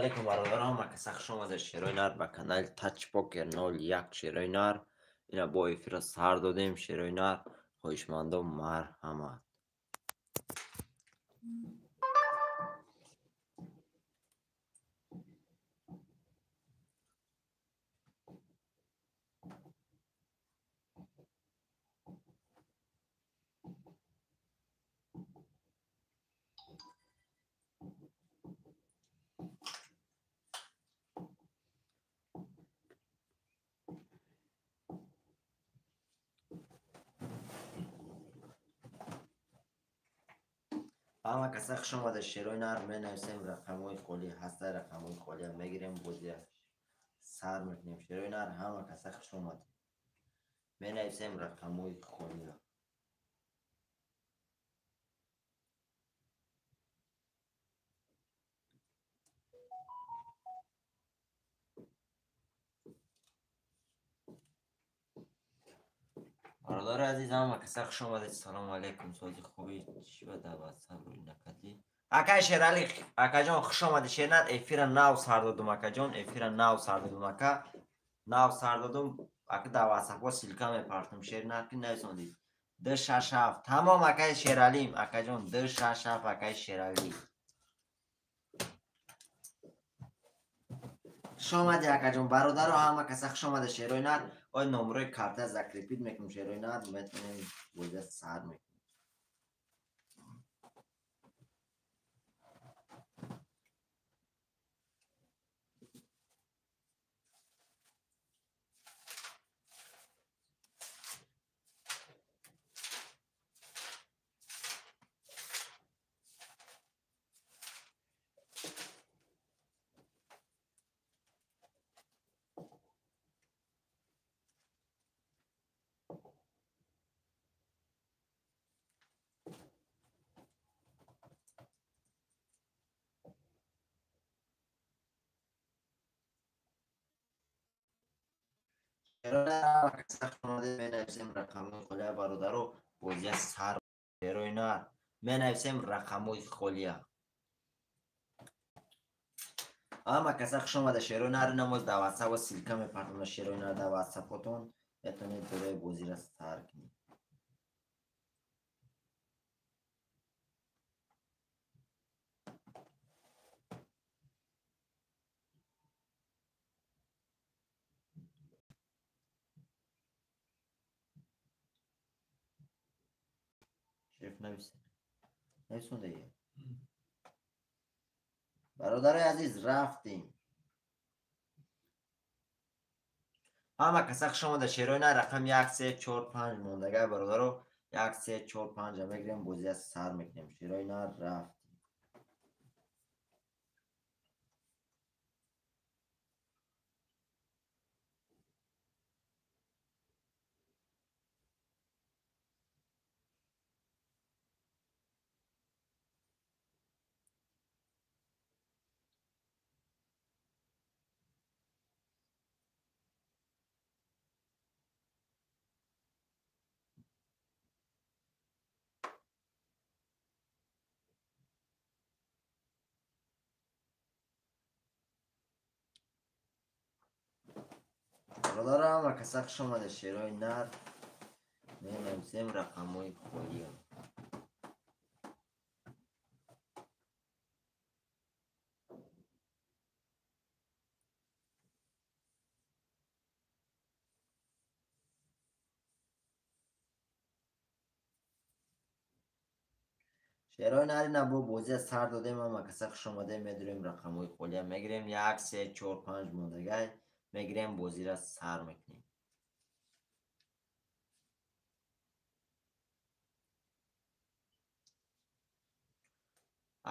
Алейкум бародарон, каса хуш омадед. Шерои нар ба канали Touch Poker 01 Шерои нар. Ина бо эфира сар додем. Шерои нар, хоҳишмандон марҳамат. Ҳама каса хуш омада. Шерои нар менависем, рақамҳои холӣ ҳаста, рақамҳои холия мегирем, бозия сар мекунем. Шерои нар, ҳама каса хуш омада. Менависем рақамҳои холия. Бародари азиз, ҳама каса хуш омадед. Салому алейкум. Сози хуби чӣ ба даъват сабр накардӣ? Акай Шерали, акаҷон, хуш омадӣ. Шернар, эфира нав сар додум, акаҷон, эфира нав сар додум, ака. Нав сар додум, ака дар ватсапҳо ссылка мепартум. Шернар ки нависондӣ. 267. Тамом, акай Шералим, акаҷон, 267, акай Шерали. Хуш омадӣ, акаҷон. Бародаро, ҳама каса хуш омада. Шерои нар, ой номрои карта закрепить мекунем. Шерои нар, метавонем бозия сар мекунем. Менависем рақамҳои холия, бародаро, бозия сар. Шерои нар, менависем рақамҳои холия. Ҳама каса хуш омада. Шерои нар, намоз дар ватсап ссылка мепартонам. Шерои нар, дар ватсапотон метавонед дорои бозиро сар кунед. Шеф нависед. Нависонда. Бародарои азиз, рафтем. Ҳама каса хуш омада. Шерои нар, рақам 1 3 4 5 мондага, бародаро, 1 3 4 5 мегирем, бозия сар мекунем. Шерои нар, рафтем. Бародаро, ҳама каса хуш омада. Шерои нар, менависем рақамҳои холия. Шерои нари набо бозия сар додем. Ҳама каса хуш омада. Медурем, рақамҳои холия мегирем. 1 3 4 5 мондагай мегирем, бозиро сар мекунем.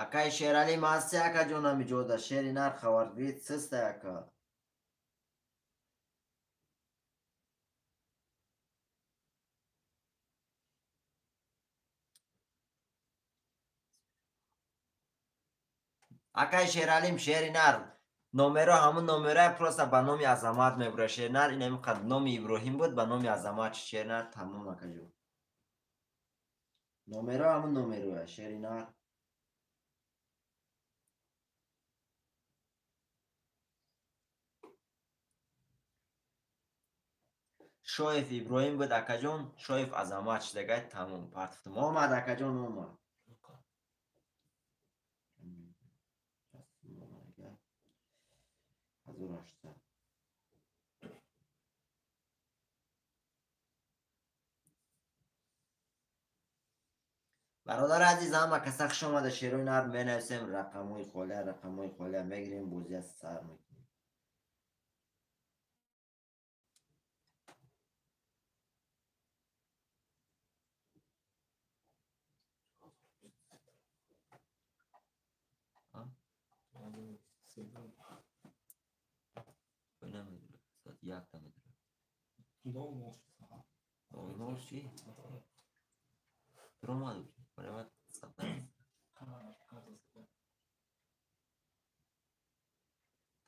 Акай Шерали масти, акаҷон, ҳамиҷода. Шери нар, хабаргирит систа, ака. Акай Шералим, шери нар, номеро ҳамун номероя, просто ба номи Азамат мебура. Шернар, ин ҳамин номи Иброҳим буд, ба номи Азамат. Шернар, тамом, акаҷон. Номеро ҳамун номероя, шери нар. Шоев Иброҳим буд акаҷон, Шоев Азамат шидагай, тамом партофтам. Омад акаҷон, омад. 1800. Бародар азиз, ҳама каса хуш омада. Шерои нар менависем, рақамҳои холия, рақамҳои холия мегирем, бозия сар мекунем. Якта медурад. Нол чи? Дуромад.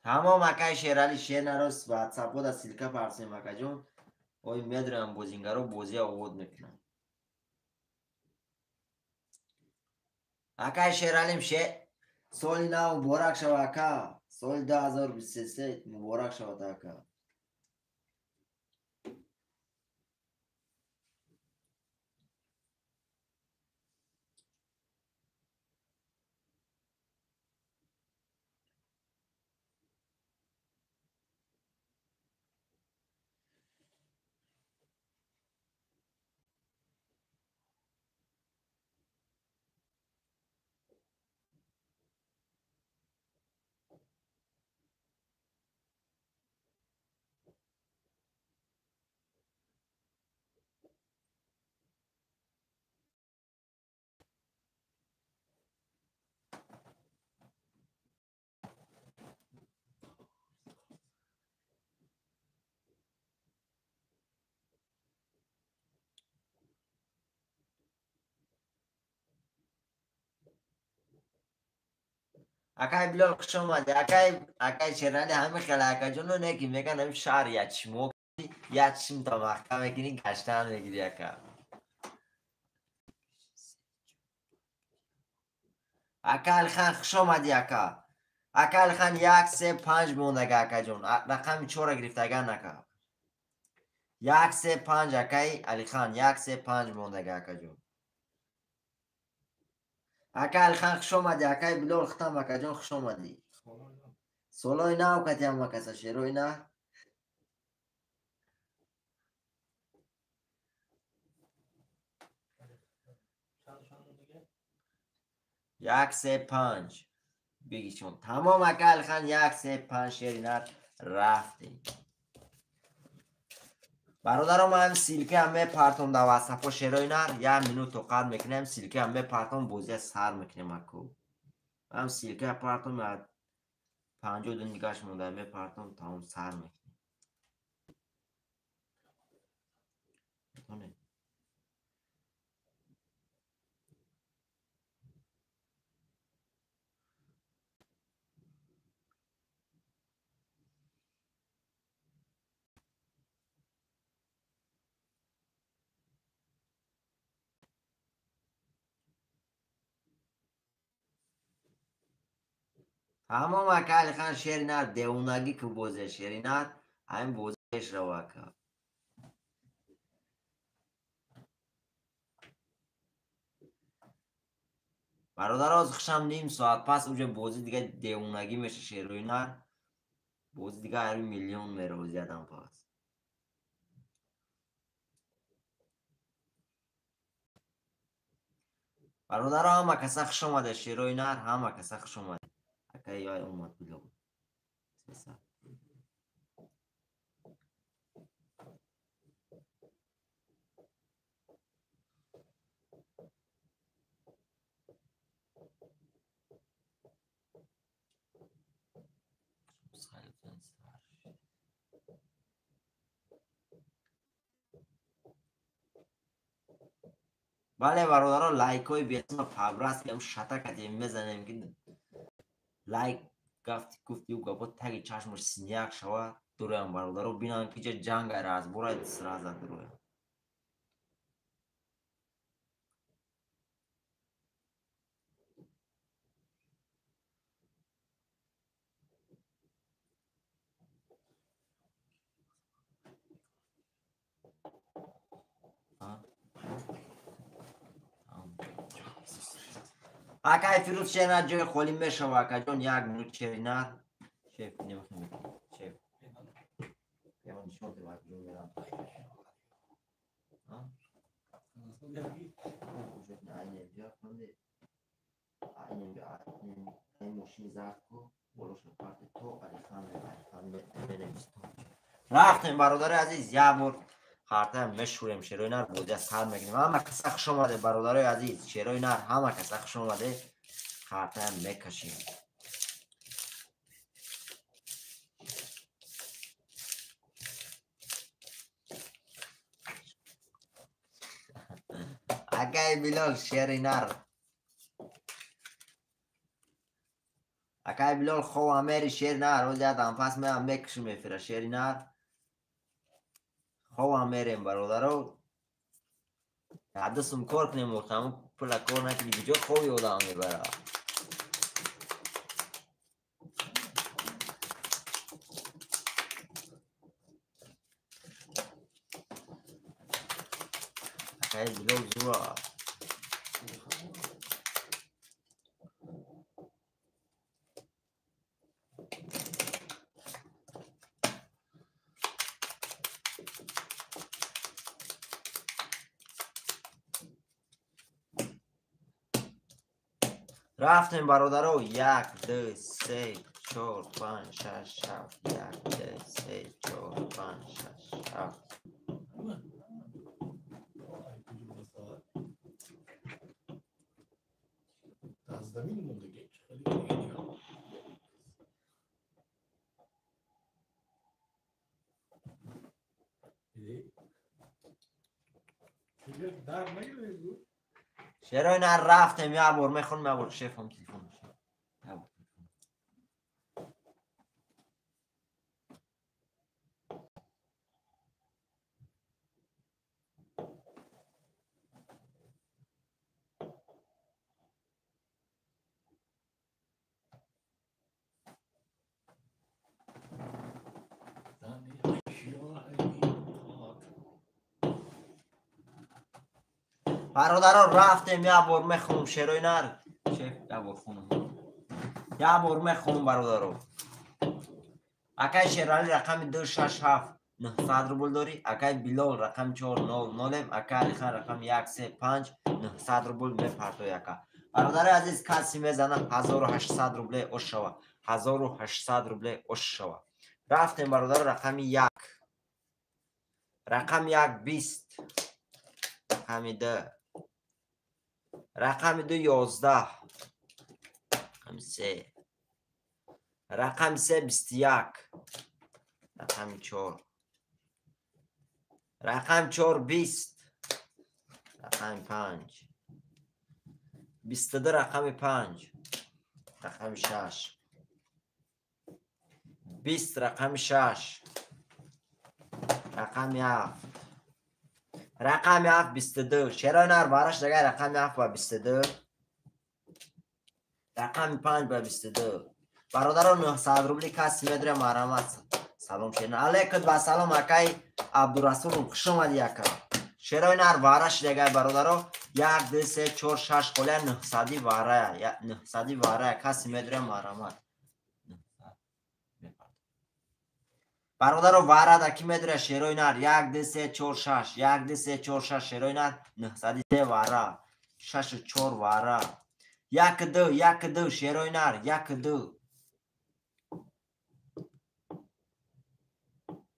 Тамом акай Шерали, шер нарос ватсапода ссылка парсем акаҷон. Ой медурам, бозингаро бозия овод мекунам. Акай Шералим, соли нав муборак шава ака. Соли 2023 муборак шавад ака. Акай Билол, хуш омадӣ. Акай Шерали, ҳами хеле акаҷоно не ки меган ҳами шаҳр ячмо ячим та маҳкам мекунӣ, гаштан мегирӣ ака. Ака Алихан, хуш омадӣ ака. Ака Алихан, 1 3 5 мондага акаҷон. Рақами 4 гирифтаган ака. 1 3 5 акай Алихан, 1 3 5 мондага акаҷон. Ака Алихан, хуш омадӣ. Акай Билол, хитам акаҷон, хуш омадӣ. Солои нав катиам акаса, шерои на. 1 3 5 бигичон. Тамом ака Алихан, 1 3 5 шери нар рафтем. Бародаром, ҳам ссылка ҳам мепартом дар ватсапо шерои нар, як минут тоқат мекунем, ссылка ҳам мепартом, бозия сар мекунем аку. Ҳам ссылка партом, 52 нигаш монда мепартом, тамом сар мекунем. Тамом ака Алихан, шери нар девонагӣ ку бозия шери нар, ҳамин бозиаш рав ака. Бародаро, хушам ним соат пас уҷа бозӣ дига девонагӣ меша шерои нар. Бозӣ дига ҳар миллион мерозиядам пас. Бародаро, ҳама каса хуш омада шерои нар, ҳама каса хуш омада. Акай яй омад Билол. Бале бародаро, лайкҳои бесма пабрас кам шата кадем мезанем ки лайк гафти гуфти ӯ гапо таги чашмаш синяк шава дуроям бародаро, бинам ки ҷа ҷанг айра аз бора сраза дуроям. Акай Фирӯз шеринар ҷои холӣ мешава, акаҷон, як минут шеринар. Шеф, немахем. Шеф. Пемон нишон де вак ҷо мерам. А? Рафтем, бародари азиз, як бор хартаям мешӯрем, шерои нар бозия сар мекунем. Ҳама каса хуш омаде, бародарои азиз, шерои нар, ҳама каса хуш омаде, хартаям мекашем. Акай Билол, шери нар. Акай Билол, хов амери шери нар, рӯзи адам пас меам мекушим эфира шери нар. Хов амерем, бародаро. Ҳадисум кор кунем, охаму пула кор накунӣ, куҷо хови одам мебара? Акай Билол зура. Рафтем, бародаро, як, ду, се, чор, панҷ, шаш, ҳафт, як, ду, се, чор, панҷ, шаш, ҳафт. Шерои нар рафтем, як бор мехонем, як бор шефам телефон мешавад. Як бор телефон. Бародаро, рафтем, як бор мехонум шерои нар. Шеф, як бор хонум. Як бор мехонум, бародаро. Акай Шерали рақами 2 6 7 900 рубл дорӣ. Акай Билол рақами 4 0 0, акай Алихан рақами 1 3 5 900 рубл мепартои ака. Бародари азиз, каси мезана 1800 рубле ош шава. 1800 рубле ош шава. Рафтем, бародаро, рақами 1. Рақами 1 20. Рақами 2. Рақами 2 11. Рақами 3. Рақами 3 21. Рақами 4. Рақами 4 20. Рақами 5. 22 рақами 5. Рақами 6. 20 рақами 6. Рақами 7. Рақами 7 22. Шерои нар бараш дагай рақами 7 ба 22. Рақами 5 ба 22. Бародаро, 900 рубли каси медре марамат. Салом шерин. Алейкум ва салом акай Абдурасулов, хуш омадӣ ака. Шерои нар вараш дагай, бародаро, 1 2 3 4 6 қоля 900 варая. 900 варая каси медре марамат. Бародаро, варада ки медре шерои нар 1 2 3 4 6 1 2 3 4 6 шерои нар 903 вара 6 4 вара 1 2 1 2 шерои нар 1 2.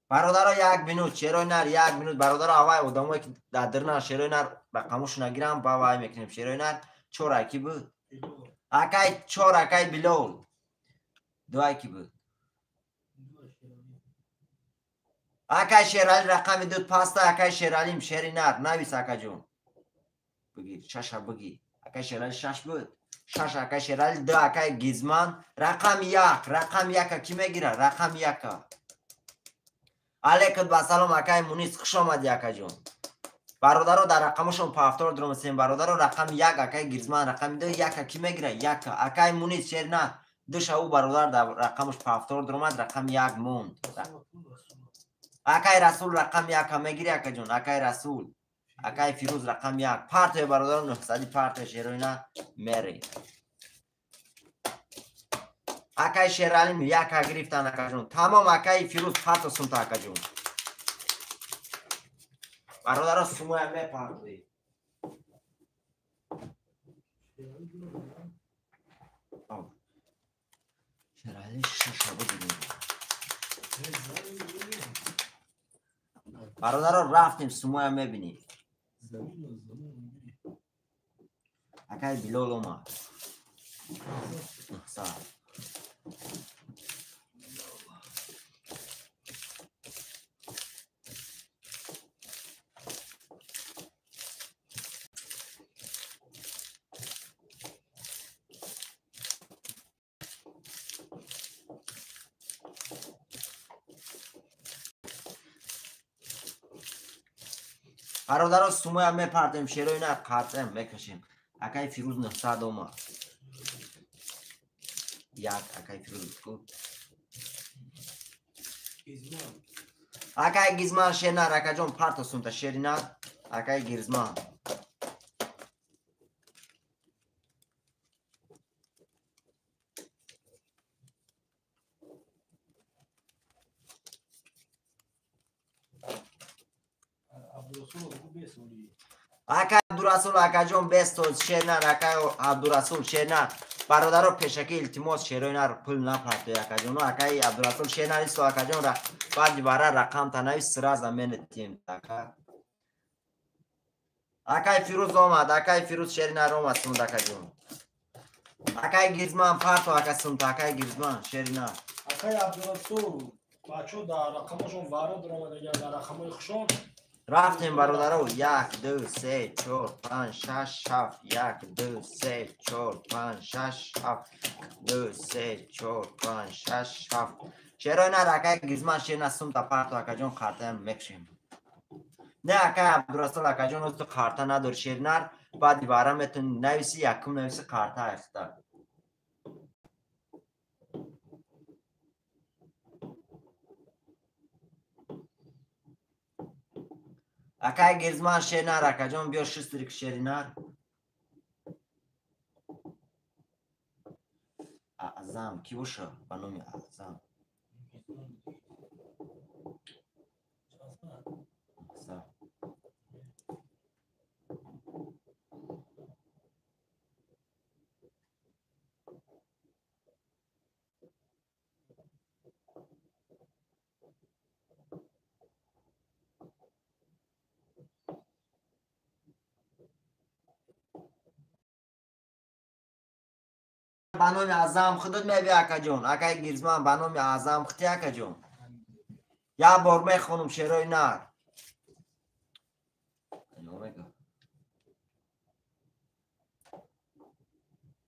Бародаро, як минут шерои нар, як минут, бародаро, аввай одамое ки дар дирна шерои нар рақамошона гирам, ба вай мекунем шерои нар. 4 аки буд? Акай 4 акай Билол. 2 аки буд? Акай Шерали рақами 2 паста, акай Шералим шери нар, навис акаҷон. Бигир, шаша бигир. Акай Шерали 6 буд. 6 акай Шерали, 2 акай Гизман, рақами 1, рақами 1 ки мегира? Рақами 1. Алейкум ва салом акай Мунис, хуш омадӣ акаҷон. Бародаро, дар рақамошон пафтор дромсем, бародаро, рақами 1 акай Гизман, рақами 2 1 ки мегира? 1. Акай Мунис шери нар, 2 ша ӯ бародар дар рақамош пафтор дромад, рақами 1 монд. Акай Расул рақами 1 мегири акаҷон, акай Расул, акай Фирӯз рақами 1. Партои, бародарон, 900 партои шероина мери. Акай Шералим яка гирифтан акаҷон. Тамом акаи Фирӯз парто сумта акаҷон. Бародаро сумоя мепартои. Шерали шаша буд. Бародаро рафтем сумоя мебинем. Акай Билол омад. Бародаро сумоя мепартем, шерои на қартем мекашем. Акай Фирӯз 900 омад. Як акай Фирӯз ку. Акай Гизман шернар акаҷон парто сумта шеринар. Акай Гизман. Акай Абдурасул акаҷон бестоз шернар акай Абдурасул шернар. Бародаро пешакӣ илтимос шерои нар пул напартои акаҷоно. Акай Абдурасул шернар исто акаҷон баъди вара рақамта навис сразу менетем ака. Акай Фирӯз омад, акай Фирӯз шеринар омад сумд акаҷон. Акай Гизман парто ака сумта акай Гизман шеринар. Акай Абдурасул бачо дар рақамошон вара дуромадаган дар рақамои хушон. Рафтем бародаро 1 2 3 4 5 6 7 1 2 3 4 5 6 7 2 3 4 5 6 7. Шерои нар акай Гизман шерна сумта парто акаҷон қартаям мекшем. Не акай Абдурасул акаҷон оз ту қарта надори шернар баъди вара метавони нависи якум нависи қарта айхта. Акай Гизман шернар акаҷон биё шистрик шеринар. Аъзам ки боша ба номи Аъзам? Ба номи Аъзам худот мебӣ акаҷон. Акай Гизман ба номи Аъзам хути акаҷон. Як бор мехонум шерои нар.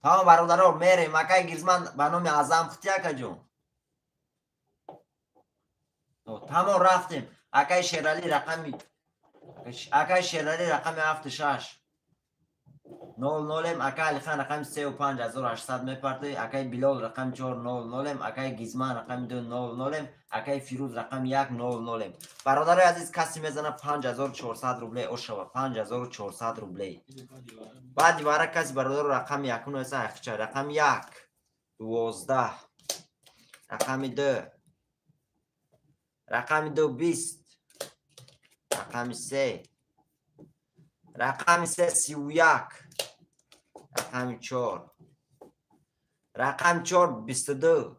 Тамом бародаро мерем. Акай Гизман ба номи Аъзам хути акаҷон. Тамом рафтем. Акай Шерали рақами акай Шерали рақами 76 00 акай Алихан рақами 35800 мепартои, акай Билол рақами 400, акай Гизман рақами 200, акай Фирӯз рақами 100. Бародарои азиз касе мезана 5400 рублей ошава 5400 рублей. Баъди вара каси бародаро рақами 1 нависа ҳақиқча рақами 1 12 рақами 2 рақами 2 20 рақами 3 рақами 3 31 рақами 4 рақами 4 22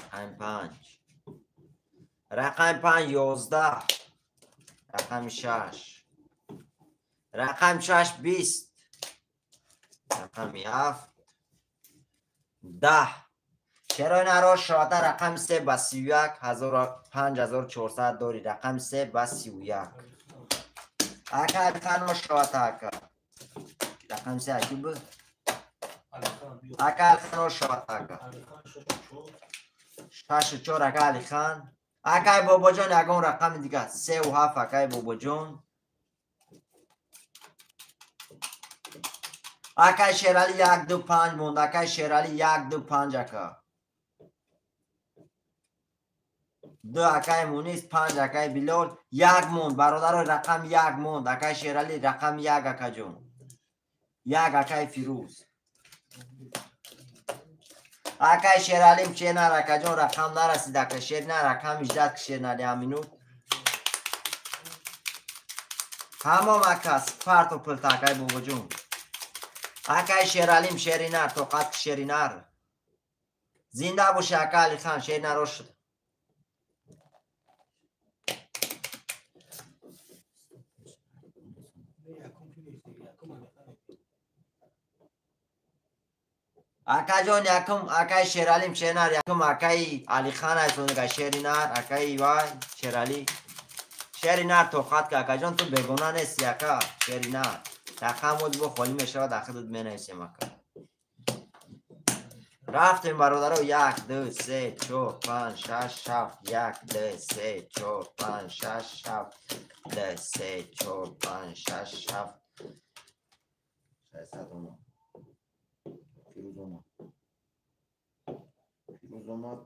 рақами 5 рақами 5 11 рақами 6 рақами 6 20 рақами 7 10. Шерои наро шоата рақами 3 ба 31 5400 дори рақами 3 ба 31. Ака Алихано шоата ака. Рақами 3 аки буд? Ака Алихано шоата ака. 6 4 ака Алихан. Акай Бобоҷон ягон рақами дига 3 7 акай Бобоҷон. Акай Шерали 1 2 5 монд. Акай Шерали 1 2 5 ака. 2 акай Мунис 5 акай Билол 1 монд. Бародаро рақам 1 монд. Акай Шерали рақам 1 акаҷон. 1 акай Фирӯз. Акай Шералим Шернар, акаҷон рақам нарасид, ака Шернар рақам 18 Шернар як минут. Тамом ака, парто пулта акай бобоҷон. Акай Шералим Шеринар, тоқат Шеринар. Зинда боши ака Алихан, Шеринар ош. Акаҷон якум акай Шералим Шеринар, якум акай Алихан айсонга Шеринар, акай вай Шерали. Шеринар тоқат ка акаҷон, ту бегона нести ака Шеринар. Рақам буд бо холӣ мешавад, ахидут менависем ака. Рафтем бародаро, 1 2 3 4 5 6 7 1 2 3 4 5 6 7 2 3 4 5 6 7 600 омад. Фирӯз омад. Фирӯз омад.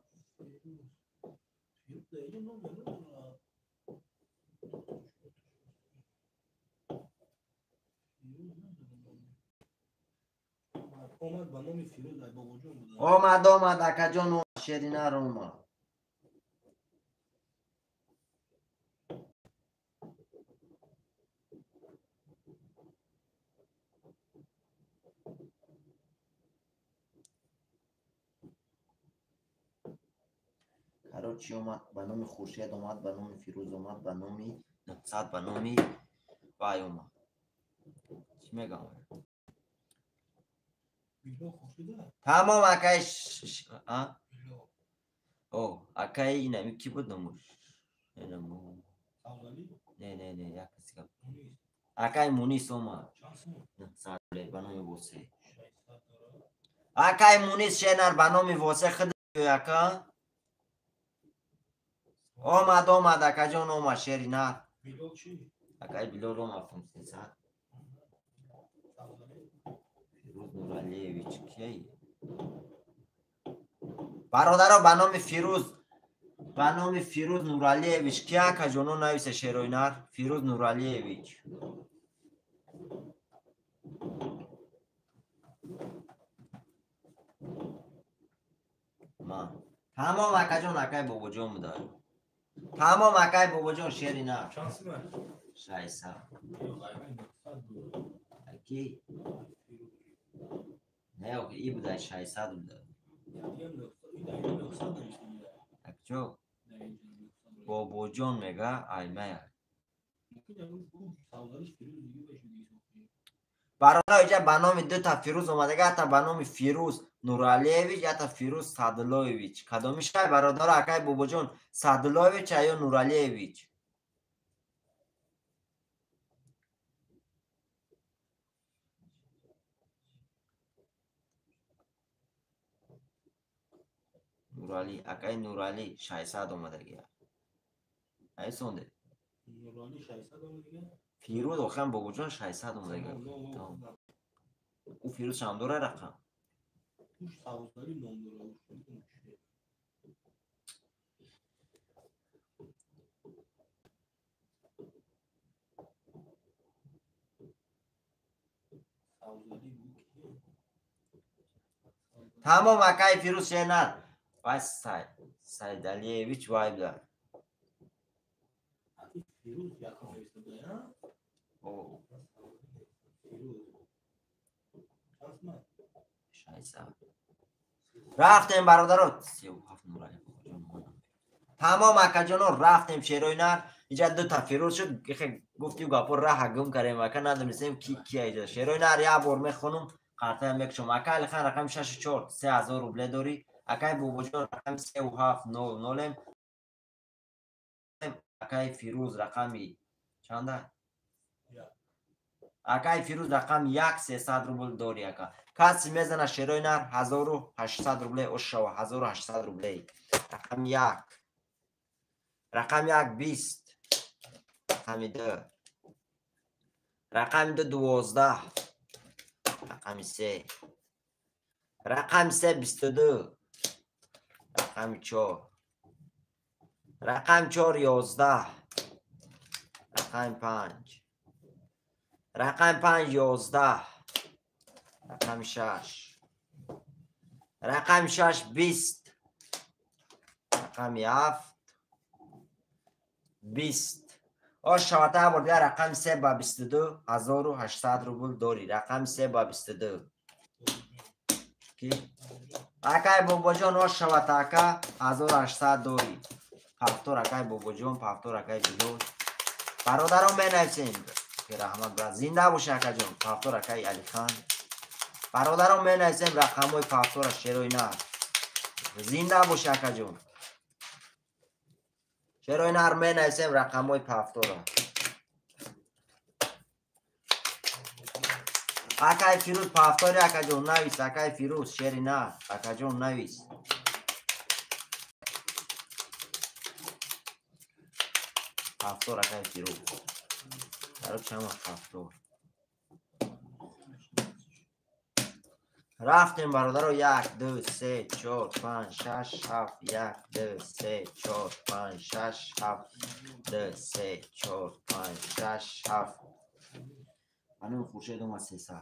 Омад ба номи Фирӯз ай бобоҷон буд. Омад, омад акаҷон, Шеринар омад. Короче, омад ба номи Хуршед омад, ба номи Фирӯз омад, ба номи 900, ба номи вай омад. Чӣ мегам? Тамом акай а? О, акай инами ки буд номуш? Инаму. Не, не, не, як каси гап. Акай Мунис омад. 900 рубле ба номи Восе. Акай Мунис Шернар ба номи Восе худ ака. Омад, омад, акаҷон омад, Шеринар. Акай Билол омад, 500. Фирӯз Нуралиевич кияй? Бародаро ба номи Фирӯз, ба номи Фирӯз Нуралиевич ки акаҷоно нависе Шеройнар? Фирӯз Нуралиевич. Ман. Тамом акаҷон, акай бобоҷон буда. Тамом акай бобоҷон Шеринар. 600. Аки? Не, и буда 600 буда. Акчо? Бобоҷон мега аймая. Бародар иҷа ба номи дута Фирӯз омадага, ята ба номи Фирӯз Нуралиевич, ята Фирӯз Садулоевич. Кадомишай бародар акай бобоҷон, Садулоевич ё Нуралиевич? Нурали, акай Нурали 600 омадагия. Айсонде? Нурали 600 омадагия? Фирӯз охиран бобоҷон 600 омадагия. Ӯ Фирӯз чанд дора рақам? Уш Савзали ном дора, уш намедонам чӣ. Савзали бу кие? Тамом акай Фирӯз Шернар. Вай Сайдалиевич вай буда. Фирӯз якум нависта буда, а? О. Фирӯз. Чанд сумат? 600. Рафтем бародаро, 37 Нурали бобоҷон. Тамом акаҷоно рафтем Шеройнар. Иҷа дута Фирӯз шуд, гуфтим гапо раҳа гум кардем, ака надонистем ки кия иҷа. Шеройнар як бор мехонум, қартаям мекушам. Ака Алихан рақами 64 3000 рубле дорӣ. Акай бобоҷон рақами 37 0 0. Акай Фирӯз рақами чанда? Акай Фирӯз рақами 1 300 рубл дорӣ ака. Каси мезана Шеройнар 1800 рубле ошава, 1800 рубле. Рақами 1. Рақами 1 20. Рақами 2. Рақами 2 12. Рақами 3. Рақами 3 22. Рақами 4. Рақами 4 11. Рақами 5. Рақами 5 11. Рақами 6. Рақами 6 20. Рақами 7 20. Ош шавата бор дигар рақами 3 ба 22 1800 рубл дорӣ. Рақами 3 ба 22. Ки? Акай бобоҷон ош шавата ака 1800 дорӣ. Пафтор акай бобоҷон, пафтор акай Билол. Бародарон менависем. Ки раҳмат брат. Зинда бош акаҷон. Пафтор акай Алихан. Бародарон менависем рақамҳои пафтора шерои нар. Зинда бош акаҷон. Шерои нар менависем рақамҳои пафтора. Акай Фирӯз пафтори акаҷон навис. Акай Фирӯз шери нар. Акаҷон навис. Пафтор акай Фирӯз. Баро чанд вақт пафтор. Рафтем бародаро 1 2 3 4 5 6 7 1 2 3 4 5 6 7 2 3 4 5 6 7. Анум Хуршед омад 300.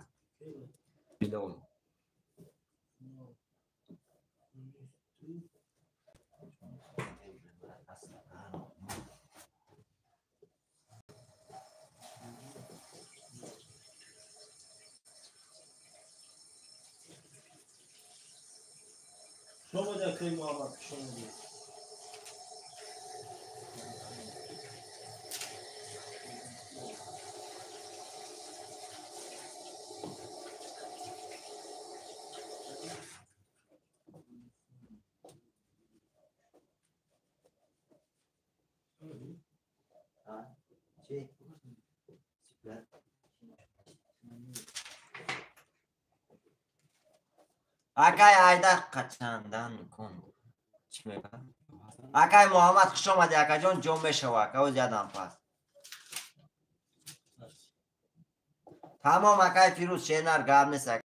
Билол. Шумо акай Муҳаммад, шумо. Акай Айда қачандан кун. Чӣ мегӯяд? Акай Муҳаммад хуш омадӣ акаҷон, ҷо мешава ака, оз ядам пас. Тамом акай Фирӯз шернар гап нест ака.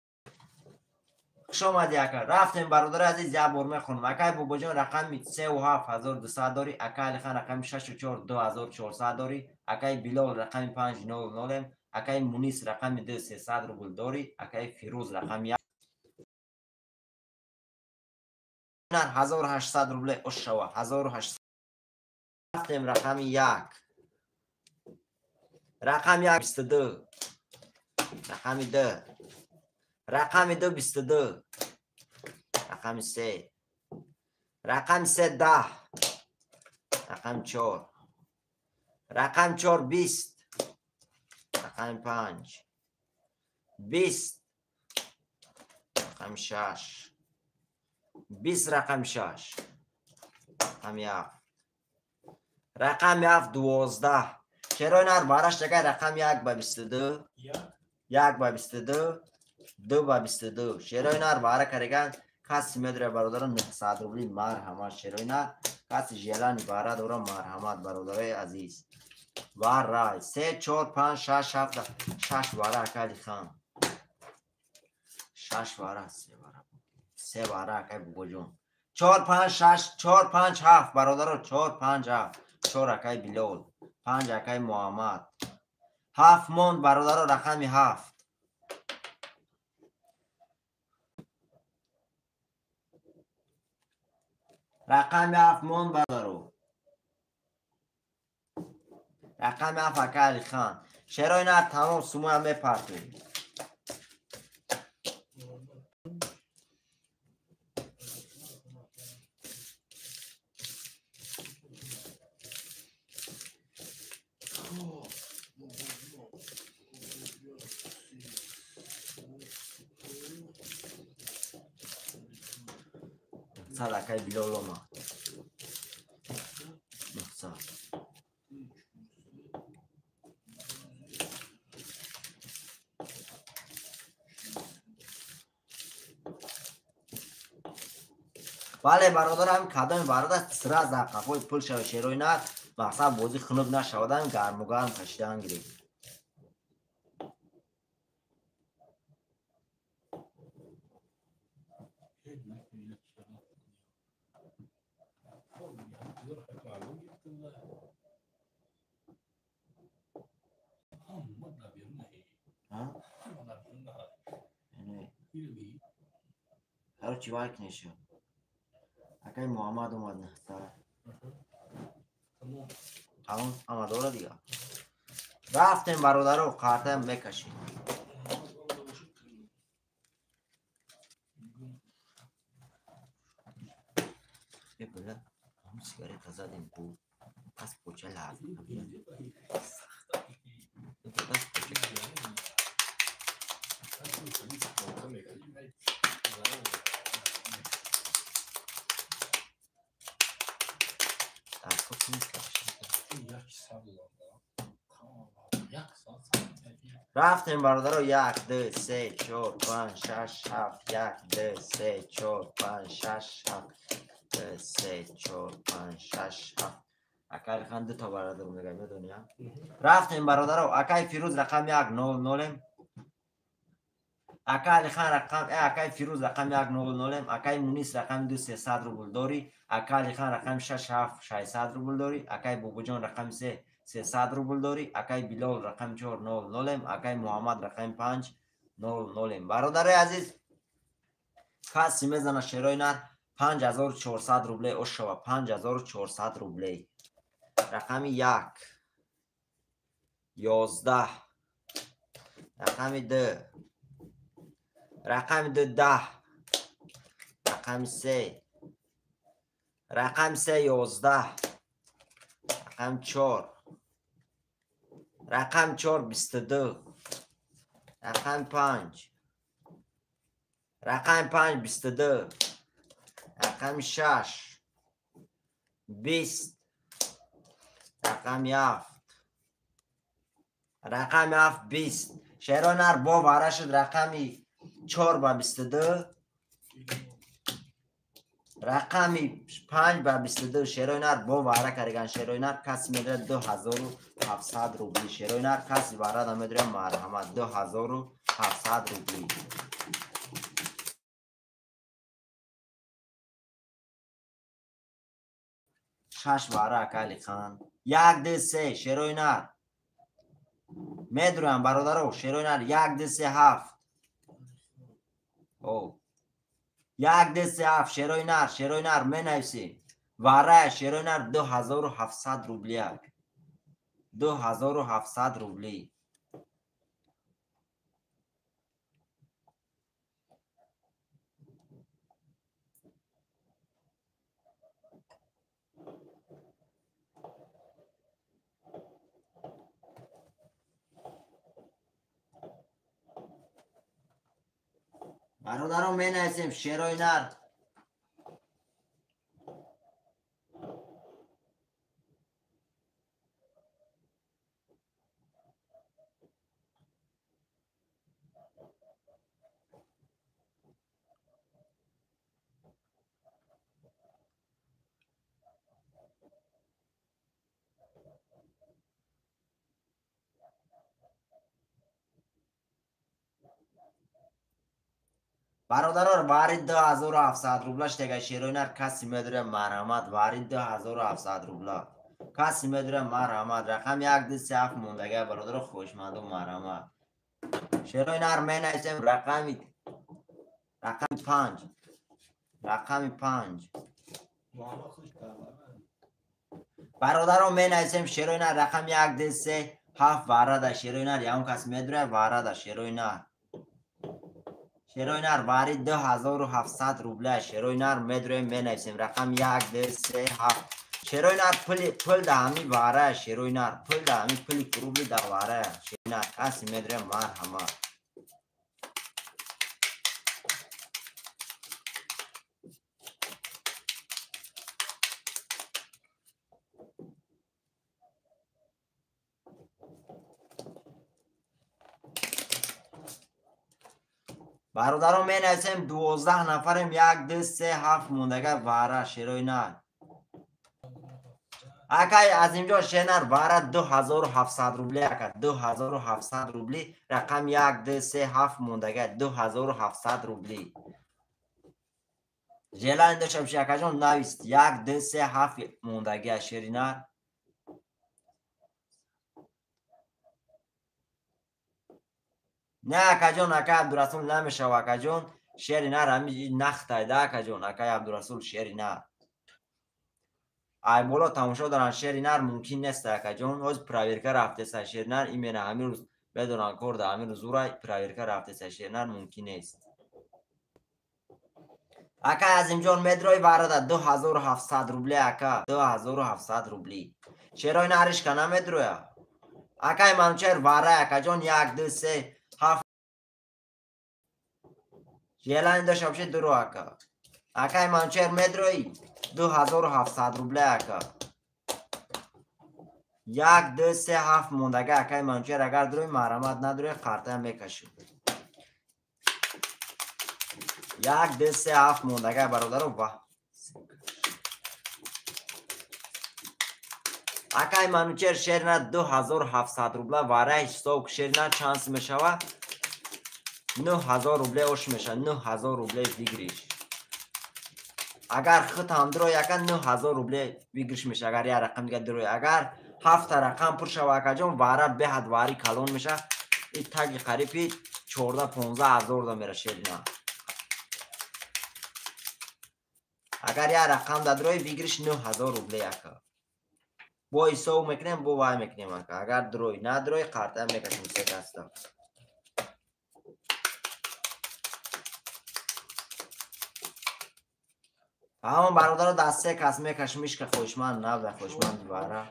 Хуш омадӣ ака. Рафтем бародари азиз, як бор мехонам. Акай бобоҷон рақами 3 7 1200 дорӣ, акай Алихан рақами 6 4 2400 дорӣ, акай Билол рақами 5 0 0, акай Мунис рақами 2 300 рубл дорӣ, акай Фирӯз рақами 1800 рубле ошава 1800. Рафтем рақами 1. Рақами 1 22. Рақами 2. Рақами 2 22. Рақами 3. Рақами 3 10. Рақами 4. Рақами 4 20. Рақами 5 20. Рақами 6 20. Рақами 6. Рақами 7. Рақами 7 12. Шерои нар бараш дагай рақами 1 ба 22. 1 ба 22. 2 ба 22. Шерои нар бара кареган каси медуре бародарон 900 рубли марҳамат. Шерои нар каси желани бара дора марҳамат бародарои азиз. Варай 3 4 5 6 7 6 бара акали хан. 6 бара 3 бара. 3 бара акай бобоҷон. 4 5 6 4 5 7 бародаро 4 5 7. 4 акай Билол, 5 акай Муҳаммад. 7 монд бародаро рақами 7. Рақами 7 монд бародаро. Рақами 7 акай Алихан. Шерои нар тамом сумоям мепартем. Акай Билол омад. 900. Бале бародарам, кадоми бародар сира дар қафои пул шава шерои нар, мақсад бозӣ хунук нашавадан, гарму гарм кашидан гирифт. Короче, вай кнеша. Акай Муҳаммад омад нахта. Тамом, ама дора дига. Рафтем бародаро, қартаям мекашем. Бля, сигарета задем бу. Пас поча лаз. Пас поча. Рафтем бародаро 1 2 3 4 5 6 7 1 2 3 4 5 6 7 2 3 4 5 6 7. Акай Алихан ду та бародар мегӯяд, медонӣ? Рафтем бародаро, акай Фирӯз рақами 1 0 0. Акай Алихан рақам, акай Фирӯз рақами 1 0 0, акай Мунис рақами 2 300 рубл дорӣ, акай Алихан рақами 6 7 600 рубл дорӣ, акай Бобоҷон рақами 3 300 рубл дорӣ, акай Билол рақами 4 0 0, акай Муҳаммад рақами 5 0 0. Бародарои азиз, каси мезана шерои нар 5400 рублей ошава, 5400 рублей. Рақами 1 11, рақами 2, рақами 2 10, рақами 3, рақами 3 11, рақами 4, рақами 4 22, рақами 5, рақами 5 22, рақами 6 20, рақами 7, рақами 7 20. Шерои нар бо вара шуд рақами 4 ба 22, рақами 5 ба 22. Шерои нар бо вара кариган. Шерои нар каси медорад 2700 рубли. Шерои нар каси вара намедорад, марҳамат, 2700 рубли. Шаш вара акай Алихан. 1 2 3 шерои нар медурам бародаро. Шерои нар 1 2 3 7. О. 1 2 3 7 шерои нар, шерои нар менависӣ. Вара шерои нар 2700 рубли. 2700 рубли. Бародаро менависем шерои нар. Бародарор, вари 2700 рубла штега шерои нар каси медуре, марҳамат, вари 2700 рубла. Каси медуре, марҳамат, рақами 1 2 3 7 мондага бародаро, хоҳишманду марҳамат. Шерои нар менависем рақами 5, рақами 5. Бародаро менависем шерои нар рақами 1 2 3 7 варада шерои нар ягон кас медуре, варада шерои нар. Шерои нар вари 2700 рубля. Шерои нар медроем менависем рақам 1 2 3 7. Шерои нар пул да ҳами вара, шерои нар пул да ҳами пули рубли да вара. Шерои нар каси медроем, марҳамат. Бародаро менависем 12 нафарем 1 2 3 7 мондага вара шерои нар. Акай Азимҷон шенар вара 2700 рубли ака, 2700 рубли рақам 1 2 3 7 мондага 2700 рубли. Желание дошта боши акаҷон навист 1 2 3 7 мондага шеринар. Не акаҷон, ака Абдурасул намешава акаҷон. Шери нар ҳами нахтайда, акаҷон, акай Абдурасул, шери нар. Ай боло тамошо доран, шери нар мумкин нест, акаҷон. Ҳоз проверка рафтеса шери нар, именно ҳамин рӯз медонан кор да ҳамин рӯз урай проверка рафтеса шери нар мумкин нест. Ака Азимҷон медрои варада 2700 рубли, ака 2700 рубли. Шерои наришка намедроя. Акай Манучер вара, акаҷон, 1 2 3 7 желани дошта бошед дуро, ака. Акай Манучер медрои 2700 рубли, ака. 1 2 3 7 мондага, акай Манучер, агар дурои маҳрамат надрои қартаям мекашид. 1 2 3 7 мондага, бародаро, ва. Акай Манучер шерина 2700 рубла вара ҳисоб шерина чанс мешава 9000 рубле ош меша 9000 рубле выигрыш. Агар худ ҳам дурой, ака 9000 рубле выигрыш меша, агар як рақам дига дурой, агар ҳафта рақам пур шава, акаҷон, вара беҳад вари калон меша, и таги қариби 14-15 ҳазор да мера шерина. Агар як рақам дадрои выигрыш 9000 рубле, ака. Бо ҳисоб мекунем, бо вай мекунем, ака. Агар дурой надрои қарта мекашем се каста. Ҳамон бародаро даст се кас мекашем, ишка хоҳишманд набуда, хоҳишманд вара.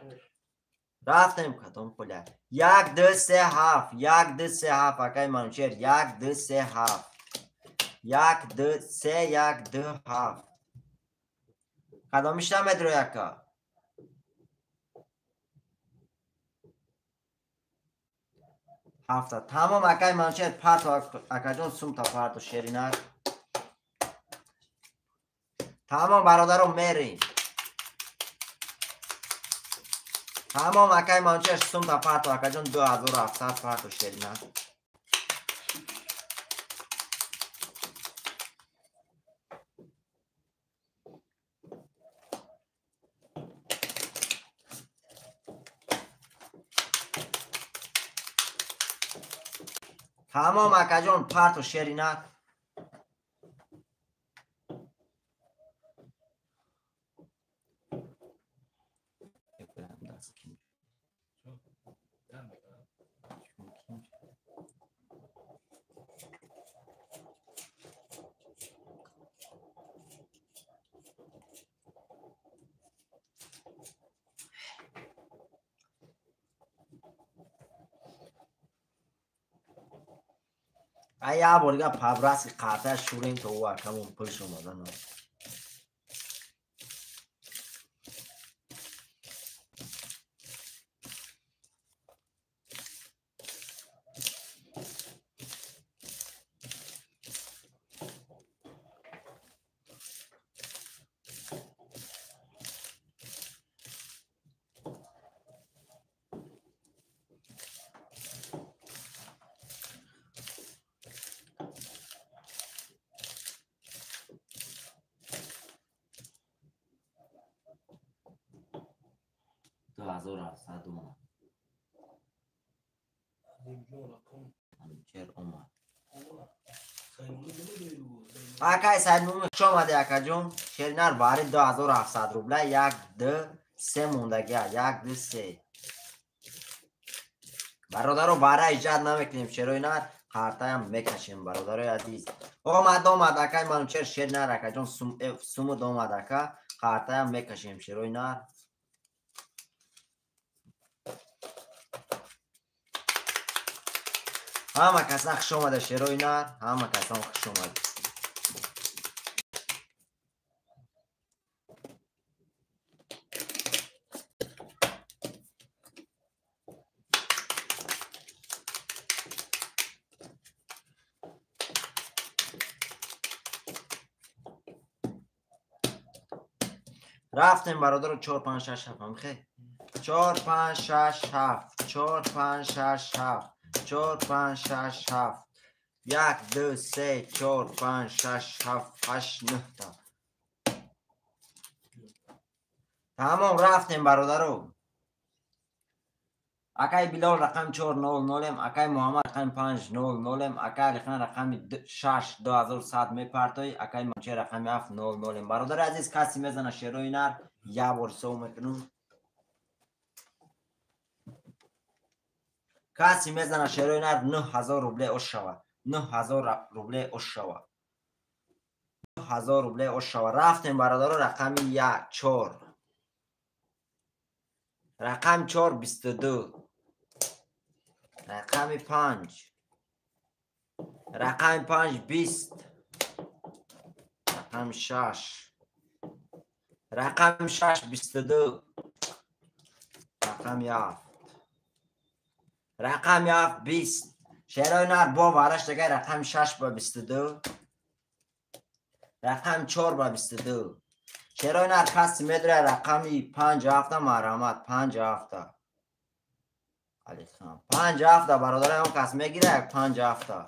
Рафтем кадом пуля. 1 2 3 7, 1 2 3 7, акай Манучер, 1 2 3 7. 1 2 3 1 2 7. Кадомиш намедрои, ака? Ҳафта. Тамом, акай Манучер, парто, акаҷон, сумта парто шеринак. Тамом, бародаро, мерем. Тамом, акай Манучер, сумта парто, акаҷон, 2700 парто шеринак. Тамом, акаҷон, парто шеринак. Ай як бор дига пабраси қарта шурем то ӯ акамон пулш омада на. омад. Омад. Акай Сайдмумин хуш омади, акаҷон. Шеринар бари 2700 рубла, 1 2 3 мондагия, 1 2 3. Бародаро, бара иҷад намекунем, шерои нар қартаям мекашем, бародарои азиз. Омад, омад, акай Манучер, шеринар, акаҷон, сумуд омад, ака, қартаям мекашем, шерои нар. Ҳама каса хуш омада, шерои нар, ҳама касон хуш омада. Рафтем, бародаро, 4 5 6 7 ҳамхе. 4 5 6 7, 4 5 6 7, 4 5 6 7, 1 2 3 4 5 6 7 8 9 та. Тамом, рафтем, бародаро. Акай Билол рақами 400, акай Муҳаммад рақами 500, акай Алихан рақами 6 2100 мепартои, акай Манучер рақами 700. Бародари азиз, касе мезана шерои нар, як бор ҳисоб мекунам. Касе мезана шерои нар 9000 рубле ош шава. 9000 рубле ош шава. 9000 рубле ош шава. Рафтем бародаро рақами 1 4. Рақам 4 22. Рақами 5. Рақами 5 20. Рақами 6. Рақами 6 22. Рақами 7. Рақами 7 20. Шерои нар бо вараш дагай рақами 6 ба 22. Рақами 4 ба 22. Шерои нар каси медра рақами 5 7 марҳамат 5 7. Алихан 5 7 бародарам он кас мегира 5 7.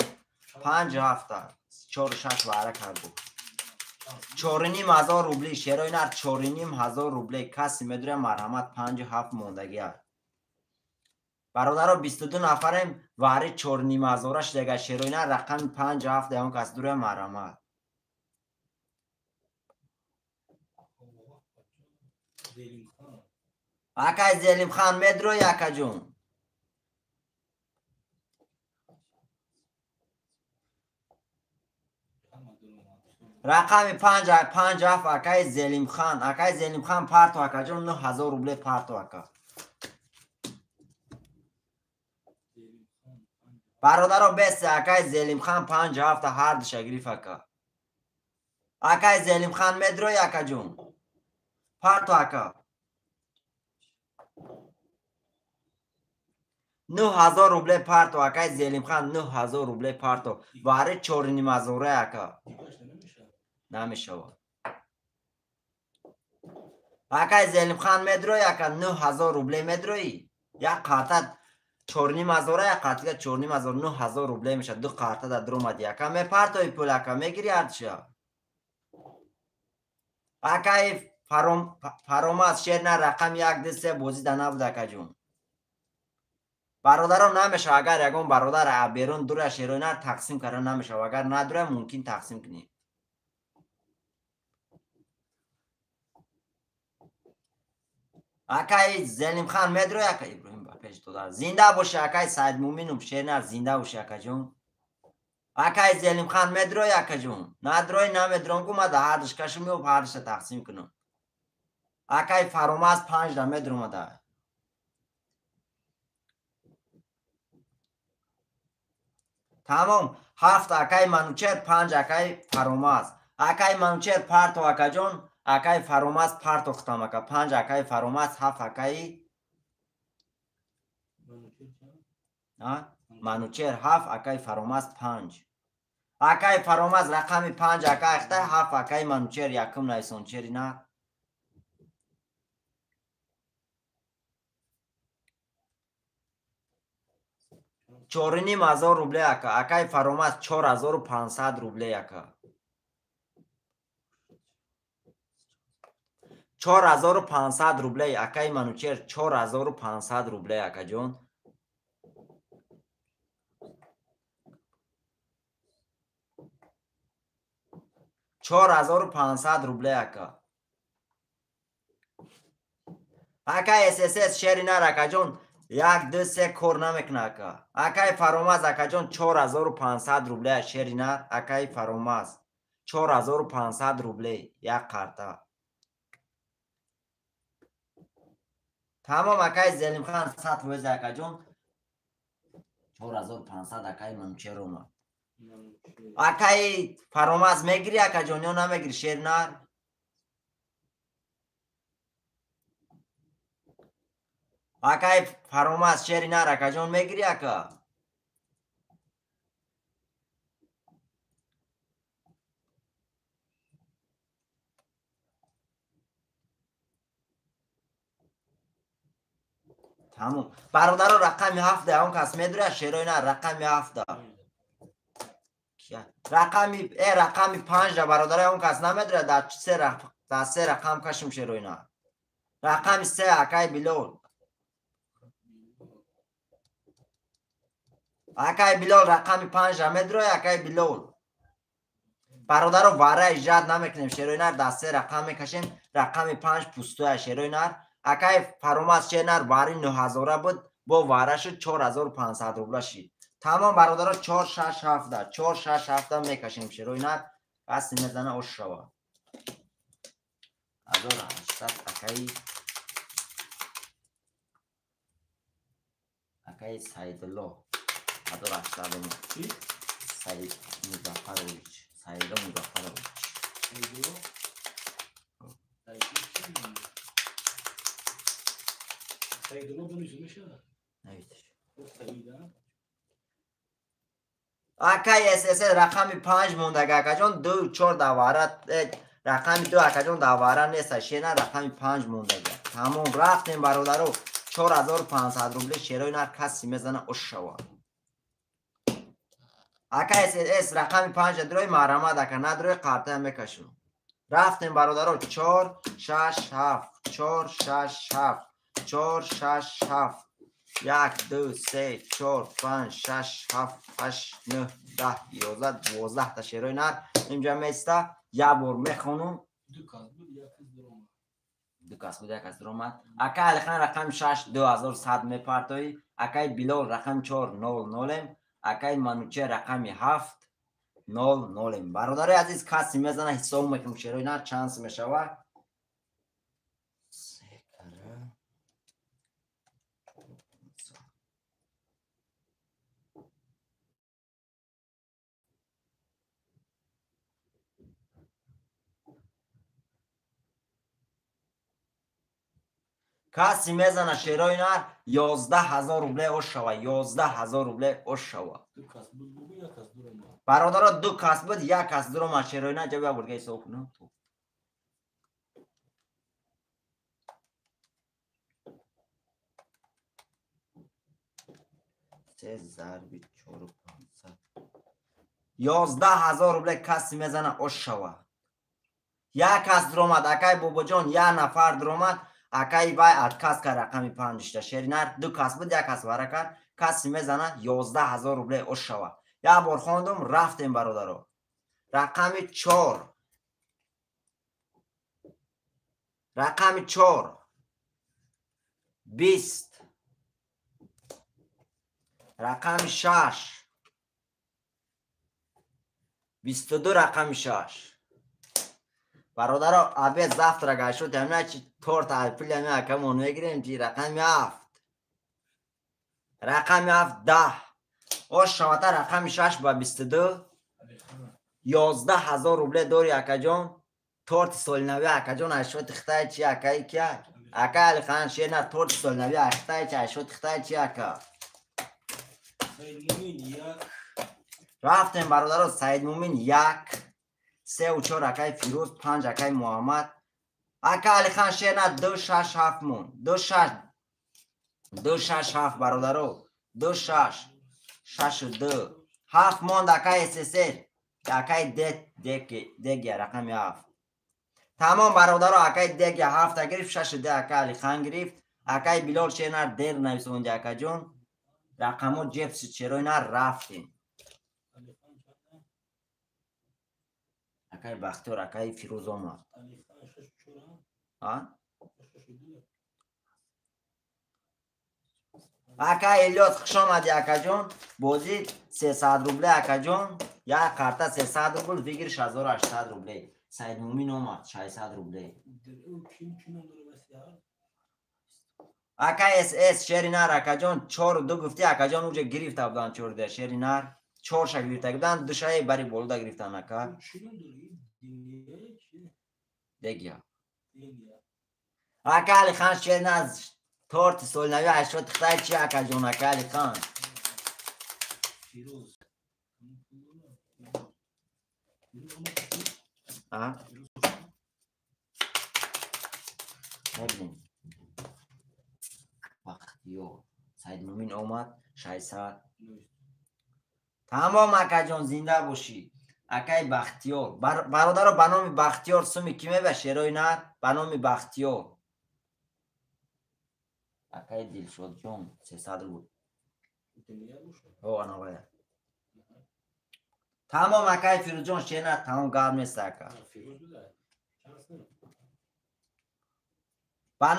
5 7 4 6 вара кард. 4,5 рубли шерои нар 4,5 рубли каси медра марҳамат 5 7 мондагӣ. Бародаро 22 нафарем вари 4,5 дега шерои нар рақами 5 7 он кас дура марҳамат. Акай Зелимхан медрои акаҷон. Рақами 5 5 7 акай Зелимхан. Акай Зелимхан парто акаҷон 9000 рубле парто ака. Бародаро бесе акай Зелимхан 5 7 ҳар душа гириф ака. Акай Зелимхан медрои акаҷон. Парто ака. 9000 рубле парто акай Зелимхан 9000 рубле парто. Вари 4,5 ака. Намешавад. Акай Зелимхан медрои ака 9000 рубле медрои. Як қарта 4,5 як қартига 4,5 9000 рубле мешавад. Ду қарта да дуромади ака мепартои пул ака мегири ҳардуша. Акай Фаромаз шер на рақами 1 2 3 бозӣ да набуд акаҷон. Бародаро намешава агар ягон бародар берун дура шерои нар тақсим карда намешава. Агар надура мумкин тақсим кунӣ. Акай Зелимхан медрои ака Иброҳим ба пеш дода. Зинда боши акай Саидмуминов шер нар зинда боши акаҷон. Акай Зелимхан медрои акаҷон. Надрои намедрон ку ма да ҳардуш кашум ё ҳардуша тақсим кунам. Акай Фаромаз 5 да медромада. Тамом 7 акай Манучер 5 акай Фаромаз. Акай Манучер парто акаҷон, акай Фаромаз парто хутам ака 5 акай Фаромаз 7 акай Манучер 7 акай Фаромаз 5. Акай Фаромаз рақами 5 акай ахта 7 акай Манучер якум найсончери на. 4,5 рубле ака. Акай Фаромаз 4500 рубле ака. 4500 рубле акай Манучер 4500 рубле акаҷон. 4500 рубле ака. Акай ССС шери нар акаҷон 1 2 3 кор намекуна ака. Акай Фаромаз акаҷон 4500 рубле шери нар акай Фаромаз 4500 рубле як қарта. Тамом акай Зелимхан 100% акаҷон 4500 акай Манучер омад. Акай Фаромаз мегири акаҷон ё намегири шер нар? Акай Фаромаз шери нар акаҷон мегири ака? Тамом. Бародаро рақами 7 он кас медура шерои нар рақами 7. Рақами 5 бародаро он кас намедура дар се рақам кашим шерои нар. Рақами 3 акай Билол. Акай Билол рақами 5 медрои, акай Билол. Бародаро вара ижад намекунем, шерои нар дасте рақам мекашем, рақами 5 пустоя шерои нар. Акай Фаромаз шер нар вари 9000 буд, бо вара шуд 4500 рубла шид. Тамом бародаро 4 6 7 4 6 7 мекашем шерои нар. Пас мезана ош шава. 1800 акай Саидулло 1800 Саид Музаффарович, Саидулло Музаффарович. Саидулло нависиш. Акай СС рақами 5 мондага акаҷон 2 4 давара рақами 2 акаҷон давара нест, шена рақами 5 мондага. Тамом рафтем бародаро 4500 рубле шерои нар каси мезана ош шава. Ака СС рақами 5 дрои маҳрамат ака надрои қартая мекашем. Рафтем бародаро 4 6 7 4 6 7 4 6 7 1 2 3 4 5 6 7 8 9 10 11 12 та шерои нар инҷа места. Як бор мехонум. Ду кас буд, як кас даромад. Ду кас буд, як кас даромад. Ака Алихан рақами 6 2100 мепартоӣ. Акай Билол рақами 4 0 0. Акай Мануче рақами 7 0 0. Бародарои азиз каси мезана ҳисоб мекунем шерои нар чанд мешава. Каси мезана шерои нар 11000 рубле ош шава, 11000 рубле ош шава. Бародаро ду кас буд, як кас дуромад шерои нар ҷавоб бурга ҳисоб кунам. Се зарби 4500. 11000 рубле каси мезана ош шава. Як кас дуромад, акай Бобоҷон як нафар дуромад. Акай вай отказ кард рақами 5 шери нар ду кас буд, як кас вара кард. Каси мезана 11000 рубле ош шава. Як бор хондум, рафтем бародаро. Рақами 4. Рақами 4. 20. Рақами 6. 22 рақами 6. Бародаро обед завтра гашуд, ҳамина чи торт пули ҳамин акамон мегирем, чи рақами 7. Рақами 7 10. Ош шавата рақами 6 ба 22. 11000 рубле дори акаҷон. Торти солинави акаҷон ашоти хитай чи акаи кия? Ака Алихан шена торти солинави хитай чи ашоти хитай чи ака? Рафтем бародаро Саидмумин 1 3 4 акай Фирӯз 5 акай Муҳаммад. Ака Алихан шена 2 6 7 мон. 2 6 2 6 7 бародаро. 2 6 6 2 7 монд акай ССР. Акай Дегия рақами 7. Тамом бародаро акай Дегия 7 гирифт, 6 2 акай Алихан гирифт. Акай Билол шена дер нависонди акаҷон. Рақамо ҷебси черои нар рафтем. Акай Бахтиёр, акай Фирӯз омад. Акай Элёс хуш омадӣ акаҷон. Бозӣ 300 рубле акаҷон. Як карта 300 рубл, выигрыш 1800 рубле. Саидмумин омад 600 рубле. Акай СС шери нар акаҷон 4 2 гуфтӣ акаҷон уҷа гирифта буданд 4 2 шери нар. 4 ша гирифта буданд, 2 шаи бари болуда гирифтан ака. Дегия. Ака Алихан шерназ торти солинави 80 хитай чи акаҷон ака Алихан. А? Мебинем. Бахтиёр. Саидмумин омад 600. Тамом акаҷон зинда бошӣ. Акай Бахтиёр. Бародаро ба номи Бахтиёр суми ки меба шерои нар? Ба номи Бахтиёр. Акай Дилшодҷон 300 рубл. О, ана вая. Тамом акай Фирӯзҷон, шена тамом гап нест ака. Ба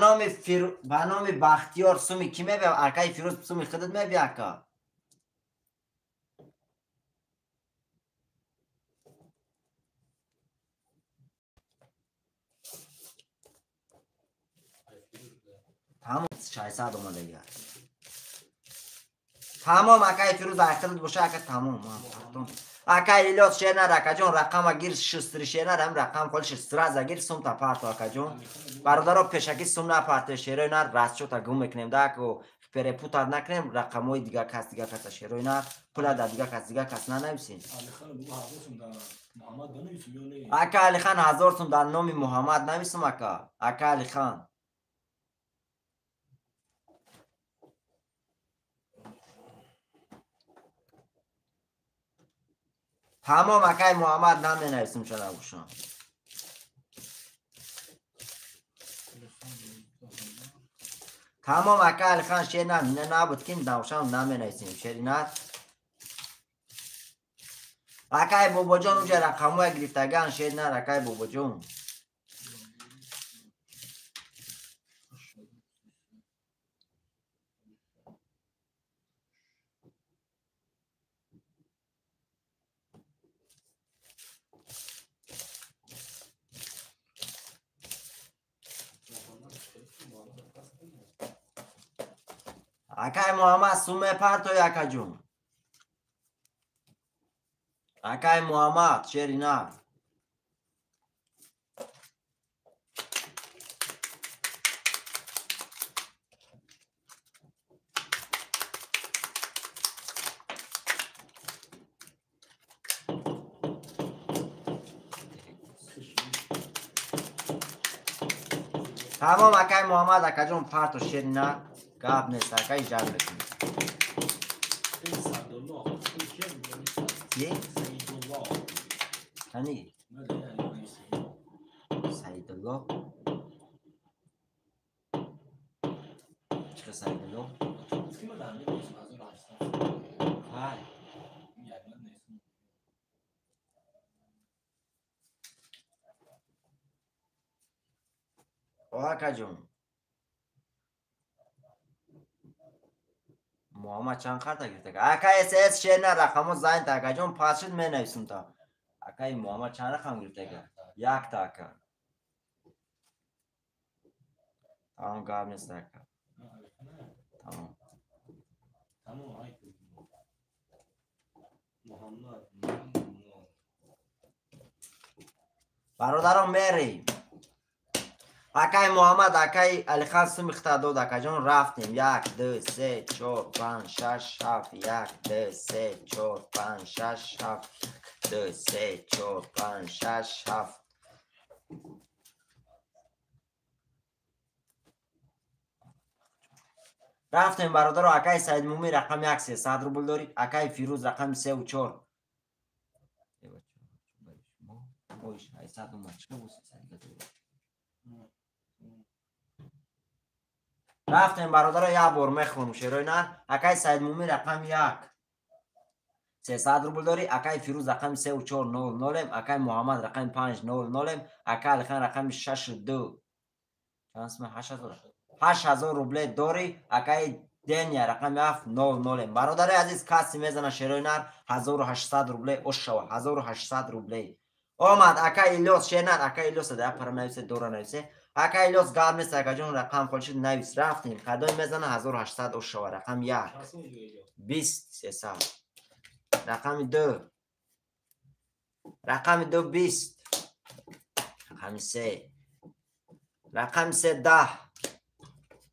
номи Бахтиёр суми кӣ мебия? Акай Фирӯз суми худат мебия ака? Тамом 600 омадагия. Тамом акай Фирӯз айхилат боша ака тамом. Акай Илёс шенар акаҷон рақама гир шустри шенар ҳам рақам холи шуст сразу гир сумта парто акаҷон. Бародаро пешакӣ сум напарте шерои нар расчота гум мекунем да ко перепутать накунем рақамҳои дигар кас дигар каса шерои нар пула дар дигар кас нанависем. Ака Алихан 1000 сум дар номи Муҳаммад нависум ака. Ака Алихан. Тамом акай Муҳаммад наменависум чара гӯшам. Тамом ака Алихан шер набуд ки навшам наменависем шеринат. Акай Бобоҷон уҷа рақамҳое гирифтаган шеринат акай Бобоҷон. Акай Муҳаммад сум мепартои акаҷон. Акай Муҳаммад шеринат. Тамом акай Муҳаммад акаҷон парто шеринат. Гап нест акай ижад мекунем. Кани? Саидулло? Чӣ Саидулло? Ҳай. О акаҷон. Муҳаммад чанд карта гирифта? Ака СС шена рақамо зайнта акаҷон пас шуд менависум та. Акаи Муҳаммад чанд рақам гирифта? Якта ака. Тамом гап нест ака. Тамом. Бародарон мерем. Акай Муҳаммад акай Алихан суми хита дод акаҷон рафтем. 1 2 3 4 5 6 7 1 2 3 4 5 6 7 2 3 4 5 6 7. Рафтем бародаро акай Саидмумин рақами 1 300 рубл дорӣ, акай Фирӯз рақами 3 ва 4. Рафтем бародаро як бор мехонум шерои нар. Акай Саидмумин рақами 1 300 рубл дорӣ, акай Фирӯз рақами 3 ва 4 0 0, акай Муҳаммад рақами 5 0 0, акай Алихан рақами 6 2. Чанд сум? 8000 рубле дорӣ, акай Дения рақами 7 0 0. Бародари азиз каси мезана шерои нар 1800 рубле ошава 1800 рубле. Омад акай Илёс шернар, акай Илёс да пара нависе дора нависе. Акай Илёс гап нест акаҷон рақам холишид навис рафтем. Кадои мезана 1800 ошава рақам 1 20 300 рақами 2 рақами 2 20 рақами 3 рақами 3 10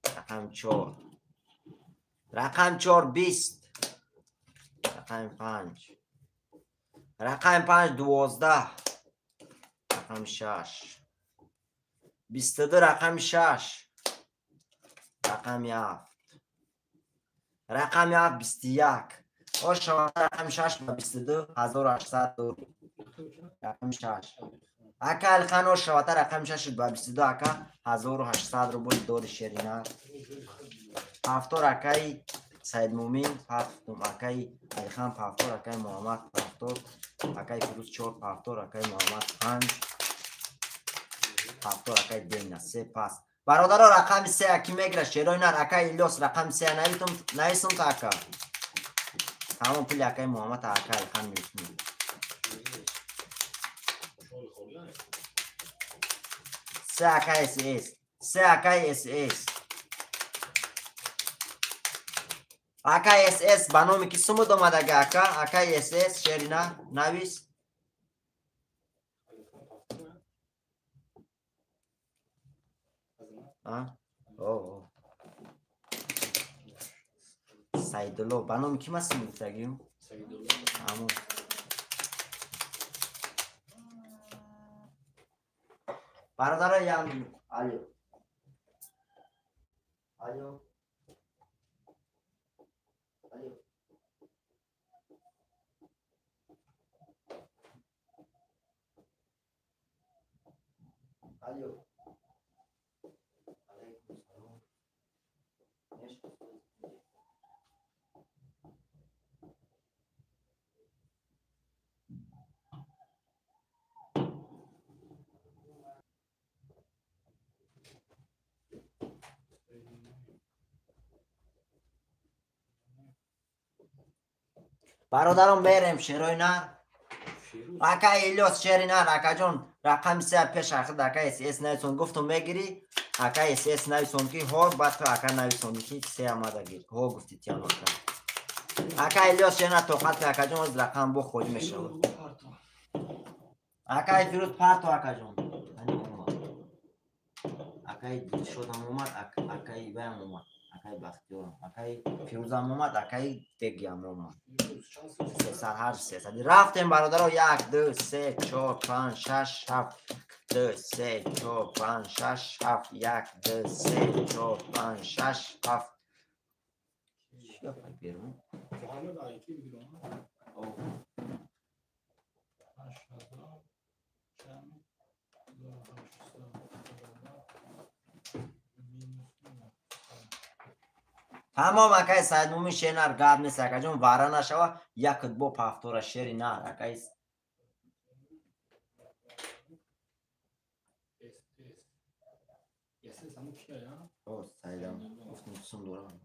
рақами 4 рақами 4 20 рақами 5 рақами 5 12 рақами 6 22 рақами 6 рақами 7 рақами 7 21 ошава рақами 6 ба 22 1800 дорӣ рақами 6 ака Алихан ошавата рақами 6 ба 22 ака 1800 рубл дорӣ шерина. Ҳафтор акаи Саидмумин пафтум, акаи Алихан пафтор, акаи Муҳаммад пафтор, акаи Фирӯз чор пафтор, акаи Муҳаммад панҷ пафтор, акаи Дена се пас. Бародаро, рақами се аки мегира шерои нар, акаи Илёс рақами се нависум та ака. Тамом пули акаи Муҳаммад акаи Алихан мегирем. Се акаи СС, се акаи СС. Акаи СС ба номи ки сумуд омадага ака, акаи СС шери нар навис. Саидулло ба номи ки ма сум гуфтагим? Амон. Бародаро, як минут. Алло. Алло. Алло. Алло. Алейкум салом. Бародарон, мерем шерои нар. Ака Илёс шери нар, акаҷон, рақами се пеш ахид ака СС нависон, гуфтум мегирӣ, ака СС нависон ки ҳо, баъд ту ака нависонӣ ки се омада гир. Ҳо гуфти тиям ака. Ака Илёс шери нар, тоқат кун акаҷон, оз рақам бо холӣ мешавад. Акаи Фирӯз парто акаҷон. Ани омад. Акаи Дилшодам омад, акаи ваям омад. Акаи Бахтиёрам, акаи Фирӯзам омад, акаи Дегиам омад. Сесад, ҳар сесад. Рафтем бародаро, як, ду, се, чор, панҷ, шаш, ҳафт. Ду, се, чор, панҷ, шаш, ҳафт. Як, ду, се, чор, панҷ, шаш, ҳафт. Чӣ гапай берун? Тамом акаи Саидмумин шери нар, гап нест акаҷон, вара нашава, якт бо пафтора шери нар, акаи О, Саидам, гуфтум сум дорам.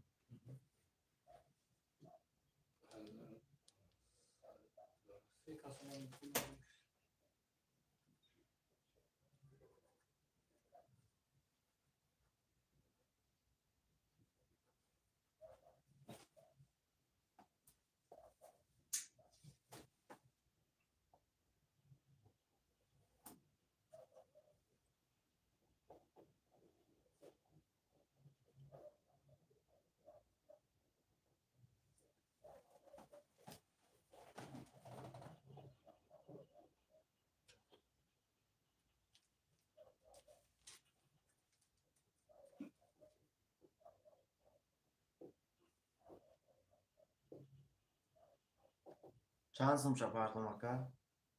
Чанд сумша партом ака?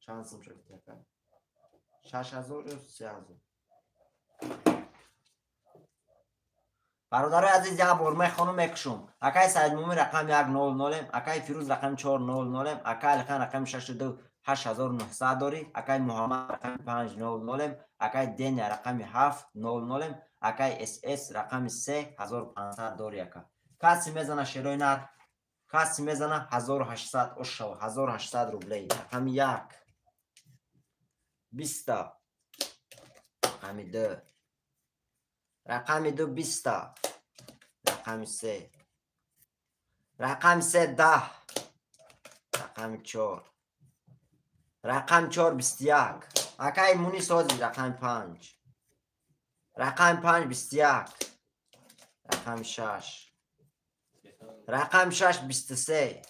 Чанд сумша гуфти ака? 6000 ё 3000? Бародарои азиз, як бор мехонум, мекушум. Акаи Саидмумин рақами 100, акаи Фирӯз рақами 400, акаи Алихан рақами 62 8900 дорӣ, акаи Муҳаммад рақами 500, акаи Деня рақами 700, акаи СС рақами 3500 дорӣ ака. Каси мезана шерои нар, каси мезана 1800 ошава, 1800 рублей. Рақами як, биста, рақами ду, рақами ду биста, рақами се, рақами се даҳ, рақами чор, рақами чор бисту як. Акаи Мунис ҳозир рақами панҷ, рақами панҷ бисту як, рақами шаш, рақами шаш бисту се,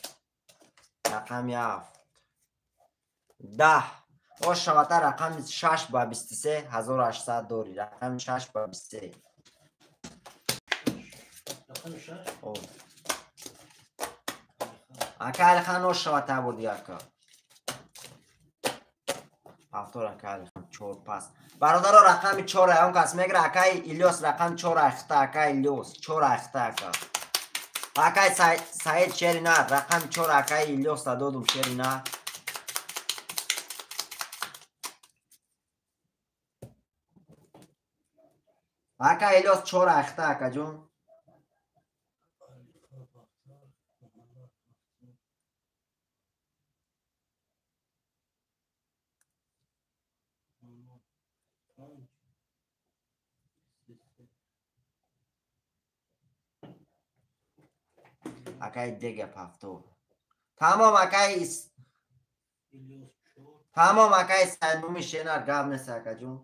рақами ҳафт, даҳ. Ош шавата рақами шаш ба бисту се 1800 дорӣ. Рақами шаш ба бисту се. Ака Алихан ош шавата бурди ака. Ҳафтор ака Алихан чор пас. Бародаро, рақами чор он кас мегира, акаи Илёс рақами чор ахта, акаи Илёс чор ахта ака. Акай Саид шерина рақами 4 акай Илёса додум шерина. Ака Илёс 4 ахта акаҷон. Акай дега пафто. Тамом акай тамом акай Саидмумин шенар гап нест акаҷон.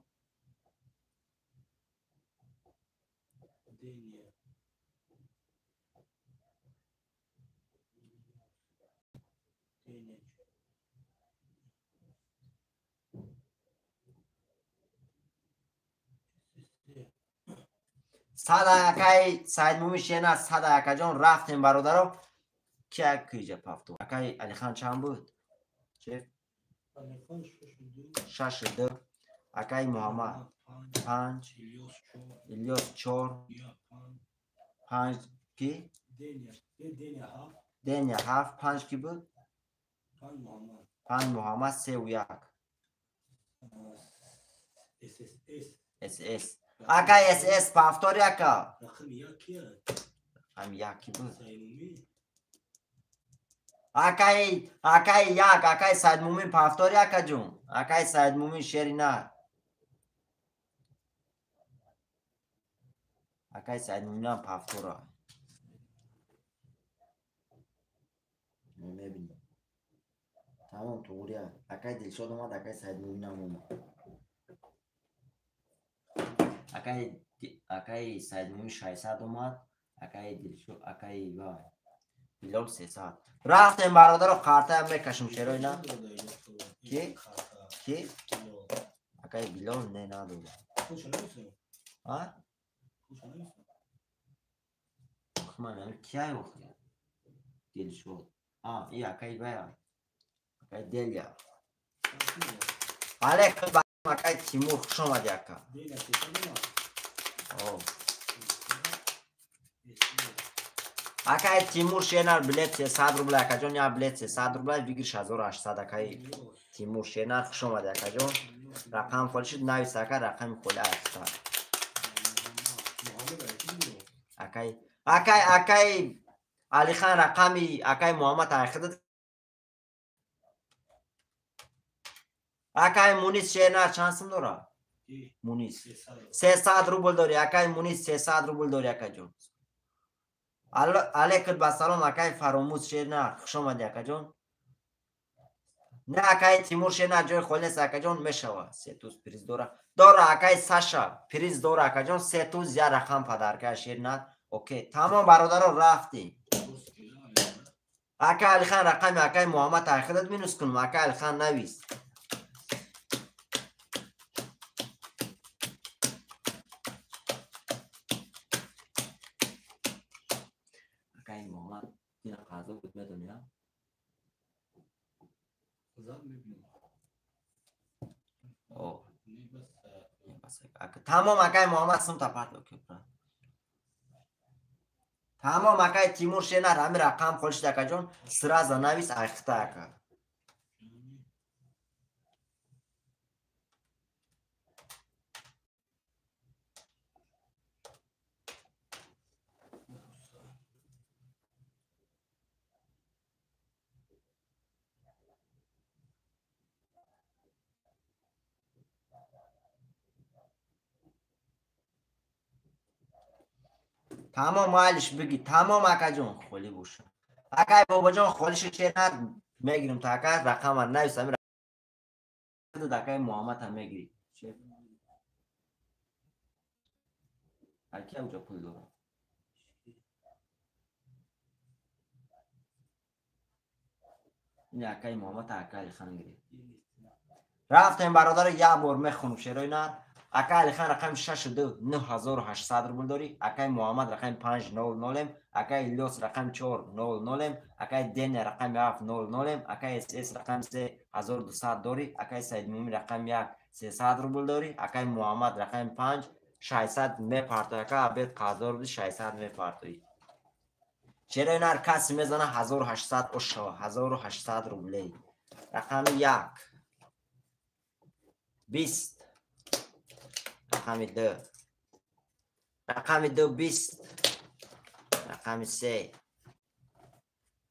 Сада акай Саидмумин шенар сада акаҷон рафтем бародаро. Ки акиҷа пафто? Акай Алихан чанд буд? Че? 6 2. Акай Муҳаммад 5, Илёс 4, 5 ки? Деня 7, 5 ки буд? 5 Муҳаммад 3 1. СС. Акай СС пафтори ака. Рақами 1 ки буд? Акай акай 1 акай Саидмумин пафтори акаҷон. Акай Саидмумин шерина. Акай Саидмуминам пафтора. Мебинем. Тамом туғрия. Акай Дилшод омад, акай Саидмуминам омад. Акай Саидмумин 600 омад, акай Дилшод, акай вай Билол 300. Рафтем бародаро қартаям мекашем шерои на? Ки? Ки? Акай Билол не надода. А? Ман кияй охи? Дилшод. А, и акай вай. Акай Делия. Алек акай Тимур хуш омади ака. Акай Тимур шенар билет 300 рубля акаҷон, я билет 300 рубля выигрыш 1800 акай Тимур шенар хуш омади акаҷон. Рақам холи шуд навис ака рақами холи аста. Акай акай акай Алихан рақами акай Муҳаммад айхидат. Акай Мунис шенар чанд сум дора? Мунис 300 рубл дори акай Мунис 300 рубл дори акаҷон. Алейкум ба салом акай Фаромуз шенар хуш омади акаҷон. Не акай Тимур шенар ҷои холи нест акаҷон мешава. Се туз приз дора. Дора акай Саша приз дора акаҷон се туз я рақам падарка шенар. Окей тамом бародаро рафтем. Акай Алихан рақами акай Муҳаммад айхидат минус кунам акай Алихан навис. Тамом акай Муҳаммад сум тапарт. Тамом акай Тимур шенар ҳами рақам холи шуд акаҷон сразу навис айхта ака. Тамом майлиш биги тамом акаҷон холи боша. Акай бобоҷон холиши шенар мегирим та ака рақама навис ҳами акай Муҳаммад ҳам мегири. Аки уҷа пул дора. Ин акай Муҳаммад акай Алихан гирифт. Рафтем бародаро як бор мехонум шерои нар. Акай Алихан рақами 6 2 9800 рубл дорӣ. Акай Муҳаммад рақами 5 0 0, акай Илёс рақами 4 0 0, акай Деня рақами 7 0 0, акай СС рақами 3 1200 дорӣ, акай Саидмумин рақами 1 300 рубл дорӣ, акай Муҳаммад рақами 5 600 мепартоӣ. Ака абед қарздор буди 600 мепартоӣ. Шерои нар каси мезана 1800 ошава, 1800 рублей. Рақами 1 20, рақами 2, рақами 2 20, рақами 3,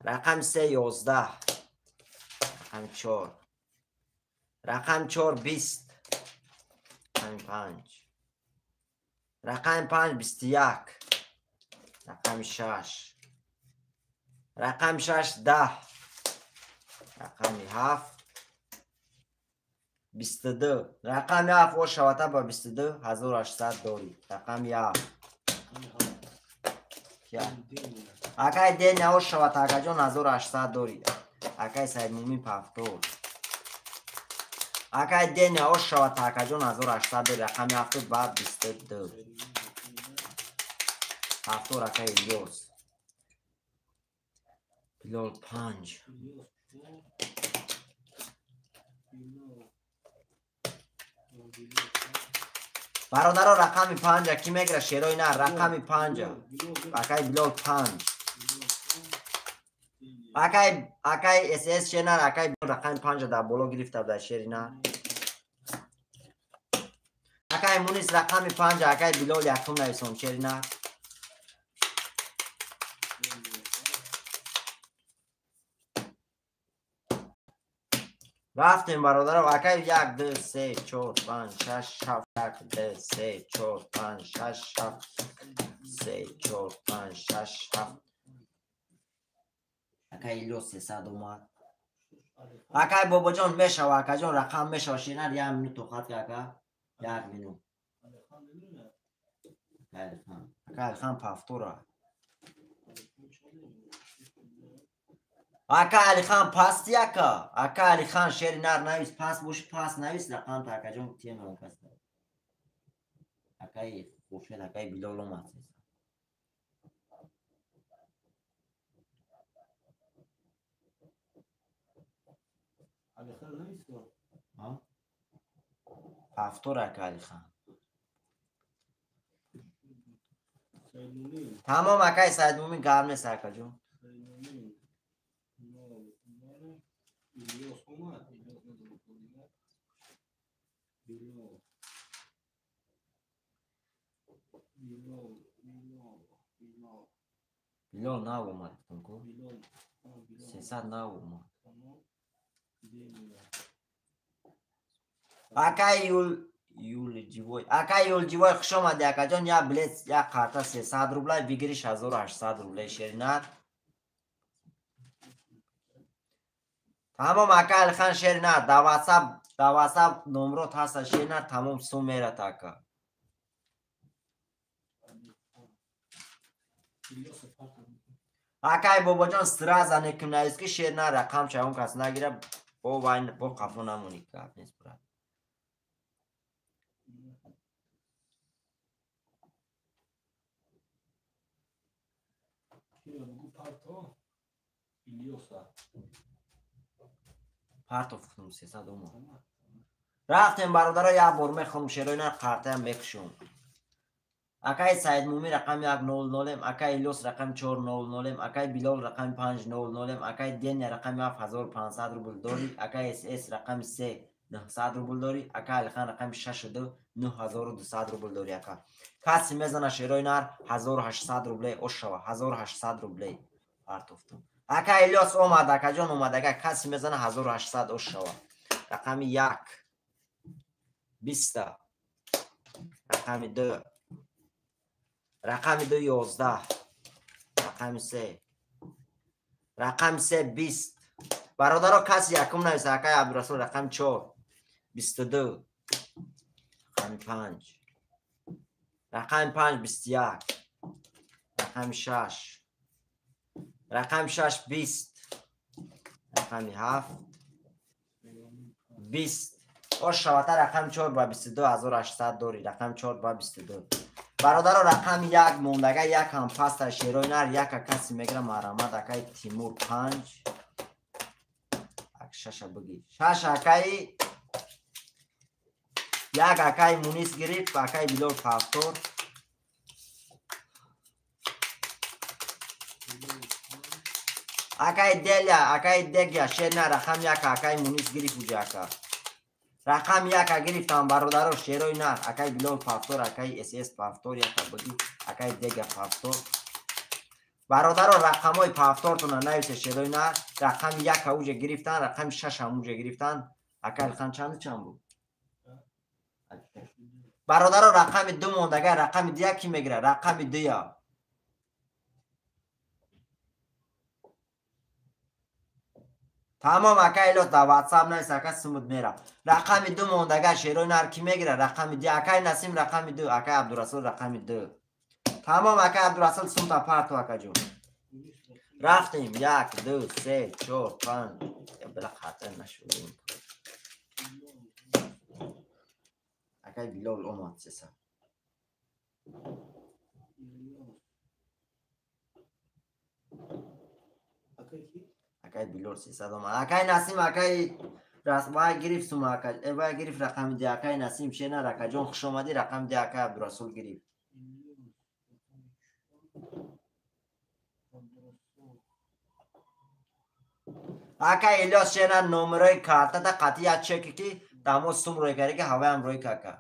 рақами 3 11, рақами 4, рақами 4 20, рақами 5, рақами 5 21, рақами 6, рақами 6 10, рақами 7 22, рақами 7 ошавата ба 22 1800 дорӣ. Рақами 7 акай Деня ошавата акаҷон 1800 дорӣ. Акай Саидмумин пафтор. Акай Деня ошавата акаҷон 1800 дорӣ. Рақами 7 ба 22 пафтор. Акай Илёс Билол 5. Бародаро рақами 5 ки мегира шерои на рақами 5 акай Билол 5 акай акай СС шенар акай рақами 5 дар боло гирифта дар шери на акай Мунис рақами 5 акай Билол якум нависон шери на. Рафтем бародаро акай 1 2 3 4 5 6 7 1 2 3 4 5 6 7 3 4 5 6 7. Акай Илёс 300 омад. Акай Бобоҷон мешава акаҷон рақам мешава шинар 1 минут тоқат ка ака 1 минут. Акай Алихан пафтора. Ака Алихан пасти ака. Ака Алихан шери нар навис пас боши пас навис рақам та акаҷон тема каста. Акай Хуршед акай Билол омад. Алихан навис ҳа? Пафтор ака Алихан. Тамом акай Саидмумин гарм нест акаҷон. Билол нав омад гуфтам ку. 300 нав омад. Акай Юлҷивой. Акай Юлҷивой хуш омадӣ акаҷон. Як билет як карта 300 рубла бигириш 1800 рублей шеринар. Тамом ака Алихан шеринар дар WhatsApp дар WhatsApp номрот ҳаста шеринар тамом сум мерат ака. Акай Бобоҷон сразу неким навис ки шеринар рақам чаён кас нагира бо вайн бо қафо намонӣ гап нест брат. Партов худум 300 омад. Рафтем бародаро як бор мехонум шерои нар қартаям мекушум. Акай Саидмумин рақами 100, акай Илёс рақами 400, акай Билол рақами 500, акай Деня рақами 7500 рубл дорӣ, акай СС рақами 3 900 рубл дорӣ, акай Алихан рақами 6 9200 рубл дорӣ ака. Каси мезана шерои нар 1800 рублей ошава, 1800 рублей партофтум. Ака Илёс омад, акаҷон омад, ака каси мезана 1800 ошава. Рақами 1 20, рақами 2, рақами 2 11, рақами 3, рақами 3 20. Бародаро каси якум нависа акай Абдурасул рақами 4 22, рақами 5, рақами 5 21, рақами 6, рақами 6 20, рақами 7 20. Ошавата рақами 4 ба 22800 дорӣ. Рақами 4 ба 22. Бародаро рақами 1 мондага як ҳам паста шерои нар яка каси мегира марамад акай Тимур 5 ак шаша бигир. Шаш акай як акай Мунис гирифт, акай Билол пафтор. Акай Деля, акай Дегя, шер на рақам яка, акай Мунис гирифт уҷа ака. Рақам яка гирифтам бародаро, шерои нар, акай Билол повтор, акай СС повтор, яка буди, акай Дега повтор. Бародаро рақамҳои повтортона нависе шерои нар, рақами яка уҷа гирифтан, рақами шашам уҷа гирифтан. Акай Илхан чанду чанд буд? Бародаро рақами ду мондага, рақами дуя ки мегира? Рақами дуя. Тамом ака Илос дар WhatsApp навис ака сумуд мера. Рақами ду мондага шерои нар ки мегира? Рақами ду. Акай Насим рақами ду, акай Абдурасул рақами ду. Тамом акай Абдурасул сумта парту акаҷон. Рафтем 1 2 3 4 5. Била хатар нашудем. Акай Билол омад сеса. Акай Билол сесад омад. Акай Насим, акай вай гирифт сума ака, вай гирифт рақами ди. Акай Насим шена ракаҷон хуш омадӣ, рақами ди акай Абдурасул гирифт. Акай Илёс шена номерои картата қатъи як чеке ки дамо сум рӯй карди ки ҳаваям рӯй кака.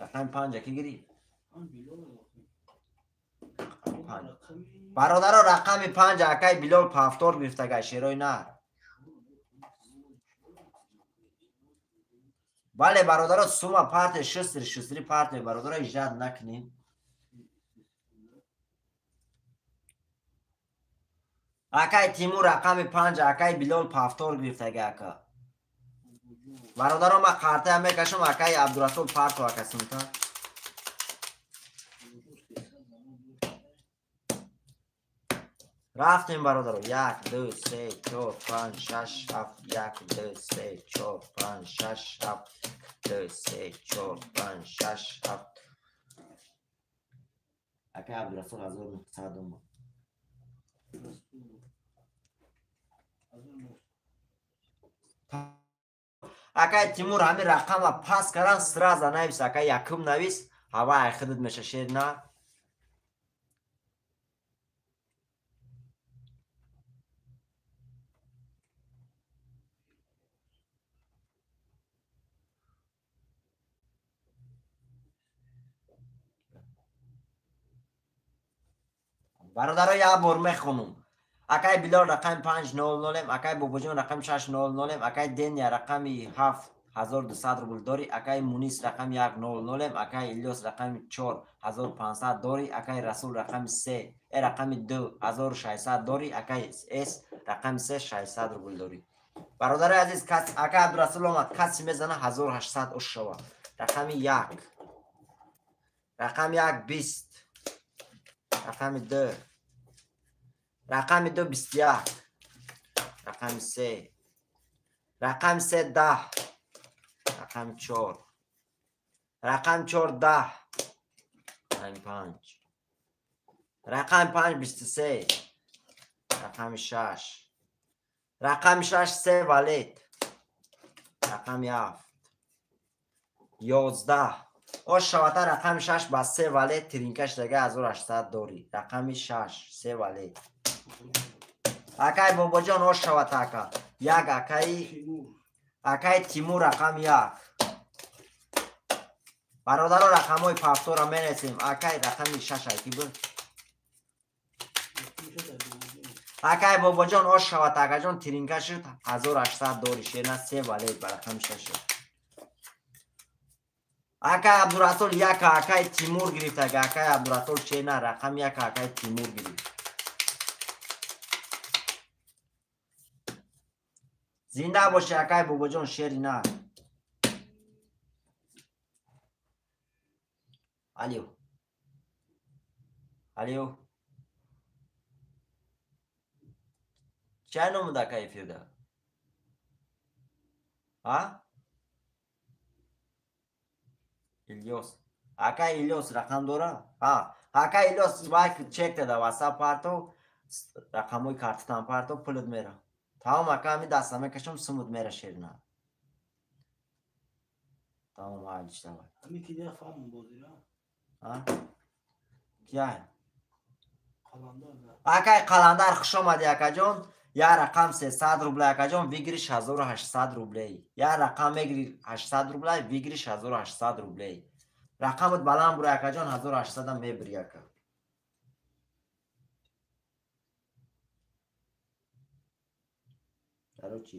Рақами панҷа ки гирифт? Бародаро рақами панҷ акай Билол повтор гирифтага шерои нар. Бале бародаро сума парте шустри шустри парте бародаро ижад накунем. Акай Тимур рақами панҷ акай Билол повтор гирифтага ака. Бародаро ма қартая мекашам акай Абдурасул парто ака сумта. Рафтем бародаро 1 2 3 4 5 6 7 1 2 3 4 5 6 7 2 3 4 5 6 7. Акай Абдурасул 1900 омад. Акай Тимур ҳамин рақама пас кардан сразу навис акай якум навис ҳава айхидит меша шер на. Бародаро як бор мехонум. Акай Билол рақами 500, акай Бобоҷон рақами 600, акай Деня рақами 7200 рубл дорӣ, акай Мунис рақами 100, акай Илёс рақами 4500 дорӣ, акай Расул рақами 3, рақами 2600 дорӣ, акай С рақами 3 600 рубл дорӣ. Бародарои азиз, акай Абдурасул омад, каси мезана 1800 ош шава. Рақами 1. Рақами 1 20. Рақами 2. Рақами 2 21. Рақами 3. Рақами 3 10. Рақами 4. Рақами 4 10. Рақами 5. Рақами 5 23. Рақами 6. Рақами 6 3 валет. Рақами 7. 11. Ош шавата рақами 6 ба 3 валет тиринкаш дага 1800 дорӣ. Рақами 6 3 валет. Акай Бобоҷон ош шавата ака. Як акай Тимур рақами 1. Бародаро рақамҳои повтора менесем. Акай рақами 6 ай ки буд? Акай Бобоҷон ош шавата акаҷон тиринка шуд 1800 дорӣ. Шена 3 валет ба рақами 6. Акай Абдурасул 1 акай Тимур гирифтага. Акай Абдурасул шена рақами 1 акай Тимур гирифт. Зинда боши акай Бобоҷон шери нар. Алё. Алё. Чай номуд акай эфирда? А? Илёс. Акай Илёс рақам дора? А, акай Илёс вай чек дада WhatsApp парто, рақамҳои картатан парто пулут мера. Тамом ака ҳамин даста мекашам сумут мера шерина. Тамом алиш давай. Ҳамин ки дия фаҳмам бозира. А? Кия? Акай Қаландар хуш омадӣ, акаҷон. Як рақам 300 рублей, акаҷон, выигрыш 1800 рублей. Як рақам мегири 800 рублей, выигрыш 1800 рублей. Рақамат баланд бура, акаҷон, 1800 мебири, ака. Короче,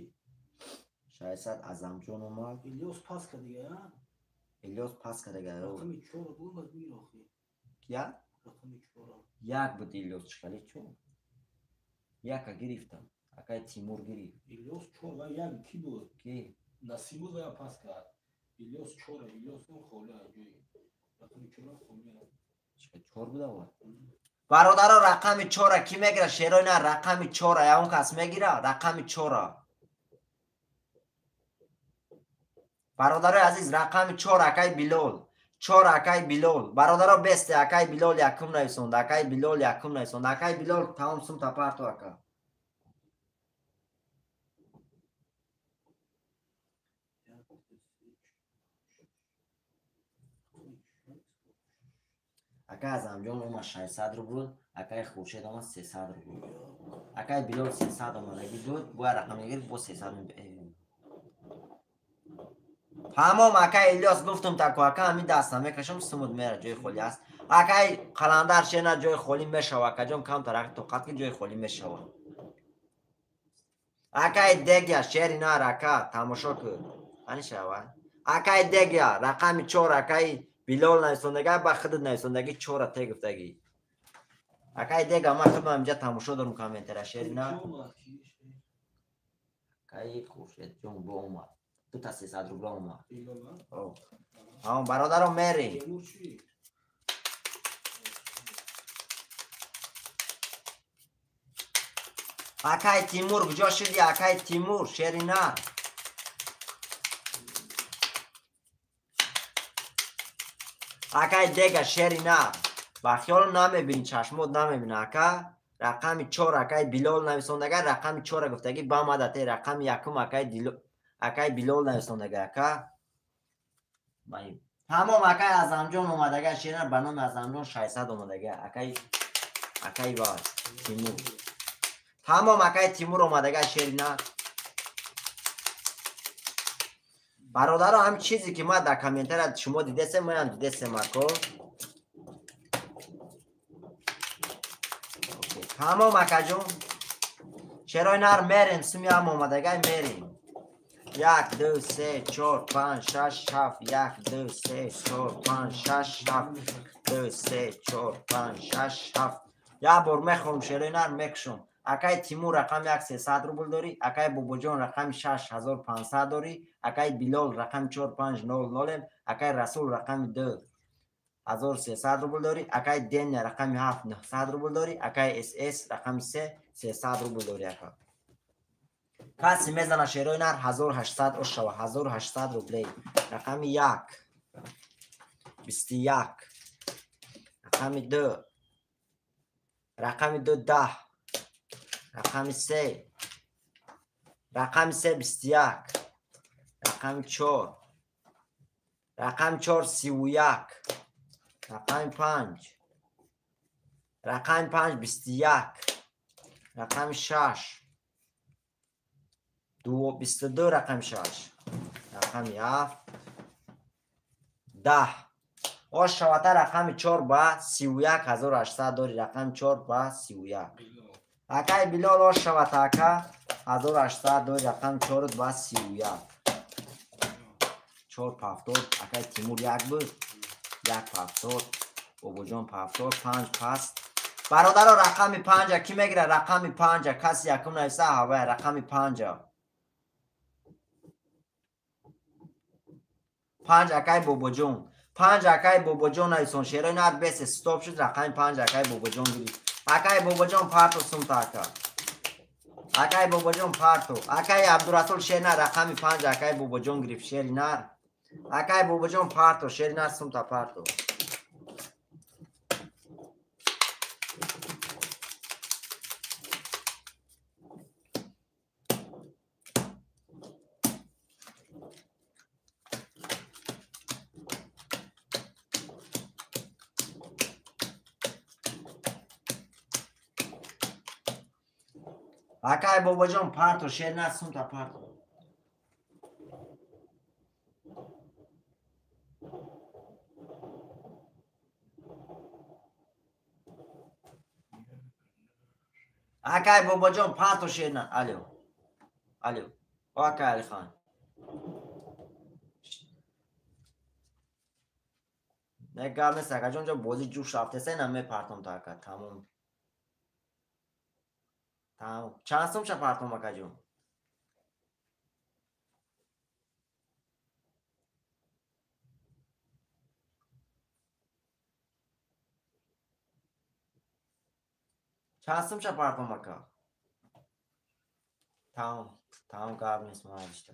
600 Азамҷон омад. Илёс пас кардига, а? Илёс пас кардига. Рақами 4 буд, баз бигир охи. Кия? Рақами 4. Як буд Илёс, чӣ чу? Яка гирифтам. Акай Тимур гирифт. Илёс 4 ва як ки буд? Ки? Насиб буд ва я пас кард. Илёс 4, Илёс он холӣ ҷои. Рақами 4 холӣ. Чӣ 4 буда ва? Бародаро, рақами 4 ки мегира? Шерои на рақами 4 ягон кас мегира? Рақами 4. Бародарои азиз, рақами 4 акай Билол. 4 акай Билол. Бародаро, бесте акай Билол якум нависонд. Акай Билол якум нависонд. Акай Билол тамом сум тапарту ака. Акай Азамҷон омад 600 рубл, акай Хуршед омад 300 рубл. Акай Билол 300 омадаги буд, бояд рақам мегирифт, бо 300. Тамом, акай Илёс, гуфтум тако, ака, ҳамин даста мекашам, сумуд мера, ҷои холӣ аст. Акай Қаландар шена ҷои холӣ мешава, акаҷон, камтар тоқат ки ҷои холӣ мешава. Акай Дегя, шери нар, ака, тамошо кун. Ани шава. Акай Дегя, рақами 4 акай Билол нависондага, ба худат нависондаги 4 те гуфтаги. Акай Дега, ман худам инҷа тамошо дорум комментара, шери нар. Акай Хуршедҷон бо омад. Дута 300 рубла омад. Ҳа, бародаро, мери. Акай Тимур куҷо шуди? Акай Тимур, шери нар. Акай Дега, шери нар. Ба хиёлам намебини, чашмот намебина, ака. Рақами 4 акай Билол нависондага, рақами 4 гуфтаги ба мадате, рақами 1 акай Билол нависондага, ака. Тамом, акай Азамҷон омадага, шерина ба номи Азамҷон 600 омадага, акай ва Тимур. Тамом, акай Тимур омадага, шерина. Бародаро, ҳам чизе ки ман дар комментария шумо дидесем, манам дидесем, ако. Тамом, акаҷон. Шерои нар мерем, сумиам омадагай мерем. 1, 2, 3, 4, 5, 6, 7, 1, 2, 3, 4, 5, 6, 7, 2, 3, 4, 5, 6, 7. Як бор мехонам, шерои нар мекушам. Акай Тимур рақами 1 300 рубл дорӣ, акай Бобоҷон рақами 6 1500 дорӣ, акай Билол рақами 4 500, акай Расул рақами 2 1300 рубл дорӣ, акай Деня рақами 7 900 рубл дорӣ, акай СС рақами 3 300 рубл дорӣ, ака. Каси мезана шерои нар 1800 ош шава, 1800 рублей. Рақами 1 21, рақами 2, рақами 2 10, рақами 3, рақами 3 21, рақами 4, рақами 4 31, рақами 5, рақами 5 21, рақами 6 22, рақами 6, рақами 7 10. Ош шавата рақами 4 ба 31800 дорӣ, рақами 4 ба 31. Акай Билол ош шавата, ака, 1800 дорӣ, рақами 4 ба 31. 4 пафтор, акай Тимур 1 буд, 1 пафтор, Бобоҷон пафтор, 5 паст. Бародаро, рақами 5 ки мегира? Рақами 5 каси якум нависа, ҳавая рақами 5. 5 акай Бобоҷон. 5 акай Бобоҷон нависон. Шерои нар бесе стоп шуд, рақами 5 акай Бобоҷон гирифт. Акай Бобоҷон парто сумта, ака. Акай Бобоҷон парто. Акай Абдурасул шери нар рақами 5 акай Бобоҷон гирифт, шери нар. Акай Бобоҷон парто, шери нар сумта парто. Акай бобоҷон парто шер на сумта парто. Акай бобоҷон парто шер на. Алё. Алё. Акай Алихан. Не гап нест акаҷон, ҷо бозӣ ҷӯш рафтеса ина мепартом та ака, тамом. Тамом. Чанд сум ша партом акаҷон? Чанд сум ша партом ака? Тамом, тамом гап нест маалишта.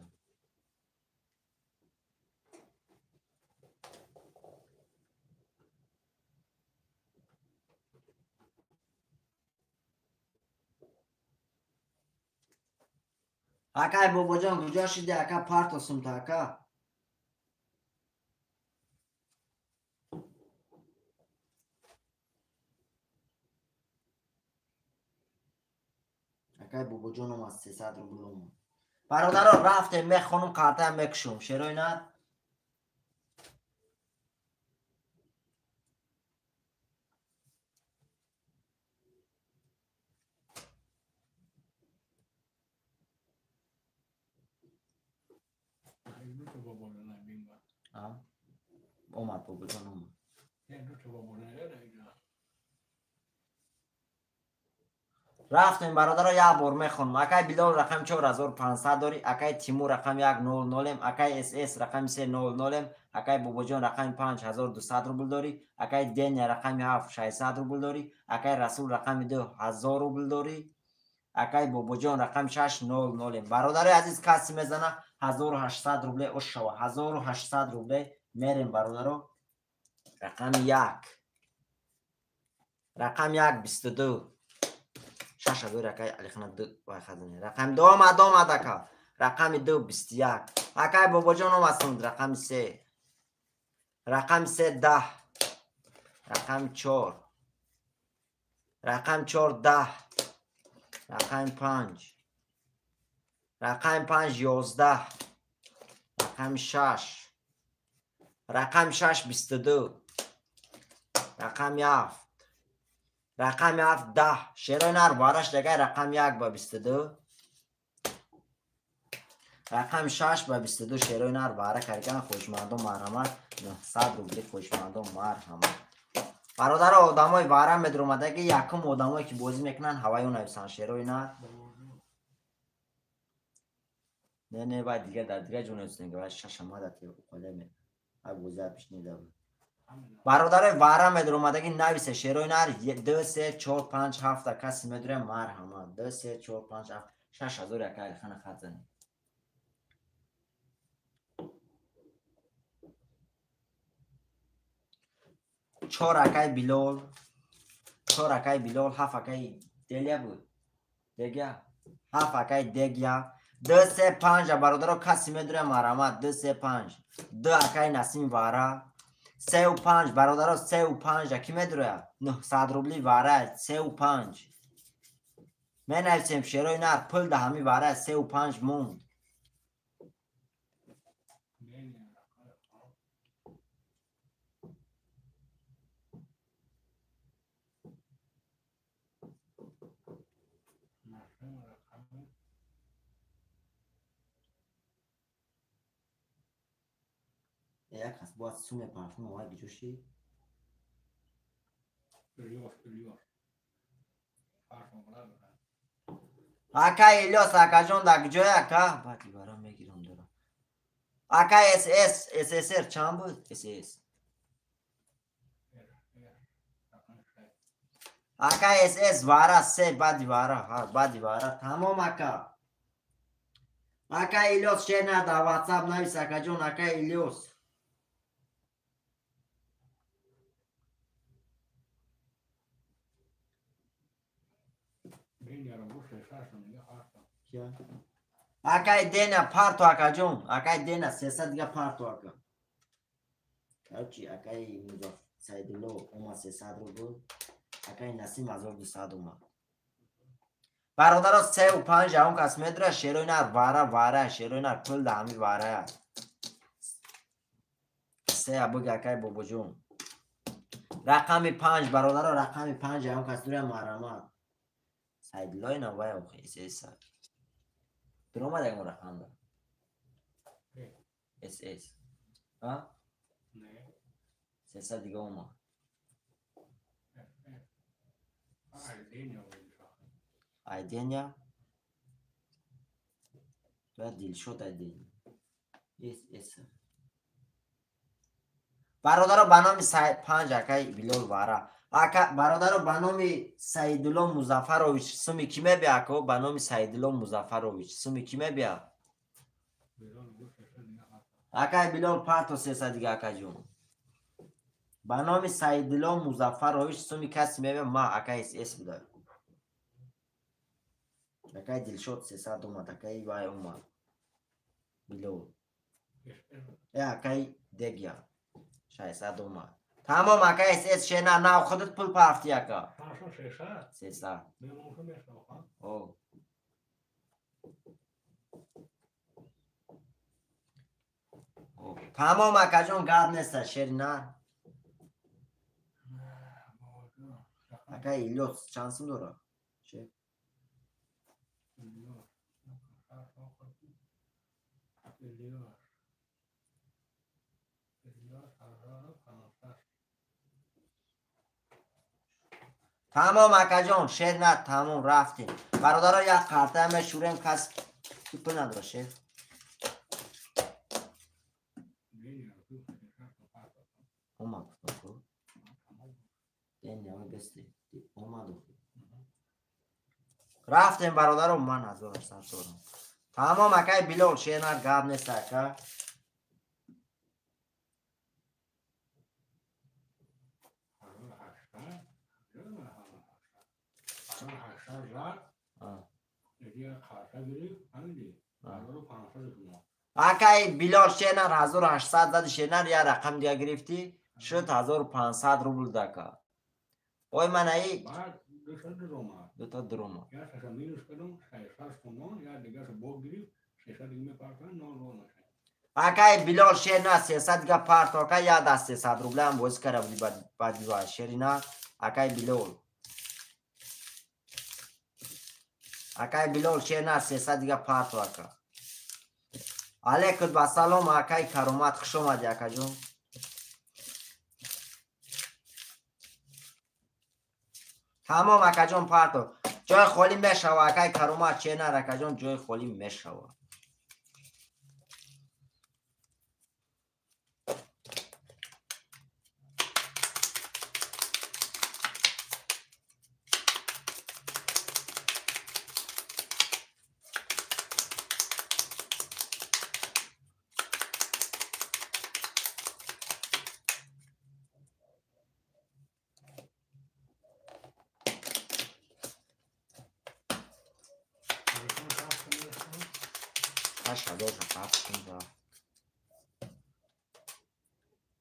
Акай бобоҷон куҷо шиди ака парто сумта ака? Акай бобоҷоном аз 300 рубл омад. Бародаро рафтем мехонум қартаям мекушум. Шерои нар? Омад бобоҷон омад. Рафтем бародаро як бор мехонам. Акай Билол рақами 4500 дорӣ, акай Тимур рақами 100, акай СС рақами 300, акай Бобоҷон рақами 5200 рубл дорӣ, акай Деня рақами 7600 рубл дорӣ, акай Расул рақами 2000 рубл дорӣ, акай Бобоҷон рақами 600. Бародарои азиз касе мезана 1800 рубле ош шава. 1800 рубле мерем бародаро. Рақами 1. Рақами 1 22. 6000 акай Алихана 2 вай хазане. Рақами 2 омад омад ака. Рақами 2 21. Акай Бобоҷон омад рақами 3. Рақами 3 10. Рақами 4. Рақами 4 10. Рақами 5. Рақами 5 11. Рақами 6. Рақами 6 22. Рақами 7. Рақами 7 10. Шерои нар бараш дагай рақами 1 ба 22. Рақами 6 ба 22 шерои нар бара кардан хушмандон марҳамат 900 рубли хушмандон марҳамат. Бародаро одамои вара медромадаги якум одамое ки бозӣ мекунанд ҳаваё нависанд шерои нар. Не не баъд дигар дар дигар ҷо нависанд вай шаша мадат қоле ме. Ай бозӣ пишнида буд. Бародарои вара медромадаги нависе шерои нар 2 3 4 5 7 каси медурем марҳамат 2 3 4 5 7 6000 яка Алихана хат занед. 4 акай Билол, 4 акай Билол, 7 акай Делия буд. Дегя. 7 акай Дегя. 2 3 5 бародаро каси медурем марҳамат 2 3 5. 2 акай Насим вара. 3 5 бародаро 3 5 ки медуроя? 900 рубли вара 3 5. Менависем шерои нар пул да ҳами вара 3 5 монд. Як кас бояд суме парфюм овард гиҷоши? Акай Илёс акаҷон дар куҷое ака? Баъд ибара мегирам дора. Акай СС ССР чанд буд? СС. Акай СС вара се баъди вара, ҳа баъди вара. Тамом ака. Акай Илёс шер на дар WhatsApp навис акаҷон, акай Илёс. Акай Дена парто акаҷон, акай Дена 300 дига парто ака. Короче, акай Музаф Сайдулло омад 300 рубл, акай Насим 1200 омад. Бародаро 3 ва 5 он кас медра шерои нар вара вара шерои нар пул да ҳами вара. Се абуг акай бобоҷон. Рақами 5 бародаро рақами 5 он кас дура марамат. Сайдлой на вай охи СС. Дуромад ягон рақам да. СС. А? Не. 300 дига омад. Айдения. Бояд Дилшод Айдения. С С. Бародаро ба номи 5 акай Билол вара. Ака бародаро ба номи Саидулло Музафарович суми ки мебия ако ба номи Саидулло Музафарович суми ки мебия? Акай Билол парто 300 дига акаҷон. Ба номи Саидулло Музафарович суми каси мебия ма акай СС буда. Акай Дилшод 300 омад, акай вай омад. Билол. Акай Дегя 600 омад. Тамом акай СС шена нав худат пул пафти ака. 300. О. Тамом акаҷон гап неста шерина. Акай Илёс чанд сум дора? Шер. Тамом акаҷон шер на тамом рафтем. Бародаро як қарта мешурем кас пул надора шер. Омад гуфтам ку. Омад. Рафтем бародаро ман 1800 дорам. Тамом акай Билол шер на гап нест ака. Акай Билол шер 1800 зади шер я рақам дига гирифтӣ шуд 1500 рубл дака. Ой манаи дута дурома. Акай Билол шер на 300 дига парто ака я даст 300 рублям боз кара буди бадива шерина акай Билол. Акай Билол шер на 300 дига парто ака. Алейкум ба салом акай Каромат хуш омадӣ акаҷон. Тамом акаҷон парто. Ҷои холӣ мешава акай Каромат шер на акаҷон ҷои холӣ мешава.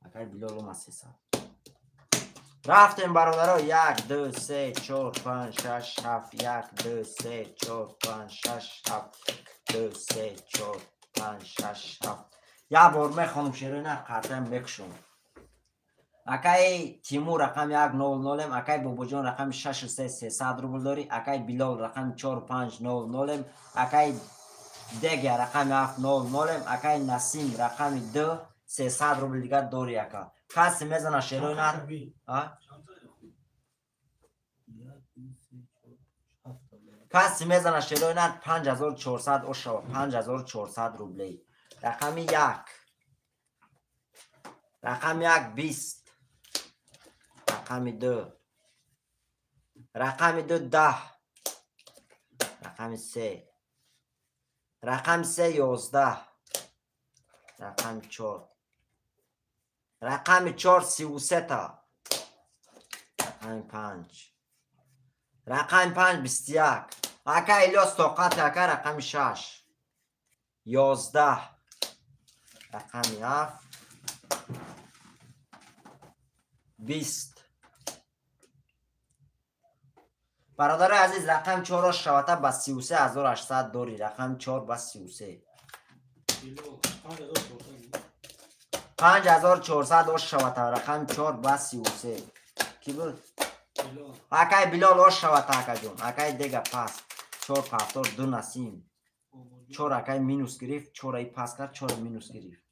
Акай Билол омад 300. Рафтем бародаро 1 2 3 4 5 6 7 1 2 3 4 5 6 7 2 3 4 5 6 7. Я бор мехонам шерои на қартаям мекушам. Акай Тимур рақами 100, акай Бобоҷон рақами 6 300 рубл дорӣ, акай Билол рақами 4 5 0 0, акай Дегя рақами 7 0 0, акай Насим рақами 2 300 рубл дигар дорӣ ака. Касе мезана шерои нар? Касе мезана шерои нар 5400 ошава, 5400 рублей. Рақами 1. Рақами 1 20. Рақами 2. Рақами 2 10. Рақами 3. Рақами 3 11. Рақами 4. Рақами 4 33 та. Рақами 5. Рақами 5 21. Ака Илёс тоқат ака рақами 6. 11. Рақами 7. 20. Бародари азиз, рақами 4 шавата ба 33800 дори. Рақами 4 ба 33. 5400 ош шавата. Рақами 4 ба 33. Ки буд? Акай Билол ош шавата, акаҷон. Акай дега пас. 4 пафтор 2 Насим. 4 акай минус гирифт, 4 ай пас кард, 4 минус гирифт.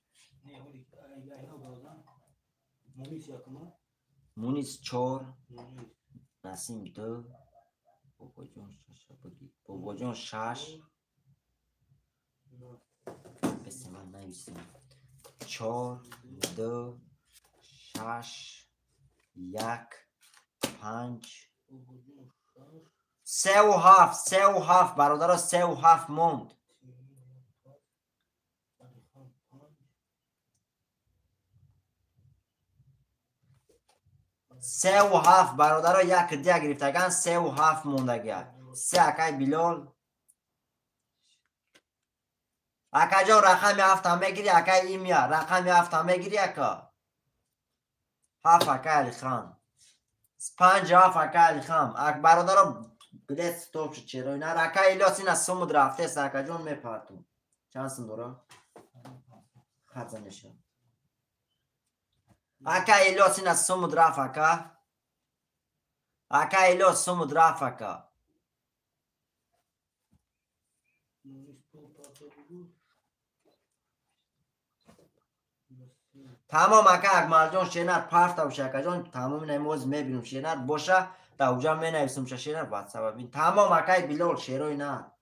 Мунис 4, Насим 2, Бобоҷон 6, Бобоҷон 6. Бесе ман нависем. 4, 2, 6, 1, 5, 3 7, 3 7 бародаро, 3 7 монд. Се ҳафт бародаро, як дия гирифтаган, 3 7 мондагия. 3 акай Билол. Акаҷон, рақами 7 мегири, акай Имя, рақами 7 мегири, ака. 7 акай Алихан. 5 7 акай Алихан. Ак бародаро, билет стоп шуд, черо ина акай Илёс ина сумуд рафтест, акаҷон мепартум. Чанд сум дора? Хат занеша. Ака Илёс ина сумуд рафт, ака. Ака Илёс сумуд рафт, ака. Тамом, ака Акмалҷон, шенар парта боша, акаҷон, тамом ина имрӯз мебинум, шенар боша, да уҷа менависум ша шенар ватсап бин. Тамом, акай Билол, шерои на.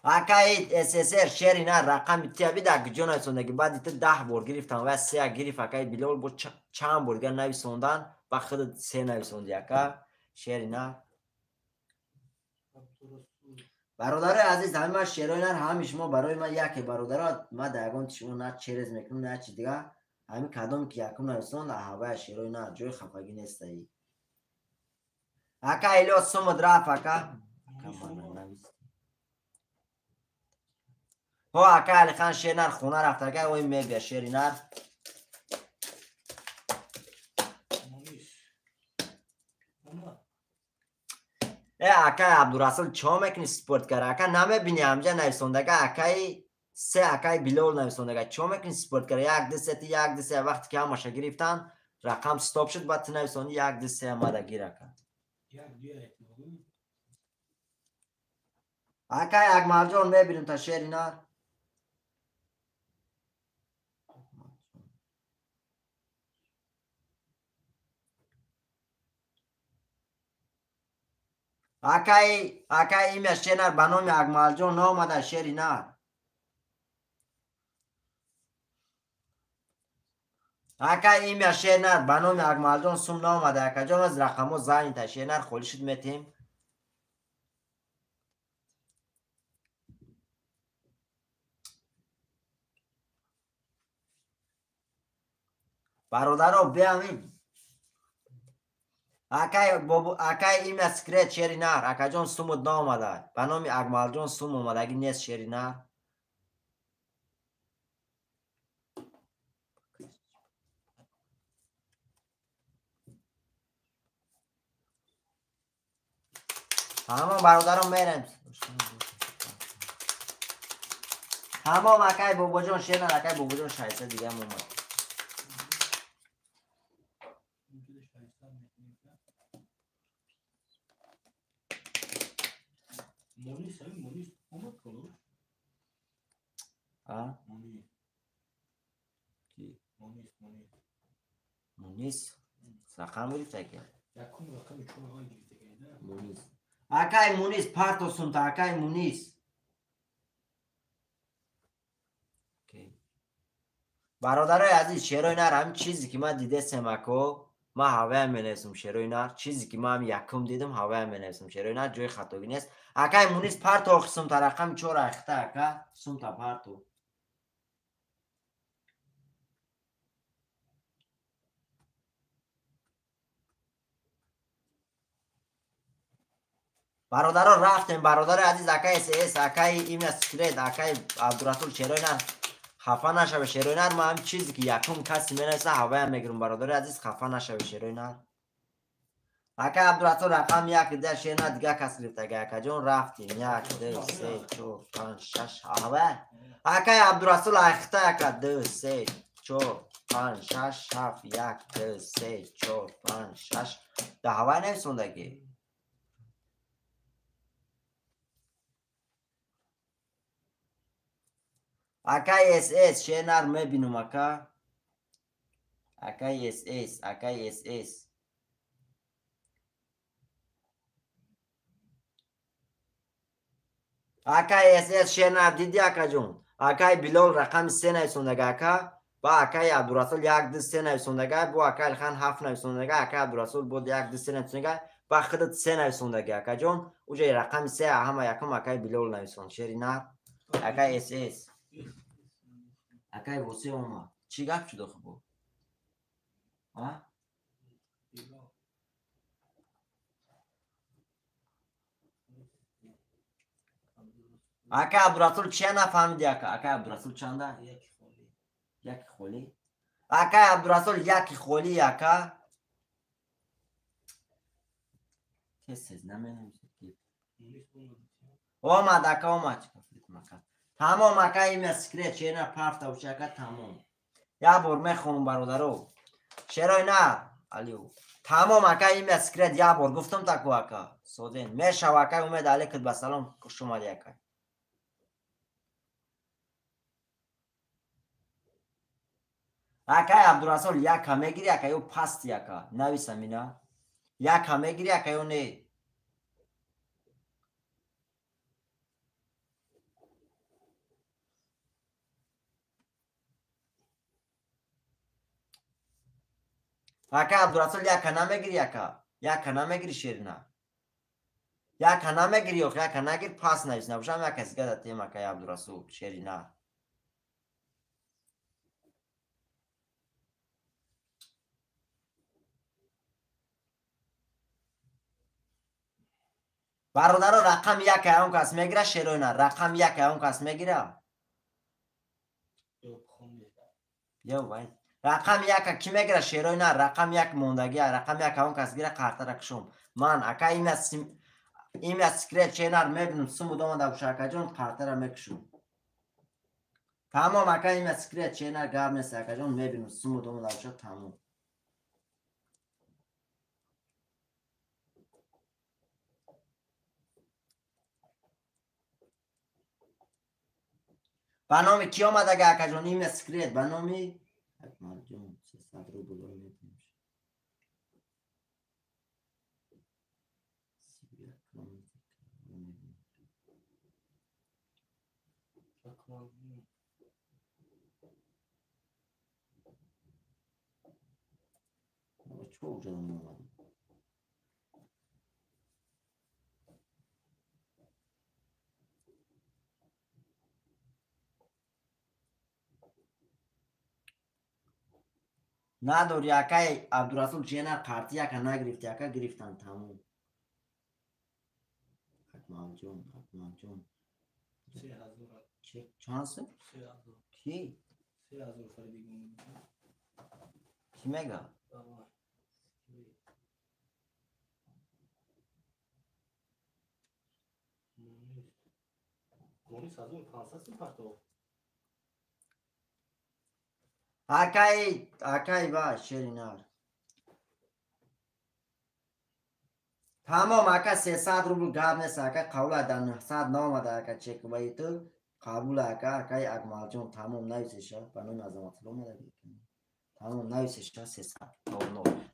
Акай СССР шери на рақами тия бида куҷо нависондаги, баъди ту 10 бор гирифтам ва 3 гирифт акай Билол, бо чанд бор дигар нависондан, ба худат 3 нависонди, ака шери на. Бародарои азиз, ҳами ман шерои нар, ҳами шумо барои ман яке бародаро, ман дар ягон шумо на через мекунам, на чи дигар, ҳами кадом ки якум нависон, ҳавая шерои нар, ҷои хафагӣ нестаи. Ака Илёс сумуд рафт, ака. Ака мана навис. Ҳо, ака Алихан шернар хона рафт, ака ой мебия шери нар. Э акай Абдурасул, чо мекунӣ спорткар? Ака намебинӣ ҳамҷа нависондага, акаи 3 акаи Билол нависондага. Чо мекунӣ спорткар? 1 2 3 1 2 3 вақте ки ҳамаша гирифтан, рақам стоп шуд, баъд ту нависонди 1 2 3 омада гир, ака. Акай Акмалҷон, мебинем та шери нар. Акай имя шенар ба номи Акмалҷон наомада, шери нар. Акай имя шернар ба номи Акмалҷон сум наомада, акаҷон, аз рақамҳо занята, шернар холӣ шуд метем. Бародаро, биамин. Акай имя секрет шери нар, акаҷон сумуд наомада. Ба номи Акмалҷон сум омадагӣ нест, шери нар. Тамом бародарон, мерем. Тамом, акай Бобоҷон шернар, акай Бобоҷон 600 дигар омад. Мунис, ҳамин Мунис омад коло? А? Мунис. Ки? Мунис, Мунис. Мунис? Рақам гирифта ки? Якум рақами 4 ҳо гирифта ки, да? Мунис. Акай Мунис парто сумта, акай Мунис. Окей. Бародарои азиз, шерои нар, ҳамин чизе ки ман дидесем, ако, ман ҳаваям менависам шерои нар, чизе ки ман якум дидам, ҳаваям менависам шерои нар, ҷои хатогӣ нест. Акай Мунис парто охи сумта, рақами 4 ахта, ака, сумта парто. Бародаро рафтем, бародарои азиз, акаи СС, акаи имя секрет, акаи Абдурасул шерои нар, Хафа нашаве шерои нар, ман ҳам чизе ки якум каси менависа ҳаваям мегирам, бародари азиз, хафа нашаве шерои нар. Ака Абдурасул рақам 1 2 шер нар дига кас гирифтага акаҷон рафтим 1 2 3 4 5 6 ҳава. Акай Абдурасул айхта ака 2 3 4 5 6 7 1 2 3 4 5 6 да ҳавай нависондаги. Акай СС шер нар мебинум ака. Акай СС, акай СС. Акай СС шер нар диди акаҷон. Акай Билол рақами 3 нависондага ака. Ба акай Абдурасул 1 2 3 нависондага, бо акай Алхан 7 нависондага, акай Абдурасул бо 1 2 3 нависондага, ба худат 3 нависондага акаҷон. Уҷа рақами 3 ҳама якум акай Билол нависон. Шери нар. Акай СС. Акай восе омад. Чӣ гап шуд охи бо? А? Акай Абдурасул чия нафаҳмиди ака? Акай Абдурасул чанда? Яки холӣ. Акай Абдурасул яки холӣ ака. Тез-тез наменависед ки. Омад ака, омад. Тамом ака, имя секрет шер нар пафта боши ака, тамом. Як бор мехонам бародаро. Шерои нар алиу. Тамом ака, имя секрет як бор гуфтам таку ака. Соден мешава ака, умед алейкум ба салом, хуш омадӣ ака. Акай Абдурасул яка мегири ака ё пасти ака. Нависам ина. Яка мегири ака ё не. Ака Абдурасул яка намегири ака. Яка намегири шерина. Яка намегири ох, яка нагир пас навис набошам яка сигада тем акай Абдурасул шерина. Бародаро рақам 1 он кас мегира шероина, рақам 1 он кас мегира. Ё вай. Рақам 1 ки мегира шероина, рақам 1 мондагӣ, рақам 1 он кас гира қартара кушум. Ман ака имя секрет шер нар мебинам, суму домада боша акаҷон қартара мекушум. Тамом ака, имя секрет шер нар гап нест акаҷон, мебинам суму домада боша тамом. Ба номи ки омадага акаҷон имя секрет, ба номи Акмалҷон 300 рубл метем. Чӣ уҷадам омадам? Надори акай Абдурасул чена қарти яка нагирифти ака, гирифтан тамом. Акмалҷон, Акмалҷон. 3000. Чанд сум? 3000. Ки? 3000 фаридигон. Ки мега? Давай. Мунис 1500 сум партов. Акай, акай ва шеринар. Тамом ака 300 рубл гап нест ака, қабул дар 900 наомада ака чек ба ютуб. Қабул ака, акай Акмалҷон тамом нависеша, ба номи Азаматулло омада. Тамом нависеша 300.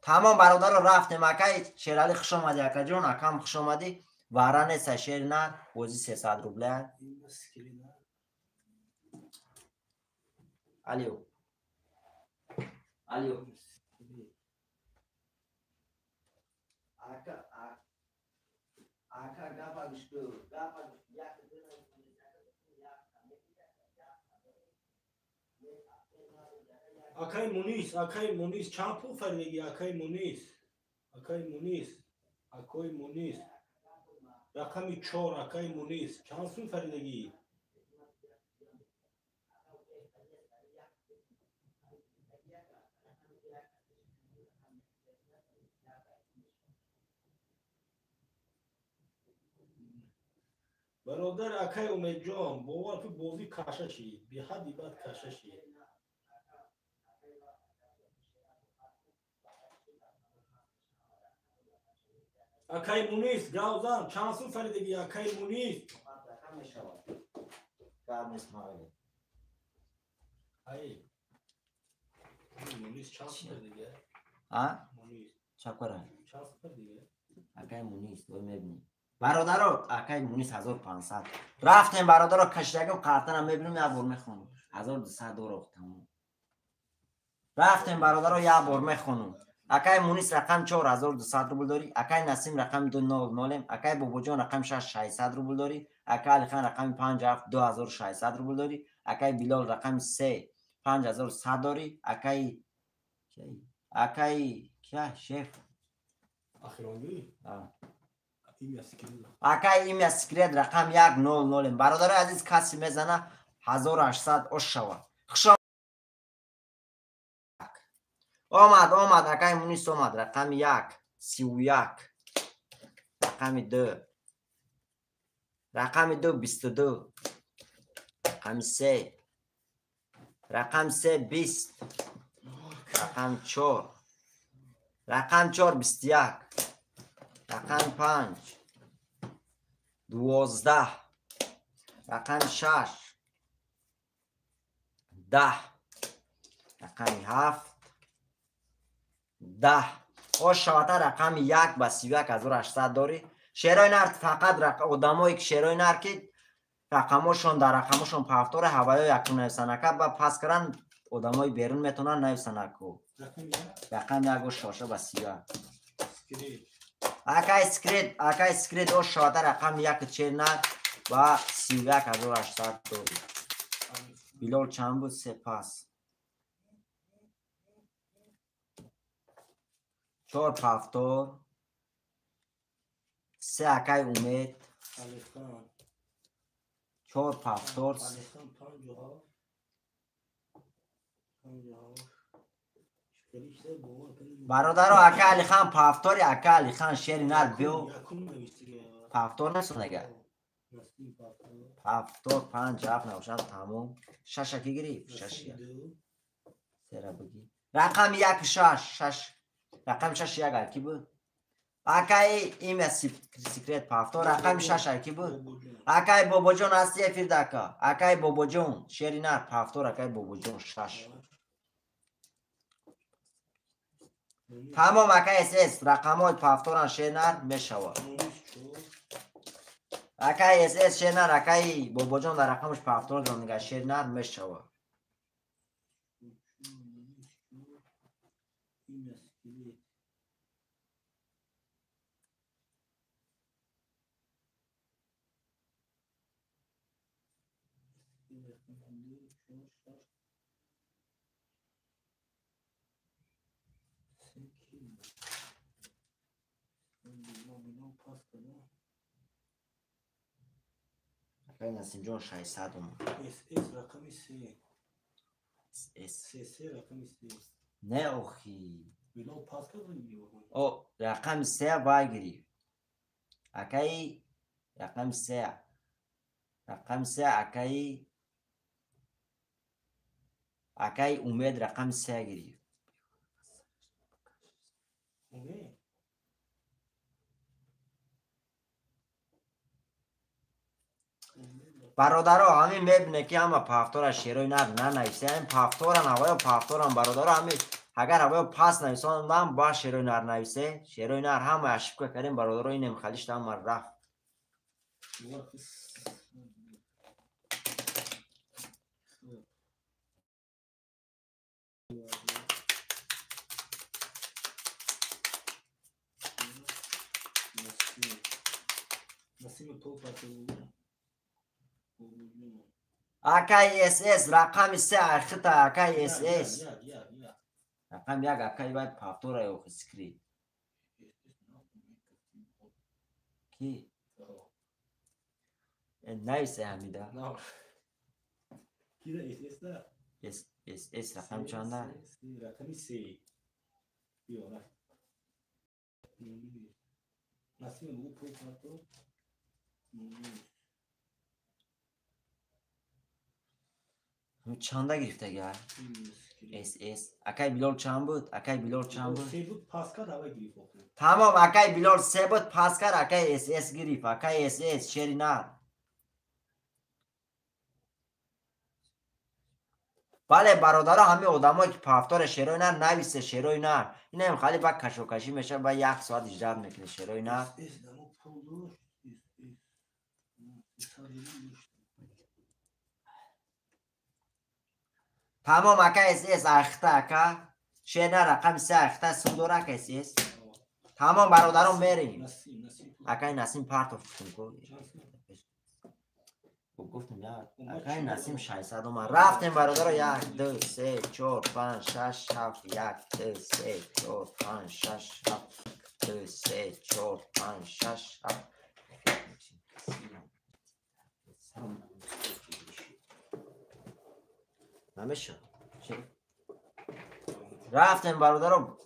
Тамом бародаро рафтем акай Шерали хуш омадӣ акаҷон, акам хуш омадӣ. Вара нест шеринар, бози 300 рубля. Алио. Алио. Ака, ака гапа гӯш, гапа гӯш, як Акай Мунис, акай Мунис, чанд пул фаридагӣ, акай Мунис, акай Мунис, акой Мунис, рақами 4, акай Мунис, чанд сум фаридагӣ? Бародар акай Умедҷон, бовар ки бозӣ каша шид, беҳадди бад каша шид. Акай Мунис, гавзан, чанд сум фаридагӣ, акай Мунис? Ай, Мунис чанд сум фаридагӣ? А? Мунис. Чакора? Чанд сум фаридагӣ? Акай Мунис, ой мебинӣ. Бародаро, акай Мунис 1500. Рафтем бародаро, кашидагим қартана мебинем, як бор мехонам. 1200 дорох тамом. Рафтем бародаро, як бор мехонам. Акай Мунис рақам 4200 рубл дорӣ, акай Насим рақами 200, акай Бобоҷон рақами 6 600 рубл дорӣ, акай Алихан рақами 5 7 2600 рубл дорӣ, акай Билол рақами 3 5100 дорӣ, акай акай кия шеф Ахиронгӣ? Акай имя секрет рақам 100. Бародарои азиз, касе мезана 1800 ош шава. Хуш омад, омад, акай Мунис омад. Рақами 1 31, рақами 2, рақами 2 22, рақами 3, рақами 3 20, рақами 4, рақами 4 21, рақами 5 12, рақами 6 10, рақами 7 10. Ош шавата рақами 1 ба 31800 дорӣ. Шерои нар фақат одамое ки шерои нар ки рақамошон дар рақамошон пафтора ҳаваё якум нависанака ба пас каран одамои берун метавонанд нависанаку. Рақами 1 ош шаваша ба 31. Акай секрет, акай секрет ош шавата рақами 1 чер нар ба 31800 дорӣ. Билол чанд буд? Се пас. 4 пафтор, 3 акай Умед, 4 пафтор, бародаро, ака Алихан пафтори, ака Алихан шери нар биё. Пафтор насонага. Пафтор 5 7 набошад тамом. 6 ки гирифт? 6 сера бигӣ. Рақами 1 6 6 рақами 6 1 ки буд? Акай имя секрет пафтор рақами 6 ки буд? Акай Бобоҷон ҳасти эфирда ака. Акай Бобоҷон шери нар пафтор акай Бобоҷон 6. Тамом акай СС рақамҳои пафторан шери нар мешавад. Акай СС шери нар акай Бобоҷон дар рақамаш пафтор ҷон шери нар мешавад. Акай Насимҷон 600 омад. СС рақами 3. СС рақами 3. Не охи. Билол пас кард. О, рақами 3 вай гирифт. Акай рақами 3. Рақами 3 акай акай Умед рақами 3 гирифт. Умед? Бародаро, ҳамин мебине ки ҳама пафтора шерои нар нанависе, ҳамин пафторан ҳаваё пафторан бародаро, ҳамин агар ҳаваё пас нависондан ба шерои нар нависе, шерои нар ҳама ошибка кардем бародаро, инем халишта ҳама рафт. Акай СС рақами 3 архита акай СС. Рақами 1 акай вай пафтора ё скрит. Ки? Нависе ҳамида. Кида СС да? СС рақам чанда? Рақами 3. Биё рафт. Насим бу пул пафтор. Чанда гирифтага? СС. Акай Билол чанд буд? Акай Билол чанд буд? Се буд, пас кард, авай гирифт охир. Тамом, акай Билол се буд, пас кард, акай СС гирифт. Акай СС, шери нар. Бале, бародаро, ҳамин одамое ки пафтора шерои нар нависе шерои нар. Инаем хали ба кашокашӣ мешавад, ба як соат ижрат мекунед шерои нар. СС дамо пул дошт. СС. Тамом, ака СС ахта, ака. Шер нар рақами се ахта сум дора, ака СС. Тамом, бародарон, мерем. Акай Насим партов гуфтем ко. Гуфтем як. Акай Насим 600 омад. Рафтем, бародаро, 1 2 3 4 5 6 7 1 2 3 4 5 6 7 2 3 4 5 6 7. Намешад. Рафтем, бародаро.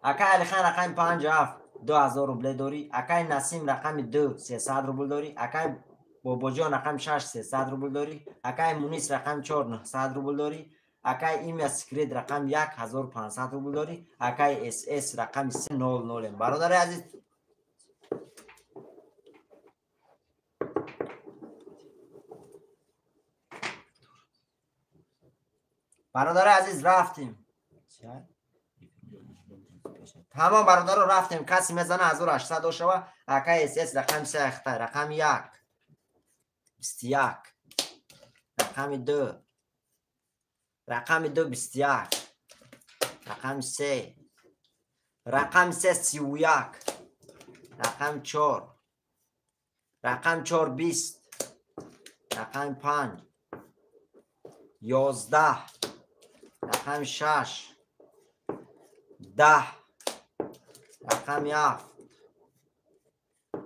Акай Алихан рақами 5 7 2000 рубле дорӣ. Акай Насим рақами 2 300 рубл дорӣ. Акай Бобоҷон рақами 6 300 рубл дорӣ. Акай Мунис рақами 4 900 рубл дорӣ. Акай Имя Секрет рақами 1 1500 рубл дорӣ. Акай СС рақами 3 00. Бародари азиз, бародари азиз, рафтем. Тамом, бародаро, рафтем. Касе мезана 1800 дошава. Акай СС рақами 3 ахта, рақами 1 21, рақами 2, рақами 2 21, рақами 3, рақами 3 31, рақами 4, рақами 4 20, рақами 5 11, рақами 6 10, рақами 7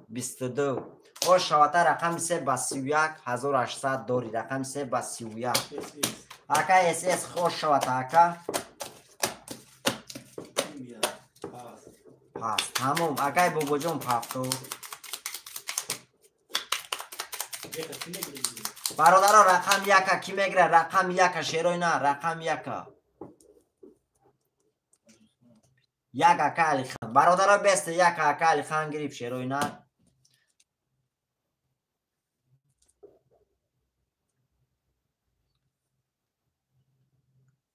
22. Ош шавата рақами 3 ба 31 1800 дорӣ. Рақами 3 ба 31. Ака СС хош шавата, ака. Пас. Тамом, акай Бобоҷон пафто. Бародаро, рақами 1 ки мегира? Рақами 1 шерои на, рақами 1. Як ака Алихан. Бародаро, бесте як ака Алихан гирифт шерои на.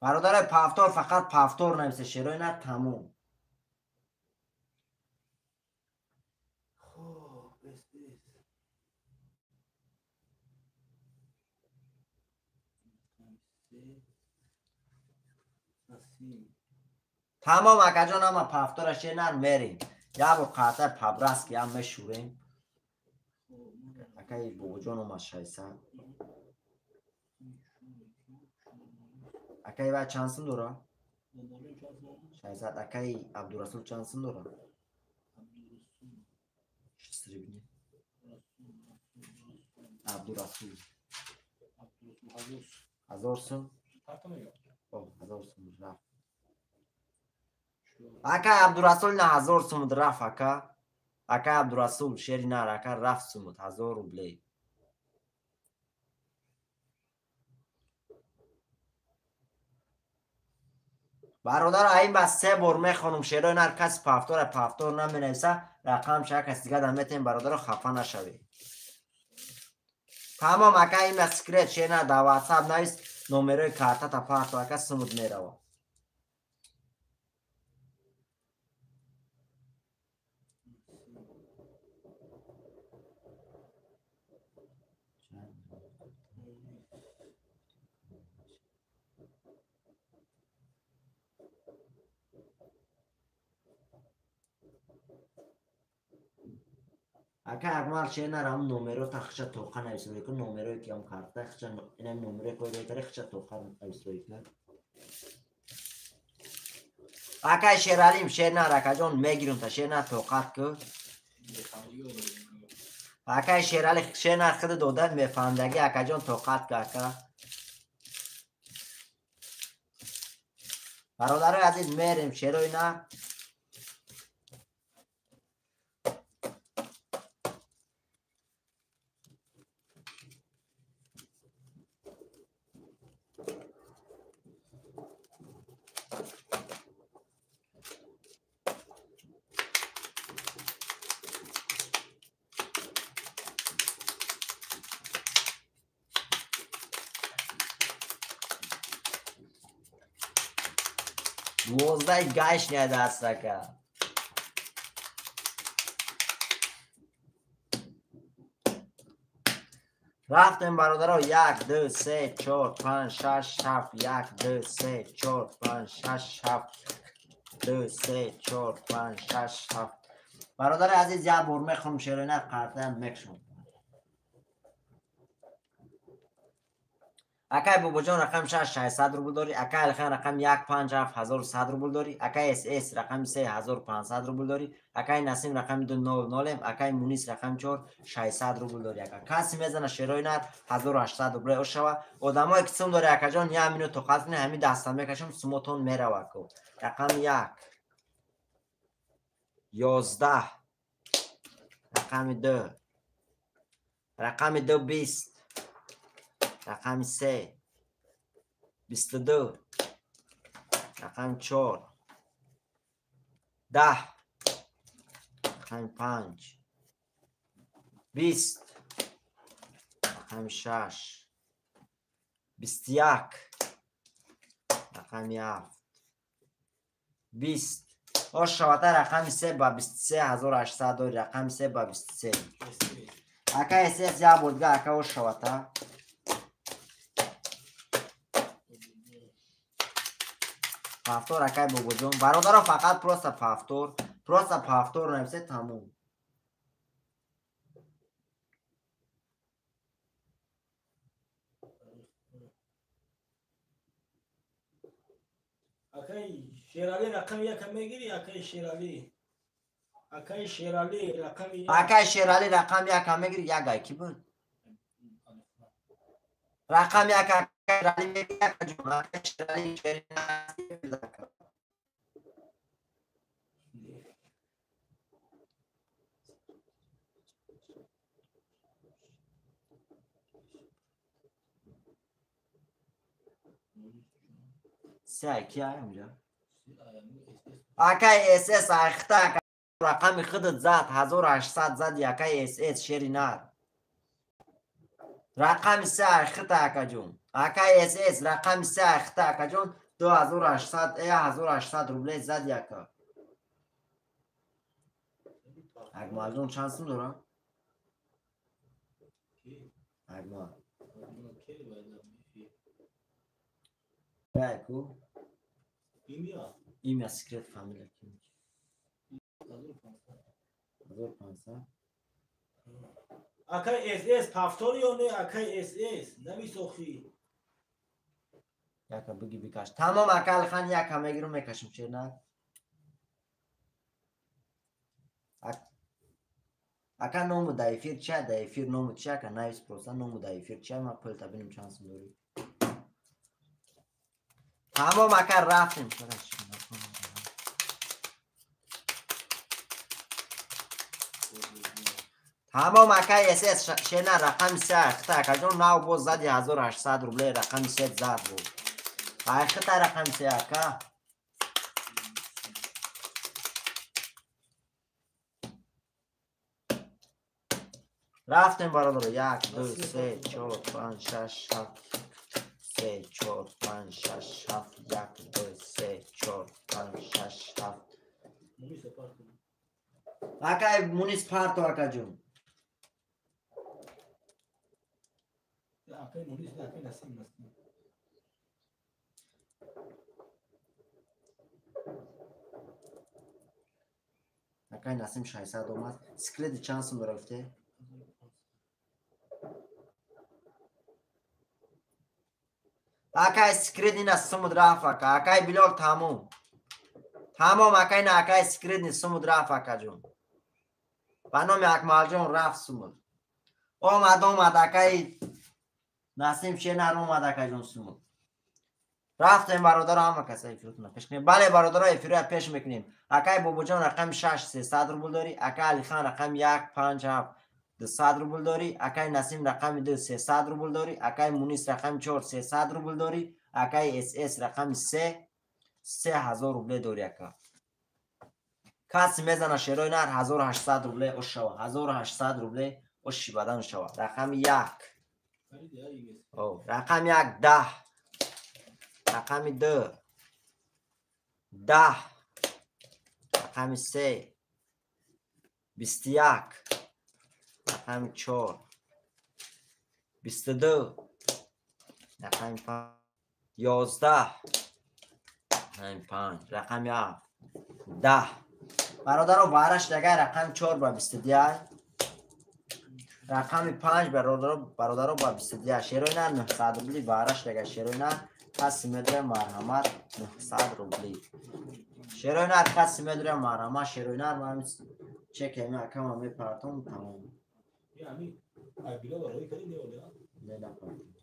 Бародарои пафтор фақат пафтор нависе шерои на, тамом. Тамом, акаҷон, ама пафтора шер нар, мерем. Як бор қаъта пабраски ам мешӯрем. Акаи Бобоҷон омад 600. Акаи вай чанд сум дора? 600. Акаи Абдурасул чанд сум дора? Абдурасул 1000 сум. 1000 сум рафт. Акаи Абдурасул на 1000 сум рафт, ака. Акаи Абдурасул шери нар, ака рафт сум 1000 рублей. Бародар, айн ба се бор мехонум шерои нар, каси пафтора пафтор наменависа, рақам ша каси дига дам метем, бародаро, хафа нашавед. Тамом, ака Имя Секрет шер нар дар WhatsApp навис номерои картата парто, ака сумуд мерава. Ака Акмал шер нар ҳам номеро та хича тоқа нависроӣ кун, номерое ки ҳам карта хича инам номерои қойдои тари хича тоқа нависроӣ кун. Акай Шералим шер нар, акаҷон, мегирум та шер нар тоқат ку. Акай Шерали шер нар хиди дода мефаҳмдаги, акаҷон, тоқат ку, ака. Бародарои азиз, мерем шерои нар. 12 гашня даст ака. Рафтем бародаро 1 2 3 4 5 6 7 1 2 3 4 5 6 7 2 3 4 5 6 7. Бародари азиз, як бор мехонам шеърина, қартаям мекшам. Акай Бобоҷон рақами 6 600 рубл дорӣ, акай Алихан рақами 1 5 7 1100 рубл дорӣ, акай СС рақами 3 1500 рубл дорӣ, акай Насим рақами 2 0 0, акай Мунис рақами 4 600 рубл дорӣ. Ака каси мезана шерои нар 1800 рубл ошава. Одамое ки сум дорӣ акаҷон, як минут тоқат кунед, ҳамин даста мекашам, сумотон мерава ку. Рақами 1 11, рақами 2, рақами 2 20, рақами 3 22, рақами 4 10, рақами 5 20, рақами 6 21, рақами 7 20. Ошавата рақами 3 ба 23800 дори, рақами 3 ба 23. Ака СС як бор дига ака ошавата. Пафтор акай Бобоҷон. Бародаро фақат просто пафтор, просто пафтор нависе тамом. Акай Шерали рақами 1 мегири, акай Шерали. Акай Шерали рақами 1. Акай Шерали рақами 1 мегири, як ай ки буд? Рақами 1 акай Шерали мегири, акаҷон, акай Шерали Шерали. Се ай ки ай унҷа? Акай СС айхта ака рақами худат зад 1800 зади акай СС шери нар. Рақами 3 айхта акаҷон. Акай СС рақами 3 айхта акаҷон 2800 1800 рубле зади ака. Акмалҷон чанд сум дора? Акмал. Ку? Имя, секрет, фамилия. 1500. Акай СС пафтор ё не акай СС намисохи. Яка биги бикаш. Тамом ака Алихан яка мегирам мекашам чер на. Ака ному да эфир ча, да эфир ному ча, ака навис просто ному да эфир ча, ма пул та бинам чанд сум дорӣ. Тамом ака рафтем. Тамом ака СС шена рақами 3 айхта акаҷон нав боз зади 1800 рубле рақами 3 зад буд. Айхта рақами 3 ака. Рафтем бародаро 1 2 3 4 5 6 7 3 4 5 6 7 1 2 3 4 5 6 7. Акай Мунис парто акаҷон. Акай Мунис, акай Насим, Насим. Акай Насим 600 омад. Скреди чанд сум рафте? Акай скредни на сумуд рафт ака. Акай Билол тамом. Тамом акай на акай скредни сумуд рафт акаҷон. Ба номи Акмалҷон рафт сумуд. Омад омад акай Насим шенар омад акаҷон сумуд. Рафтем бародаро ҳама каса эфиротона пеш кунем. Бале бародаро эфироя пеш мекунем. Акай Бобоҷон рақами 6 300 рубл дорӣ, акай Алихан рақами 1 5 7 200 рубл дорӣ, акай Насим рақами 2 300 рубл дорӣ, акай Мунис рақами 4 300 рубл дорӣ, акай СС рақами 3 3000 рубле дорӣ ака. Каси мезана шерои нар 1800 рубле ошава, 1800 рубле оши бадан шава. Рақами 1. Рақами 1 10. Рақами 2 10, рақами 3, 21, рақами 4, 22, рақами 5, 11, рақами 5, рақами 7, 10. Бародаро, вараш дагай рақами 4 ба 22, рақами 5 бародаро ба 22. Шерои нар 900 рубли вараш дагай. Шерои нар каси медуре марҳамат 900 рубли. Шерои нар каси медуре марҳамат. Шерои нар ман чекеми акама мепартом тамом. Не напартом.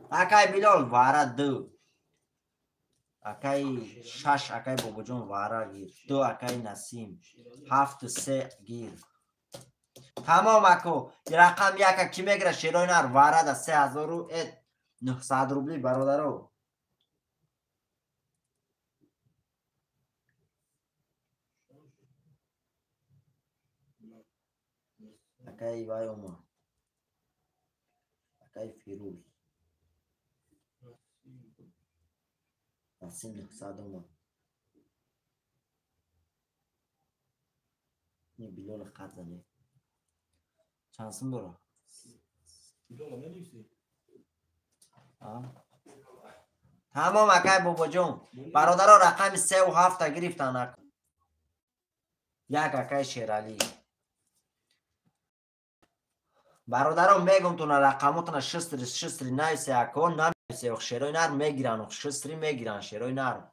Акай Билол вара 2, акай 6, акай Бобоҷон вара гир 2, акай Насим 7 3 гир. Тамом ако рақам 1 ки мегира шерои нар вара да 3900 рубли бародаро. Акай вай омад, акай Фирӯз Насим 900 омад. Не Билол хат зане. Чанд сум дора? Тамом акай Бобоҷон. Бародаро рақами 3 ва 7 гирифтан. Як акай Шералӣ. Бародаро мегум туна рақамотона 6 6 нависе ако нависе шерои нар мегиран, 6 мегиран шерои нар.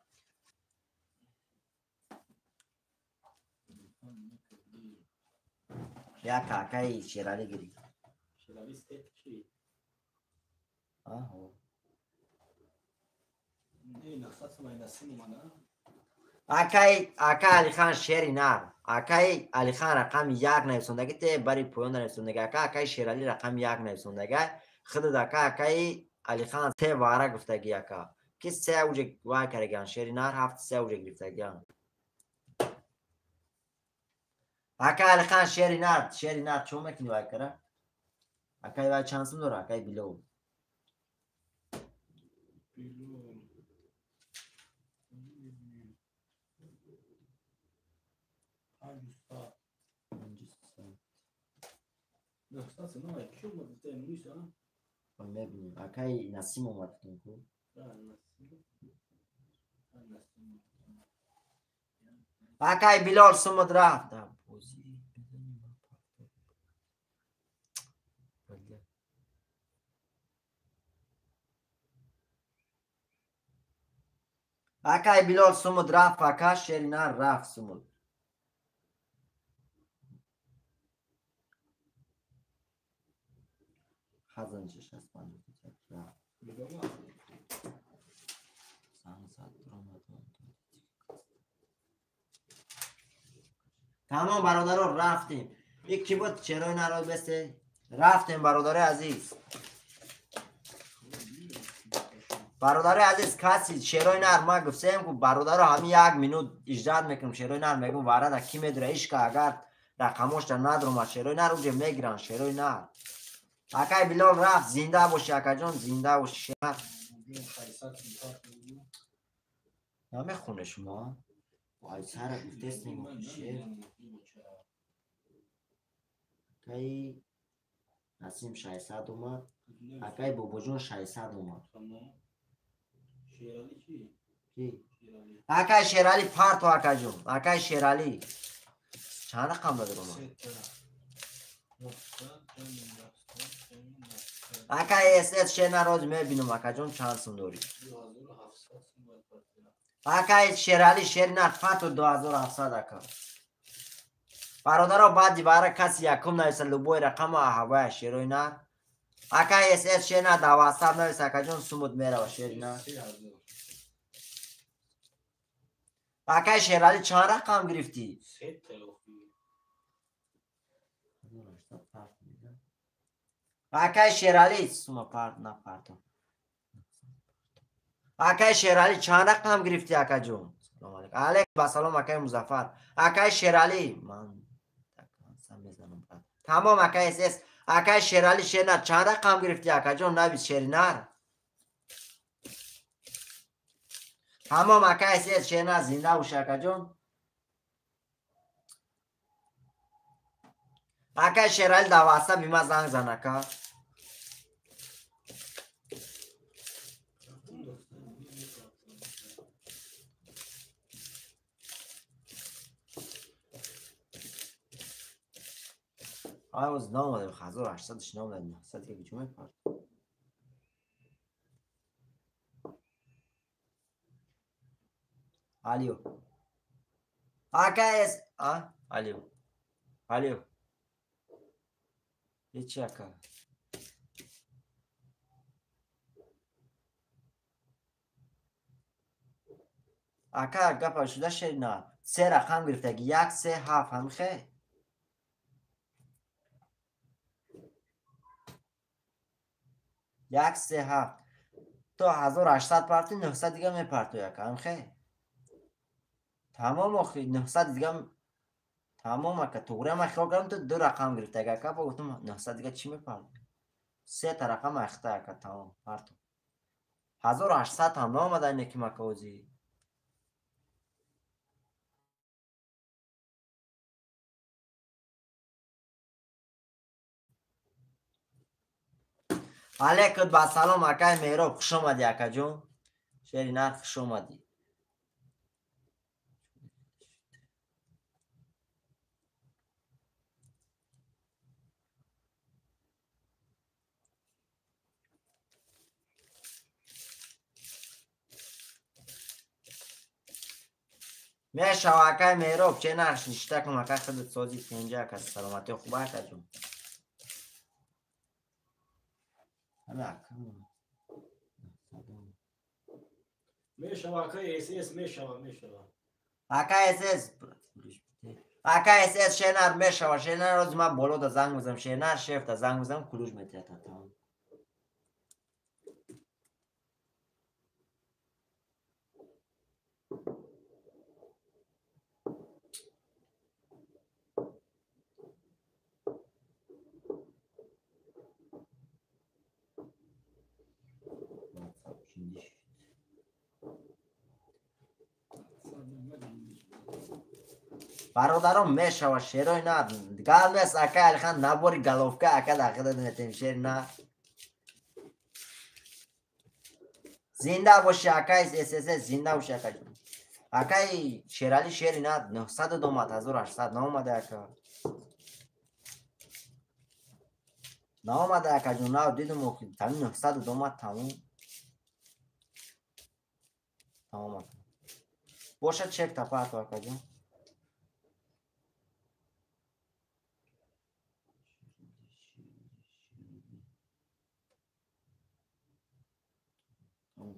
Як акай Шералӣ гирифт. Шералӣ се чи? Аҳо. Не, 900 сомон Насим омада. Акай Алихан шери нар. Акай Алихан рақами 1 нависондаги те бари поён нависондаги. Ака акай Шералӣ рақами 1 нависондаги. Худад ака акай Алихан 3 вара гуфтаги ака. Ки 3 уҷа вай караган шери нар 7 3 уҷа гирифтагиан. Ака Алихан шери нар чо мекунӣ вай кара? Акай вай чанд сум дора? Акай Билол. Билол. Мебинем. Акай Насим омад ку. Акай Билол сумад рафт. Акай Билол сумад рафт, ака шери нар рафт сумад. Хазан 6 5 рафт. Тамом бародаро рафтем. Ики буд чарои наро басте? Рафтем бародари азиз. Бародари азиз каси шерои нар ма гуфтем ку бародаро ҳами як минут иҷрат мекунем шерои нар мегум варада ки медура ишка агар рақамошта надрума шерои нар уҷе мегиран шерои нар. Акай Билол рафт, зинда боши акаҷон, зинда боши. Намехоне шумо? Вай сара гуфтестем шер. Акай Насим 600 омад, акай Бобоҷон 600 омад. Акай Шералӣ парто акаҷон, акай Шералӣ. Чанд рақам додир омад? Акай СС шер роз мебинам акаҷон чанд сум дорӣ. Акай Шералӣ шери нар парто 2700 ака. Бародаро баъди бара каси якум нависа любой рақама аҳавая шерои нар. Акай СС шер нар дар ватсап нависа акаҷон сумут мерава шери нар. Акай Шералӣ чанд рақам гирифтӣ? Акай Шералӣ сума парт напарто. Акай Шералӣ чанд рақам гирифтӣ акаҷон? Салом алейкум. Алейкум ассалом акай Музаффар. Акай Шералӣ ман мезанам. Тамом акай СС. Акай Шерали Шернар чанд рақам гирифтӣ акаҷон? Навис Шеринар. Тамом акай СС Шернар зинда бош акаҷон. Акай Шерали дар ватсап бима занг зан ака. Ай оз наомадем, 1800 наомад, 900 дига куҷо мепард? Алё. Ака эс, а? Алё. Алё. Ҳечи ака. Ака гапа шуда шерина. Се рақам гирифтаги 1 3 7 ҳамхе. 1 3 7 то 1800 партӣ 900 дига мепартои ака ҳамхе. Тамом охи 900 дига тамом ака туғри ман хиёл кардам ту ду рақам гирифтаги ака ба гуфтам 900 дига чӣ мепарт? Се та рақам ахта ака тамом парту. 1800 ҳам наомада ине ки мака озӣ. Алейкум ба салом акай Меҳроб, хуш омадӣ акаҷон. Шери нар хуш омадӣ. Мешава акай Меҳроб, че нақш ништа кун ака худат сози тенҷа ака саломатӣ хуб акаҷон. Мешава акай СС мешава мешава. Акай СС акай СС Шернар мешава. Шернар рози ман боло да занг мезанам. Шернар шеф да занг мезанам кулуш метиҳад тамом. Бародарон мешава шерои на гал нест ака Алихан набори головка ака дар худат метем шер на. Зинда боши акай ССС зинда боши ака. Акай Шерали шери на 900 омад 1800 наомада ака. Наомада ака ҷон нав дидум охи тамом 900 омад тамом. Тамом ака. Бошад чек тапарту ака ҷон.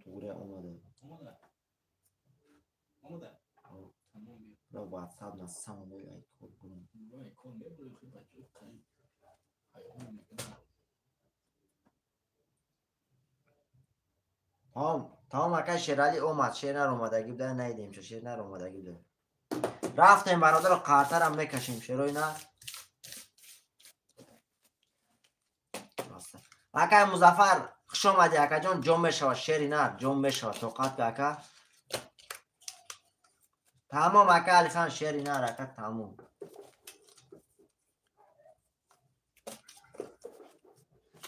Туғри омада. Омада. Омада. Тамом биё. Ро ватсап на самом деле ай кор кунам. Вай кор мебурӣ хи бача қай. Ҳайрон мекунам. Тамом, тамом ака Шерали омад, Шернар омадагӣ буда, наидем чо Шернар омадагӣ буда. Рафтем бародаро қартарам мекашем шерои на. Акай Музаффар хуш омадӣ акаҷон, ҷон мешава шери на, ҷон мешава тоқат ка ака. Тамом ака Алихан шери нар ака тамом.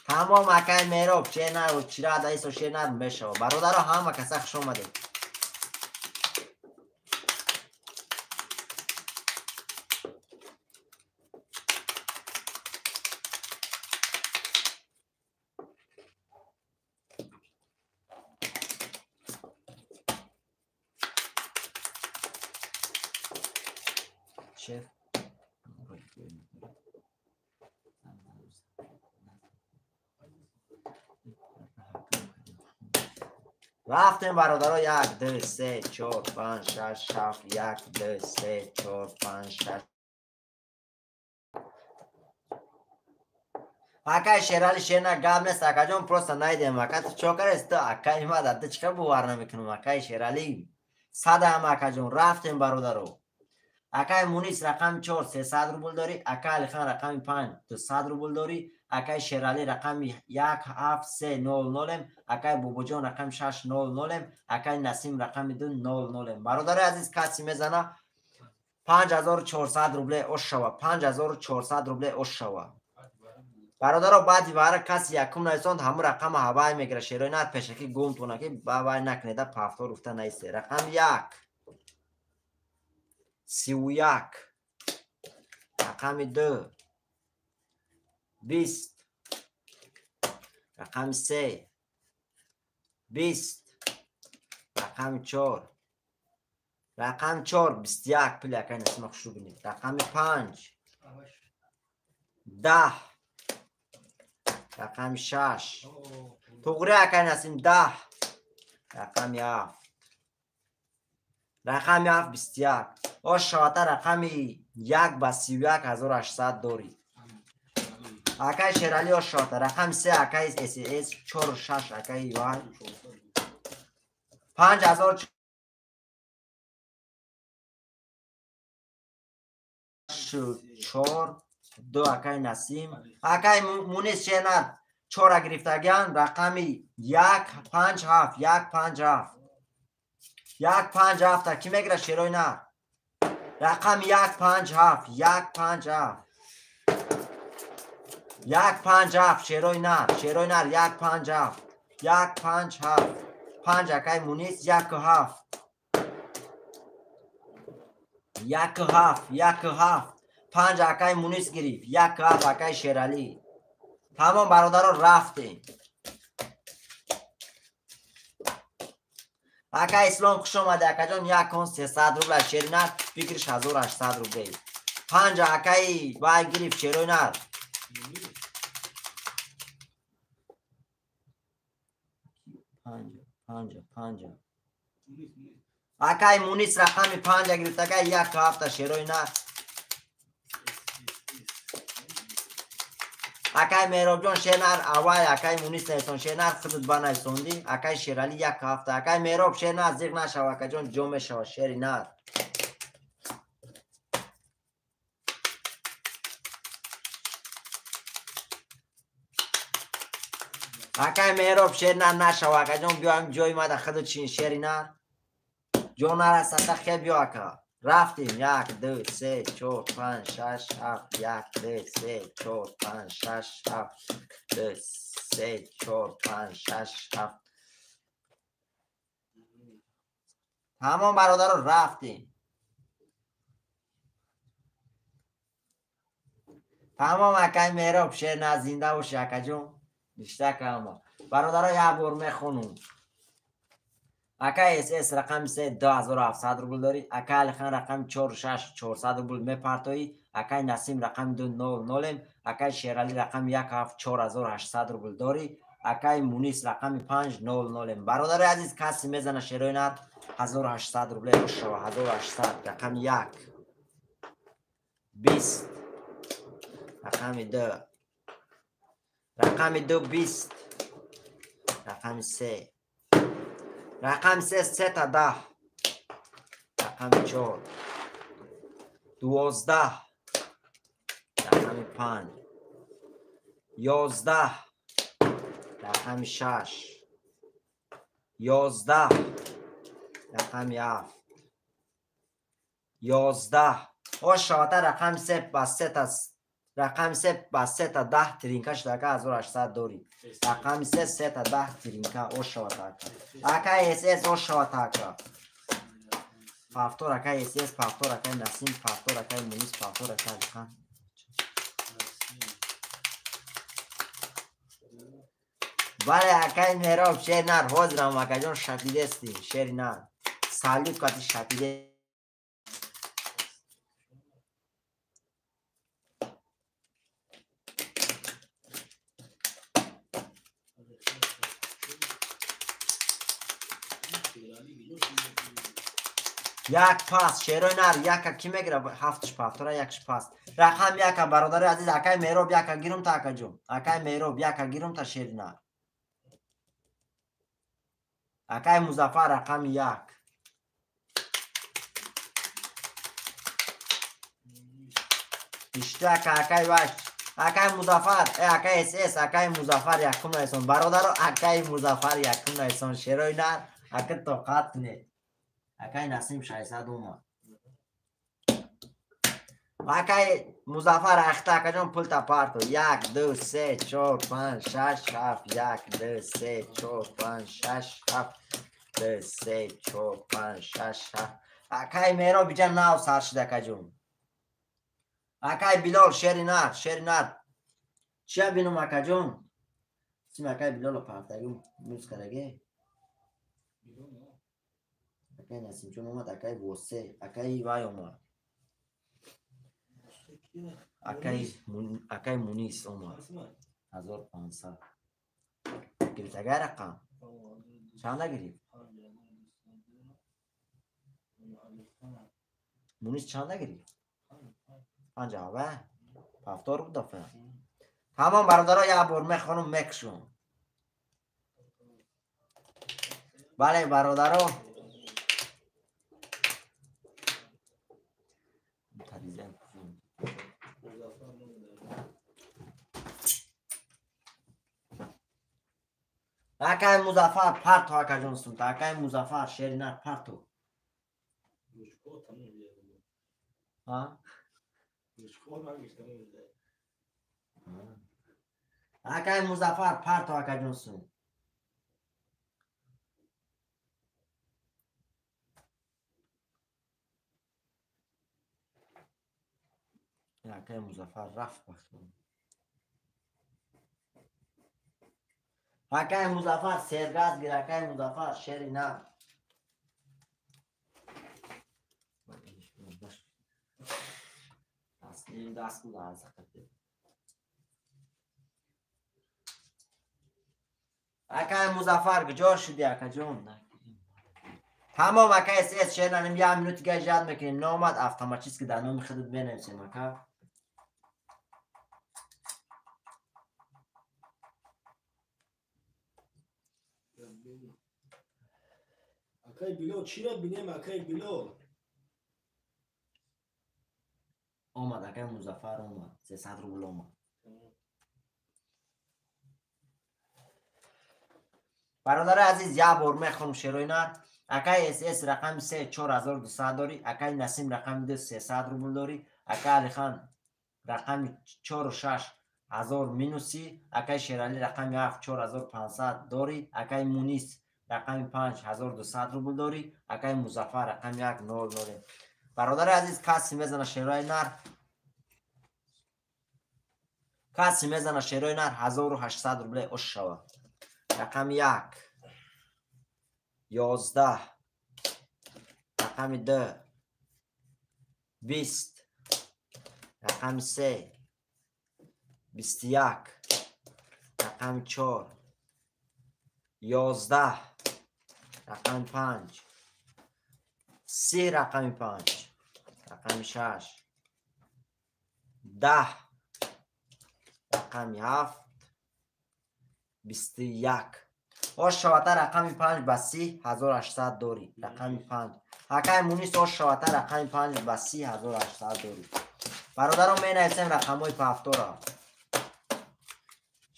Тамом акай Меҳроб шер нар чира даисо шер нар мешава. Бародаро ҳама каса хуш омадед. Шеф. Рафтем бародаро 1 2 3 4 5 6 7 1 2 3 4 5 6. Акай Шерали Шерна гап нест акаҷон, просто наидем ака ту чо карест ту акай ма дар ту чӣ бовар намекунам акай Шерали. Садам акаҷон рафтем бародаро. Акай Мунис рақами 4 300 рубл дорӣ. Акай Алихан рақами 5 200 рубл дорӣ. Акай Шералӣ рақами 1 7 3 0 0. Акай Бобоҷон рақами 6 0 0. Акай Насим рақами 2 0 0. Бародари азиз, каси мезана 5400 рубле ошава. 5400 рубле ошава. Бародаро, баъди вара каси якум нависонд, ҳамун рақама ҳавай мегира. Шерои нар пешакӣ гумтона ки бавай накунеда пафтор уфта наисе. Рақами 1 31, рақами 2 20, рақами 3 20, рақами 4, рақами 4 21. Пули акай Насима хушрӯ бинед. Рақами 5 10, рақами 6 туғри акай Насим 10, рақами 7, рақами 7 21. Ош шавата рақами 1 ба 31800 дорӣ. Акай Шералӣ ош шавата рақами 3 акай СС 4 6 акай вай 5000 4 2 акай Насим. Акай Мунис Шернар 4 гирифтагиан рақами 1 5 7 1 5 7 1 5 7 ки мегира шерои нар? Рақами 1 5 7 1 5 7 1 5 7 шерои нар, шерои нар 1 5 7 1 5 7 5 акай Мунис 1 7 1 7 1 7 5 акай Мунис гирифт, 1 7 акай Шералӣ. Тамом бародаро, рафтем. Акай Ислом хуш омади акаҷон, 1 кон 300 рубл шери нар, фикриш 1800 рубле. 5 акай вай гирифт шерои нар. 5 5 5 акай Мунис рақами 5 гирифт, акай 1 7 шерои нар. Акай Меҳробҷон шернар аввай акай Мунис нависон, шернар худут ба нависондӣ. Акай Шералӣ 1 7. Акай Меҳроб шернар зиқ нашава акаҷон, ҷо мешава шери нар. Акай Меҳроб шернар нашава акаҷон, биё ҳам ҷои мада худут чин шери нар. Ҷо нарасата хе биё ака. Рафтем. 1 2 3 4 5 6 7 1 2 3 4 5 6 7 2 3 4 5 6 7. Тамом бародаро, рафтем. Тамом акай Меҳроб шернар зинда боши акаҷон. Ништака ама. Бародаро, як бор мехонум. Акай СС рақами 3 2700 рубл дорӣ. Акай Алихан рақами 4 6 400 рубл мепартоӣ. Акай Насим рақами 2 0 0. Акай Шералӣ рақами 1 7 4800 рубл дорӣ. Акай Мунис рақами 5 0 0. Бародари азиз, каси мезана шерои нар 1800 рубле ошава. 1800 рақами 1 20, рақами 2, рақами 2 20, рақами 3, рақами 3 3 та 10, рақами 4 12, рақами 5 11, рақами 6 11, рақами 7 11. Ош шавата рақами 3 ба 3 та, рақами 3 ба 3 та 10 тринка шуда ака 1800 дорӣ. Рақами 3 3 та 10 тринка ош шавата ака. Акай СС ош шавата ака. Пафтор акай СС, пафтор акай Насим, пафтор акай Мунис, пафтор акай Алихан. Бале акай Меҳроб шери нар, ҳозирам акаҷон, шапидестӣ шери нар. Салют кати шапиде. Як пас шерои нар яка ки мегира? Ҳафтш пафтора якш пас. Рақам яка бародари азиз, акай Меҳроб яка гирум та акаҷон. Акай Меҳроб яка гирум та шери нар. Акай Музаффар рақами 1. Иштак акай ваш. Акай Музаффар, акай СС, акай Музаффар якум найсон. Бародаро, акай Музаффар якум найсон. Шерои нар, ака тоқат кунед. Акай Насим 600 омад. Акай Музаффар ахта акаҷон пул тапарто. 1 2 3 4 5 6 7 1 2 3 4 5 6 7 2 3 4 5 6 7. Акай Меҳроб иҷа нав сар шуд акаҷон. Акай Билол шери нар, шери нар. Чия бинум акаҷон? Сим акай Билоло партагим муз кардаге? Акай Насимҷон омад, акай Восе, акай вай омад. Акай Мунис омад. 1500. Гирифт агай рақам? Чанда гирифт? Мунис чанда гирифт? 5 ава? Повтор буд дафъа. Тамом бародаро, як бор мехонум мекушум. Бале бародаро. Акай Музаффар парто акаҷон сумта. Акай Музаффар шери нар парто. Акай Музаффар парто акаҷон сум. Акай Музаффар рафт бахтон. Акай Музаффар сергаз гир, акай Музаффар шери нар. Даст акай Музаффар куҷо шуди акаҷон? Тамом акай СС шер наним, як минут дига ижад мекунем. Наомад автоматически дар номи худат менависем ака. Акай Билол чира бинем акай Билол? Омад акай Музаффар омад. 300 рубл омад. Бародари азиз, як бор мехонам шерои нар. Акай СС рақами 3 4200 дорӣ, акай Насим рақами 2 300 рубл дорӣ, акай Алихан рақами 4 6000 минуси, акай Шерали рақами 7 4500 дорӣ, акай Мунис рақами 5 1200 рубл дорӣ, акай Музаффар рақами 1 0 0. Бародари азиз, касе мезана шерои нар, касе мезана шерои нар 1800 рубле ош шава. Рақами 1 11, рақами 2 20, рақами 3 21, рақами 4 11, рақами 5 3, рақами 5, рақами 6 10, рақами 7 21. Ош шавата рақами 5 ба 30 1800 дорӣ. Рақами 5. Акай Мунис ош шавата рақами 5 ба 30 1800 дорӣ. Бародарон менависем рақамҳои пафтора.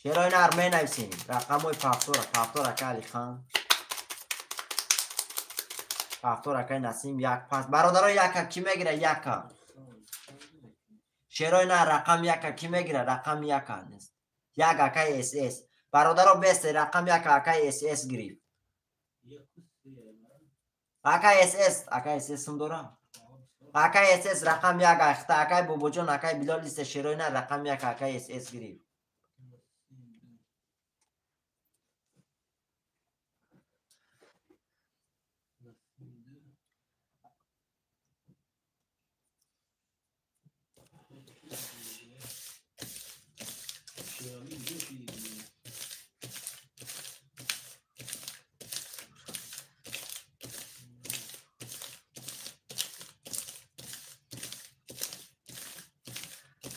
Шерои нар менависем рақамҳои пафтора. Пафтор акай Алихан. Пафтор акай Насим як пас. Бародарон яка ки мегира яка. Шерои нар рақам яка ки мегира рақам яка нест. Як акай СС. Бародаро бесте рақам як акай СС гирифт. Акай СС, акай СС сум дора. Акай СС рақам як ахта, акай Бобоҷон, акай Билол листе шерои нар рақам як акай СС гирифт.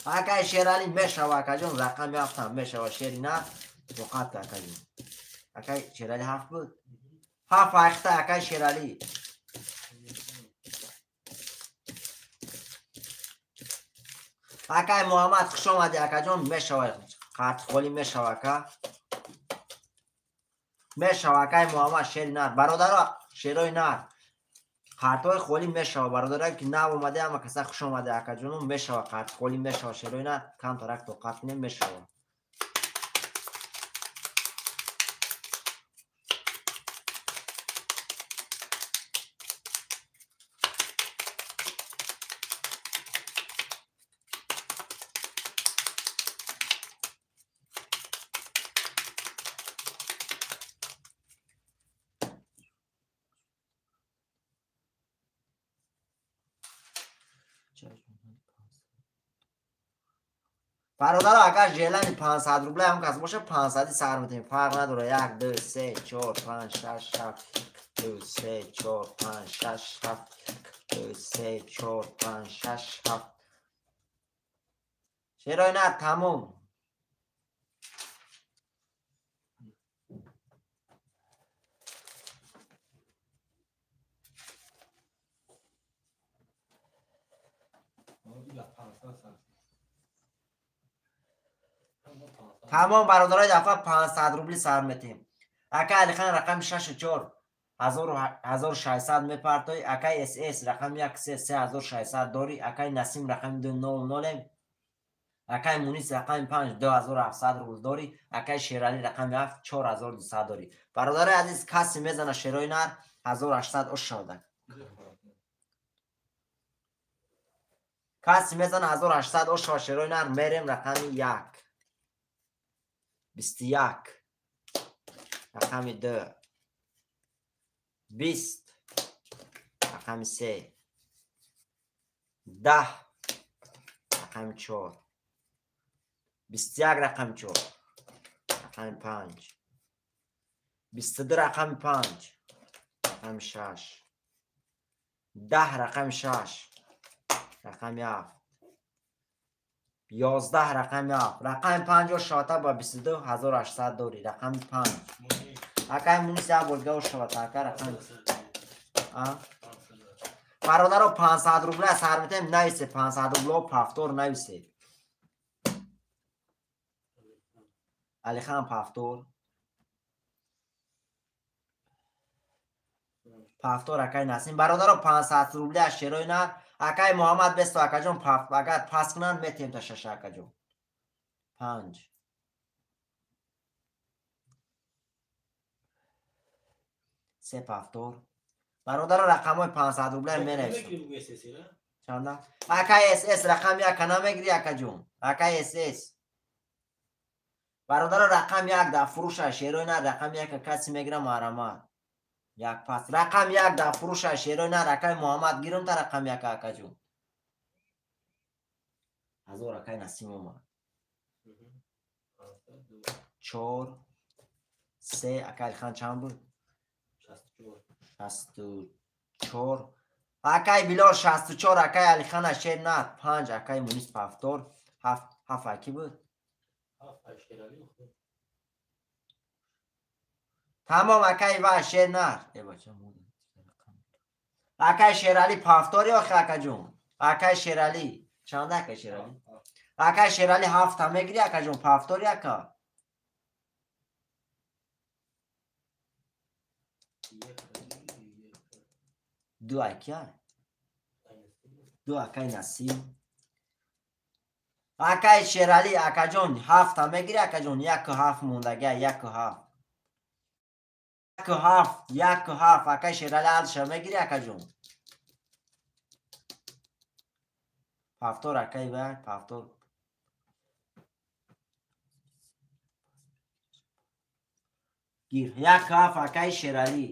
Акай Шерали мешава акаҷон, рақами ҳафтам мешава шери на тоқат акаҷон. Акай Шерали ҳафт буд? Ҳафт ахта акай Шерали. Акай Муҳаммад хуш омадӣ акаҷон, мешавад қарти холӣ мешава ака. Мешава акай Муҳаммад шери нар. Бародаро шерои нар. Қартҳои холӣ мешава бародаро ки нав омада ҳама каса хуш омада акаҷону мешава қарти холӣ мешава шерои нар камтарак тоқат кунем мешава. Бародаро агар желани 500 рубля ҳам кас боша 500 сар метем, фарқ надора. 1 2 3 4 5 6 7 2 3 4 5 6 7 2 3 4 5 6 7. Шерои нар тамом. Тамом бародарои дафъа 500 рубли сар метем. Ака Алихан рақами 6 4 1600 мепартои. Акай СС рақами 1 3 3600 дори. Акай Насим рақами 2 0 0. Акай Мунис рақами 5 2700 рубл дори. Акай Шерали рақами 7 4200 дори. Бародарои азиз касе мезана шерои нар 1800 ош шавад. Касе мезана 1800 ош шавад шерои нар мерем рақами 1. 21 рақами 2 20 рақами 3 10 рақами 4 21 рақами 4 рақами 5 22 рақами 5 рақами 6 10 рақами 6 рақами 7 11 рақами 7 рақами 5 шавата ба 22 1800 дори. Рақами 5 акай Мунис як бор дига шавата ака рақами бародаро 500 рубля сар метем нависе 500 рубло пафтор нависе. Алихан пафтор пафтор акай Насим. Бародаро 500 рубля шерои нар. Акай Муҳаммад бесто акаҷон агар пас кунанд метем та шаша акаҷон. 5 3 пафтор. Бародаро рақамҳои 500 рубля менависам. Чанда? Акай СС рақами 1 намегири акаҷон. Акай СС. Бародаро рақами 1 дар фурӯша шерои нар рақами 1 касе мегира маҳрамат. Як пас рақам 1 дар фурӯша шерои нар акай Муҳаммад гирум та рақам 1 акаҷон. 1000 акай Насим омад. 4 3 акай Алихан чанд буд? 64 акай Билол 64 акай Алихана шер нар 5 акай Мунис пафтор 7 7 аки буд? Тамом акай ва шер нар. Акай Шерали пафтори охи акаҷон. Акай Шерали чанда акай Шерали? Акай Шерали 7 мегири акаҷон пафтори ака. 2 акай. 2 акай Насим. Акай Шерали акаҷон 7 мегири акаҷон 1 7 мондага 1 7. 1 7 1 7 акай Шерали алша мегири акаҷон. Пафтор акай ва пафтор. Гир 1 7 акай Шерали.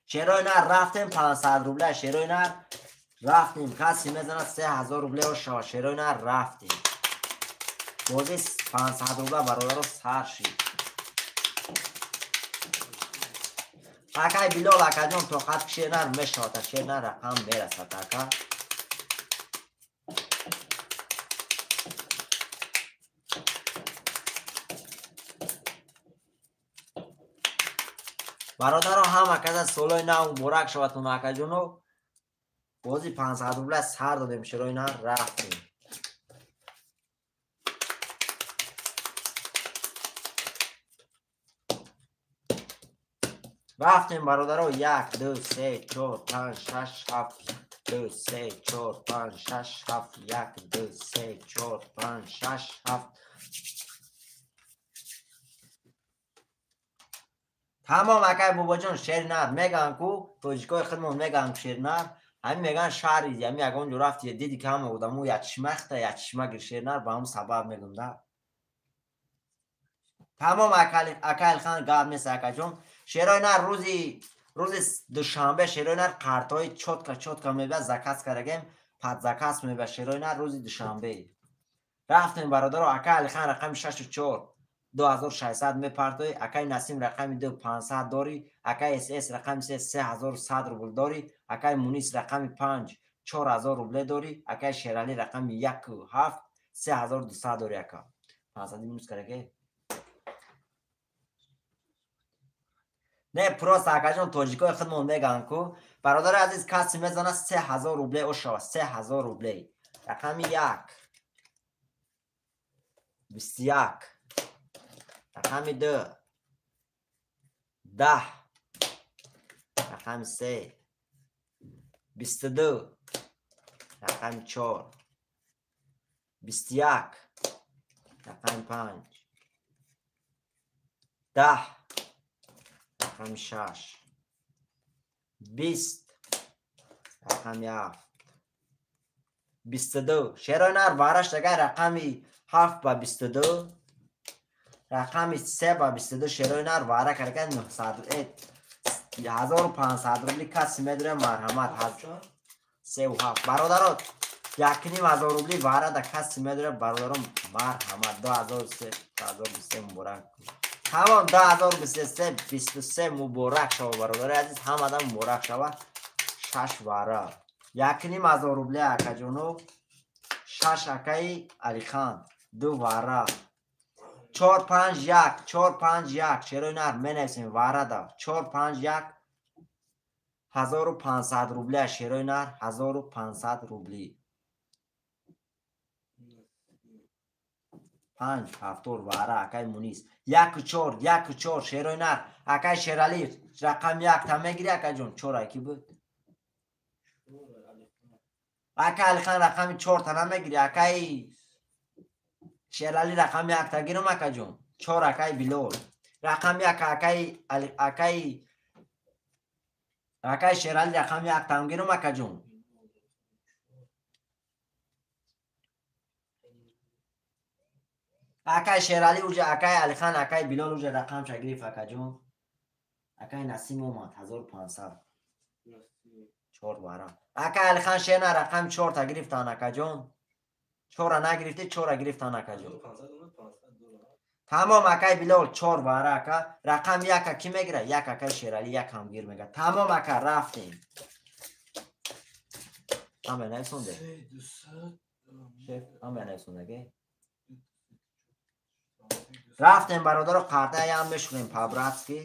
Шерои нар рафтем 500 рубля шерои нар рафтем. Касе мезанад 3000 рубля шава шерои нар рафтем. Бози 500 рубля бародаро сар шид. Акай Билол акаҷон тоқат шер нар мешавад шер нар рақам мерасад ака. Бародаро ҳама каса солои нав муборак шавадтон акаҷоно. Бози 500 рубля сар додем шерои нар рафтем. Рафтем бародаро 1 2 3 4 5 6 7 2 3 4 5 6 7 1 2 3 4 5 6 7. Тамом акай бобоҷон шернар меган ку тоҷикои худмон меган шернар ҳамин меган шаҳри ҳамин ягон ҷо рафти диди ки ҳама одамо ячшмахта ячшма гир шернар ба ҳамн сабаб мегум да. Тамом акай Алихан гап нест акаҷон. Шерои нар рӯзи душанбе шерои нар қартҳои чотка чотка мебиад заказ кардагем падзаказ мебиад шерои нар рӯзи душанбе. Рафтем бародаро акай Алихан рақами 6 4 2600 мепартои, акай Насим рақами 2 500 дорӣ, акай СС рақами 3 3100 рубл дорӣ, акай Мунис рақами 5 4000 рубле дорӣ, акай Шералӣ рақами 1 7 3200 дорӣ ака. 500 минус кардаге? Не, просто акаҷон тоҷикои худмон меган ку бародари азиз касе мезана 3000 рубле ошава 3000 рубле. Рақами 1 21 рақами 2 10 рақами 3 22 рақами 4 21 рақами 5 10 рақами 6 20 рақами 7 22. Шерои нар вараш дагар рақами 7 ба 22 рақами 3 ба 22 шерои нар вара карда 900 1500 рубли каси медуре марҳамат 3 7 бародаро 1500 рубли вара да каси медуре бародарон марҳамат 2023 муборак. Тамом 2023 23 муборак шава бародари азиз, ҳамадан муборак шава. 6 вара 1500 рубли акаҷоно 6 акаи Алихан 2 вара 4 5 1 4 5 1 шерои нар менависем варада 4 5 1 1500 рубли шерои нар 1500 рубли 5 7 вара акай Мунис 1 4 1 4 шерои нар акай Шералӣ рақами 1 та мегири акаҷон 4 аки буд акай Алихан рақами 4 та намегири акай Шералӣ рақами 1 та гирам акаҷон 4 акай Билол рақами 1 акай Шералӣ рақами 1 там гирам акаҷон. Акай Шералӣ уже акай Алихан акай Билол уже рақамша гирифт акаҷон. Акай Насим омад 1500 4 вара. Акай Алихан шена рақами 4 та гирифтан акаҷон. 4 нагирифти 4 гирифтан акаҷон. Тамом акай Билол 4 вара ака. Рақами 1 ки мегира? 1 акай Шералӣ 1 ҳам гир мега. Тамом ака рафтем. Ҳама нависонде? Шеф ҳама нависондаге? Рафтем бародаро қартаям мешунем по-братски.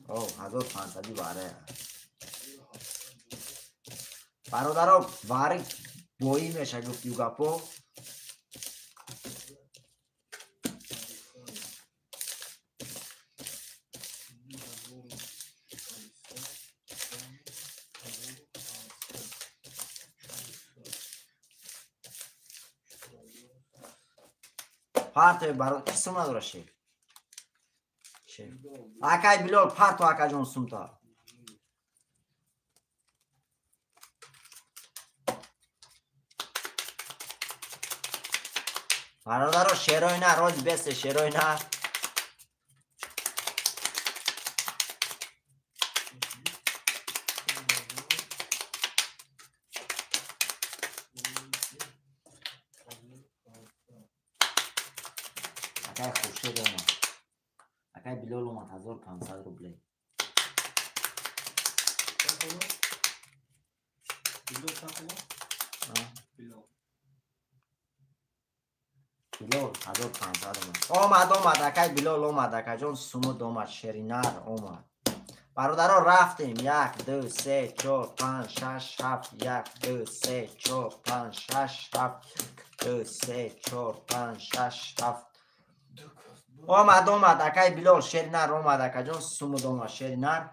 О 1500 вара. Бародаро вари боӣ меша гуфт югапо. Парто баро ки сум надора шеф? Шеф. Акай Билол парто акаҷон сумта. Бародаро шерои нар рози бесте шерои нар. Акай Хуршед омад. Акай Билол омад 1500 рубле. Билол 1500 омад. Омад акай Билол омад акаҷон сумуд омад шеринар омад. Бародаро рафтем 1 2 3 4 5 6 7 1 2 3 4 5 6 7 2 3 4 5 6 7 Омад, омад, акай Билол, шери нар омад, акаҷон, сумуд омад, шери нар.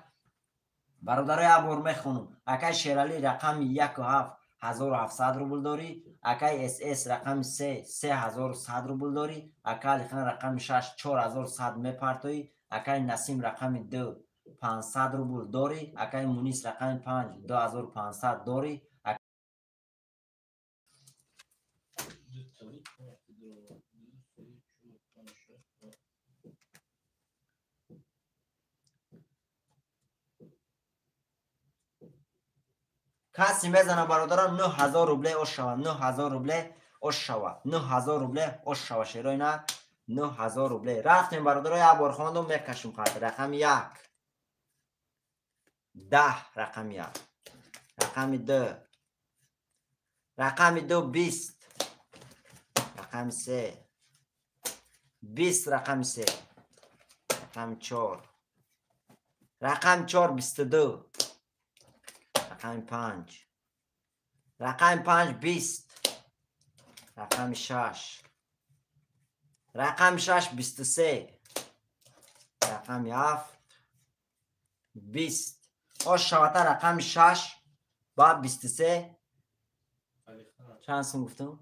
Бародаро, як бор мехонум. Акай Шерали рақами 1 7 1700 рубл дорӣ, акай СС рақами 3 3100 рубл дорӣ, акай Алихан рақами 6 4100 мепартоӣ, акай Насим рақами 2 500 рубл дорӣ, акай Мунис рақами 5 2500 дорӣ. Касе мезана, бародарон, 9000 рубле ош шава, 9000 рубле ош шава, 9000 рубле ош шава, шерои нар, 9000 рубле. Рафтем, бародаро, як бор хондум, мекашем хат. Рақами 1 10, рақами 1, рақами 2, рақами 2 20, рақами 3 20, рақами 3, рақами 4, рақами 4 22, рақами 5, рақами 5 20, рақами 6, рақами 6 23, рақами 7 20. Ош шавата, рақами 6 ба 23. Чанд сум гуфтум?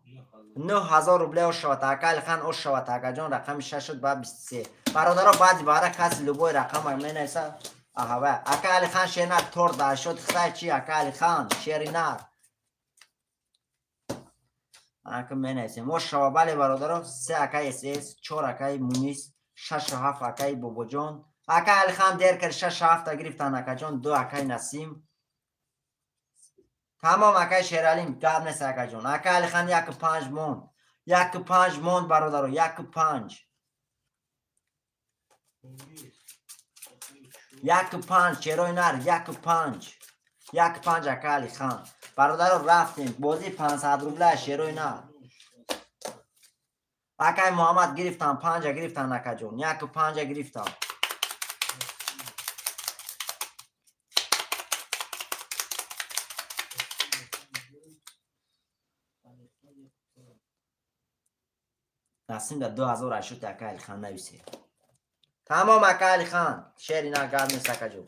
9000 рубле ош шавата, ака Алихан, ош шавата, акаҷон, рақами 6 шуд ба 23. Бародаро, баъди баъра каси любой рақама менависа. Аҳава, ака Алихан, шеринар торт дар шод хисай чи, ака Алихан, шеринар. Ака менависем. Ош шава, бале, бародаро, се акай СС, чор акай Мунис, шашу ҳафт акай Бобоҷон. Акай Алихан дер кард, шашу ҳафта гирифтан, акаҷон, ду акай Насим. Тамом, акай Шералим, гап нест, акаҷон. Акай Алихан 1 5 монд. 1 5 монд, бародаро, 1 5. 1 5, черои нар, 1 5. 1 5, ака Алихан. Бародаро, рафтем. Бозии 500 рубла, шерои нар. Акай Муҳаммад гирифтан, панҷа гирифтан, акаҷон. 1 5 гирифтан. Насим да 2080, ака Алихан, нависе. Тамом, ака Алихан. Шери нар, гап нест, акаҷон.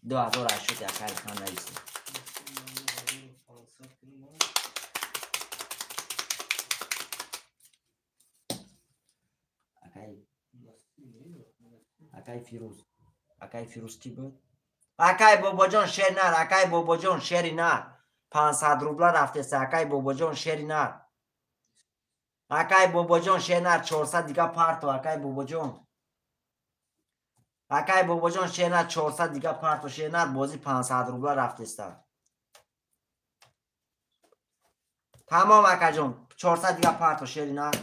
2080, ака Алихан, нависе. Акай Фирӯз. Акай Фирӯз кӣ буд? Акай Бобоҷон, шери нар, акай Бобоҷон, шери нар. 500 рубла рафтеса, акай Бобоҷон, шери нар. Акай Бобоҷон, шери нар, 400 дига парто, акай Бобоҷон. Акай Бобоҷон, шери нар, 400 дига парто, шери нар, бозӣ 500 рубла рафтеста. Тамом, акаҷон, 400 дига парто, шери нар.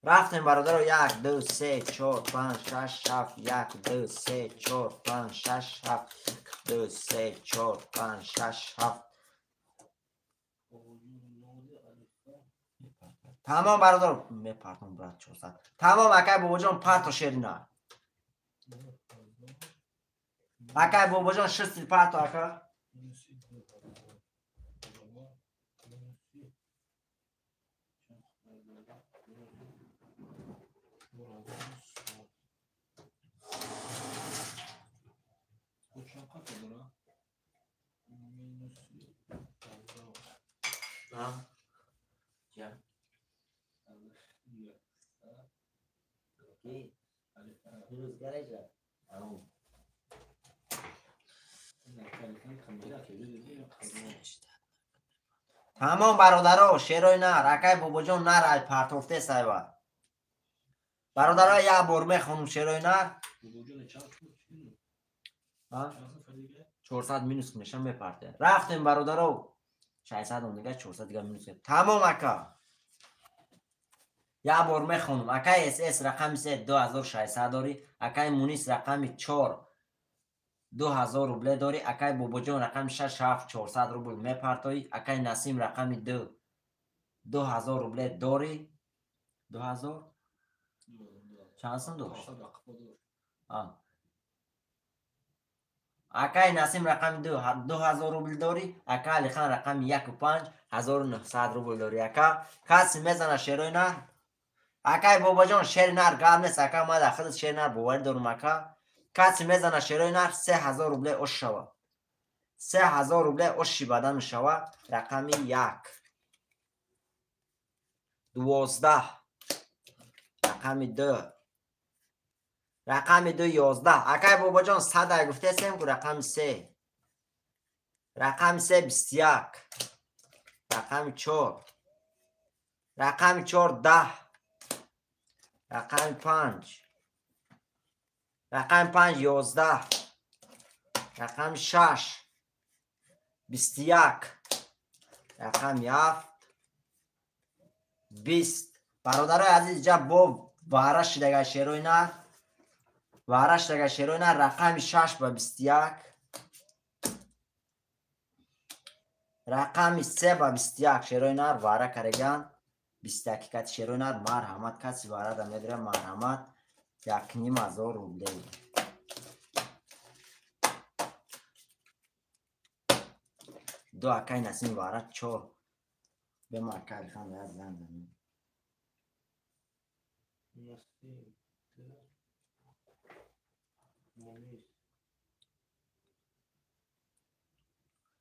Рафтем, бародаро, як, ду, се, чор, панҷ, шаш, ҳафт, як, ду, се, чор, панҷ, шаш, ҳафт, ду, се, чор, панҷ, шаш, ҳафт. Тамом, бародар, мепартом, брат, 400. Тамом, акай Бобоҷон, парто, шерина. Акай Бобоҷон, шисти парто, ака. Ja. Ки? Фирӯз гаража. Ау. Тамом, бародаро, шерои нар, акай Бобоҷон, нар ай партофте сайва. Бародаро, як бор мехонум, шерои нар. 400 минус меша, мепарте. Рафтем, бародаро. 600 дига, 400 дига минус. Тамом, ака. Як бор мехонум. Акай СС рақами 3 2600 дорӣ, акай Мунис рақами 4 2000 рубле дорӣ, акай Бобоҷон рақами 6 7 400 рубл мепартоӣ, акай Насим рақами 2 2000 рубле дорӣ. 2000? Чанд сум дошт? Акай Насим рақами 2 2000 рубл дорӣ, ака Алихан рақами 1 5 1900 рубл дорӣ, ака. Касе мезана, шерои нар? Акай бобаҷон, шери нар гап нест, ака, ма дар худат шери нар боварӣ дорум, ака. Касе мезана шерои нар 3000 рубле ош шава. 3000 рубле оши бадан мешава. Рақами 1. 12. Рақами 2. Рақами 2 11. Акай бобаҷон 100 гуфтесем ку рақами 3. Рақами 3 21. Рақами 4. Рақами 4 10. Рақами 5. Рақами 5 11. Рақами 6 21. Рақами 7 20. Бародарои азиз, ҷа бо вара шидага шерои нар. Вара шидага шерои нар рақами 6 ба 21. Рақами 3 ба 21 шерои нар вара кареган. 21 кати шерои нар марҳамат, каси вара да медира марҳамат 1500 рубле. Ду акай Насим вара 4. Бема акай Алихан я зан занем. Насим Мунис.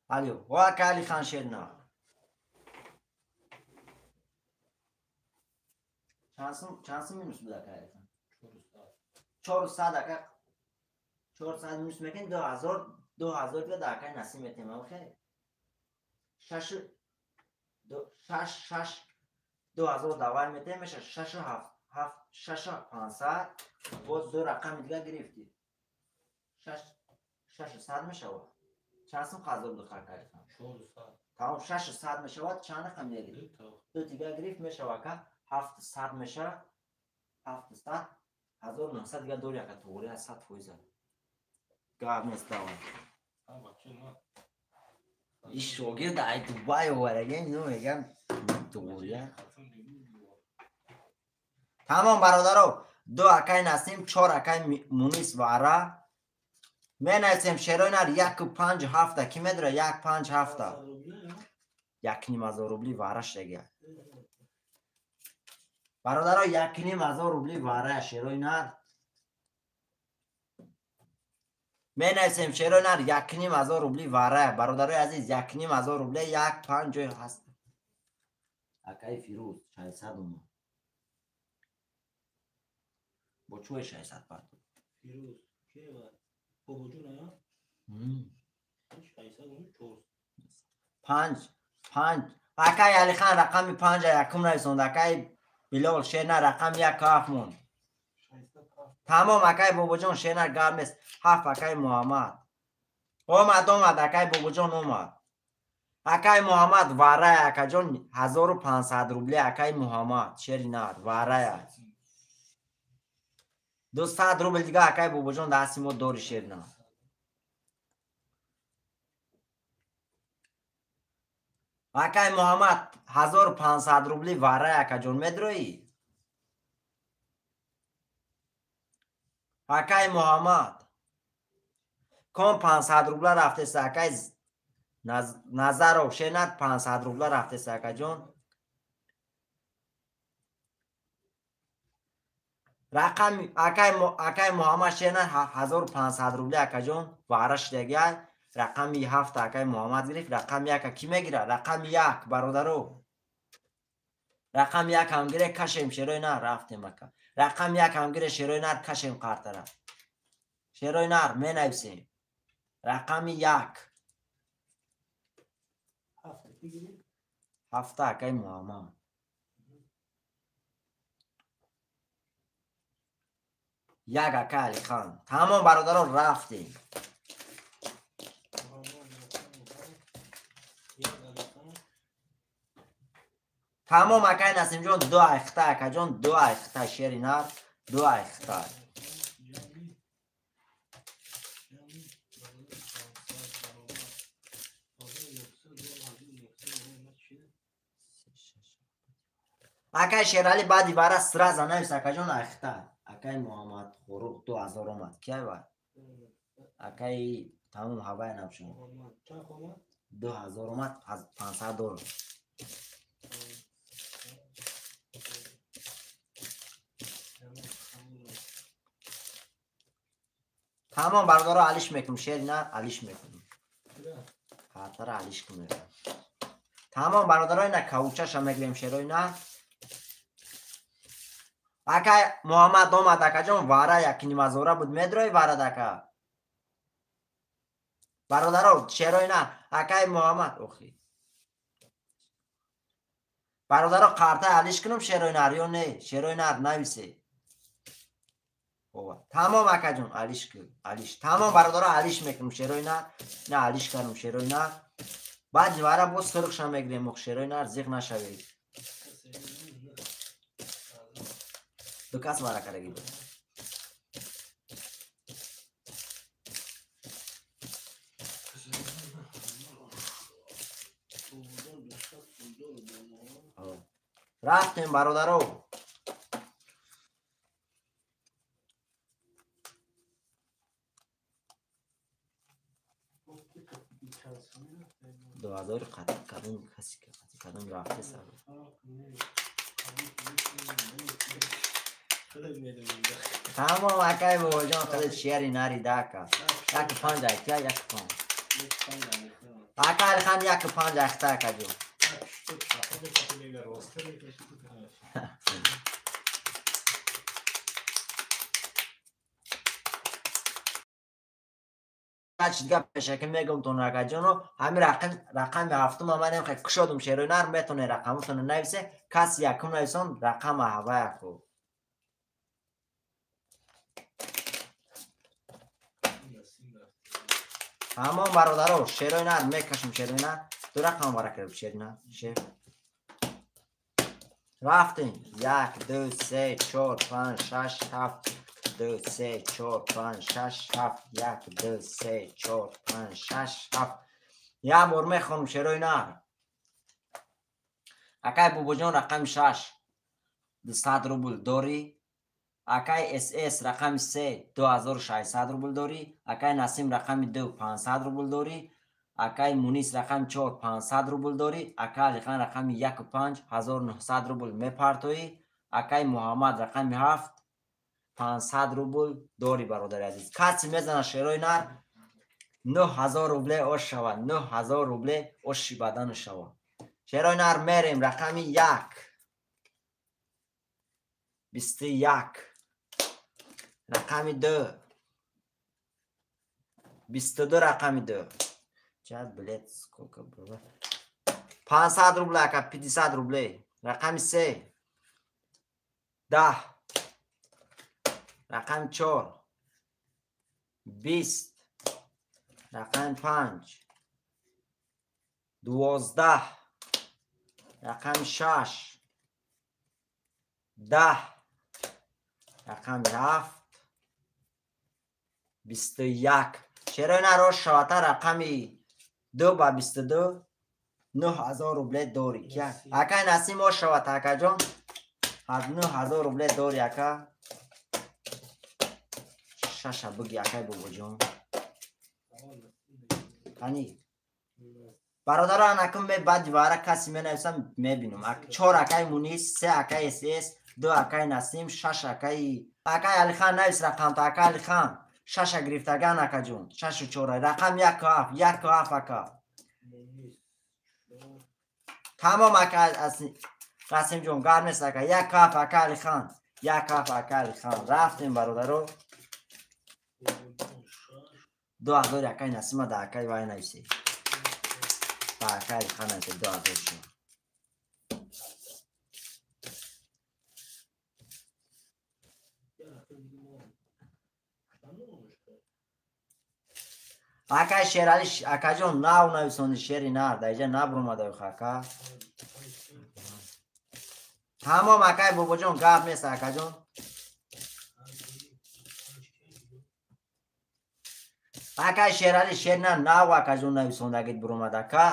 Алё, о акай Алихан шерна. Чанд сум минус буд акай Алихан? 400 ака. 400 минус мекунем 2000, 2000 дига да акай Насим метем, охе. 6 6 6 2000 давай метем, меша 6 7 7 6 500 боз ду рақами дига гирифтӣ. 6 600 мешавад. Чанд сум қазо буд акай Алихан? 400. Тамом 600 мешавад, чанд рақам дига гирифт? Ду дига гирифт мешавад ака 700 мешавад. 700 1900 дига дори ака туғри 100%. Гап нест давай. Иш шогирд ай Дубай оварагем, ино мегам туғрия. Тамом бародаро, ду акай Насим, 4 акай Мунис вара. Менависем шерои нар 1 5 7 ки медора 1 5 7. 1500 рубли вара шега. Бародаро 1500 рубли вара шерои нар. Менависем шерои нар 1500 рубли вара. Бародарои азиз 1500 рубле 1 5 ҳаст. Акай Фирӯз 600 омад. Бо чӯи 600 пардохт? Фирӯз ке ва? Бобоҷон ая? 600 омад 4. 5 5. Акай Алихан рақами 5 якум нависонд. Акай Билол шерна рақами 1 7 монд. Тамом акай бобоҷон шерна гап нест. 7 акай Муҳаммад. Омад омад акай бобоҷон омад. Акай Муҳаммад варая акаҷон 1500 рубле акай Муҳаммад шери нар варая. 200 рубл дига акай бобоҷон дасти мо дори шери нар. Акай Муҳаммад 1500 рубли варая акаҷон медроӣ? Акай Муҳаммад кон 500 рубла рафтеса акай Назаров шенат 500 рубла рафтеса акаҷон. Рақами акай Муҳаммад шенат 1500 рубли акаҷон вара шидагиай. Рақами 7 акай Муҳаммад гирифт. Рақами 1 ки мегира? Рақами 1 бародаро. Рақами 1 ҳам гире кашем шерои нар рафтем ака. Рақами 1 ҳам гире шерои нар кашем қартара. Шерои нар менависем. Рақами 1. 7 акай Муҳаммад. 1 акай Алихан. Тамом бародаро рафтем. Тамом акай Насимҷон 2 айхта акаҷон 2 айхта шери нар 2 айхта. Акай Шерали баъди вара сразу навис акаҷон айхта. Акай Муҳаммад Хоруқ 2000 омад. Ки ай ва? Акай тамом ҳавай набшуд. 2000 омад 500 доллар. Тамом бародаро алиш мекунем, шери нар алиш мекунем. Хатара алиш кунем. Тамом бародаро ина каучаша мегирем шерои нар. Ака Муҳаммад омад акаҷон, вара якнимазора буд медрои варад ака. Бародаро шерои нар акай Муҳаммад охи. Бародаро қарта алиш кунам шерои нар ё не? Шерои нар нависе. Тамом акаҷон алиш кун, алиш. Тамом бародаро алиш мекунам шерои нар. На алиш кардам шерои нар. Баъд вара боз сурхша мегирем ох шерои нар зиқ нашавед. Ду кас вара кардаги буд. Рафтем бародаро. Ду ҳазори кадом каси кадом рафте сар. Тамом акай бобоҷон хеле шери нари дака. 1.5 айта 1.5. Ака Алихан 1.5 ахта акаҷон. Чизга пешаки мегум тон акаҷоно ҳамин рақами ҳафтума ман ем хел кушодум шерои нар метоне рақамутона нависе кас якум нависон рақама ҳаваяку. Тамом бародаро шерои нар мекашем шерои нар. Ду рақам вара кардем шери нар. Шер. Рафтем. 1 2 3 4 5 6 7 2 3 4 5 6 7 1 2 3 4 5 6 7. Як бор мехонам шерои нар. Акай бобоҷон рақами 6 200 рубл дорӣ. Акай СС рақами 3 2600 рубл дорӣ. Акай Насим рақами 2 500 рубл дорӣ. Акай Мунис рақами 4 500 рубл дорӣ. Акай Алихан рақами 1 5 1900 рубл мепартоӣ. Акай Муҳаммад рақами 7 500 рубл дорӣ бародари азиз. Касе мезана шерои нар 9000 рубле ош шавад. 9000 рубле оши бадан шавад. Шерои нар мерем рақами 1 21 рақами 2 22 рақами 2. Чад билет сколько было? 500 рублей, ака 50 рублей. Рақами 3 10 рақами 4 20 рақами 5 12 рақами 6 10 рақами 7 21. Шерои нар ош шавата рақами 2 ба 22 9000 рубле дорӣ. Акай Насим ош шавата акаҷон 9000 рубле дорӣ ака. Шаша буги акай бобоҷон. Қани бародаро анакун ме баъди вара каси менависам мебинам. 4 акай Мунис, 3 акай СС, 2 акай Насим, 6 акай Алихан навис рақамта акай Алихан. 6 гирифтаган акаҷон. 6 4 рақам 1 7 1 7 ака. Тамом ака Қасимҷон гарм нест ака. 1 7 ака Алихан. 1 7 ака Алихан. Рафтем бародаро. 2000 акай Насима да акай вай нависе. Ба акай Алихан нависе 2000 шуд. Акай Шерали акаҷон нав нависонди шери нар даиҷа набуромада ака. Тамом акай бобоҷон гап нест акаҷон. Акай Шерали шери нар нав акаҷон нависондагид буромад ака.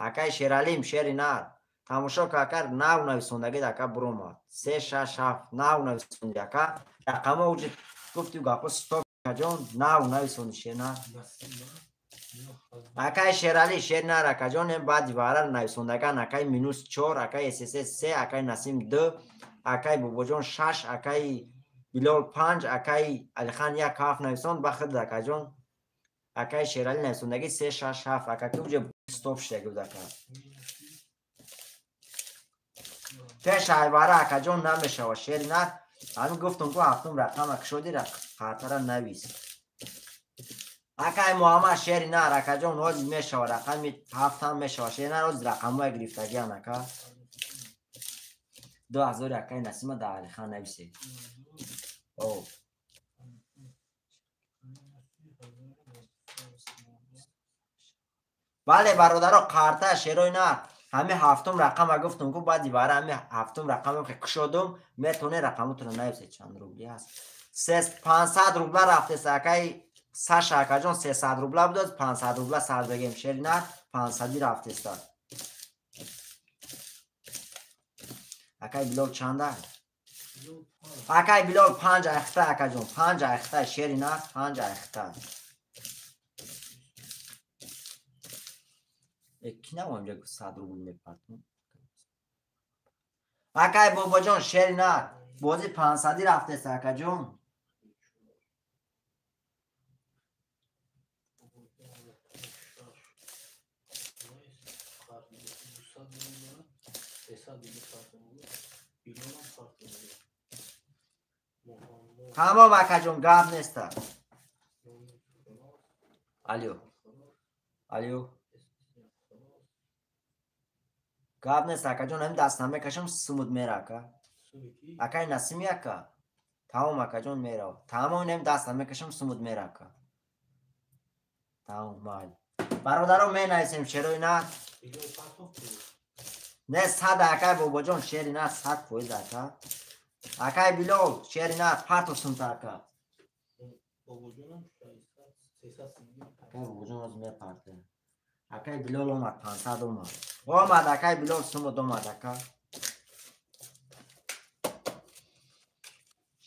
Акай Шералим шери нар тамошо ка ака нав нависондагид ака буромад. 3 6 7 нав нависонди ака. Рақамо уҷи гуфтӣ гапо стоп акаҷон нав нависонди шери нар. Акай Шерали шери нар акаҷон ем баъди вара нависондаган акай минус 4 акай СС 3 акай Насим 2 акай бобоҷон 6 акай Билол 5, акаи Алихан 1 7 нависон, ба худ акаҷон. Акаи Шерали нависондаги 3 6 7, ака ки уҷа стоп шудаги буд ака. Пеш айвара акаҷон намешава шери нар. Ҳамин гуфтум ку ҳафтум рақама кушоди қартара навис. Акай Муҳаммад шери нар акаҷон ҳозир мешава, рақами ҳафтам мешава. Шери нар ҳозир рақамҳое гирифтагиан ака. 2000 акаи Насима дар Алихан нависе. О. Бале бародаро, қарта шерои нар ҳами ҳафтум рақама гуфтум ку баъди вара ҳами ҳафтум рақама ки кушодум, метавонед рақамотро нависед. Чанд рубли ҳаст? 500 рубла рафтест акаи Саша акаҷон, 300 рубла будоз, 500 рубла сар дагем. Шери нар 500 рафтеста. Акаи Билол чанда? Акаи Билол 5 айхта акаҷон, 5 айхта шери нар 5 айхта. Ки намоям ҷа 100 рубл мепартум. Акаи Бобоҷон шери нар бози 500 рафтест акаҷон. Тамом акаҷон, гап неста. Алё. Алё. Гап нест акаҷон, ҳамин даст намекашам, сумуд мера ака. Акаи Насими ака. Тамом акаҷон мера. Тамом ҳамин даст намекашам, сумуд мера ака. Тамом майли. Бародаро менависем шерои нар. Не 100 акаи Бобоҷон, шери нар 100% ака. Акаи Билол шери нар партов сумта ака. Акаи Бобоҷон ҳозир мепарте. Акаи Билол омад, 500 омад. Омад акаи Билол сумуд омад ака.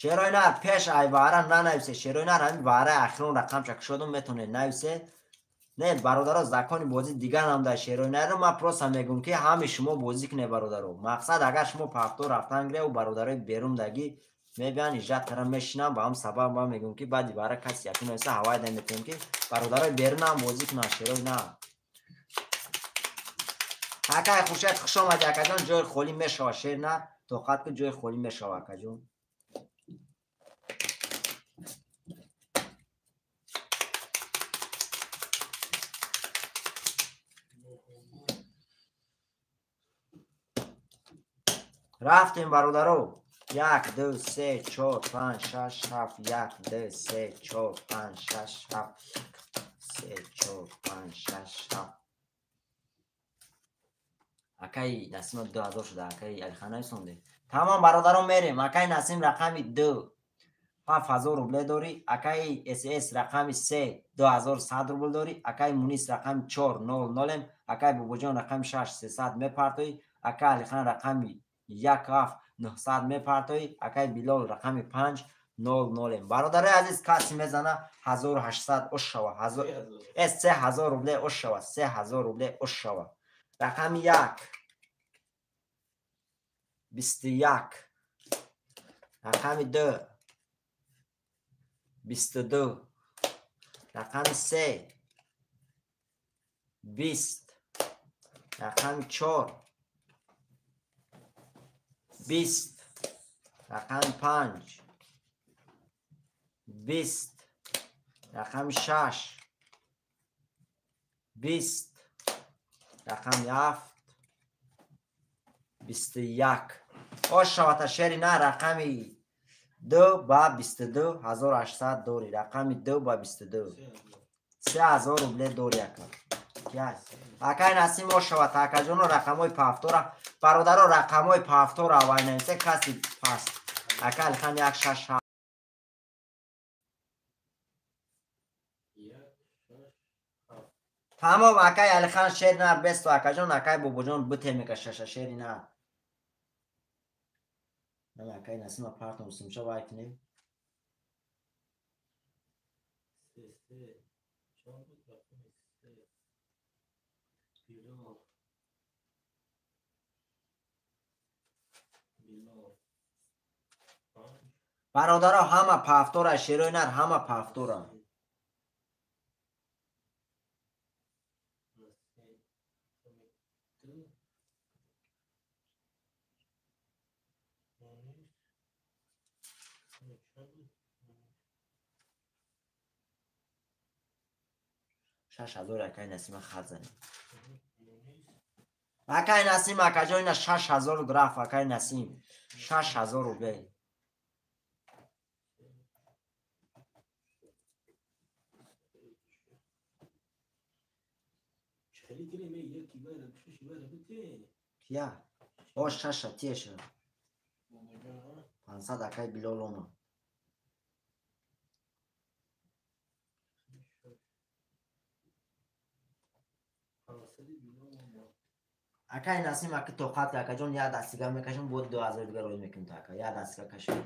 Шерои нар пеш ай вара нанависе. Шерои нар ҳамин вараи ахирон рақамша кушодум, метавонед нависе. Не бародаро, закони бозӣ дигар намда шерои нарро ман просто мегӯм ки ҳами шумо бозӣ кунед бародаро. Мақсад агар шумо пафто рафтан гирев, бародарои берун дагӣ мебиён ижат кара мешинам, ба ҳам сабаб ман мегӯм ки баъди вара каси якун нависа ҳавай наметем ки бародарои берунам бозӣ кунанд шерои нар. Акай Хуршед хуш омадӣ акаҷон, ҷои холӣ мешава шер нар, тоқат ки ҷои холӣ мешава акаҷон. Рафтем бародаро. 1 2 3 4 5 6 7 1 2 3 4 5 6 7 3 4 5 6 7. Акаи Насим 2000 шуда, акаи Алихан нависонде. Тамом бародарон мерем. Акаи Насим рақами 2 7000 рубле дорӣ, акаи СС рақами 3 2100 рубл дорӣ, акаи Мунис рақами 4 0 0, акаи Бобоҷон рақами 6 300 мепартоӣ, акаи Алихан рақами 1 7 900 мепартоӣ, акаи Билол рақами 5 0 0. Бародарои азиз, каси мезана 1800 ош шава, 3000 рубле ош шава, 3000 рубле ош шава. Рақами 1 21, рақами 2 22, рақами 3 20, рақами 4 20, рақами 5 20, рақами 6 20, рақами 7 21. Ош шавата шери на рақами 2 ба 22 1800 дорӣ. Рақами 2 ба 22 3000 рубле дорӣ ака. Акаи Насим ош шавата акаҷоно, рақамҳои пафтора бародаро, рақамҳои пафтора аввал нависе каси паст. Ака Алихан 1 6 7. Тамом акаи Алихан шери нар бесту акаҷон, акаи Бобоҷон бите мекашаша шери нар. Акаи Насима партом сумча вай кунем. Бародаро, ҳама пафтора, шерои нар, ҳама пафтора. 6000 акай Насима хат занем. Акай Насим, акаҷон, ина 6000 рафт, акай Насим. 6000 рубл. Кия? О, шаша, теша. 500 акай Билол омад. Акай Насим, аки тоқат, акаҷон, як дастига мекашам, бо 2000 дига роӣ мекунем то ака. Як дастига кашам.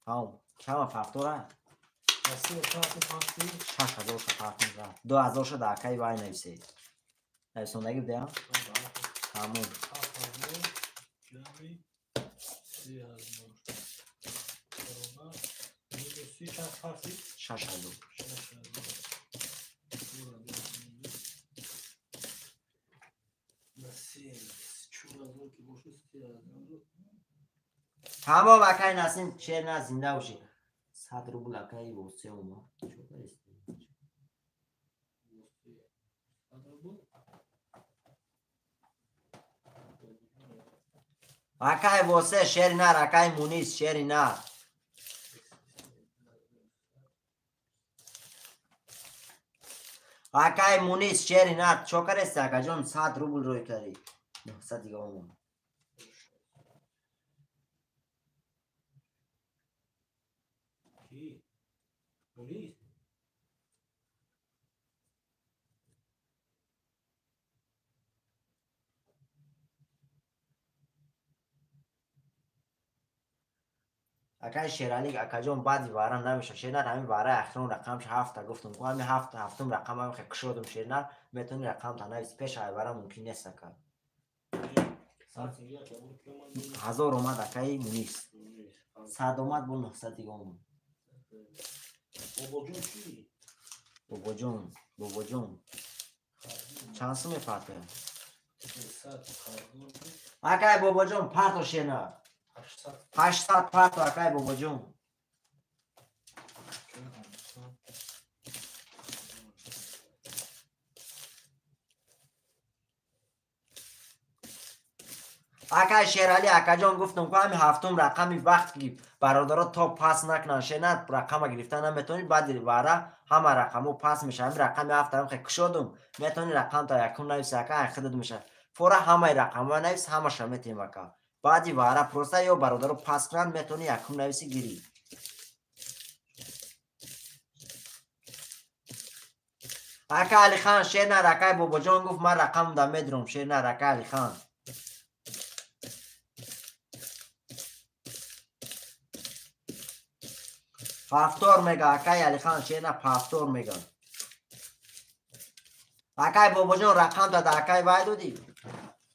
Тамом. Чама пафтора? 6000 ша пафтор рафт. 2000 ша да акай вай нависе. Нависондагӣ будем? Тамом. 6000. Тамом, акай Насим, шер на зинда бошӣ. 100 рубл акай восе омад. Чо карест? Акай восе, шери нар, акай Мунис, шери нар. Акай Мунис, шери нар, чо карест, акаҷон, 100 рубл рӯй кардӣ. 900 дига омад. Акай Шералик, акаҷон, баъди вара намеша. Шернар, ҳамин вараи ахирон рақамш ҳафта гуфтум. Ку ҳамин ҳафта, ҳафтум рақам ҳамин хе кушодум шернар, метавони рақамта навис. Пеш ай вара мумкин нест, ака. 1000 омад акаи Мунис. 100 омад, бо 900 дига омад. Бобоҷон, бобоҷон. Чанд сум мепартоям? Акай бобоҷон, парто шернар. 800 парто, акай бобоҷон. Акай Шерали, акаҷон, гуфтум ку ҳами ҳафтум рақами вақт ки бародаро то пас накунанд, шернар рақама гирифта наметавонӣ, баъди вара ҳама рақамҳо пас мешавад. Ҳамин рақами ҳафт ҳам хе кушодум, метавонӣ рақам та якум нависи, ака, ай худат мешавад. Фора ҳамаи рақамҳо навис, ҳамаша метиҳем, ака. Баъди вара просто ё бародаро пас кунанд, метавонӣ якум нависи гирӣ. Ака Алихан, шернар, акай бобоҷон гуфт, ман рақамда медурам, шернар, ака Алихан. Пафтор мега, акай Алихан, шернар пафтор мега. Акай бобоҷон, рақам дада, акай вай додӣ?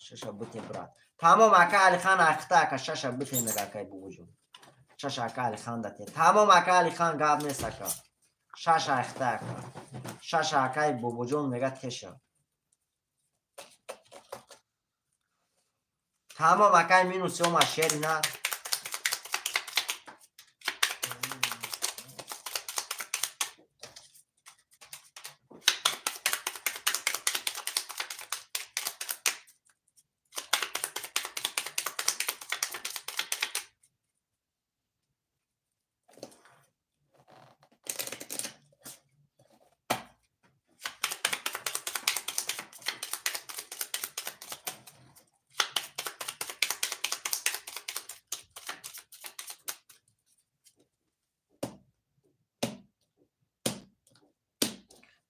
Шаша бутем, брат. Тамом, ака Алихан, ахта, ака, шаша бутем мега, акай бобоҷон. Шаша ака Алихан дате. Тамом, ака Алихан, гап нест, ака. Шаша ахта, ака. Шаша акай бобоҷон мега теша. Тамом, акай минус ёма, шери на.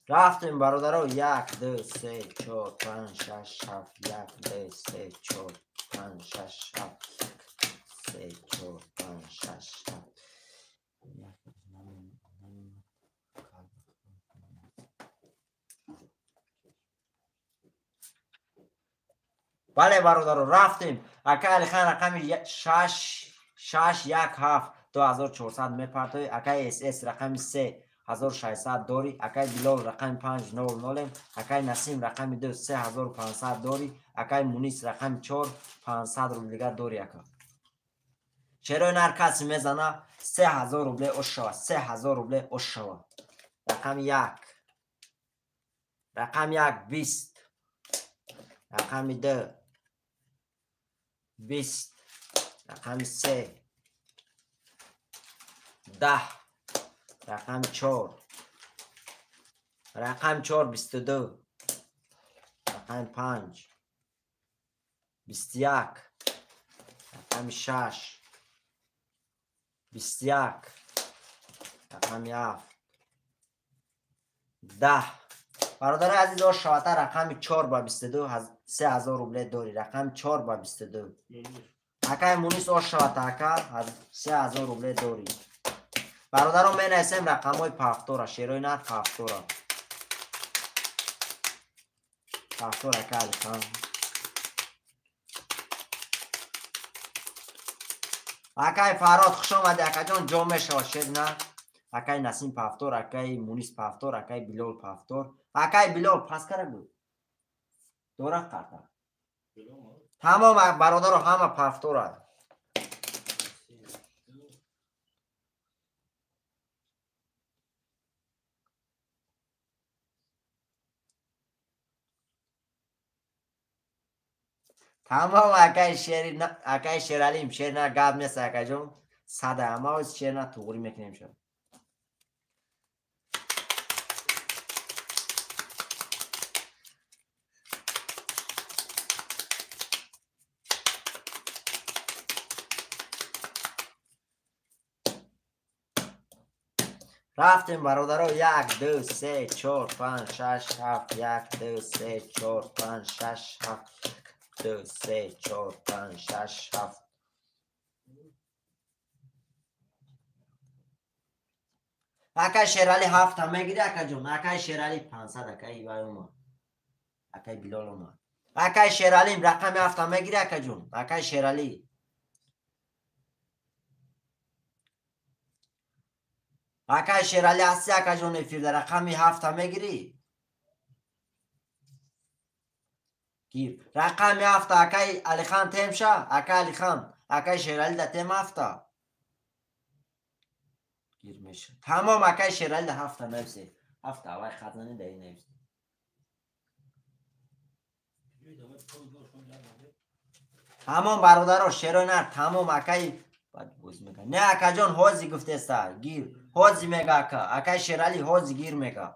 Рафтем, бародаро, 1, 2, 3, 4, 5, 6, 7, 1, 2, 3, 4, 5, 6, 7, 3, 4, 5, 6, 7. Бале, бародаро, рафтем. Ака Алихан рақами 6, 6 1 7 2400 мепартоӣ. Акай СС рақами 3 1600 дорӣ. Акай Билол рақами 5 0 0. Акай Насим рақами 2 3500 дорӣ. Акай Мунис рақами 4 500 рубл дигар дорӣ ака. Шерои нар касе мезана 3000 рубле ош шава, 3000 рубле ош шава. Рақами 1. Рақами 1 20. Рақами 2 20. Рақами 3 10. Рақами 4. Рақами 4 22. Рақами 5 21. Рақами 6 21. Рақами 7 10. Бародари азиз, ош шавата рақами 4 ба 22 3000 рубле дорӣ. Рақами 4 ба 22. Акай Мунис ош шавата ака 3000 рубле дорӣ. Бародарон, менависем рақамҳои пафтора, шерои нар пафтора. Пафтор ака Алихан. Акай Фарод, хуш омадӣ акаҷон, ҷо мешавад шер на. Акай Насим пафтор, акай Мунис пафтор, акай Билол пафтор. Акай Билол пас кара буд. Дора карта. Тамом бародаро, ҳама пафтора. Тамом акай шери акай Шералим, шер на гап нест акаҷон. Сада ҳама шер на туғрӣ мекунем шо. Рафтем бародаро 1 2 3 4 5 6 7 1 2 3 4 5 6 7 2 3 4 5 6 7. Акай Шерали 7 мегири акаҷон. Акай Шерали 500 акай Ивай омад. Акай Билол омад. Акай Шералим рақами 7 мегири акаҷон. Акай Шерали. Акай Шерали ҳасти акаҷон эфирда рақами 7 мегирӣ? Гир. Рақами 7 акай Алихан темша? Акай Алихан, акай Шерали да тем 7. Гир меша. Тамом акай Шерали да 7 нависе. 7 авай хат зани да нависе. Тамом бародаро, шерои нар тамом акай бад боз мега. Не акаҷон ҳози гуфтеста, гир. Ҳози мега ака. Акай Шерали ҳози гир мега.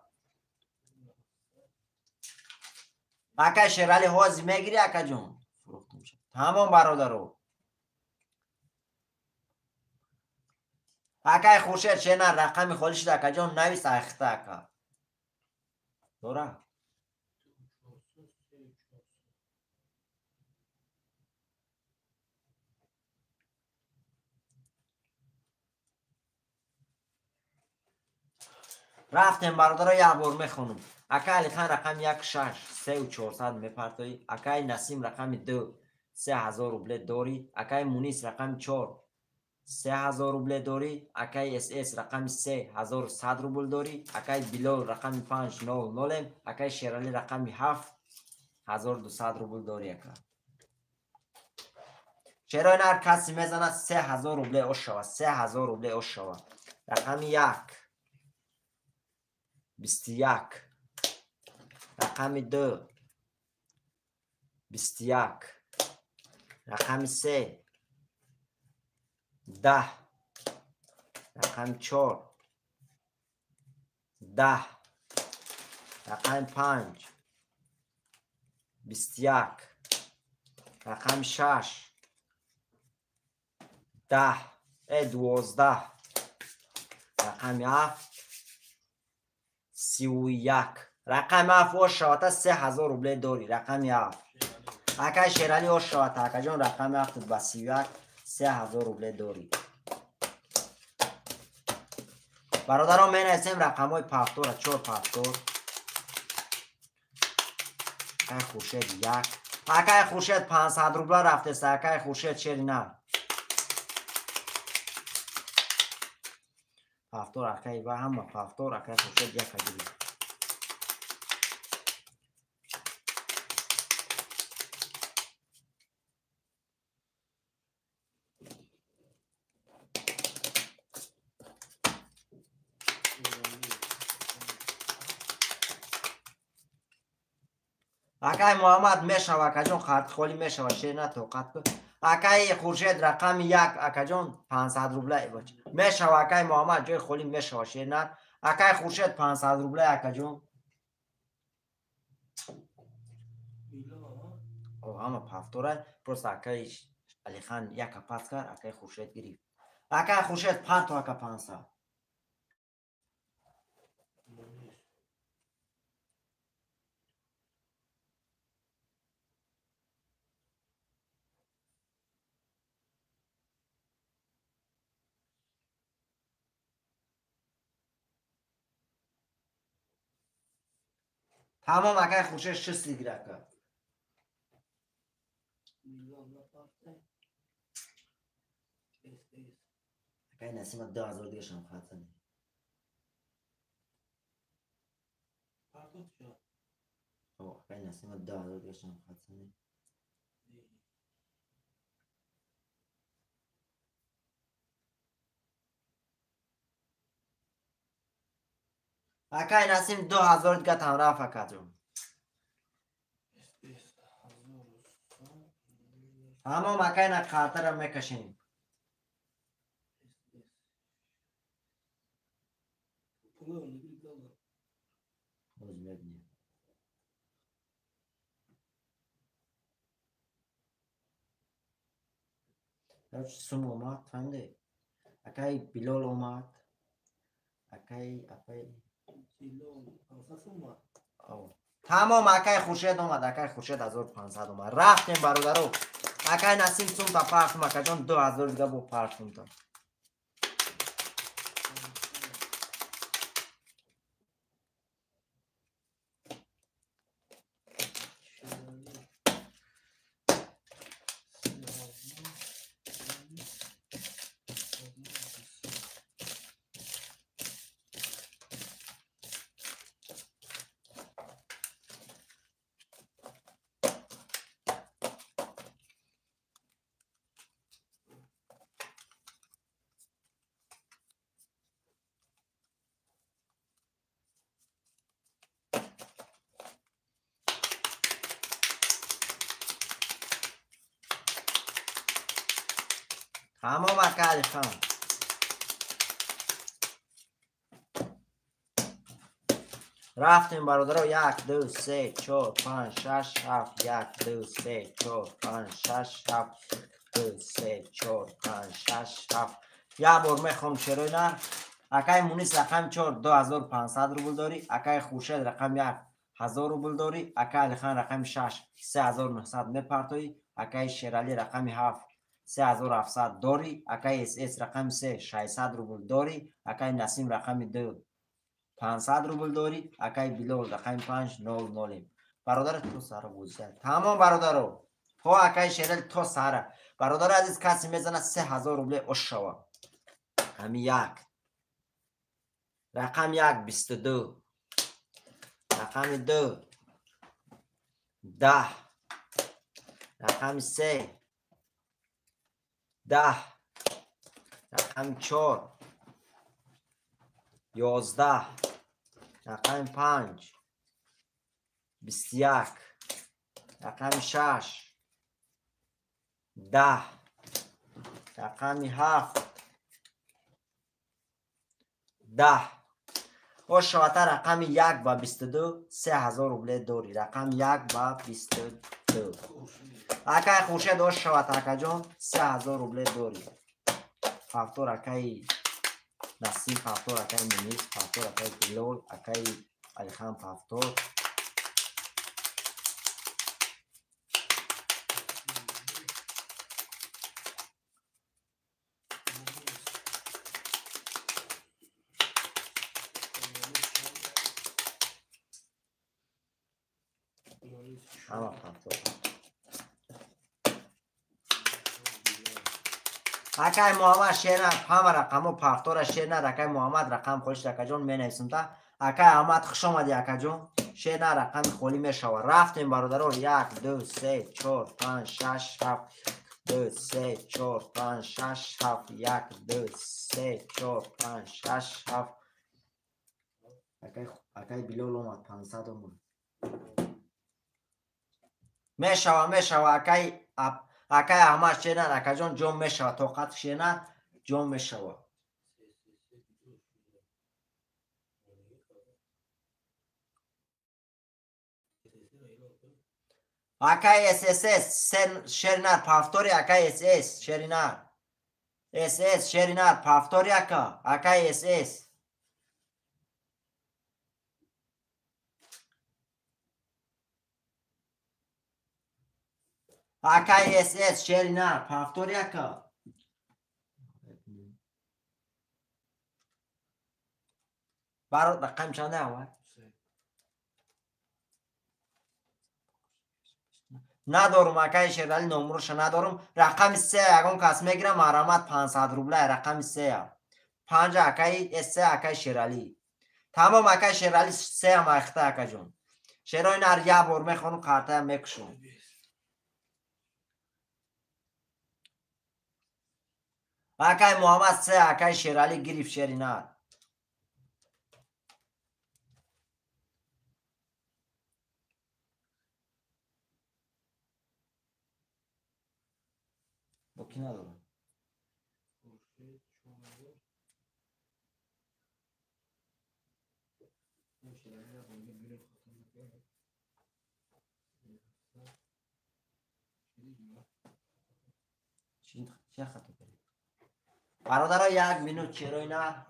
Акай Шерали ҳози мегири акаҷон. Фурӯхтум шад. Тамом бародаро. Акай Хуршед шена рақами холӣ шуда акаҷон навис айхта ака. Дора? Рафтем бародаро, як бор мехонам. Акай Алихан рақами 1 6 3 400 мепартоӣ. Акай Насим рақами 2 3000 рубле дорӣ. Акай Мунис рақами 4 3000 рубле дорӣ. Акай СС рақами 3 1100 рубл дорӣ. Акай Билол рақами 5 0 0. Акай Шерали рақами 7 1200 рубл дорӣ ака. Шерои нар касе мезанад 3000 рубле ош шава, 3000 рубле ош шава. Рақами 1 21. Рақами 2 21. Рақами 3 10. Рақами 4 10. Рақами 5 21. Рақами 6 10 12. Рақами 7 31. Рақами 7 ош шавата 3000 рубле дорӣ. Рақами 7. Акай Шерали ош шавата акаҷон рақами 7 ба 31 3000 рубле дорӣ. Бародарон, менависем рақамҳои пафтора 4 пафтор. Акай Хуршед 1. Акай Хуршед 500 рубла рафтеста. Акай Хуршед шери на. Повтор акай ва ҳама повтор акай Хуршед яка гирифт. Акай Муҳаммад мешава, акаҷон, хартхолӣ мешава, шер на тоқат кун. Акаи Хуршед рақами 1, акаҷон 500 рубла мешава. Акаи Муҳаммад ҷои холӣ мешава, шер на. Акаи Хуршед 500 рубла, акаҷон. О, ҳама повтора, просто акаи Алихан яка пас кард, акаи Хуршед гирифт. Акаи Хуршед 5 то ака 500. Тамом акай Хуршед 6 гир ака. Акай Насима 2000 дигашам хатани. О, акай Насима 2000 дигашам хатани. Акай Насим 2000 дига там рафт, акаҷон. Тамом акай на картара мекашем. Боз мебинем. Короче, сум омад, фаҳмидед? Акай Билол омад. Акай апай Тамом акай Хуршед омад, акай Хуршед 1500 омад. Рафтем бародаро. Акай Насим сумта партум, акаҷон 2000 дига бо партумта. Тамом ака Алихан. Рафтем бародаро 1 2 3 4 5 6 7 1 2 3 4 5 6 7 2 3 4 5 6 7. Як бор мехоҳам шерои нар. Акай Мунис рақами 4 2500 рубл дорӣ, акай Хуршед рақами 1 1000 рубл дорӣ, акай Алихан рақами 6 3900 мепартоӣ, акай Шералӣ рақами 7 3700 дорӣ, акай СС рақами 3 600 рубл дорӣ, акай Насим рақами 2 500 рубл дорӣ, акай Билол рақами 5 00. Бародар то сара бозӣ. Тамом бародаро. То акай Шерал то сара. Бародари азиз касе мезанад 3000 рубле ошава. Ҳами 1. Рақам 1 22. Рақами 2 10. Рақами 3 10. Рақами 4 11. Рақами 5 21. Рақами 6 10. Рақами 7 10. Ошавата рақами 1 ба 22 3000 рубле дорӣ. Рақами 1 ба 22. Акай Хуршед ошават акаҷон 3000 рубле дорӣ. Повтор акай Насим, повтор акай Мунис, повтор акай Билол, акай Алихан повтор. Ҳама повтор. Акай Муҳаммад шернар ҳама рақамҳо пафтора шернар. Акай Муҳаммад рақам холиш акаҷон менависам та. Акай Аҳмад хуш омадӣ акаҷон. Шернар рақами холӣ мешавад. Рафтем бародаро. 1 2 3 4 5 6 7 2 3 4 5 6 7 1 2 3 4 5 6 7. Акай Билол омад 500 омад. Мешава мешава акай акай Аҳмад шернар акаҷон ҷон мешава. Тоқат шернар ҷон мешава. Акай ССС шернар пафтори акай СС шернар. СС шернар пафтори ака. Акай СС. Акай СС шернар пафтори ака. Барот рақам чанде аввал? Надорум акай Шерали номруша надорум. Рақами 3 ягон кас мегирам марамат 500 рубла рақами 3. 5 акай С акай Шерали. Тамом акай Шерали 3 махта акаҷон. Шерои нар як бор мехонум қартая мекушум. Акай Муҳаммад 3 акай Шерали гирифт шери нар. Бо ки надорам? Чӣ хато кардӣ? Бародаро як минут черои на.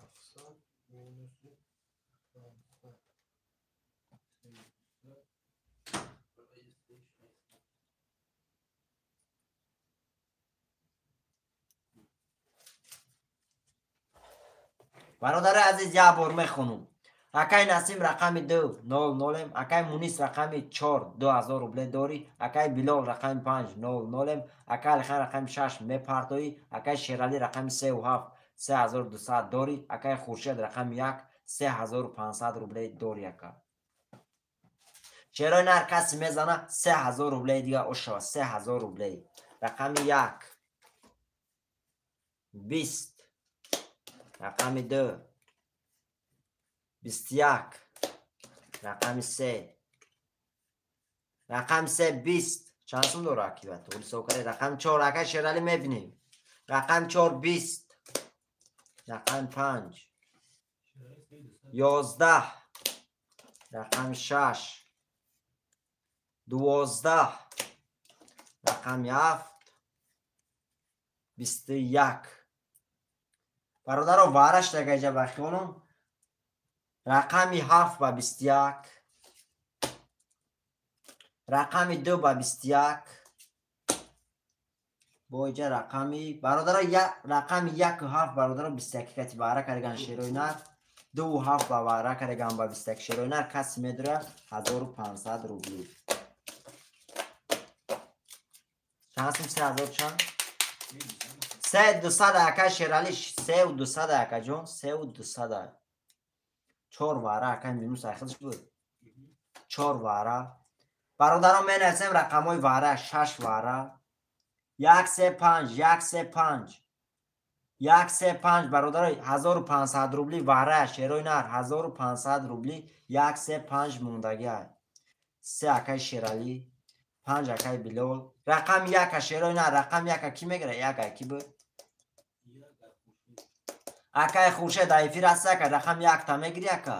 Бародари азиз як бор мехонум. Акай Насим рақами 2 0 0, акай Мунис рақами 4 2000 рубле дорӣ, акай Билол рақами 5 0 0, акай Алихан рақами 6 мепартоӣ, акай Шерали рақами 3 7 3200 дорӣ, акай Хуршед рақами 1 3500 рубле дорӣ ака. Шерои нар каси мезана 3000 рубле дига ошава 3000 рубле. Рақами 1 20, рақами 2 21, рақами 3 рақами 3 20. Чанд сум дора акива? Туғри ҳисоб кардӣ. Рақами 4 акай Шерали мебинем. Рақами 4 20, рақами 5 11, рақами 6 12, рақами 7 21. Бародаро вараш дагаҷа ба хиёлам рақами 7 ба 21, рақами 2 ба 21, бо иҷа рақами бародаро рақами 1 7 бародаро 21 кати баҳра кардаган шерои нар, 2 7 ба баҳра кардаган ба 21 шерои нар каси медора 1500 рубли. Чанд сум? 3000 чанд? 3200 ака Шерали, 3200 акаҷон, 3200. 4 вара акай минус айхилш буд. 4 вара. Бародарон менависем рақамҳои вара, 6 вара. 1 3 5 1 3 5 1 3 5 бародаро 1500 рубли вара шерои нар 1500 рубли 1 3 5 мондагиай. 3 акай Шерали, 5 акай Билол. Рақами 1 шерои нар, рақами 1 ки мегира? 1 ай ки буд? Акай Хуршед дар эфир ҳаст ака, рақами 1 та мегири ака?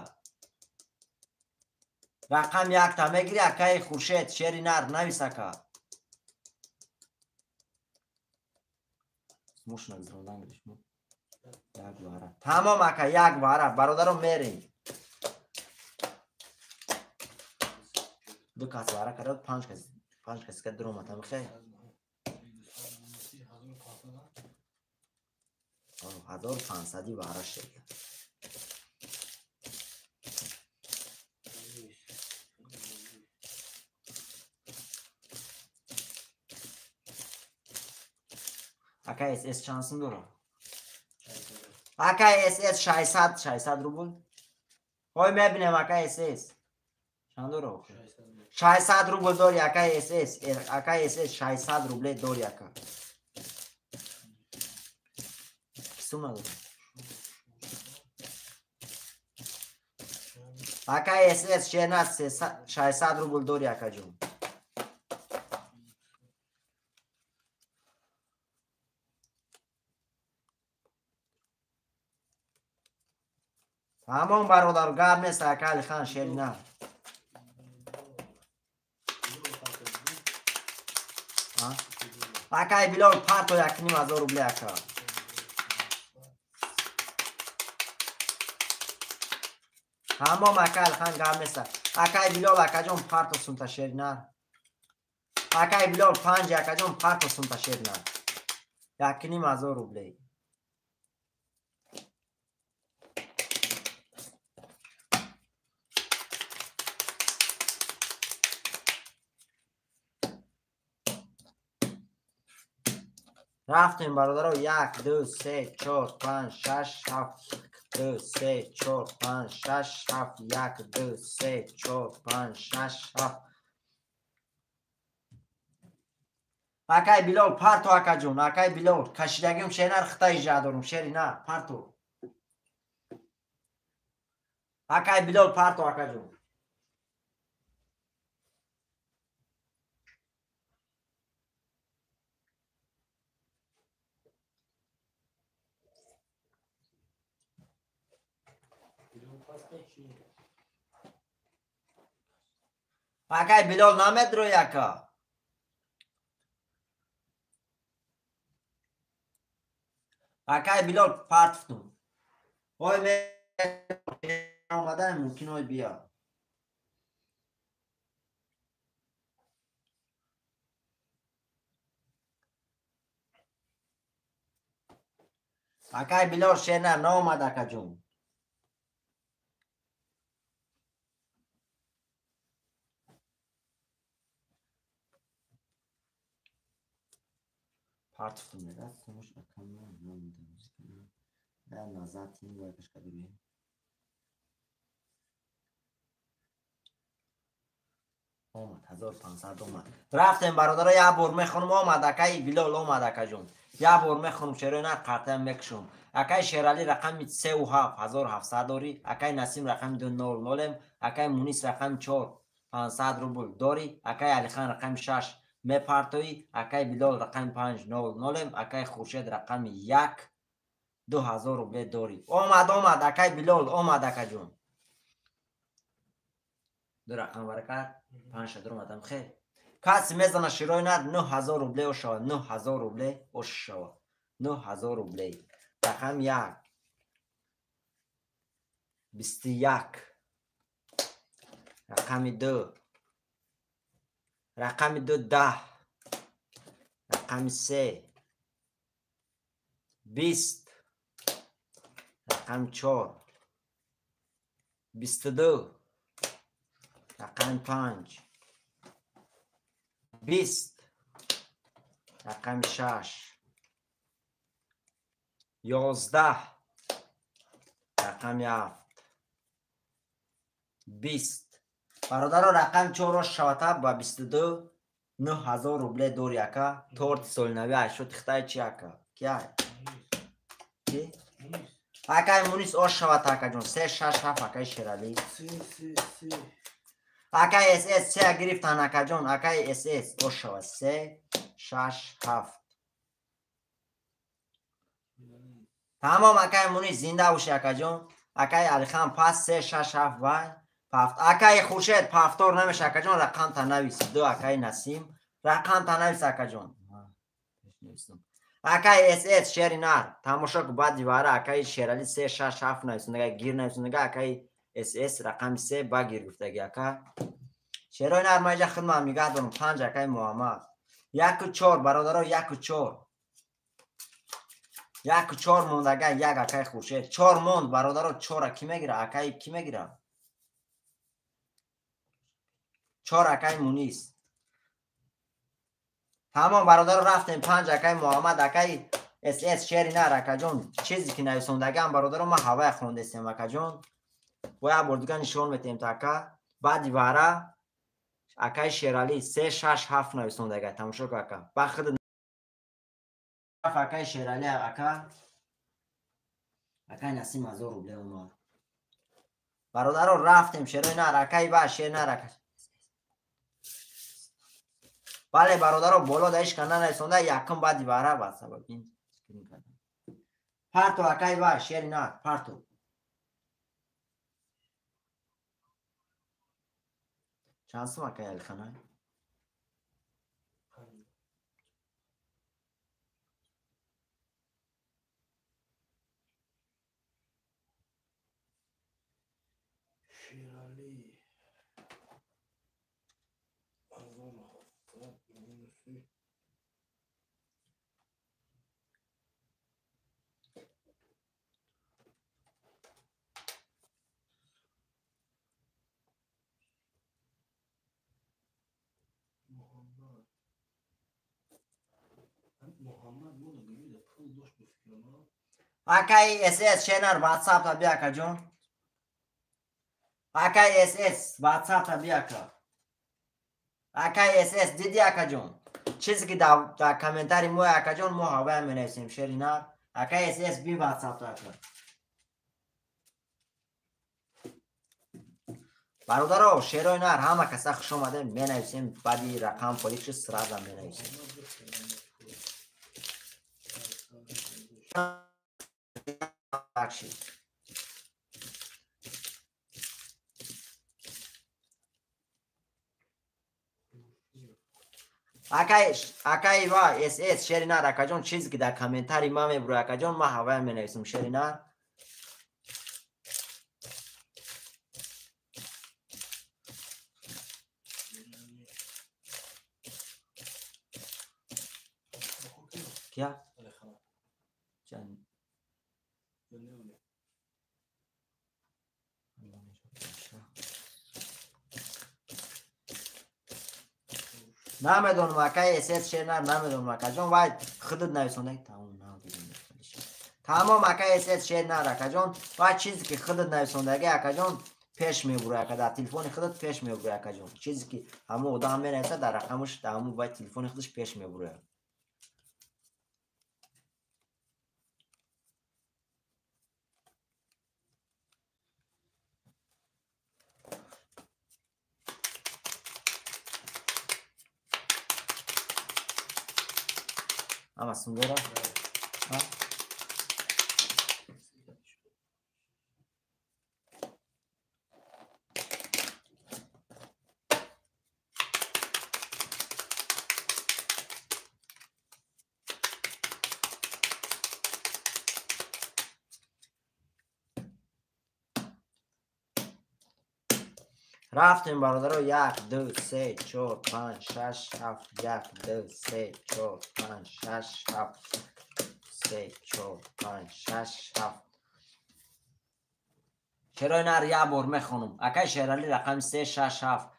Рақами 1 та мегири акай Хуршед, шери нар навис ака. Мушна гузарондан гиришмо. Як вара. Тамом ака, як вара. Бародаро мерем. Ду кас вара кард, 5 кас, 5 кас ка дуромад ҳам хел. 1500 вара шед. Акай СС чанд сум дорад? Акай СС 600 рубл. Ой мебинем акай СС. Чанд дорад? 600 рубл дори акай СС. Акай СС 600 рубле дори ака. Сум надорад. Акай СС 600 рубл дори акаҷон. Тамом бародар, гап нест ака Алихан шери на. Акай Билол парто 1500 рубле ака. Тамом ака Алихан гап нест. Акай Билол акаҷон парто сумта шери на. Акай Билол 5 акаҷон парто сумта шери на. 1500 рубле. Рафтем бародаро 1 2 3 4 5 6 7 2 3 4 5 6 7 1 2 3 4 5 6 7. Акай Билол парто акаҷон, акай Билол кашидагим шенар хита ижа дорум шери на парто. Акай Билол парто акаҷон. Акай Билол намедрои ака. Акай Билол партфтум. Ой омадан мумкин ой бия. Акай Билол шена наомад акаҷон. Партфтум мега сумуш акама намедонам. Да назад ин вайкаш кадурем. Омад 1500 омад. Рафтем бародаро як бор мехонум омад акай Билол омад акаҷон. Як бор мехонум шерои на қартаям мекушум. Акай Шерали рақами 3 7 1700 дори, акай Насим рақами 2 0 0, акай Мунис рақами 4 500 рубл дори, акай Алихан рақами 6 мепартоӣ, акай Билол рақами 5 0 0, акай Хуршед рақами 1 2000 рубле дори. Омад омад акай Билол омад акаҷон. Ду рақам баракат 5 шадр омадам хел. Каси мезана широи нар 9000 рубле ошава, 9000 рубле ошава, 9000 рубле. Рақам 1 21, рақами 2, рақами 2 10, рақами 3 20, рақами 4 22, рақами 5 20, рақами 6 11, рақами 7 20. Бародаро рақами 4 шавата ба 22 9000 рубле дори ака. Торти солинави 80 хитай чи ака? Кия? Ки? Акай Мунис ош шавата акаҷон. 3 6 7 акай Шерали. Акай СС 3 гирифтан акаҷон. Акай СС ош шава 3 6 7. Тамом акай Мунис зинда боши акаҷон. Акай Алихан пас 3 6 7 вай. Пафт. Акай Хуршед пафтор намеша акаҷон, рақам та навис. 2 акай Насим рақам та навис акаҷон. Акай СС шери нар. Тамошо ку баъди вара акай Шерали 3 6 7 нависундага гир нависундага акай СС рақами 3 ба гир гуфтаги ака. Шерои нар ма иҷа хидмат нигоҳ дорум. 5 акай Муҳаммад. 1 4 бародаро 1 4. 1 4 мондага 1 акай Хуршед. 4 монд бародаро 4 ки мегира? Акай ки мегира? 4 акай Мунис. Тамом бародаро рафтем 5 акай Муҳаммад, акай СС шери нар акаҷон, чизе ки нависондагиам бародаро ман ҳавая хондестем акаҷон. Бо як бор дига нишон метем та ака. Баъди вара акаи Шералӣ 3 6 7 нависондага, тамошо кун ака. Ба худ акаи Шералӣ ака. Акаи Насим 1000 рубле омад. Бародаро рафтем шерои нар акаи ба шер нар ака. Бале бародаро боло да ишка нанависонда якум баъди вара ба сабаб ин скрин кардам. Парто акаи ба шери нар парто. Чанд сум акаи Алихана? Шералӣ 1700 минуси Муҳаммад. Муҳаммад мода гӯида пул дошт ба фикрам. Акаи СС шенар WhatsApp та бия акаҷон. Акаи СС WhatsApp та бия ака. Акаи СС диди акаҷон. Чизе ки дар комментари мо акаҷон мо ҳавая менависем шери нар. Акаи СС би WhatsApp та ака. Бародаро шерои нар ҳама каса хуш омадем менависем баъди рақам поликши сразу менависем. Акаи ва СС шери нар акаҷон чизе ки дар комментари ма мебурӯй акаҷон ман ҳавая менависам шери нар. Кия? Чанд? Намедонам акаи СС шер нар намедонам акаҷон вай худат нависонда тамом надидам. Тамом акаи СС шер нар акаҷон вай чизе ки худат нависондаги акаҷон пеш мебурӯй ака дар телефони худат пеш мебурӯй акаҷон. Чизе ки ҳамон одам менависа дар рақамаш дар ҳамон вай телефони худаш пеш мебурӯяд. Ама сундора? Рафтем бародаро 1 2 3 4 5 6 7 1 2 3 4 5 6 7 3 4 5 6 7. Шерои нар як бор мехонам. Акаи Шералӣ рақами 3 6 7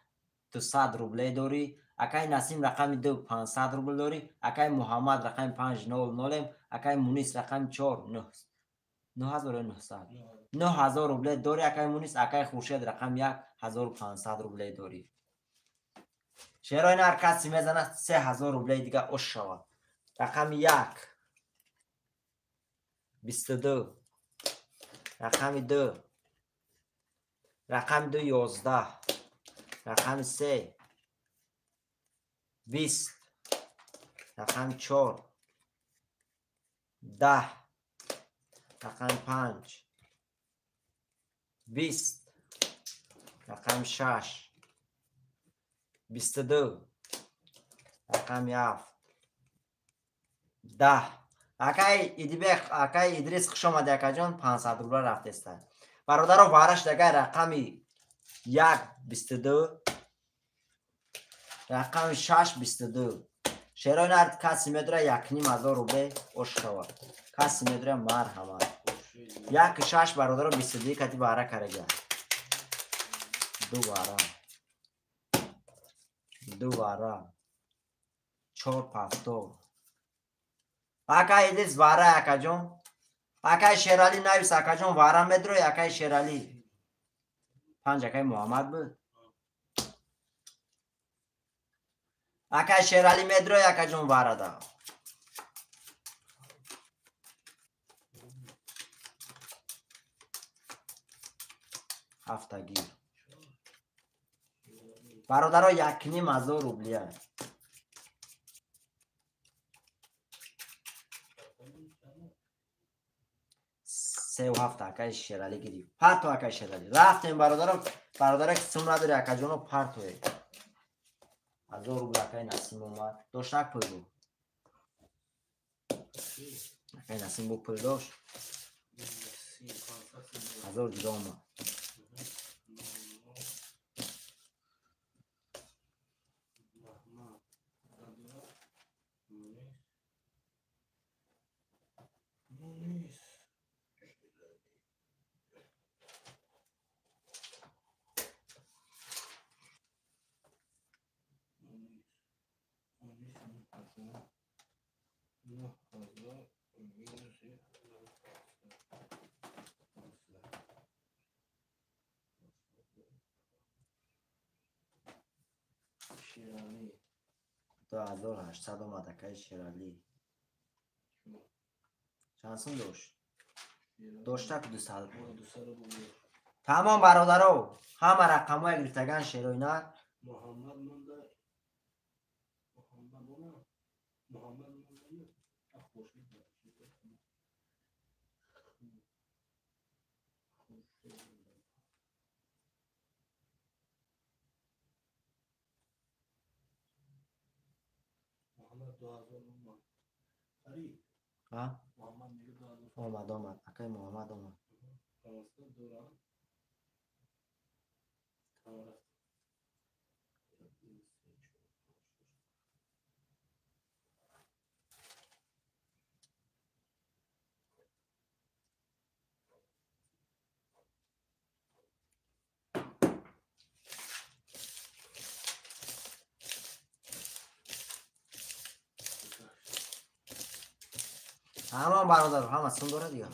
200 рубле дорӣ. Акаи Насим рақами 2 500 рубл дорӣ. Акаи Муҳаммад рақами 5 0 0. Акаи Мунис рақами 4 9 9900 9000 рубле дорӣ. Акаи Мунис. Акаи Хуршед рақами 1 1500 рубле дорӣ. Шерои нар касе мезанад 3000 рубле дига ош шавад. Рақами 1 22 рақами 2 рақами 2 11 рақами 3 20 рақами 4 10 рақами 5 20 рақами 6 22 рақами 7 10. Акаи Идибек, акаи Идрис хуш омадӣ акаҷон, 500 рубла рафтеста. Бародаро вараш дагай рақами 1 22 рақами 6 22. Шерои нар касе медора 1500 рубле ош шавад. Касе медора марҳамат. 1 6 бародаро 22 кати бара карага. Ду бара. Ду бара. 4 пафтор. Акай Идрис вара акаҷон. Акай Шералӣ навис акаҷон вара медрои акай Шералӣ. 5 акай Муҳаммад буд. Акай Шералӣ медрои акаҷон варада. Ҳафтагӣ. Бародаро 1,5 ҳазор рублия. 3,7 акай Шералӣ гирифт. Парто акай Шералӣ. Рафтем бародаро, бародаро ки сум надори акаҷоно партое. 1000 рубл акай Насим омад. Дошт як пул буд. Акай Насим бу пул дошт. 1000 дига омад. Шералӣ. 2800 омад акай Шералӣ. Чанд сум дошт? Доштак 200. Тамом бародаро, ҳама рақамҳоя гирифтаган шероина. Муҳаммад монда. Муҳаммад она. Муҳаммад монда. Хуршед. Муҳаммад 2000 омад. Фарид. Ҳа? Муҳаммад мега 2000. Омад, омад. Акай Муҳаммад омад. 500 дорам. Тамом рафт. 1, 2, 3, 4, 5, 6. Тамом бародаро, ҳама сум дорад дига.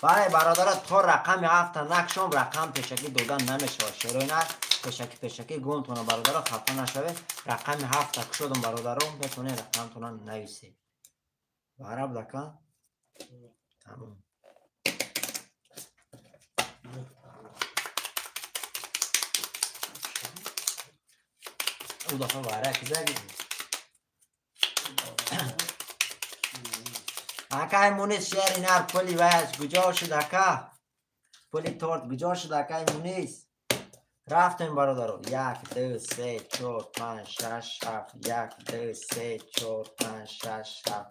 Бале бародаро, то рақами ҳафта накшом рақам пешакӣ додан намешавад. Шероина пешакӣ пешакӣ гумтона бародаро, хафа нашавед. Рақами ҳафта кушодум бародаро, метавонед рақамтона нависед. Вара будака? Тамом. У дафъа вара ки заги. Акай Мунис шери нар пули ваяш куҷо шуд ака? Пули торт куҷо шуд акай Мунис? Рафтем бародаро. 1, 2, 3, 4, 5, 6, 7. 1, 2, 3, 4, 5, 6, 7.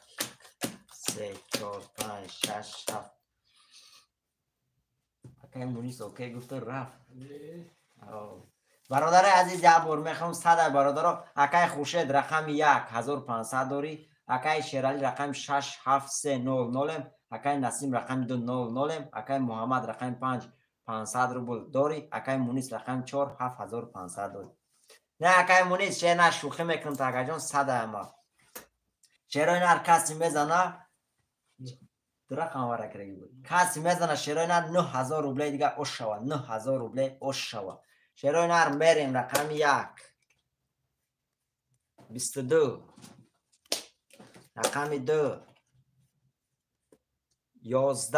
3, 4, 5, 6, 7. Акай Мунис окей гуфта рафт. Бародари азиз, як бор мехоҳам сада бародаро. Акай Хуршед рақами 1 1500 дорӣ. Акай Шералӣ рақами 6 7 3 0 0, акай Насим рақами 2 0 0, акай Муҳаммад рақами 5 500 рубл дорӣ, акай Мунис рақами 4 7500 дорӣ. Не акай Мунис, шер на шӯхӣ мекунам та акаҷон, сада ама. Шерои нар каси мезана, ду рақам вара кираги буд. Каси мезана шерои нар 9000 рубле дига ош шава, 9000 рубле ош шава. Шерои нар мерем рақами 1 22, рақами 2 11,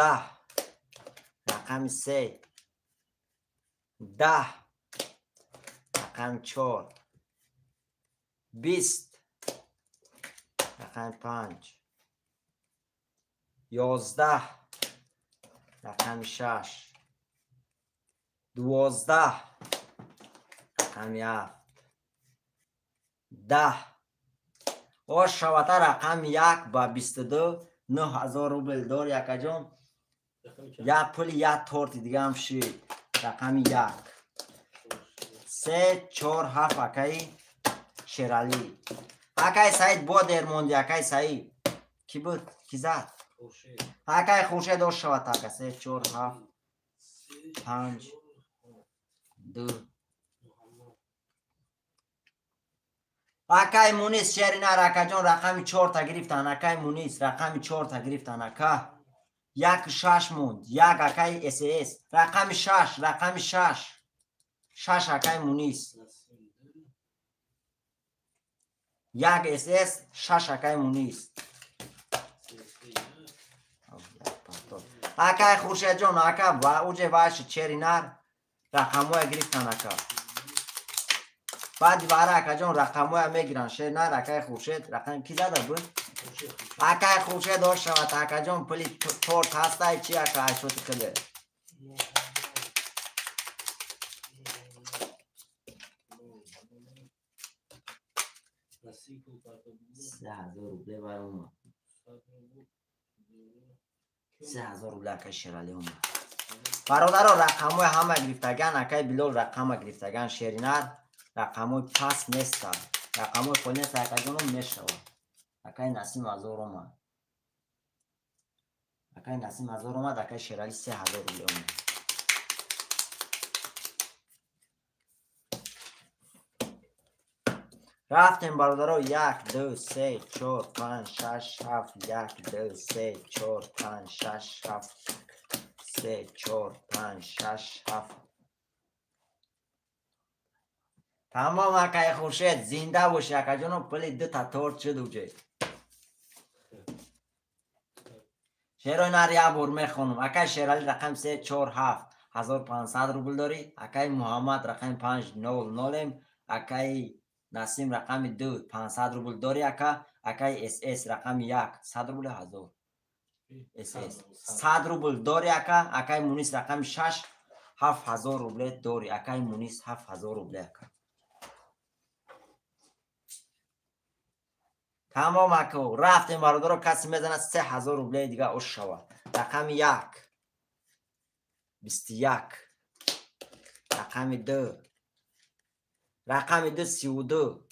рақами 3 10, рақами 4 20, рақами 5 11, рақами 6 12, рақами 7 10. Ош шавата рақами 1 ба 22 9000 рубл дори акаҷон. Як пули як торти дигаам шид. Рақами 1. 3 4 7 акаи Шералӣ. Акаи Саид бо дер монди, акаи Саид. Ки буд? Ки зад? Акаи Хуршед ош шавад ака. 3 4 7 5 2. Акаи Мунис шеринар акаҷон рақами 4 та гирифтан. Акаи Мунис рақами 4 та гирифтан ака. 1 6 монд. 1 акаи СС. Рақами 6, рақами 6. 6 акаи Мунис. 1 СС, 6 акаи Мунис. Акаи Хуршедҷон ака ва уҷе ваши черинар рақамҳоя гирифтан ака. Баъди вара акаҷон рақамҳоя мегиранд. Шеринар акаи Хуршед рақам ки зада буд? Акаи Хуршед ош шавад акаҷон, пули торт ҳастай чи ака айшоти хеле. 3000 рубле бар омад. 3000 рубле акаи Шералӣ омад. Бародаро рақамҳои ҳама гирифтаган, акаи Билол рақама гирифтаган, Шеринар рақамҳои паст нестанд. Рақамҳои холи нест акаҷоном мешавад. Акаи Насим 1000 омад. Акаи Насим 1000 омад, акаи Шералӣ 3000 рубле омад. Рафтем бародаро 1 2 3 4 5 6 7 1 2 3 4 5 6 7 3 4 5 6 7. Тамом акаи Хуршед, зинда боши акаҷоно, пули 2 та торт шуд уҷе. Шерои нар як бор мехонам. Акаи Шералӣ рақами 3 4 7 1500 рубл дорӣ. Акаи Муҳаммад рақами 5 0 0. Акаи Насим рақами 2 500 рубл дорӣ ака. Акаи СС рақами 1 100 рубл 1000. СС 100 рубл дорӣ ака. Акаи Мунис рақами 6 7000 рубле дорӣ. Акаи Мунис 7000 рубле ака. Тамом ака, рафтем бародаро, касе мезанад 3000 рубле дига ош шавад. Рақами 1 21, рақами 2, рақами 2 32,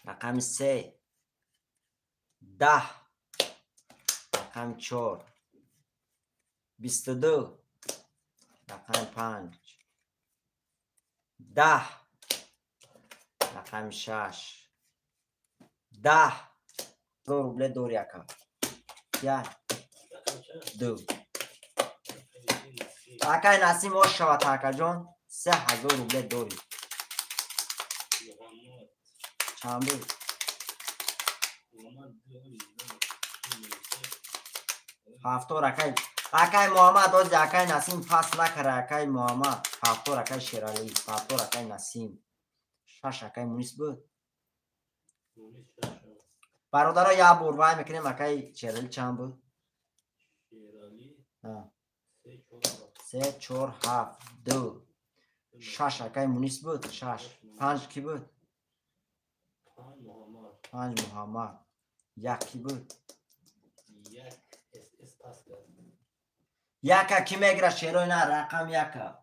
рақами 3 10, рақами 4 22, рақами 5 10, рақами 6 10 рубле дори ака. 1 2. Акаи Насим ош шавад акаҷон, 3000 рубле дори. Чанд буд? 70 акаи. Акаи Муҳаммад ози акаи Насим пас накара. Акаи Муҳаммад 70 акаи Шералӣ 70 акаи Насим 6 акаи Мунис буд. Бародаро як бор вай мекунем. Акаи Шералӣ чанд буд? 3 4 7 2 6 акаи Мунис буд. 6 5 ки буд? 5 Муҳаммад. 1 ки буд? 1 ки мегирад шерои на рақам 1.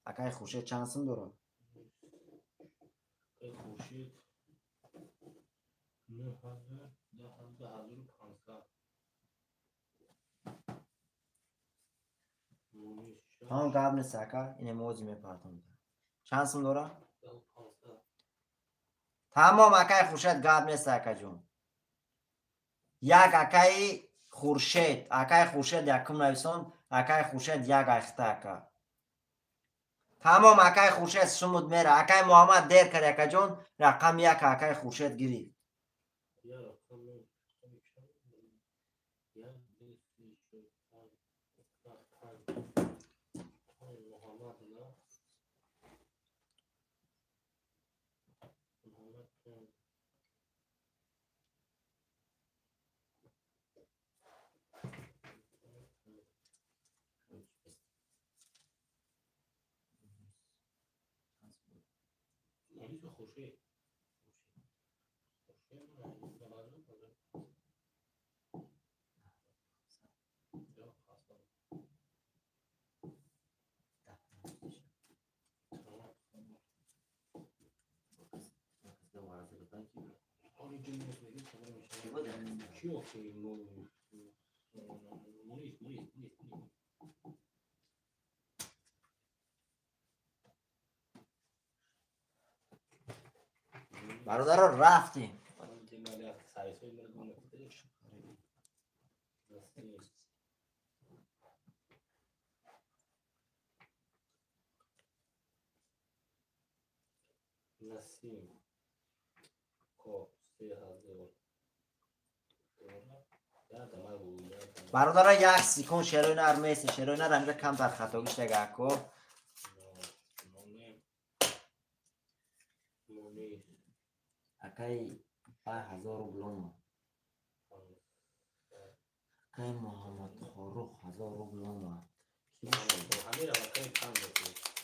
Акаи Хуршед чанд сум дорад? Хуршед 9000 10500. Ҳам гап нест ака, инем ози мепартам. Чанд сум дорад? Тамом акаи Хуршед, гап нест акаҷон. Як акаи Хуршед, акаи Хуршед якум нависон, акаи Хуршед як айхта ака. Тамом акаи Хуршед сумуд мера. Акаи Муҳаммад дер кард акаҷон, рақами 1 акаи Хуршед гирифт. Бародаро рафтем. Бародаро як секунд шерои нар меси, шерои нар ҳамҷа камтар хатогиш дега ако. Акай 10,000 рубл омад. Акай Муҳаммад Хорух 1000 рубл омад.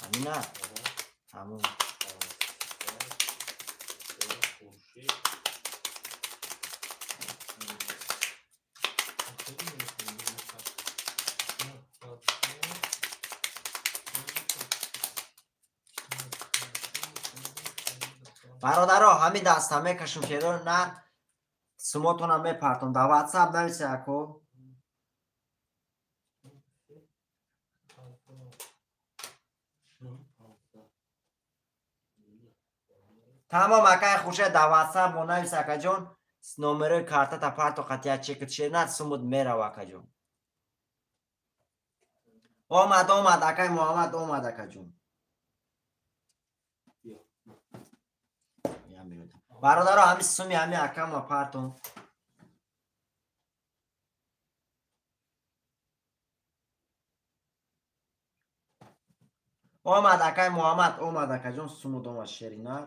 Амина? Ҳамун. Бародаро ҳамин даста мекашем шеро нар сумотонам мепартом. Дар WhatsApp нависе ако. Тамом акай Хуршед дар WhatsApp мо нависе акаҷон. Номерои картата парто қатия чекит шер нар сумут мерава акаҷон. Омад омад акай Муҳаммад омад акаҷон. Бародаро ҳамин суми ҳамин акама партон. Омад акай Муҳаммад омад акаҷон сумуд омад шеринар.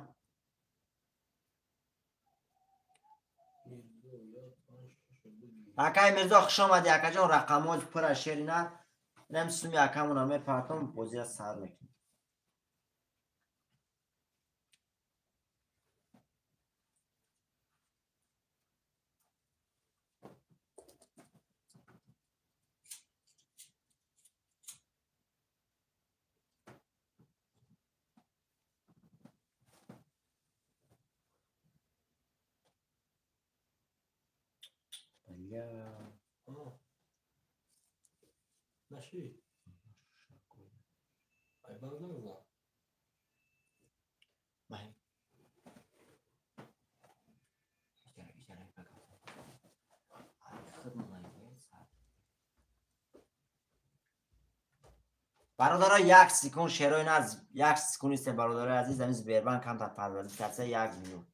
Акай Мирзо хуш омадӣ акаҷон рақамҳо пура шеринар. Инам суми акамона мепартон бозия сар мекунем. Наши. Бародаро як секунд шерои нар як секунд исте бародарои азиз ҳамин Сбербанк камтар парварди карса як минут.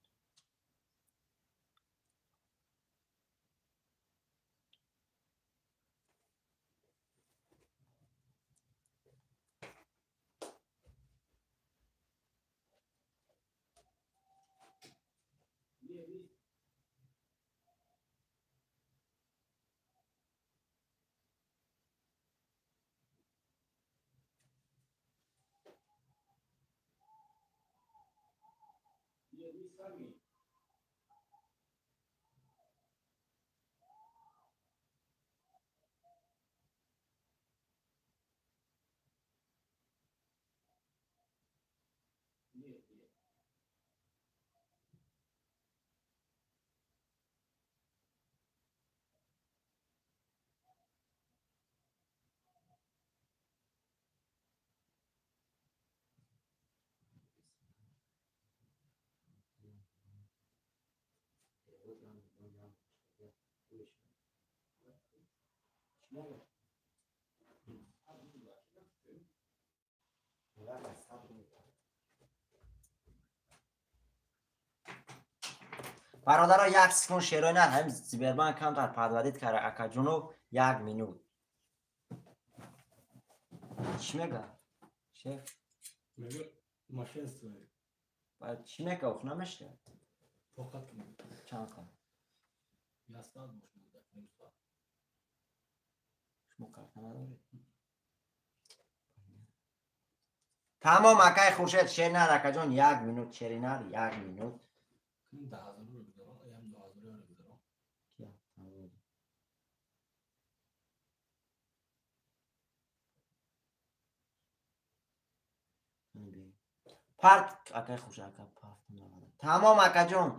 Бародаро як секунд шерои нар ҳамин Сбербанк камтар парвардид кара акаҷонов як минут. Чӣ мега? Шеф? Мега мошенство. Баъд чӣ мега ох намешта? Тоқат кунед. Чанд қад? Як соат бошад, ним соат. Шумо карта надоред? Тамом акай Хуршед шеринар акаҷон як минут шеринар як минут. Парт акай Хуршед ака парт. Тамом акаҷон.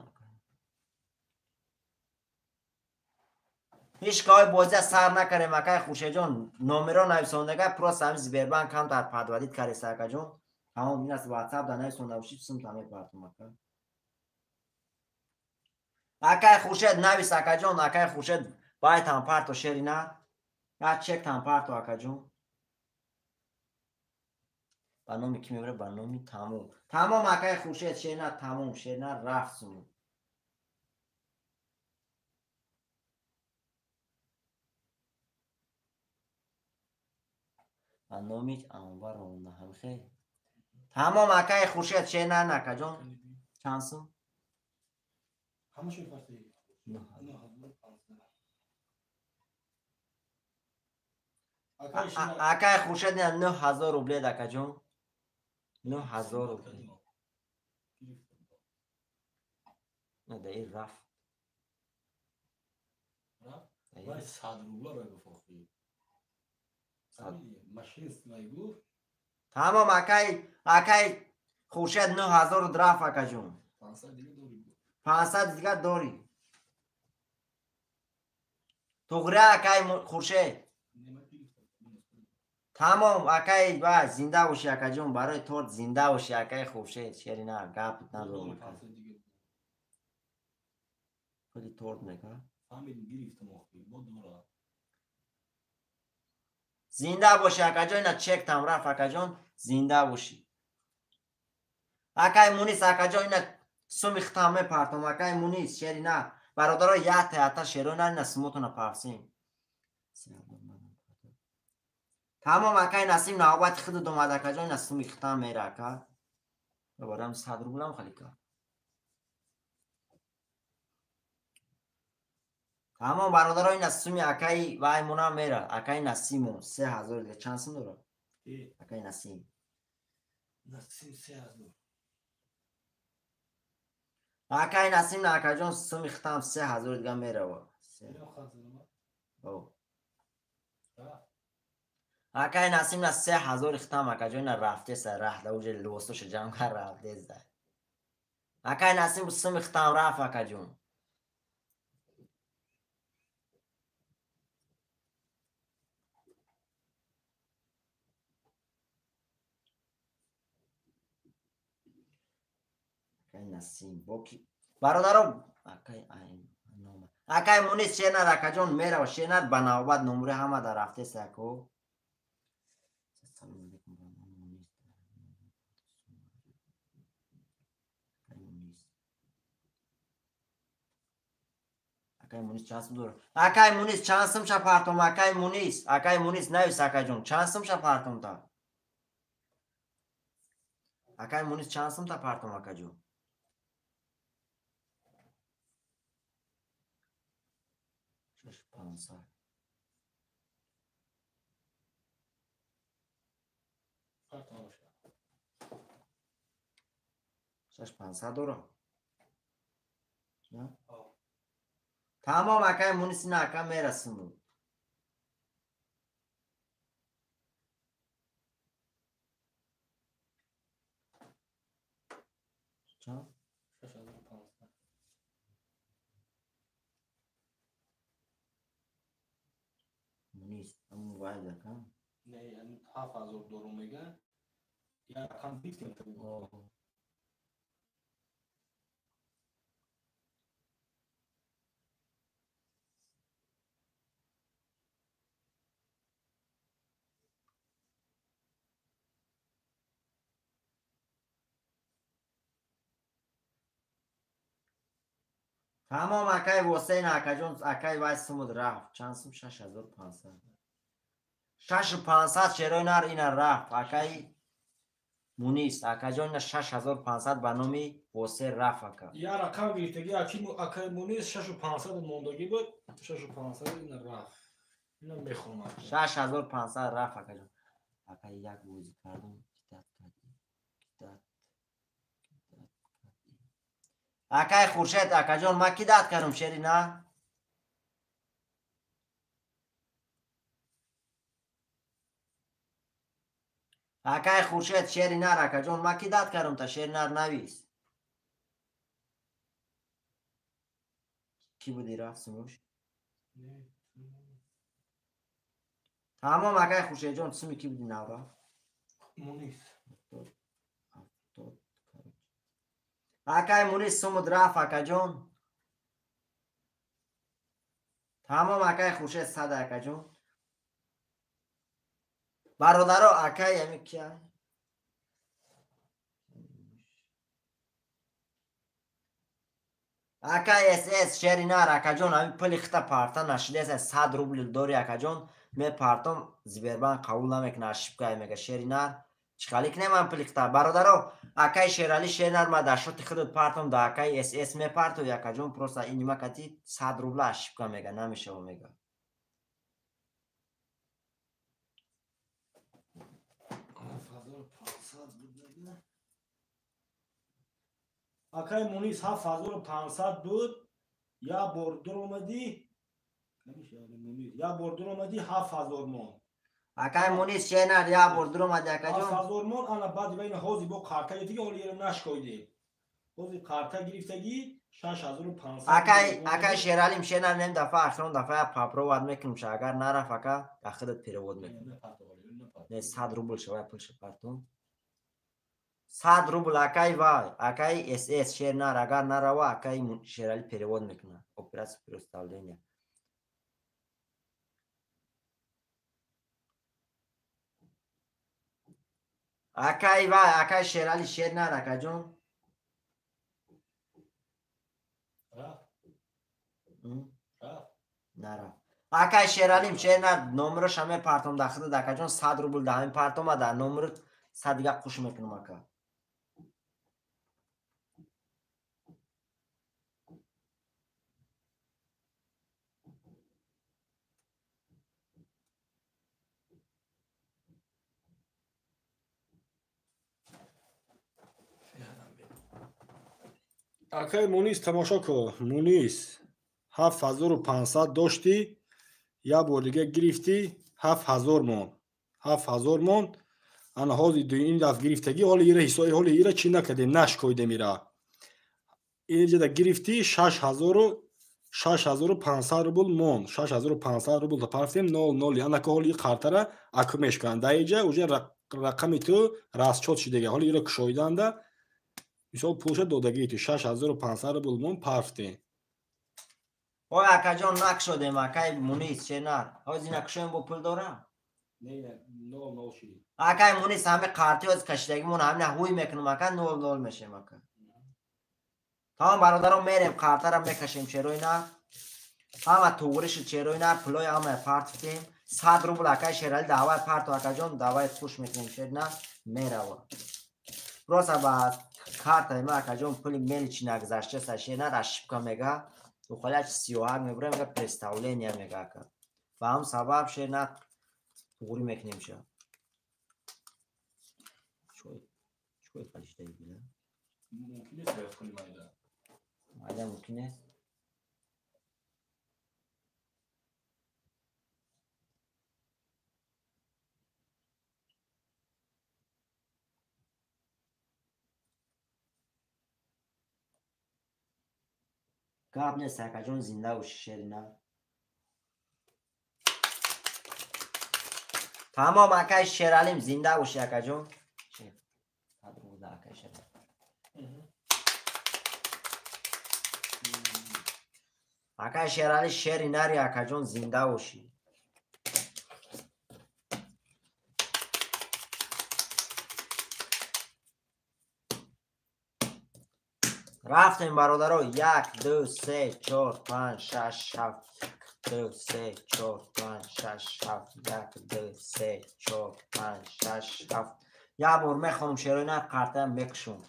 Ҳеҷ каҳои бозия сар накардем, акай Хуршедҷон. Номеро нависондага, просто ҳамин Сбербанк камтар подводить кардеса, акаҷон. Тамом, ин аст WhatsApp да нависонда бошӣ, сумта мепартум, ака. Акай Хуршед навис, акаҷон, акай Хуршед байтам парто шерина. Як чектам парто, акаҷон. Ба номи ки мебара? Ба номи тамом. Тамом, акай Хуршед, шерина тамом, шерина рафт суму. Ба номи Анвар ронда ҳамхе. Тамом, акай Хуршед, шерина акаҷон. Чанд сум? Ҳамашон партои. 9500. Акай Хуршед 9000 рубле, акаҷон. 9000 рубле. На да ин рафт. Рафт? Вай 100 рубла ро гуфт охи. Машинист вай гуфт. Тамом, акай Хуршед 9000 рафт, акаҷон. 500 дига дорӣ. 500 дига дорӣ. Туғри, акай Хуршед. Тамом, акай, ва зинда бошӣ, акаҷон, барои торт зинда бошӣ, акай Хуршед, шерина гап надорам. Пули торт мека? Фаҳмидим, гирифтам охи, бо дора. Зинда бошӣ, акаҷон, ина чектам рафт, акаҷон, зинда бошӣ. Акай Мунис, акаҷон, ина суми хитам мепартом, акай Мунис, шерина. Бародаро, якта якта шерона ина сумотона парсем. Тамом, акай Насим, навбати худат омад, акаҷон, ина суми хитам мера, ака. Барам 100 рублам халика. Тамом, бародаро, ина суми акай ваймона мера, акай Насиму 3000 дига чанд сум дорад? Акай Насим. Насим 3000. Акай Насим, на акаҷон, суми хитам 3000 дига мерава. Акай Насим на 3000 хитам, акаҷон, ина рафтеса, рахта уже либосоша ҷамъ кард, рафтеса. Акай Насим суми хитам рафт, акаҷон. Акай Насим боки бародаро, акай Мунис шернад, акаҷон, мерава шернад ба навбат номури ҳама дар рафтеса, ако. Акай Мунис чанд сум дорад? Акай Мунис чанд сум ша партом, акай Мунис, акай Мунис навис, акаҷон, чанд сум ша партом та? Акай Мунис чанд сум та партом, акаҷон? 6500. 6500 дорад. Тамом, акай Мунис, ина ака мерасиму. Чанд? 6500. Мунис, ҳамун вайд ака? Не, ҳамун 7000 дорум мега. Я рақам гирифтем. Тамом, акай Восейн, акаҷон, акай вай сумуд рафт. Чанд сум? 6500. 6500 шерои нар ина рафт. Акай Мунис, акаҷон, ина 6500 ба номи Восе рафт, ака. Я рақам гирифтаги, акай Мунис 6500 мондагӣ буд, 6500 ина рафт. Ина мехонам. 6500 рафт, акаҷон. Акай як бозӣ кардум, кидат кардӣ, кидат. Акай Хуршед, акаҷон, ман кидат кардум, шерина? Акай Хуршед, шери нар, акаҷон, ман кидат кардум та шери нар навис. Кӣ буди рафт сумуш? Не, Тамом акай Хуршедҷон, суми ки буди навра? Мунис. 70. Акай Мунис сумуд рафт акаҷон. Тамом акай Хуршед 100 акаҷон. Бародаро акай ами кия? Акай СС шеринар акаҷон, ами пули хита парта нашидеса 100 рубл дори акаҷон, мепартом Сбербанк қабул намекунад, ошибка мега шеринар. Чӣ кунем ман пули хита? Бародаро акай Шерали шеринар ма дар шоти худат партом, да акай СС мепартови акаҷон, просто инима кати 100 рубла ошибка мега, намешава мега. Акай Мунис 7500 буд, я бор дуромадӣ, я бор дуромадӣ 7000 мон. Акай Мунис шенар я бор дуромадӣ акаҷон. 7000 мон, ана баъд вайна ҳози бо қарта гирифтагӣ, ҳоли еро нашкоидем. Ҳози қарта гирифтагӣ 6500. Акай Шералим шенар нем дафа охирон дафа я попробовать мекунем ша, агар нарафт ака, да худат перевод мекунем. Не 100 рубл шава пулша партум. 100 рубл акай вай, акай СС шернар, агар нарава, акай Шерали перевод мекунад. Операция переставления. Акай вай, акай Шерали шернар, акаҷон. Нарафт. Акай Шералим шернар номероша мепартом да худат акаҷон, 100 рубл да ҳамин партома да номерот 100 дига қуш мекунам ака. Акай Мунис тамошо кун. Мунис 7500 доштӣ, як бор дига гирифтӣ 7000 мон. 7000 мон. Ана ҳози ин дафъ гирифтагӣ, ҳоли ира ҳисоби, ҳоли ира чӣ накардем, нашкоидем ира. Инҷа гирифтӣ 6500 рубл мон. 6500 рубл партем 00. Ана ка ҳоли қартара аку мешкан. Да инҷа уже рақами ту расчёт шидага. Ҳоли ира кушоиданда мисол пулша додагии ту 6500 рубл мон парфтем. Ой акаҷон накшодем акай Мунис шенар. Ҳози накшоем бо пул дора? Не, 00 шид. Акай Мунис ҳаме қарти ҳоз кашидагимон ҳамина ҳуй мекунам ака 00 мешем ака. Тамом бародарон мерем қартара мекашем шерои нар. Ҳама туғри шуд шерои нар, пулои ҳама партфтем. 100 рубл акай Шерали давай парту акаҷон, давай хуш мекунем шерина мерава. Просто ба картаи ма акаҷон пули меличи нагузаштеса шеринар ошибка мега. Ухаляч сиёҳак мебурем мега представления мега ака. Ба ҳам сабаб шеринар туғри мекунем ша. Чой фалишдаи била? Мумкин нест бояд кунем айда. Айда мумкин нест? Гап нест акаҷон, зинда боши шерина. Тамом акай Шералим, зинда боши акаҷон. Акай Шерали шери нари акаҷон, зинда бошӣ. Рафтем бародаро, 1 2 3 4 5 6 7 2 3 4 5 6 7 1 2 3 4 5 6 7. Як бор мехонам шерои нар, қартаям мекушам.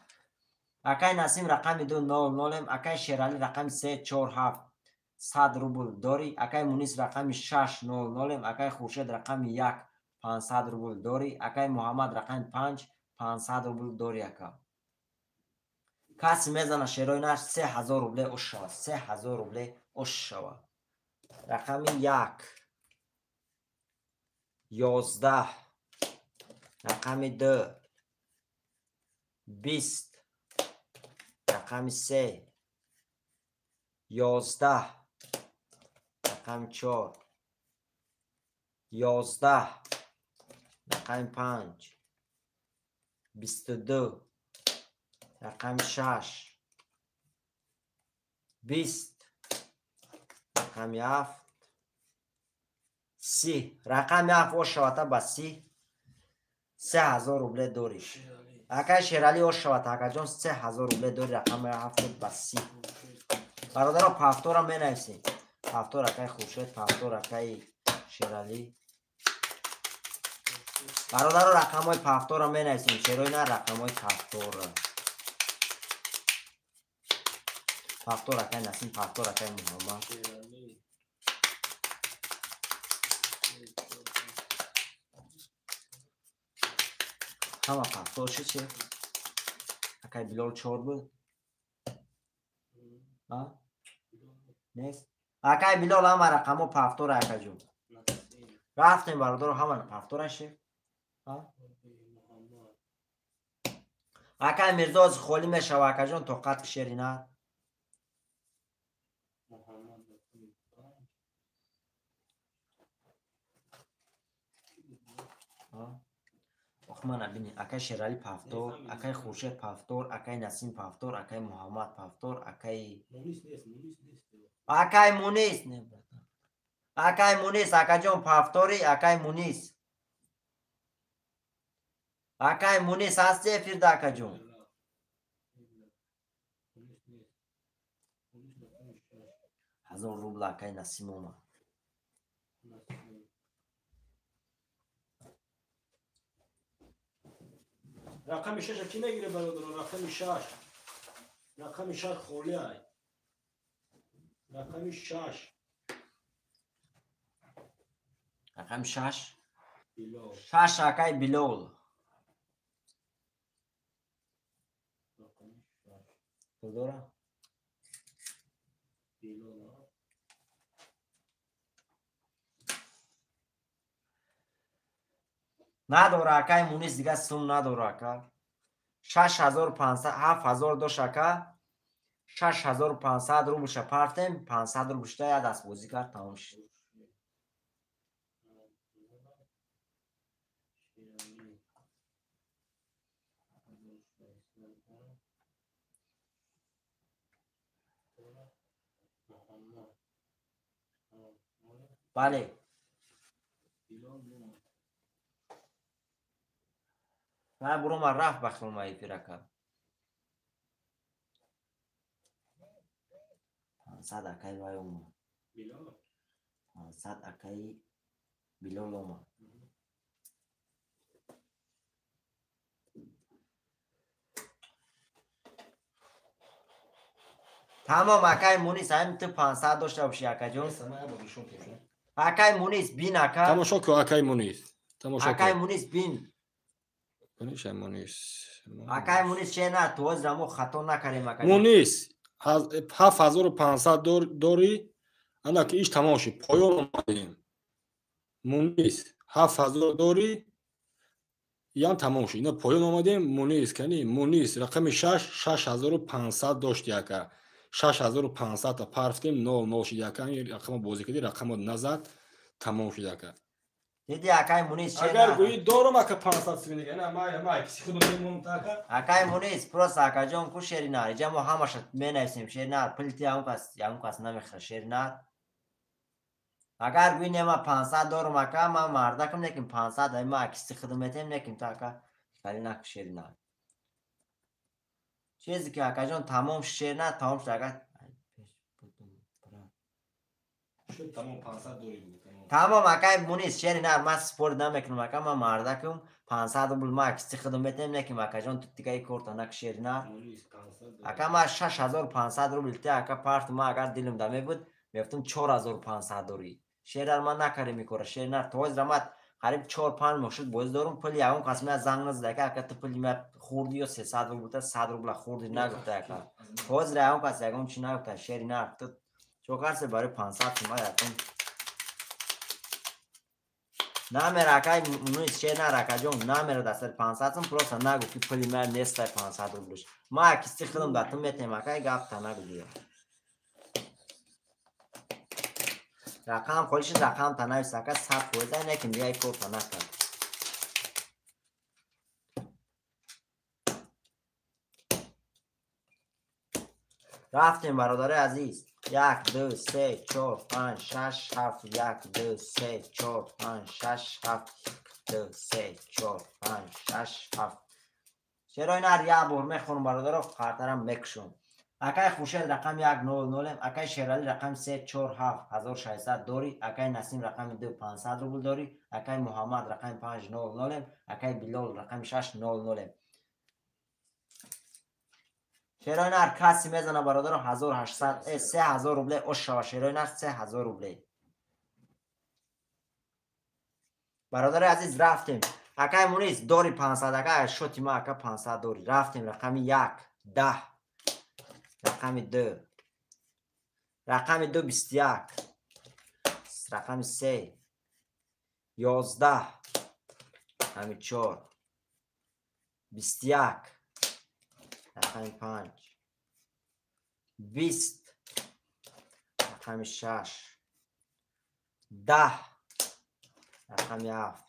Акай Насим рақами 2 0 0, акай Шерали рақами 3 4 7 100 рубл дорӣ, акай Мунис рақами 6 0 0, акай Хуршед рақами 1 500 рубл дорӣ, акай Муҳаммад рақами 5 500 рубл дорӣ ака. Каси мезана шерои нар 3000 рубле ош шава, 3000 рубле ош шава. Рақами 1 11, рақами 2 20, рақами 3 11, рақами 4 11, рақами 5, 22, рақами 6, 20, рақами 7, 30, рақами 7 ошавата ба 30, 3000 рубле дорӣ. Акай Шерали ошавата, акаҷон 3000 рубле дорӣ, рақами 7 ба 30. Бародаро, пафтора менависем. Пафтор акай Хуршед, пафтор акай Шерали. Бародаро, рақамҳои пафтора менависем. Шерои на рақамҳои пафтора. Пафтор акай Насим, пафтор акай Муҳаммад. Ҳама пафтор шид че? Акай Билол 4 буд? Нест? Акай Билол ҳама рақамҳо пафтора акаҷон. Рафтем бародаро, ҳама пафтора шид. Акай Мирзо ози холӣ мешава акаҷон, тоқат ки шерина. Мана бини, акай Шерали пафтор, акай Хуршед пафтор, акай Насим пафтор, акай Муҳаммад пафтор, акай Мунис, акай Мунис, акаҷон пафтори, акай Мунис. Акай Мунис ҳасти эфирда акаҷон? 1000 рубл акай Насим омад. Рақами 6 ки мегире бародаро? Рақами 6. Рақами 6 холӣ ай. Рақами 6. Рақами 6? Билол. 6 акай Билол. Рақами 6. Пул дора? Билол. Надора акай Мунис, дига сум надора ака. 6500, 7000 дошт ака. 6500 рублша партем, 500 рублшда я дастбозӣ кард, тамом шуд. Бале. На бурома рафт ба хилма эфир ака. 500 акай вай омад. 500 акай Билол омад. Тамом акай Мунис, ҳамин ту 500 дошта бошӣ акаҷон. Акай Мунис бин ака. Тамошо ку акай Мунис. Тамошо ку. Акай Мунис бин. Мунис. Акай Мунис че на, ту ҳозир мо хато накардем акаҷон. Мунис 7500 дорӣ, ана ки иш тамом шуд, поён омадем. Мунис 7000 дорӣ, ям тамом шуд. Ина поён омадем. Мунис кани Мунис рақами 6 6500 дошти ака. 6500 та парфтем, 0 0 шуд ака. Ин рақама бозӣ кардӣ, рақама назад, тамом шуд ака. Диди акай Мунис че? Агар гӯӣ дорам ака 500 сум дига, на май киси худам мемонам та ака. Акай Мунис просто акаҷон ку шеринар, иҷа мо ҳамаша менависем шеринар, пулти ягон кас намехӯра шеринар. Агар гӯӣ не ман 500 дорам ака, ман мардакам, лекин 500 ай ма киси худам метем, лекин та ака хали наку шеринар. Чизе ки акаҷон тамом шеринар, тамом шуд ака. Шуд тамом 500 дорӣ буд. Тамом акай Мунис шеринар, ман спор намекунам ака, ман мардакам, 500 рубл ма киси худам метем, лекин акаҷон ту дига и корта нак шеринар. Ака ман 6500 рубл те ака парт, ма агар дилам да мебуд, мегуфтам 4500 дорӣ. Шеринар ман накардем ин кора шеринар, то ҳозир ман қариб 4-5 моҳ шуд бозӣ дорум, пули ягон кас меяд занг назада ака, ака ту пули ма хӯрдӣ ё 300 рубл та 100 рубла хӯрдӣ нагуфта ака. То ҳозир ягон кас ягон чи нагуфта шеринар, ту чо карсе барои 500 сум якум намера акай Мунис шеринар акаҷон намера дар сари 500 сум, просто нагу ки пули ман нестай 500 рублш. Ма киси худам да ту метем акай, гапта нагу дия. Рақам холӣ шуд, рақам та навис ака, 100% неким дига ин корта накард. Рафтем, бародари азиз. 1, 2, 3, 4, 5, 6, 7, 1, 2, 3, 4, 5, 6, 7, 2, 3, 4, 5, 6, 7. Шерои нар як бор мехонам, бародаро, қартарам мекушам. Акай Хуршед рақами 1 0 0, акай Шерали рақами 3 4 7 1600 дорӣ, акай Насим рақами 2 500 рубл дорӣ, акай Муҳаммад рақами 5 0 0, акай Билол рақами 6 0 0. Шерои нар каси мезана, бародаро, 1800 3000 рубле ош шава. Шерои нар 3000 рубле. Бародари азиз, рафтем. Акай Мунис дори 500, акай шоти ма ака 500 дори. Рафтем, рақами 1 10, рақами 2, рақами 2 21, рақами 3 11, рақами 4 21, рақами 5 20, рақами 6 10, рақами 7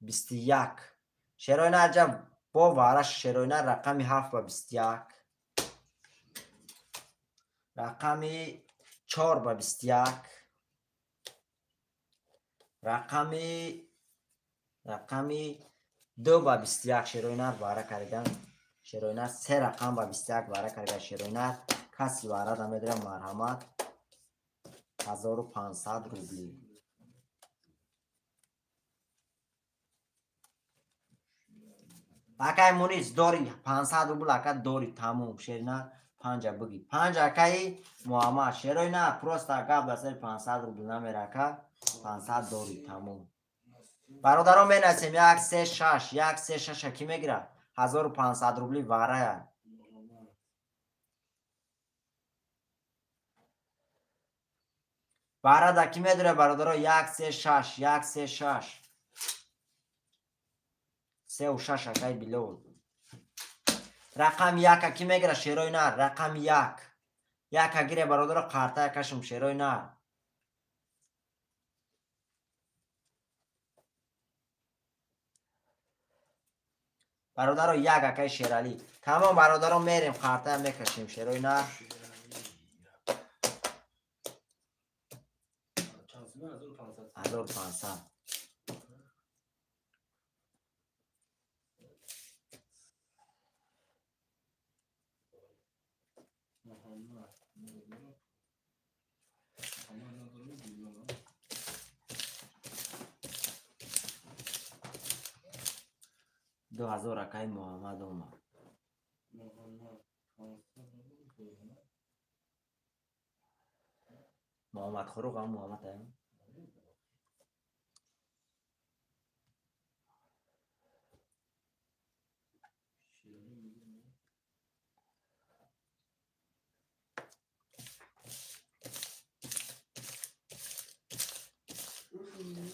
21. Шерои нар ҷа бо вараш шерои нар рақами 7 ба 21, рақами 4 ба 21, рақами 2 ба 21. Шерои нар вара кардан. Шерои нар 3 рақам ба 21 вара кардан. Шерои нар каси вара да медорам, марҳамат, 1500 рубли. Акай Мунис дори 500 рубл, ака дори, тамом. Шери нар 5 буги. 5 акаи Муҳаммад. Шерои нар просто гап дар сари 500 рубл намера, ака 500 дори, тамом. Бародарон, менасем 1 3 6 1 3 6 ки мегирад? 1500 рубли варая. Варада ки медора, бародаро? 1 3 6 1 3 6 3 6 акай Билол. Рақами 1 ки мегира? Шерои нар рақами 1. 1 гире, бародаро, қарта кашум шерои нар. Бародаро, 1 акай Шерали. Тамом, бародаро, мерем қарта мекашем шерои нар. 1500. 2000 акай Муҳаммад омад. Муҳаммад Хуруқ ам Муҳаммад ам.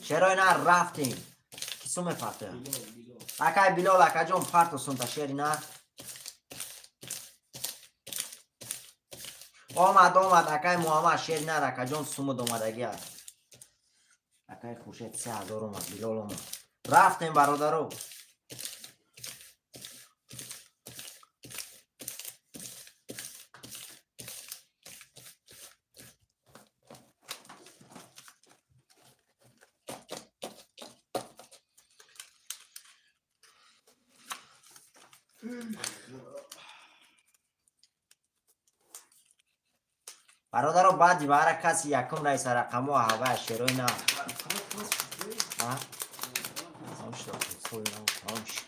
Шерои нар рафтем. Ки сум мепарта? Акай Билол, акаҷон, парто сумта шери нар. Омад, омад, акай Муҳаммад, шери нар, акаҷон, сумуд омадагӣ аст. Акай Хуршед 3000 омад, Билол омад. Рафтем, бародаро. Бародаро, баъди вара каси якум раиса рақамо ҳавая шерои нар. Тамом шуд, тамом шуд.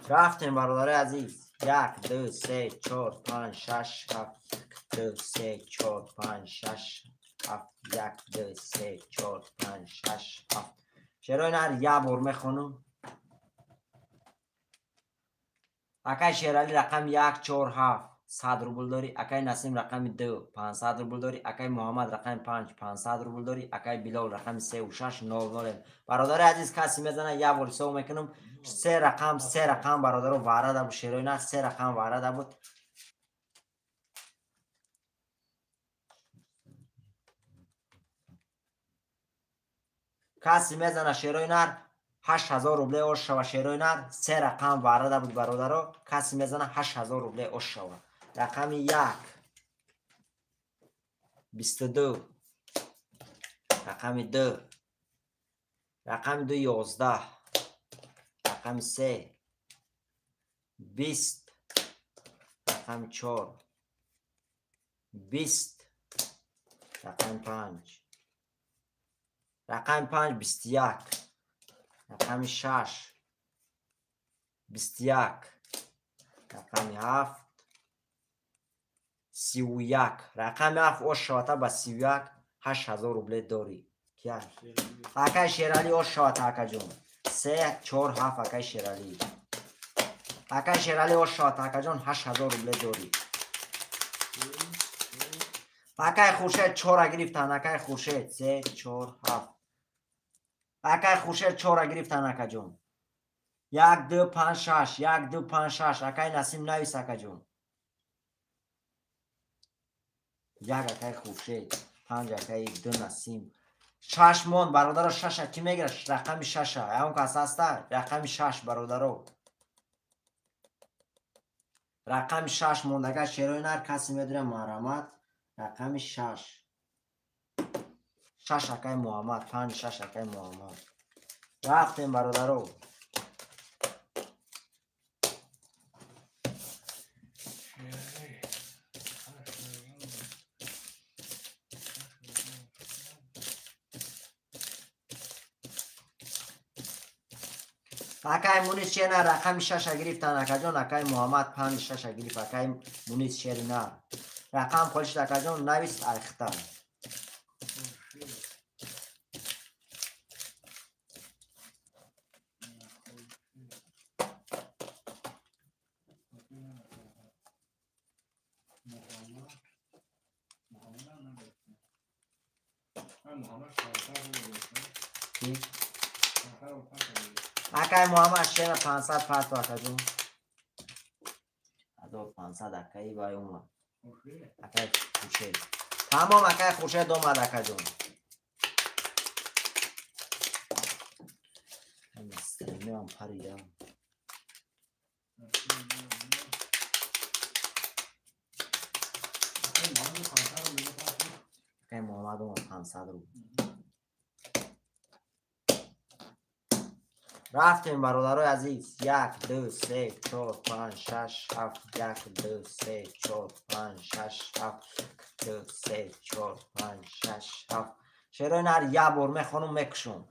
Рафтем, бародари азиз. 1 2 3 4 5 6 7 2 3 4 5 6 7 1 2 3 4 5 6 7. Шерои нар як бор мехонам. Акай Шерали рақами 1 4 7 100 рубл дорӣ. Акай Насим рақами 2 500 рубл дорӣ. Акай Муҳаммад рақами 5 500 рубл дорӣ. Акай Билол рақами 3 6 00. Бародари азиз, касе мезана як бор ҳисоб мекунам. Се рақам, се рақам бародаро варада буд, шерои нар се рақам варада буд. Касе мезана шерои нар 8000 рубле ош шава. Шерои нар се рақам варада буд бародаро. Касе мезана 8000 рубле ош шава. Рақами 1 22, рақами 2, рақами 2 11, рақами 3 20, рақами 4 20, рақами 5, рақами 5 21, рақами 6 21, рақами 7 31. Рақами 7 ош шавата ба 31 8000 рубле дорӣ. Кия? Акай Шерали ош шавата акаҷон. 3 4 7 акай Шерали. Акай Шерали ош шавата акаҷон 8000 рубле дорӣ. Акай Хуршед 4 гирифтан. Акай Хуршед 3 4 7. Акай Хуршед 4 гирифтан акаҷон. 1 2 5 6 1 2 5 6. Акай Насим навис акаҷон. 1 акай Хуршед, 5 акай 2 Насим. 6 мон бародаро, 6 ки мегирад? Рақами 6. Ягон кас ҳаста? Рақами 6 бародаро. Рақами 6 мондага шерои нар касе медонад марҳамат. Рақами 6. 6 акай Муҳаммад, 5 6 акай Муҳаммад. Рафтем бародаро. Акай Мунис шер нар рақами 6 гирифтан акаҷон. Акай Муҳаммад 5 6 гирифт. Акай Мунис шери нар. Рақам холишд акаҷон, навис айхта. Акай Муҳаммад шера 500 парту акаҷон. 1500 акаи вай омад. Акай Хуршед. Тамом акай Хуршед омад акаҷон. Стримам паридам. Акай Муҳаммад омад 500 рубл. Рафтем бародарои азиз. 1 2 3 4 5 6 7 1 2 3 4 5 6 7 2 3 4 5 6 7. Шерои нар як бор мехонум мекушум.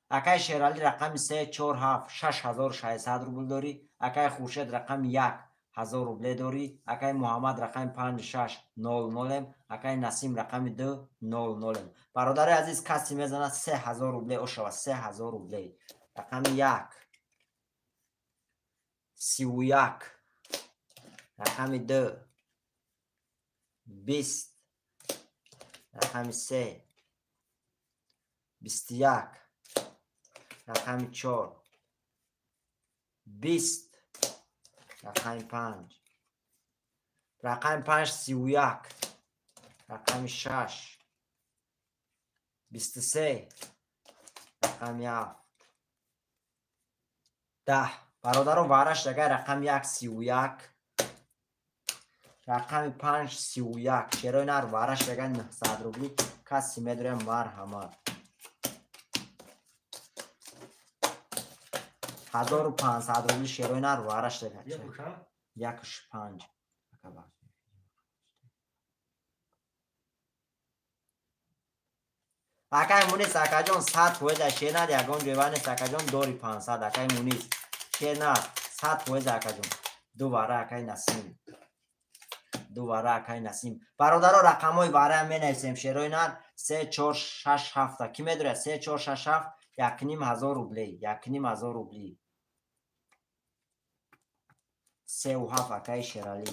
Акай Шерали рақами 3 4 7 6600 рубл дорӣ. Акай Хуршед рақами 1 1000 рубле дорӣ. Акай Муҳаммад рақами 5 6 00. Акай Насим рақами 2 00. Бародари азиз, касе мезанад 3000 рубле ошава. 3000 рубле. Рақами 1 31, рақами 2 20, рақами 3 21, рақами 4 20, рақами 5, рақами 5 31, рақами 6 23, рақами 7 10. Бародаро вараш дагар рақами 1 31, рақами 5 31. Шерои нар вараш дагар 900 рубли. Касе медорад марҳамат. 1500 рубли шерои нар вараш дагар. 1 5. Акай Мунис акаҷон 100 фоиза шер нар ягон ҷойва нест акаҷон дори 500. Акай Мунис шер нар 100 фоиза акаҷон. Ду вара акай Насим. Ду вара акай Насим. Бародаро рақамҳои вара менависем шерои нар 3 4 6 7. Ки медорад 3 4 6 7 1500 рубле. 1500 рубли. 3 7 акай Шерали.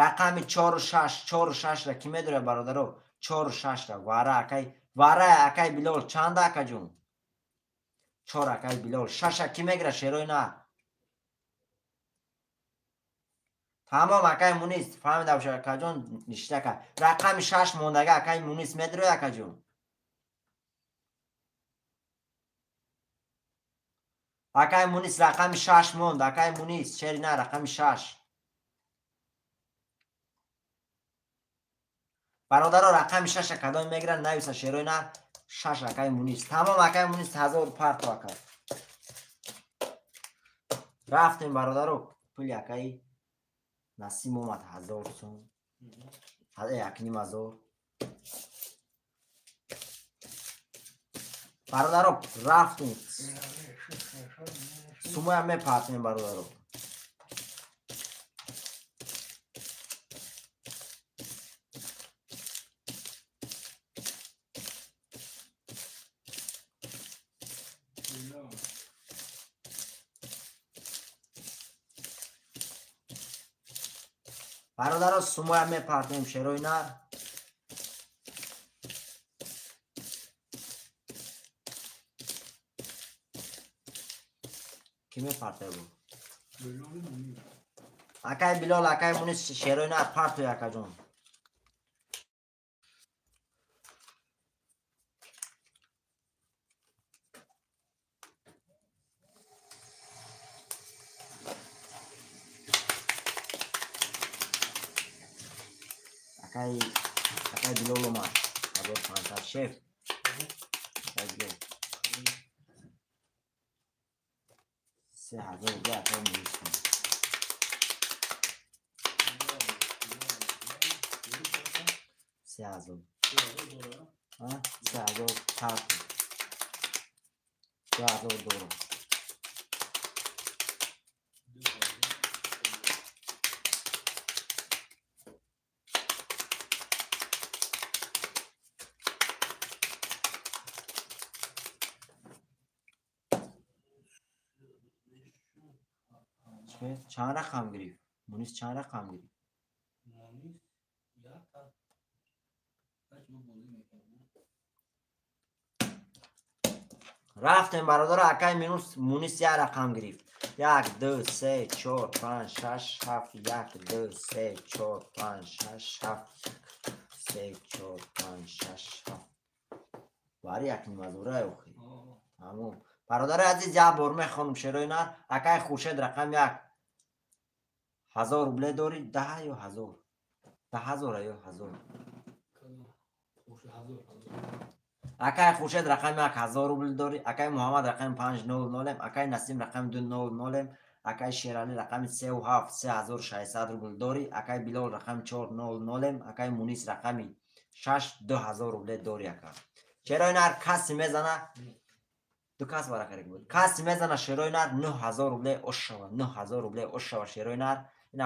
Рақами 4 6 4 6 ра ки медора бародаро? 4 6 ра вара акай вара акай Билол чанда акаҷон? 4 акай Билол 6 ки мегира шерои нар? Тамом акай Мунис фаҳмида боша акаҷон ништа ка. Рақами 6 мондага акай Мунис медирои акаҷон? Акай Мунис рақами 6 монд акай Мунис шери на рақами 6. Бародаро рақами 6 кадом мегиранд нависа шерои нар 6 акай Мунис. Тамом акай Мунис 1000 парто ака. Рафтем бародаро пули акай Насим омад 1000 сом. 1500. Бародаро рафтем. Сумоя мепартем бародаро. Бародаро сумоя мепартем шерои нар. Ки мепарте бу? Акай Билол, акай Мунис шерои нар партои акаҷон. Акай Билол омад 1500 шеф. Акай Билол 3000 рубле акай Мунис. 3000. 3000 парто. 2000 доллар. Чанд рақам гирифт? Мунис чанд рақам гирифт? Рафтем бародаро акай Мунис як рақам гирифт. 1 2 3 4 5 6 7 1 2 3 4 5 6 7 3 4 5 6 7. Бари як нимазура охи. Тамом. Бародари азиз як бор мехонам шерои нар. Акай Хуршед рақам 1. 1000 рубле дорӣ? 10 ё 1000? 10000 ё 1000? Акай Хуршед рақами 1000 рубл дорӣ. Акай Муҳаммад рақами 500, акай Насим рақами 200, акай Шералӣ рақами 37 3600 рубл дорӣ. Акай Билол рақами 400, акай Мунис рақами 6 2000 рубле дорӣ ака. Шерои нар каси мезана ду кас варақарик буд. Каси мезана шерои нар 9000 рубле ошава, 9000 рубле ошава шерои нар. Ина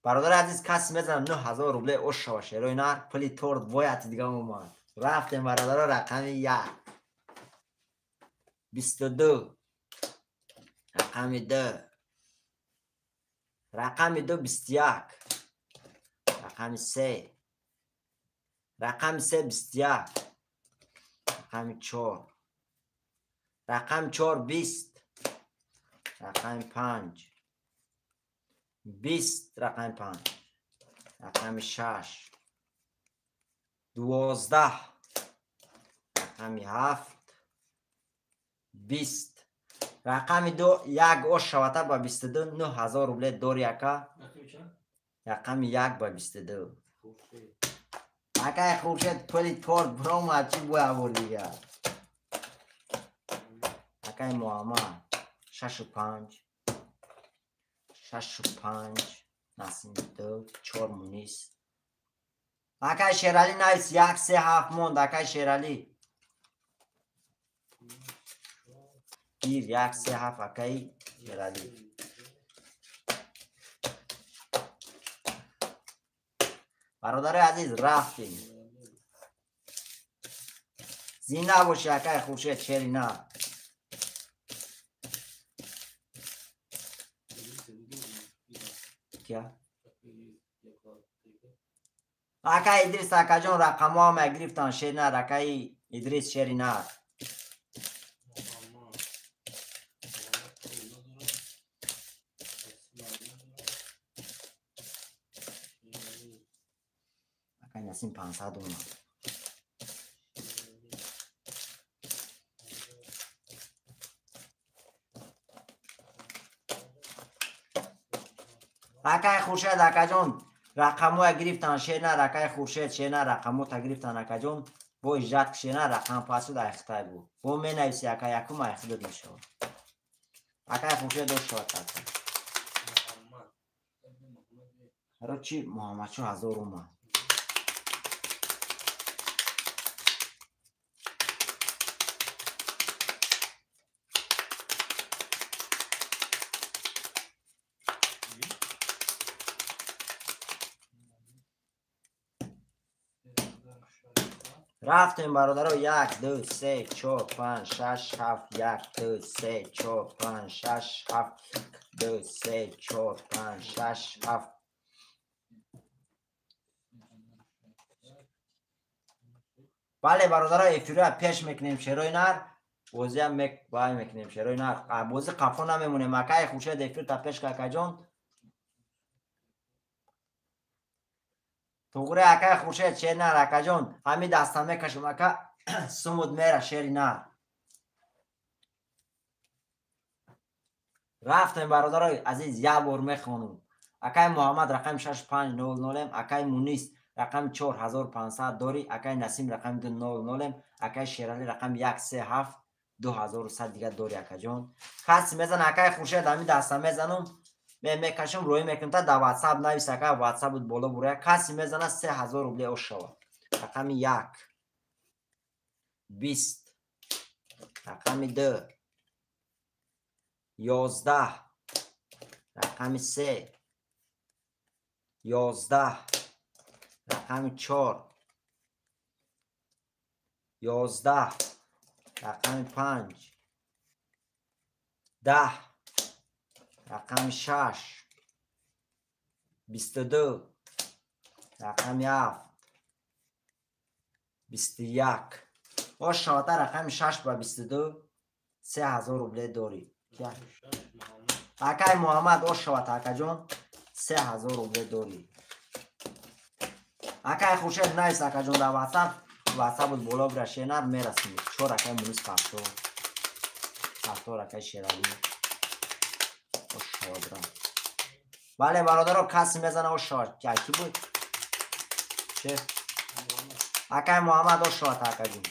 бародари азиз каси мезана 9000 рубле ошава шерои нар. Пули торт бояд дига омад. Рафтем бародаро рақами 1 22 рақами 2 рақами 2 21 рақами 3 рақами 3 21 рақами 4 рақами 4 20 рақами 5 20 рақами 5 рақами 6 12 рақами 7 20 рақами 2 1 ош шавата ба 22 9000 рубле дори ака. Рақами 1 ба 22. Акай Хуршед пули торт биромад чӣ бояд бурд дигар? Акай Муҳаммад 6 5 6 5 Насим 2 4 Мунис. Акай Шералӣ навис 1 3 7 монд акай Шералӣ. Гир 1 3 7 акай Шералӣ. Бародари азиз рафтем. Зинда бошӣ акай Хуршед шери нар. Кия? Акай Идрис акаҷон рақамҳо ҳама гирифтан шери нар, акаи Идрис шери нар. Акай Насим 500 омад. Акай Хуршед акаҷон рақамҳоя гирифтан шер нар, акай Хуршед шер нар рақамота гирифтан акаҷон. Бо иҷрат шер нар рақам пас шуд айхтай бу. Бо менависи ака якум айхудат мешавад. Акай Хуршед дошт ака. Короче, Муҳаммадшо 1000 омад. Рафтем бародаро 1 2 3 4 5 6 7 1 2 3 4 5 6 7 2 3 4 5 6 7. Бале бародаро эфирро пеш мекунем шерои нар, бозиам бай мекунем шерои нар. Бози қафо намемонем. Акай Хуршед эфир та пеш какаҷон. Туғри акай Хуршед шери нар акаҷон, ҳами даста мекашам ака, сумуд мера шери нар. Рафтем бародарои азиз, як бор мехонум. Акай Муҳаммад рақами 6500, акай Мунис рақами 4500 дори, акай Насим рақами 200, акай Шерали рақами 137 2100 дига дори акаҷон. Каси мезана акай Хуршед ҳами даста мезанум. Мекашам рӯй мекунам та дар WhatsApp навис ака, WhatsApp буд боло бурая. Каси мезана 3000 рубле ош шава. Рақами 1 20, рақами 2 11, рақами 3 11, рақами 4 11, рақами 5 10, рақами 6 22, рақами 7 21. Ош шавата рақами 6 ба 22 3000 рубле дорӣ. Акай Муҳаммад ош шавата акаҷон 3000 рубле дорӣ. Акай Хуршед навис акаҷон дар WhatsApp, WhatsApp буд боло бира шенар мерасем. 4 акай Мунис пахто. 7 акай Шерали. Бале бародаро каси мезана ош шавад. Ки буд? Че? Акай Муҳаммад ош шавад акаҷон.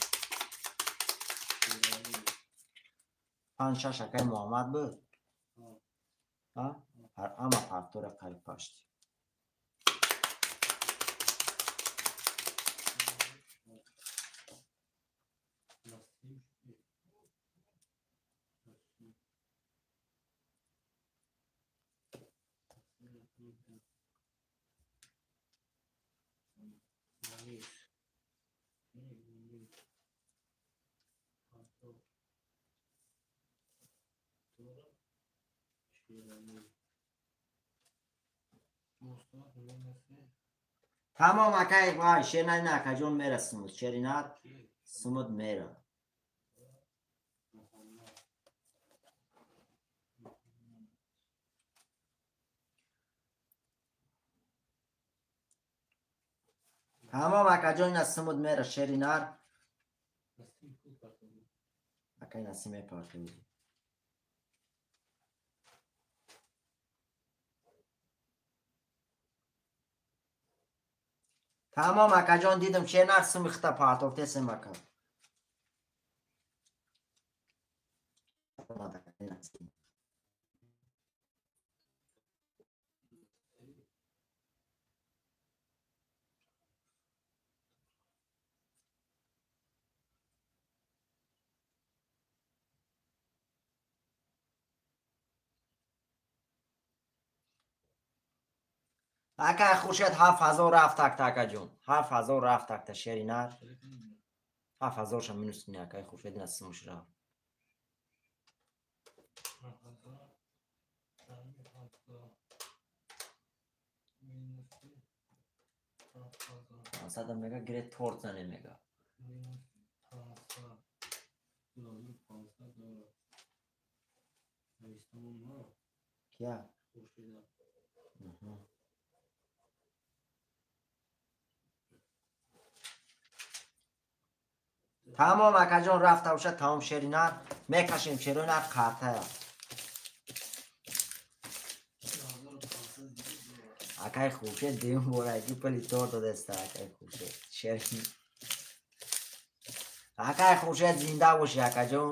5 6 акай Муҳаммад буд. Ҳа? Ама партора қариб пашти. Тамом акай вай шернай на акаҷон мера сумуд шери нар сумуд мера. Тамом акаҷон ина сумуд мера шери нар. Акай Насим мепартои. Тамом акаҷон дидам шер нар суми хита партофтесем ака. Акай Хуршед 7000 рафт акта акаҷон. 7000 рафт акта шери нар. 7000 ша минус кунӣ акай Хуршед ина сумуш рафт. 500 мега гире торт зане мега. Кия? Тамом акаҷон рафта бошад, тамом шери нар мекашем, шерои нар қартая. Акай Хуршед дуюм бора ки пули торт додаста акай Хуршед. Шер акай Хуршед зинда бошӣ акаҷон.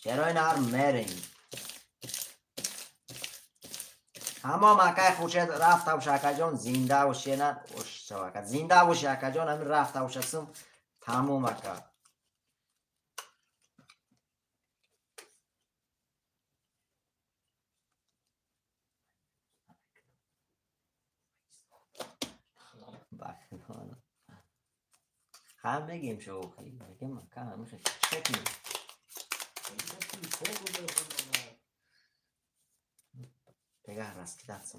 شیرای نر мерем. Тамом акай Хуршед рафта боша акаҷон, зинда боши нар ака, зинда боши акаҷон, ҳамин рафта бошасум тамом ака. Ҳам мегем шоухи, мегем ака, ҳамин чекни. Пега раскидаться.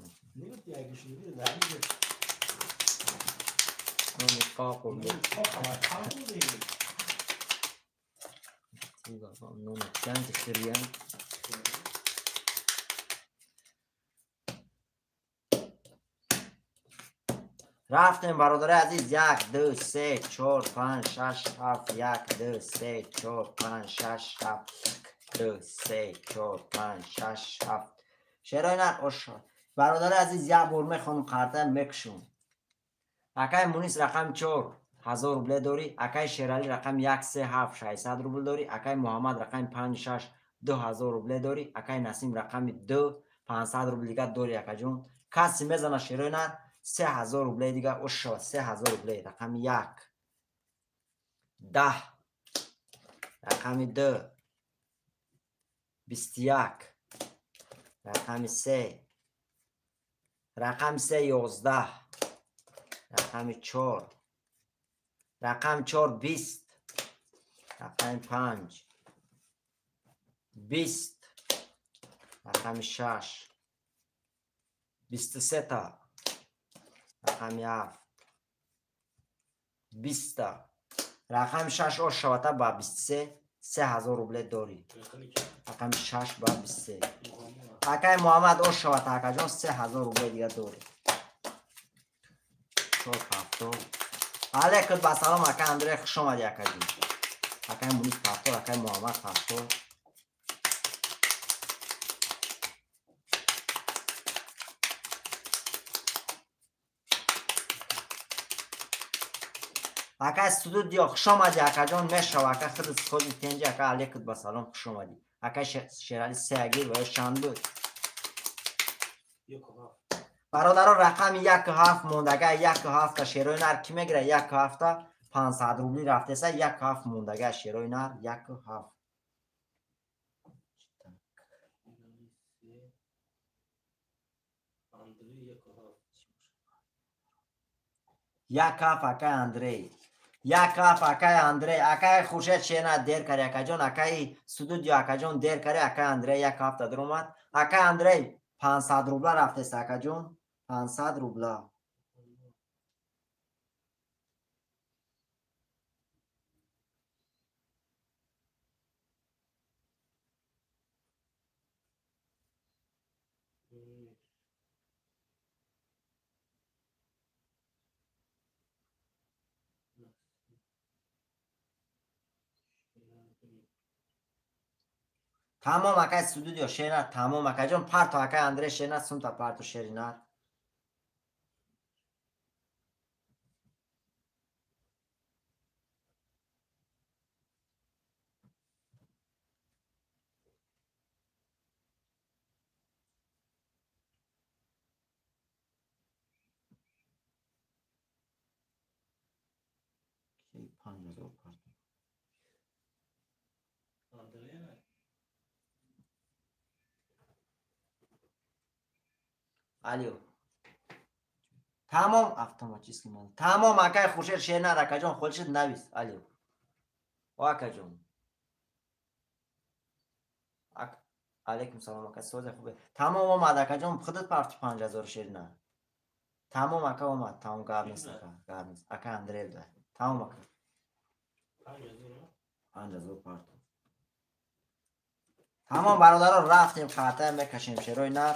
Рафтем бародари азиз, 1 2 3 4 5 6 7 1 2 3 4 5 6 7 2 3 4 5 6 7. Шерои нар ош. Бародари азиз, як бор мехонам қарта мекушум. Акай Мунис рақами 4 1000 рубле дорӣ, акай Шерали рақами 1 3 7 600 рубл дорӣ, акай Муҳаммад рақами 5 6 2000 рубле дорӣ, акай Насим рақами 2 500 рубл дига дорӣ акаҷон. Касе мезана шерои нар 3000 рубле дига ош шавад, 3000 рубле. Рақами 1 10, рақами 2 21, рақами 3, рақами 3 11, рақами 4, рақами 4 20, рақами 5 20, рақами 6 23 та, рақами 7 20 та, рақами 6 ош шавата ба 23 3000 рубле дорӣ. Рақами 6 ба 23. Акай Муҳаммад ош шавата акаҷон 3000 рубле дига дорӣ. 4 7. Алейкум ба салом акай Андрей, хуш омадӣ акаҷон. Акай Мунис 7, акай Муҳаммад 7. Акай студио хуш омадӣ акаҷон, мешава ака худат хози тенҷи ака, алейкум ба салом, хуш омадӣ. Акай Шерали 3 агир ва ё чанд буд? Бародаро рақами 1 7 мондага, 1 7 та шерои нар ки мегира? 1 7 та 500 рубли рафтеса, 1 7 мондага шерои нар 1 7. Як ҳафт акай Андрей. Як ҳафт акай Андрей. Акай Хуршед шена дер кари акаҷон, акай студио акаҷон дер кари, акай Андрей як ҳафта даромад. Акай Андрей 500 рубла рафтест акаҷон, 500 рубла. Тамом акай студио шена, тамом акаҷон, парто акай Андрей шена, сумта парто шери нар. Ки 5000 парто. Алё. Тамом автоматически ман. Тамом акай Хуршед шернар акаҷон холишид навис. Алё. О акаҷон. Алейкум салом ака, созе хубе. Тамом омад акаҷон, худат парти 5000 шернар. Тамом ака омад, тамом гап нест ака, гап нест. Ака Андреев да. Тамом ака. 5000 парти. Тамом бародаро рафтем хата мекашем шерои нар.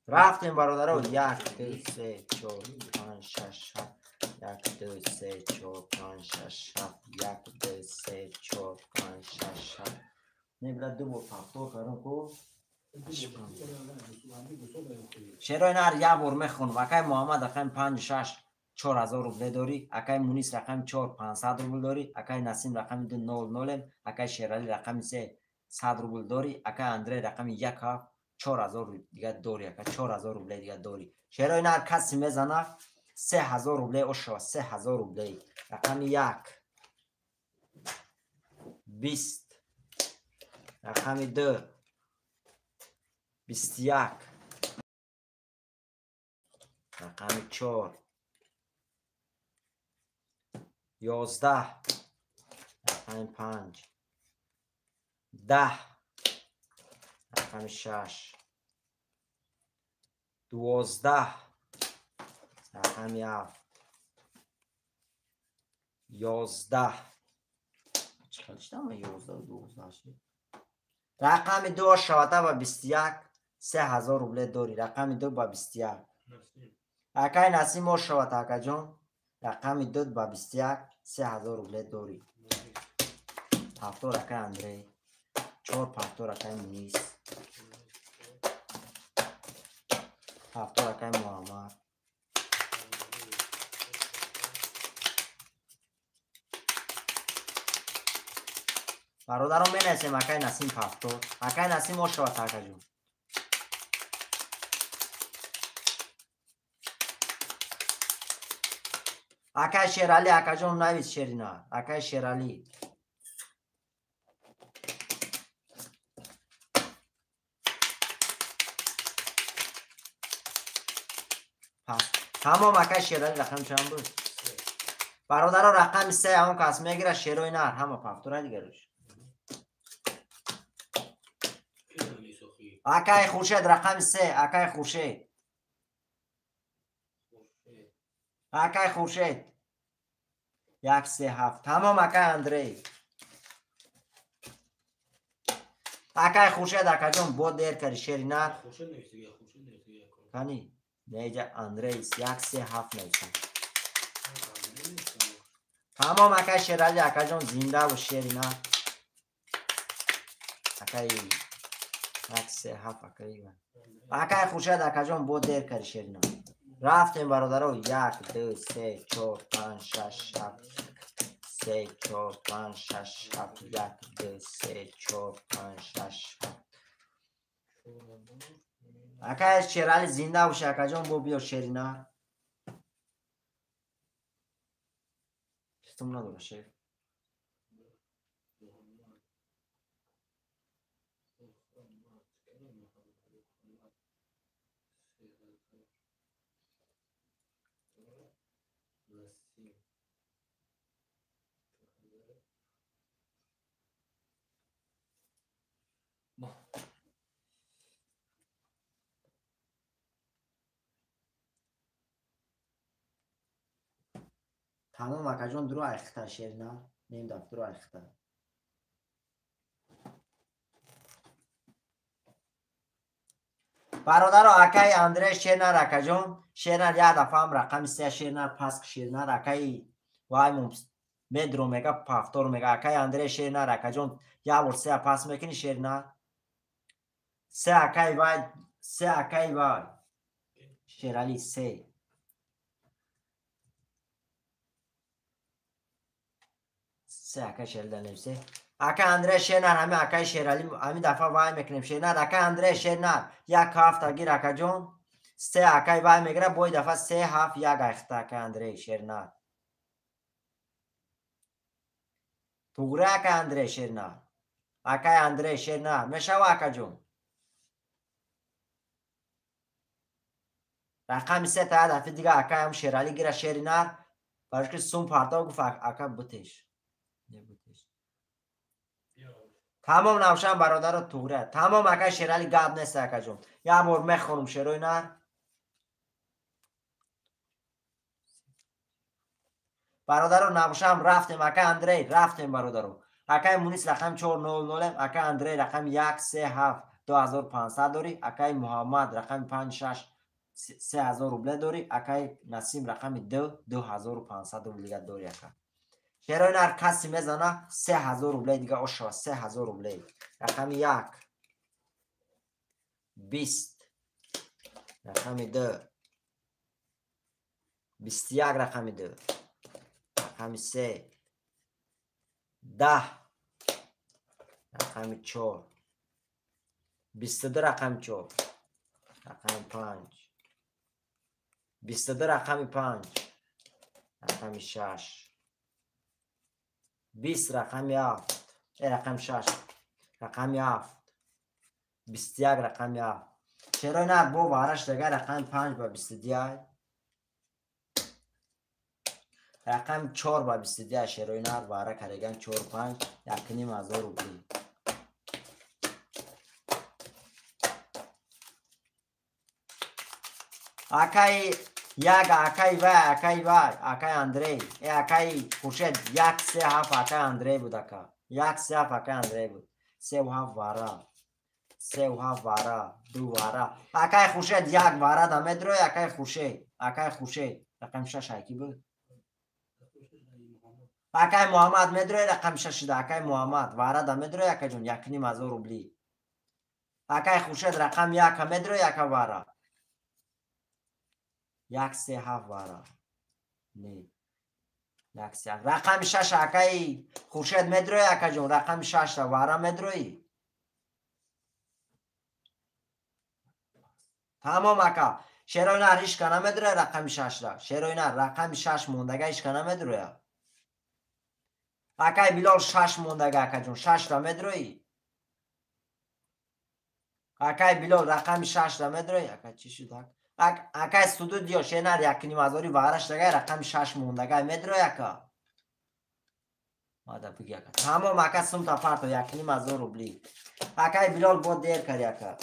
Рафтем бародаро 1 2 3 4 5 6 7 1 2 3 4 5 6 7 1 2 3 4 5 6 7 не бля ду бор повтор кардам ку шерои нар як бор мехонам. Акай Муҳаммад рақами 5 6 4000 рубле дорӣ, акай Мунис рақами 4 500 рубл дорӣ, акай Насим рақами 2 0 0, акай Шерали рақами 3 100 рубл дорӣ, акай Андрей рақами 1 7 4000 дига дорӣ, ака 4000 рубле дига дорӣ. Шерои нар каси мезана 3000 рубле ошава, 3000 рубле. Рақами 1 20, рақами 2 21, рақами 4 11, рақами 5 10, рақами 6 12, рақами 7 11. Чӣ читам 11 12 рақами 2 шавата ба 21 3000 рубле дорӣ. Рақами 2 ба 21. Акай Насим о шавата акаҷон. Рақами 2 ба 21 3000 рубле дорӣ. 7 акай Андрей, 4 7 акай Мунис, 7 акай Муҳаммад, бародарон менависем акай Насим 7. Акай Насим о шавад акаҷон. Акай Шерали акаҷон навис шерина. Акай Шерали. Тамом акай Шерали рақам чанд буд? Бародаро рақами 3 ҳамон кас мегирад шерои нар ҳама пафтора дигаруш. Акай Хуршед рақами 3, акай Хуршед. Акай Хуршед 1 3 7. Тамом акай Андрей. Акай Хуршед акаҷон бо дер карди шери нар. Кани неҷа Андрей 1 3 7 нависам. Тамом акай Шерали акаҷон зинда бош шери нар. Акай 1 3 7 акай. Акай Хуршед акаҷон бо дер карди шери нар. Рафтем бародаро 1 2 3 4 5 6 7 3 4 5 6 7 1 2 3 4 5 6 7. Акай Шерали зинда бош акаҷон бо биё шерина. Чистум надора шеф. Тамом акаҷон, дуро айхта шерина, нем даф дуро айхта. Бародаро, акаи Андрей шернар акаҷон, шернар як дафъаам рақами се шернар пас шернар акаи ваймон медро мега повтор мега. Акаи Андрей шернар акаҷон, як бор се пас мекунӣ шернар. Се акаи вай, се акаи вай. Шерали се. Се акаи Шерали даневсе. Ака Андрей шернар, ҳами акаи Шерали ҳами дафъа вай мекунем шернар. Ака Андрей шернар як ҳафта гир акаҷон. Се акаи вай мегира, бо дафъа се ҳафт як айхта акаи Андрей шернар. Туғри акаи Андрей шернар. Акаи Андрей шернар мешава акаҷон. Рақами се та дафъи дига акаам Шерали гира шеринар. Барои ки сум партов гуфт ака бутеш. Тамом навшан бародаро туғри. Тамом акаи Шерали гап нест акаҷон. Як бор мехонум шерои нар. Бародаро навшан рафтем акаи Андрей, рафтем бародаро. Акаи Мунис рақами 400, акаи Андрей рақами 137 2500 дорӣ, акаи Муҳаммад рақами 56 3000 рубле дорӣ, акаи Насим рақами 2 2500 рубл дига дорӣ ака. Шерои нар каси мезана 3000 рубле дига ошава 3000 рубле. Рақами 1 20, рақами 2 21, рақами 2, рақами 3 10, рақами 4 22, рақами 4, рақами 5 22, рақами 5, рақами 6 20, рақами 7, рақами 6, рақами 7, 21, рақами 7. Шерои нар бо вараш дага рақами 5 ба 22, рақами 4 ба 22 шерои нар вара кареган 4 5 1500 рубли. Акаи як акаи вай, акаи вай, акаи Андрей, акаи Хуршед 1 3 7 акаи Андрей буд ака. 1 3 7 акаи Андрей буд. 3 7 вара. 3 7 вара, 2 вара. Акаи Хуршед 1 вара да медрои, акаи Хуршед, акаи Хуршед. Рақами 6 айки буд. Акаи Муҳаммад медрои рақами 6 да акаи Муҳаммад вара да медрои акаҷон 1500 рубли. Акаи Хуршед рақами 1 медрои ака вара. 1 3 7 вара. Не. 1 3 7. Рақами 6 акаи Хуршед медрои акаҷон, рақами 6 вара медрои. Тамом ака. Шерои нар ҳеч ка намедроя рақами 6 ра. Шерои нар рақами 6 мондага ҳеч ка намедроя. Акаи Билол 6 мондага акаҷон, 6 ра медрои. Акаи Билол рақами 6 ра медрои. Ака чӣ шуд ака? Акаи Студио шенар 1500 вараш дагай рақами 6 мондагай медрои ака. Мада биги ака. Тамом ака сумта парто 1500 рубли. Акаи Билол бо дер кари ака.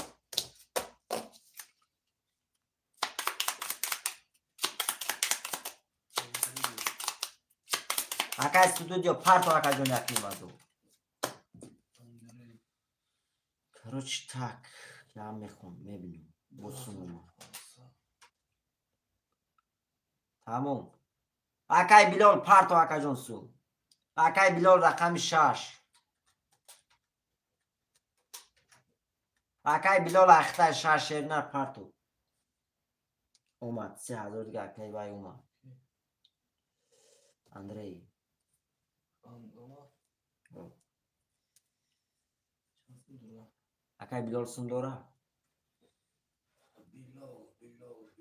Акаи Студио парто акаҷон 1500. Короче так, я мехом, мебинем. Бо сумма. Тамом. Акаи Билол парто акаҷон су. Акаи Билол рақами 6. Акаи Билол ахта 6 шернар парто. Омад 3000 дига акаи вай омад. Андрей. Акаи Билол сум дора?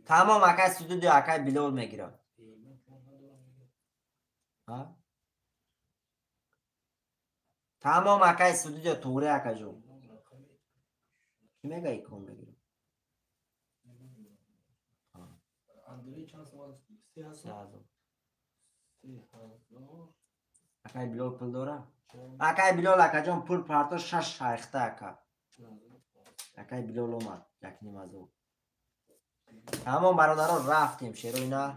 Тамом акаи Студио акаи Билол мегирад. Тамом акаи Студио туғри акаҷон. Кӣ мега икон мегирад? Андрей чанд сомон? 3000. 3000. Акаи Билол пул дора? Акаи Билол акаҷон пул парто 6 шайхта ака. Акаи Билол омад 1500. Тамом бародаро рафтем шерои нар.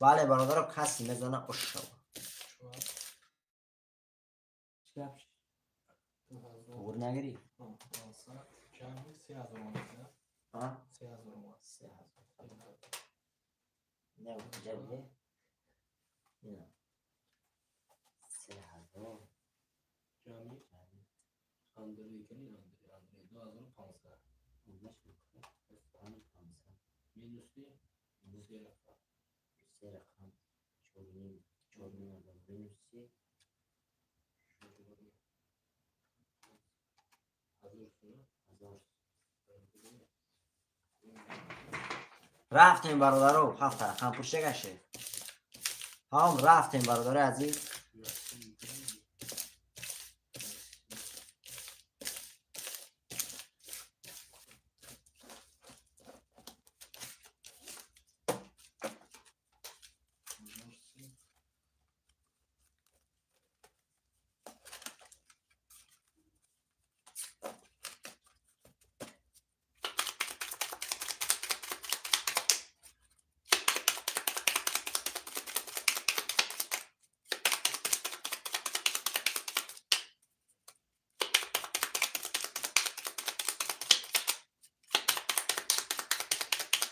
Бале бародаро, касе мезана ошава. Туғри нагирӣ? Не, ҷабде. Ина. 3000. Ҷамъи Андрей кани Андрей 2500. Минуси се рақам. Се рақам. 4.5, 4.5 минуси 1000. Рафтем бародаро, ҳафт рақам пушта гаште. Ҳам рафтем бародари азиз.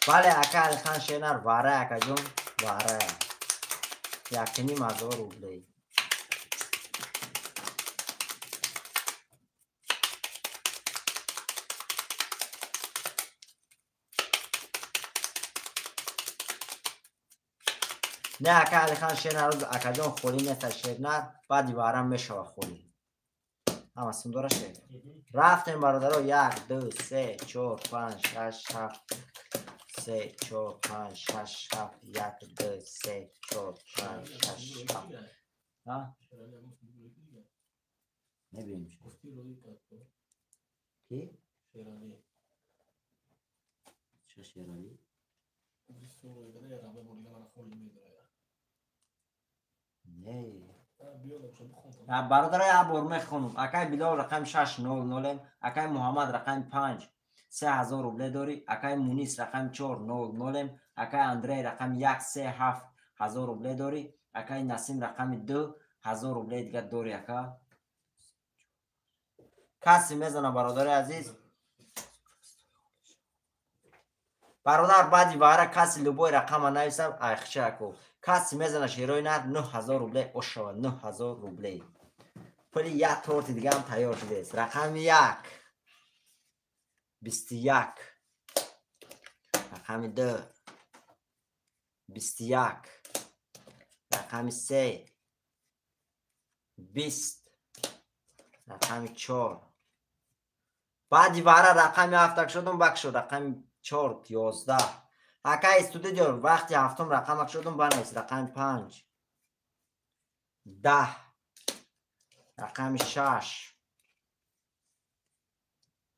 Бале, ака Алихан Шенар, вара акаҷон, вара. 1,5 ҳазор рублей. Не, ака Алихан Шенар, акаҷон холӣ нест Шернар, баъди вара мешава холӣ. Ҳама сундора шед. Рафтем бародаро, 1, 2, 3, 4, 5, 6, 7, 3, 4, 5, 6, 7, 1, 2, 3, 4, 5, 6, 7. Ҳа? Мебинем. Ки? Ча Шерали? Не. Бародаро, як бор мехонам. Акай Билол рақами 600, акай Муҳаммад рақами 5, 3000 рубле дорӣ, акай Мунис рақами 400, акай Андрей рақами 1, 3, 7 ҳазор рубле дорӣ, акай Насим рақами 2 ҳазор рубле дига дорӣ ака. Касе мезана бародари азиз. Бародар, баъди вара каси любой рақама нависам, айхча ако. Каси мезана шерои нар 9000 рубле ошава, 9000 рубле. Пули як торти дигаам тайёр шудааст. Рақами 1 21, рақами 2 21, рақами 3 20, рақами 4. Баъди вара рақами 7 шудум, бакшо рақами 4 11. Акай студио вақти ҳафтум рақамак шудум, банавис рақами 5 10, рақами 6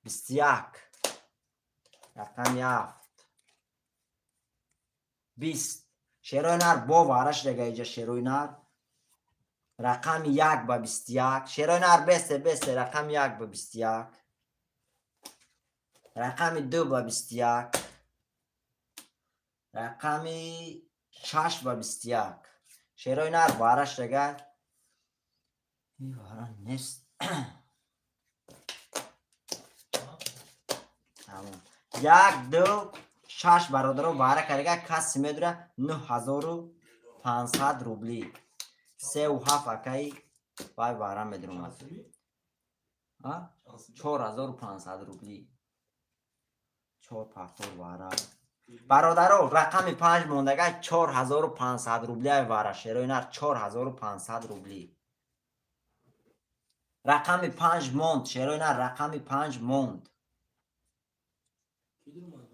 21, рақами 7 20. Шерои нар бо вара шудага иҷа шерои нар. Рақами 1 ба 21. Шерои нар бесте бесте рақами 1 ба 21. Рақами 2 ба 21. Рақами 6 ба 21. Шерои нар вара шудага. Ин вара нест. Тамом. 1, 2, 6 бародаро вара карга каси медура 9500 рубли. 3 ва 7 акай вай вара медурумад. А? 4500 рубли. 4 пахтор вара. Бародаро, рақами 5 мондага 4500 рубли ай вара. Шерои нар 4500 рубли. Рақами 5 монд, шерои нар рақами 5 монд.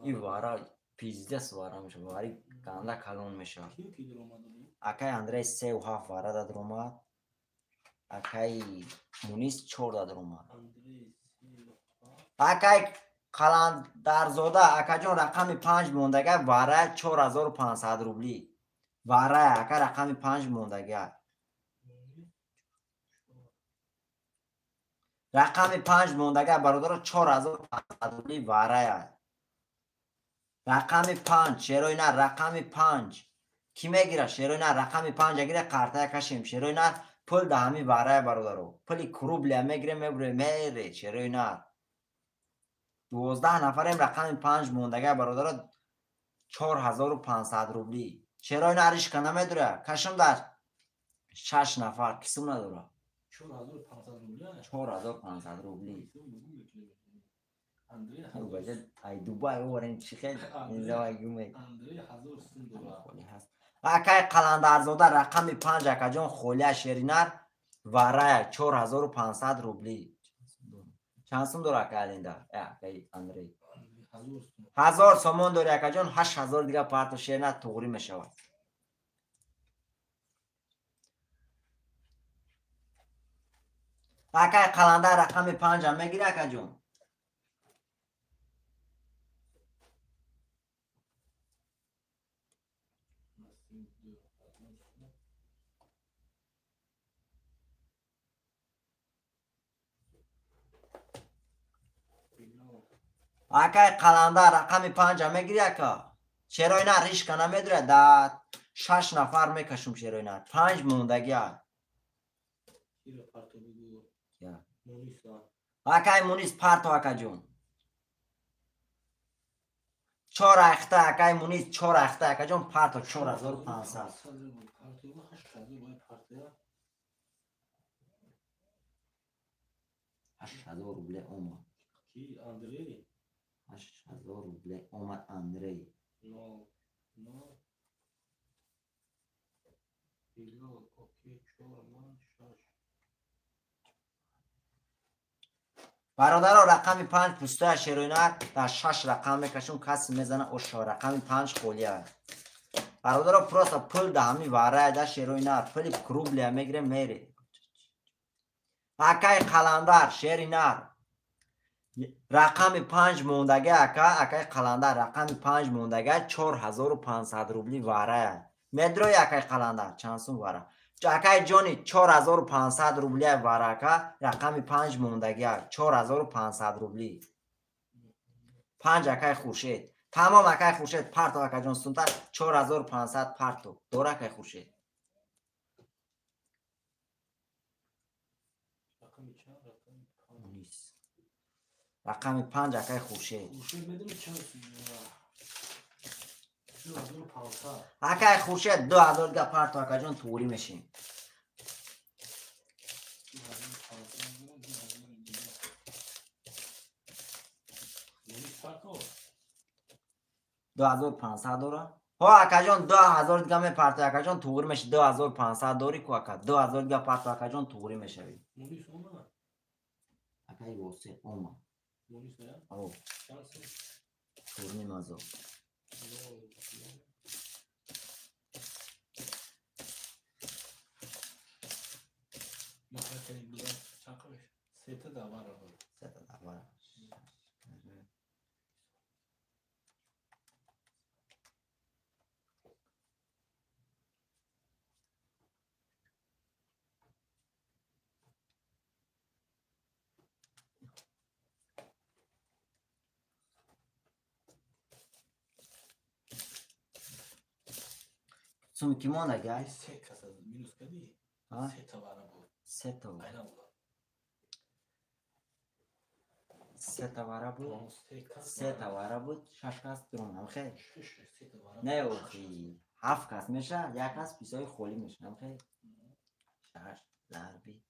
И вара пиздец вара мешава, вари ганда калон мешава. Акай Андрей 3 ва 7 вара дадромад. Акай Мунис 4 дадромад. Акай Қаландарзода, акаҷон рақами 5 мондага вара 4500 рубли. Вара ака рақами 5 мондага. Рақами 5 мондага бародаро 4500 рубли вара. Рақами 5, шерои нар рақами 5. Ки мегира шерои нар рақами 5 гира қартая кашем. Шерои нар пул да ҳами варая бародаро. Пули крублия мегире мебуре мере шерои нар. 12 нафарем рақами 5 мондага бародаро 4500 рубли. Шерои нар ишка намедура. Кашам дар 6 нафар кисум надора. 4500 рубли. 4500 рубли. Ай Дубай орен чи хел инзавай гуме. Андрей 1000 сум дора. Холи ҳаст. Акай Қаландарзода рақами 5 акаҷон холия шеринар варая 4500 рубли. Чанд сум дора акай Алиндар? Акай Андрей. 1000 сомон дори акаҷон, 8000 дига парто шеринар туғрӣ мешавад. Акай Қаландар рақами 5 мегири акаҷон? Акай Қаландар рақами 5 мегири ака? Шерои нар ҳичка намедурад, да 6 нафар мекашум шерои нар. 5 мондагиа. Акай Мунис парто акаҷон. 4 ахта акай Мунис 4 ахта акаҷон парто 4500. 8000 рубле омад. Ки Андрей? 8000 рубле омад Андрей. 0 0 Билол, окей, 4 ман 6. Бародаро рақами 5 пустая шероинар дар 6 рақам мекашум, каси мезана ошо рақами 5 холия. Бародаро просто пул да ҳами варая да шероинар, пули рублия мегирем мере. Акай Қаландар шеринар рақами 5 мондага ака, акай Қаландар рақами 5 мондага 4500 рубли варая. Медрои акай Қаландар чанд сум вара? Акай ҷони 4500 рублия вара ака, рақами 5 мондагия 4500 рубли. 5 акай Хуршед. Тамом акай Хуршед парто акаҷон сумта 4500 парто. Дора акай Хуршед. Рақами 5 акай Хуршед. Акай Хуршед 2000 дига парто акаҷон туғрӣ мешем. 2500 дора? Ҳо акаҷон 2000 дига мепарто акаҷон туғрӣ меши. 2500 дори ку ака? 2000 дига парто акаҷон туғрӣ мешавӣ. Акай Восе омад. О. 4,5 ҳазор. Сета давара. Суми ки монда гай? Се каса минус кади? Се тавара буд. Се тавара. Айна буд. Се тавара буд. Се тавара буд. 6 кас дурум хе. Не охи. 7 кас меша, як кас писои холӣ меша, хе. 6 зарби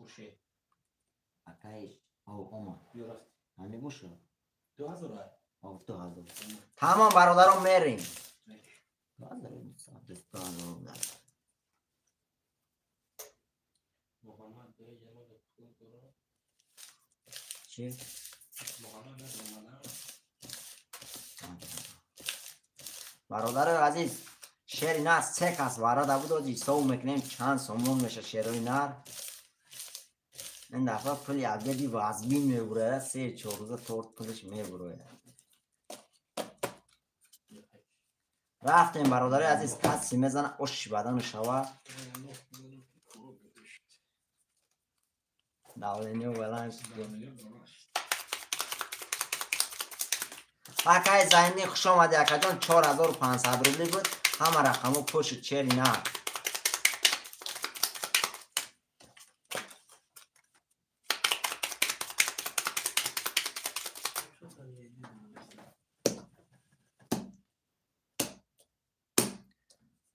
4 5. Акай, омад. Ҳами боша? 2000. 2000. Тамом бародарон мерем. 2000. Чи? Бародарои азиз, шери нар се кас варада буд, ози ҳисоб мекунем чанд сомон меша шерои нар. Ин дафъа пули обеди вазбин мебурояд, 3-4 рӯза торт пулаш мебурояд. Рафтем бародари азиз, каси мезана оши бадану шава. Давление баланд шуд. Акай Зайни, хуш омадӣ акаҷон, 4500 рубли буд. Ҳама рақамҳо пушт чери на.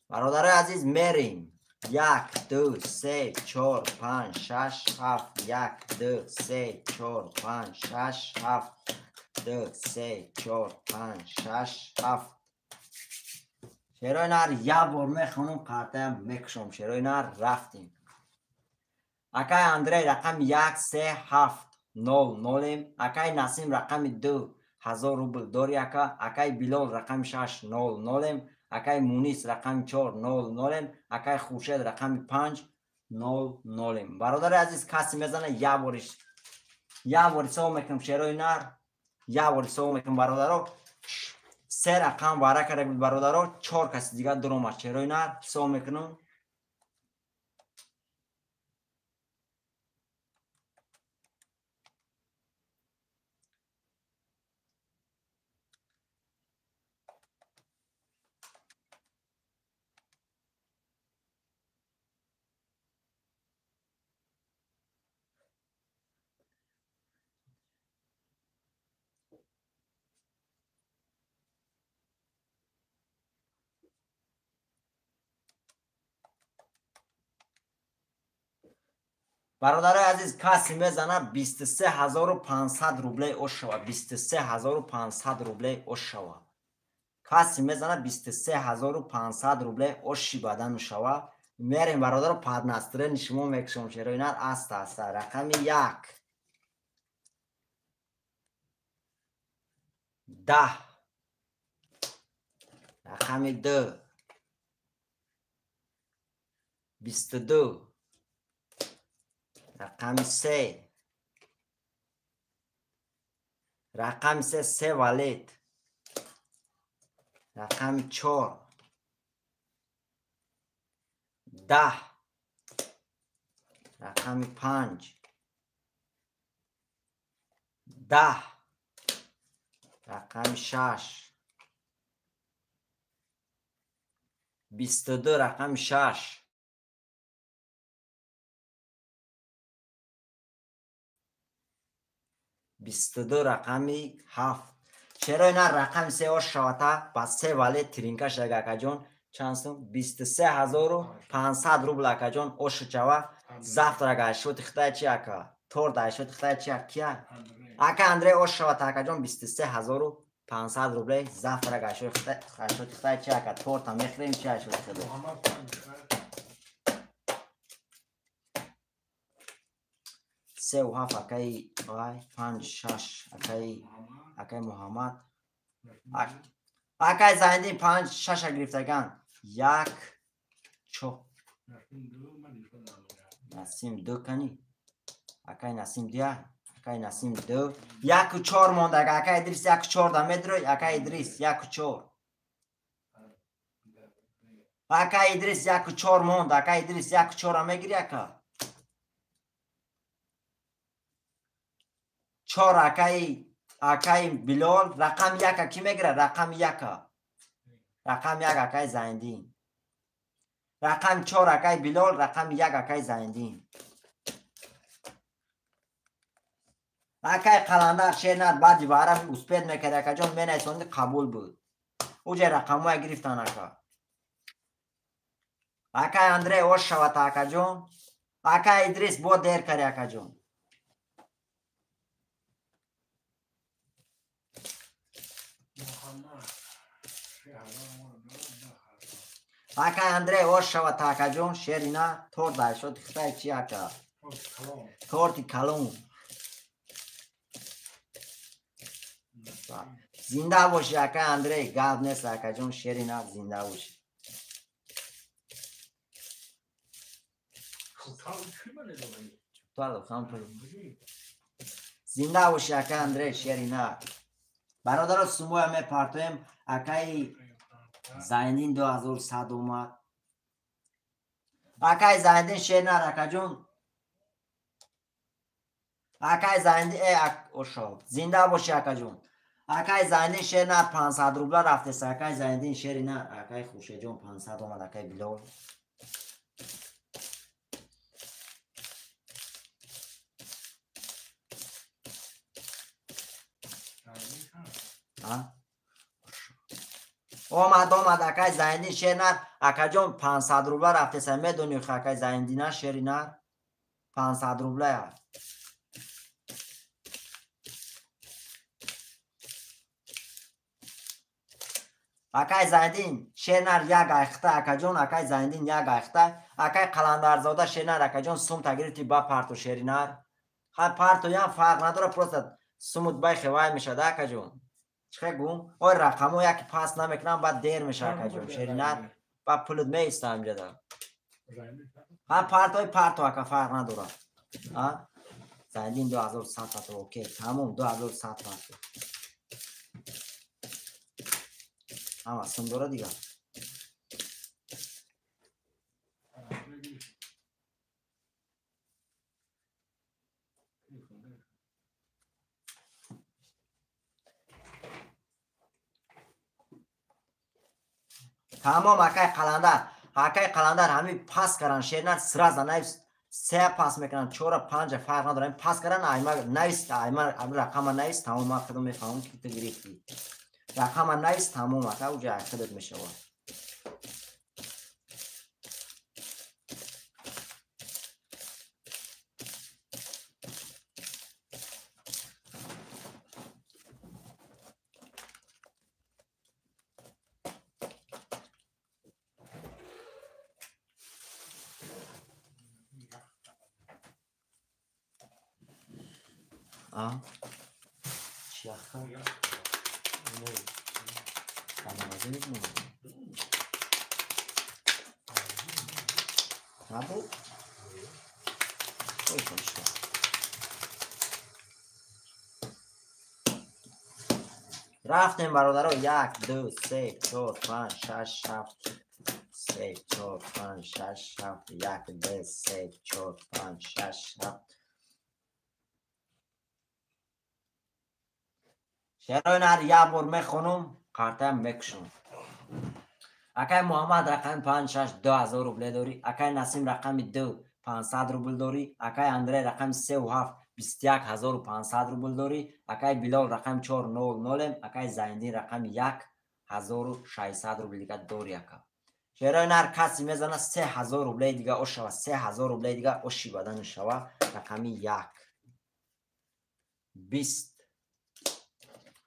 Бародарои азиз, мерем. 1, 2, 3, 4, 5, 6, 7, 1, 2, 3, 4, 5, 6, 7, 2, 3, 4, 5, 6, 7. Шерои нар як бор мехонам, қартаям мекушам. Шерои нар рафтем. Акай Андрей рақами 1, 3, 7, 0, 0. Акай Насим рақами 2, 1000 рубл дори ака. Акай Билол рақами 6, 0, 0. Акай Мунис рақами 4, 0, 0. Акай Хуршед рақами 5, 0, 0. Бародари азиз, касе мезана як бориш. Як бор ҳисоб мекунам шерои нар. Як бор ҳисоб мекунам бародаро. Се рақам вара карда буд бародаро, 4 каси дигар дуромад шерои нар. Ҳисоб мекунам. Бародарои азиз, касе мезана 23500 рублей ош шава. 23500 рублей ош шава. Касе мезана 23500 рублей оши бадану шава. Мерем бародаро, под настроени шумо мекушам шерои нар аста аста. Рақами 1, 10, рақами 2, 22, рақами 3, рақами 3, се валет, рақами 4, 10, рақами 5, 10, рақами 6, 22, рақами 6, 22, рақами 7. Шерои нар рақами 3 ош шавата ба се валет тринка шага акаҷон. Чанд сум? 23500 рубл акаҷон ош шава. Завтра гашоти хитай чи ака? Торт ашоти хитай чи кия? Ака Андрей ош шавата акаҷон 23500 рублей. Завтра гашоти хитай чи ака? Торта мехӯрем чи ашоти хитай? 3 و 7 акаи вай, 5, 6 акаи Муҳаммад, акаи Зайниддин 5, 6 гирифтаган. 1, 4, Насим 2 кани, акаи Насим 2, акаи Насим 2, 1 4 мондага. Акаи Идрис 1 4 да медрой. Акаи Идрис 1 4, акаи Идрис 1 4 монд. Акаи Идрис 1 4 мегири ака. 4 акаи Билол. Рақами 1 ки мегирад? Рақами 1, рақами 1 акаи Зайниддин. Рақами 4 акаи Билол, рақами 1 акаи Зайниддин. Акаи Қаландар шернат баъди вара успед мекард акаҷон, менайсонди қабул буд. Уҷа рақамҳоя гирифтан ака. Акаи Андрей ош шавата акаҷон. Акаи Идрис бо дер кари акаҷон. Акаи Андрей ош шавата акаҷон. Шерина торт ашоти хитай чи ака? Торти калон. Зинда бошӣ акаи Андрей, гап нест акаҷон, шерина зинда бошӣ. Зинда боши, акай Андрей, шери нар. Бародаро, сумоя мепартоем. Акаи Зайнидин 2100 омад. Акай Зайнидин, шер нар, акаҷон. Акай Зайнидин, ошо. Зинда боши, акаҷон. Акай Зайнидин, шер нар, 500 рубла рафтеса. Акай Зайнидин, шери нар. Акай Хуршедҷон 500 омад, акай Билол. Омад, омад, акай Зайнидин, шер нар. Акаҷон, 500 рубла рафтеса. Медонӣ, акай Зайнидина, шери нар 500 рублая. Акай Зайнидин, шер нар, як айхта, акаҷон. Акай Зайнидин, як айхта. Акай Қаландарзода, шер нар, акаҷон, сумта гирифти ба парту, шери нар. Ха, партуям фарқ надора, просто сумут бай хевай мешад, акаҷон. Чихе гум? Ой, рақамо яки пас намекунам, баъд дер меша, акаҷон. Шери нар, баъд пулут меиста ҳамҷада. Ҳа, партои парто, ака, фарқ надора. А? Зайнидин 2100 парту, окей, тамом, 2100 парту. Ҳама сум дора дигар. Тамом, акай Қаландар. Акай Қаландар, ҳами пас каран, шернар, сразу навис, се пас мекунан, чора, панҷа, фарқ надора. Ҳами пас каран, айма навис, айма рақама навис, тамом, ман худам мефаҳмам, ки ту гирифтӣ. Рақама навис, тамом, ака, уҷа худат мешавад. Чӣ аха? Набуд? Ой, точно. Рафтем, бародаро. 1, 2, 3, 4, 5, 6, 7, 3, 4, 5, 6, 7, 1, 2, 3, 4, 5, 6, 7. Шерои нар як бор мехонум, қартаям мекушам. Акай Муҳаммад рақами 5, 6, 2000 рубле дорӣ. Акай Насим рақами 2, 500 рубл дорӣ. Акай Андрей рақами 3 7, 21500 рубл дорӣ. Акай Билол рақами 4, 0, 0. Акай Зайнидин рақами 1, 1600 рубл дига дорӣ, ака. Шерои нар каси мезана 3000 рублеи дига ошава, 3000 рублеи дига оши бадан шава. Рақами 1, 20,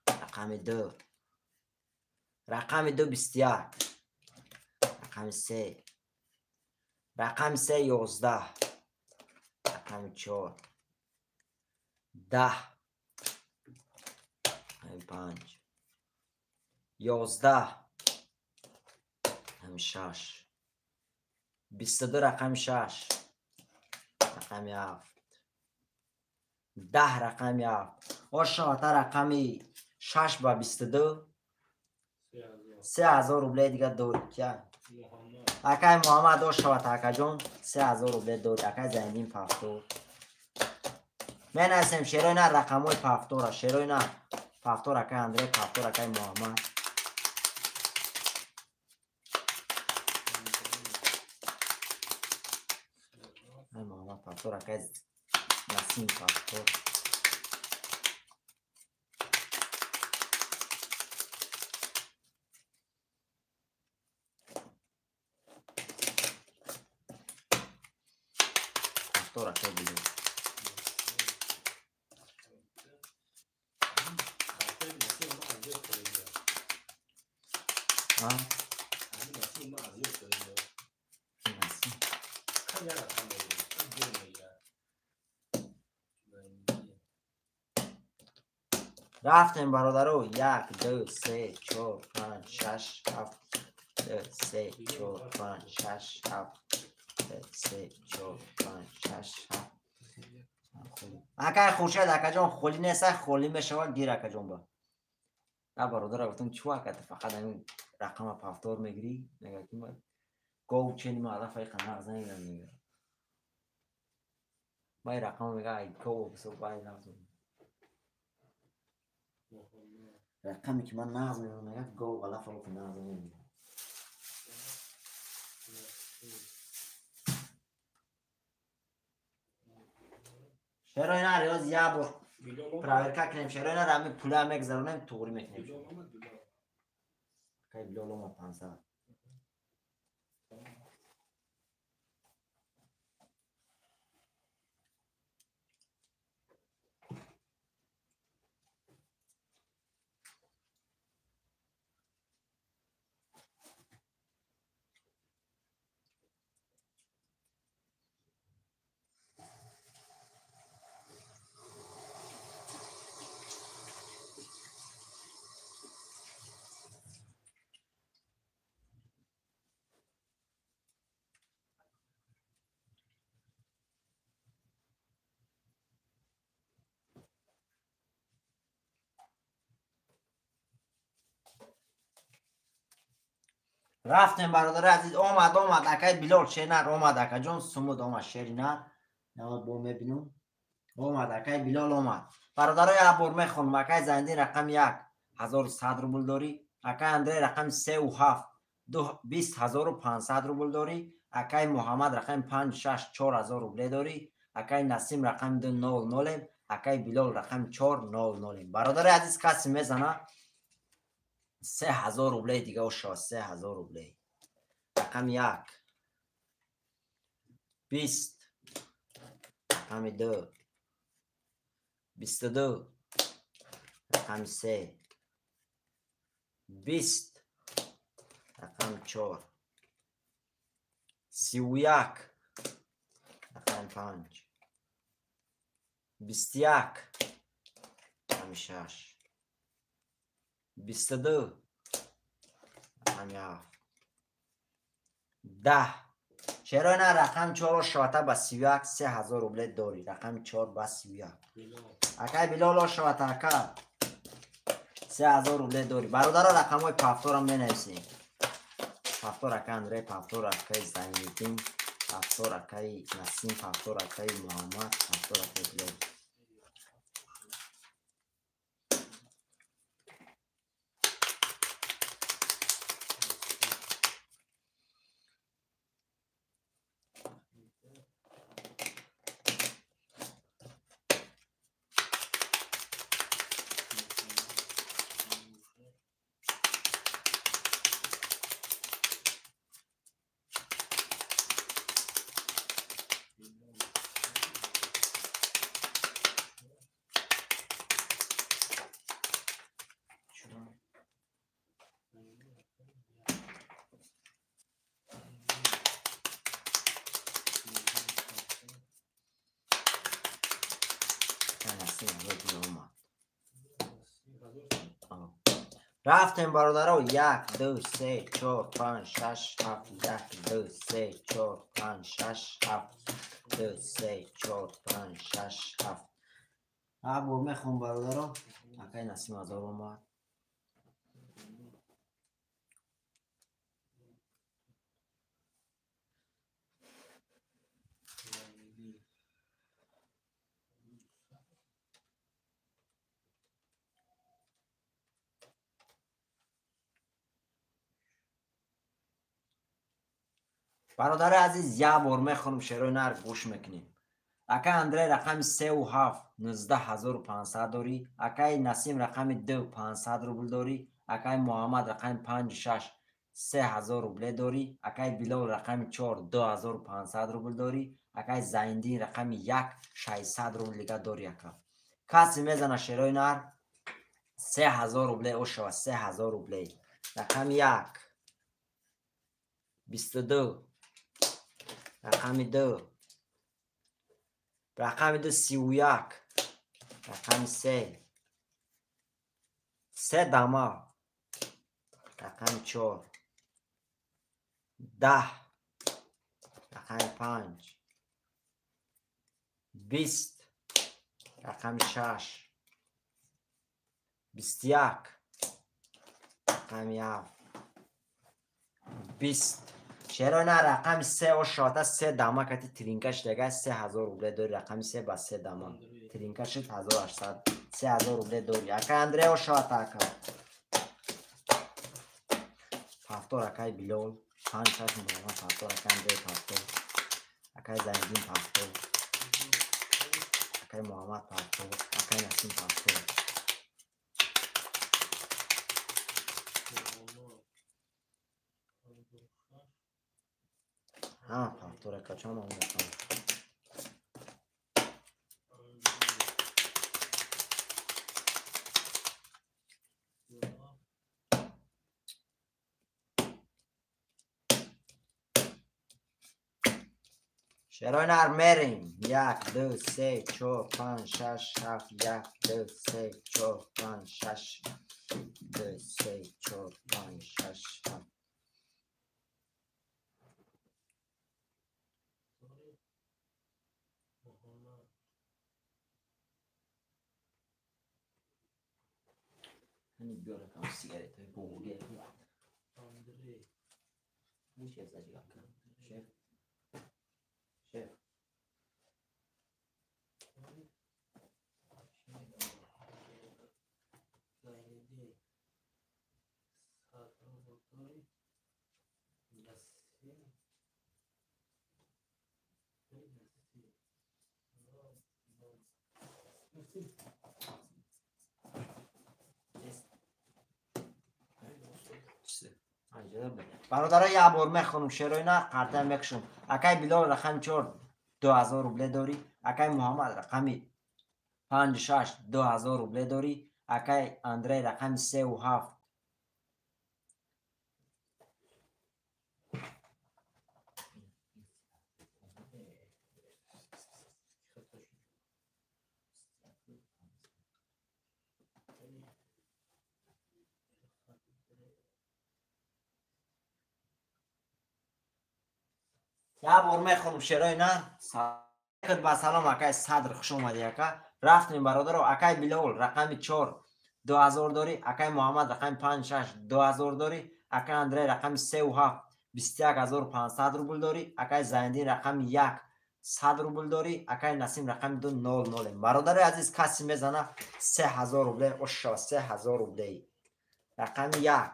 рақами 2, рақами 2, 21, рақами 3, рақами 3, 11, рақами 4, 10, рақами 5, 11, рақами 6, 22, рақами 6, рақами 7, 10, рақами 7. Ошавата рақами 6 ба 22, 3000 рубле дига дорӣ. Акай Муҳаммад, ошавата, акаҷон, 3000 рубле дорӣ. Акай Зайнидин пафтор. Менависем шерои нар рақамҳои пафтора. Шерои нар пафтор, акай Андрей, пафтор, акай Муҳаммад. Акай Муҳаммад пафтор, акай Насим пафтор. Пафтор, акай Билол. Рафтем, бародаро. 1, 2, 3, 4, 5, 6, 7, 2, 3, 4, 5, 6, 7, 2, 3, 4, 5, 6, 7. Акай Хуршед акаҷон холӣ неста, холӣ мешавад, гир акаҷон ба. На бародара гуфтам чӯ ака ту фақат ҳамин рақама повтор мегирӣ? Мега ки ма гов чени ма алаф айқа нағз намегирам мега. Ма ин рақама мега ай гов бисо бай нағз. Рақаме ки ман нағз мегирам мега гов алаф алаф нағз намегирам. Шерои нар ёз як бор проверка кунем, шерои нар ҳамин пула мегзаронем, туғрӣ мекунем. Акай Билол омад 500. Рафтем бародари азиз, омад, омад, акай Билол шернар омад, акаҷон сумуд омад, шеринар. Навад бо мебинум. Омад, акай Билол омад. Бародаро як бор мехонам, акай Зайндин рақами 1 1100 рубл дорӣ, акай Андрей рақами 3 7 20500 рубл дорӣ, акай Муҳаммад рақами 5 6 4000 рубле дорӣ, акай Насим рақами 2 0 0, акай Билол рақами 4 0 0. Бародари азиз касе мезана 3000 рублей дига ошава, 3000 рублей. Рақами 1 20, рақами 2 22, рақами 3 20, рақами 4 31, рақами 5 21, рақами 6 22, рақами 7 10. Чаро на рақам 4 шавата ба 31 3000 рубле дорӣ. Рақами 4 ба 31. Акай Билол шавата ака 3000 рубле дорӣ. Бародаро рақамҳои повторам менависем. Повтор ака Андрей, повтор акай Зайниддин, повтор акай Насим, повтор акай Муҳаммад, повтор акай Билол. Рафтем бародаро 1 2 3 4 5 6 7 1 2 3 4 5 6 7 2 3 4 5 6 7. Або мехом бародаро, акай Насим азор омад. Бародари азиз як бор мехонам, шерои нар гӯш мекунем. Акай Андрей рақами 3 7 19500 дорӣ, акай Насим рақами 2 500 рубл дорӣ, акай Муҳаммад рақами 5 6 3000 рубле дорӣ, акай Билол рақами 4 2500 рубл дорӣ, акай Зайндин рақами 1 600 рубл дига дорӣ ака. Касе мезана шерои нар 3000 рубле ошава, 3000 рубле. Рақами 1 22, рақами 2, рақами 2 31, рақами 3 3 дама, рақами 4 10, рақами 5 20, Рақами 6. 21. Рақами 7. 20. Шерои на рақами 3 ошоата 3 дама кати тринка шидага 3000 рубле дори. Рақами 3 ба 3 дама. Тринка шид 1800. 3000 рубле дори. Ака Андрея ошоата ака. Пафтор акай Билол. 5 6 муҳаммад пафтор акай Андрей пафтор. Акай Зайниддин пафтор. Акай Муҳаммад пафтор. Акай Насим пафтор. Ҳама пафтор ака чон омадам. Шерои нар мерем. 1 2 3 4 5 6 7 1 2 3 4 5 6 2 3 4 5 6 7. Ҳани биёр акам сигаретҳои буғуги. Шеф зажигалка. Шеф. Шеф. Бародаро як бор мехонум шерои на қарта мекушам. Акай Билол рақами 4 2000 рубле дорӣ. Акай Муҳаммад рақами 5 6 2000 рубле дорӣ. Акай Андрей рақами 3 7 як бор мехонум шерои на. Ба салом акай Садр, хуш омадӣ ака. Рафтем бародаро. Акай Билол рақами 4 2000 дорӣ. Акай Муҳаммад рақами 5 6 2000 дорӣ. Акай Андрей рақами 3 7 21500 рубл дорӣ. Акай Зайниддин рақами 1 100 рубл дорӣ. Акай Насим рақами 2 0 0. Бародарои азиз, касе мезана 3000 рубле ошава 3000 рубле. Рақами 1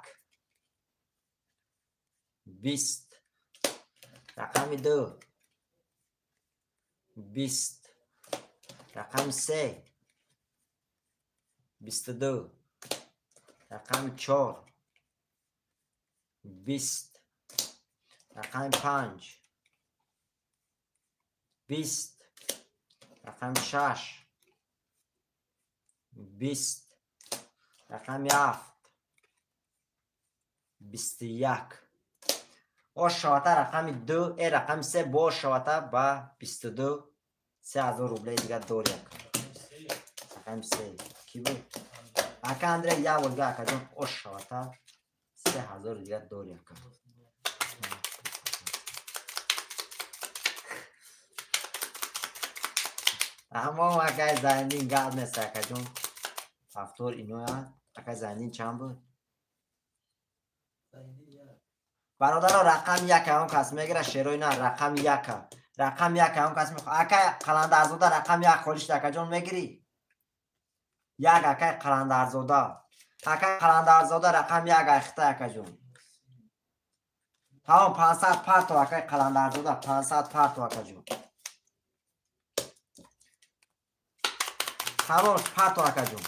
20. Рақами 2 20. Рақами 3 22. Рақами 4 20. Рақами 5 20. Рақами 6 20. Рақами 7 21. Ошавата рақами 2, рақами 3 бо шавата ба 22 3000 рубле дига дори ака. Рақами 3 ки буд? Ака Андрей як бор дига акаҷон ошавата 3000 дига дори ака. Аммо акай Зайниддин гап нест акаҷон. Пафтор иноя. Акай Зайниддин чанд буд? Бародаро рақами 1 он кас мегира шерои на рақами 1. Рақами 1 он кас мехоҳад. Акай Қаландарзода рақами 1 холиш акаҷон мегирӣ? 1 акай Қаландарзода. Акай Қаландарзода рақами 1 айхта акаҷон. Тамом 500 парто акай Қаландарзода 500 парто акаҷон. Тамом парто акаҷон.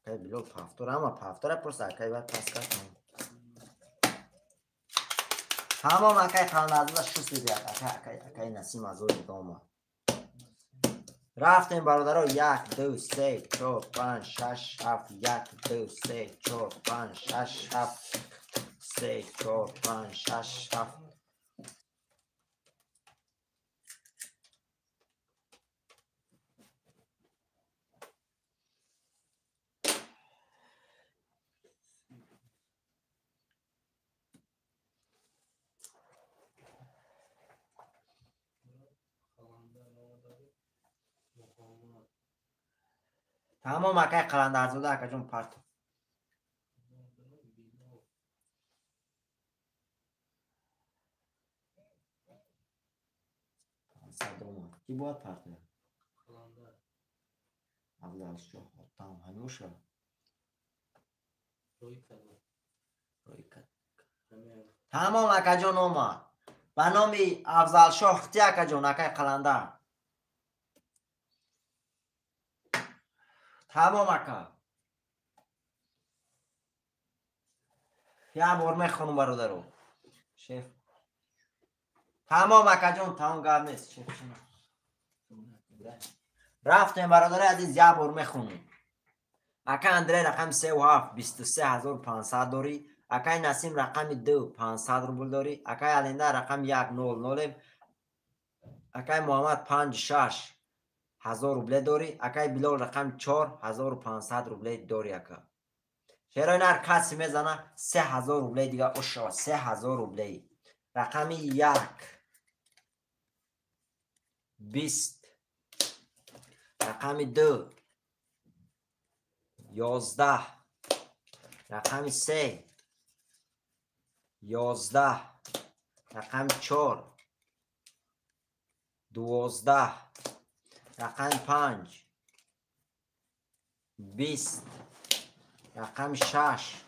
Акай Билол пафтор, ама пафтора просто акай баъд пас кард. Тамом акай Қаландарзода шуст диҳад. Акай акай акай Насим азор дига омад. Рафтем бародаро 1 2 3 4 5 6 7 1 2 3 4 5 6 7 3 4 5 6 7. Тамом акай Қаландарзода акаҷон партов. Ки бояд партояд? Афзалшоҳ Ҳотам ҳамеша. Тамом акаҷон омад. Ба номи Афзалшоҳ хти акаҷон, акай Қаландар. Тамом ака. Як бор мехонум бародаро. Шеф. Тамом акаҷон, тамом гап нест. Шеф. Рафтем бародари азиз, як бор мехонем. Акай Андрей рақами 37 23500 дорӣ. Акай Насим рақами 2 500 рубл дорӣ. Акай Аленда рақами 1 00. Акай Муҳаммад 5 6 1000 рубле дорӣ. Акай Билол рақами 4 1500 рубле дорӣ ака. Шерои нар касе мезана 3000 рубле дига ошава 3000 рубле. Рақами 1 20 рақами 2 11 рақами 3 11 рақами 4 12 рақами 5 20 рақами 6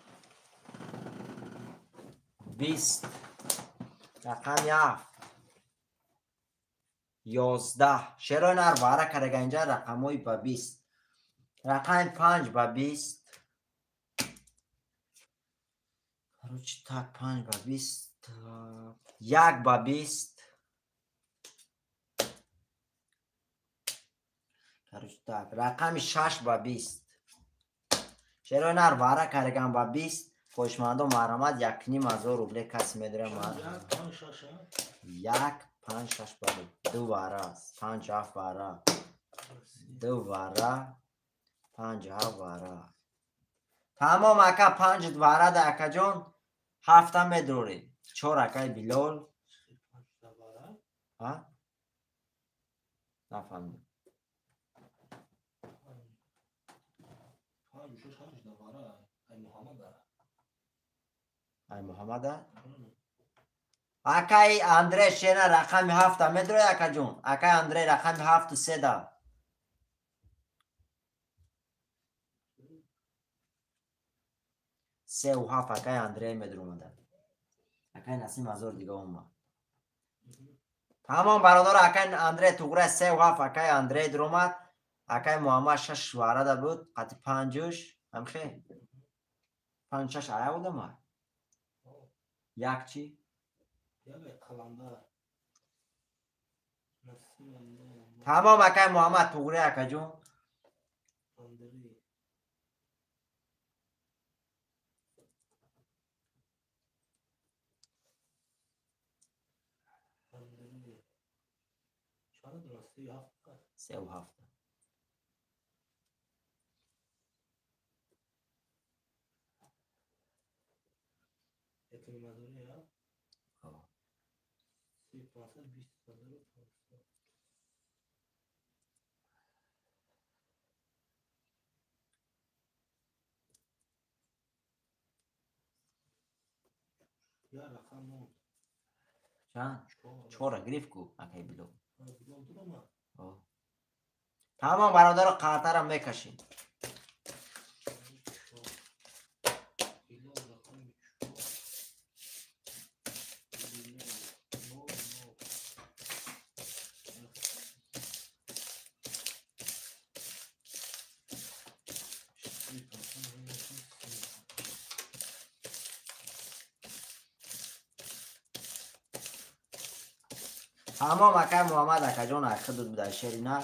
20 рақами 7 11. Шерои нар вара карага инҷа рақамҳои ба 20. Рақами 5 ба 20. Короче, так 5 ба 20, 1 ба 20. Короче, так рақами 6 ба 20. Шерои нар вара караган ба 20. Хоҳишмандо марҳамат 1500 рубле касе медорам. 1 5 6 бале 2 вара 5 7 вара 2 вара 5 7 вара. Тамом ака 5 вара да акаҷон 7 медорӣ. 4 акай Билол. Ҳа? Нафаҳмидам. 5 6 8 вара ай Муҳаммада. Ай Муҳаммада? Акай Андрей шена рақами 7 медрои акаҷон. Акай Андрей рақами 7 3 да. 3 7 акай Андрей медромада. Акай Насим ҳазор дига омад. Тамом бародаро, акай Андрей туғра 3 7 акай Андрей дромад. Акай Муҳаммад 6 варада буд, қати 5-ш, ҳамхе? 5 6 ая будама? Як чӣ? Тамом акай Муҳаммад туғри акаҷон. 3 7. Чанд? 4 гирифт ку акай Билол. Тамом бародаро, қартарам мекашем. Тамом акай Муҳаммад акаҷон худут буда шери нар.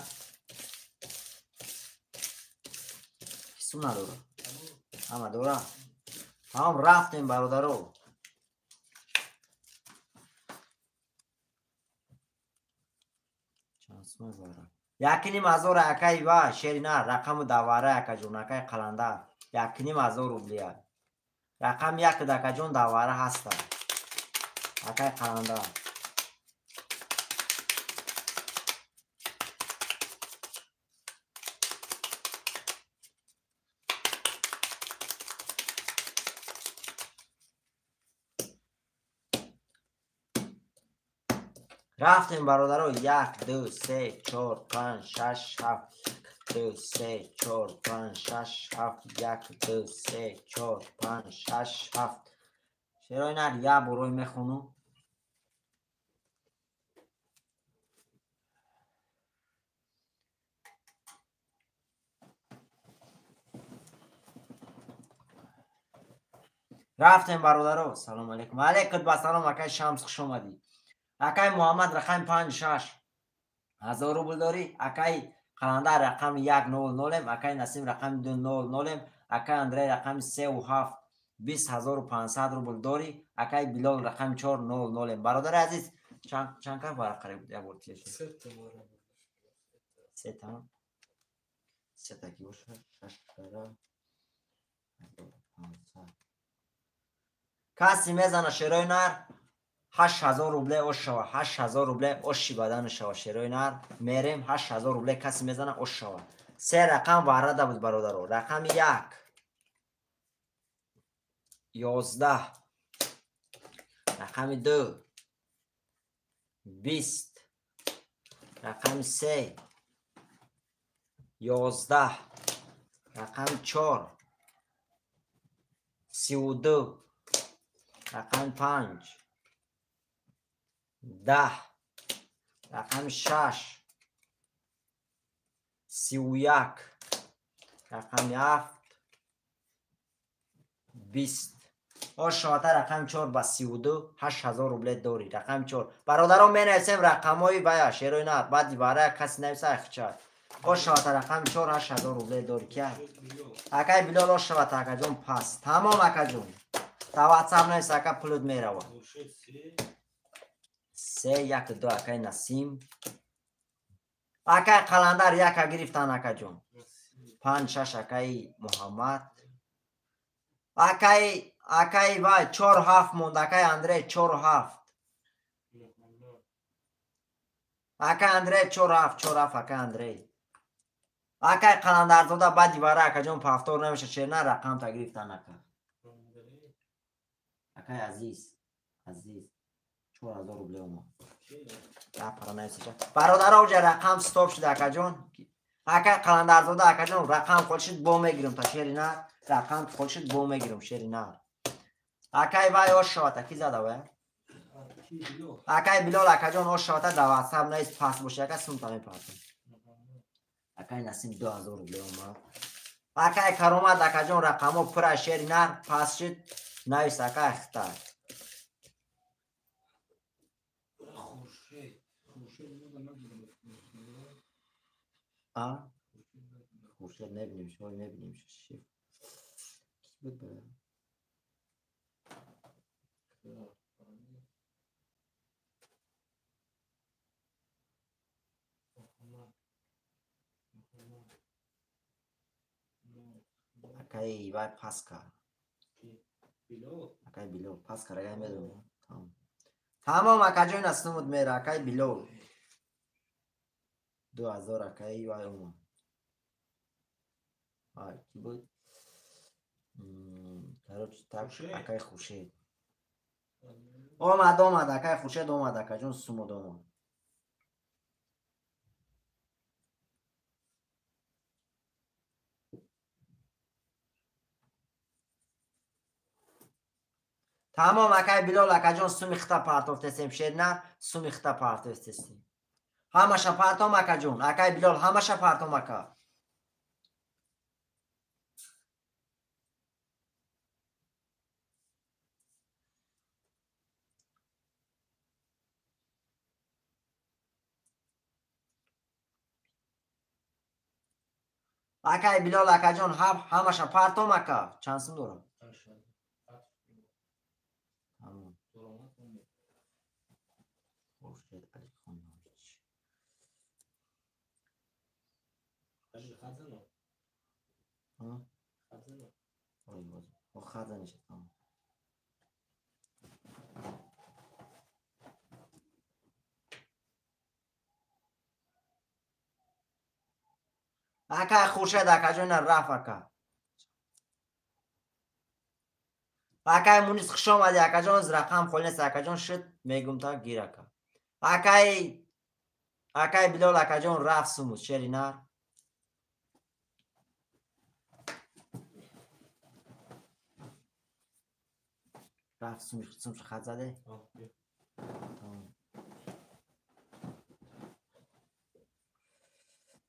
Ҳисум надора. Ҳама дора. Тамом рафтем бародаро. Чанд сум вара? 1500 акай ва шери нар рақаму давара акаҷон акай Қаландар. 1500 рублия. Рақам 1 акаҷон давара ҳаста. Акай Қаландар. Рафтем бародаро 1 2 3 4 5 6 7 2 3 4 5 6 7 1 2 3 4 5 6 7. Шерои нар я борой мехону. Рафтем бародаро. Салом алейкум. Алейкум ба салом акай Шамс, хуш омадӣ. Акай Муҳаммад рақами 5 6 ҳазор рубл дорӣ. Акай Қаландар рақами 1 0 0, акай Насим рақами 2 0 0, акай Андрей рақами 3 7 20500 рубл дорӣ. Акай Билол рақами 4 0 0. Бародари азиз, чанд кар варақа буд? Як бор тиеш. Се та. Се та ки бошад? 6 пара 1500. Каси мезана шерои нар 8000 рубле ош шава, 8000 рубле оши бадан шава. Шерои нар мерем 8000 рубле каси мезана ош шава. Се рақам варада буд бародаро. Рақами 1 11, рақами 2 20, рақами 3 11, рақами 4 32, рақами 5 10, рақами 6 31, рақами 7 20. Ошоата рақами 4 ба 32 8000 рубле дорӣ. Рақами 4. Бародарон менависем рақамҳои бая шерои нар. Баъди барая каси нависа айхча. Ошоата рақами 4 8000 рубле дорӣ. Кия? Акай Билол ошоата акаҷон пас. Тамом акаҷон. Та WhatsApp навис ака пулут мерава. 3 1 2 акай Насим. Акай Қаландар яка гирифтан акаҷон. 5 6 акай Муҳаммад. Акай вай 4 7 монд. Акай Андрей 4 7. Акай Андрей 4 7 4 7 акай Андрей. Акай Қаландарзода баъди вара акаҷон пафтор намеша черна рақам та гирифтан ака. Акай Азиз, Азиз 4000 рубле омад. Бародаро уҷа рақам стоп шуда акаҷон. Акай Қаландарзода акаҷон рақам қол шуд бо мегирам та шери нар. Рақам қол шуд бо мегирам шери нар. Акай вай ош шавата ки зада вай? Акай Билол акаҷон ош шавата дар WhatsApp наист пас боша ака сумта мепартам. Акай Насим 2000 рубле омад. Акай Каромат акаҷон рақамҳо пура шери нар пас шуд навис акай хитар. Хуршед мебинем, шумо мебинем. Ки буд бара? Акай вай пас кард. Акай Билол пас кард, агар медонам. Тамом. Тамом акаҷон аснумуд мера акай Билол. 2000 акай вай омад. Ай, ки буд? Короче, так акай Хуршед. Омад, акай Хуршед омад, акаҷон сумуд омад. Тамом акай Билол акаҷон суми хита партофтесем шерна, суми хита партофтесем. Ҳамаша партом акаҷон, акай Билол ҳамаша партом ака. Акай Билол акаҷон ҳамаша партом ака. Чанд сум дорам? Тамом. Хуршед Алихонович. Акай Хуршед акаҷон рафт ака. Акай Мунис хуш омадӣ акаҷон, рақам холӣ нест акаҷон шуд мегум та гир ака. Акай Билол акаҷон рафт сумус шери нар. Рафт сумш хат заде?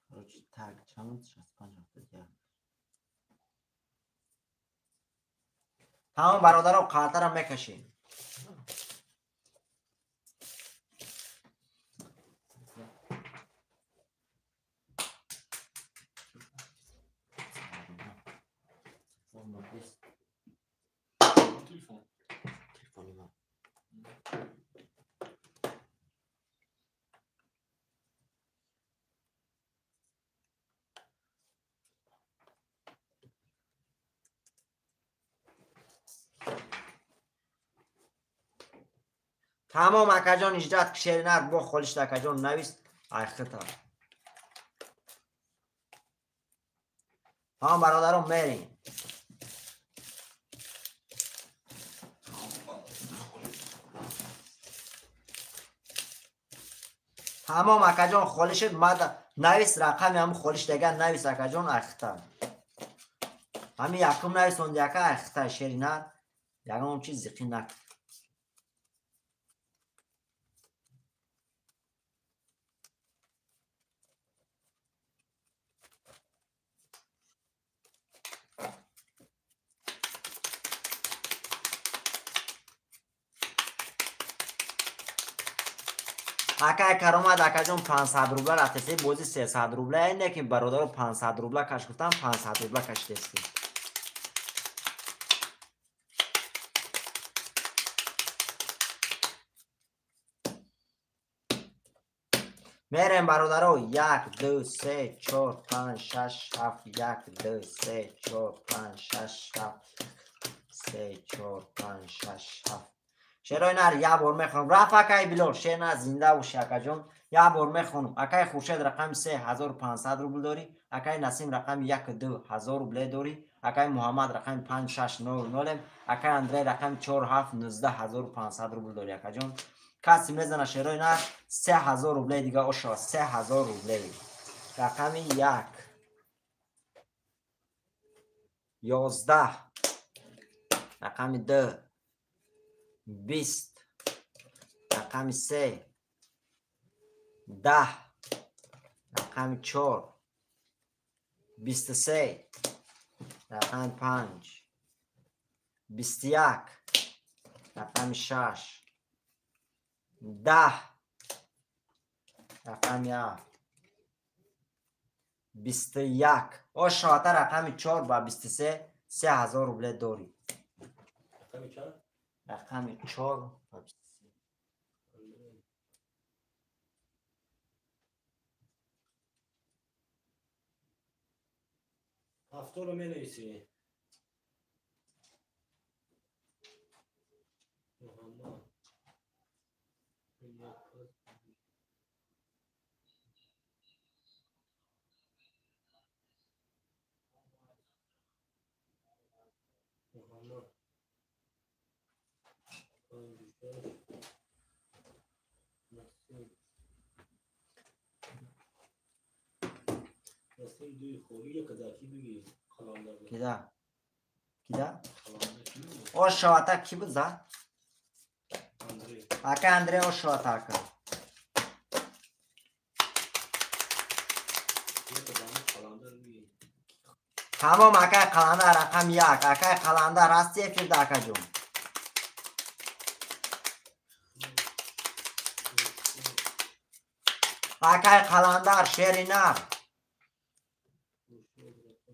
Короче, так, чанд 65 71. Тамом бародаро, қалтара мекашем. Тамом акаҷон, иҷрат шеринар бо холишт акаҷон навис айхита. Тамом бародарон, мерем. Тамом акаҷон, холишт мада навис рақами ҳам холишт агар навис акаҷон айхита. Ҳами якум навис онди ака айхита шеринар ягон чиз зиқӣ накун. Акай Каромат акаҷон 500 рубла рафтеси, бози 300 рубла, не ки бародаро 500 рубла каш гуфтам, 500 рубла кашидеси. Мерем бародаро, 1 2 3 4 5 6 7 1 2 3 4 5 6 7 3 4 5 6 7. Шерои нар як бор мехонам. Рафт акай Билол, шер нар зинда боши акаҷон. Як бор мехонам. Акай Хуршед рақами 3500 рубл дорӣ. Акай Насим рақами 1 2000 рубле дорӣ. Акай Муҳаммад рақами 5 6 0 0. Акай Андрей рақами 4 7 19500 рубл дорӣ акаҷон. Каси мезана шерои нар 3000 рубле дига ошава, 3000 рубле. Рақами 1 11 рақами 2 20 рақами 3 10 рақами 4 23 рақами 5 21 рақами 6 10 рақами 7 21. Ошоата рақами 4 ба 23 3000 рубле дорӣ. Рақами 4 ба 23. Ҳафторо менависӣ. Муҳаммад. Муҳаммад. Кида? Кида? Ошоата ки буд за? Ака Андрей ошоата ака. Тамом акай Қаландар рақам 1. Акай Қаландар ҳасти эфирда акаҷон. Акай Қаландар шери нар.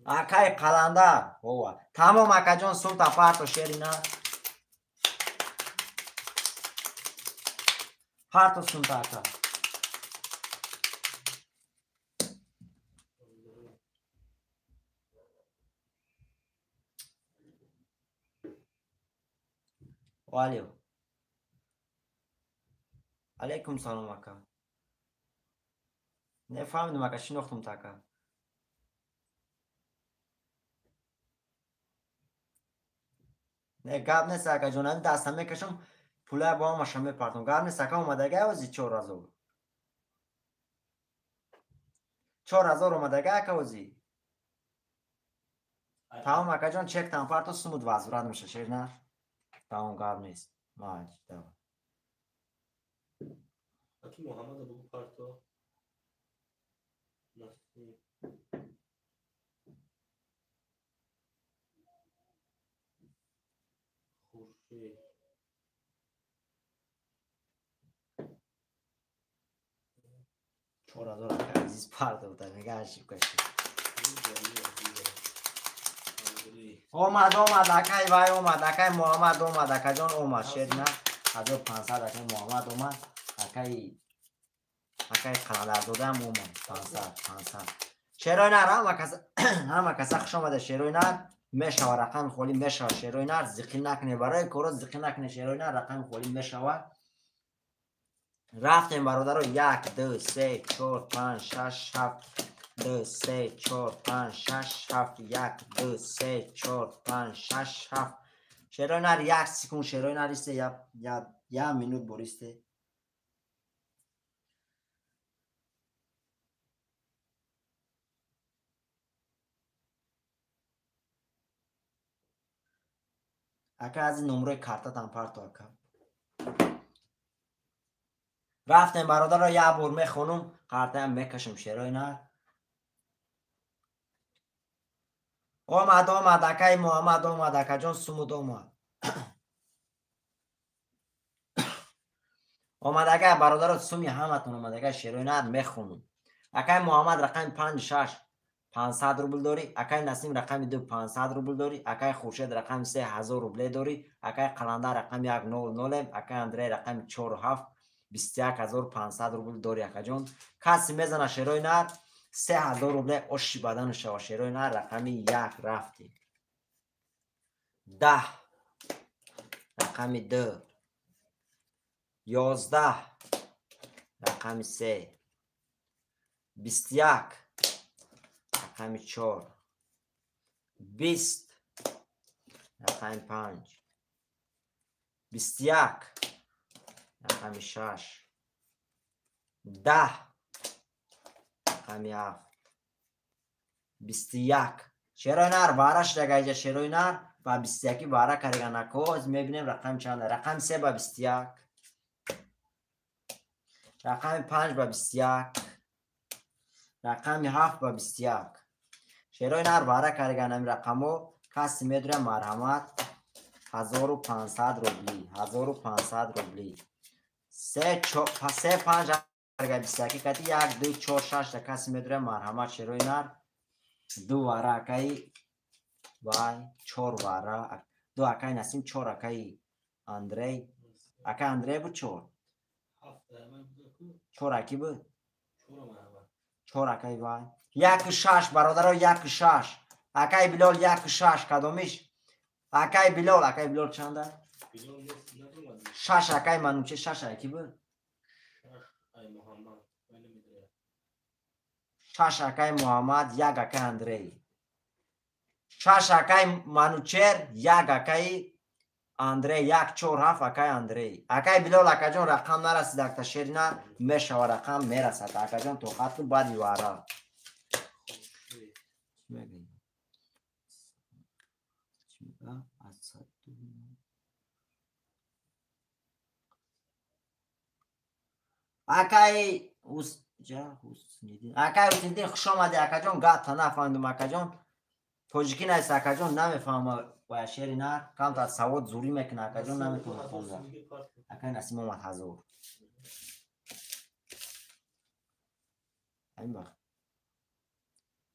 Акай Қаландар. Ова. Тамом акаҷон сумта парто шери нар. Парто сумта ака. Валю. Алейкум салом ака. Нефаҳмидам ака, шинохтум та ака. Не, гап нест акаҷон, ами даста мекашам, Пулай бо ҳамаша мепартом. Гап нест, ака омадага ози 4000. 4000 омадага ака ози. Тамом акаҷон, чектан парто, сумуд вазурат меша, шер нар. Тамом, гап нест. Маҷ, давай. Аки Муҳаммада бугу парто. Насим. Хуршед. 4000 ака азиз партовта, мега ошибка шуд. Омад, омад, акай вай омад, акай Муҳаммад омад, акаҷон омад, шер на 1500 акай Муҳаммад омад, акай Қаландарзодаам омад, 500, 500. Шерои нар, ҳама каса хуш омада, шерои нар, мешава рақами холӣ мешава, шерои нар, зиқӣ накне, барои коро зиқӣ накне, шерои нар, рақами холӣ мешава. Рафтем бародаро, 1, 2, 3, 4, 5, 6, 7, 2, 3, 4, 5, 6, 7, 1, 2, 3, 4, 5, 6, 7. Шерои нар, 1 секунд, шерои нар исте, я минут бористе. Ака аз ин номрои картатам парто ака. Рафтем бародаро, як бор мехонум, картаям мекашем, шерои нар. Омад, омад, акаи Муҳаммад омад, акаҷон сумуд омад. Омад ака бародаро, суми ҳаматон омад ака, шерои нар мехонум. Акаи Муҳаммад рақами 5 6 500 рубл дорӣ, акаи Насим рақами 2 500 рубл дорӣ, акаи Хуршед рақами 3 1000 рубле дорӣ, акаи Қаландар рақами 1 0 0, акаи Андрей рақами 4 7 21500 рубл дорӣ акаҷон. Каси мезана шерои нар 3000 рубле оши бадану шава, шерои нар рақами 1 рафтӣ. 10 рақами 2 11 рақами 3 21 рақами 4 20 рақами 5 21 рақами 6 10 рақами 7 21. Шерои нар вара шудага иҷа, шерои нар ба 21 вара карига накоз мебинем рақами чанд, рақами 3 ба 21, рақами 5 ба 21, рақами 7 ба 21. Шерои нар вара карига нами рақамо, каси медура марҳамат 1500 рубли, 1500 рубли. 3 5 карига 21 кати 1 2 4 6 да каси медура марҳамат шерои нар. 2 вара акаи вай, 4 вара, 2 акаи Насим, 4 акаи Андрей. Акаи Андрей буд 4. 4 аки буд? 4 акаи вай. 1 6 бародаро, 1 6. Акаи Билол 1 6 кадомиш? Акаи Билол, акаи Билол чанда? 6 акаи Мануче, 6 аки буд? 6 акаи Муҳаммад, 1 акаи Андрей. 6 акаи Манучер, 1 акаи Андрей, 1 4 7 акаи Андрей. Акаи Билол акаҷон рақам нарасид, акта шерина мешава рақам мерасад. Акаҷон тоқат кун, баъди вара. Акаи акаи Ҳусниддин хуш омадӣ акаҷон, гапта нафаҳмидум акаҷон. Тоҷикӣ наист акаҷон, намефаҳма ва шери нар, камтар савод зурӣ мекуна акаҷон, наметавона хонда. Акаи Насим омад 1000. Ҳамин вақт.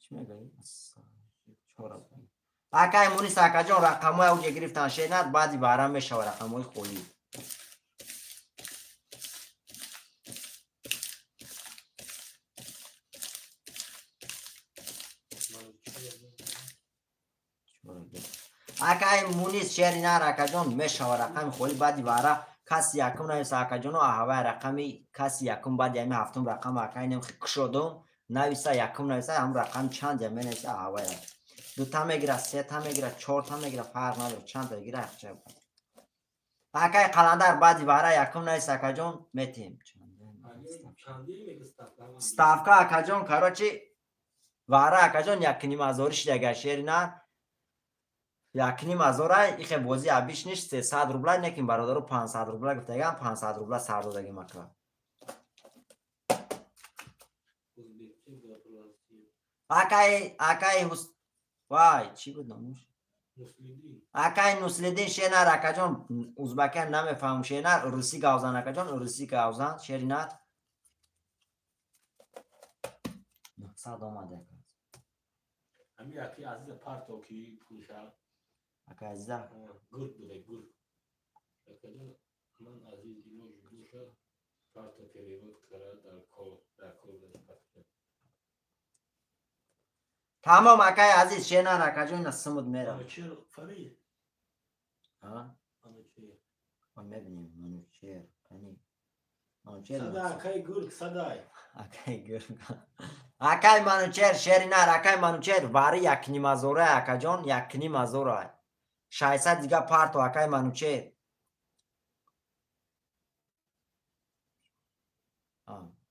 Чӣ мегӯӣ? Акаи Мунис акаҷон рақамҳои ауҷе гирифтан шери нар, баъди баҳрам мешава рақамҳои холӣ. Акаи Мунис шери нар акаҷон мешава рақами холӣ баъди вара. Каси якум нависа акаҷоно, аҳавай рақами каси якум баъди ҳами ҳафтум рақам акаи нем кушодум нависа, якум нависа, ҳам рақам чанд я менависа аҳавай. 2 та мегира, 3 та мегира, 4 та мегира, фарқ надорад, чанд та мегира ақча. Акай Қаландар баъди вара якум наист, акаҷон, метем. Ставка, акаҷон, короче, вара, акаҷон, якним ҳазорӣ шидага, шери нар. Якним ҳазора ихе бозӣ абиш ниш 300 рубла, некин бародаро 500 рубла гуфтагам, 500 рубла сар додагим, ака. Акай, акай Ҳус, вай, чӣ буд номуш? Акай Нуслиддин, шернар, акаҷон, узбакиям намефаҳмам, шернар, русӣ гавзан, акаҷон, русӣ гавзан, шеринар. 900 омад, ака. Ами аки Азиза парто ки пулша. Ака Азиза? Гург буде, гург. Акаҷон, ман Азиз илоҷ буша парто перевод кара дар кол, дар кол парто. Тамом, акай Азиз, шернар, акаҷон, ина сумуд мера. Манучер фарид. А? Манучер. Ой, мебинем, Манучер. Кани. Манучер. Сада, акай гург, садай. Акай гург. Акай Манучер, шеринар, акай Манучер, вари якним ҳазора, акаҷон, якним ҳазора. 600 дига парто, акай Манучер.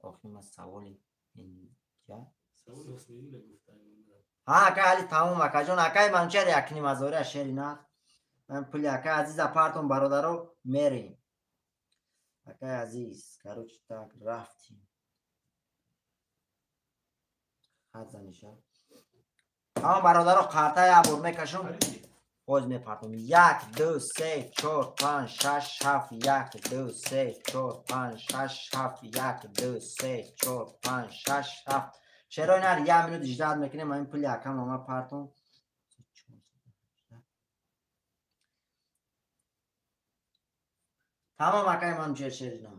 Охир ман саволи инҷа. Ҳа, акай Али, тамом, акаҷон, акай Манучер якним ҳазора, шеринар. Ман пули акай Азиза партон, бародаро, мерем. Акай Азиз, короче, так, рафтим. Хат заниша. Тамом, бародаро, қарта як бор мекашам. Боз мепартом. Як, ду, се, чор, панҷ, шаш, ҳафт, як, ду, се, чор, панҷ, шаш, ҳафт, як, ду, се, чор, панҷ, шаш, ҳафт. Шерои нар, як минут ждать мекунем, ҳамин пули акам ама партом. Тамом, акай Манучер, шерина.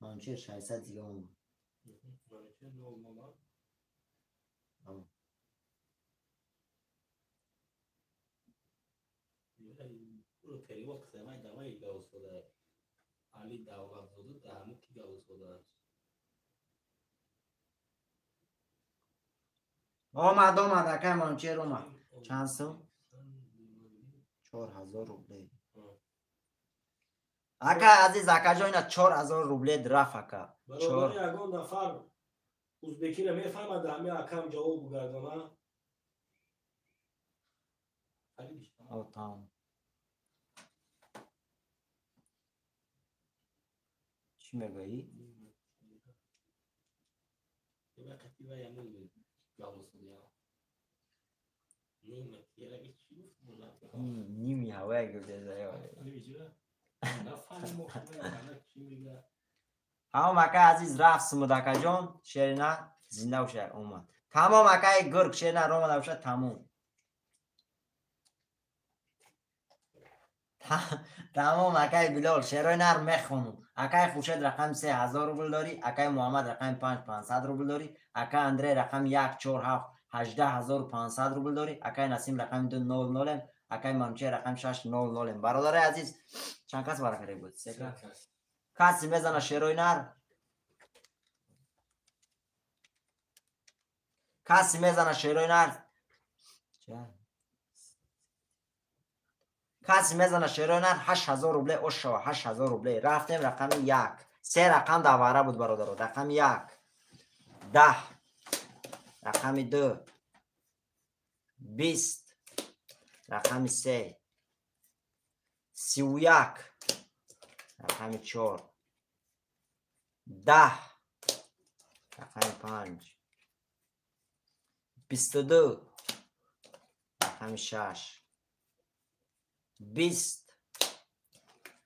Манучер 600 дига омад. Манучер нол омад. Перевод кардам, давай гавзода. Али Давлатзода даҳаму ки гавзода. Омад, омад, акай Манучер омад. Чанд сум? 4000 рубле. Ака Азиз, акаҷон, ина 4000 рубле рафт, ака. Бародари, ягон нафар узбекиро мефаҳмад, ҳами акам ҷавоб бугардона. О, тамом. Чӣ мегӯӣ? Ними ҳавая гуфтеза. Тамом, акай Азиз, рафт сумуд, акаҷон, шерина, зинда боша, омад. Тамом, акай гург, шерина омада боша, тамом. Тамом, акай Билол, шерои нар мехонум. Акай Хуршед рақами се 1000 рубл дорӣ, акай Муҳаммад рақами панҷ 500 рубл дорӣ, акай Андрей рақами як чор ҳафт 18 500 рубл дорӣ, акай Насим рақами ду нол нолем, акай Манучер рақами шаш нол нолем. Бародарои азиз, чанд кас баракаре буд? Се кас. Касе мезана шерои нар? Касе мезана шерои нар? Касе мезана шерои нар 8000 рубле ошава, 8000 рубле. Рафтем рақами як. Се рақам давара буд, бародаро. Рақами як. 10. Рақами ду. 20. Рақами се. 31. Рақами чор. 10. Рақами панҷ. 22. Рақами шаш. 20.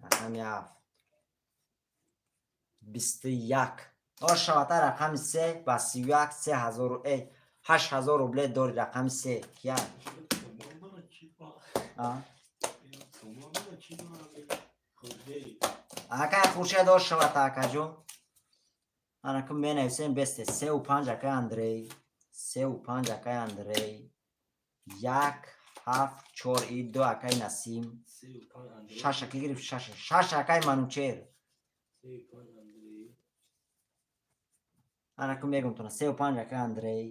Рақами ҳафт. 21. Ошавата рақами се ба 31 3000 8000 рубле дори рақами се. Кия? Акай Хуршед ошавата, акаҷон. Анаку менависем бесте. Сеу панҷ акай Андрей. Сеу панҷ акай Андрей. Як, ҳафт, чор и ду акай Насим. Шаш аки гирифт, шаш. Шаш акай Манучер. Анаку мегум тона. Сеу панҷ акай Андрей.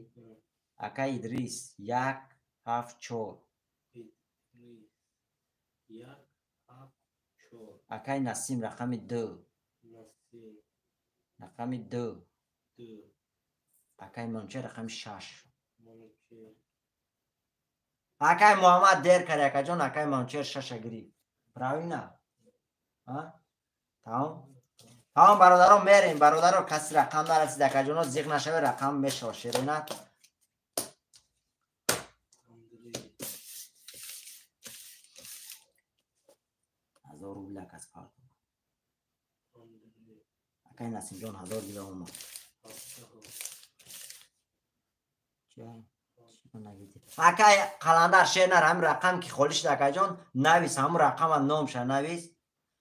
Акай Идрис. Як, 7 4. 1 7 4. Акай Насим рақами 2. Насим рақами 2. 2. Акай Манучер рақами 6. Манучер. Акай Муҳаммад дер кард, акаҷон, акай Манучер 6 гирифт. Правильно? А? Тамом? Тамом бародаро, мерем, бародаро, каси рақам нарасид, акаҷоно, зиқ нашаве, рақам мешава, шерина. Андрей. 1000 рубл акас партом. Андрей. Акай Насимҷон 1000 дига омад. 7. Акай Қаландар шернар ҳамин рақам ки холӣ шуд, акаҷон, навис ҳамун рақама, номша навис.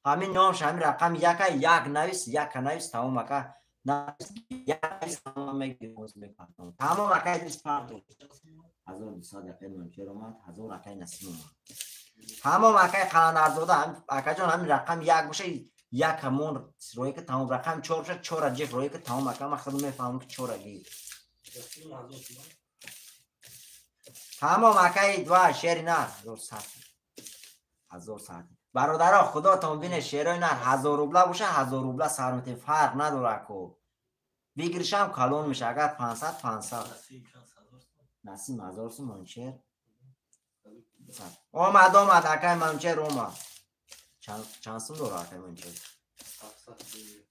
Ҳамин номша ҳамин рақам яка як навис, яка навис, тамом ака. Навис, як навис, тамом мегирем, боз мепартом. Тамом акай Идрис партом. 1200 акай Манучер омад, 1000 акай Насим омад. Тамом акай Қаландарзода, акаҷон, ҳамин рақам як боша, як ҳамон рӯе ки тамом, рақам 4 боша, 4 ҷиғ рӯе ки тамом ака, ман худам мефаҳмам ки 4 гир. Тамом акай 2 шери нар 1100. 1100. Бародаро, худотон бине, шерои нар 1000 рубла боша, 1000 рубла сар метем, фарқ надора ко. Бигиришам калон меша, агар 500 500. Насим 1000 сум, Манучер. Омад, омад, акай Манучер омад. Чанд сум дора акай Манучер?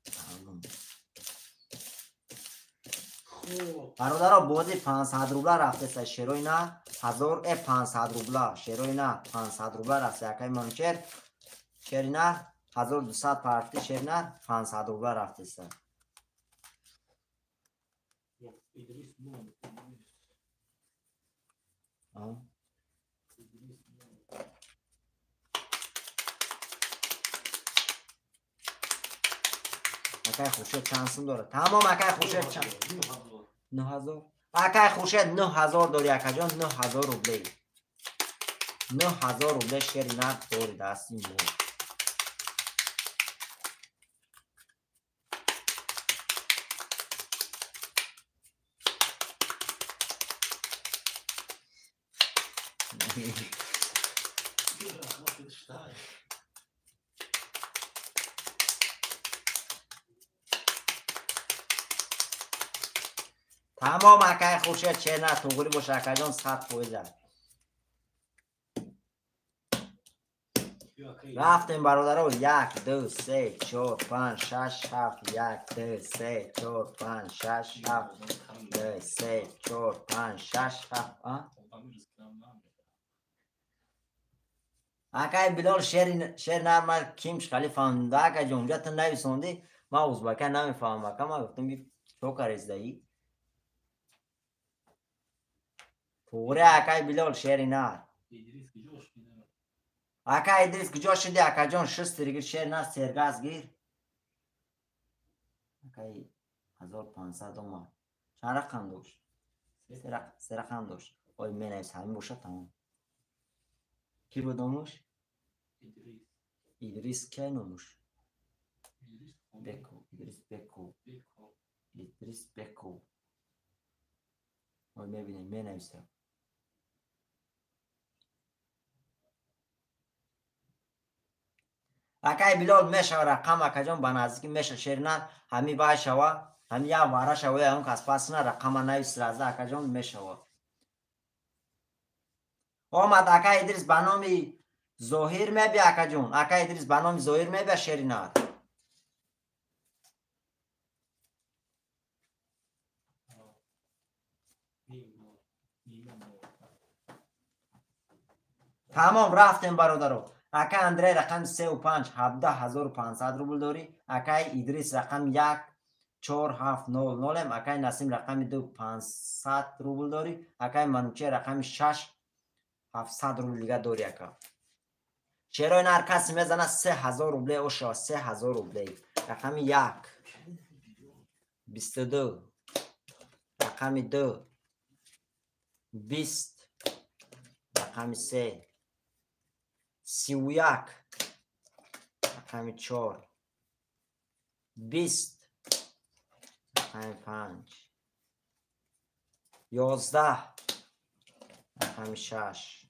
700. Бародаро, бози 500 рубла рафтеса, шерои на 1500 рубла, шерои на 500 рубла рафте, акай Манучер. Шери на 1200 парти, шери на 500 рубла рафтеса. Идрис мон. Идрис мон. Акай Хуршед чанд сум дорад? Тамом акай Хуршед чанд? 9000. Акай Хуршед 9000 дори, акаҷон, 9000 рубле. 9000 рубле шери нар дори дасти мо. Тамом акай Хуршед шер нар туғри боша, акаҷон, 100%. Рафтем бародаро, 1 2 3 4 5 6 7 1 2 3 4 5 6 7 2 3 4 5 6 7. Акай Билол шер нар ман ким шхали фаҳмида, акаҷон, унҷа ту нависондӣ, ман узбака намефаҳмам, ака, ман гуфтам чо карездаӣ? Туғри акай Билол шери нар. Акай Идрис куҷо шуди, акаҷон? Шустир гир, шер нар сергаз гир. Акай 1500 омад. Чанд рақам дошт? Се рақам дошт. Ой, менавис, ҳамин боша, тамом. Ки буд номуш? Идрис. Идрис ке номуш? Беков. Идрис Беков. Идрис Беков. Ой, мебинем, менависам. Акай Билол мешава рақам, акаҷон, ба наздикӣ меша, шерина ҳами вай шава, ҳами як вара шава, ягон кас пас на рақама навис раза, акаҷон, мешава. Омад акай Идрис ба номи Зоҳир мебия, акаҷон. Акай Идрис ба номи Зоҳир мебия, шерина. Тамом, рафтем бародаро. Акай Андрей рақами 3 ва 5 17500 рубл дорӣ. Акай Идрис рақами 1 4 7 0 0. Акай Насим рақами 2 500 рубл дорӣ. Акай Манучер рақами 6 700 рубл дига дорӣ, ака. Шерои нар каси мезана 3000 рубле ошава, 3000 рубле. Рақами 1 22, рақами 2 20, рақами 3 31, рақами 4 20, рақами 5 11, Рақами 6.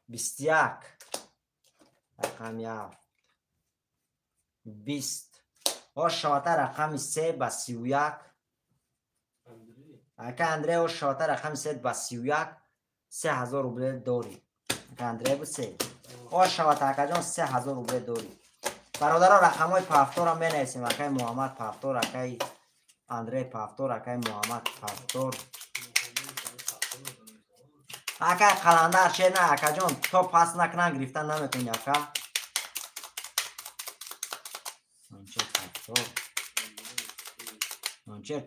21. Рақами 7. 20. Ош шавата рақами 3 ба 31. Ака Андрей ош шавата рақами 3 ба 31 3000 рубле дорӣ. Ака Андрей бу 3. Ош шавата акаҷон 3000 рубле дорӣ. Бародаро рақамҳои пафторро менависем. Акаи Муҳаммад пафтор, акаи Андрей пафтор, акаи Муҳаммад пафтор. Акаи Қаландар шер на акаҷон то пас накунан гирифтан наметавонӣ ака. Манчер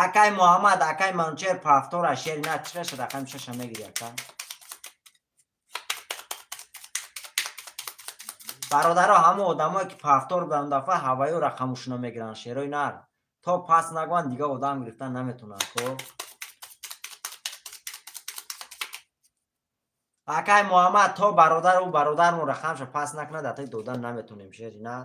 акаи Муҳаммад, акаи Манчер пафтора шер на чира шуд рақами 6 мегири ака. Бародаро ҳама одамое ки пафтор буданд дафъа ҳаваю рақамушуно мегиранд шерои нар. То пас нагӯянд дига одам гирифтан наметавонанд ко. Акаи Муҳаммад то бародару бародармон рақамша пас накунад датай додан наметавонем шери нар.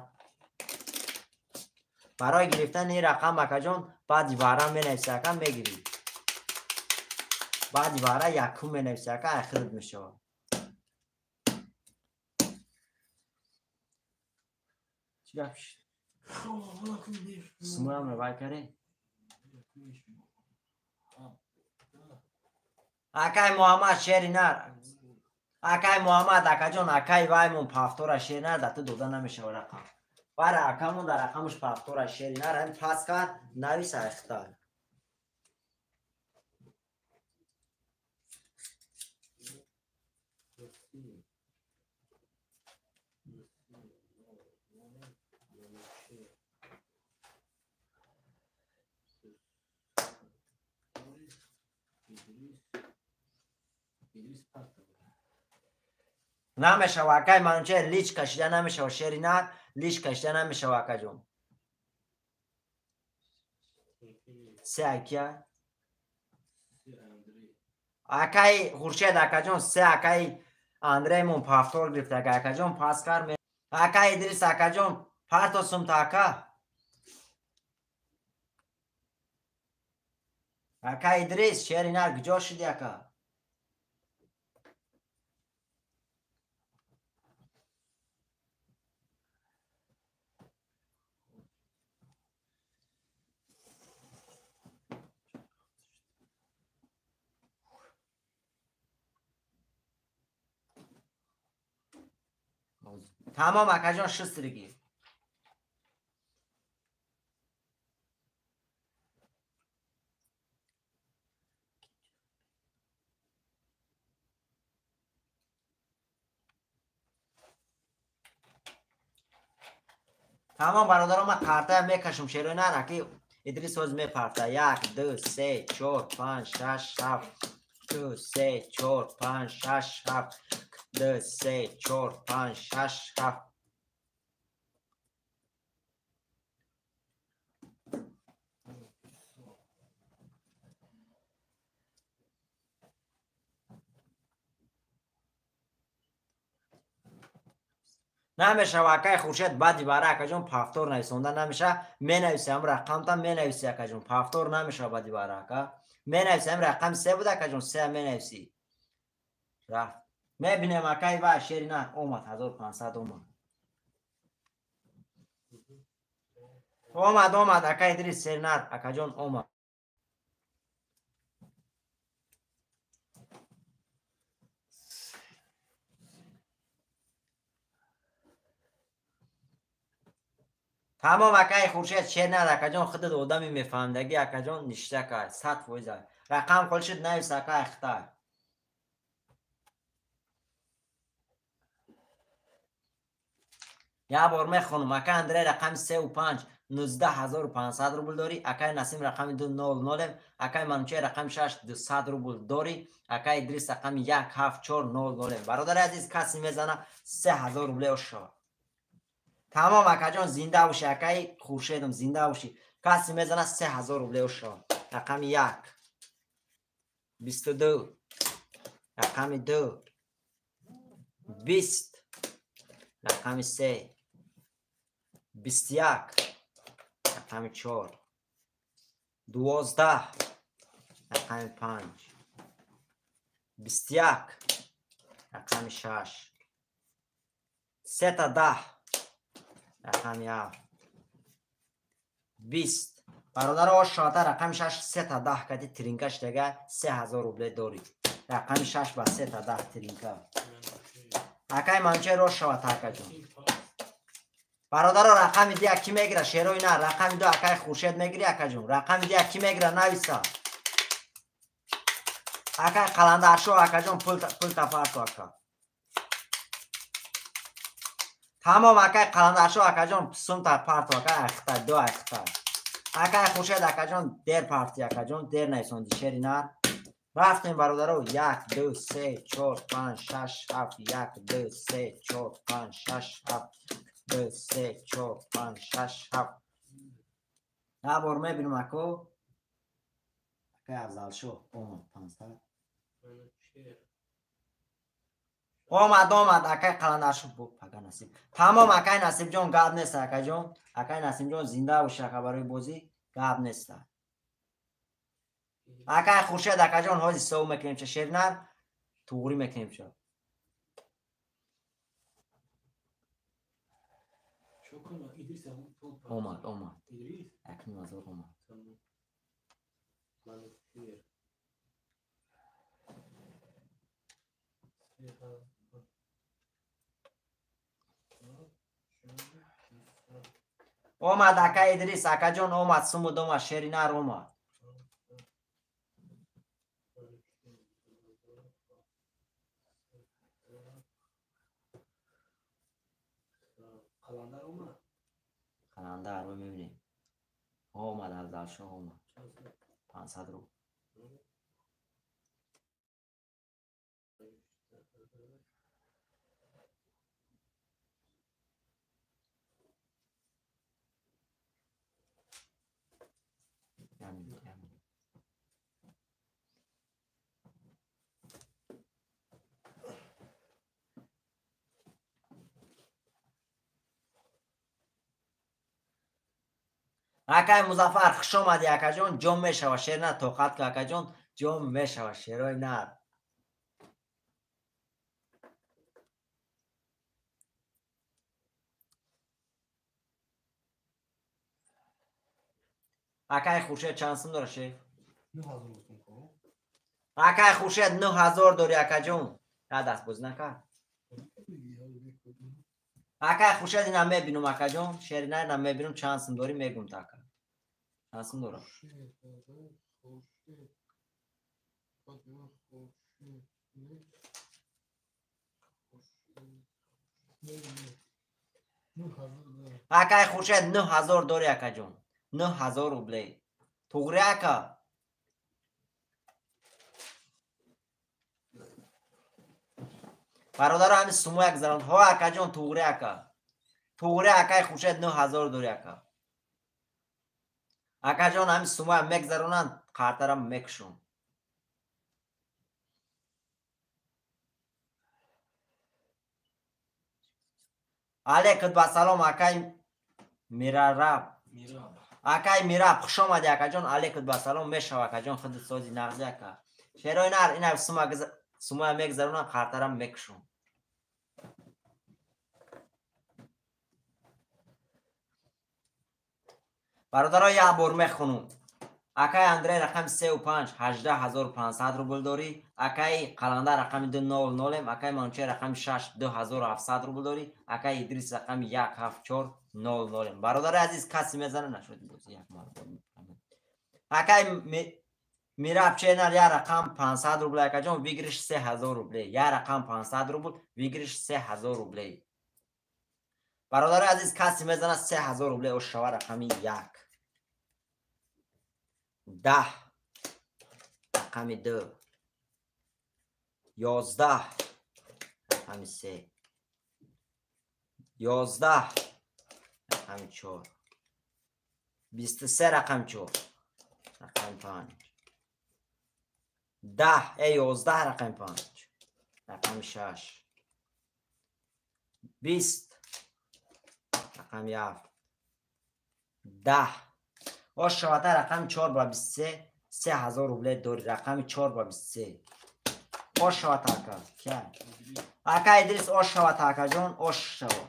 Барои гирифтани ин рақам акаҷон баъди вара менависи ака мегирӣ. Баъди вара якум менависи ака ахират мешавад. Чӣ гап шуд? Сумоям рабай каре? Акаи Муҳаммад шери нар. Акаи Муҳаммад акаҷон акаи ваймон пафтора шери нар дата дода намешавад рақам. Бара акамон дар рақамаш пафтора шери нар ҳамин пас кард навис айхта. Намешава акаи Манучер лич кашида намешава шери нар лич кашида намешава акаҷон. Се акия? Акаи Хуршед акаҷон се акаи Андреймон пафтор гирифта акаҷон пас кар. Акаи Идрис акаҷон парто сумта ака. Акаи Идрис шери нар куҷо шуди ака? Тамом акаҷон шистригӣ. Тамом бародаро ман картая мекашам шерои нар аки Идрис ҳоз мепарта. 1 2 3 4 5 6 7 2 3 4 5 6 7 2 3 4 5 6 7. Намешава акаи Хуршед баъди бара акаҷон пафтор нависонда намеша. Менависи ҳам рақамта менависи акаҷон пафтор намешава баъди бара ака. Менависи ҳам рақами 3 буда акаҷон 3 менависи. Рафт. Мебинем акаи ва шери на омад 1500 омад. Омад омад акаи Идрис шери нар акаҷон омад. Тамом акаи Хуршед шер нар акаҷон худат одами мефаҳмдагӣ акаҷон ништа кард 100%. Рақам қол шуд навис акаи хитай. Як бор мехонам акаи Андрей рақами 3 ва 5 19500 рубл дорӣ, акаи Насим рақами 2 0 0, акаи Манучер рақами 6 200 рубл дорӣ, акаи Идрис рақами 1 7 4 0 0. Бародари азиз касе мезана 3000 рубле ош шавад. Тамом акаҷон зинда бошӣ акаи Хуршедам зинда бошӣ. Касе мезана 3000 рубле ош шавад. Рақами 1 22 рақами 2 20 рақами 3 21 рақами 4 12 рақами 5 21 рақами 6 3 10 рақами 7 20. Бародаро, шоата рақами 6 3 10 кати тринка шдага 3000 рубле дорӣ. Рақами 6 ба 3 10 тринка. Акай манче ро шават акаҷон. Бародаро, рақами 2 ки мегира? Шерои на, рақами 2 акай Хуршед мегири акаҷон. Рақами 2 ки мегира нависа. Акай Қаландаршо акаҷон пул тафарту ака. Тамом акай Қаландаршо акаҷон сум парту акай ахта 2 ахта. Акай Хуршед акаҷон дер парти акаҷон дер нависонди шери нар. Рафтем бародаро 1 2 3 4 5 6 7 1 2 3 4 5 6 7 2 3 4 5 6 7. На бор мебинам ако. Акай Афзалшо омад 500. Омад омад акай Қаландаршо пага Насиб. Тамом акай Насибҷон гап нест акаҷон. Акай Насибҷон зинда бош ака барои бозӣ гап нест. Акай Хуршед акаҷон ҳозир ҳисоб мекунем ча шернар туғрӣ мекунем ча. Омад омад. 1500 омад. Омад акай Идрис акаҷон омад сумуд омад шеринар омад. Қаландар ро мебинем. Омад Афзалшо омад. 500 рубл. Акай Музаффар хуш омадӣ акаҷон, ҷом мешава шер на тоқат ка акаҷон, ҷом мешава шерои нар. Акай Хуршед чанд сум дора шеф? 9000 сум ко. Акай Хуршед 9000 дори акаҷон. На даст бозӣ накард. Акай Хуршед ина мебинум акаҷон, шерина ина мебинум чанд сум дорӣ мегум та ака. Чанд сум дорам? Акай Хуршед 9000 дорӣ акаҷон. 9000 рублей. Туғри ака. Бародаро ҳамин сумо як зарон. Ҳо акаҷон туғри ака. Туғри акай Хуршед 9000 дорӣ ака. Акаҷон ҳамин сумоя мегзаронанд, қартарам мекушум. Алейкум ба салом акай Мирараб. Акай Мираб хуш омадӣ акаҷон. Алейкум ба салом мешава акаҷон худат сози нағзи ака. Шерои нар ина сумоя мегзаронам қартарам мекушум. Бародаро як бор мехонум. Акай Андрей рақами 3 5 18500 рубл дорӣ. Акай Қаландар рақами 2 0 0, акай Манучер рақами 6 2700 рубл дорӣ. Акай Идрис рақами 1 7 4 0 0. Бародари азиз касе мезана нашуд боз як маротиба. Акай Мираб ченар як рақам 500 рубл акаҷон, выигрыш 3000 рублей. Як рақам 500 рубл, выигрыш 3000 рублей. Бародари азиз касе мезана 3000 рублей ошава рақами 1 10 рақами 2 11 рақами 3 11 рақами 4 23 рақами 4 рақами 5 10 11 рақами 5 рақами 6 20 рақами 7 10 Ошавата рақами 4 ба 23 3000 рубле дорӣ. Рақами 4 ба 23. Ош шавад ака. Кия? Ака Идрис ош шавад акаҷон, ош шавад.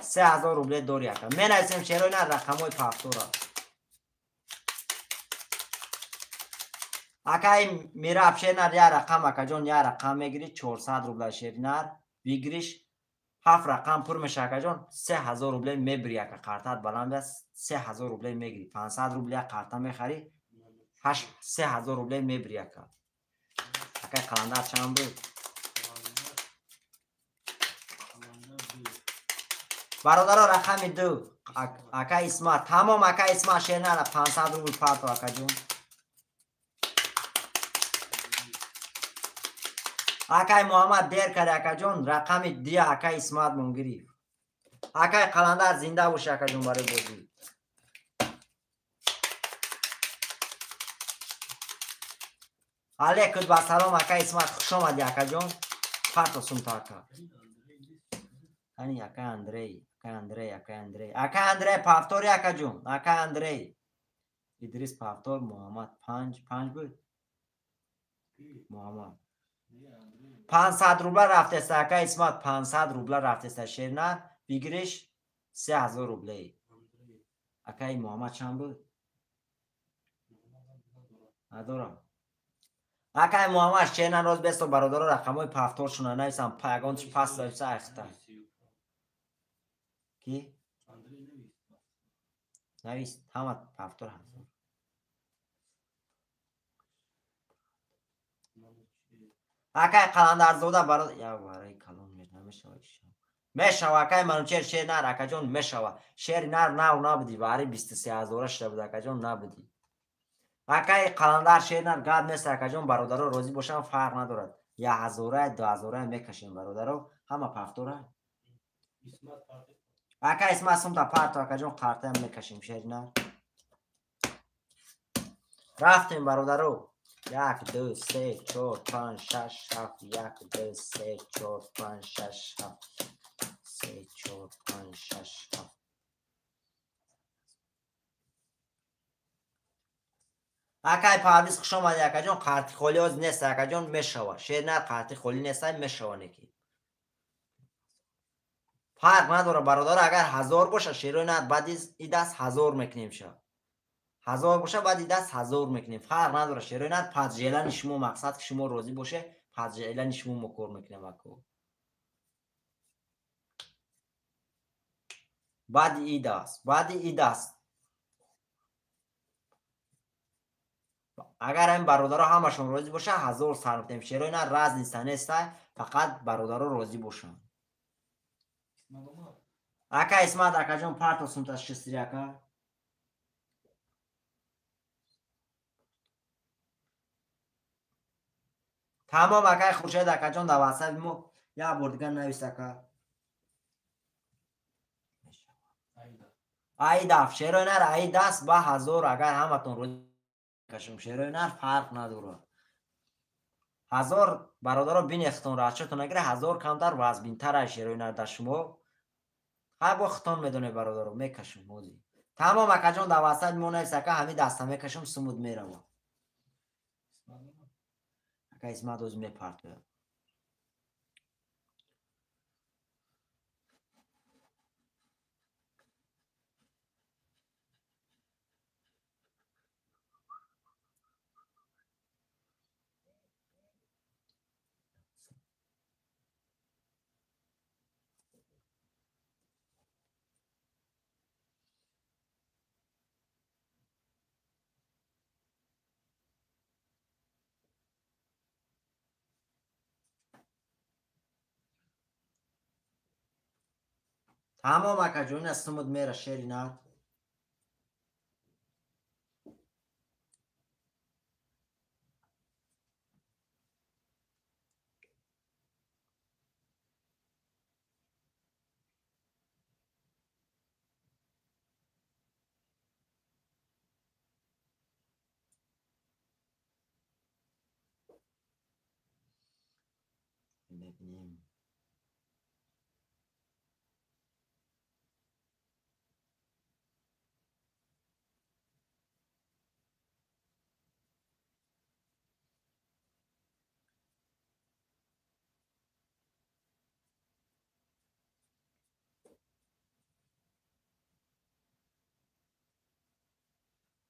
3000 рубле дори ака. Менависем шерои нар рақамҳои пафтора. Акаи Мираб шернар я рақам акаҷон, я рақам мегирӣ 400 рубла шернар бигириш 7 рақам пур меша акаҷон, 3000 рубле мебирӣ ака, қартат баланд аст, 3000 рубле мегирӣ, 500 рубле қарта мехарӣ, 3000 рубле мебирӣ ака. Акаи Қаландар чанд буд? Бародаро рақами 2 ака Исмат. Тамом ака Исмат шернара 500 рубл парто акаҷон. Акай Муҳаммад дер кард акаҷон, рақами 2 ака Исмат мон гирифт. Акай Қаландар зинда бош акаҷон барои бозӣ. Алейкум ба салом ака Исмат, хуш омадӣ акаҷон. Парто сумта ака. Ани ака Андрей, ака Андрей, ака Андрей. Ака Андрей пафтори акаҷон, ака Андрей. Идрис пафтор, Муҳаммад 5, 5 буд. Муҳаммад 500 рубла рафтеста ака Исмат, 500 рубла рафтеста шернар, бигириш 3000 рубле. Акаи Муҳаммад чанд буд? Надорам. Акаи Муҳаммад шернар роз бесто бародаро рақамҳои пафторшона нависам, ягон чи паст нависа айхта. Ки? Навист, ҳама пафтор ҳазор. Акай Қаландарзода баро я вараи калон намешава мешава акай Манучер шер нар акаҷон мешава. Шери нар нав набуди, вари 23000 шуда буд акаҷон, набуди. Акай Қаландар шер нар гап нест акаҷон, бародаро розӣ бошам фарқ надорад. 1000 2000 мекашем бародаро, ҳама пафтора. Ака Исмат сумта парто акаҷон, қартаям мекашем шери нар. Рафтем бародаро. 1 2 3 4 5 6 7 1 2 3 4 5 6 7 3 4 5 6 7. Акай Парвиз хуш омадӣ акаҷон, қарти холӣ оз нест акаҷон, мешава. Шер нар қарти холӣ нест, мешава неки. Фарқ надора бародаро, агар 1000 боша шерои нар баъди и даст 1000 мекунем ша. 1000 боша баъди даст 1000 мекунем. Фарқ надора шерои нар паҷелани шумо, мақсад ки шумо розӣ боше, паҷелани шумо мо кор мекунем ако. Баъди и даст, баъди и даст. Агар ин бародаро ҳамашон розӣ боша, 1000 сар мекунем. Шерои нар разница нест, фақат бародаро розӣ бошанд. Ака Исмат акаҷон парто сумта шистри ака. Тамом акай Хуршед акаҷон дар ватсапи мо як бор дигар навис ака. Аидаф шерои нар аидаст ба 1000 агар ҳаматон розӣ кашум шерои нар фарқ надорад. 1000 бародаро бинехтон рачотон нагира, 1000 камтар вазбинтар ай шерои нар дар шумо. Ҳар бо хитон медонед бародаро, мекашум ҳозир. Тамом акаҷон дар ватсапи мо навис ака, ҳамин даста мекашум сумуд мерава. Ака Исмат оз мепартояд. Тамом акаҷон, ина сумуд мера шери нар. Мебинем.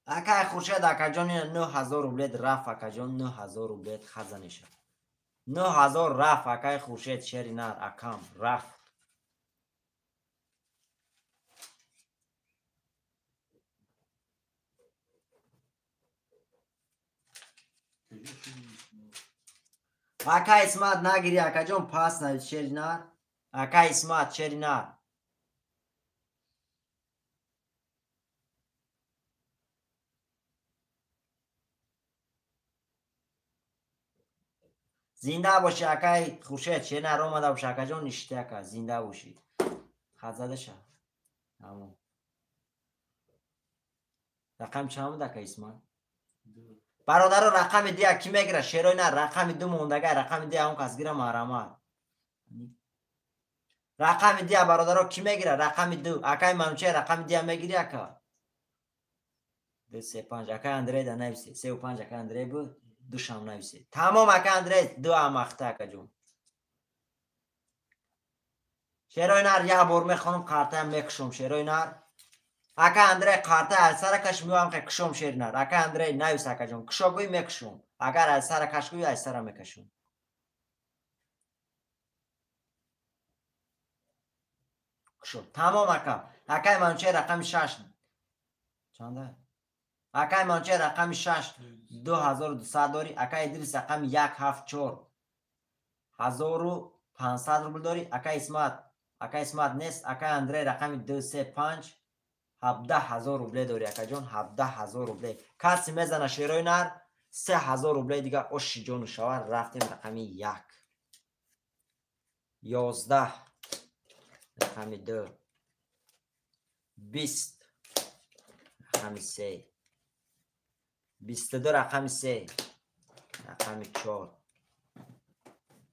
Акай Хуршед акаҷон ина 9000 рублет рафт акаҷон 9000 рублет хазаниша. 9000 рафт акай Хуршед шери нар акам рафт. Ака Исмат нагири акаҷон пас навис шери нар. Ака Исмат шери нар. Зинда боши акай Хуршед шери нар омада боши акаҷон ништи ака зинда боши. Хат зада ша. Тамом. Рақам чанд буд ака Исмат? Бародаро рақами дия ки мегира шерои нар рақами ду мондага рақами дия он кас гира маҳрамат. Рақами дия бародаро ки мегира рақами ду акай Манучер рақами дия мегири ака. 2 3 5 акай Андрей да нависе 3 5 акай Андрей буд душам нависе. Тамом акай Андрей ду амахта акаҷон. Шерои нар як бор мехонам қартаям мекушом шерои нар. Ака Андрей қарта аз сара каш меоям ки кушом шери нар. Ака Андрей навис акаҷон кушо гӯй мекушом. Агар аз сара каш гӯй аз сара мекашом. Кушо. Тамом ака. Акай Манучер рақами 6. Чанда? Акай Манучер рақами 6 2200 дорӣ. Акай Идрис рақами 1 7 4 1500 рубл дорӣ. Акай Исмат, акай Исмат нест. Акай Андрей рақами 2 3 5 17000 рубле дорӣ акаҷон 17000 рубле. Каси мезана шерои нар 3000 рубле дига оши ҷону шавар. Рафтем рақами 1 11 рақами 2 20 рақами 3 22 рақами 3 рақами 4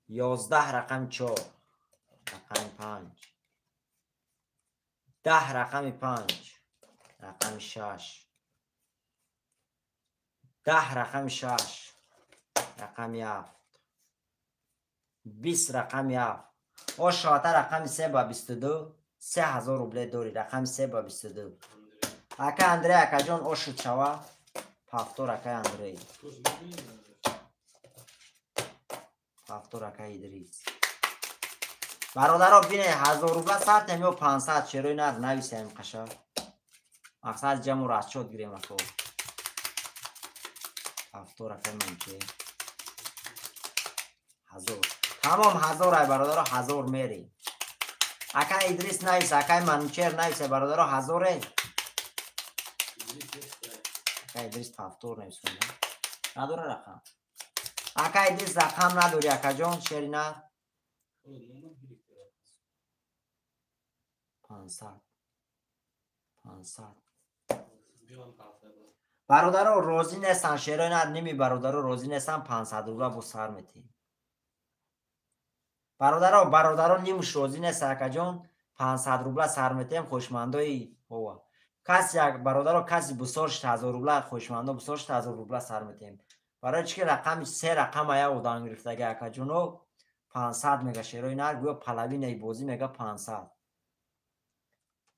11 рақами 4 рақами 5 10 рақами 5 рақами 6 10 рақами 6 рақами 7 20 рақами 7 о шоата рақами 3 ба 22 3000 рубле дорӣ рақами 3 ба 22 ака Андрей акаҷон ошуд шава пафтор акай Андрей пафтор акай Идрис бародаро бине 1000 рубла сартем ё 500 шерои нар нависем қаша мақсад ҷамъу расчёт гирем ако ҳафтор акай Манучер 1000 тамом 1000 ай бародаро 1000 мери акай Идрис навис акай Манучер нависе бародаро 1000 е акай Идрис пафтор нависонда надора рақам акай Идрис рақам надори акаҷон шери нар 500 500 бародаро розӣ нестан шерои нар ними бародаро розӣ нестан 500 рубла бо сар метиҳем бародаро бародаро нимуш розӣ нест акаҷон 500 рубла сар метиҳем хушмандои ҳова каси бародаро каси бисёр шуд 1000 рубла хушмандо бисёр шуд 1000 рубла сар метиҳем барои чӣ ки рақами се рақам ая одам гирифтага акаҷоно 500 мега шерои нар гӯё половинаи бозӣ мега 500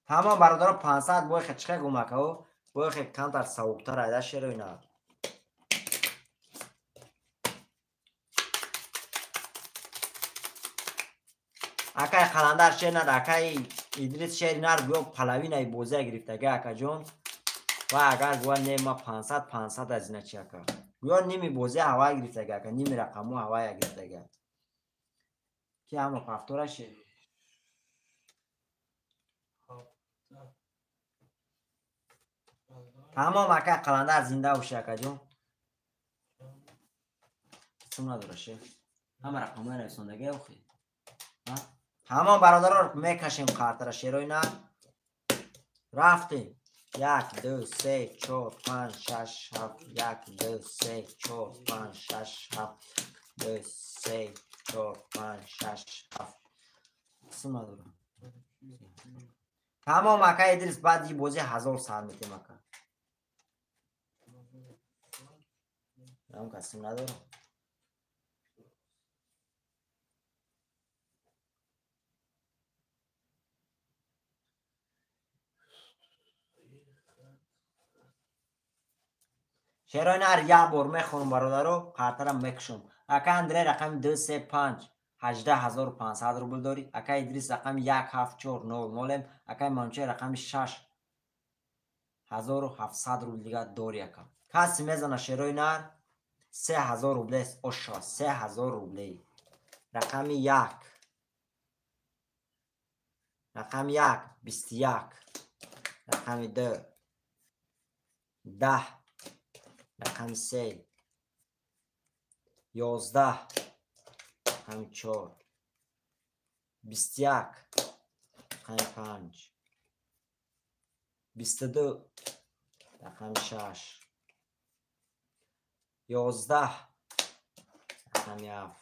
тамом бародаро 500 боихе чӣ гум акао боихе камтар савуктар айда шерои нар акай Қаландар шери нар акай Идрис шери нар гӯё половинаи бозия гирифтага акаҷон ва агар гӯя не ма 500 500 аз ина чи ака гӯё ними бозия ҳавая гирифтага ака ними рақамҳо ҳавая гирифтага ки ҳама пафтораше тамом ака Қаландар зинда боши акаҷон сум надора ше ҳама рақамҳои нависондага охи тамом бародаро мекашем қартара шерои нар рафтем 1 2 3 4 5 6 7 1 2 3 4 5 6 7 2 3 4 5 6 7 сум надора тамом ака Идрис баъди бозӣ 1000 сар метем ака ам касим надорам Шерои нар як бор мехонам бародаро, қартара мекушам. Ака Андрей рақами 2 3 5 18500 рубл дорӣ. Ака Идрис рақами 1 7 4 0 0. Акаи Манучер рақами 6 1700 рубл дига дорӣ ака. Каси мезана шерои нар 3000 рублест оша 3000 рублей. Рақами 1. Рақами 1 21. Рақами 2 10. Рақами 3 11. Рақами 4 21. Рақами 5 22. Рақами 6 11. Рақами 7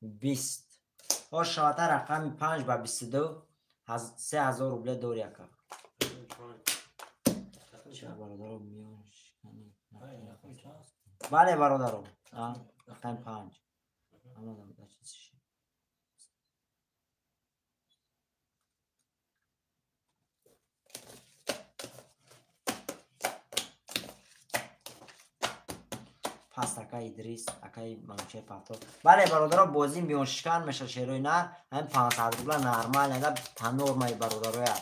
20. Ошавата рақами 5 ба 22 3000 рубле дорӣ ака. Бале бародаро, рақами 5. Пас акаи Идрис, акаи Манучер Павтор. Бале бародаро, бозӣ миёншикан меша шерои нар, ҳамин 500 рубла нормал, ана та нормаи бародароя.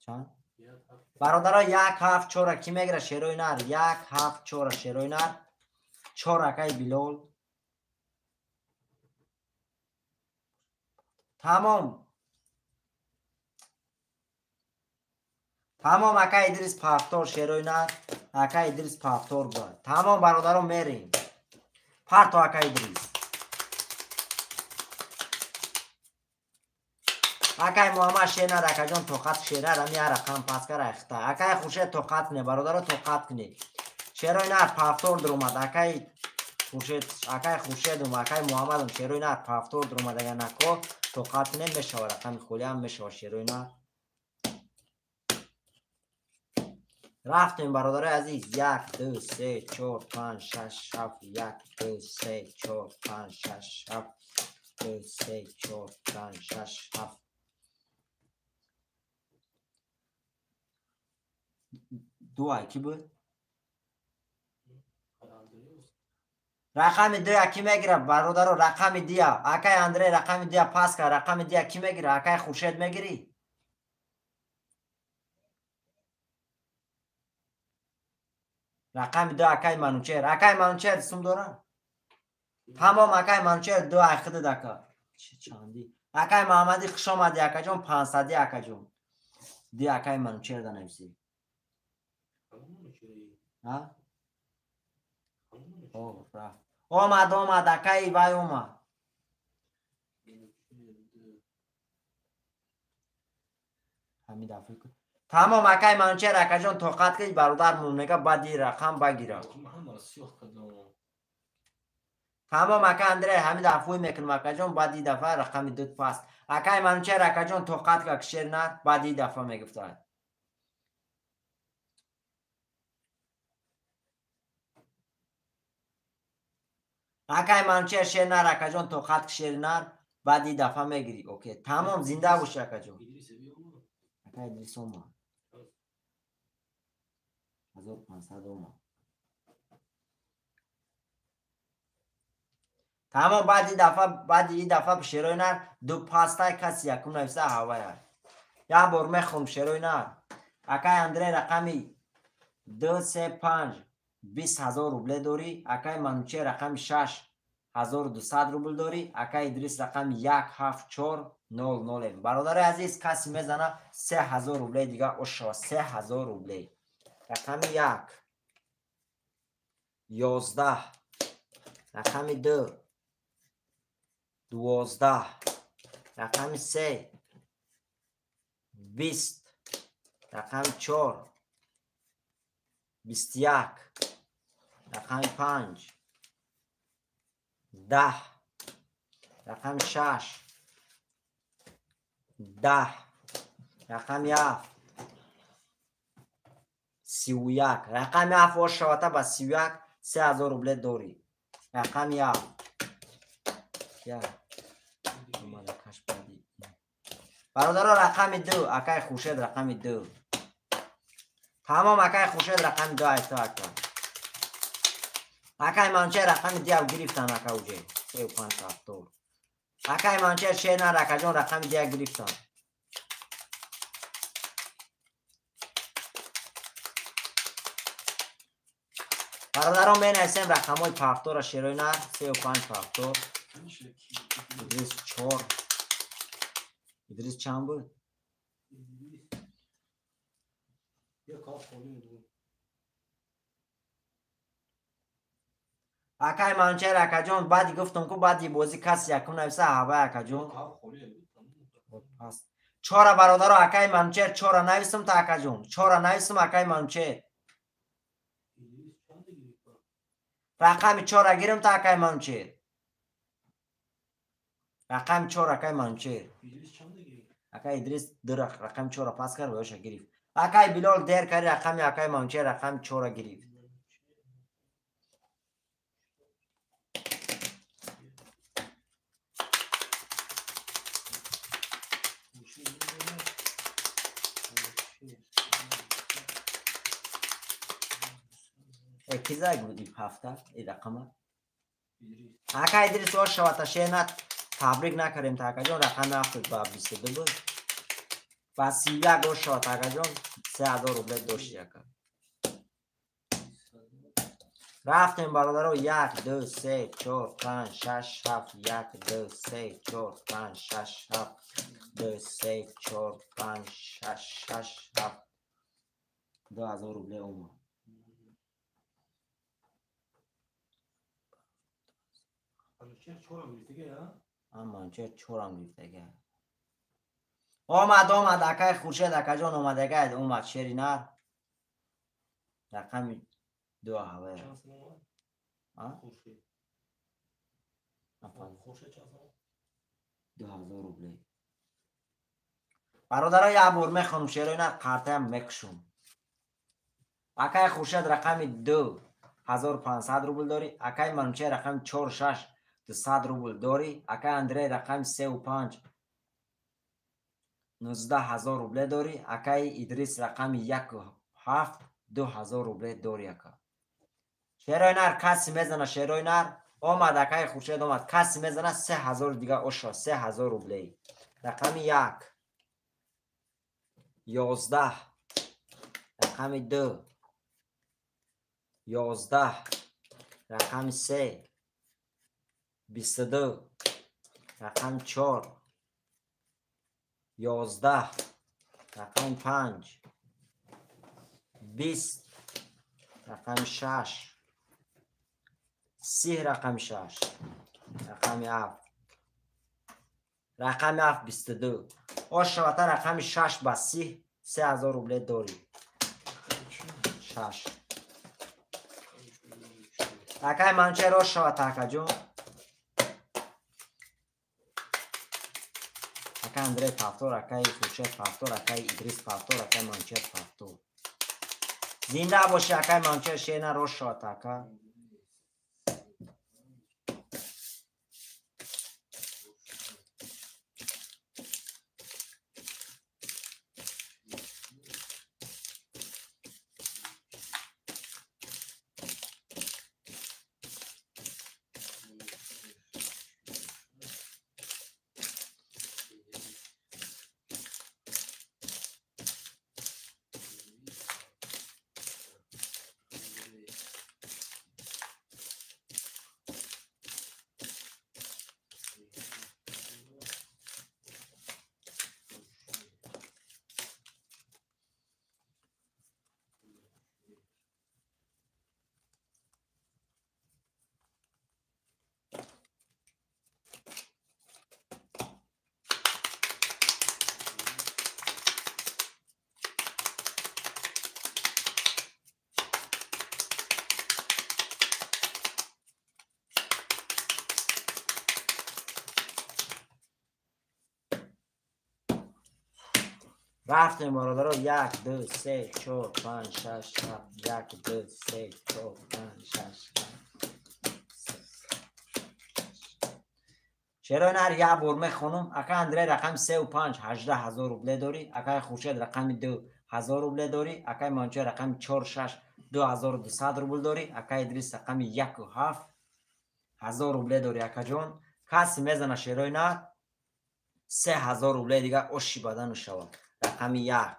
Чанд? Бародаро 1 7 4 ки мегира шерои нар? 1 7 4 шерои нар. 4 акаи Билол. Тамом. Тамом ака Идрис Павтор шерои нар. Ака Идрис Павтор буд. Тамом бародаро мерем. Парто ака Идрис. Акай Муҳаммад шер нар акаҷон тоқат шер нар ами як рақам пас кара ихта. Акай Хуршед тоқат куне бародаро тоқат куне. Шерои нар Павтор дуромад. Акай Хуршед, акай Хуршедум, акай Муҳаммадум шерои нар Павтор дуромад. Агар нако тоқат кунем мешава рақами холиам мешава шерои нар. Рафтем бародарои азиз. 1 2 3 4 5 6 7 1 2 3 4 5 6 7 2 3 4 5 6 7. Дуай ки буд? Рақами 2 ки мегира бародаро? Рақами 2. Акай Андрей рақами 2 пас кар. Рақами 2 ки мегира? Акай Хуршед мегирӣ? Рақами 2 акай Манучер. Акай Манучер сум дора? Тамом акай Манучер 2 ай худат ака. Чанди? Акай Муҳаммадӣ хуш омадӣ акаҷон 500 акаҷон. Ди акай Манучер да нависӣ. Ҳа? О, рафт. Омад, омад, акаи вай омад. Ҳамин дафъа кун. Тамом акаи Манучер акаҷон тоқат кунед бародармон мега баъди рақам багира. Тамом ака Андрей ҳамин дафъа мекунам акаҷон баъди дафъа рақами 2 пас. Акаи Манучер акаҷон тоқат ка шер нар баъди дафъа мегуфтад. Акаи Манучер шер нар акаҷон тоқат шер нар баъди дафъа мегирӣ. Окей. Тамом зинда бош акаҷон. Акаи Идрис омад. 1500 омад. Тамом баъди дафъа шерои нар ду пастай каси якум нависа ҳавая. Як бор мехонам шерои нар. Акаи Андрей рақами 2 3 5 20000 рубле дорӣ. Акаи Манучер рақами 6 1200 рубл дорӣ. Акаи Идрис рақами 1 7 4 0 0. Бародари азиз каси мезана 3000 рубле дига ошава 3000 рубле. Рақами 1 11. Рақами 2 12. Рақами 3 20. Рақами 4 21. Рақами 5 10. Рақами 6 10. Рақами 7 31. Рақами 7 ошавата ба 31 3000 рубле дорӣ. Рақами 7 Як омадакаш баъди. Бародаро, рақами 2, акай Хуршед рақами 2. Тамом, акай Хуршед рақами 2 айто ака. Акай Манучер рақами 2 гирифтан ака уже. 3 5 7. Акай Манучер шернар акаҷон рақами 2 гирифтан. Бародарон, менависем рақамҳои пафтора шерои нар 3 5 пафтор. Идрис 4. Идрис чанд буд? Акай Манучер акаҷон, баъди гуфтам ку баъди бозӣ каси якум нависа ҳавай акаҷон. Чора бародаро, акай Манучер чора нависам та акаҷон. Чора нависам акай Манучер. Рақами чора гирам та акай Манучер. Рақами 4 акай Манучер. Акай Идрис 2 рақами 4 пас кард ва ёша гирифт. Акай Билол дер кард рақами акай Манучер рақами 4 гирифт. Ки заг буд ин ҳафта ин рақама? Акай Идрис ош шавата шенат табрик накардем та акаҷон, рақами 7 ба 22 буд. Ба 31 ош шавата акаҷон, 3000 рубле дошти ака. Рафтем бародаро, 1 2 3 4 5 6 7 1 2 3 4 5 6 7 2 3 4 5 6 6 7 2000 рубле омад. Манучер чорам гирифтага. Омад, омад, акай Хуршед акаҷон омадага, омад шери нар. Рақами 2 ҳавая. 2000 рубле. Бародаро, як бор мехонам шерои нар, қартаям мекушум. Акай Хуршед рақами 2 1500 рубл дорӣ. Акай Манучер рақами 4 6 200 рубл дорӣ. Акай Андрей рақами 3 5 19000 рубле дорӣ. Акай Идрис рақами 1 7 2000 рубле дорӣ ака. Шерои нар каси мезана, шерои нар омад, акай Хуршед омад, каси мезана 3000 дига ошо, 3000 рубле. Рақами 1 11, рақами 2 11, рақами 3 22, рақами 4 11, рақами 5 20, рақами 6 30, рақами 6, рақами 7, рақами 7 22. Ош шавата рақами 6 ба 30 3000 рубле дорӣ. 6. Акай Манучер ош шавата акаҷон. Акай Андрей пафтор, акай Хуршед пафтор, акай Идрис пафтор, акай Манучер пафтор. Зинда боши акай Манучер, шена рош шавата ака. Рафтем бародаро, 1 2 3 4 5 6 7 1 2 3 4 5 6 7. Шерои нар як бор мехонам. Акай Андрей рақами 3 5 18,000 рубле дорӣ. Акай Хуршед рақами 2 1000 рубле дорӣ. Акай Манчо рақами 4 6 2200 рубл дорӣ. Акай Идрис рақами 1 7 1000 рубле дорӣ акаҷон. Каси мезана шерои нар 3000 рубле дига оши бадану шавад. Рақами 1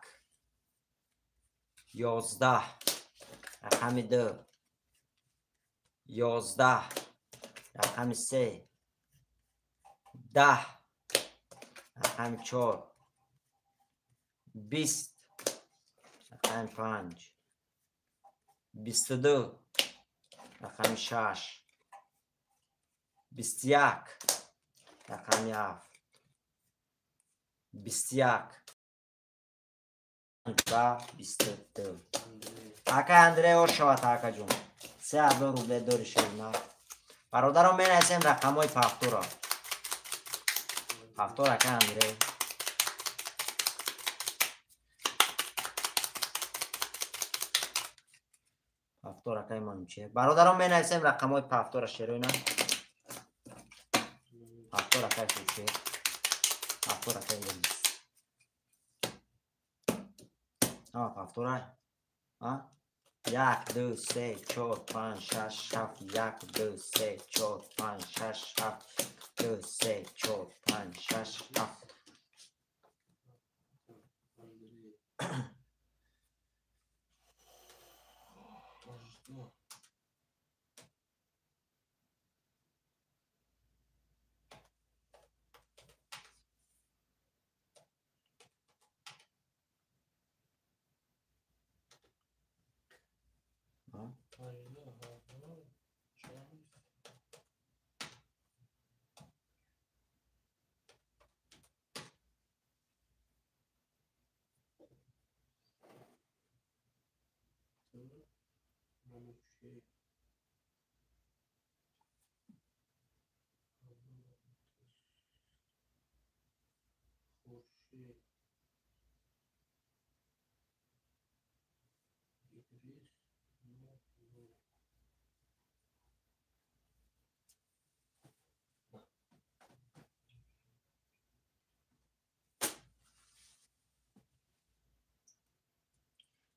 11, рақами 2 11, рақами 3 10, рақами 4 20, рақами 5 22, рақами 6 21, рақами 7 21 ва 22. Акай Андрей ошавад акаҷон. 3000 рубле дори шерина. Бародарон менависем рақамҳои пафтуро. Пафтур акай Андрей. Пафтур акай Манучер. Бародарон менависем рақамҳои пафтура шерина. Пафтур акай Хуршед. Пафтур акай Идрис. Пафтура. 1 2 3 4 5 6 7 1 2 3 4 5 6 7 2 3 4 5 6 7.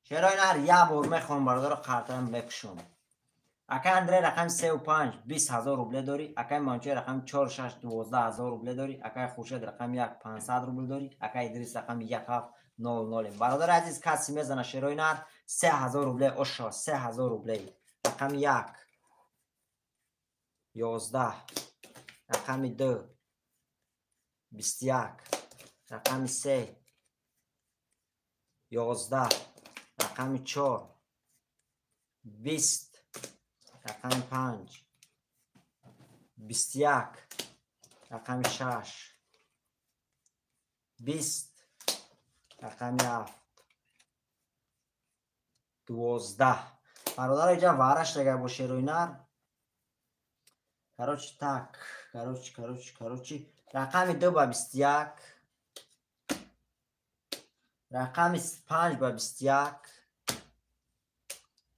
Шерои нар як бор мехонам бародаро қартам мепӯшам. Акай Андрей рақами 3 5 20,000 рубле дорӣ. Акай Манчо рақами 4 6 12,000 рубле дорӣ. Акай Хуршед рақами 1 500 рубл дорӣ. Акай Идрис рақами 1 7 00. Бародари азиз каси мезана шерои нар 3000 рубле ошо 3000 рубле. Рақами 1 11, рақами 2 21, рақами 3 11, рақами 4 20, рақами 5 21, рақами 6 20, рақами 7 12. Бародаро инҷа вараш дагар бо шерои нар. Короче так, короче рақами 2 ба 21, рақами 5 ба 21,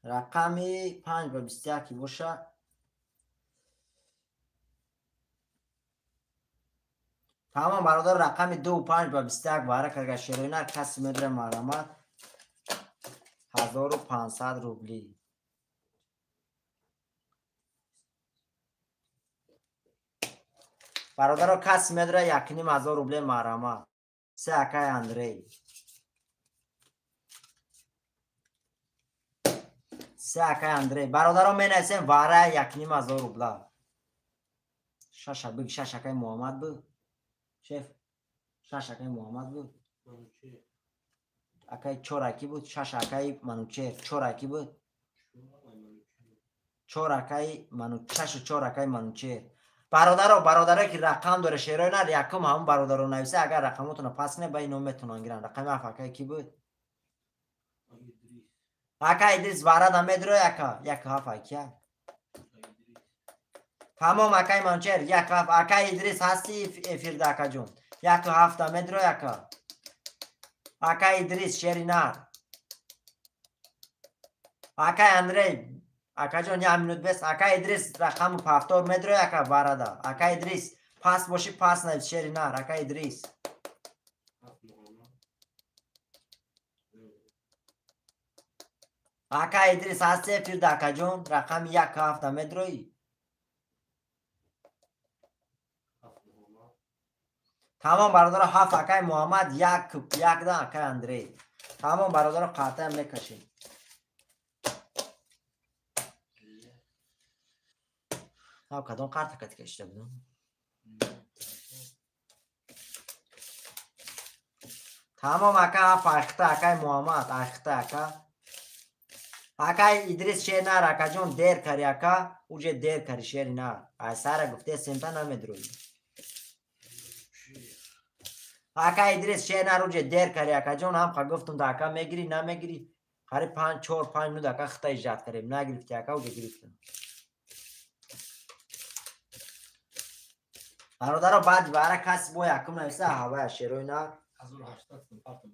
рақами 5 ба 21 боша. Тамом бародар рақами 2 5 ба 21 вара карга шерои нар каси медра марамат 1500 рубли. Бародаро каси медра 1500 рубле марамат. Се акай Андрей. Се акай Андрей. Бародаро менависем вара 1500 рубла. Шаша биг шаш акай Муҳаммад буд. Шеф, шаш акай Муҳаммад буд. Акай 4 аки буд, шаш акай Манучер, 4 аки буд. 4 акай Манучер, 6 4 акай Манучер. Бародаро, бародарое ки рақам доре шерои нар якум ҳамон бародаро нависа, агар рақамотонро пас кунед ба ино метавонанд гиранд. Рақами 7 акай ки буд? Ака Идрис варада медрои ака, 1 7 акия. Тамом акай Манучер, 1 7 акай Идрис ҳасти эфирда акаҷон. 1 7 медрои ака. Акай Идрис шери нар. Акай Андрей акаҷон як минут бес. Акай Идрис рақаму пафтор медрои ака варада. Акай Идрис Пас бошӣ пас навис шери нар ака Идрис. Ака Идрис ҳасти эфирда акаҷон рақами 1 7 намедроӣ. Тамом бародаро 7 акай Муҳаммад 1 1 да акай Андрей. Тамом бародаро қартаям мекашем. Ҳав кадом қарта кати кашида будам? Тамом ака 7 айхта акай Муҳаммад айхта ака. Акай Идрис шер нар акаҷон дер кари ака уже дер кари шери нар. Ай сара гуфте сента намедроӣ. Ака Идрис шер нар уже дер кари акаҷон ҳамқа гуфтум да ака мегирӣ намегирӣ. Қариб 5 4 5 минут ака хита иҷрат кардем нагирифти ака уже гирифтам. Бародаро баъди бара каси бо якум нависа ҳавая шерои нар. 1800 парто.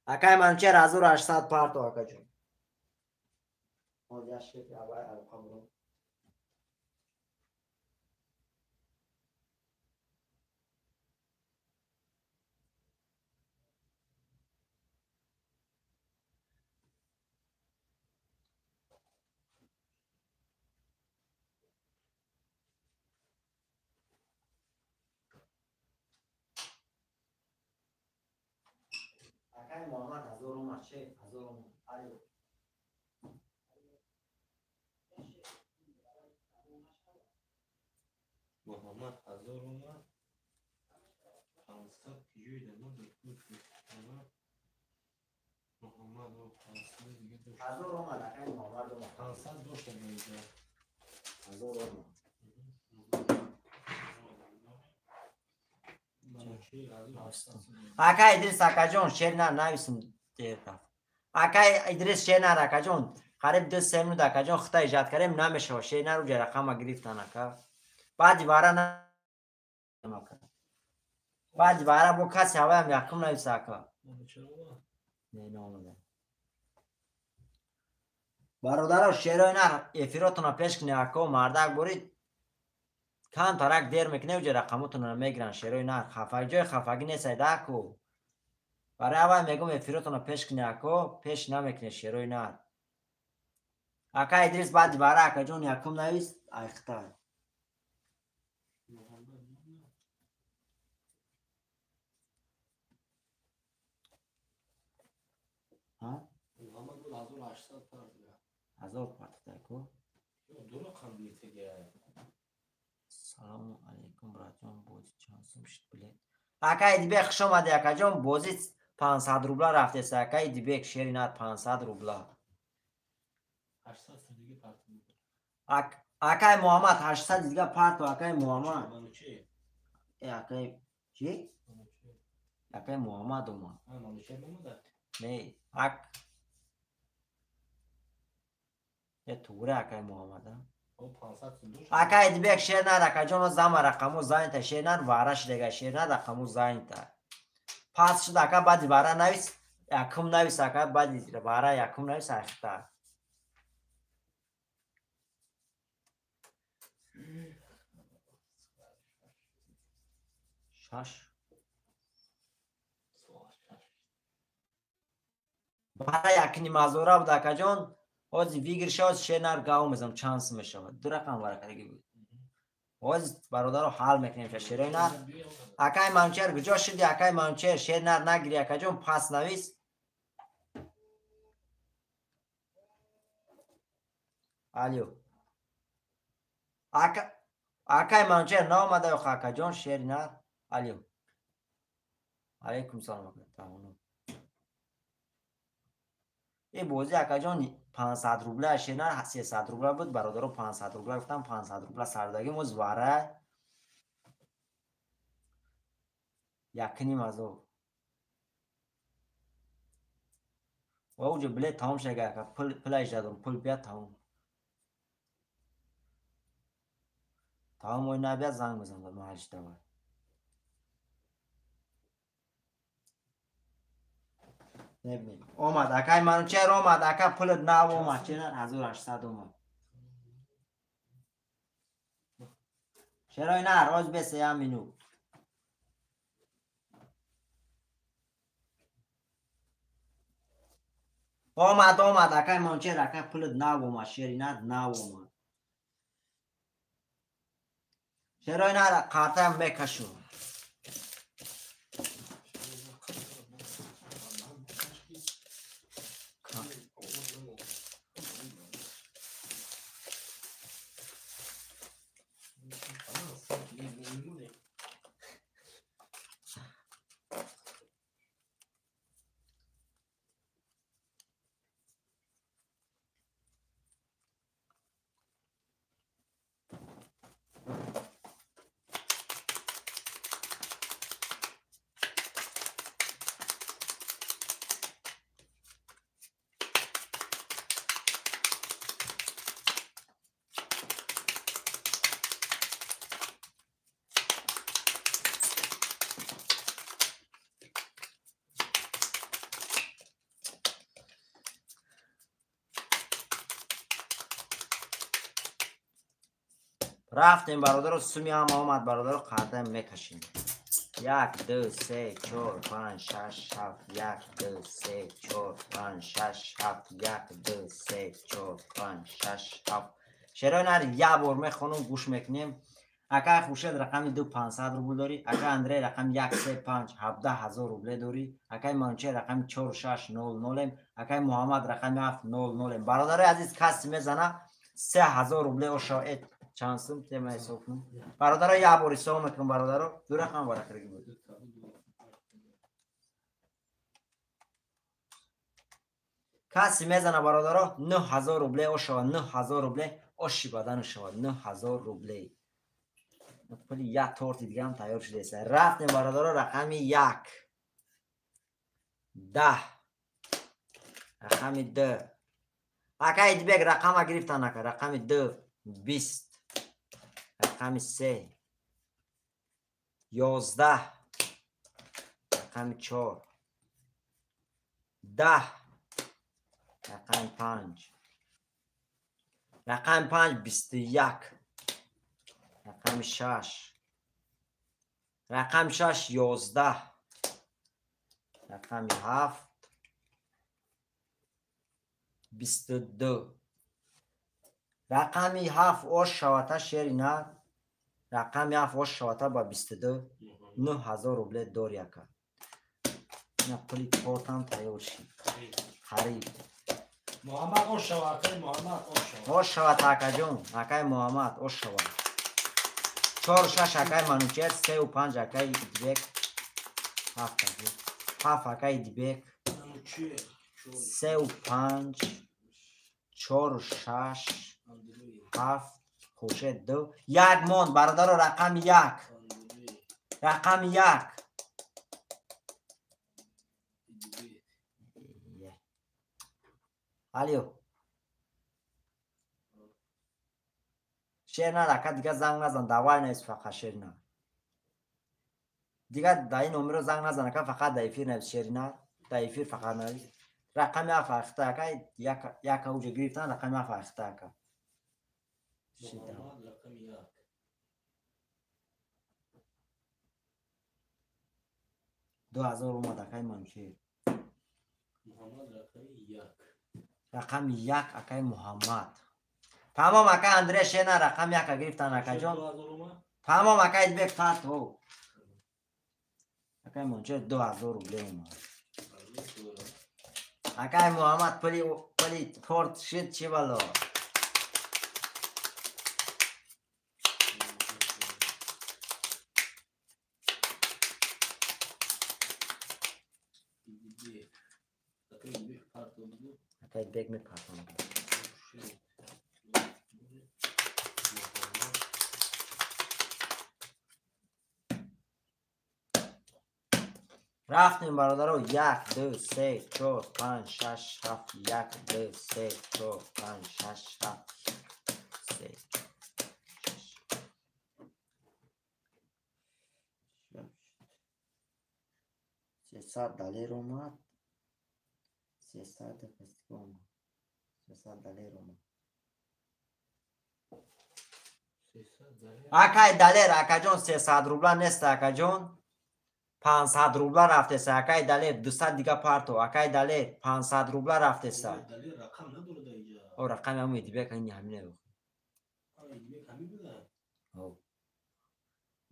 Акай Манучер 1800 парто акаҷон. Акай Муҳаммад 1000 омад шеф 1000 омад. Алё. Муҳаммад 1000 омад. 500 киҷои дамо Муҳаммад 500 дига дошт. 1000 омад акай Муҳаммад омад. 500 дошт инҷо. 1000 омад. Акай Идрис акаҷон шер нар нависм дер рафт. Акай Идрис шер нар акаҷон қариб 2-3 минут акаҷон хита иҷрат кардем намешава шер нар уҷа рақама гирифтан ака. Баъди вара баъди вара бо каси ҳаваям якум нависа ака. Не наомада. Бародаро шерои нар эфиротона пеш кунед ако мардак борид камтарак дер мекунед уҷа рақамотонро мегиранд шерои нар хафа ҷои хафагӣ нестед ако. Барои аввал мегӯм эфиротонро пеш кунед ако пеш намекунед шерои нар. Ака Идрис баъди вара акаҷон якум навис айхта. Ҳа? Муҳаммад буд 1800 парто. 1000 парто ку? Ду рақам метега. Салому алейкум братҷон бозӣ чанд сум шуд билет? Ака Идибек хуш омадӣ акаҷон бозӣ 500 рубла рафтест ака Идибек шери нар 500 рубла. 800 дига парто. Акай Муҳаммад 800 дига парто акай Муҳаммад. Э акай чӣ? Акай Муҳаммад омад. Манучер омада? Не, ак Е тугура акай Муҳаммад а? Ака Идибек шер нар акаҷон зама рақамо занята шер нар вара шудага шер нар рақамо занята. Пас шуд ака баъди вара навис якум навис ака баъди вара якум навис айхта. Шаш. Вара якним ҳазора буд акаҷон. Ҳозир вигр шавад шер нар гав мезанам чанд сум мешавад. Ду рақам вара кардаги буд. Ҳозир бародаро ҳал мекунем шерои нар. Акай Манучер куҷо шуди акай Манучер шер нар нагири акаҷон пас навис. Алё. Акай Манучер наомада ё акаҷон шери нар. Алё. Алейкум салом ака. Тамом. Э бозӣ акаҷон 500 рубла шер нар 300 рубла буд бародаро 500 рубла гуфтам 500 рубла сардагӣ моз вара 1.5 ҳазор. Ва уҷо билет тамом шуда ака пул пулаш дадом пул биёд тамом. Тамом ой набиёд занг мезанам маҳалиш давай. Небинем. Омад акай Манучер омад ака пулат нав омад чена 1800 омад. Шерои нар, оз бесе як минут. Омад, омад, акай Манучер, акай пулат нав омад, шери нар нав омад. Шерои нар қартаям мекашум. Рафтем бародаро, суми ҳама омад бародаро, қартаям мекашем. 1 2 3 4 5 6 7 1 2 3 4 5 6 7 1 2 3 4 5 6 7. Шерои нар як бор мехонум, гӯш мекунем. Акай Хуршед рақами 2 500 рубл дорӣ, акай Андрей рақами 1 3 5 17 000 рубле дорӣ, акай Манучер рақами 4 6 0 0, акай Муҳаммад рақами 7 0 0. Бародарои азиз, касе мезана 3000 рубле ошо чанд сум тема ҳисоб кунам. Бародаро, як бор ҳисоб мекунам бародаро, ду рақам баракарги буд. Касе мезана бародаро 9000 рубле ошава, 9000 рубле оши бадану шава, 9000 рубле. Пули як торти дигаам тайёр шудааст. Рафтем бародаро, рақами 1 10 рақами 2. Акай Идбек рақама гирифтан ака, рақами 2 20 рақами 3 11 рақами 4 10 рақами 5 рақами 5 21 рақами 6 рақами 6 11 рақами 7 22 рақами 7 ош шавата шери нар, рақами 7 ош шавата ба 22 9000 рубле дор яка. Ина пули тортам тайёр шид. Харид. Муҳаммад ош шава, акай Муҳаммад ош шава. Ош шавата акаҷон, акай Муҳаммад ош шава. 4 6 акай Манучер, 3 5 акай Идбек, 7 акай Идбек, 3 5 4 6 7 Хуршед 2 1 монд бародаро, рақами 1 рақами 1. Алё шер нар ака, дига занг назан, давай навис фақат шер нар. Дига дар ин номеро занг назан ака, фақат дар эфир навис шери нар, дар эфир фақат навис. Рақами 7 ахта ака, яка уҷа гирифтан, рақами 7 ахта ака. Муҳаммад рақами 1. 2000 омад акай Манучер. Муҳаммад рақами 1. Рақами 1 акай Муҳаммад. Тамом акай Андрей шена рақами 1 гирифтан акаҷон. Тамом акай Идбек фат ҳо. Акай Манучер 2000 рубле омад. Акай Муҳаммад пули торт шид, чӣ бало? Акай Идбек мепартонад. Рафтем бародаро, 1 2 3 4 5 6 7 1 2 3 4 5 6 7 3 6 300 далер омад, 300 фестик омад, 300 далер омад. Акай Далер, акаҷон, 300 рубла нест, акаҷон. 500 рубла рафтеса, акай Далер, 200 дига парто, акай Далер, 500 рубла рафтеса. О, рақами ҳамун Идибек ҳамин ҳамине.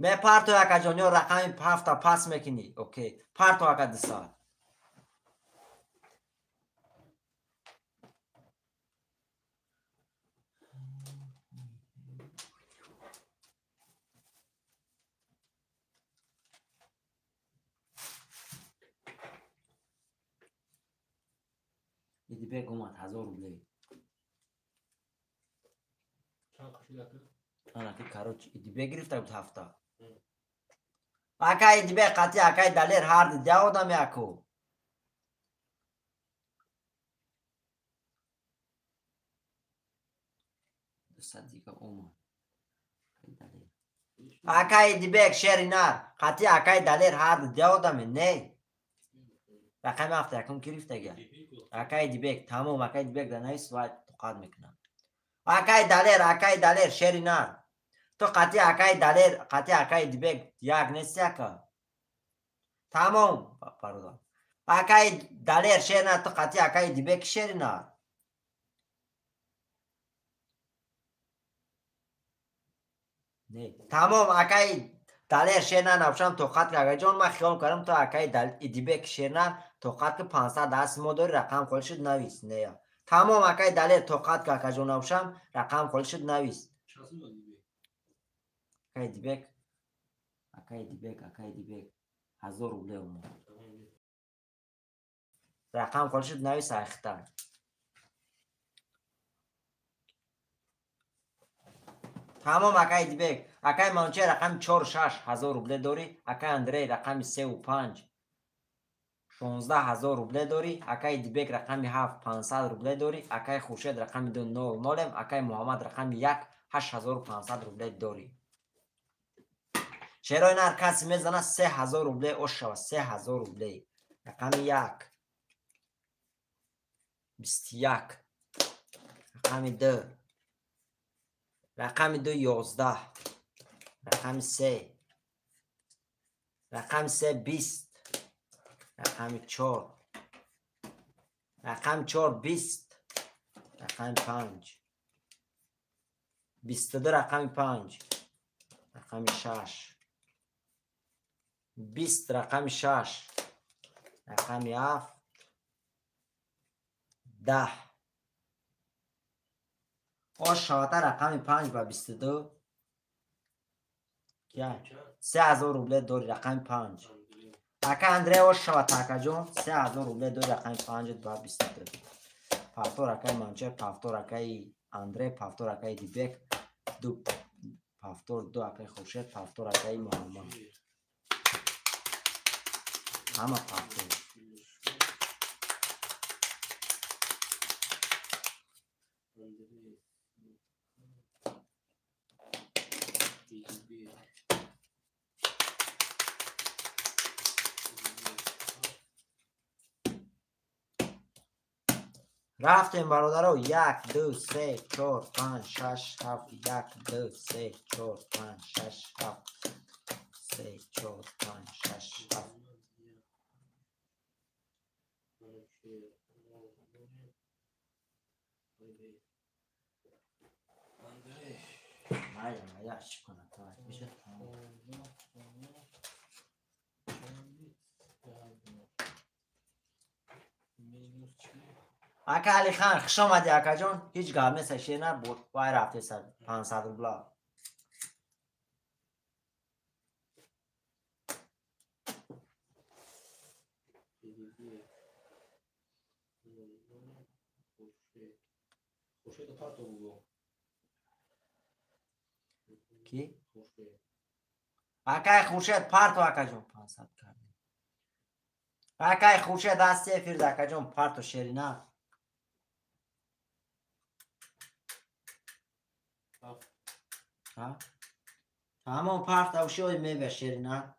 Мепарто, акаҷон, ё рақами ҳафта пас мекунӣ. Окей, парто, ака, 200. Идибек омад, 1000 рубле. Анаки, короче, Идибек гирифта буд ҳафта. Акай Идибек қатъи акай Далер ҳар ду одам яку. Дига омад. Акай Идибек шери нар қатъи акай Далер ҳар ду одаме не. Рақами ҳафта якум гирифтага. Акай Идибек тамом, акай Идибек дар навис ва тоқат мекунам. Акай Далер, акай Далер шери нар. То қатъи акай Далер, қатъи акай Идибек як нест яка. Тамом, бародар. Акай Далер шери нар, то қатъи акай Идибек шери нар. Не, тамом, акай Далер шер нар набошам тоқат ки акаҷон, ман хиёл кардам то акай Идибек шер нар тоқат ки 500 даст мо дори, рақам холӣ шуд навис. Не. Тамом, акай Далер тоқат ки акаҷон набошам, рақам холӣ шуд навис. Акай Идибек, акай Идибек, акай Идибек 1000 рубле омад. Рақам холӣ шуд навис айхта. Тамом, акай Идибек, акай Манучер рақами 4 6 1000 рубле дорӣ, акай Андрей рақами 3 5 16000 рубле дорӣ, акай Идибек рақами 7 500 рубле дорӣ, акай Хуршед рақами 2 0 0, акай Муҳаммад рақами 1 8500 рубле дорӣ. Шерои нар касе мезана 3000 рубле ош шава, 3000 рубле. Рақами 1 21, рақами 2, рақами 2 11, рақами 3, рақами 3 20, рақами 4, рақами 4 20, рақами 5, 22, рақами 5, рақами 6, 20, рақами 6, рақами 7, 10. Ош шавата рақами 5 ба 22. 3000 рубле дори, рақами 5. Ака Андрей ош шавата, акаҷон, 3000 рубле дори, рақами 5 ба 22. Павтор акаи Манучер, павтор акаи Андрей, павтор акаи Дибек, ду павтор ду акаи Хуршед, павтор акаи Муҳаммад. Ҳама павтор. Рафтем, бародаро, 1 2 3 4 5 6 7, 1 2 3 4 5 6 7, 3 4 5 6 7. Майя, майя, чӣ кунад? Мешад? Ака Алихан, хуш омадӣ, акаҷон. Ҳеҷ гап нест, шер нар вай рафтеса 500 рубла. Ки? Акай Хуршед парто, акаҷон, 500 кардем. Акай Хуршед ҳасти эфирда, акаҷон, парто шерина. Тамом, парта уши мева шерина.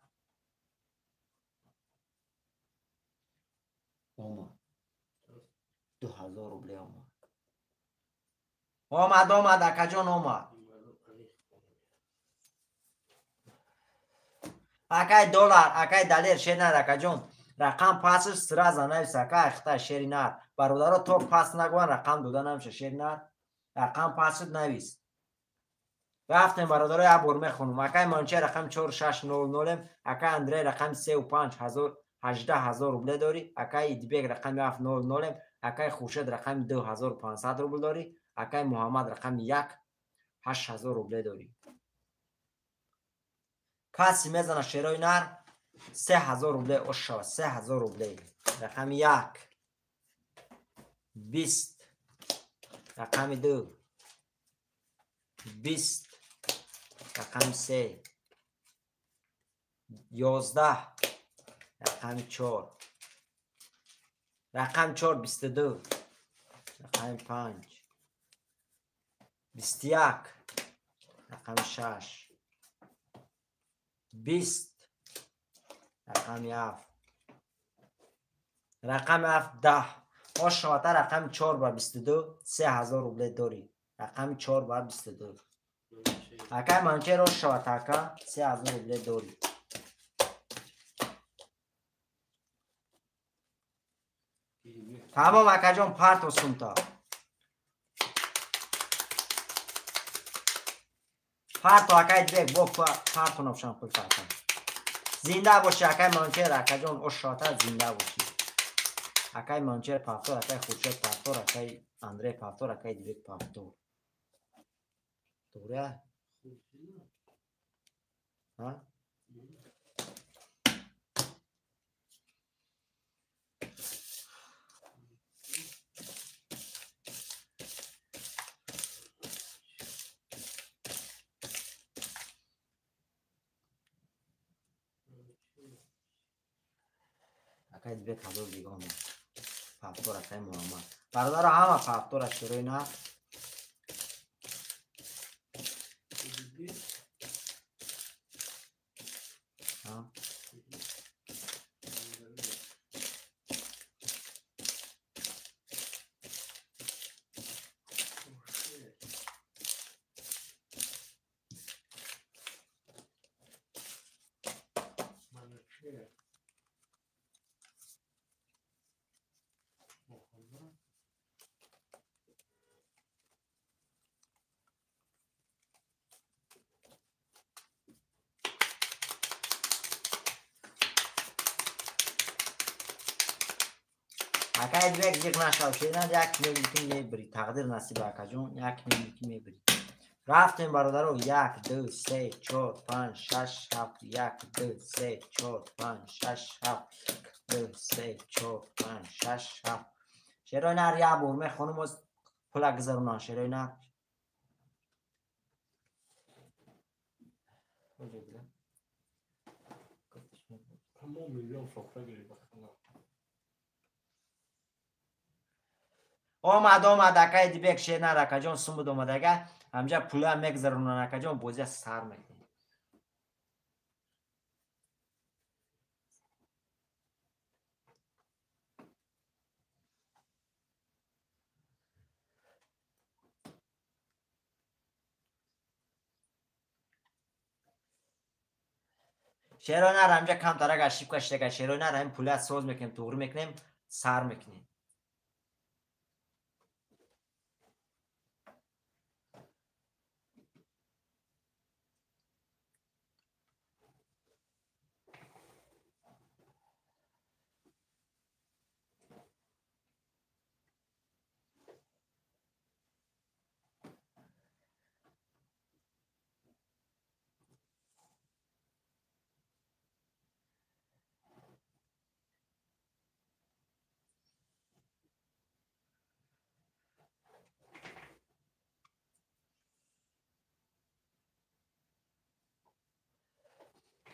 Омад. 2000 рубле омад. Омад, омад, акаҷон, омад. Акай доллар, акай далер шернар акаҷон. Рақам пасш сразу навис ака, ахта шеринар. Бародаро то пас нагӯян рақам дода намеша шеринар. Рақам пасш навис. Рафтем бародаро як бор мехонум. Акай Манче рақами 4600, акай Андрей рақами 35 18000 рубле дорӣ, акай Идибек рақами 700, акай Хуршед рақами 2500 рубл дорӣ, акай Муҳаммад рақами 1 8000 рубле дорӣ. Каси мезана шерои нар 3000 рубле ош шава, 3000 рубле. Рақами 1 20, рақами 2 20, рақами 3 11, рақами 4, рақами 4 22, рақами 5 21, рақами 6 20, рақами 7, рақами 7 10. Ош шавата рақами 4 ба 22 3000 рубле дорӣ. Рақами 4 ба 22. Акай Манчер ош шавата ака 3000 рубле дорӣ. Тамом акаҷон, парто сумта. Парто акай Дибек, бо парто навшан пул парто. Зинда бошӣ акай Манчер, акаҷон ош шавата зинда бошӣ. Акай Манчер пафтор, акай Хуршед пафтор, акай Андрей пафтор, акай Дибек пафтор. Туғри? Ҳа? Акай Дибек ҳазор дигон пафтор, акай Муҳаммад. Бародаро ҳама пафтора шерои нар. Акай Дибек зиқ нашав, шеринар як мебири ки мебири. Тақдир насиб акаҷон, як мебири ки мебири. Рафтем бародаро 1 2 3 4 5 6 7 1 2 3 4 5 6 7 2 3 4 5 6 7. Шерои нар як бор мехонум, боз пула гузаронам шерои нар. Омад, омад акай Дибек шернар акаҷон сум буд омадага. Ҳамҷа пула мегузаронан акаҷон, бозия сар мекунем. Шерои нар ҳамҷа камтарак ошибка шидага. Шерои нар ҳамин пула соз мекунем, туғрӣ мекунем, сар мекунем.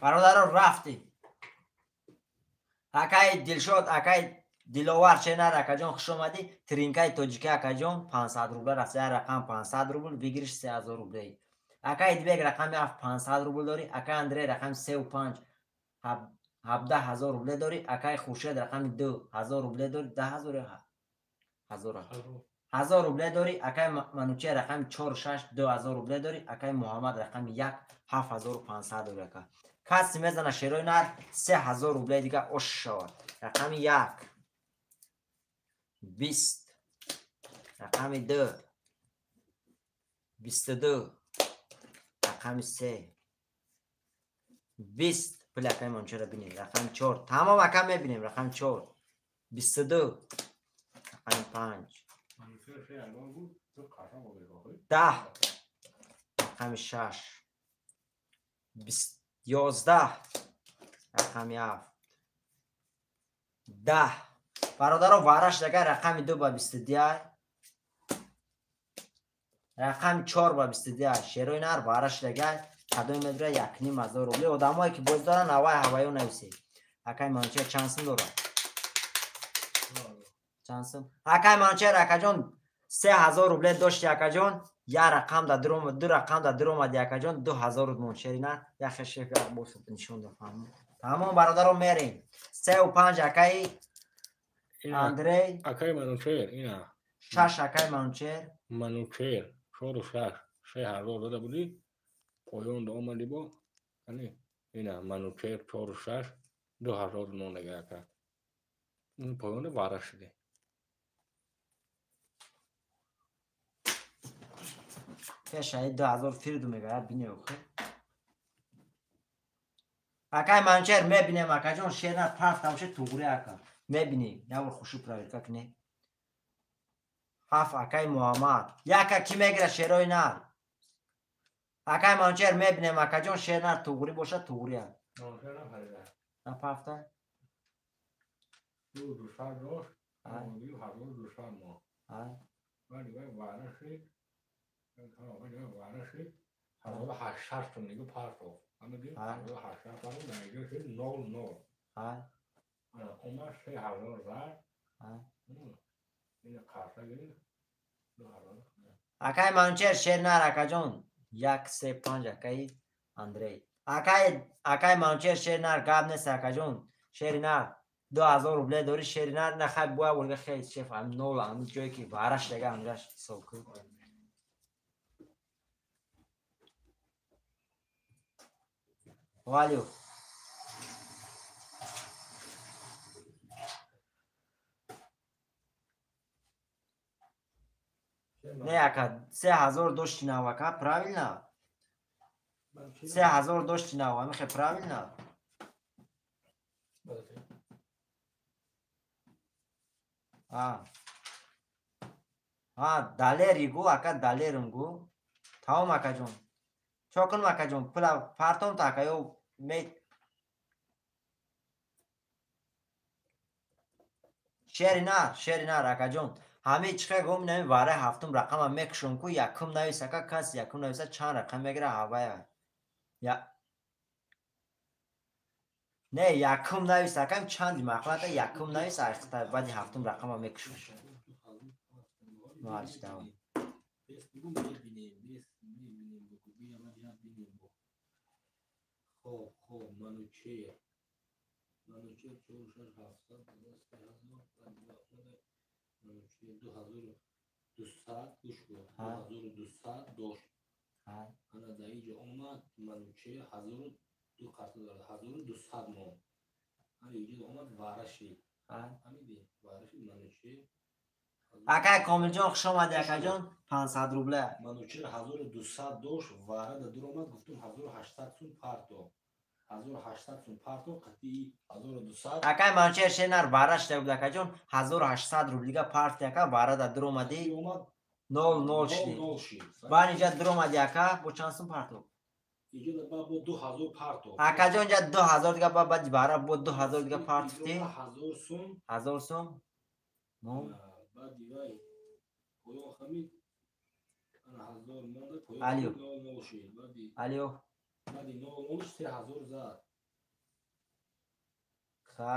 Бародаро рафтем. Акай Дилшод, акай Диловар шенар акаҷон хуш омадӣ. Тринкаи тоҷика акаҷон 500 рубл рафт, як рақам 500 рубл, выигрыш 3000 рублей. Акай Идибек рақами 7 500 рубл дорӣ, акай Андрей рақами 3 5 17000 рубле дорӣ, акай Хуршед рақами 2 1000 рубле дорӣ, 10000 ё 1000 рубле дорӣ, акай Мануче рақами 4 6 2000 рубле дорӣ, акай Муҳаммад рақами 1 7500 дорӣ ака. Каси мезана шерои нар 3000 рубле дига ош шавад. Рақами 1 20, рақами 2 22, рақами 3 20. Пули акаи Манучеҳрро бинем. Рақами 4. Тамом ака мебинем. Рақами 4 22, рақами 5 10, рақами 6 11, рақами 7 10. Бародаро вараш дага рақами 2 ба 22, рақами 4 ба 22. Шерои нар вараш дага кадоми медра 1500 рубле. Одамое ки боз доранд авай ҳаваё нависед. Акаи Манучеҳр чанд сум дорад? Чанд сум? Акаи Манучеҳр акаҷон 3000 рубле дошти акаҷон. Я рақам да ду рақам да дуромади акаҷон 2000 рубл шери нар. Я хешек босуд нишон да фаҳмид. Тамом бародаро мерем. 3 ва 5 акаи Андрей, акаи Манучеҳр ина. 6 акаи Манучеҳр. Манучеҳр 4 ва 6 6000 дода будӣ. Поён да омадӣ бо. Ани ина Манучеҳр 4 ва 6 2000 мондага ака. Ин поён да вара шуди. Пешаи 2000 фирду мегӯяд бинем охир. Акаи Манучеҳр мебинем акаҷон шер нар парф тамоша туғри ака. Мебинем. Як бор хушу проверка кунем. 7 акаи Муҳаммад. Яка ки мегирад шерои нар? Акаи Манучеҳр мебинем акаҷон шер нар туғри бошад туғри аст. На парфта? 200 дошт. 1200 мо. Вале вай вара шид. Вара шид. 1800 сум дига партофт. Ҳамаги 1800 партофт, дар инҷо шид 00. Омад 3000 зад. Ина қарша гирифт 2000. Акаи Манучеҳр шер нар акаҷон 1 3 5 акаи Андрей. Акаи Манучеҳр шер нар гап нест акаҷон. Шери нар 2000 рубле дори шери нар на хай буя бурга хей шеф ам нол ам ҷое ки вараш дага амраш ҳисоб кун. Валю. Не ака 3000 дошти нав ака правильно? 3000 дошти нав амихе правильно? Далери гу ака далерим гу. Тамом акаҷон. Чо кунам акаҷон? Пула партом та ака ё ме шери нар акаҷон. Ҳамин чӣ хел гум нами вараи ҳафтум рақама мекушам ку якум навис ака кас якум нависа чанд рақам мегира ҳавая. Не якум навис акам чанди мақлата якум навис айхта баъди ҳафтум рақама мекушам. Марш давом. Хоб Манучеҳр. Манучеҳр 4 6 7 3000 Манучеҳр 2200 гӯш кун. 2200 дошт. Ана дар инҷо омад Манучеҳр 1002 қарта дорад. 1200 монд. Ана инҷо омад вара шид. Фаҳмидӣ? Вара шид Манучеҳр. Акай Комилҷон хуш омадӣ акаҷон 500 рубле. Манучеҳр 1200 дошт, вара да дур омад гуфтум 1800 сум парто. 1800 сум парто қатъи 1200. Акай Манучеҳр шенар вара шуда буд акаҷон 1800 рублига парти ака вара да дур омадӣ 00 шуд. Баъд инҷа дур омадӣ ака бо чанд сум парто? Инҷо ба бо 2000 парто. Акаҷон инҷа 2000 дига ба баъди вара бо 2000 дига партофтӣ. 1000 сум. 1000 сум. Баъди вай поён хамид ана 1000 монда поён 00 шуд. Баъди Алио. Баъди 00 3000 зад. Ха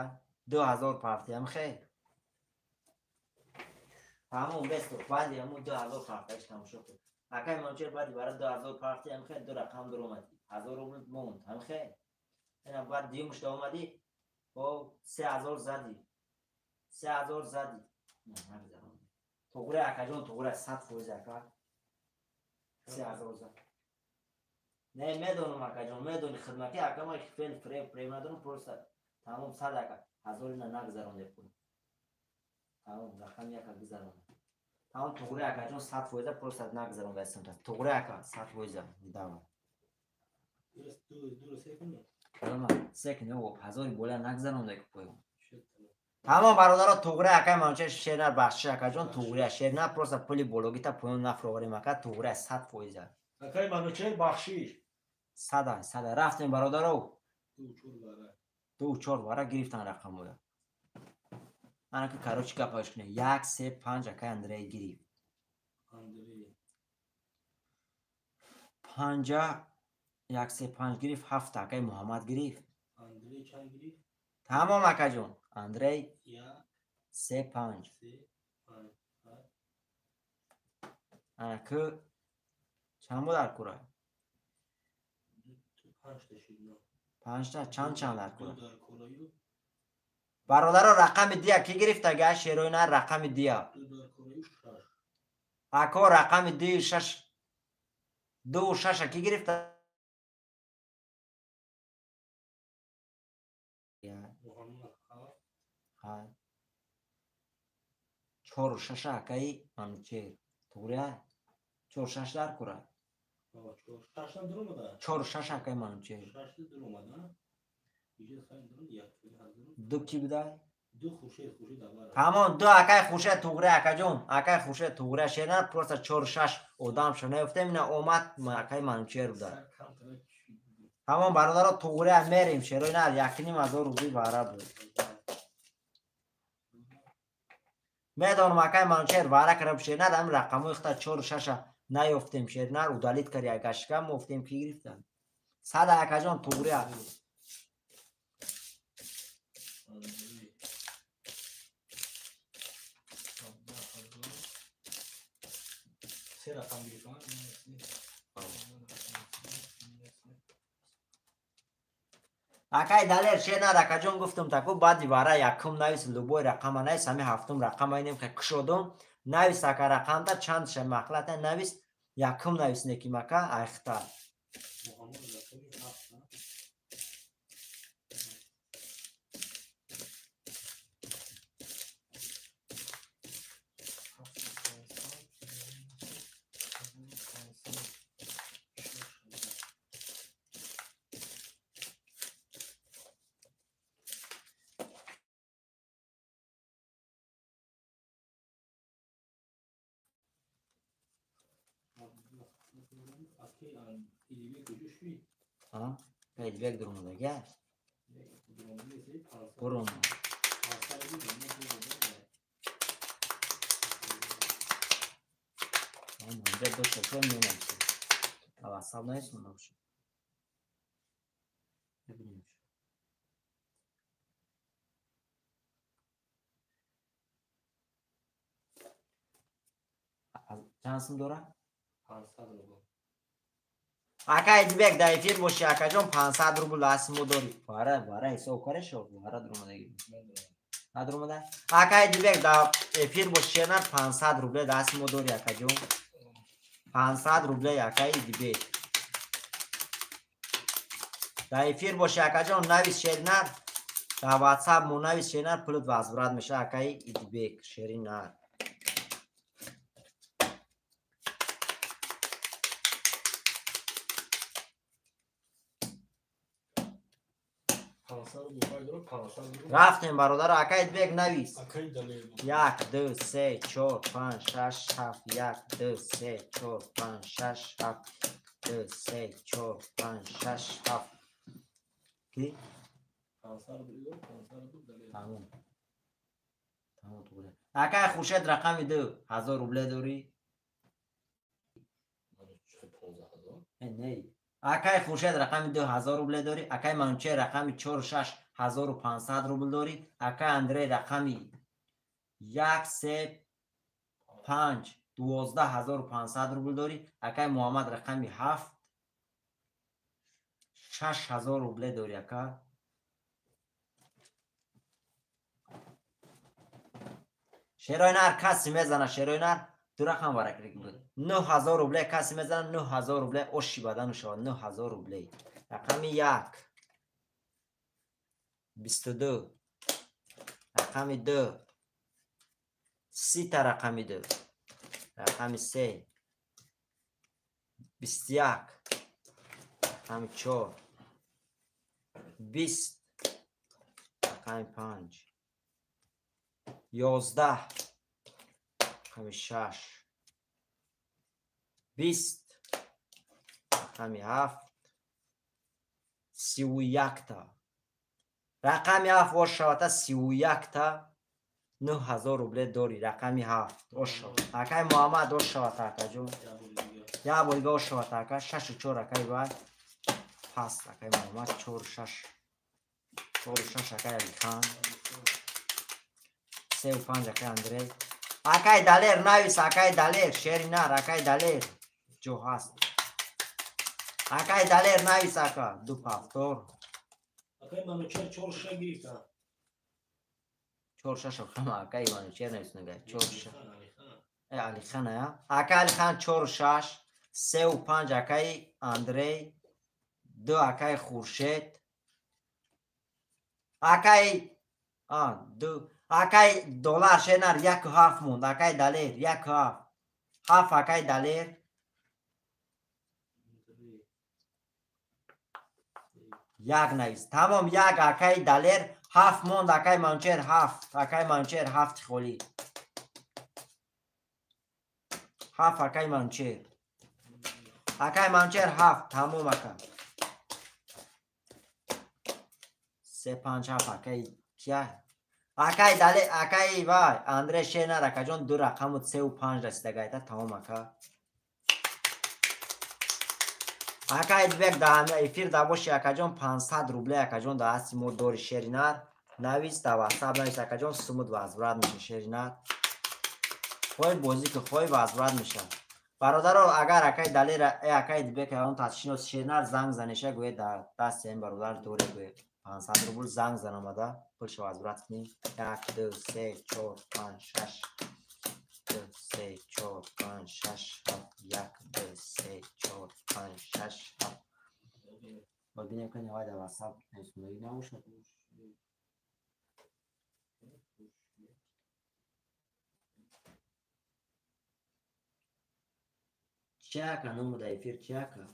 2000 партиям хе. Тамом бесто баъди ҳамун 2000 партияш тамошо кун. Акаи Манучеҳр баъди бара 2000 партиям хе ду рақам дур омадӣ. 1000 рубл монд ҳам хе. Ина баъд дуюмш да омадӣ бо 3000 задӣ. 3000 задӣ. Туғри акаҷон туғри 100% ака. 3000 зад. Не, медонам, акаҷон, медони хидмати ака, ма фел фреб надорам, просто тамом сад ака, ҳазорина нагзаронде пул. Тамом, рақами яка гузаронда. Тамом, туғри акаҷон, 100% просто нагзаронда сумта. Туғри ака, 100% давай. Секне, ҳазори бола нагзаронда ку поён. Тамом, бародаро, туғри акай Манучер шернар, бахшиш акаҷон, туғри шернар, просто пули бологита поён нафроварем ака, туғри 100%. Акай Манучер бахшиш. Сада, сада, рафтем бародаро. 2-4 вара гирифтан рақамоя. Ана ки короче гапаш кунем. 1 3 5 акай Андрей гирифт. Андрей 5 1 3 5 гирифт, 7 акай Муҳаммад гирифт. Андрей чанд гирифт? Тамом акаҷон. Андрей 3 5. Ана ки чанд буд дар кура? 5 та чанд дар кура? Бародаро, рақами дия ки гирифта га шерои нар рақами дия. Ако рақами ди 6 2 6 ки гирифта? 4 6 акаи Манучер. Туғрия? 4 6 дар кура? 4 6 акаи Манучер. 2 ки будай? Тамом, 2 акаи Хуршед туғрия акаҷон. Акаи Хуршед туғрия шернар, просто 4 6 одам шо наёфтем, ина омад акаи Манучер буда. Тамом, бародаро, туғрия мерем, шерои нар 1,5 ҳазор рубли вара буд. Медонам акаи Манучер вара караб шернар, ҳам рақамои хта 4 6 наёфтем шернар, удалить кари агашка мофтем ки гирифтан. Сада акаҷон туғрия. Акай Далер шернар акаҷон гуфтам таку баъди вара якум навис, любой рақама навис, ҳами ҳафтум рақама инем ка кушодум, навис ака рақамта чандша мақлата навис, якум навис неким ака айхта. Элбек дуромадага. Буром. Онда дошта чон менамсӣ. Авасал наисм набошад. Бибинем. Чанд сум дора? 500 рубл. Ака Эдибек дар эфир боши акаҷон, 500 рубл дасти мо дорӣ. Вара, вара ҳисоб карешо, вара дуромадаги. Надуромада? Ака Эдибек дар эфир боши шернар 500 рубле дасти мо дорӣ акаҷон. 500 рубле ака Эдибек. Дар эфир боши акаҷон, навис шернар. Дар WhatsApp мо навис шернар, пулат возврат меша акаи Эдибек, шеринар. Рафтем бародаро, акаи Эдибек навис. 1 2 3 4 5 6 7 1 2 3 4 5 6 7 2 3 4 5 6 7 ки? Тамом. Тамом туғри. Акаи Хуршед рақами 2 1000 рубле дорӣ? Не. Акаи Хуршед рақами 2 1000 рубле дорӣ? Акаи Манучер рақами 4 6 1500 рубл дорӣ? Акаи Андрей рақами 1 3 5 12500 рубл дорӣ? Акаи Муҳаммад рақами 7 6000 рубле дорӣ ака? Шерои нар касе мезана, шерои нар Ду рақам варакрик буд. 9000 рубле касе мезанад, 9000 рубле оши бадану шавад, 9000 рубле. Рақами 1 22, рақами 2 30 та, рақами 2, рақами 3 21, рақами 4 20, рақами 5 11, рақами 6 20, рақами 7 31 та. Рақами 7 ош шавата 31 та 9000 рубле дори. Рақами 7 ош шават. Акай Муҳаммад ош шавата акаҷон. Як бор дига ош шавата ака. 6 4 акай вай. Паст акай Муҳаммад 4 6. 4 6 акай Алихан. 3 5 акай Андрей. Акай Далер навис, акай Далер, шери нар, акай Далер. Ҷо ҳаст. Акай Далер навис ака. Ду повтор. Акай Манучер 4 6 гирифта. 4 6 охама акай Манучер навис нага. 4 6. Алихан ая. Акай Алихан 4 6, 3 5 акай Андрей, 2 акай Хуршед. Акай 2 акай Доллар шенар 1 7 монд. Акай Далер 1 7. 7 акай Далер. 1 навис. Тамом 1 акай Далер, 7 монд акай Манучер 7. Акай Манучер 7 холӣ. 7 акай Манучер. Акай Манучер 7 тамом ака. 3 5 7 акай кия? Акай Далер, акай вай, Андрей шенар акаҷон 2 рақаму 3 5 расидагайта тамом ака. Акай Дбек да эфир да боши акаҷон 500 рубле акаҷон да ҳасти мо дори шеринар. Навис да WhatsApp навис акаҷон сумуд возврат меша шеринар. Хоҳи бозӣ ки хоҳи возврат меша. Бародаро агар акай Далер акай Дбек он ташинос шеринар занг занеша гӯед дар дасти ин бародар доре гӯед 500 рубл занг занамада пулшо возврат кунем. 1 2 3 4 5 6 2 3 4 5 6 7 1 2 3 4 5 6 7. Бибинем кани вай дар WhatsApp нависондагӣ набошад. Чи ака ному дар эфир чи ака?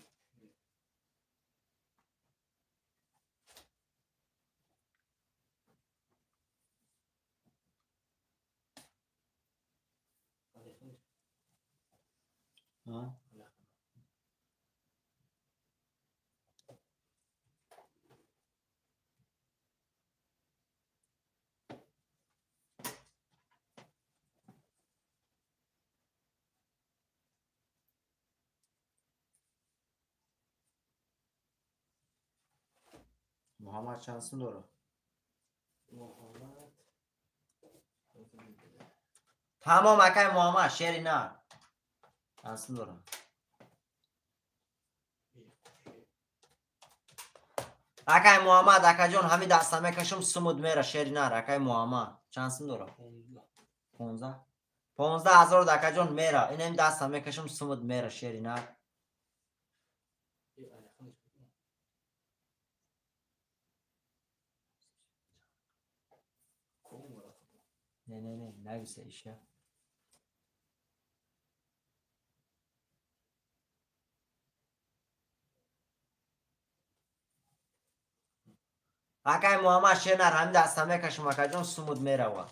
Муҳаммад чанд сум дорад? Тамом акай Муҳаммад шери нар. Чанд сум дорад? Акай Муҳаммад акаҷон ҳами даста мекашам сумуд мера шери нар. Акай Муҳаммад чанд сум дорад? 15. 15 000 акаҷон мера. Инам даста мекашам сумуд мера шери нар. Не, не, не, нависа иша. Акай Муҳаммад шенар ҳами даста мекашам акаҷон сумуд мерава.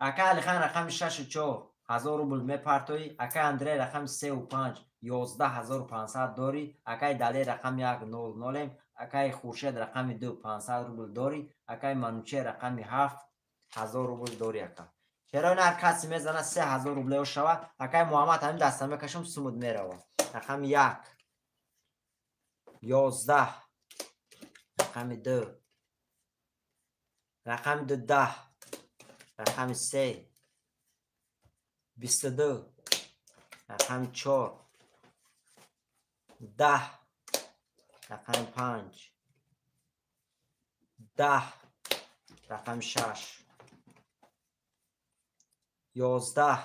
Акай Алихан рақами 6 4 1000 рубл мепартоӣ. Акай Андрей рақами 3 5 11500 дорӣ. Акай Далер рақами 1 0 0. Акай Хуршед рақами 2 500 рубл дорӣ. Акай Манучер рақами 7 1000 рубл дорӣ ака. Чаро ин ҳар касе мезанад 3000 рублео шава. Акай Муҳаммад ҳамин даста мекашам сумуд мерава. Рақами 1 11, рақами 2, рақами 2 10, рақами 3 22, рақами 4 10, рақами 5 10, рақами 6 11,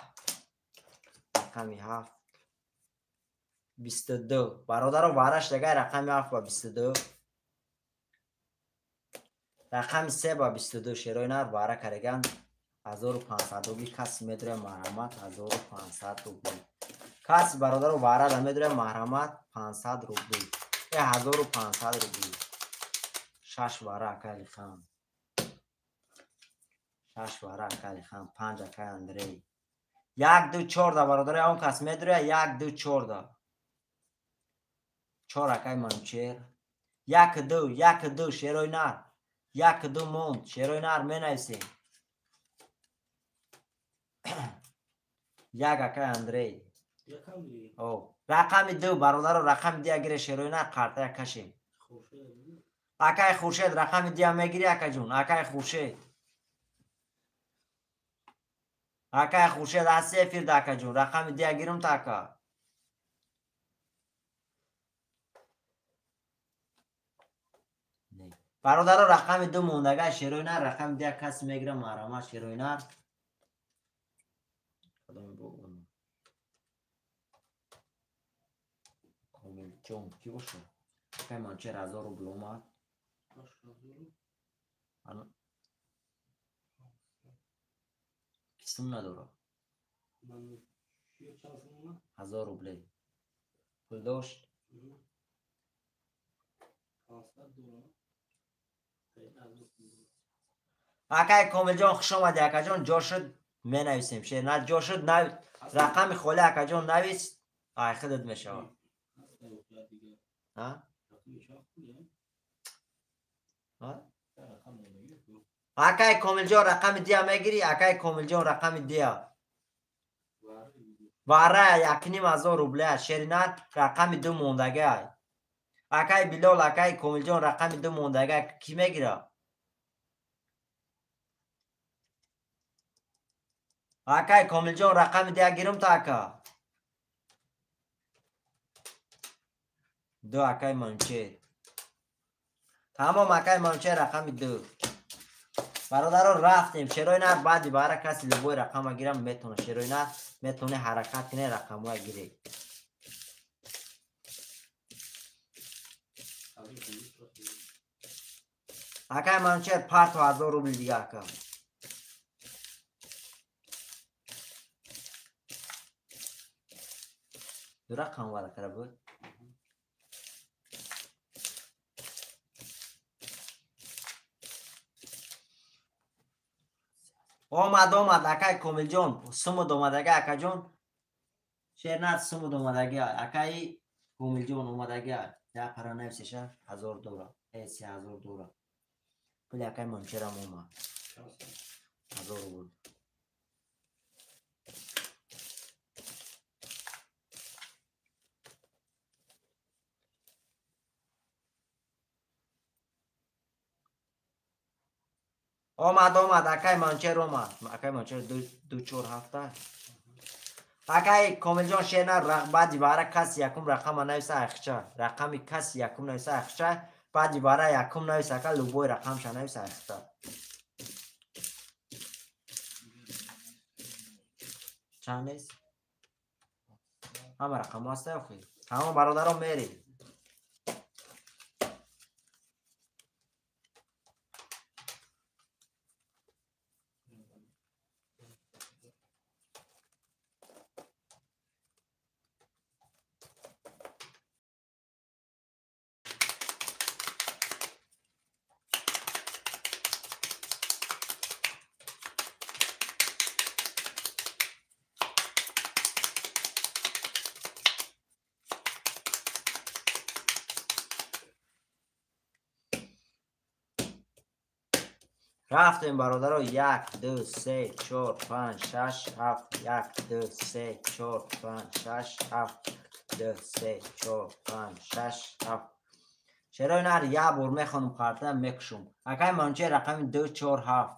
рақами 7 22. Бародаро вараш дагай рақами 7 ба 22. Рақами 3 ба 22 шерои нар вара кареган 1500 рубли каси медуре марҳамат 1500 рубли. Каси бародаро вара да медуре марҳамат 500 рубли. 1500 рубли. 6 вара акай Алихан. 6 вара акай Алихан, 5 акай Андрей. 1 2 4 да бародаро он кас медуре 1 2 4 да. 4 акай Манучер. 1 2 1 2 шерои нар. 1 2 монд шерои нар менависем. 1 акай Андрей. О, рақами 2 бародаро рақами 2 гире шерои нар қартая кашем. Акай Хуршед рақами 2 мегири акаҷон, акай Хуршед. Акай Хуршед аз эфир да акаҷон, рақами 2 гирум та ака. Бародаро рақами 2 мондага шерои нар рақами 2 каси мегира марҳамат шерои нар. Кадоми бо он? Комилҷон ки боша? Акай Манучер 1000 рубл омад. Кисум надора. 1000 рубле. Пул дошт? Акай Комилҷон хуш омадӣ акаҷон, ҷо шуд менависем. Шер на ҷо шуд рақами холи акаҷон навис, ай худат мешавад. Акай Комилҷон рақами 2 мегирӣ, акай Комилҷон рақами 2. Вара 1500 рубле шеринар рақами 2 мондагай. Акай Билол, акай Комилҷон рақами 2 мондагай ки мегира? Акай Комилҷон рақами 2 гирум та ака. 2 акай Манучер. Тамом акай Манучер рақами 2. Бародаро рафтем. Шерои нар баъди бара каси любой рақама гирам метона. Шерои нар метоне ҳаракат кине рақамоя гире. Акай Манучер парту 1000 рубли дига ака. Ду рақам вара кара буд? Омад омад акай Комилҷон сумуд омадага акаҷон. Шернат сумуд омадага акай Комилҷон омадага. Я пара нависеша 1000 доллар. 3000 доллар. Пули акай Манучерам омад. 1000 рубл. Омад омад акай Манучер омад. Акай Манучер 2 4 ҳафта. Акай Комилҷон шернар баъди бара каси якум рақама нависа айхча. Рақами каси якум нависа айхча. Баъди бара якум нависа ака любой рақамша нависа айхча. Чанд нест? Ҳама рақамҳо ҳаста охи? Ҳама бародаро мерем. Рафтем бародаро 1 2 3 4 5 6 7 1 2 3 4 5 6 7 2 3 4 5 6 7. Шерои нар як бор мехонам қарта мекушум. Акай Манучер рақами 2 4 7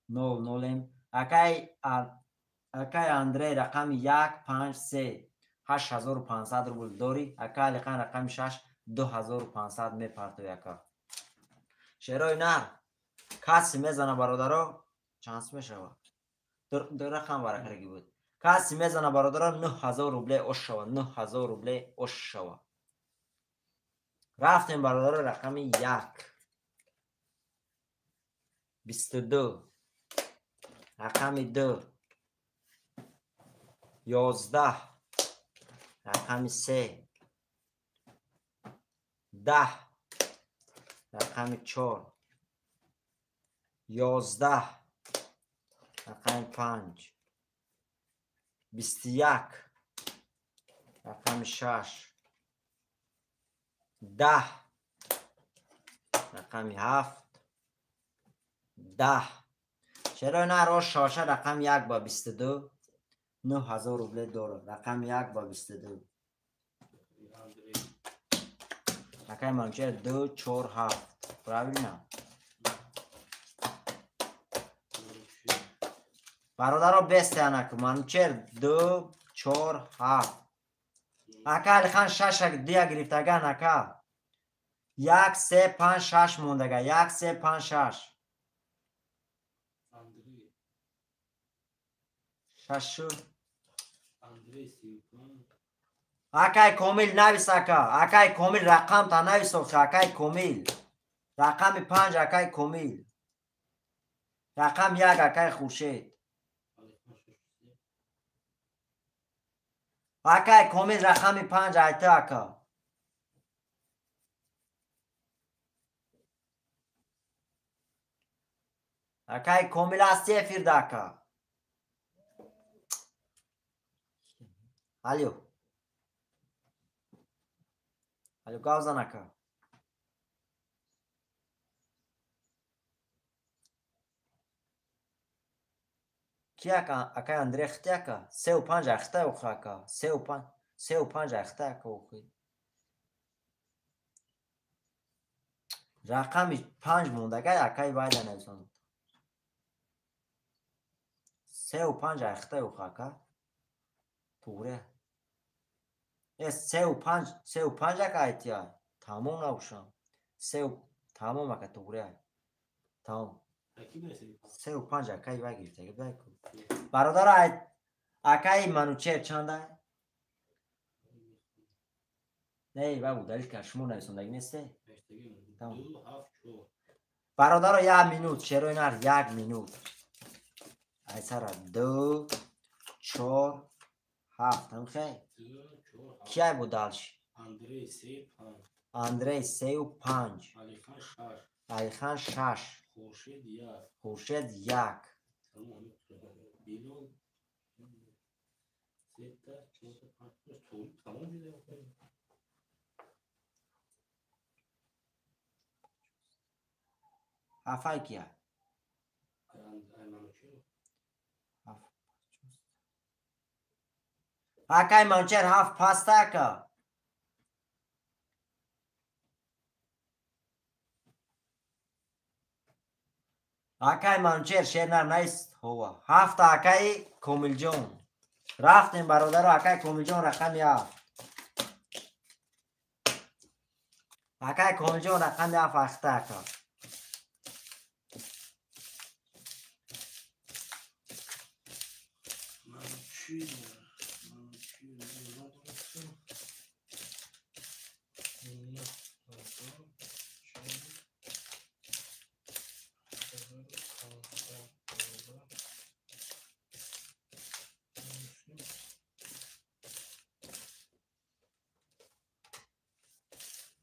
0 0. Акай Андрей рақами 1 5 3 8500 рубл дорӣ. Акай Алихан рақами 6 2500 мепартои ака. Шерои нар каси мезана бародаро чанс мешавад. Ду рақам варақараги буд. Каси мезана бародарон 9000 рубле ош шава, 9000 рубле ош шава. Рафтем бародарон рақами 1. 22. Рақами 2. 11. Рақами 3. 10. Рақами 4. 11. Рақами 5. 21. Рақами 6. 10. Рақами 7. 10. Чаро на рош шоша рақами 1 ба 22 9000 рубле дорад. Рақами 1 ба 22. Акай Манучер 2 4 7. Правильно? Бародаро бесте анак Манучер 2 4 7. Ака Алихан 6 дия гирифтаган ака. 1 3 5 6 мондага. 1 3 5 6. 6. Акай Комил навис ака. Акай Комил рақам та навис охи. Акай Комил. Рақами 5 акай Комил. Рақам 1 акай Хуршед. Акай Комил рақами 5 айта ака. Акай Комил ҳасти эфирда ака. Алло. Алло, гавзан ака. Ки ака? Акай Андрей хти ака? 3 5 ахта охи ака. 3 5 3 5 ахта ака охи. Рақами 5 мондагай акай вайда нависон. 3 5 ахта охи ака. Туғре. 3 5 3 5 ака айтия. Тамом набошам. 3 тамом ака туғре. Тамом. 3 5 акай вай гирифтаги дай ку. Бародар акай Манучер чанда? Не, вай удалить ка шумо нависондаги несте? Тамом. 2 7 4. Бародаро 1 минут, шерои нар 1 минут. Айсара 2 4 7 там хей? Кияй буд дальше? Андрей 3 5. Андрей 3 5. Алихан 6. Алихан 6. Хуршед 1. Хуршед 1. Билол 3 4 5 тамом шуда. Ҳафай кия? Акай Манучер 7 паста ака. Акай Манучер шернар наист ҳова. 7 акай Комилҷон. Рафтем бародаро акай Комилҷон рақами 7. Акай Комилҷон рақами 7 ахта ака.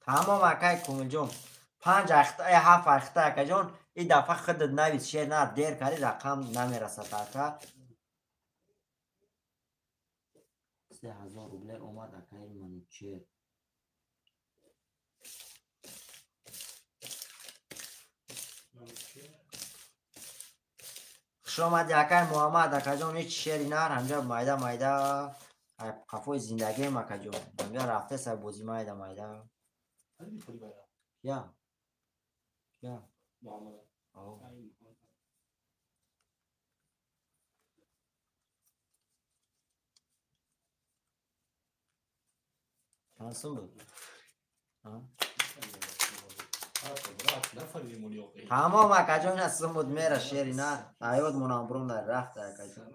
Тамом акай Комилҷон. 5 ахта, 7 ахта акаҷон. Ин дафъа худат навис шер на дер кари рақам намерасад ака. 3000 рубле омад акай Манучер. Хуш омадӣ акай Муҳаммад акаҷон. Ҳеҷ шери нар ҳамҷа майда майда қафои зиндагием акаҷон. Ҳамҷа рафтеса бозӣ майда майда. Я. Я. Муҳаммад. Чанд сум буд? Тамом акаҷон сум буд мера шери нар. Аёд монам бром дар рафта акаҷон.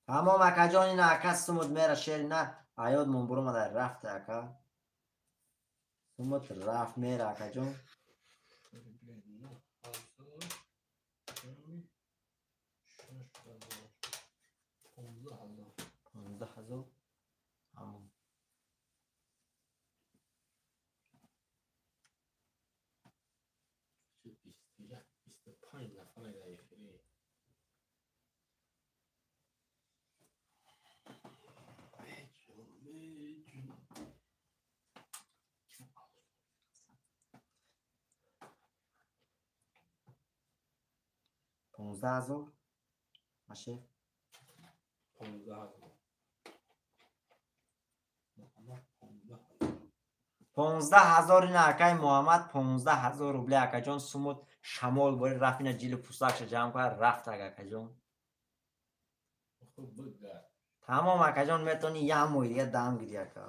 Тамом акаҷон, ина ака сумут мера шери на аёдмон буромада рафта ака. Сумут рафт мера акаҷон. 15,000. Тамом. 21, 25 нафар дар эфири. 15,000 машеф. 15,000. 15,000 ина акай Муҳаммад 15,000 рубли акаҷон сумут шамол бори рафт ина ҷилу пӯстакша ҷамъ кард рафт акаҷон. Тамом акаҷон, метавонӣ як моҳи дига дам гирӣ ака.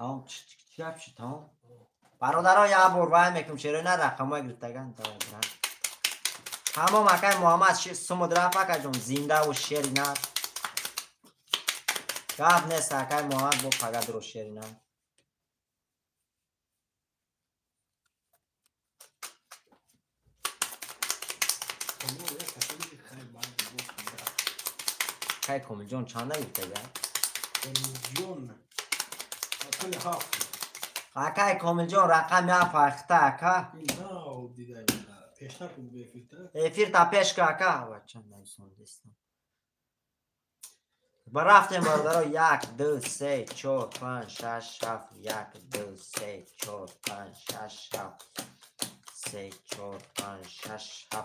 Тамом, чӣ гап шуд? Тамом. Бародаро, як бор вай мекунем, черо на рақамҳои гирифтаган. Тамом акай Муҳаммад сумуд рафт акаҷон, зиндаву шери нар. Гап нест акай Муҳаммад, бо пагадро шери нар. Акай Комилҷон чанда гирифтага? Комилҷон рақами 7. Акай Комилҷон рақами 7 ахта ака. Эфир та пеш ка ака. Чанд нависон дестам. Рафтем бародаро 1 2 3 4 5 6 7 1 2 3 4 5 6 7 3 4 5 6 7.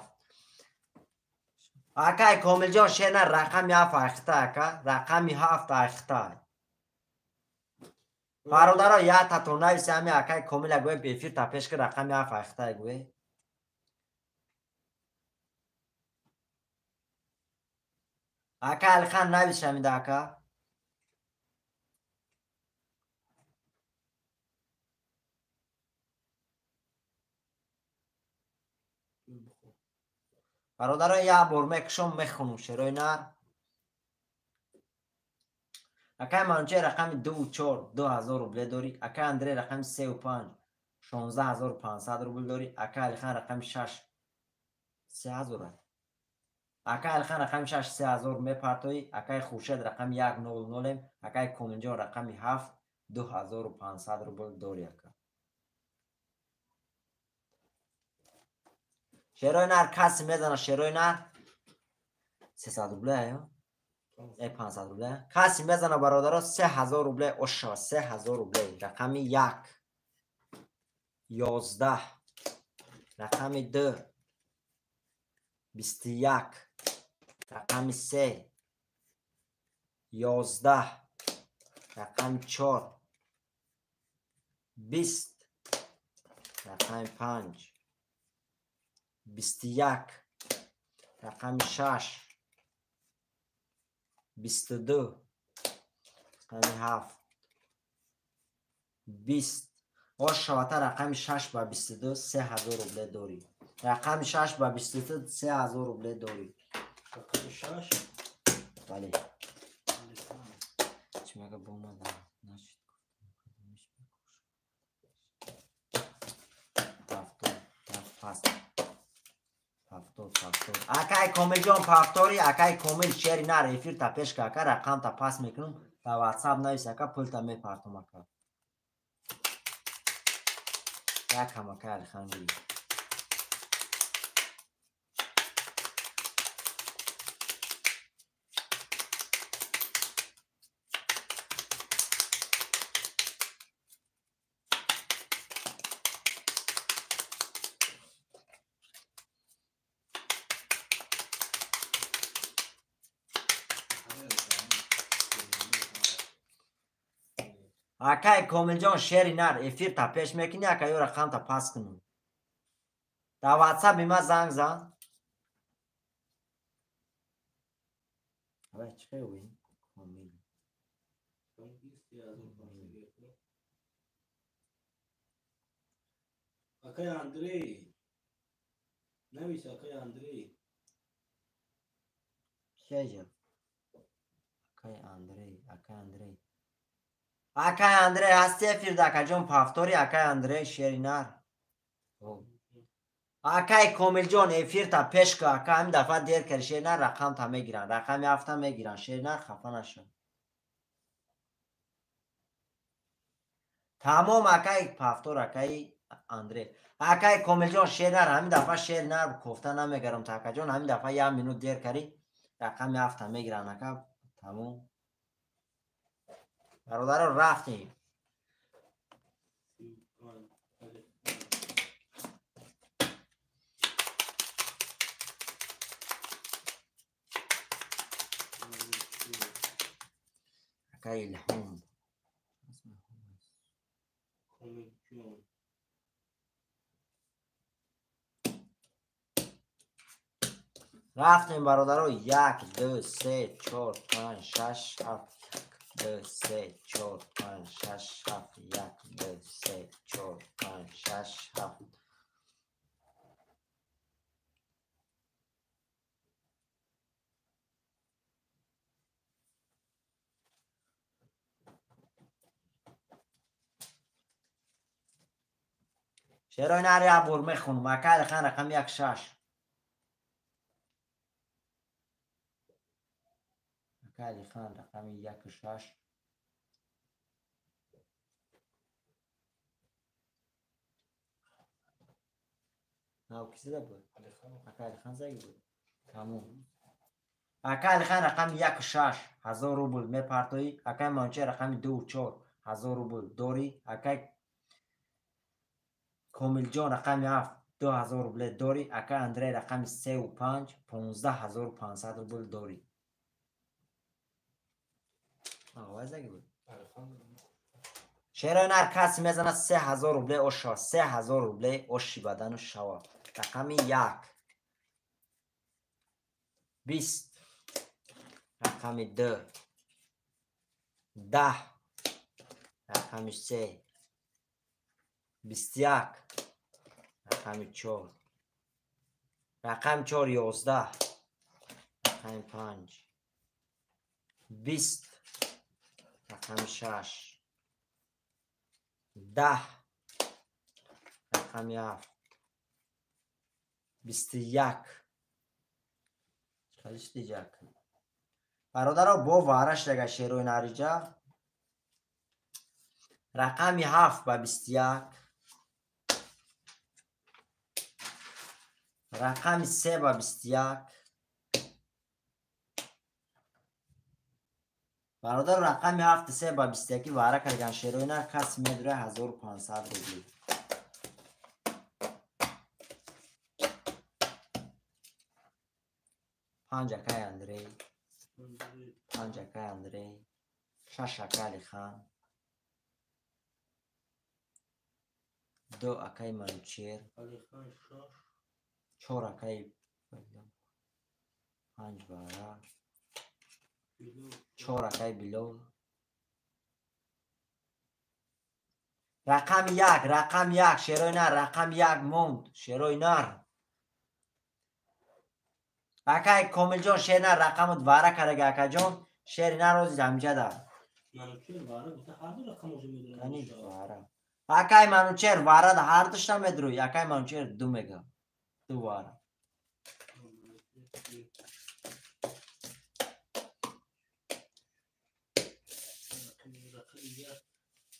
Акай Комилҷон шена рақами 7 ахта ака. Рақами 7 ахта. Бародаро, як татон нависи ҳами акай Комила гӯе эфир та пеш ки рақами 7 ахта гӯе. Ака Алихан навис ҳамида ака. Бародаро, як бор мекушом мехонум шерои нар. Акай Манучер рақами 2 4 2,000 рубле дорӣ. Акай Андрей рақами 3 5 16,500 рубл дорӣ. Акай Алихан рақами 6 3,000. Акай Алихан рақами 6 3,000 мепартоӣ. Акай Хуршед рақами 1 0 0. Акай Комилҷон рақами 7 2,500 рубл дорӣ ака. Шерои нар касе мезана шерои нар 300 рубле ё? 500 рубле. Касе мезана бародаро 3,000 рубле ошава 3,000 рубле. Рақами 1 11 рақами 2 21 рақами 3 11 рақами 4 20 рақами 5 21 рақами 6 22 рақами 7 20. Ошавата рақами 6 ба 22 3,000 рубле дорӣ. Рақами 6 ба 22 3,000 рубле дорӣ. Рақами 6? Бале. Чӣ мага бомада нашид гуфтам. Паст. Пафтор, пафтор. Акай Комилҷон пафтори, акай Комил шери нар эфир та пеш ка ака рақам та пас мекунум. Та WhatsApp навис ака пулта мепартум ака. Якам акай Алихан гирӣ. Акай Комилҷон, шери нар, эфир та пеш мекунӣ, ака, ё рақамта пас кунӣ. Дар ватсапи ма занг зан. Авай, чӣ хел Комил? Акай Андрей. Навис, акай Андрей. Кияҷа? Акай Андрей, акай Андрей. Акай Андрей, ҳасти эфирда, акаҷон, повтори, акай Андрей, шери нар. Акай Комилҷон, эфирта пеш ку, ака, ҳамин дафъа дер карди, шери нар, рақамта мегиранд. Рақами ҳафта мегиранд, шери нар, хафа нашав. Тамом, акай, повтор, акай Андрей. Акай Комилҷон, шери нар, ҳамин дафъа шери нар кофта намегарам та, акаҷон, ҳамин дафъа як минут дер карди, рақами ҳафта мегиранд, ака, тамом. Бародаро, рафтем. Ака Илҳом. Рафтем, бародаро, 1, 2, 3, 4, 5, 6, 7, 2, 3, 4, 5, 6, 7, 1, 2, 3, 4, 5, 6, 7. Шерои нар як бор мехонам. Ака Алихан, рақами 1, 6. Ака Алихан, рақами 1, 6. Нав ки зада буд? Ака Алихан заги буд. Тамом. Ака Алихан, рақами 1, 6, 1000 рубл мепартоӣ. Акай Манучер, рақами 2, 4, 1000 рубл дорӣ. Акай Комилҷон, рақами 7, 2000 рубле дорӣ. Акай Андрей, рақами 3 5, 15500 рубл дорӣ. Овай заги буд. Шерои нар каси мезанад 3000 рубле ош шава, 3000 рубле оши бадану шава. Рақами 1, 20, рақами 2, 10, рақами 3, 21, рақами 4, рақами 4, 11, рақами 5, 20, рақами 6, 10, рақами 7, 21. Чӣ диҷак? Бародаро, бо вараш дага шерои нариҷа. Рақами 7 ба 21, рақами 3 ба 21. Бародар, рақами 7 3 ба 21 вара кардан шерои нар, каси медура 1500 рубли. Панҷ акай Андрей, 5 акай Андрей, 6 акай Алихан, 2 акай Манучер, 4 акай 5 бара, 4 акай Билол. Рақами 1, рақами 1, шерои нар, рақами 1 монд, шерои нар. Акай Комилҷон, шери нар, рақамот вара карага, акаҷон, шери нар рози ҳамҷада. Акай Манучер вара да ҳар душта медрӯй, акай Манучер ду мега. Ду вара.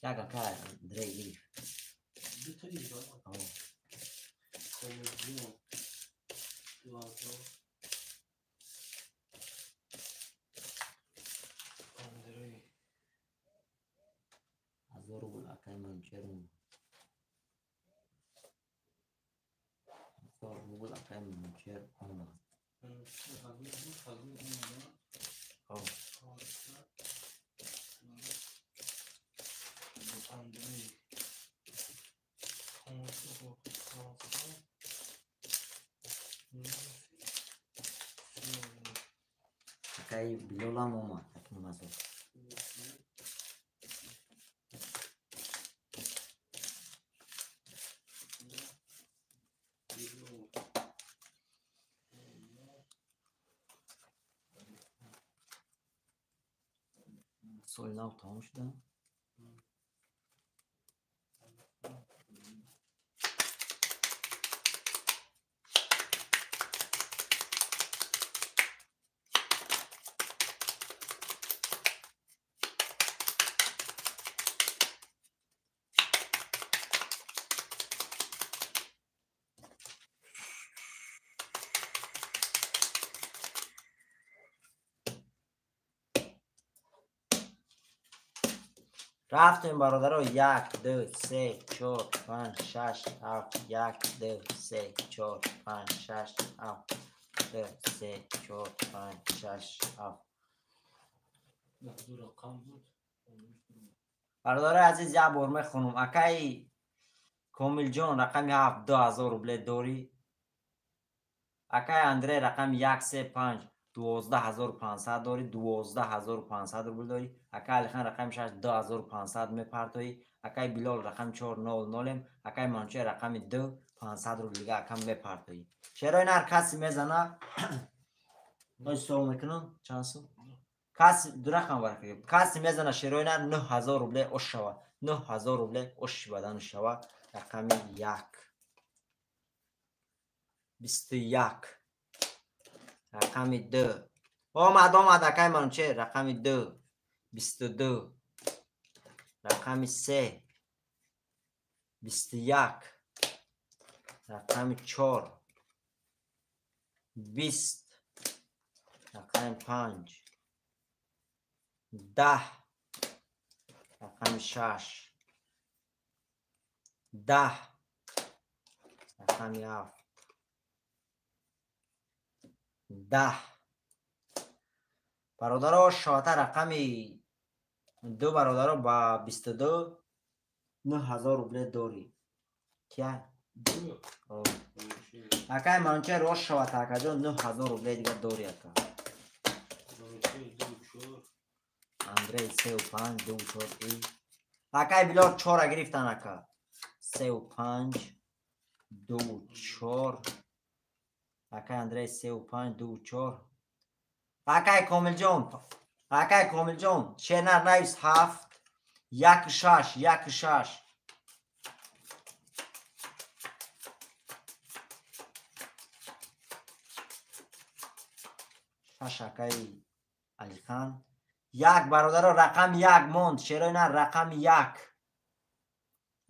Як акай Андрей гирифт. 1000 рубл акай Манучер омад. 1000 рубл акай Манучер омад. Акаи Билолам омад, акни мазор. Соли нав тамом шуда. Рафтем бародаро 1 2 3 4 5 6 7 1 2 3 4 5 6 7 2 3 4 5 6 7. Бародарои азиз, як бор мехонам. Акаи Комилҷон рақами 7 2000 рубле дорӣ. Акаи Андрей рақами 1 3 5 12500 дорӣ, 12500 рубл дорӣ. Акаи Алихан рақами 6 2500 мепартоӣ. Акаи Билол рақами 4 0 0, акаи Манучер рақами 2 500 рубл дига акам мепартоӣ. Шерои нар каси мезана. Ой, суол мекунам, чанд сум? Каси ду рақам барака. Каси мезана шерои нар 9000 рубле ош шава. 9000 рубле ош бадан шава. Рақами 1 21 рақами 2 омад, омад акаи Манучер рақами 2 22 рақами 3 21 рақами 4 20 рақами 5 10 рақами 6 10 рақами 7 10. Бародаро, шоата рақами 2 бародаро ба 22 9000 рубле дорӣ. Кия? Акаи Манучер рост шавата акаҷон 9000 рубле дига дорӣ ака. Андрей 3 5 2 4 и. Акаи Билол 4 гирифтан ака. 3 5 2 4. Акаи Андрей 3 5 2 4. Акаи Комилҷон, акаи Комилҷон, шернар навис 7 1 6 1 6. Шаш акаи Алихан. 1 бародаро рақами 1 монд. Шерои нар рақами 1.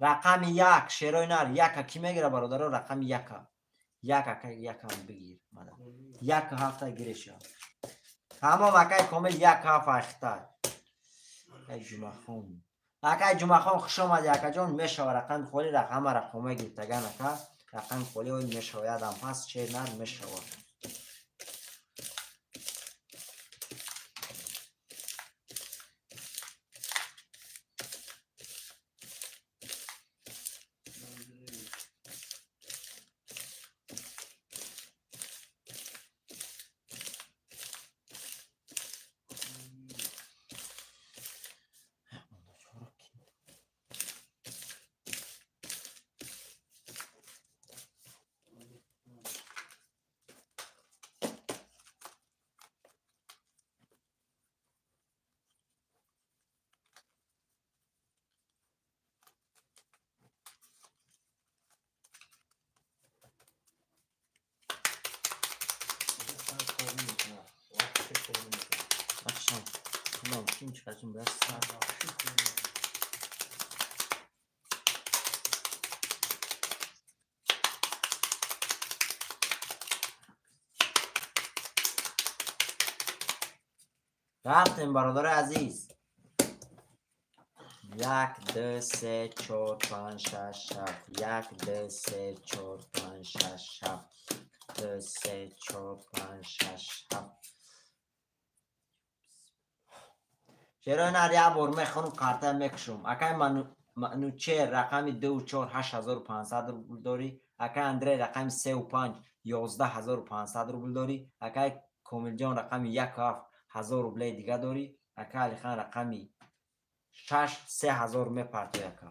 Рақами 1 шерои нар 1 ки мегира бародаро рақами 1. 1 ака 1 бигир. 1 ҳафта гиреша. Тамом акаи Комил 1 ҳафт ахта. Акаи Ҷумахон. Акаи Ҷумахон хуш омадӣ акаҷон, мешава рақами холи, ҳама рақамҳои гирифтаган ака. Рақами холи ой мешава, ядам пас шер нар мешава. Рафтем бародари азиз. 1 2 3 4 5 6 7 1 2 3 4 5 6 7 2 3 4 5 6 7. Шерои нар як бор мехонам, карта мекушам. Акаи Манучер рақами 2 4 8500 рубл дорӣ. Акаи Андрей рақами 3 5 11500 рубл дорӣ. Акаи Комилҷон рақами 1 7 1000 рублей дига дорӣ. Ака Алихан рақами 6 3000 мепартои ака.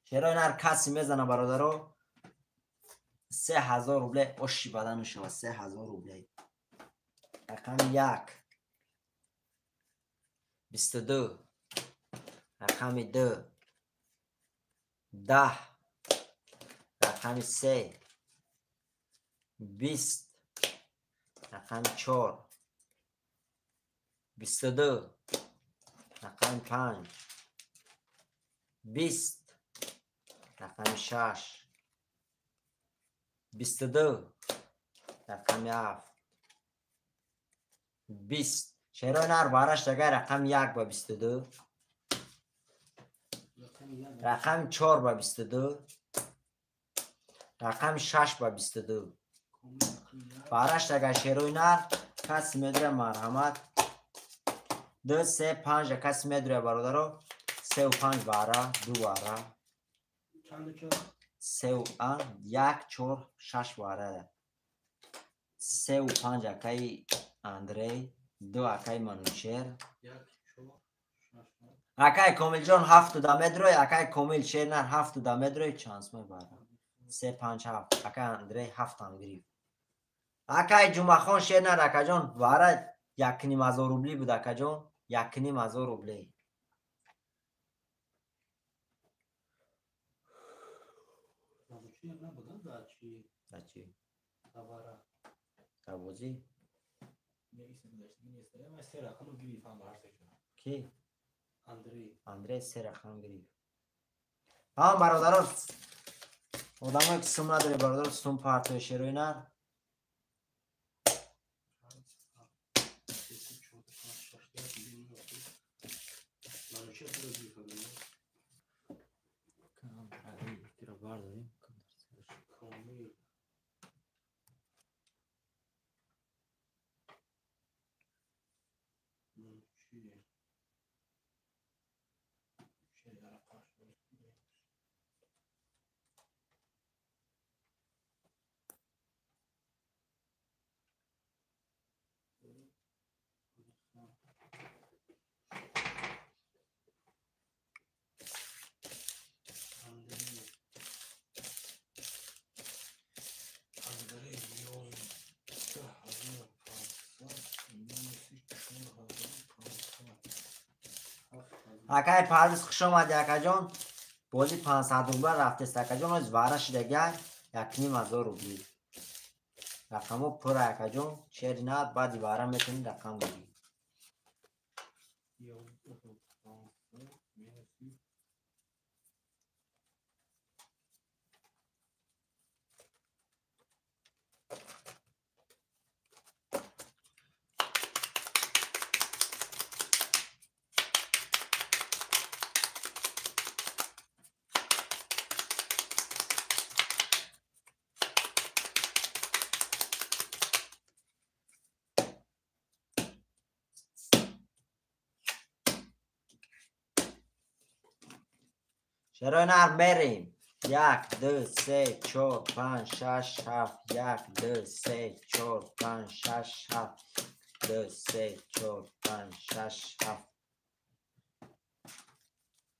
Шерои нар каси мезана бародаро 3000 рублей оши бадан мешава 3000 рублей. Рақами 1 22 рақами 2 10 рақами 3 20 рақами 4 22 рақами 5 20 рақами 6 22 рақами 7 20. Шерои нар бараш дагай рақами 1 ба 22 рақами 4 ба 22 рақами 6 ба 22 бараш дагай шерои нар каси медура марҳамат 2 3 5 каси медура бародаро 3 5 бара 2 бара 3 1 4 6 бара 3 5 акаи Андрей 2 акаи Манучер акаи Комилҷон 7 да медрой акаи Комил шернар 7 да медрой чанд сумай бара 3 5 7 акаи Андрей 7 ам гирифт. Акаи Ҷумахон шернар акаҷон бара 1500 рубли буд акаҷон 1500 рублей. Бозӣ? Ки? Андрей се рақам гирифт. Ҳам бародарон одамое ки сум надоред бародарон сум партои шерои нар. Акай Парвиз хуш омадӣ акаҷон. Бозӣ 500 рубла рафтест акаҷон, оз вара шидагай 1500 рубли. Рақамо пура акаҷон, шери на баъди вара метавонӣ рақам бигирӣ. Шерои нар мерем. 1 2 3 4 5 6 7 1 2 3 4 5 6 7 2 3 4 5 6 7.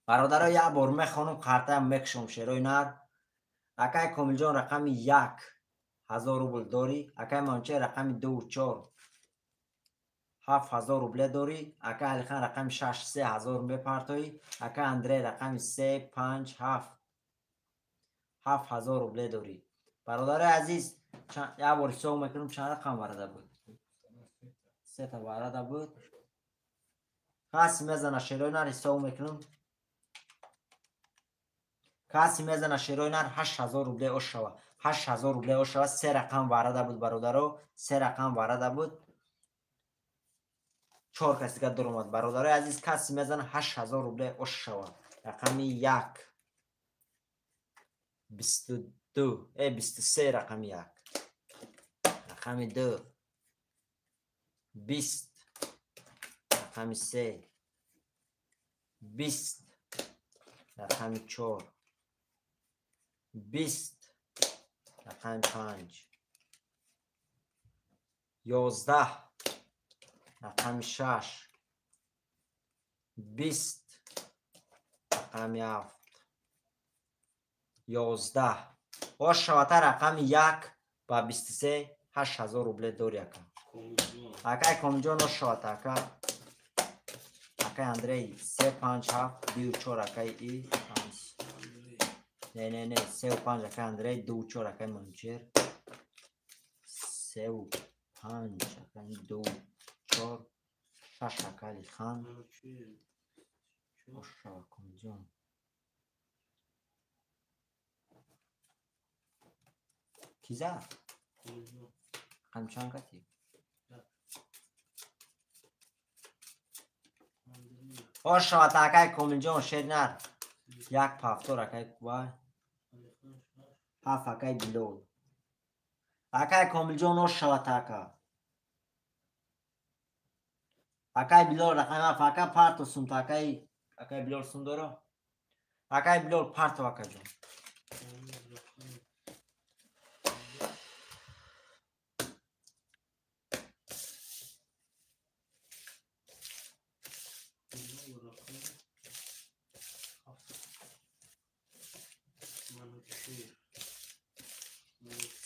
Бародаро як бор мехонам қартаям мекушам шерои нар. Акай Комилҷон рақами 1 1000 рубл дорӣ. Акай Манучер рақами 2 4 7000 рубле дорӣ. Акай Алихан рақами 6 3000 мепартоӣ. Акай Андрей рақами 3 5 7 7000 рубле дорӣ. Бародарои азиз, як бор ҳисоб мекунам чанд рақам варада буд? Сета варада буд. Каси мезана шерои нар ҳисоб мекунам. Каси мезана шерои нар 8000 рубле ош шава. 8000 рубле ош шава. Се рақам варада буд бародаро. Се рақам варада буд. 4 каси дига дуромад. Бародарои азиз, каси мезана 8000 рубле ош шава. Рақами 1 22 23 рақами 1 рақами 2 20 рақами 3 20 рақами 4 20 рақами 5 11 Рақами 6 20 рақами 7 11. Ош шавата рақами 1 ба 23 8000 рубле дори ака. Акай Комилҷон ош шавата ака. Акай Андрей 3 5 7 2 4 акай и 5. Не не не 3 5 акай Андрей 2 4 акай Манучер. 3 5 акай 2 4 6 акай Алихан. Ош шава Комилҷон. Киза? Қамчан кати? Ош шавата акай Комилҷон шернар. 1 пафтор акай вай. 7 акай Билол. Акай Комилҷон ош шавата ака. Акай Билол рақами 7 ака парто сумта акай акай Билол сум доро? Акай Билол парто акаҷон.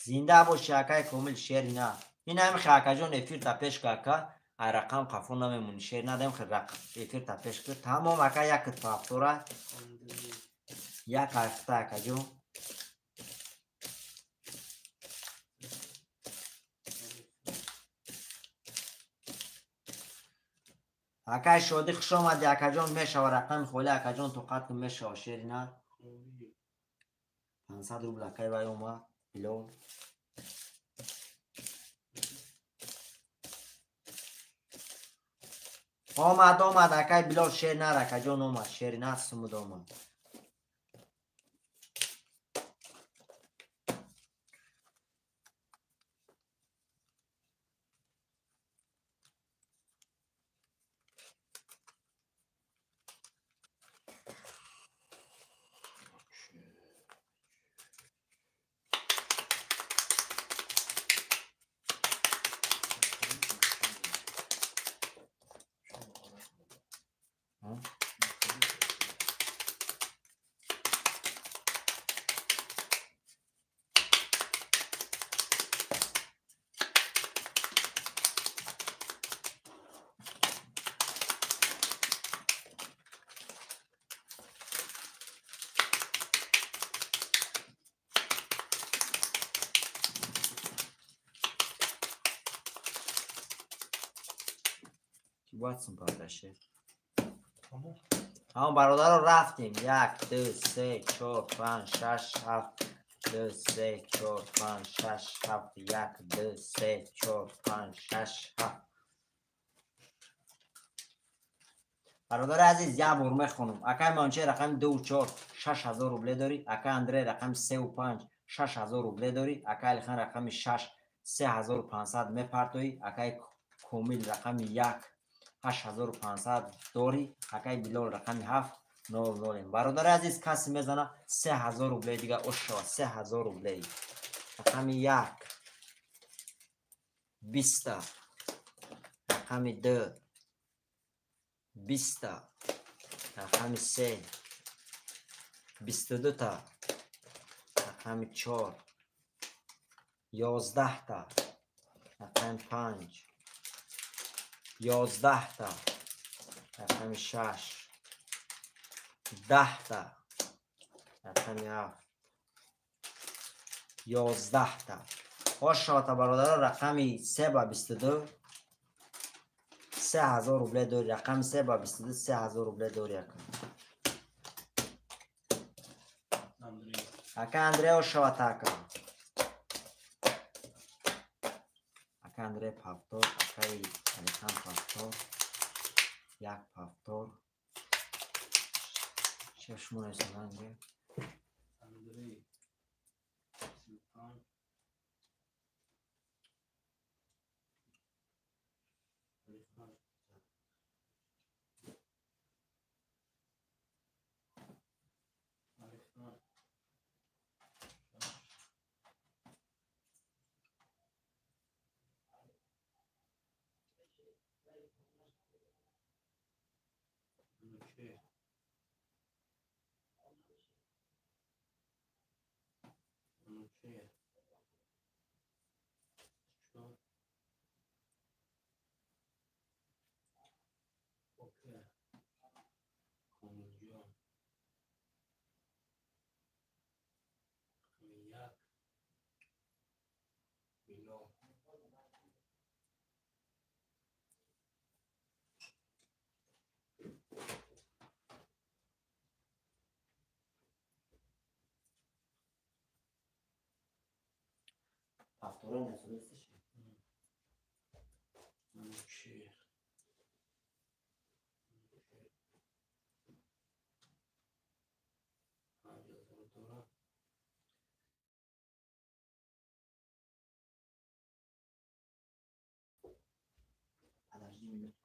Зинда боши акай Комил шери на. Ин ҳами хе акаҷон эфир та пеш ка ака, ай рақам қафо намемонӣ шер надем хе эфир та пеш ка. Тамом ака як пафтора. Як ҳафта акаҷон. Акай Шодӣ хуш омадӣ акаҷон мешава рақами холи акаҷон тоқат кун мешава шери на. 500 рубл акай вай омад. Билол. Омад омад акай Билол шер нар акаҷон омад шери нар сумуд омад. Бояд сум пардаше. Ҳамон бародаро рафтем. 1 2 3 4 5 6 7 2 3 4 5 6 7 1 2 3 4 5 6 7. Бародари азиз як бор мехонам. Акай Манучер рақами 2 4 6000 рубле дорӣ. Акай Андрей рақами 3 5 6000 рубле дорӣ. Акай Алихан рақами 6 3500 мепартоӣ. Акай Комил рақами 1 8500 дорӣ. Акай Билол рақами 7 00. Бародари азиз касе мезана 3000 рубле дига ош шава 3000 рубле. Рақами 1 20 рақами 2 20 рақами 3 22 та рақами 4 11 та рақами 5 11 та рақами 6 10 та рақами 7 11 та. Хош шавата бародаро рақами 3 ба 22 3000 рубле дори. Рақами 3 ба 22 3000 рубле дори ака. Ака Андрей ош шавата ака. Ака Андрей пафтор, акай Алихан пафтор, як пафтор. Шеш шумо нависонда Андрей. Андрей 35 Алихан Алихан Манучеҳр. Манучеҳр. Чор. Окей. Комилҷон. Рақами як. Билол. Повторяй, не Манучеҳр. 5000 дора. Подожди минутку.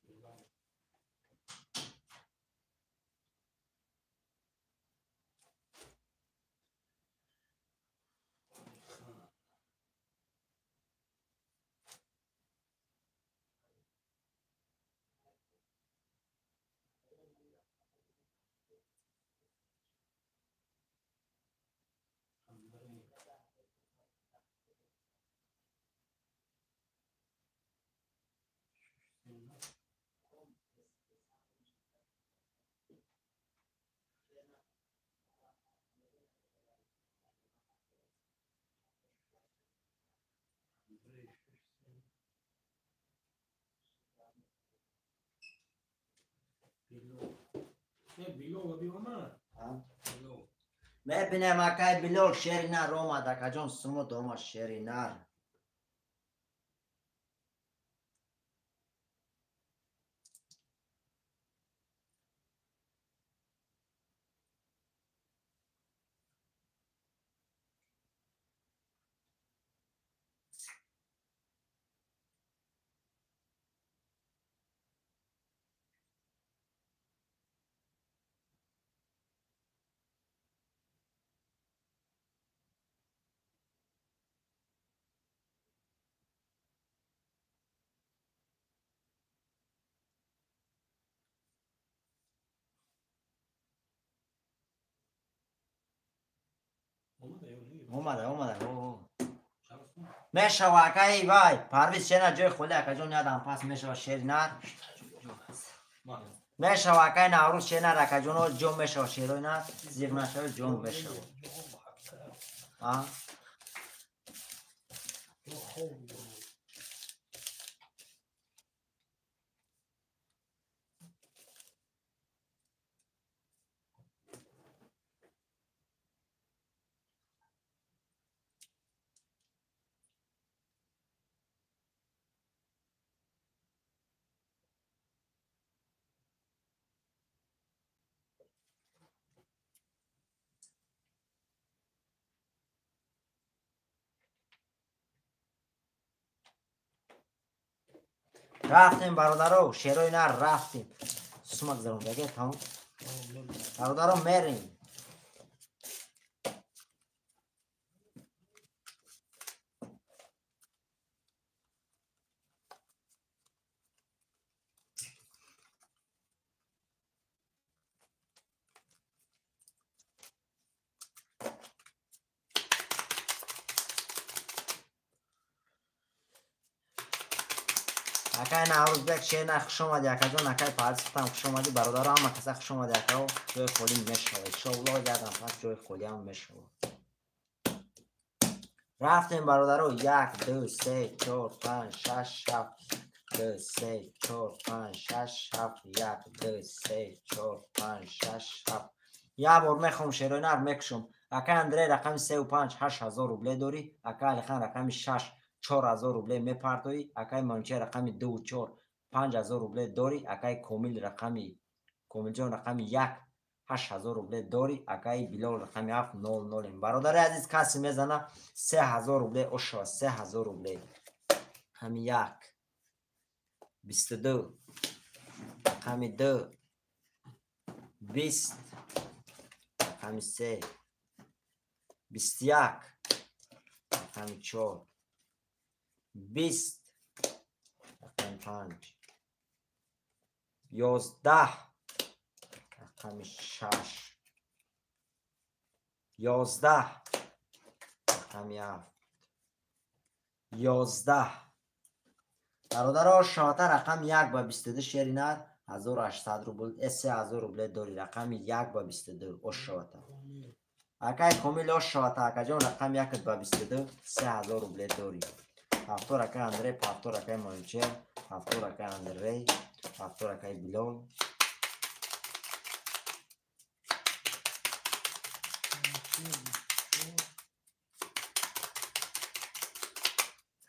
Билол. Алихан. Андрей. Шаш, Андрей, шаш, семь. Билол. Билол, биёма? Билол. Мебинем акай Билол шери нар омад, акаҷон сумут омад шери нар. Омада ё не? Омада, омада. Чанд сум? Мешава акай вай. Парвиз шена ҷои холи акаҷон ядам пас мешава шери нар. Мешава акай Наврӯз шери нар акаҷоно ҷо мешава шерои нар. Зиқ нашава ҷо мешава. А? Рафтем бародаро, шерои нар рафтем. Сумак зарондаге тамом. Бародаро мерем. Акай Наврӯзбек шена хуш омадӣ акаҷон, акай Парвизам хуш омадӣ, бародаро ҳама каса хуш омадӣ акао, ҷои холӣ мешава. Иншоаллоҳ ядам пас ҷои холиам мешава. Рафтем бародаро, 1 2 3 4 5 6 7 2 3 4 5 6 7 1 2 3 4 5 6 7. Як бор мехоҳам шерои нар мекушам. Акай Андрей рақами 3 ва 5 8000 рубле дорӣ, акай Алихан рақами 6 4000 рубле мепартоӣ, акай Манучеҳр рақами 2 ва 4 5000 рубле дорӣ, акай Комил рақами Комилҷон рақами 1 8000 рубле дорӣ, акай Билол рақами 7 00. Бародари азиз, касе мезана 3000 рубле ошава, 3000 рубле. Ҳами 1 22 рақами 2 20 рақами 3 21 рақами 4 20 рақами 5 11 рақами 6 11 рақами 7 11. Бародаро, шоата рақами 1 ба 22 шери нар 1800 рубл, 3000 рубле дори. Рақами 1 ба 22 ошоата. Акай Комил ошоата, акаҷон рақами 1 ба 22 3000 рубле дори. Ҳафто ракай Андрей, ҳафто ракай Манучер, ҳафто ракай Андрей, ҳафто ракай Билол.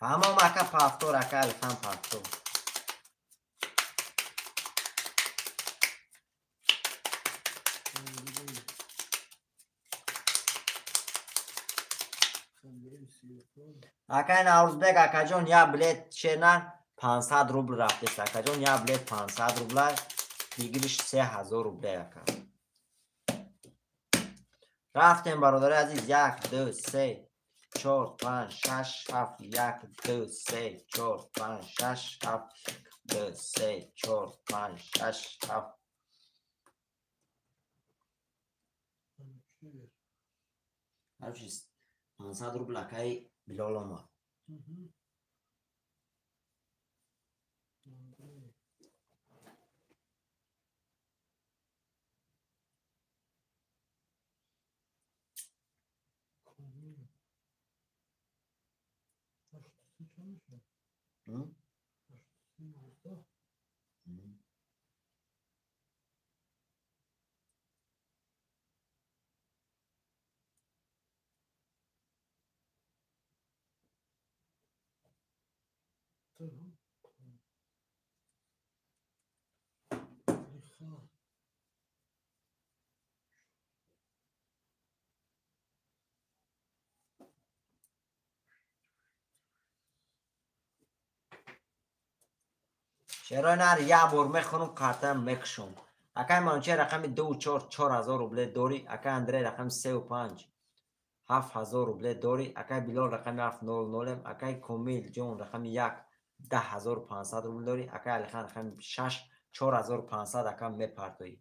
Тамом ака, пафтор ака Алихан пафтор. Акай Наврӯзбек акаҷон, як билет шернар 500 рубл рафтест акаҷон, як билет 500 рубла, дигириш 3000 рубле ака. Рафтем бародари азиз, 1 2 3 4 5 6 7 1 2 3 4 5 6 7 2 3 4 5 6 7. Короче, 500 рубл акай Билол омад. Шерои нар як бор мехонам, картаам мекушам. Акай Манучер рақами 2 4 4000 рубле дори. Акай Андрей рақами 3 5 7000 рубле дори. Акай Билол рақами 7 0 0. Акай Комил ҷон рақами 1 10500 рубл дори. Акай Алихан рақами 6 4500 ака мепартоӣ.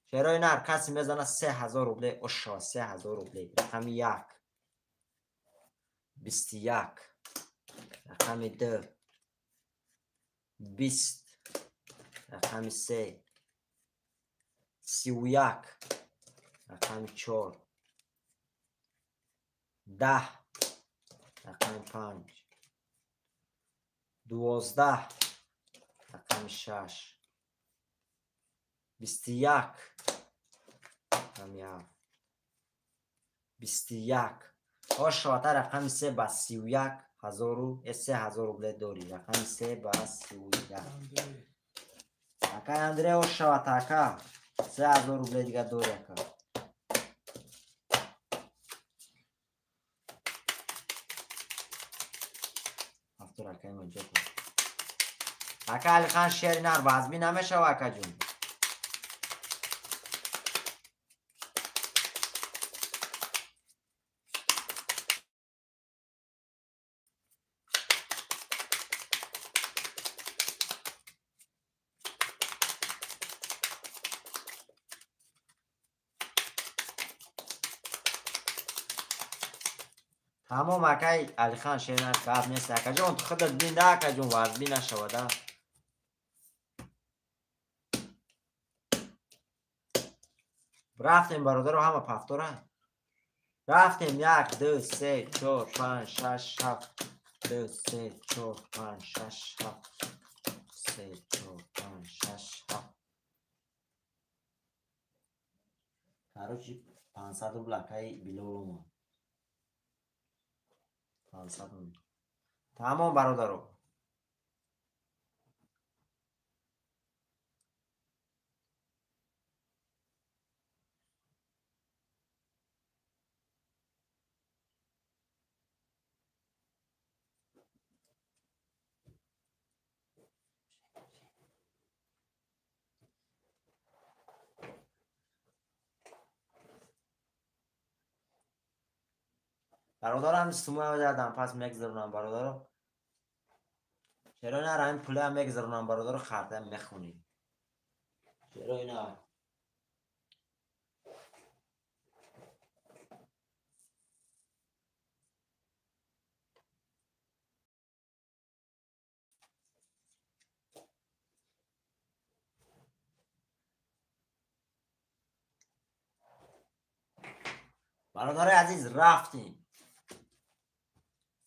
Шерои нар касе мезана 3000 рубле ошо, 3000 рубле. Рақами 1 21 рақами 2 20 рақами 3 31 рақами 4 10 рақами 5 12 рақами 6 21 рақами 7 21. Ошоата рақами 3 ба 31 ҳазору 3000 рубле дори. Рақами 3 ба 31. Акай Андрей ошоата ака 3000 рубле дига дори ака. Ҳафтор акай манҷо кун. Ака Алихан шери нар вазбӣ намешава акаҷон. Тамом акай Алихан шернар гап нест акаҷон, ту худат бин да акаҷон, вазбӣ нашавада. Рафтем бародаро, ҳама пафтора. Рафтем 1 2 3 4 5 6 7 2 3 4 5 6 7 3 4 5 6 7. Короче, 500 рубл акай Билол омад. 500 рубл. Тамом бародаро. Бародарам сумоя дадам пас мегзаронам бародаро. Чаро на ҳамин пулаам мегзаронам бародаро харда мехонӣ. Чаро ина бародари азиз рафтем.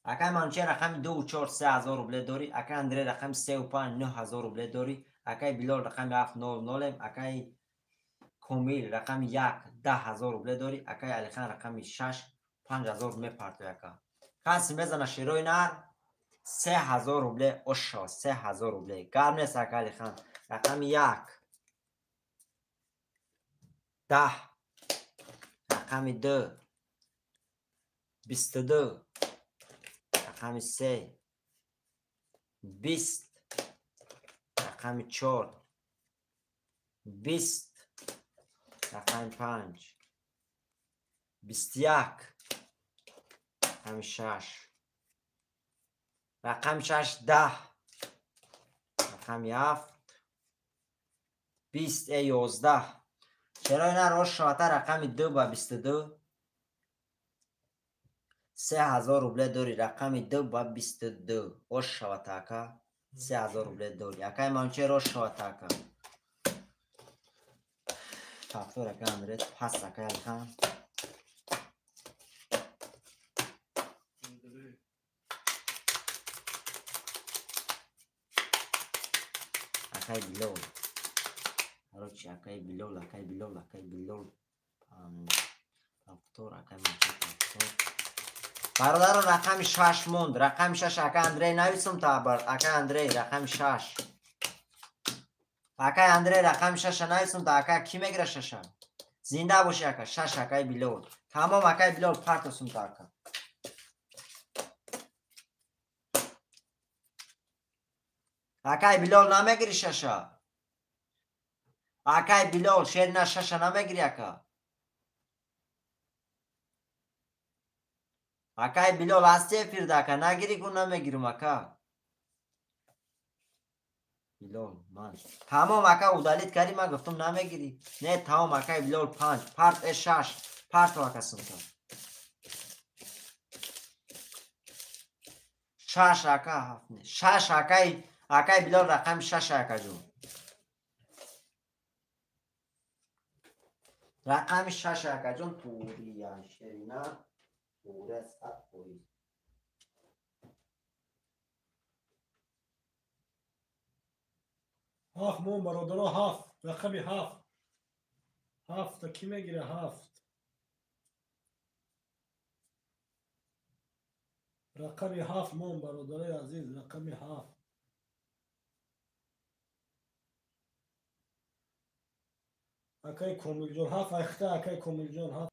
Акай Манучер рақами 2 4 3 ҳазор рубле дорӣ, акай Андрей рақами 3 5 9 ҳазор рубле дорӣ, акай Билол рақами 7 0 0, акай Комил рақами 1 10 ҳазор рубле дорӣ, акай Алихан рақами 6 5 ҳазор мепартои ака. Каси мезана шерои нар 3 ҳазор рубле ошо 3 ҳазор рубле. Гап нест акай Алихан. Рақами 1 10 рақами 2 22 рақами 3 20 рақами 4 20 рақами 5 21 рақами 6 рақами 6 10 рақами 7 20 11. Чаро ина рост шавата рақами 2 ба 22 3 ҳазор рубле дорӣ, рақами 2 ба 22 ош шавата ака 3 ҳазор рубле дорӣ. Акай Манучер ош шавата ака. Тафтор ака Андрей пас акай Алихан. Акай Билол. Короче, акай Билол, акай Билол, акай Билол. Тафтор акай Манучер тафтор. Бародаро рақами 6 монд. Рақами 6 ака Андрей нависум та ака Андрей рақами 6. Акай Андрей рақами 6 нависум та ака ки мегира 6? Зинда боши ака 6 акай Билол. Тамом акай Билол партосум та ака. Акай Билол намегири 6? Акай Билол шер на 6 намегири ака. Акай Билол ҳасти эфирда ака нагири гу намегирим ака. Билол ман. Тамом ака удалить кардӣ ман гуфтум намегирӣ. Не тамом акай Билол 5 парт 6 парто ака сумта. 6 ака 7 6 акай акай Билол рақами 6 ака ҷон. Рақами 6 ака ҷон турия шерина пура 100%. Ҳафт мон бародаро ҳафт рақами ҳафт. Ҳафта ки мегира ҳафт? Рақами ҳафт мон бародарои азиз рақами ҳафт. Акай Комилҷон ҳафт айхта акай Комилҷон ҳафт.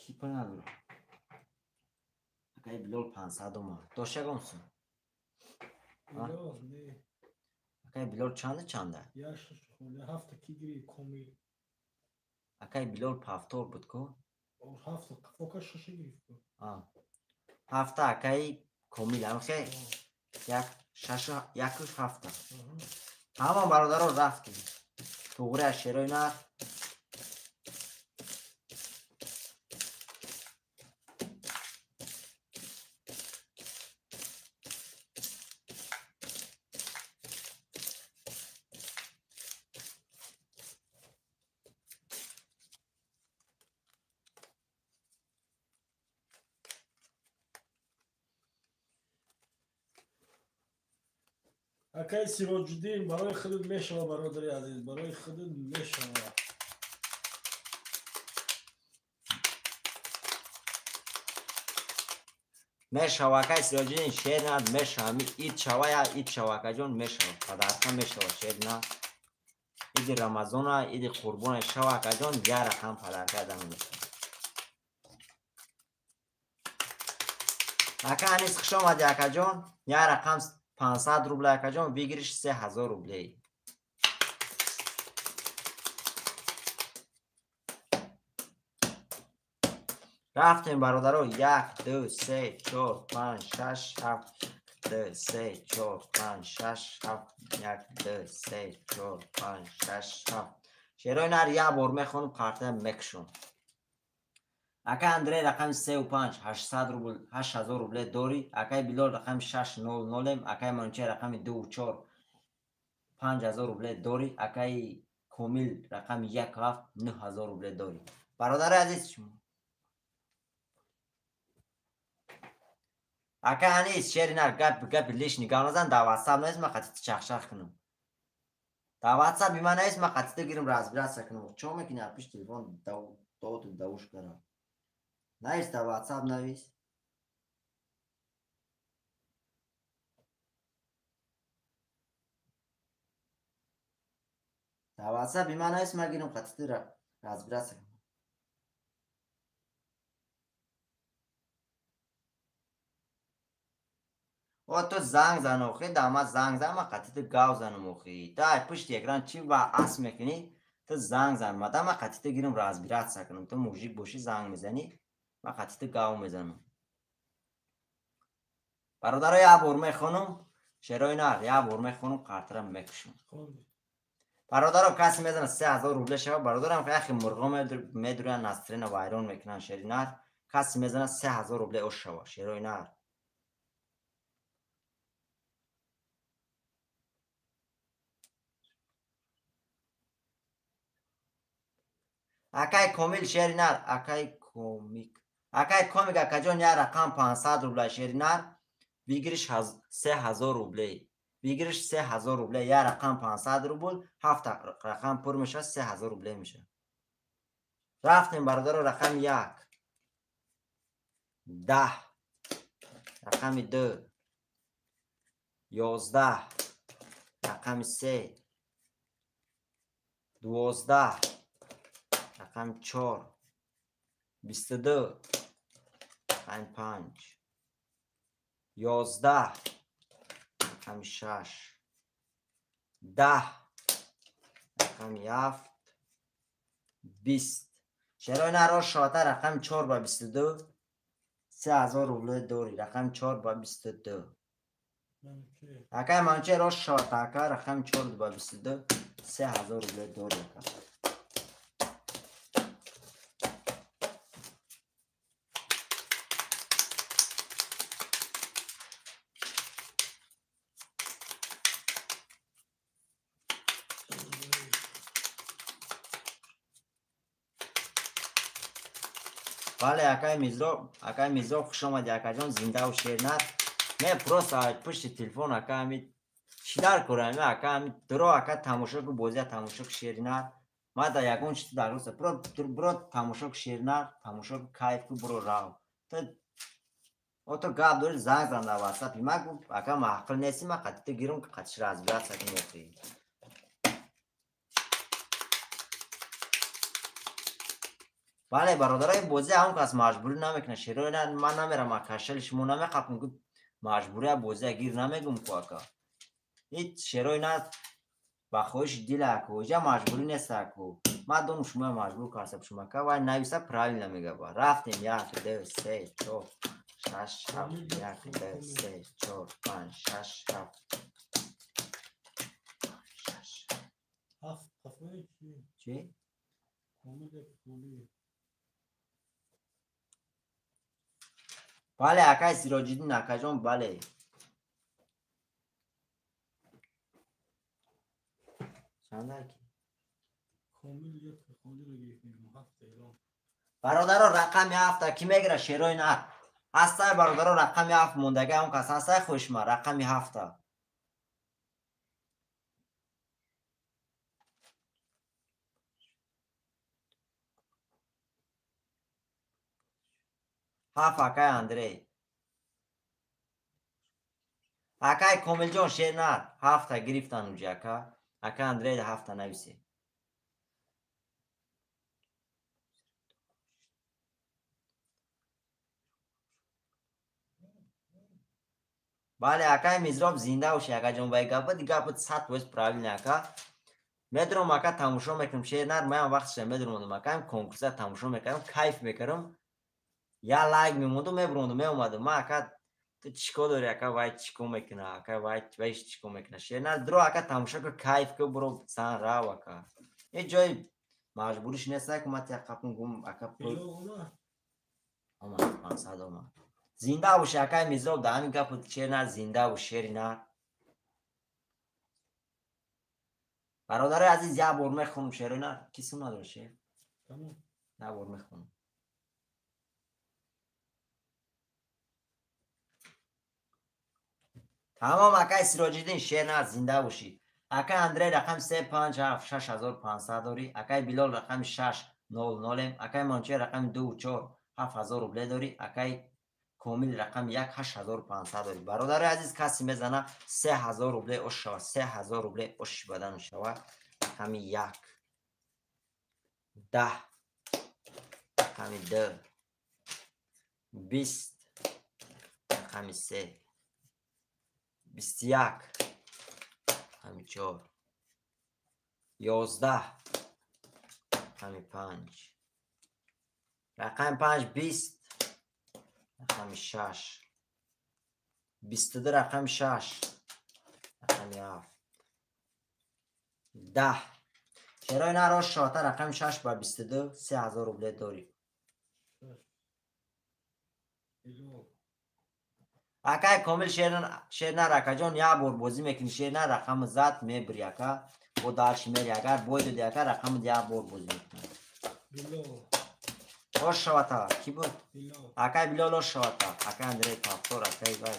Ки пул надорад? Акай Билол 500 омад. Дошт ягон сум? Билол не. Акай Билол чанда чанда? Я шаш хона ҳафта ки гири Комил. Акай Билол пафтор буд ку? Ҳафта фока шаша гирифт. Ҳафта акай Комил амхе як шаш як ҳафта. Ҳама бародаро рафтем. Туғри аз шерои нар Акай Сироҷиддин барои худат мешава бародари азиз, барои худат мешава. Мешава акай Сироҷиддин шер на мешава. Ами ид шава я ид шава акаҷон мешава. Падарка мешава шер на. Иди Рамазона, иди Қурбона шава акаҷон, як рақам подарка дамон. Ака Анис хуш омадӣ акаҷон. Як рақам 500 рубл акаҷон, выигрыш 3000 рублей. Рафтем бародаро 1 2 3 4 5 6 7 2 3 4 5 6 7 1 2 3 4 5 6 7. Шерои нар як бор мехонам, қарта мекушам. Ака Андрей рақами 3 5 800 рубл 8000 рубле дорӣ. Акаи Билол рақами 6 0 0, акаи Манучер рақами 2 4 5000 рубле дорӣ. Акаи Комил рақами 1 7 9000 рубле дорӣ. Бародари азиз, шумо ака Анис шери нар гап гап лишний гап назан, дар WhatsApp нест, ман қатъи чахчах кунам. Дар WhatsApp ман нест, ман қатъи гирам разбираться кунам. Чо мекунӣ аз пишти телефон дод давуш кунам? Навис дар WhatsApp навис. Дар WhatsApp ман нест, ман гирам қатъи разбираться кунам. О ту занг зан охи, да ма занг зан, ма қатъи ту гав занам охи. Та ай пушти экран чӣ ва ас мекунӣ? Ту занг зан, ма да ма қатъи ту гирам разбираться кунам. Ту мужик бошӣ занг мезанӣ, ма қатъи ту гав мезанам. Бародаро, як бор мехонам, шерои нар, як бор мехонам, қартра мекушам. Бародаро, касе мезана 3000 рубле шава, бародарам яхе мурғо медурян, настрина вайрон мекунан шери нар. Касе мезана 3000 рубле ош шава, шерои нар. Акай Комил шери нар, акай Комик. Акай Комик акаҷон як рақам 500 рубла шери нар, выигрыш 3000 рублей. Выигрыш 3000 рублей, як рақам 500 рубл, ҳафт рақам пур мешавад, 3000 рублей мешавад. Рафтем бародаро, рақами 1 10, рақами 2 11, рақами 3 12, рақами 4 22, рақами 5 11, рақами 6 10, рақами 7 20. Шерои наро шота рақами 4 ба 22 3000 рубле дорӣ. Рақами 4 ба 22. Акай Манучер ро шота ака рақами 4 ба 22 3000 рубле дорӣ ака. Бале, акай Мирзо, хуш омадӣ акаҷон, зиндаву шернар. Не, просто пушти телефон ака ами чӣ дар корам, ака ами дуро ака тамошо ку бозия тамошо ку шернар. Ма да ягон чиз дар руса. Бро тамошо ку шернар, тамошо ку кайф ку бро рав. Ту ото гап дори занг зан дар WhatsApp. Ма гуфт ака маъқул нестӣ, ма қатъи ту гирам қатъиш разбираться кунем охи. Бале бародарои бозӣ ҳам кас маҷбурӣ намекунад. Шерои ман намерам, кашали шумо намеқапам, ки маҷбурия бозия гир намегум ку ака. Ҳеҷ шерои на ба хоҳиши дила аку, иҷа маҷбурӣ нест аку. Ман донам шумо маҷбур карсаб шумо ака, вай нависа правильно мегаба. Рафтем 1 2 3 4 6 7 1 2 3 4 5 6 7 6 7. Чӣ? Бале, акай Сироҷиддин акаҷон, бале. Чанд аки? Бародаро, рақами 7 ки мегира шерои нар. Ҳастай бародаро, рақами 7 мондага он кас ҳастай хушма, рақами 7. Ҳафт акай Андрей. Акай Комилҷон шернар, 7 гирифтан уҷи ака. Ака Андрей 7 нависе. Бале, акай Мизроб зинда боши, акаҷон, ба гапат, гапат 100% правильно, ака. Медурам, ака, тамошо мекунам шери нар, маям вақтша медуромадам, ака, конкурса тамошо мекардам, кайф мекардам. Я лайк мемондум, мебурондум, меомадам. Ма, ака, ту чӣ кор дорӣ, ака, вай чӣ кор мекуна, ака, вай чӣ кор мекуна. Шери нар, дуро, ака, тамошо кун, кайф кун, буро, сан рав, ака. Ҳеҷ ҷои маҷбуриш нест, ки ман тия қапм гум, ака, пул. Омад, 500 омад. Зинда боши, акай Мизроб, дар ҳамин гапу шери нар, зинда бош, шери нар. Бародарои азиз, як бор мехонам шери нар. Ки сум надора шер? Як бор мехонам. Тамом, акай Сироҷиддин, шер нар, зинда бошӣ. Акай Андрей рақами 3 5 7 6500 дорӣ. Акай Билол рақами 6 0 0, акай Манчер рақами 2 4 7000 рубле дорӣ. Акай Комил рақами 1 8500 дорӣ. Бародарои азиз, касе мезана 3000 рубле ош шава, 3000 рубле ош бадан шава. Рақами 1 10 рақами 2 20 рақами 3 21 рақами 4 11 рақами 5 рақами 5 20 рақами 6 22 рақами 6 рақами 7 10. Шерои нар ош шота рақами 6 ба 22 3000 рубле дорӣ. Акай Комил шер нар, акаҷон, як бор бозӣ мекунӣ, шер нар, рақами зад мебурӣ, ака. Бо дарши мери, агар бой доди, ака, рақами як бор бозӣ мекунӣ. Ош шавата, ки буд? Акай Билол ош шавата, акай Андрей Павтор, акай вай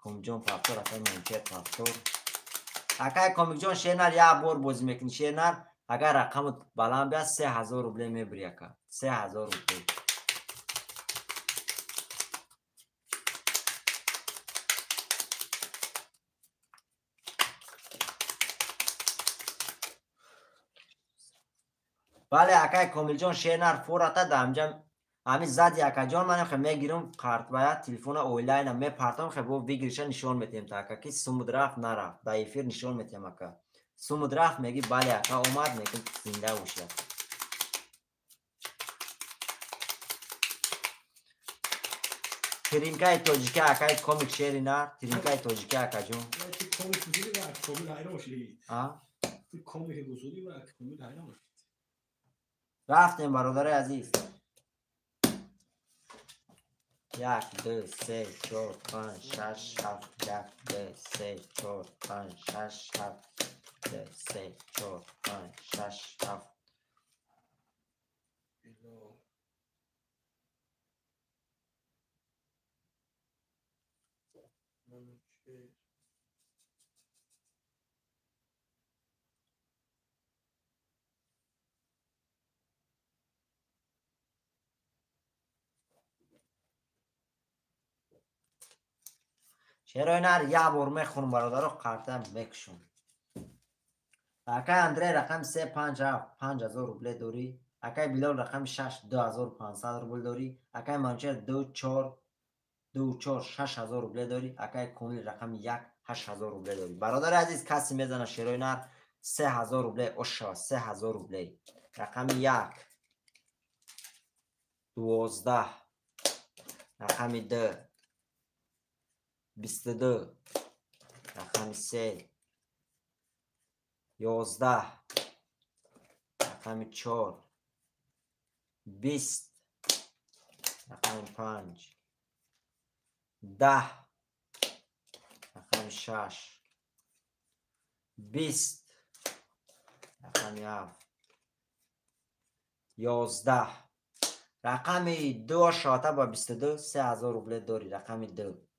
Комилҷон Павтор, акай Манчер Павтор. Акай Комилҷон, шер нар, як бор бозӣ мекунӣ, шер нар, агар рақамат баланд биёд 3000 рубле мебурӣ, ака. 3000 рубле. Бале, акай Комилҷон, шер нар, фората да ҳамҷа ҳами зади, акаҷон, ман хе мегирам картбая телефона онлайна мепартам, хе бо выигрыша нишон метиҳем та ака, ки сумуд рафт нарафт, да эфир нишон метиҳем, ака. Сумуд рафт меги, бале, ака, омад, мегим, зинда бошӣ. Тиринкаи тоҷика, акай Комик, шери нар, тиринкаи тоҷика, акаҷон. Рафтем, бародарои азиз. 1 2 3 4 5 6 7 1 2 3 4 5 6 7 2 3 4 5 6 7. Шерои нар, як бор мехонам, бародаро, қартам мекушам. Акай Андрей рақами 3 5 7 5000 рубле дорӣ. Акай Билол рақами 6 2500 рубл дорӣ. Акай Манчер 2 4 2 4 6000 рубле дорӣ. Акай Комил рақами 1 8000 рубле дорӣ. Бародари азиз, касе мезана шерои нар 3000 рубле ош шава, 3000 рубле. Рақами 1 12 рақами 2 22 рақами 3 11 рақами 4 20 рақами 5 10 рақами 6 20 рақами 7 11 рақами 2 шота ба 22 3000 рубле дорӣ. Рақами 2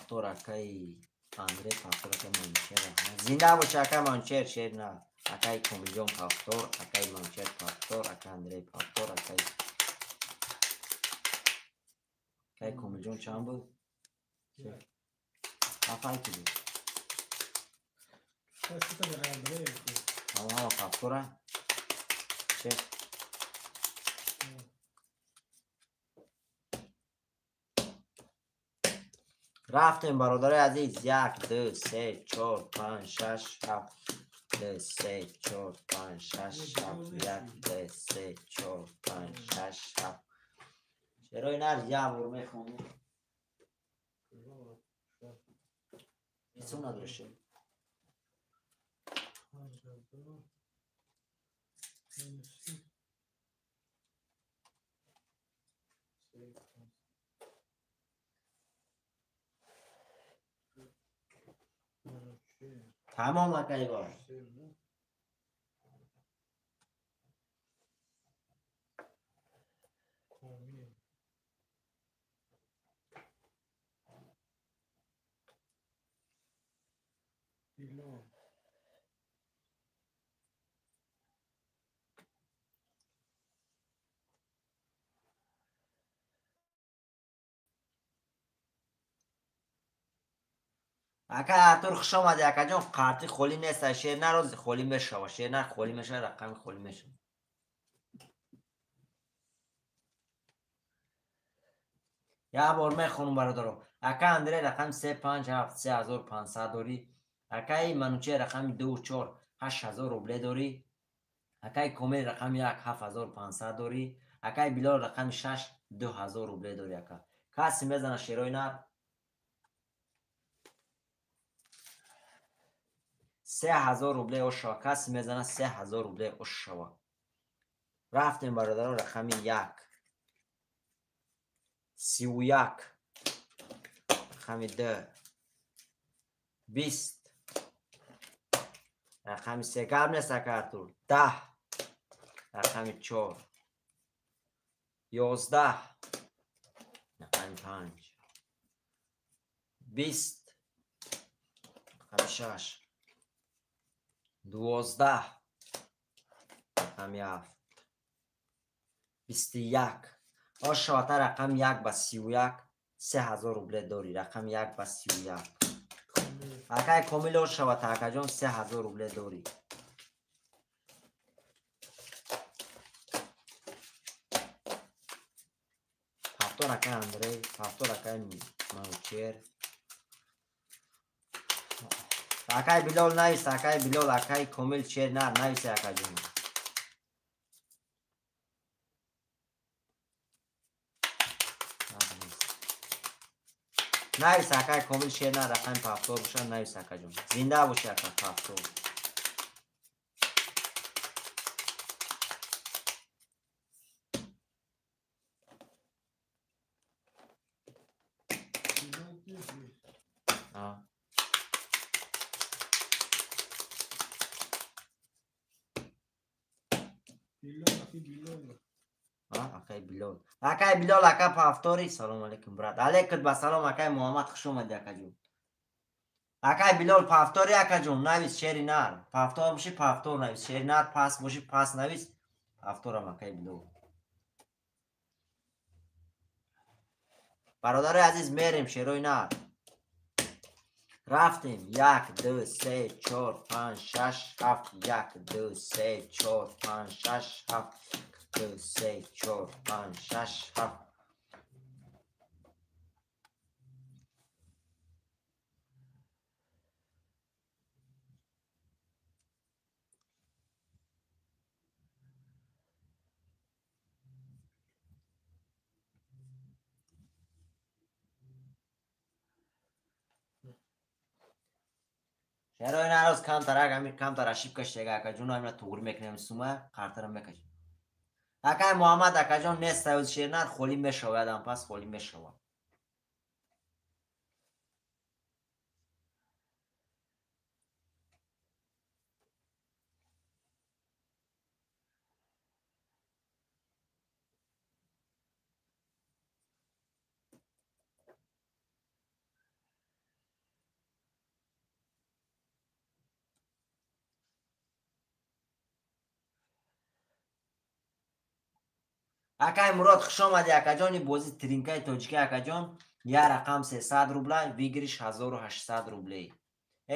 Павтор, акай Андрей Павтор, акай Манчер. Зинда боши, акай Манчер, шер на. Акай Комилҷон Павтор, акай Манчер Павтор, акай Андрей Павтор, акай Комилҷон чанд буд? Ҳафт ки буд. Ҳама Павтора. Чек. Рафтем, бародари азиз. 1, 2, 3, 4, 5, 6, 7, 2, 3, 4, 5, 6, 7, 1, 2, 3, 4, 5, 6, 7. Шерои нар як бор мехонем. Исум надорӣ шер? Тамом акай бор. Ака Артур хуш омадӣ, акаҷон. Қарти холӣ нест, шер нарози холӣ мешава, шер нар холӣ мешава, рақами холӣ мешава. Як бор мехонам, бародаро. Ака Андрей рақами 3 5 7 3500 дорӣ. Акаи Мануче рақами 2 4 8000 рубле дорӣ. Акаи Комил рақами 1 7500 дорӣ. Акаи Билол рақами 6 2000 рубле дорӣ ака. Касе мезана шерои нар? 3000 рубле ошава. Касе мезана 3000 рубле ошава. Рафтем, бародарон, рақами 1 31, рақами 2 20, рақами 3 гап нест ака Артур, 10, рақами 4 11, рақами 5 20, рақами 6 12, рақами 7 21. Ошавата рақами 1 ба 31 3000 рубле дорӣ. Рақами 1 ба 31. Акай Комил ошавата акаҷон 3000 рубле дорӣ. Ҳафтор акай Андрей, ҳафтор акай Манучер. Акай Билол навис, акай Билол, акай Комил шер нар навис акаҷон. Навис акай Комил шер нар рақами 70 боша, навис акаҷон. Зинда боши ака 70. Акай Билол. Акай Билол ака пафтори. Салом алейкум, брат. Алейкум ба салом акай Муҳаммад, хуш омадӣ акаҷон. Акай Билол пафтори акаҷон, навис шери нар. Пафтор боши пафтор навис, шери нар пас боши пас навис. Пафторам акай Билол. Бародарои азиз, мерем шерои нар. Рафтем. 1 2 3 4 5 6 7 1 2 3 4 5 6 7 2 3 4 5 6 7. Шерои нароз камтар, амир камтар ошибка шега акаҷон, амира туғри мекунем сума, қартарам мекашем. Акай Муҳаммад акаҷон нест, аюз шернар холӣ мешавад, ам пас холӣ мешавад. Акай Мурод хуш омадӣ акаҷон, бози тринкаи тоҷики акаҷон, я рақам 300 рубла, выигрыш 1800 рублей.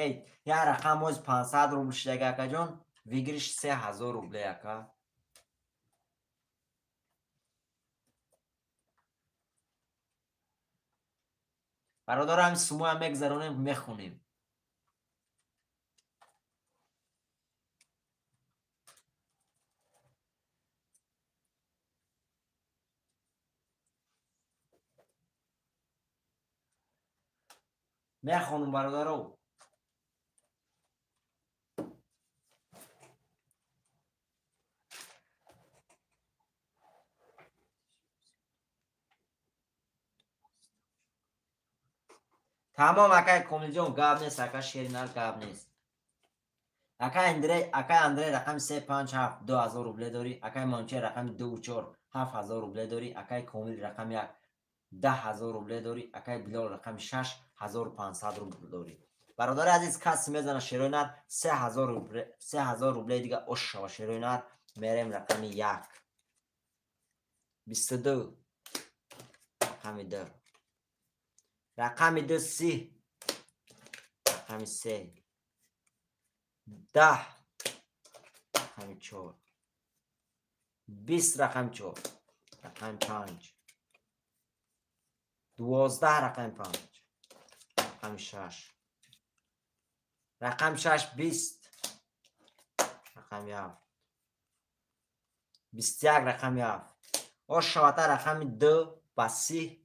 Эй, я рақам оз 500 рубл шидаги акаҷон, выигрыш 3000 рублей ака. Бародаро, ҳамин сумоя мегзаронем, мехонем. Мехонум, бародаро. Тамом, акай Комилҷон, гап нест, ака Шеринар, гап нест. Акай Андрей, акай Андрей рақами 3 5 7 2000 рубле дорӣ, акай Манучер рақами 2 4 7000 рубле дорӣ, акай Комил рақами 1 10000 рубле дорӣ, акай Билол рақами 6 1500 рубл дорӣ. Бародари азиз, каси мезана шерои нар 3000 рубле, 3000 рубле дига ош шава шерои нар, мерем рақами 1. 22 рақами 2. Рақами 2 30 рақами 3 10 рақами 4 20 рақами 4 рақами 5 12 рақами 5 рақами 6 рақами 6 20 рақами 7 21 рақами 7 ош шавата рақами 2 ба 30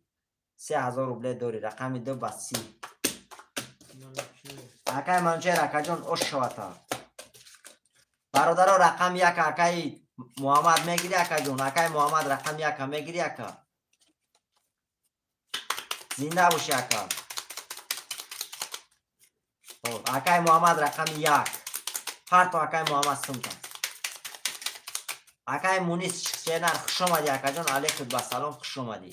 3000 рубле дорӣ, рақами 2 ба 30. Акай Манучер, акаҷон, ош шавата. Бародаро, рақами 1 акаи Муҳаммад мегирӣ, акаҷон, акаи Муҳаммад рақами 1 мегирӣ, ака. Зинда бошӣ, ака. Акаи Муҳаммад рақами 1. Ҳар то акаи Муҳаммад сумта. Акаи Мунис Шернар, хуш омадӣ, акаҷон, алейкум ба салом, хуш омадӣ.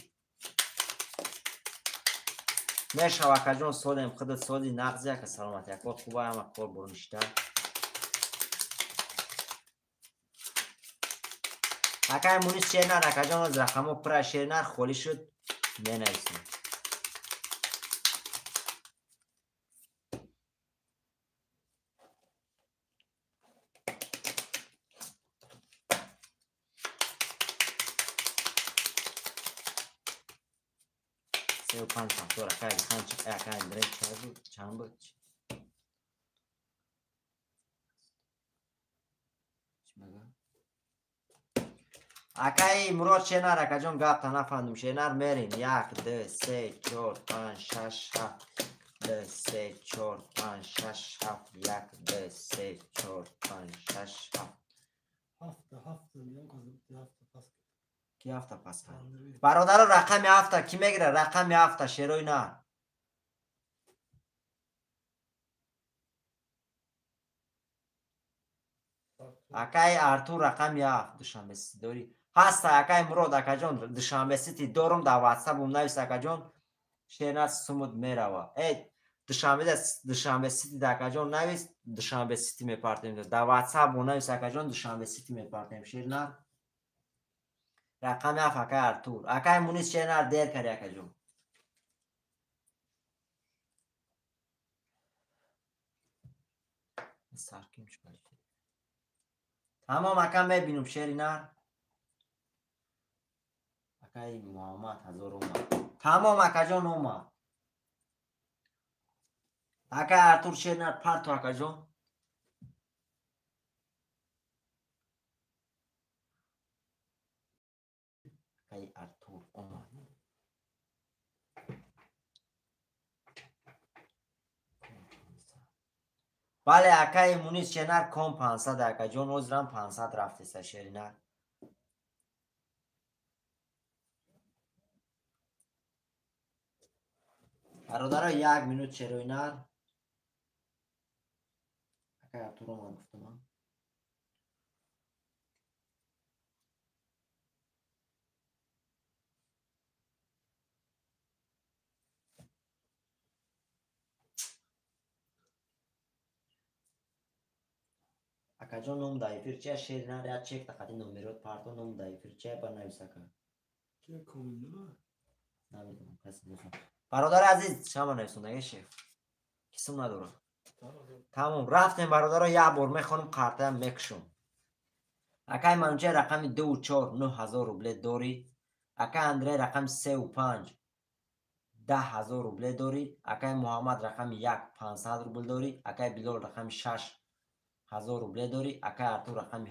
Мешава, акаҷон, содем, худат соди, нағзи, ака, саломатӣ. Ака, хуба, ҳама кор бурништа. Акаи Мунис Шернар, акаҷон, аз рақамо пура Шернар холӣ шуд, менависем. Се панҷ ҳафтор, акаи Алихан, акаи Андрей чанд буд? Акаи Мурод Шернар, акаҷон, гапта нафаҳмидум. Шернар, мерем. 1 2 3 4 5 6 7 2 3 4 5 6 7 1 2 3 4 5 6 7. Ҳафта меям, ҳафта пас. Ки ҳафта пас кард? Бародаро, рақами ҳафта ки мегирад? Рақами ҳафта шерои нар. Акаи Артур рақами 7 Душанбе Сити дорӣ. Ҳаста, акаи Мурод, акаҷон, Душанбе Сити дорум, дар ватсапум навис, акаҷон, Шернар сумуд мерава. Душанбе Сити да, акаҷон, навис, Душанбе Сити мепартем. Дар ватсапум навис, акаҷон, Душанбе Сити мепартем. Шернар рақами 7 акаи Артур. Акаи Мунис Шернар, дер карди, акаҷон. Сарким шуд. Тамом, ака, мебинум Шеринар. Акаи Муҳаммад ҳазор омад. Тамом, акаҷон, омад. Акаи Артур Шеринар, парту, акаҷон. Акаи Артур омад. Бале, акаи Мунис Шернар, ком 500, акаҷон, ҳозирам 500 рафтеса Шеринар. Бародаро, як минут шерои нар. Акаи Артур омад, гуфтам. Акаҷон, ном дар эфир чия? Шеринар, як чек тақати номерот парто, ном дар эфир чия, ба навис, ака. Намедонам, каси мехоҳад. Бародари азиз, шама нависондаги шеф. Кисм надорам. Тамом, рафтем, бародаро, як бор мехонам, қартаям мекушам. Акаи Манучер рақами 2 4 9000 рубле дорӣ. Акаи Андрей рақами 3 5 10 000 рубле дорӣ. Акай Муҳаммад рақами 1, 500 рубл дорӣ. Акай Билол рақами 6, 1000 рубле дорӣ. Акай Артур рақами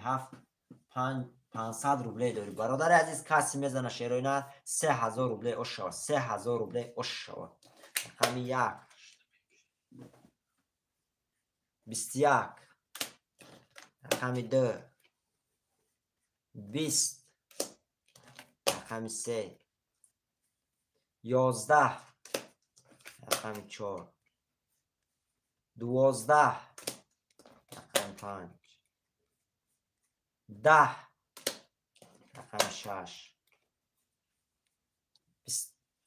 7, 500 рубле дорӣ. Бародари азиз, касе мезана, шерои нар, 3000 рубле ош шавад, 3000 рубле ош шавад. Рақами 1, 21, рақами 2, 20, рақами 3, 11, рақами 4, 12, рақами 5, 10, рақами 6,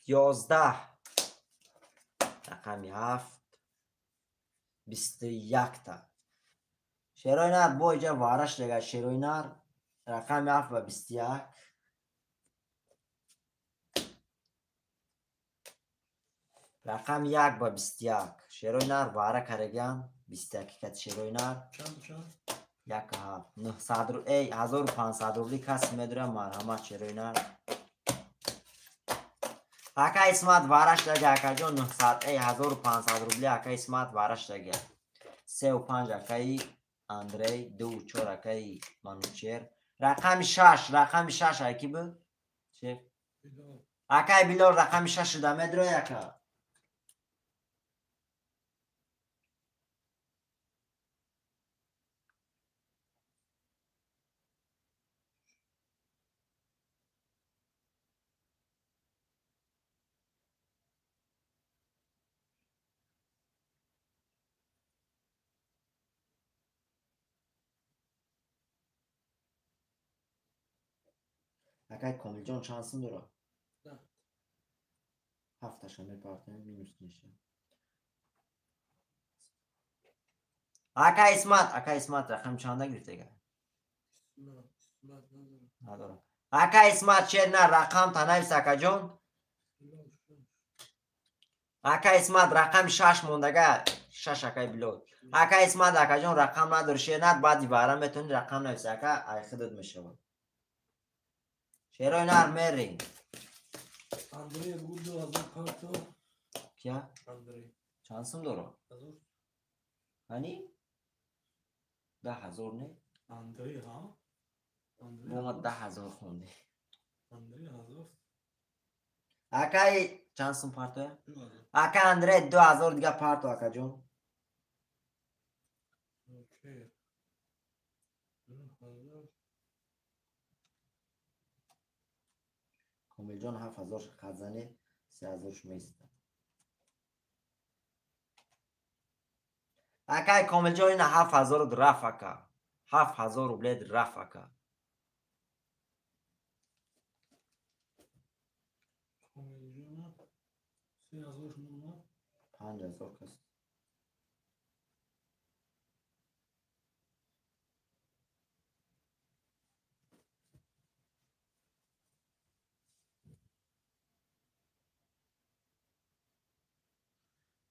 11, рақами 7, 21-та. Шерои нар бо иҷа вараш дега. Шерои нар рақами 7 ба 21. Рақами 1 ба 21. Шерои нар вара караган 21 кат, шерои нар. Як ҳафт нӯҳсад, эй, 1500 рубли касе медора, марҳамат, шерои нар. Ака Исмат вараш дага, акаҷон, нӯҳсад, эй, 1500 рубли. Ака Исмат вараш дага, сеу панҷ. Акаи Андрей, дуву чор. Акаи Манучер рақами 6, рақами 6 айки буд, шеф? Акаи Билол рақами 6 шуда медрои, ака? Акай Комилҷон чанд сум дорад? Ҳафташа мепартоем, минус меша. Ака Исмат, ака Исмат рақам чанда гирифтега? Надорам. Ака Исмат, шер на, рақам танавис, акаҷон. Ака Исмат рақами 6 мондага, 6, акаи Билол. Ака Исмат, акаҷон, рақам надори, шер над, баъди вара метавонӣ рақам нависи, ака, ай худат мешавад. Шерои нар мери. Андрей буд 2000 парто. Кия? Андрей. Чанд сум дорад? Ҳазор. Ани? 10 000 не? Андрей, ҳа? Андрей. Мо 10 000 хондем. Андрей ҳазор. Акаи чанд сум партоя? 2000. Ака Андрей, 2000 дига парто, акаҷон. Окей. 2000. Комилҷон 7000 хат зане, 3000-ш меистад. Акай Комилҷон, ина 7000 рафт, ака. 7000 рубле рафт, ака. Комилҷон 3000 шумо. 5000 кас.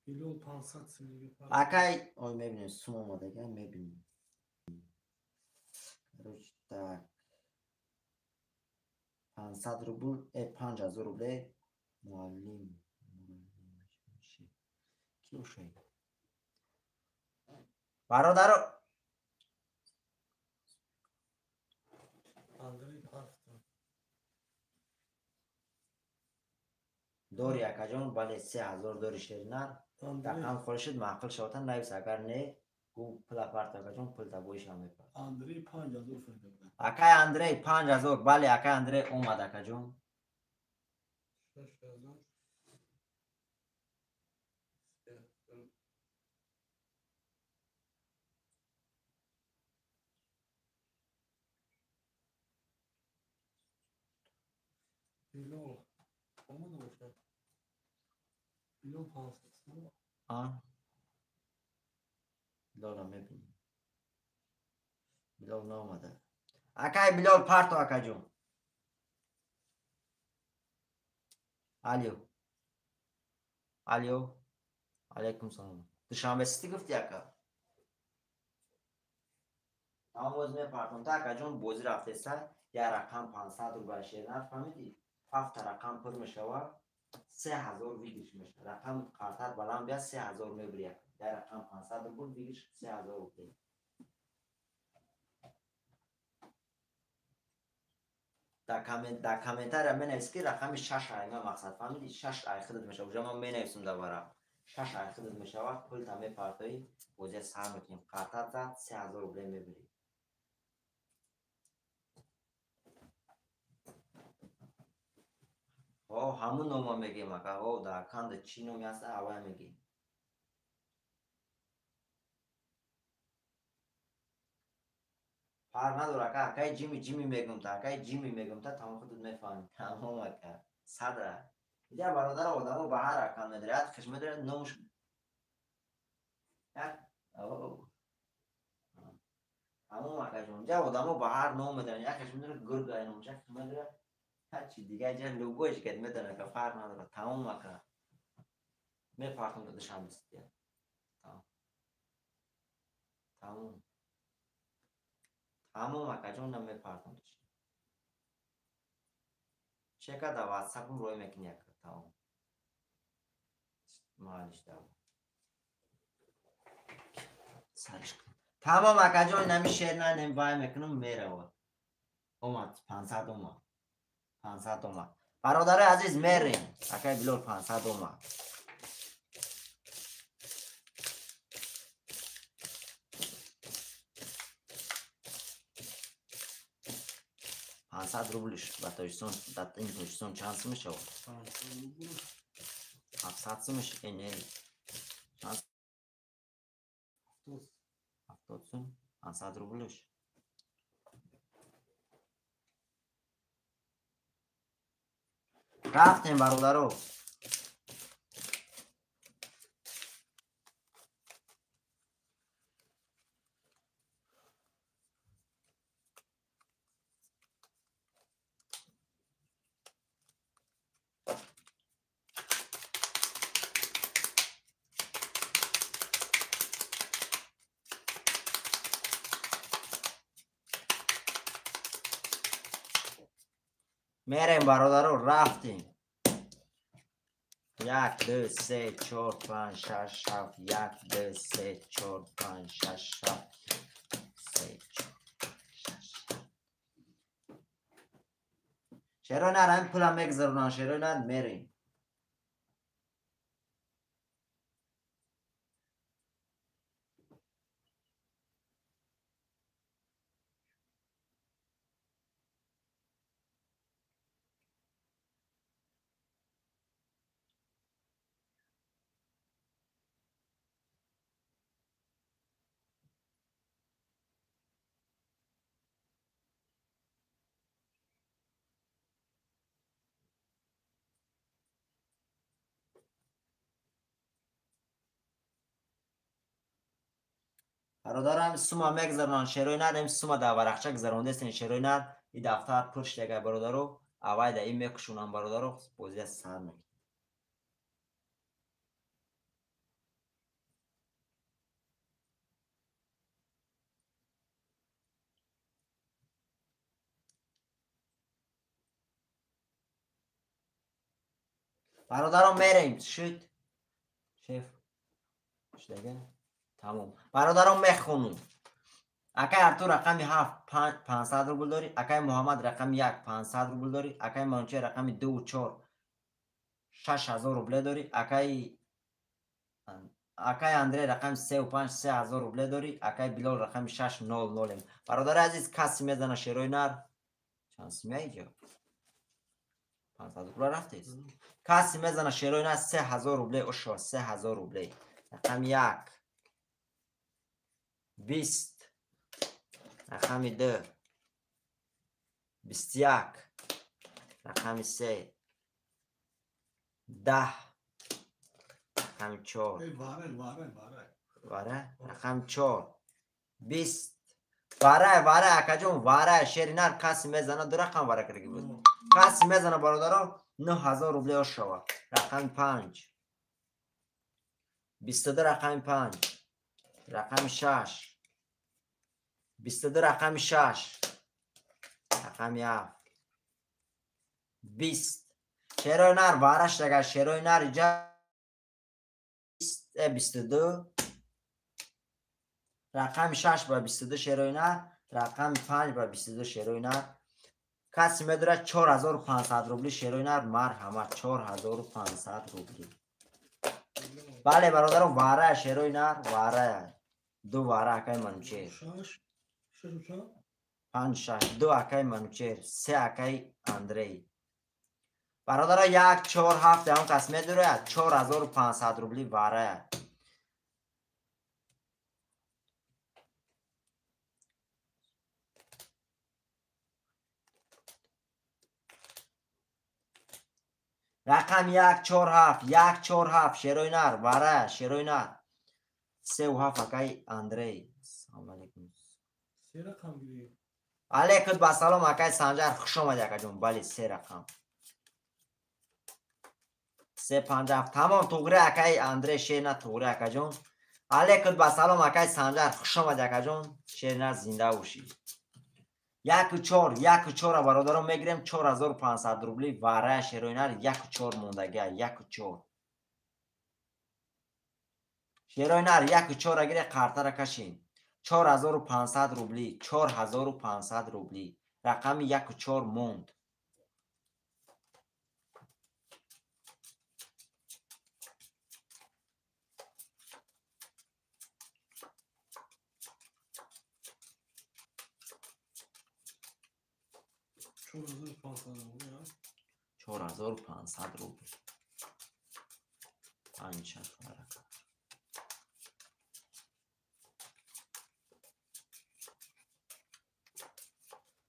Билол 500 сум дига пар. Акай, ой, мебинем, сум омадага, мебинем. Короче, так. 500 рубл, 5000 рубле муаллим. Ки ошай? Бародаро, Андрей парто. Дори, акаҷон, бале, 3000 дори, шеринар. Андрей. Рақам холӣ шуд, маъқул шаватан навис, агар не, гу пула парт, акаҷон, пул табоишам мепарт. Андрей 5000 фирда буд. Акай Андрей 5000, бале, акай Андрей омад, акаҷон. 6000. 3000. Билол омада бошад. Билол 500 сум. А? Билолам мебинем. Билол наомада. Акай Билол парто, акаҷон. Алё. Алё. Алейкум салом. Душанбе сити гуфти, ака? Тамом, боз мепартом. Та, акаҷон, бозӣ рафтеса, я рақам 500 рубл, шернар, фаҳмидӣ? Ҳафта рақам пур мешавад. 3000 выигрыш мешавад. Рақам қартат баланд бия 3000 мебири. Дар рақам 500 рубл выигрыш 3000 рубл. Дар комментария менавис ки рақами 6 айма мақсад фаҳмиди 6 ай худат мешавад. Уже ман менависам дар варақ. 6 ай худат мешавад, пулта мепартоӣ, бозия сар мекунем. Қартат зад 3000 рубле мебирӣ. О, ҳамун нома мегем ака. О, дар канда чӣ номи ҳаст, аввал мегем. Фарқ надор ака, акаи Ҷими Ҷими мегум та, акаи Ҷими мегум та, тамом худат мефаҳмӣ. Тамом ака. Садра. Дигар бародаро одамо ба ҳар аккаунт медорад, як хеш медорад, номаш як тамом акаҷон. Дигар одамо ба ҳар ном медоранд, як хеш медорад гурга номаш, як хеш медорад ҳарчи дигар ҷа любойш гад медорад ака, фарқ надорад. Тамом ака. Мепартам до Душанбе сития. Тамом. Тамом. Тамом акаҷон, намепартам. Чека дар ватсапам рой мекунӣ ака. Тамом. Маълиш дав. Сариш кун. Тамом акаҷон, нами шер нанем вай мекунам меравад. Омад 500 омад. 500 омад. Бародарои азиз мерем. Акаи Билол 500 омад. 500 рублиш ба Тоҷикистон, дар ин Тоҷикистон чанд сум мешавад? 700 сум мешавад? Не, чанд? 70 сум, 500 рублиш. Рафтем бародаро. Мерем бародаро, рафтем. 1 2 3 4 5 6 7 1 2 3 4 5 6 7 3 4 5 6 7. Шерои нар ҳамин пулам мегузаронанд, шерои нар мерем. Бародарам сума мегузаронанд, шерои нар ин сума дар варақча гузарондастен, шерои нар ин дафтар пур шудага бародаро, аввал да ин мекушонанд бародаро, бозия сар мекунанд. Бародаро мерем, шуд. Шеф. Шудага? Тамом. Бародарон мехонум. Акай Артур рақами 7 500 рубл дорӣ, акай Муҳаммад рақами 1 500 рубл дорӣ, акай Манучер рақами 2 4 6000 рубле дорӣ, акай Андрей рақами 3 5 3000 рубле дорӣ, акай Билол рақами 6 0 0. Бародари азиз, каси мезана шерои нар. Чанд сумия иҷо? 500 рубла рафтест. Каси мезана шерои нар 3000 рубле ошо, 3000 рубле. Рақами 1 20, рақами 2 21, рақами 3 10, рақами 4 вара, рақами 4 20. Вара, вара, акаҷон, вара, шери нар каси мезана, ду рақам вара кардаги буд. Каси мезана бародаро 9000 рубле ошава. Рақами 5 22, рақами 5, рақами 6 22, рақами 6, рақами 7 20. Шерои нар вараш дага, шерои нар иҷа 22. Рақами 6 ба 22 шерои нар, рақами 5 ба 22 шерои нар. Каси медорад 4500 рубли шерои нар, марҳамат 4500 рубли. Бале бародарон, варая шерои нар, варая. Ду вара акай Манучер. 5 6 ду акай Манучер, 3 акай Андрей. Бародаро 1 4 7 ҳам кас медорад 4500 рубли варая. Рақам 1 4 7 1 4 7 шерои нар, варая шерои нар. 3 7 акай Андрей. Салом алейкум. Се рақам гирифт. Алейкум ба салом акай Санҷар, хуш омадӣ акаҷон. Бале, се рақам. 3 5 7. Тамом, туғри акай Андрей, шер на туғри акаҷон. Алейкум ба салом акай Санҷар, хуш омадӣ акаҷон. Шер на, зинда бошӣ. 1 4 1 4 бародарон мегирем 4500 рубли варая шерои нар, 1 4 мондагия, 1 4. Шерои нар 1 4 гире қартара кашин. 4500 рубли, 4500 рубли. Рақами 1 4 монд. 4500 рубли. 5 6 варақа.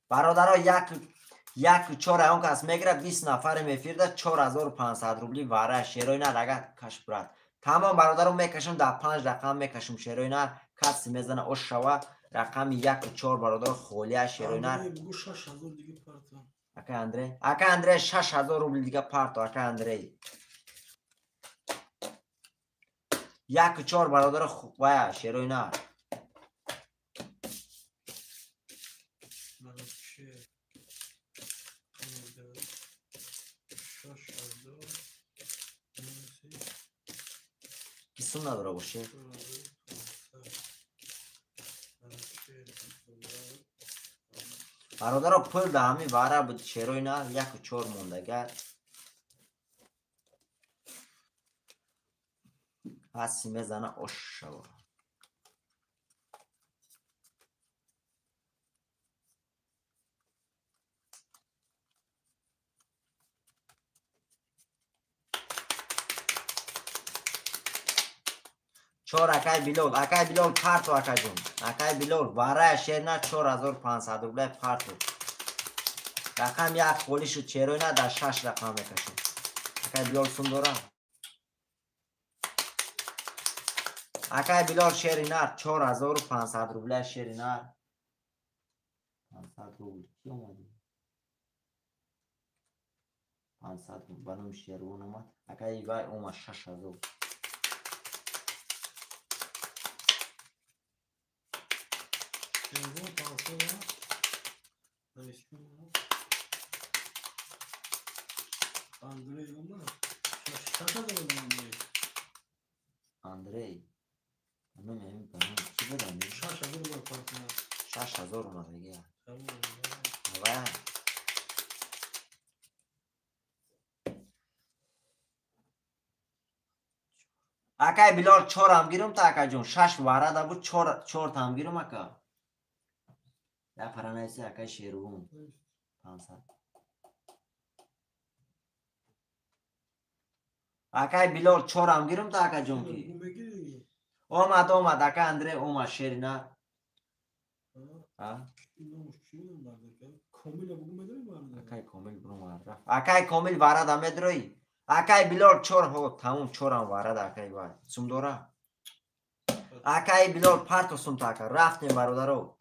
Бародаро 1 4 он кас мегирад 20 нафарем эфирда 4500 рубли вара шерои нар агар каш брат. Тамом бародаро мекашам дар 5 рақам мекашам шерои нар, каси мезана ош шава. Рақами 1 4 бародаро холия шерои нар. 6000 дига парто. Акай Андрей, акай Андрей 6000 рубли дига парто, акай Андрей. 1 4 бародаро вая шерои нар. Кисум надора боше. Бародаро пул да ҳами вара буд шерои нар, 1 4 мондагар. Ҳаси мезана ош шава. 4 акай Билол, акай Билол парто акаҷон. Акай Билол варая шер на 4500 рубля парто. Рақам 1 холӣ шуд шерои на, дар 6 рақам мекашем. Акай Билол сум дора. Акай Билол шери нар 4500 рубля шери нар. 500 рубл ки омадӣ? 500 рубл ба номи Шервон омад. Акай вай омад 6000. Андрей, чӣ будам? 6000 омадагия. Акай Билол 4 гирум та акаҷон, 6 варада буд, 4 там гирум ака. Я паранаиси акай Шервон 500. Акай Билол 4 гирум та акаҷон ки. Омад, омад, акай Андрей омад шерина. Акай Комил бром рафт. Акай Комил варада медрои. Акай Билол 4 ҳо тамом 4 варада акай вай. Сум дора. Акай Билол парто сум та ака. Рафтем бародаро.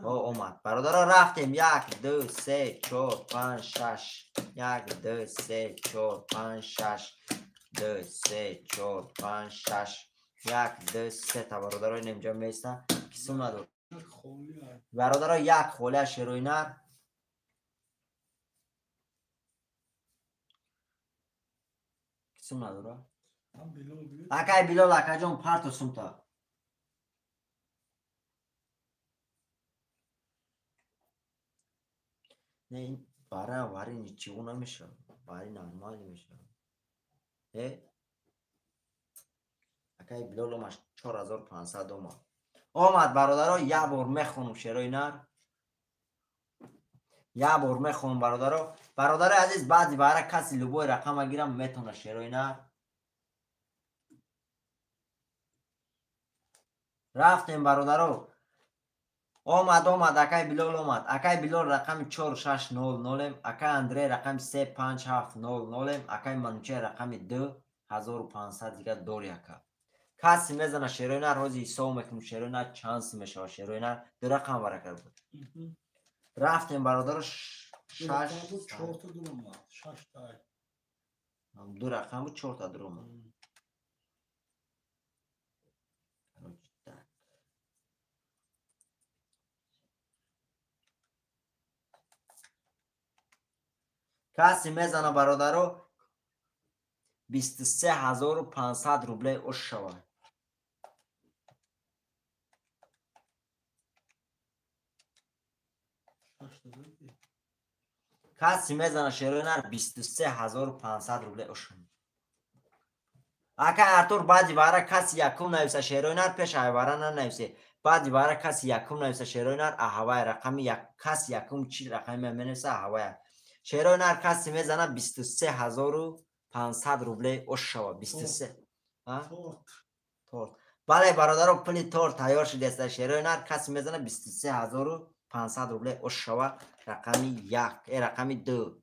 Омад. Бародаро рафтем 1 2 3 4 5 6 1 2 3 4 5 6 2 3 4 5 6 1 2 3 та бародаро инҷо меиста. Кисум надор. Бародаро 1 холия шерои нар. Сум надора? Акай Билол акаҷон парто сумта. Не, ин бара вари ничего намешавад. Бари нормалӣ мешавад. Э? Акай Билол омад 4500 омад. Омад бародаро, як бор мехонум шерои нар. Як бор мехонум бародаро. Бародарои азиз, баъди бара каси любой рақама гирам метавона шерои нар. Рафтем бародаро. Омад, омад, акай Билол омад. Акай Билол рақами 4600, акай Андрей рақами 35700, акай Манучер рақами 2500 дига дори ака. Каси мезана шерои нар, ҳози ҳисоб мекунем шерои нар чанд сум мешавад шерои нар. Ду рақам варака буд. Рафтем бародаро, шаш ду рақам буд, чорта дуромад. Каси мезана бародаро 23500 рублей ош шавад. Каси мезана шерои нар 23500 рублей ош шавад. Акай Артур баъди вара каси якум нависа шерои нар, пеш айвара нанависе. Баъди вара каси якум нависа шерои нар, аҳавай рақами як каси якум чи рақами менависа аҳавая. Шерои нар каси мезана 23500 рублей ош шава. 23. Торт. Бале бародаро, пули торт тайёр шудааст. Шерои нар каси мезана 23500 рублей ош шава. Рақами як, рақами ду.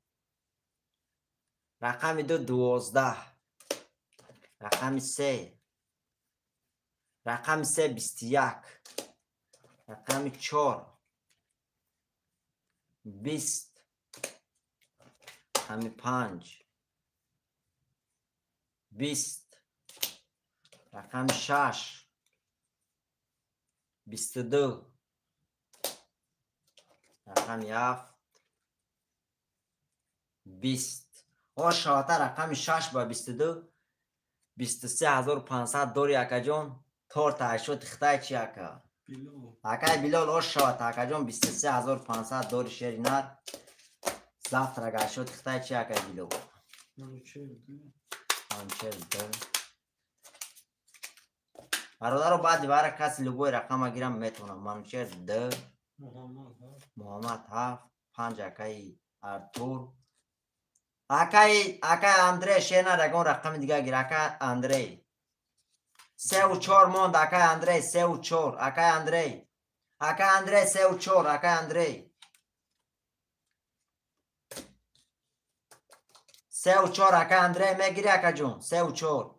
Рақами ду 12. Рақами се. Рақами се 21. Рақами чор 20. Рақами панҷ 20. Рақами шаш 22. Рақами ҳафт 20. Ош шавата рақами шаш ба 22 23500 дори акаҷон. Торта ашёти хитай чи ака? Акай Билол ош шавата акаҷон 23500 дори шери нар. Завтра ашёти хитай чи акай Билол? Манучер д. Бародаро, баъди вара каси любой рақама гирам метавонам. Манучер д, Муҳаммад ҳафт, панҷ акаи Артур. Акай Андрей шер нар, ягон рақами дига гир. Акай Андрей 3 ва 4 монд. Акай Андрей 3 ва 4. Акай Андрей, акай Андрей 3 ва 4. Акай Андрей 3 ва 4. Акай Андрей мегири акаҷон? 3 ва 4,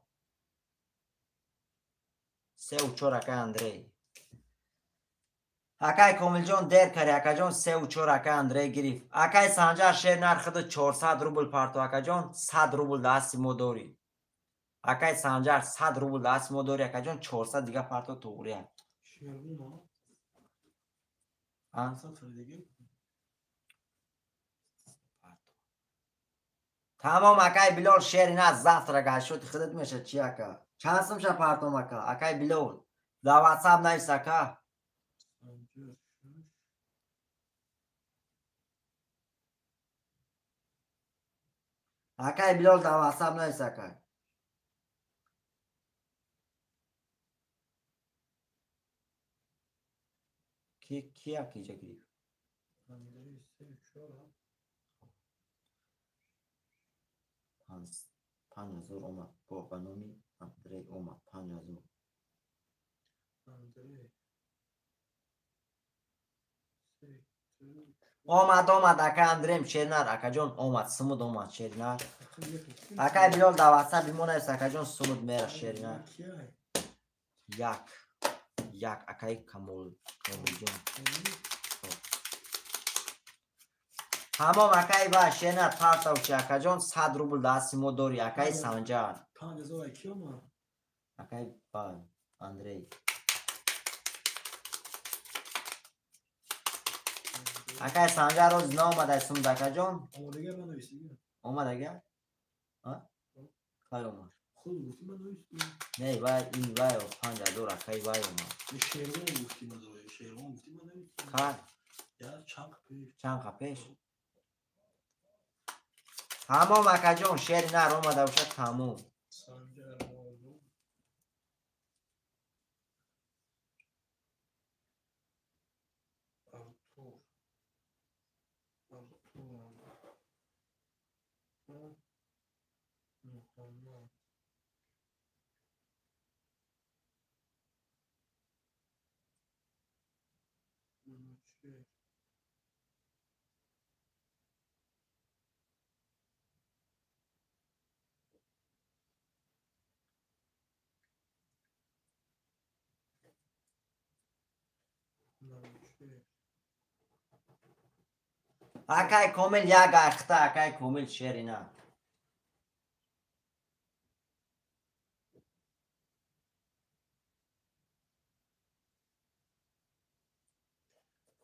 3 ва 4 акай Андрей. Акай Комилҷон дер кари акаҷон, 3 ва 4 акай Андрей гирифт. Акай Санҷар шер нархиду 400 рубл парто акаҷон, 100 рубл дасти мо дорӣ. Акай Санҷар 100 рубл дасти мо дорӣ акаҷон, 400 дига парто туғрия. Тамом акай Билол, шери на завтра гашоти худат меша чи ака? Чанд сум ша партом ака? Акай Билол дар WhatsApp навис ака. Акай Билол дар WhatsApp навис ака. Ки аки иҷа гирифт? 5000 омад. Бо ба номи Андрей омад 5000. Омад, омад акай Андрем шернар акаҷон омад, сумуд омад шернар. Акай Билол дар WhatsApp бимонавис акаҷон, сумуд мера шернар. Як як акай Камол Камолҷон. Ҳамом акай ба шернар партавчи акаҷон, 100 рубл дасти мо дори акай Санҷар. Акай ба Андрей. Акай Санҷар роз наомадай сумд акаҷон? Омадага? Кай омад? Худ гуфтӣ ман навистам. Не, вай ин вай 5000 акай вай омад. Шервон гуфтӣ ман Шервон гуфтӣ ман навистам. Кай? Я чанд пеш. Чанд пеш? Тамом акаҷон, шери нар омада бошад тамом. Санҷар Артур. Артур. Муҳаммад. Манучер. Акай Комил як ахта, акай Комил шери нар.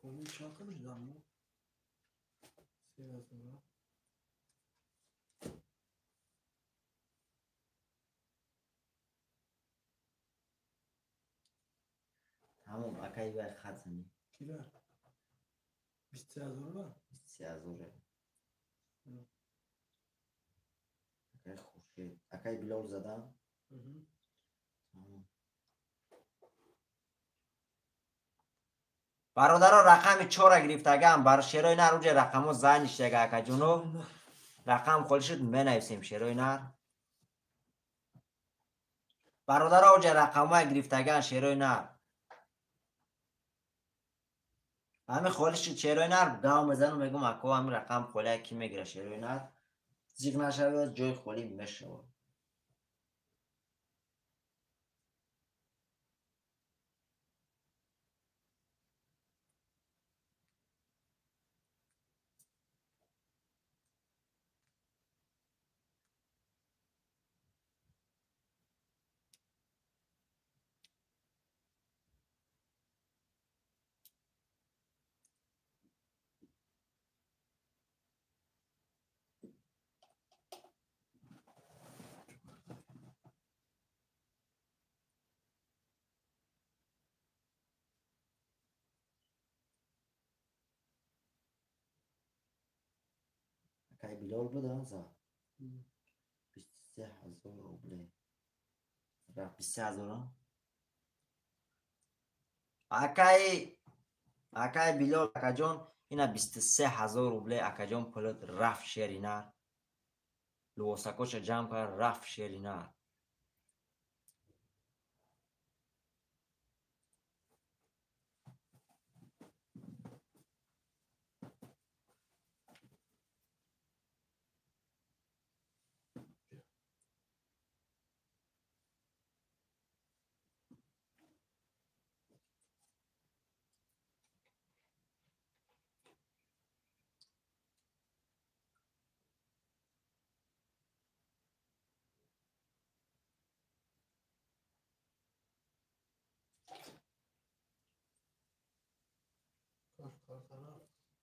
Комил чанд қадр шудам? 3000. Тамом, акай вай хат зани. Кира? 23000 ба? 23000. Акай Хуршед, акай Билол задам. Тамом. Бародаро рақами 4 гирифтагам, бар шерои нар уҷа рақамҳо зан ништага акаҷоно. Рақам холӣ шуд, менависем шерои нар. Бародаро уҷа рақамҳое гирифтаган шерои нар. Ҳамин холӣ шуд шерои нар, гав мезанам мегӯм ако ҳамин рақам холия ки мегира шерои нар. Зиқ нашавад, ҷои холӣ мешавад. Акай Билол буда за 23000 рубле. Рафт 23000. Акай Билол акаҷон ина 23000 рубле акаҷон пулат рафт шери нар. Лувосакоша ҷамъ кард рафт шери нар.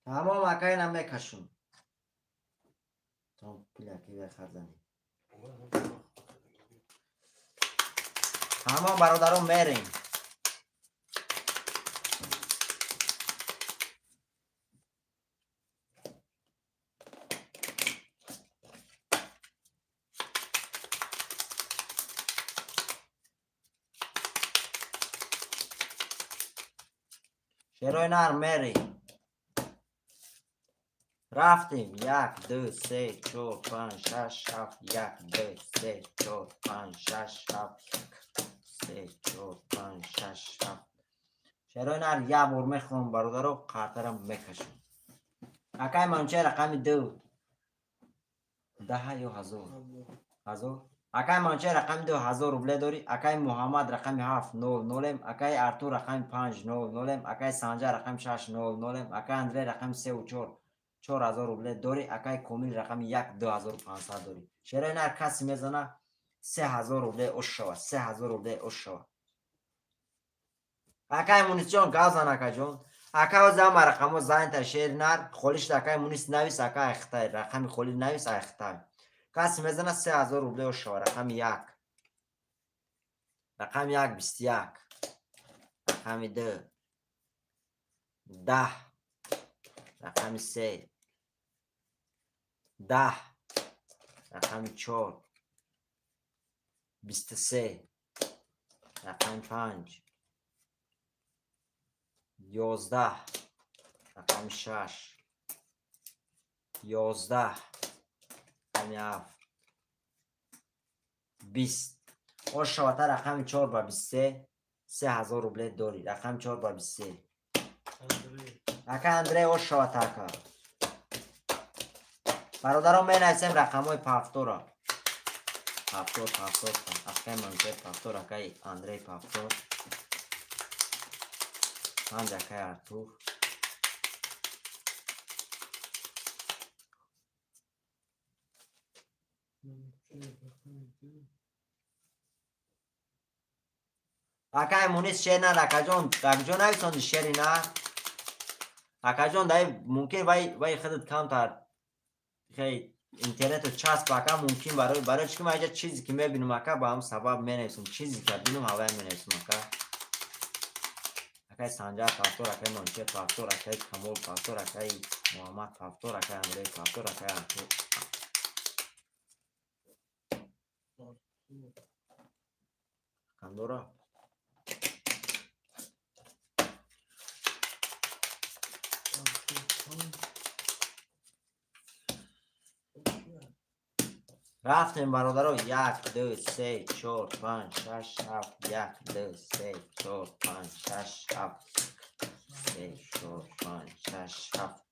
Тамом акай намекашум. Том пуляки бехарзани. Тамом бародарон мерем. Шерои нар мерем. Рафтем. 1, 2, 3, 4, 5, 6, 7, 1, 2, 3, 4, 5, 6, 7, 1, 3, 4, 5, 6, 7. Шерои нар як бор мехонам бародаро, қартарам мекашам. Акай Манучер рақами 2. 10 ё 1000? 1000? Акай Манучер рақами 2 1000 рубле дорӣ. Акай Муҳаммад рақами 7 0 0, акай Артур рақами 5 0 0, акай Санҷар рақами 6 0 0, акай Андрей рақами 3 ва 4 4000 рубле дорӣ. Акай Комил рақами 1 2500 дорӣ. Шерои нар каси мезана 3000 рубле ош шава, 3000 рубле ош шава. Акай Мунисҷон гав зан акаҷон. Акай оз ҳама рақамҳо занта шери нар. Холӣ шуд акай Мунис навис, акай Ахтай. Рақами холӣ навис Ахтай. Касе мезана 3000 рубле ошава. Рақами 1. Рақами 1 21. Рақами 2 10. Рақами 3 10. Рақами 4 23. Рақами 5 11. Рақами 6 11. Рақами 7 20. Ошавата рақами 4 ба 23 3000 рубле дорӣ. Рақами 4 ба 23. Ака Андрей ошавата ака. Бародарон менависем рақамҳои пафтора. Пафтор, пафтор, акаи Манучер пафтор, акаи Андрей пафтор. 5 акаи Артур. Акаи Мунис шер нар, акаҷон, акаҷон нависонди шери нар. Акаҷон, дай мумкин вай худат камтар хей интернету часп ака мумкин барои чӣ ки ман инҷа чизе ки мебинам ака ба ҳам сабаб менависам. Чизе ки бинам ҳавая менависам ака. Акаи Санҷар пафтор, акаи Манучер пафтор, акаи Камол пафтор, акаи Муҳаммад пафтор, акаи Андрей пафтор, акаи Артур. Кандора? Рафтем бародаро 1 2 3 4 5 6 7 1 2 3 4 5 6 7 3 4 5 6 7.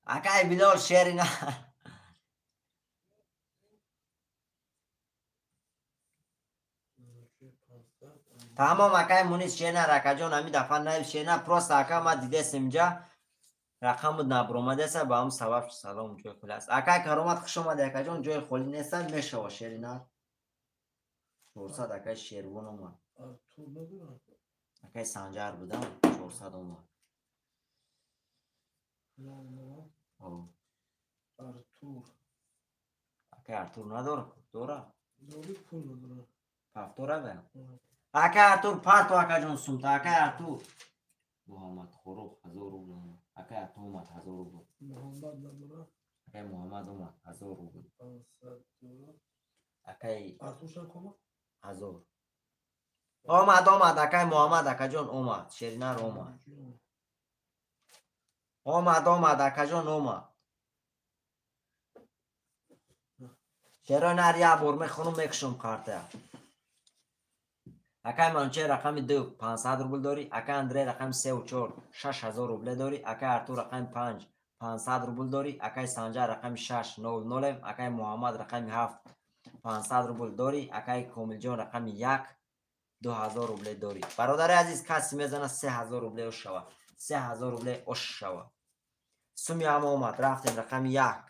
Акай Билол шери на. Тамом акай Мунис шер нар, акаҷон ҳамин дафъа наив шер нар. Просто ака ма дидесем инҷа рақам буд набуромадеса ба ҳамн сабаб. Салом, ҷои холӣ аст. Акай Каромат хуш омадӣ акаҷон, ҷои холӣ неста, мешава шери нар. 400 акай Шервон омад. Акай Санҷар будам, 400 омад. Артур. Акай Артур надора? Дора? Дори пул надора. Пафтора бе? Акай Артур парту акаҷон сумта. Акай Артур. Муҳаммад Хорух 1000 рубл омад. Акай Артур омад 1000 рубл. Муҳаммад надора? Акай Муҳаммад омад 1000 рубл. 500 дора. Акай Артур чанд омад? 1000. Омад, омад акай Муҳаммад акаҷон омад. Шеринар омад. Омад, омад акаҷон омад. Шерои нар як бор мехонум мекушам карта. Акай Манучер рақами 2 500 рубл дорӣ. Акай Андрей рақами 3 ва 4 6000 рубле дорӣ. Акай Артур рақами 5 500 рубл дорӣ. Акай Санҷар рақами 6 00. Акай Муҳаммад рақами 7 500 рубл дорӣ. Акай Комилҷон рақами 1 2000 рубле дорӣ. Бародари азиз, касе мезана 3000 рубле ошава. 3000 рубле ошава. Суми ҳам омад, рафтем рақами 1.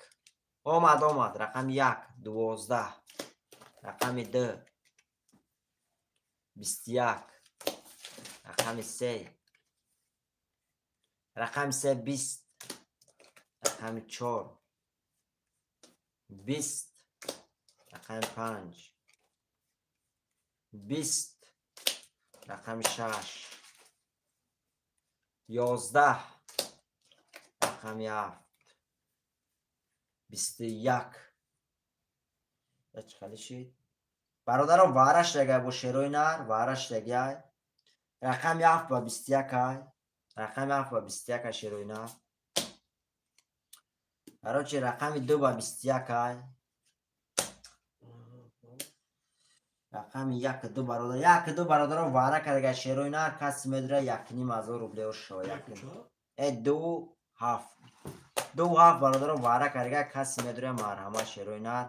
Омад, омад, рақами 1 12. Рақами 2 21. Рақами 3. Рақами 3 20. Рақами 4 20. Рақами 5 20. Рақами 6 11. Рақами 7 21. Чӣ хеле шид? Бародарон, вараш дагай бо шерои нар, вараш дагай. Рақами 7 ба 21 ай. Рақами 7 ба 21 ай шерои нар. Короче, рақами 2 ба 21 ай. Рақами 1 2 бародар, 1 2 бародарон вара кардагай шерои нар, каси медура 1500 рубле ошава. 2 7. 2 7 бародарон вара кардагай, каси медура марҳама шерои нар.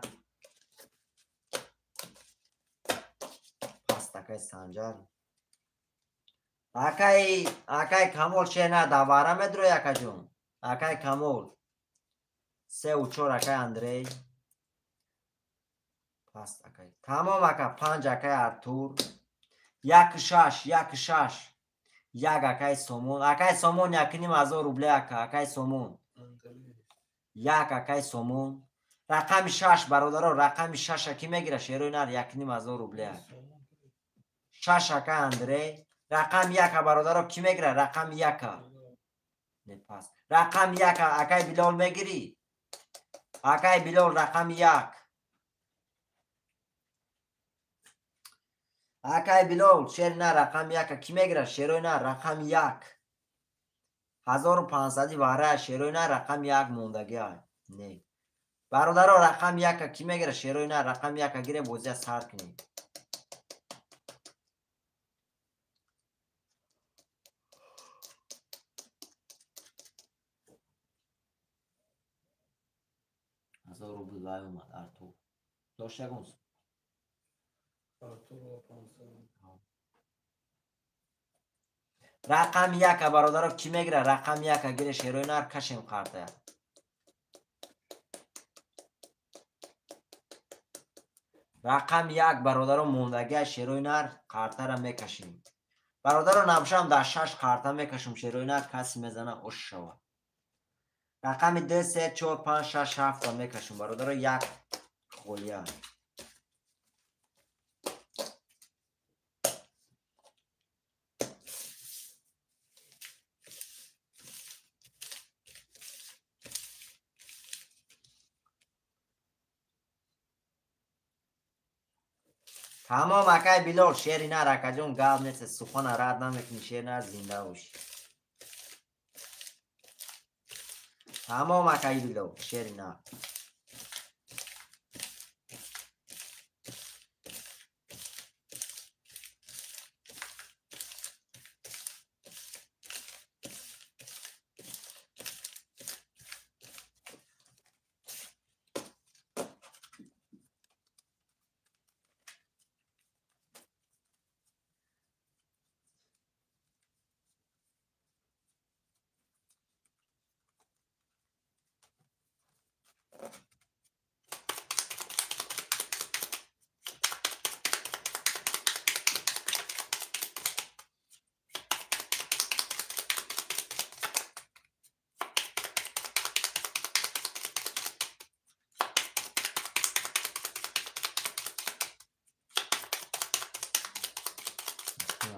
Пас такай Санҷар. Акай Камол шер давара медрои, акаҷон. Акай Камол. 3 4, акай Андрей. Паст, акай. Тамом, ака, 5, акай Артур. 1 6, 1 6. 1, акай Сомон. Акай Сомон, 1,5 ҳазор рубле, ака, акай Сомон. 1, акай Сомон. Рақами 6, бародаро, рақами 6-а ки мегира, шерои нар, 1,5 ҳазор рубле. 6, акай Андрей. Рақами 1-а, бародаро, ки мегира? Рақами 1-а. Не, пас. Рақами 1-а, акай Билол, мегирӣ? Акай Билол, рақами 1. Акай Билол, шери нар, рақами 1-а ки мегира? Шерои нар, рақами 1. 1500-и варая, шерои нар, рақами 1 мондагиа. Не. Бародаро, рақами 1-а ки мегира? Шерои нар, рақами 1-а гире, бозия сар кунем. Ҳазор рубл вай омад, Артур. Дошт ягон? Артур 500. Рақами 1-а, бародаро, ки мегира? Рақами 1-а гире, шерои нар, кашем қартая. Рақами 1, бародаро, мондагия, шерои нар, қартара мекашем. Бародаро, набошам дар 6 қарта мекашем, шерои нар, каси мезана, ош шавад. Рақами 2, 3, 4, 5, 6, 7 мекашем, бародаро, 1 холия. Тамом, акай Билол, шери нар, акаҷон, гап нест, сухана рад намекунӣ, шери нар, зинда бошӣ. Тамом, акай Билол, шери нар.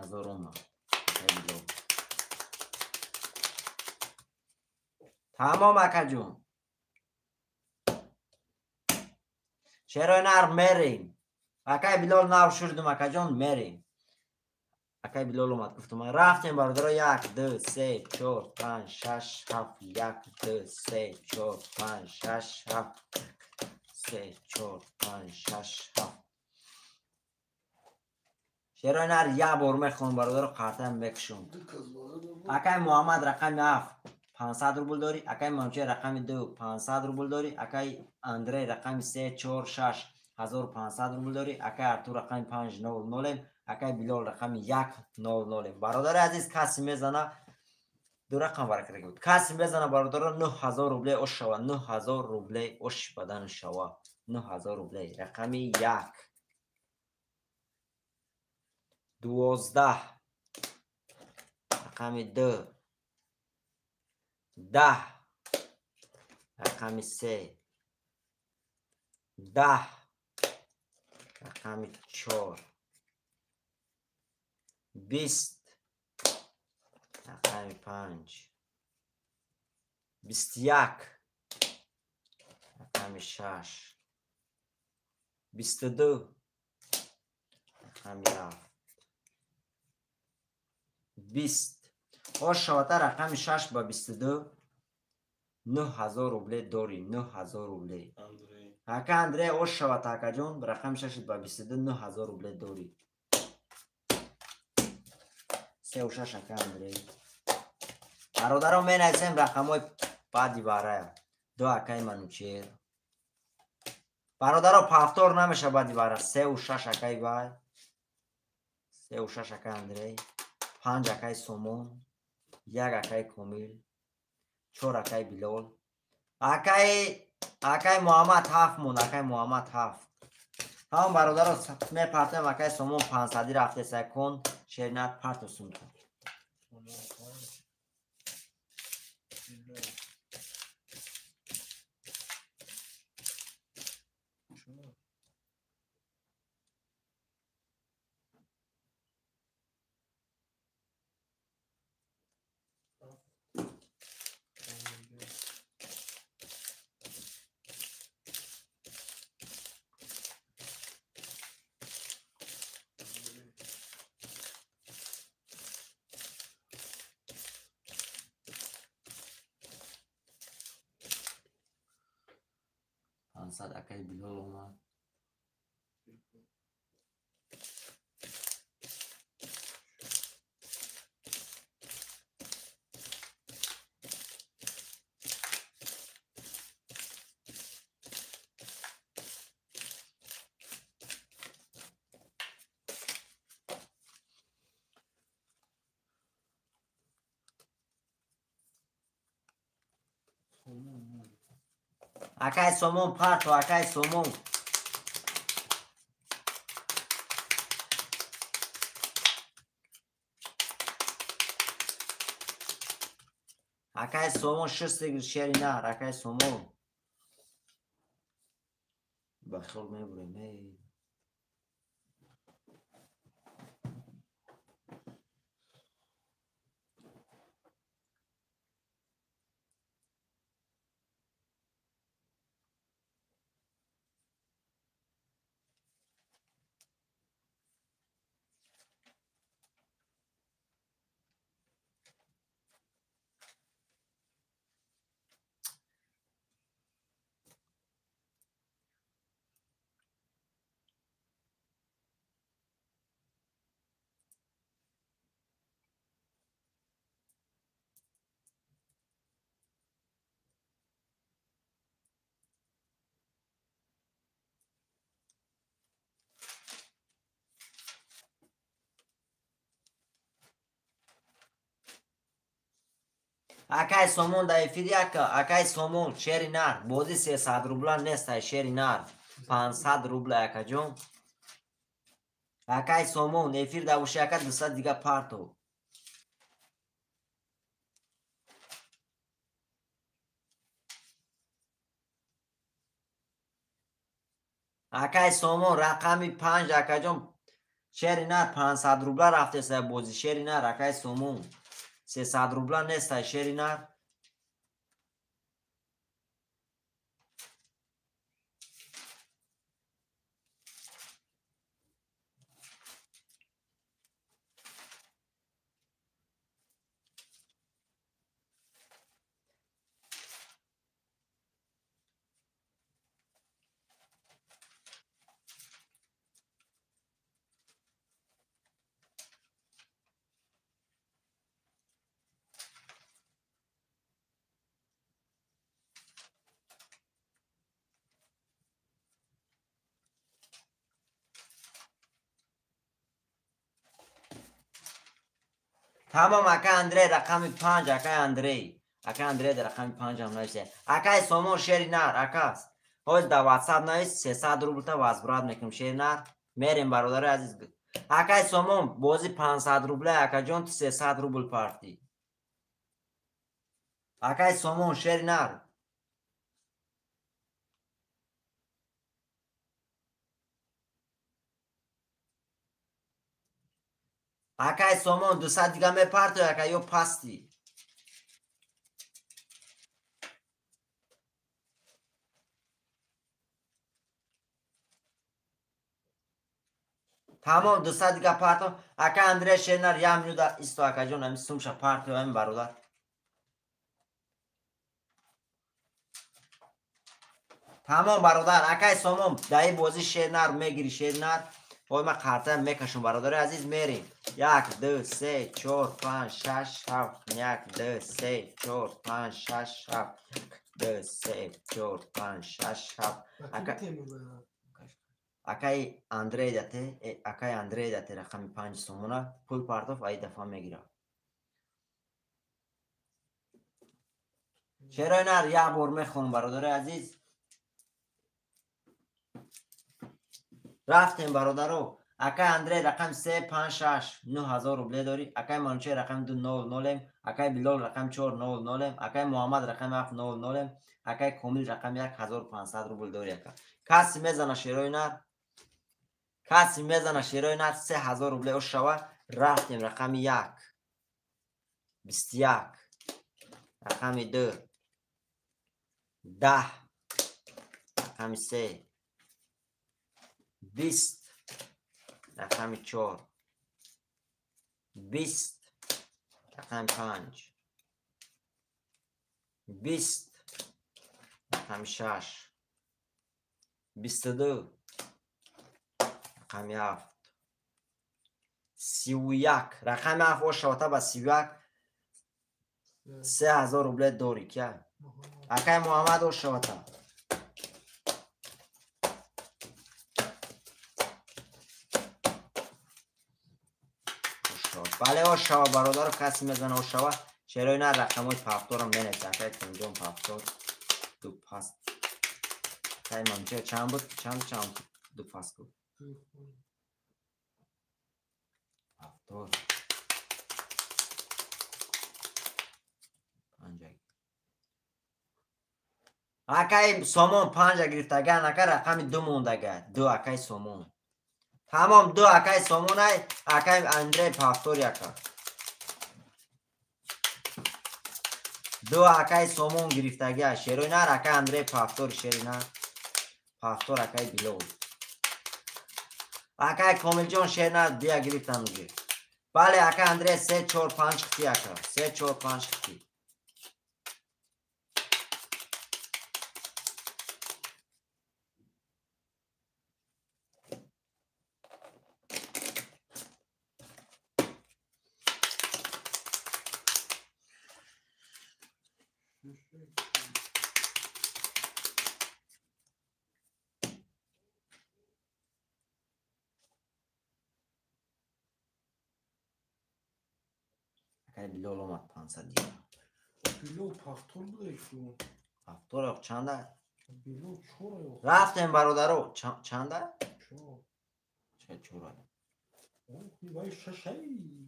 Ҳазор омад. Акай Билол. Тамом, акаҷон. Шерои нар, мерем. Акай Билол, нав шурдум, акаҷон, мерем. Акай Билол омад, гуфтум. Рафтем, бародаро, 1, 2, 3, 4, 5, 6, 7, 1, 2, 3, 4, 5, 6, 7, 3, 4, 5, 6, 7. Шерои нар, як бор мехонам, бародаро, қартам мекушам. Акай Муҳаммад, рақами 7, 500 рубл дорӣ. Акай Манучер, рақами 2, 500 рубл дорӣ. Акай Андрей, рақами 3, 4, 6, 1500 рубл дорӣ. Акай Артур, рақами 5, 0, 0. Акай Билол, рақами 1, 0, 0. Бародари азиз, каси мезана, ду рақам вараката буд. Каси мезана, бародаро, 9000 рубле ош шава, 9000 рубле ош бадан шава. 9000 рубле. Рақами 1. 12, рақами 2, 10, рақами 3, 10, рақами 4, 20, рақами 5, 21, рақами 6, 22, рақами 7, 20. Ош шавата, рақами 6 ба 22, 9000 рубле дорӣ, 9000 рубле. Ака Андрей, ош шавата, акаҷон, рақами 6 ба 22, 9000 рубле дорӣ. 3 6, ака Андрей. Бародаро, менависем рақамҳои баъди варая. 2, акаи Манучер. Бародаро, повтор намеша баъди вара. 3 6, акаи вай. 3 6, акаи Андрей. 5 акай Сомон, 1 акай Комил, 4 акай Билол. Акай Муҳаммад 7 монд, акай Муҳаммад 7. Ҳамон бародаро мепартоем, акай Сомон 500 рафтеса кон, шеринат парто сумта. Акай Билол омад. Акай Сомон парто, акай Сомон. Акай Сомон 6 шеринар, акай Сомон. Бахил мебурем, эй. Акай Сомон да эфир яка, акай Сомон, шери нар, бози 300 рубла нестай шери нар, 500 рубла акаҷон. Акай Сомон, эфир да боши ака 200 дига парто. Акай Сомон, рақами 5 акаҷон, шери нар 500 рубла рафтеса бози, шери нар, акай Сомон. 300 рубла нестай шери нар. Тамом акай Андрей рақами 5, акай Андрей. Акай Андрей дар рақами 5 ҳам нависе. Акай Сомон шери нар, акас. Ҳоз дар WhatsApp навис 300 рублта возврат мекунем шери нар. Мерем бародари азиз. Акай Сомон бози 500 рубла, акаҷон ту 300 рубл партӣ. Акай Сомон шери нар. Акай Сомон 200 дига мепартои, ака ё пастӣ. Тамом 200 дига парто. Ака Андрей шернар як минута исто акаҷон, ами сумша партои ами бародар. Тамом бародар, акай Сомон даи бози шернар мегири шернар. Ой, ма қартаям мекашум бародари азиз, мерем. 1 2 3 4 5 6 7 1 2 3 4 5 6 7 2 3 4 5 6 7. Ака Акай Андрей дате, акай Андрей дате рақами 5 сомона пул партоф ай дафа мегира. Шерои нар як бор мехонам бародари азиз. Рафтем бародаро. Акай Андрей рақами 3 5 6 9000 рубле дорӣ. Акай Манучер рақами 2 0 0, акай Билол рақами 4 0 0, акай Муҳаммад рақами 7 0 0, акай Комил рақами 1500 рубл дорӣ ака. Каси мезана шерои нар. Каси мезана шерои нар 3000 рубле ошава. Рафтем рақами 1 21 рақами 2 10 рақами 3 20 рақами 4 20 рақами 5 20 рақами 6 22 рақами 7 31 рақами 7 ошавата ба 31 3000 рубле дорӣ кия. Акай Муҳаммад ошавата. Бале ошава бародаро, каси мезана ошава. Шерои нар рақамҳои пафторам менависа. Акай Кунҷон пафтор ду паст. Акай Манучер чанд буд? Чанд ду паст буд? Пафтор панҷа. Акай Сомон панҷа гирифтаган, ака рақами 2 мондага. 2 акай Сомон. Тамом 2 акай Сомонай, акай Андрей пафтор яка. 2 акай Сомон гирифтага. Шерои нар акай Андрей пафтор, шери нар. Пафтор акай Билол. Акай Комилҷон шер нар дия гирифтан уже. Бале акай Андрей 3 4 5 хити ака. 3 4 5 хити. Акай Билол омад 500 дигар. Билол пафтор буда ку. Пафтор ох чанда? Билол 4 ох. Рафтем бародаро, чанда? 4. Ча 4. Ох, вай 6 ай,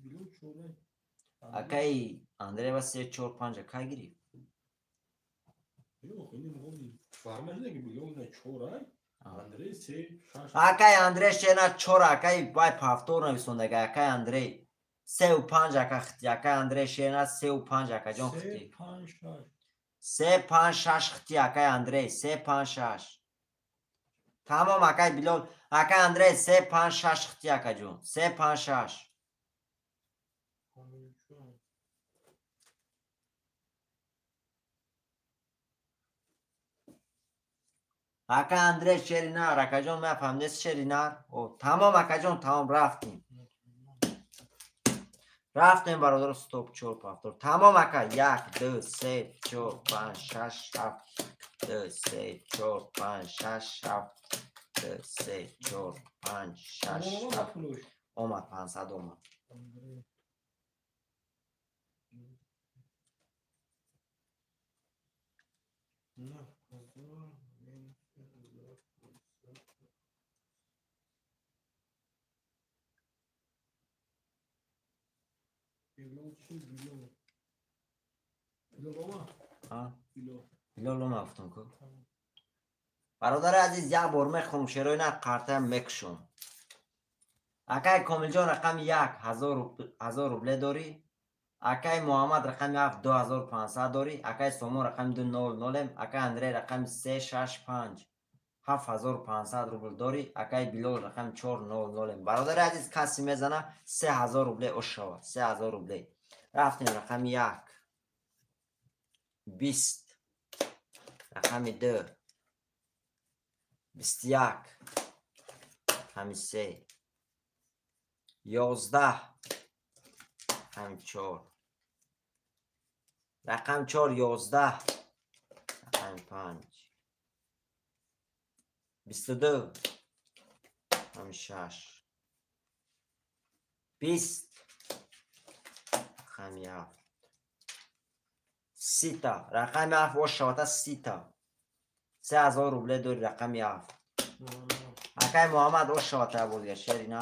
Билол 4. Акай Андрей ва 3 4 5 кай гирифт? Ёх, ини моли фармаш неги Билол на 4 ай. Андрей 3 6. Акай Андрей шена 4 акай вай пафтор нависондага акай Андрей. 3 5 ака хити, акай Андрей шена 3 5 ака ҷон хити. 3 5 6. 3 5 6 хити акай Андрей 3 5 6. Тамом акай Билол, акай Андрей 3 5 6 хити ака ҷон. 3 5 6. Ака Андрей шери нар, ака ҷон ман фаҳмидес шери нар. О, тамом ака ҷон, тамом рафтем. Рафтем бародаро, стоп 4 пафтор. Тамом ака 1 2 3 4 5 6 7 2 3 4 5 6 7 2 3 4 5 6 7. Омад 500 омад. Билол омад гуфтам ку. Бародари азиз як бор мехонам шерои нар қартаям мекушам. Акай Комилҷон рақами 1 1000 рубле дорӣ. Акай Муҳаммад рақами 7 2500 дорӣ. Акай Сомон рақами 2 0 0, акай Андрей рақами 3 6 5 7500 рубл дорӣ. Акай Билол рақами 4 0 0. Бародари азиз каси мезана 3000 рубле ошава. 3000 рубле. Рафтем рақами 1 20 рақами 2 21 рақами 3 11 рақами 4 рақами 4 11 рақами 5 22 Рақами 6. 20. Рақами 7. 30-та. Рақами 7 ош шавата 30-та. 3000 рубле дори рақами 7. Акай Муҳаммад ош шавата бозига шери на.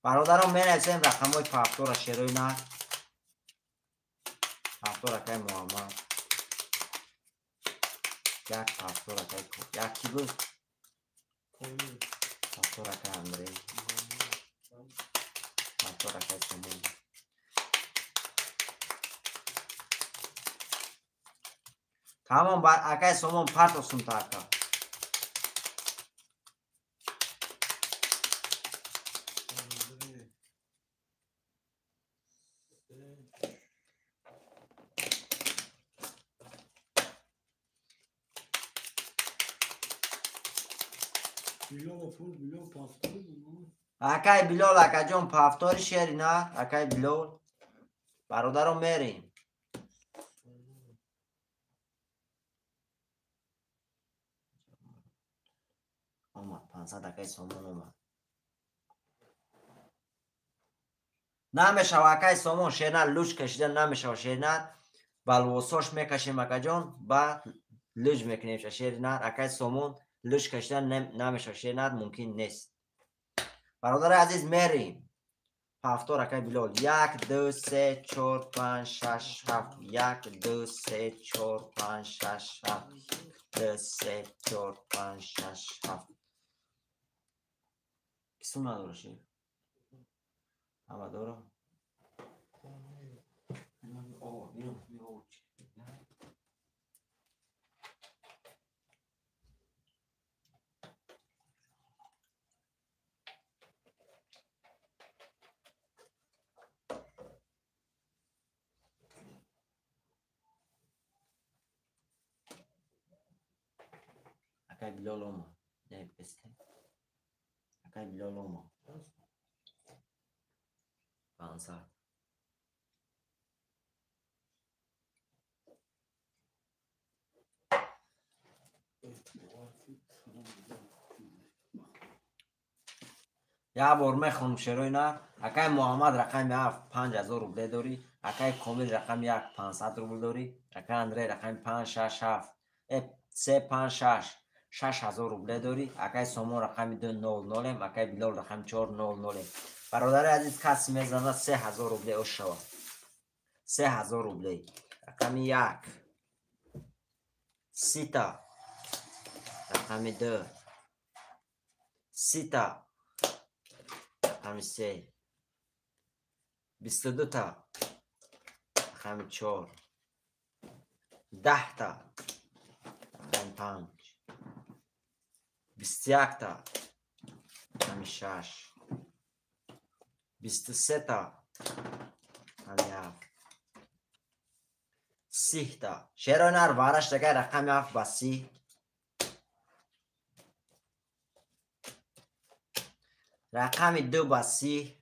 Бародарон менависем рақамҳои пафтора шерои на. Пафтор акай Муҳаммад. Як пафтор акай як ки буд? Пафтор акай Андрей. Пафтор акай Сомон. Тамом акай Сомон парто сумта ака. Акай Билол акаҷон пафтори шери на акай Билол. Бародарон мерем. Омад 500 акай Сомон омад. Намешава акай Сомон шерна луч кашида намешава шерна. Балвосош мекашем акаҷон ба луч мекунем шерна акай Сомон луч кашида намешава шерна мумкин нест. Бародари азиз мерем. Пафтор акай Билол. 1 2 3 4 5 6 7. 1 2 3 4 5 6 7. 2 3 4 5 6 7. Ки сум надора шер? Ҳама дора? Акай Билол омад. Не, песте. Акай Билол омад. 500. Як бор мехонам шерои на. Акай Муҳаммад рақами 7 5000 рубле дорӣ. Акай Комил рақами 1 500 рубл дорӣ. Акай Андрей рақами 5 6 7 3 5 6 6000 рубле дорӣ. Акай Сомон рақами 2 0 0, акай Билол рақами 4 0 0. Бародари азиз каси мезанад 3000 рубле ош шавад. 3000 рубле. Рақами 1. 30-та. Рақами 2. 30-та. Рақами 3. 22-та. Рақами 4. 10-та. Рақами 5. 21-та. Рақами 6. 23-та. Рақами 7. 30-та. Шерои нар вараш дагай рақами 7 ба 30. Рақами 2 ба 30.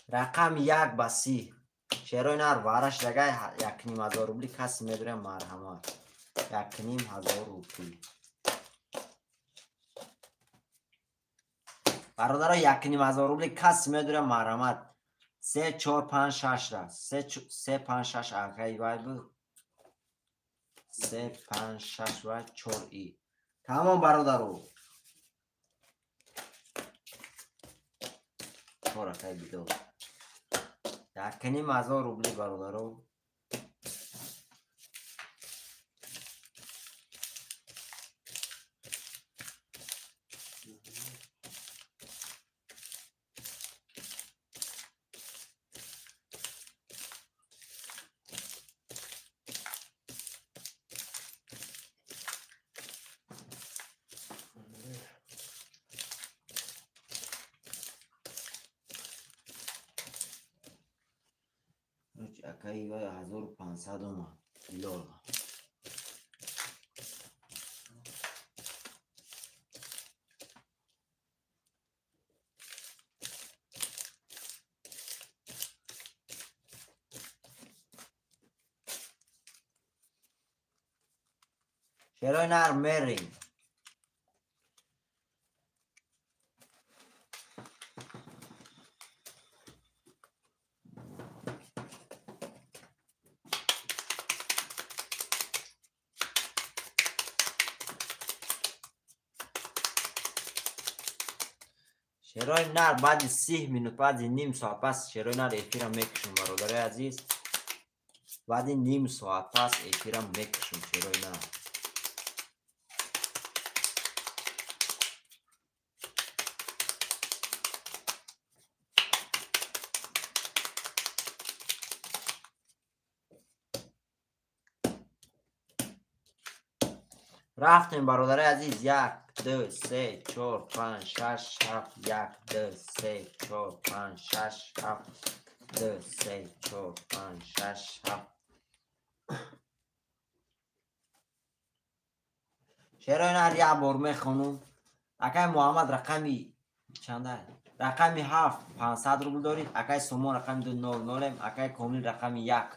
Рақами 1 ба 30. Шерои нар вараш дагай 1500 рубли каси медорем марҳамат. 1500 рубли. Бародаро 1500 рубли каси медорем марҳамат. 3 4 5 6 ра. 3 5 6 акай вай буд. 3 5 6 ва 4 и. Тамом бародаро. 4 акай бидо. 1500 рубли бародаро. Акай 1500 омад. Билол. Шерои нар мерем. Шерои нар баъди 30 минут, баъди ним соат пас шерои нар эфира мекушам, бародарои азиз. Баъди ним соат пас эфира мекушам шерои нар. Рафтем, бародарои азиз. 1 2 3 4 5 6 7 1 2 3 4 5 6 7 2 3 4 5 6 7. Шерои нар як бор мехонум. Акай Муҳаммад рақами чанда? Рақами 7 500 рубл дорид. Акай Сомон рақами 2 00, акай Комил рақами 1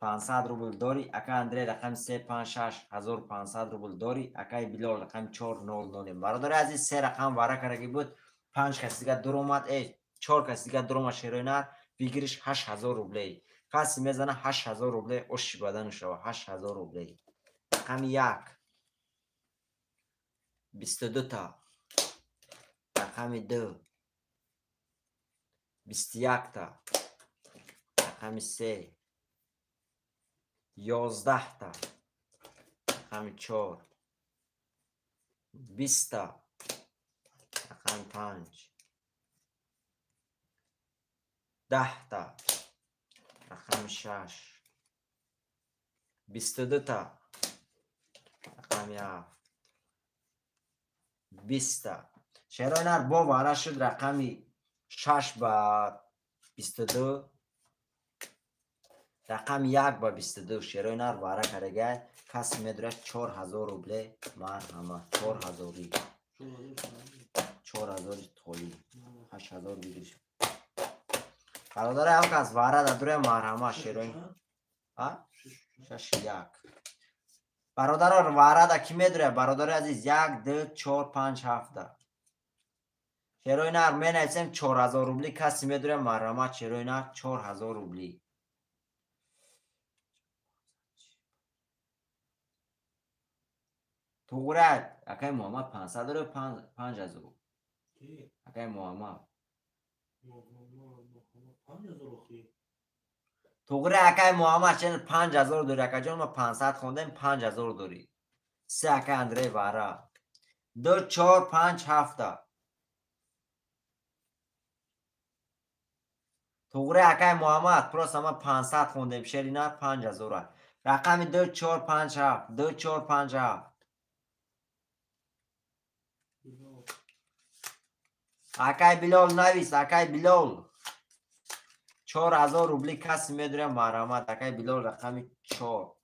500 рубл дорӣ. Акай Андрей рақами 3 5 6 1500 рубл дорӣ. Акай Билол рақами 4 0 0. Бародари азиз, се рақам вара кардаги буд. 5 каси дигар дуромад, 4 каси дигар дуромад. Шерои нар выигрыш 8000 рублей. Каси мезана 8000 рублей оши бадану шава. 8000 рублей. Рақами 1 22 та. Рақами 2 21 та. Рақами 3 11 та. Рақами 4 20 та. Рақами 5 10 та. Рақами 6 22 та. Рақами 7 20 та. Шерои нар бо вара шуд рақами 6 ба 22, рақами 1 ба 22. Шерои нар вара карагай. Каси медурад 4000 рубле. Марҳама 4000 4000 толи 8000 выигрыш. Бародари, ҳам кас вара дадуре, марҳама шерои. А? 6 1. Бародаро, вара да ки медуре? Бародари азиз, 1 2 4 5 7. Шерои нар менависем 4000 рубли. Каси медуре, марҳама шерои нар 4000 рубли. Туғра, акай Муҳаммад 500 дорад, 5000. Акай Муҳаммад. Туғра, акай Муҳаммад чен 5000 дорӣ, акаҷон, ма 500 хондем, 5000 дорӣ. Се акай Андрей вара. 2 4 5 7. Туғра, акай Муҳаммад, просто ма 500 хондем, шери нар 5000. Рақами 2 4 5 7, 2 4 5 7. Акай Билол навис, акай Билол. 4000 рубли каси медуре, марҳамат, акай Билол рақами 4.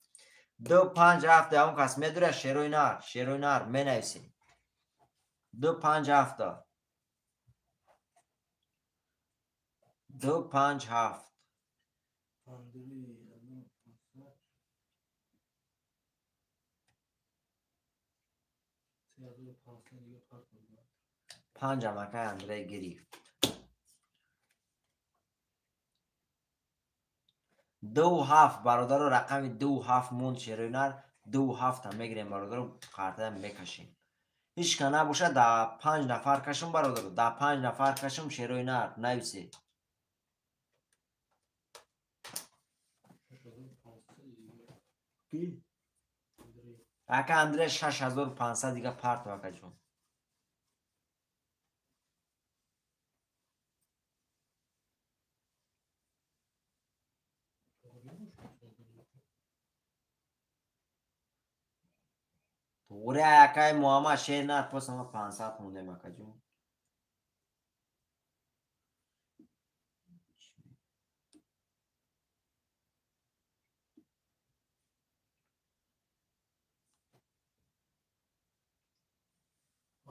2 5 7 он кас медуре, шерои нар, шерои нар менависем. 2 5 7. 2 5 7. 5 акай Андрей гирифт. 2 7 бародаро, рақами 2 7 монд шерои нар. 2 7 мегирем бародаро, қартада мекашем. Ҳеҷ ка набошад, да 5 нафар кашум бародаро, да 5 нафар кашум. Шерои нар нависед. Ака Андрей 6500 дига парту, акаҷон. Туғри, акай Муҳаммад, шер нар просто ма 500 хондем, акаҷон.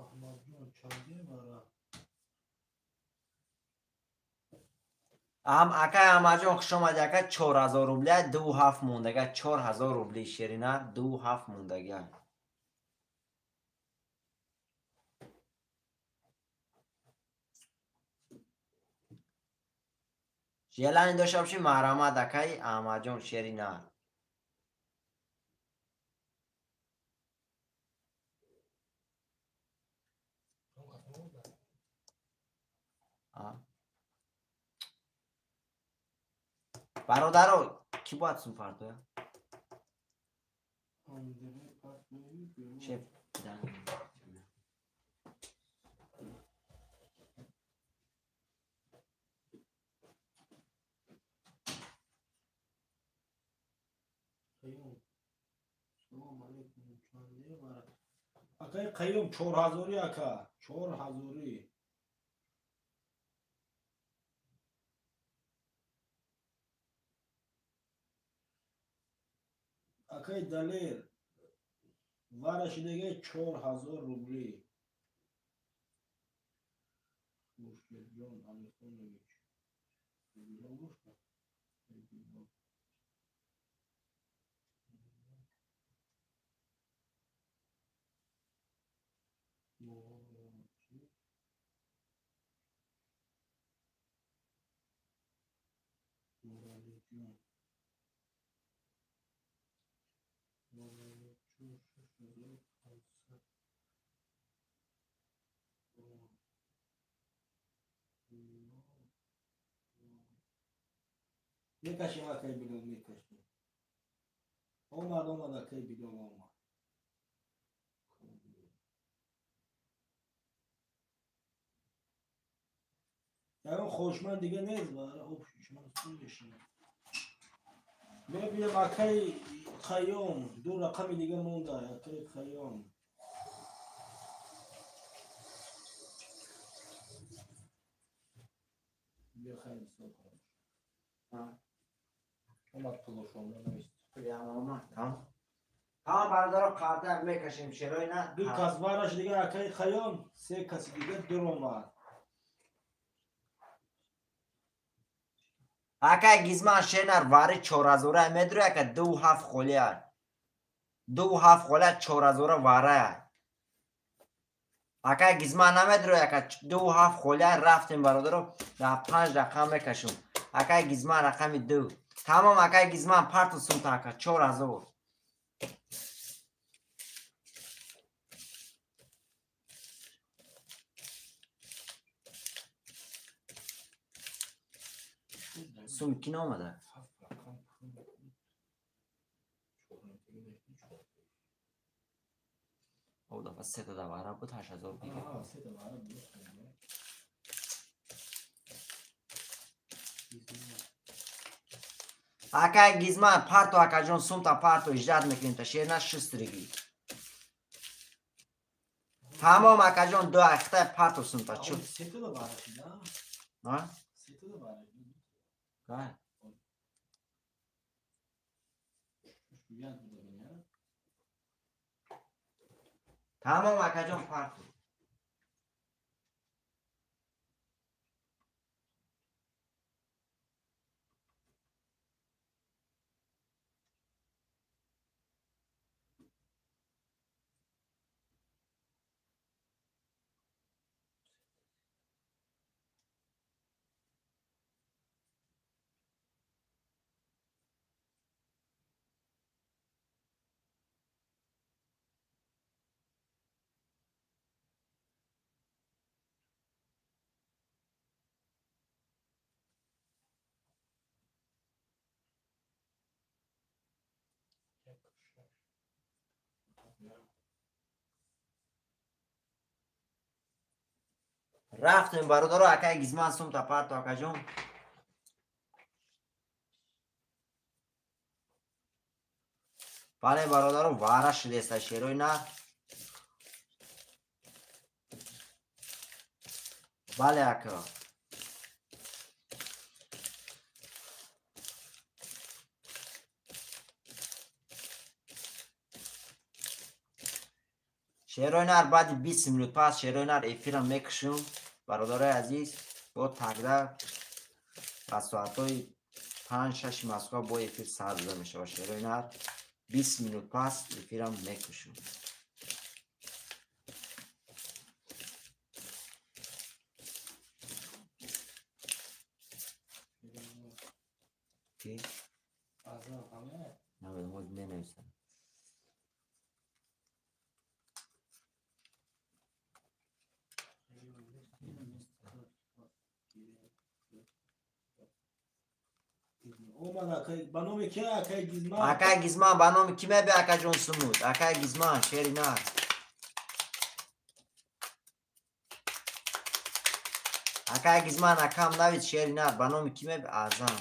Аҳмадҷон чанде вара? Акай Аҳмадҷон, хуш омадӣ, ака. 4000 рубля, 2,7 мондага, 4000 рубли шерина, 2,7 мондага. Желание дошта бошӣ, марҳамат, акай Аҳмадҷон, шерина. Бародаро, кӣ бояд сум партоя? Шеф, акай Қаюм, 4000 ака, 4000. Акай Далер, варашидаги 4000 рубли. Хуршедҷон Алихонович. Мекашем, акай Билол, мекашем. Омад, омад, акай Билол, омад. Ягон хоҳишманд дига нест, бара обшман мешинам. Мебинам, акай Қайём, ду рақами дига монда, акай Қайём. Бехайр, ҳисоб кунам. Омад пулошон, навист. Омад, тамом. Тамом, бародаро, қартак мекашем, шерои на. Ду кас вараш дига, акай Қайём, се каси дига дуромад. Акай Гизман, шенар вари 4000 медури, ака, 2,7 холия. 2,7 холия, 4000 варая. Акай Гизман намедури, ака, 2,7 холия. Рафтем, бародаро, дар 5 рақам мекашем. Акай Гизман, рақами 2. Тамом, акай Гизман, парту сумта, ака, 4000. Сум ки наомада? О дафъа сета давара буд, 8000 дига. Акай Гизман, парту, акаҷон, сумта парту, иждат мекунем та шерна шустриги. Тамом, акаҷон, ду ахтай парту сумта. Чу? Сета давара шуда? А? Сета давара. Кай? Тамом, акаҷон, парту. Рафтем, бародаро, акай Гизман, сумта парту, акаҷон. Бале, бародаро, вара шудеста шерои на. Бале, ака. Шерои нар баъди 20 минут пас шерои нар эфира мекушам. Бародарои азиз, бо тагда Ба соатҳои 5-6 Москва бо эфир сар дода мешавад. Шерои нар 20 минут пас эфирам мекушам. Ки? Менависам. Акай Гизман ба номи ки мебе акаҷон Сумуд? Акай Гизман шери нар. Акай Гизман акам навид шери нар ба номи ки мебе? Азам.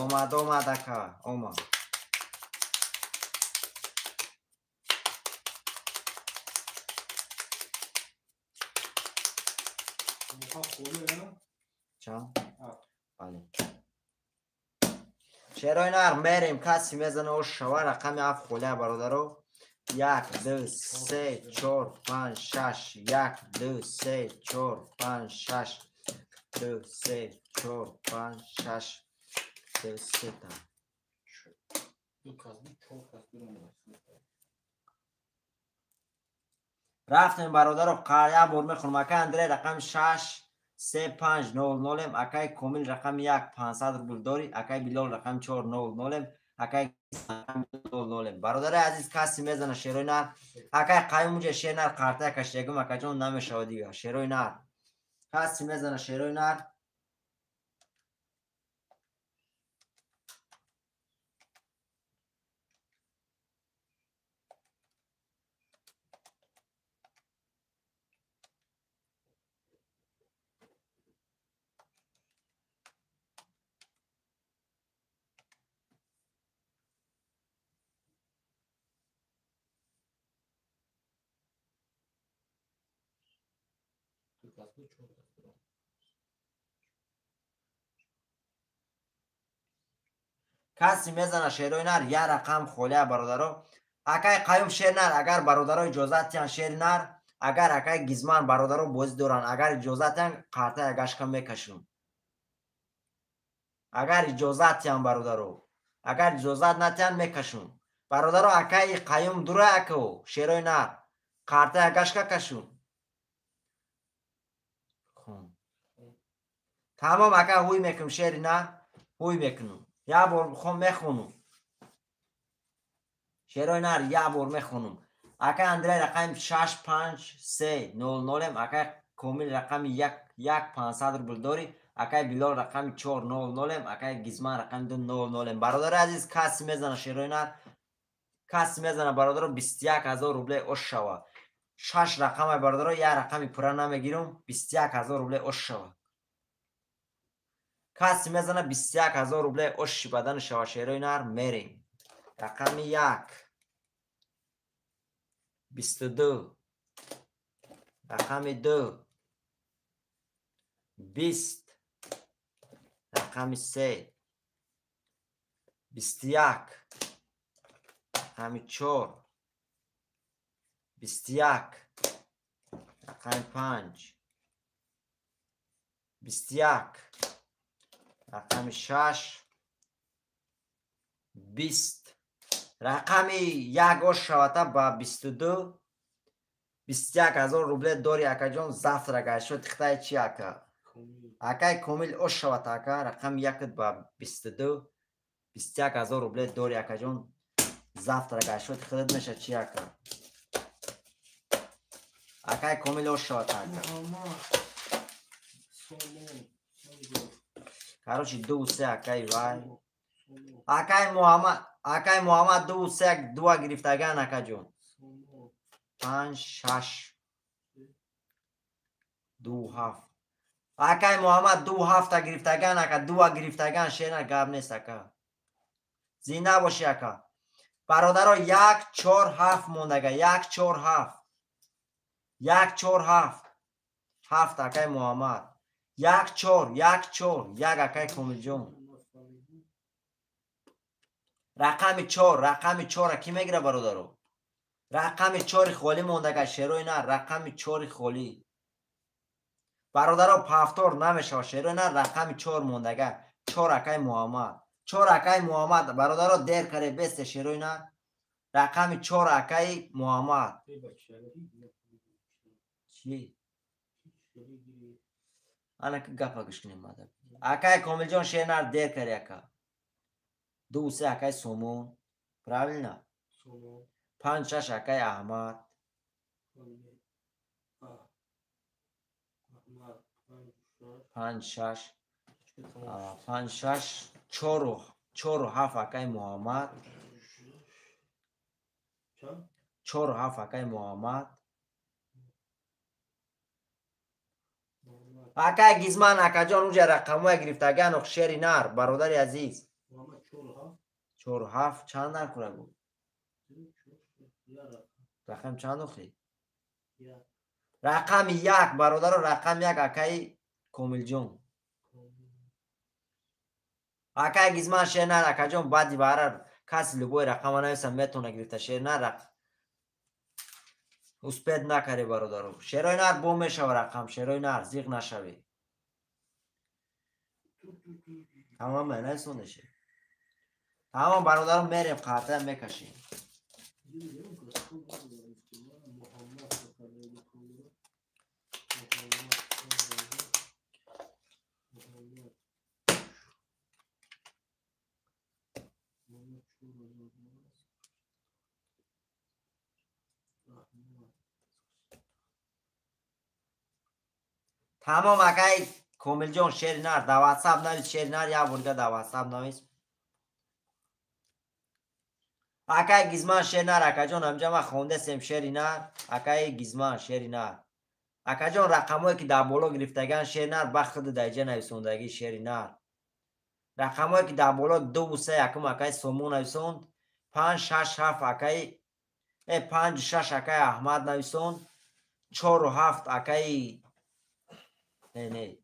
Омад, омад ака, омад. Чанд? Бале. Шерои нар мерем, каси мезана ош шава рақами 7 холия бародаро. 1 2 3 4 5 6 1 2 3 4 5 6 2 3 4 5 6 2 3 та. Рафтем бародаро, як бор мехонам. Акай Андрей рақами 6 3 5 0 0, акай Комил рақами 1 500 рубл дори, акай Билол рақами 4 0 0, акай 0 0. Бародари азиз, каси мезана шерои нар. Акай Қаюм уҷа шер нар қарта кашидагум акаҷон намешавад дига. Шерои нар. Каси мезана шерои нар. Каси мезана шерои нар як рақам холия бародаро. Акай Қаюм шер нар, агар бародаро иҷозат диҳанд шери нар, агар акай Гизман бародаро бозӣ доранд, агар иҷозат диҳанд қартаи агашка мекашам. Агар иҷозат диҳанд бародаро, агар иҷозат надиҳанд мекашам. Бародаро акай Қаюм дура ако шерои нар, қартаи агашка кашум. Тамом ака ҳуй мекунам шери нар, ҳуй мекунам. Як бор мехонам. Шерои нар як бор мехонам. Акай Андрей рақами 6 5 3 0 0, акай Комил рақами 1 1 500 рубл дори, акай Билол рақами 4 0 0, акай Гизман рақами 2 0 0. Бародари азиз, каси мезана шерои нар, каси мезана бародаро 21000 рубле ош шава. 6 рақами бародаро, як рақами пурра намегирам, 21000 рубле ош шава. Каси мезана 21000 рубле оши бадан шава шерои нар мерем. Рақами 1 22, рақами 2 20, рақами 3 21, рақами 4 21, рақами 5 21, рақами 6 20, рақами 1 ош шавата ба 22 21000 рубле дори акаҷон. Завтра гашо тихтай чи ака? Акай Комил ош шавата ака, рақами 1 ба 22 21000 рубле дори акаҷон. Завтра гашо тихтат меша чи ака? Акай Комил ош шавата ака. Короче, 2 3 акай вай. Акай Муҳаммад, акай Муҳаммад 2 3 2 гирифтаган акаҷон. 5 6 2 7. Акай Муҳаммад 2 7 гирифтаган ака, 2 гирифтаган шена гап нест ака. Зинда боши ака. Бародаро 1 4 7 мондага, 1 4 7. 1 4 7. 7 акай Муҳаммад. 1 4 1 4 1 акай Комилҷон. Рақами 4, рақами 4 ки мегира бародаро? Рақами 4 холӣ мондага шерои нар, рақами 4 холӣ. Бародаро повтор намешава шерои нар рақами 4 мондага. 4 акай Муҳаммад. 4 акай Муҳаммад. Бародаро дер каре бесте шерои нар. Рақами 4 акай Муҳаммад. Чӣ? Ана ки гапа гӯш кунем мада. Акай Комилҷон шер нар дер кари ака. 2 3 акай Сомон. Правильно? 5 6 акай Аҳмад. 5 6 5 6 4 4 7 акай Муҳаммад. 4 7 акай Муҳаммад. Акай Гизман акаҷон уҷа рақамҳое гирифтаган шери нар бародари азиз. 4 7 чанд нар кура буд? Рақам чанд охи? Рақами 1 бародаро рақами 1 акаи Комилҷон. Акай Гизман шер нар акаҷон баъди вара каси любой рақама нависа метавона гирифта шер нар успед накаре бародаро. Шерои нар бо мешава рақам шерои нар зиқ нашавӣ. Тамом нависондеше. Тамом бародаро мерем қатъа мекашем. Тамом акай Комилҷон шери нар дар WhatsApp навис шери нар як борга дар WhatsApp навис. Акай Гизман шери нар акаҷон ҳамҷа ман хондасем шери нар акай Гизман шери нар. Акаҷон рақамҳое ки дар боло гирифтаган шери нар ба худ дар иҷа нависондагӣ шери нар. Рақамҳое ки дар боло 2 3 якум акай Сомон нависонд, 5 6 7 акай 5 6 акай Аҳмад нависонд, 4 7 акай не.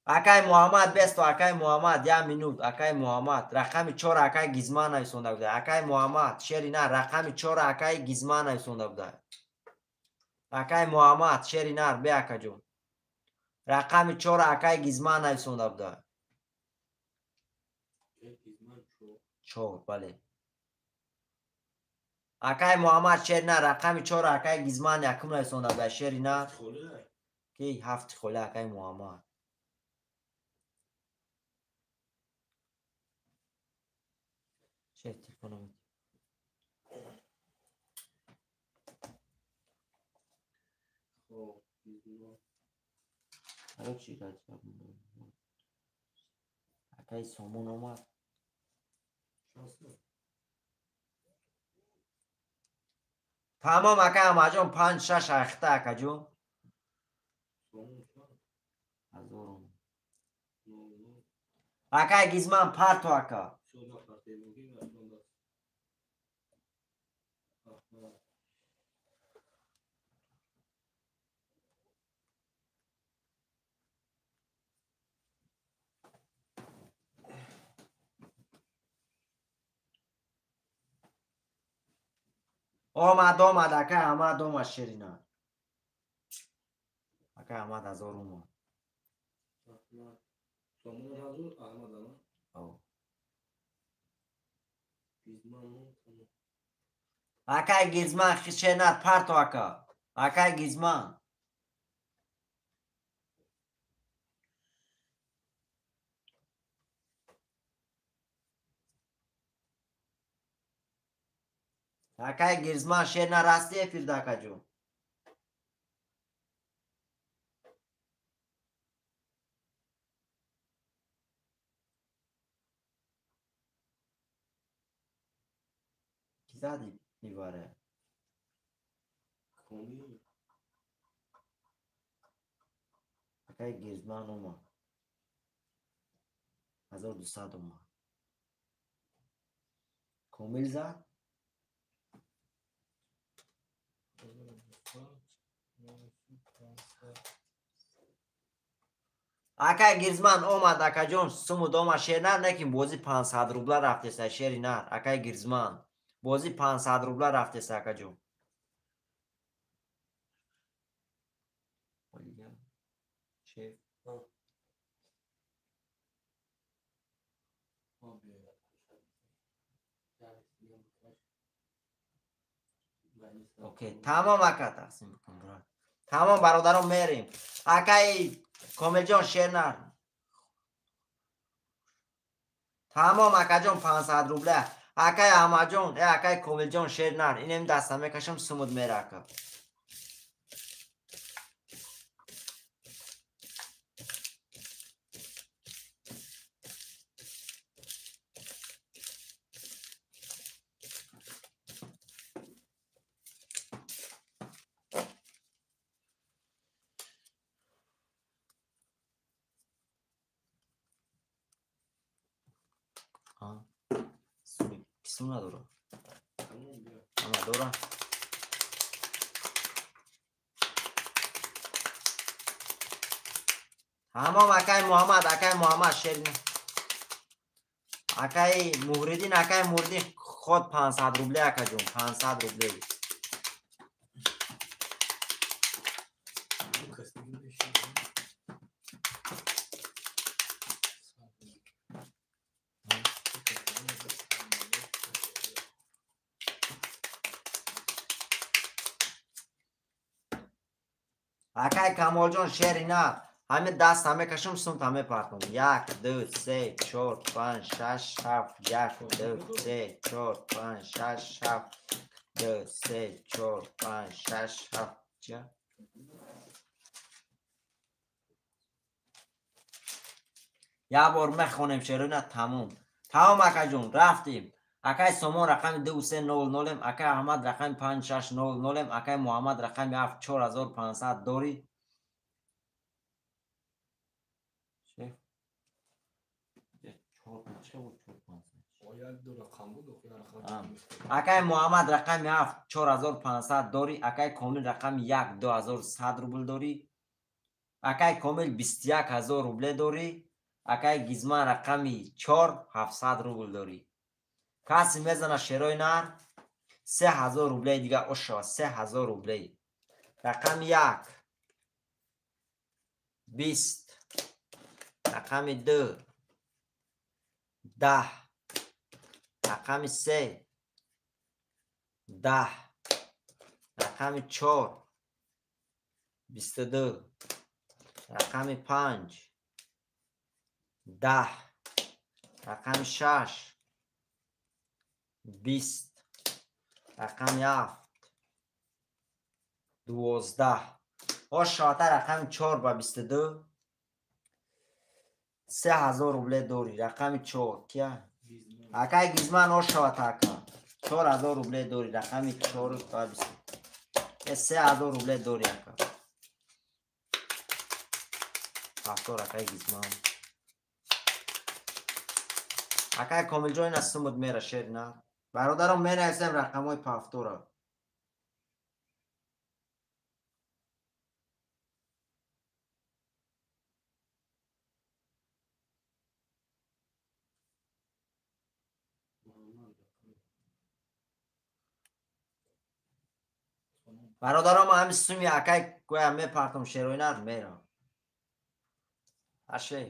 Акай Муҳаммад бесто акай Муҳаммад як минут акай Муҳаммад рақами 4 акай Гизман нависонда буда. Акай Муҳаммад шери нар рақами 4 акай Гизман нависонда буда. Акай Муҳаммад шери нар бе акаҷон. Рақами 4 акай Гизман нависонда буда. 4 бале. Акай Муҳаммад шери нар рақами 4 акай Гизман якум нависонда буда шери нар. Ки 7 хола акай Муҳаммад. Шер телефонам. Короче, акай Сомон омад. Тамом акай Аҳмадҷон 5 6 ахта акаҷон. Акай Гизман парто ака. Омад омад акай Аҳмад омад шерина. Акай Аҳмад 1000 омад. Акай Гизман шернар парто ака. Акай Гизман. Акай Гизман шернар ҳасти эфирда акаҷон. Зади мибаре. Акай Гизман омад. 1200 омад. Комил зад? Акай Гизман омад акаҷон сумуд омад шер нар некин бозӣ 500 рубла рафтеса шери нар акай Гизман. Бозӣ 500 рубла рафтеса акаҷон. Чӣ? Окей, тамом ака тақсим бикун брат. Тамом бародарон мерем. Акаи Комилҷон шернар. Тамом акаҷон 500 рубля. Акаи Аҳмадҷон, акаи Комилҷон шернар. Инем даста мекашам сумуд мера ака. Сум надора. Ама дора. Ҳамом акаи Муҳаммад, акаи Муҳаммад шер. Акаи Муҳриддин, акаи Муҳриддин ход 500 рубле акаҷон, 500 рубле. Акай Камолҷон шери на ҳаме даст ҳаме кашум сумт ҳаме партум. 1 2 3 4 5 6 7 1 2 3 4 5 6 7 2 3 4 5 6 7 ча? Як бор мехонем шери на тамом. Тамом акаҷон рафтем. Акай Сомон рақами 2300-ем, акай Аҳмад рақами 5600-ем, акай Муҳаммад рақами 7 4500 дорӣ. Шеф. Акай Муҳаммад рақами 7 4500 дорӣ, акай Комил рақами 1 2100 рубл дорӣ. Акай Комил 21000 рубле дорӣ, акай Гизман рақами 4 700 рубл дорӣ. Каси мезана шерои нар 3000 рублеи дига ошава 3000 рублеи. Рақами 1 20, рақами 2 10, рақами 3 10, рақами 4 22, рақами 5 10, рақами 6 20, рақами 7 12. Ошоата рақами 4 ба 22 3000 рубле дорӣ. Рақами 4 кия? Акай Гизман ошоата ака 4000 рубле дорӣ. Рақами 4 ба 22 3000 рубле дорӣ ака. Ҳафтор акай Гизман. Акай Комилҷон ина сумуд мера шер на. Бародарон менависем рақамҳои пафтора. Бародарон ма ҳами суми акай гӯя мепартом шерои нар мера. Аше.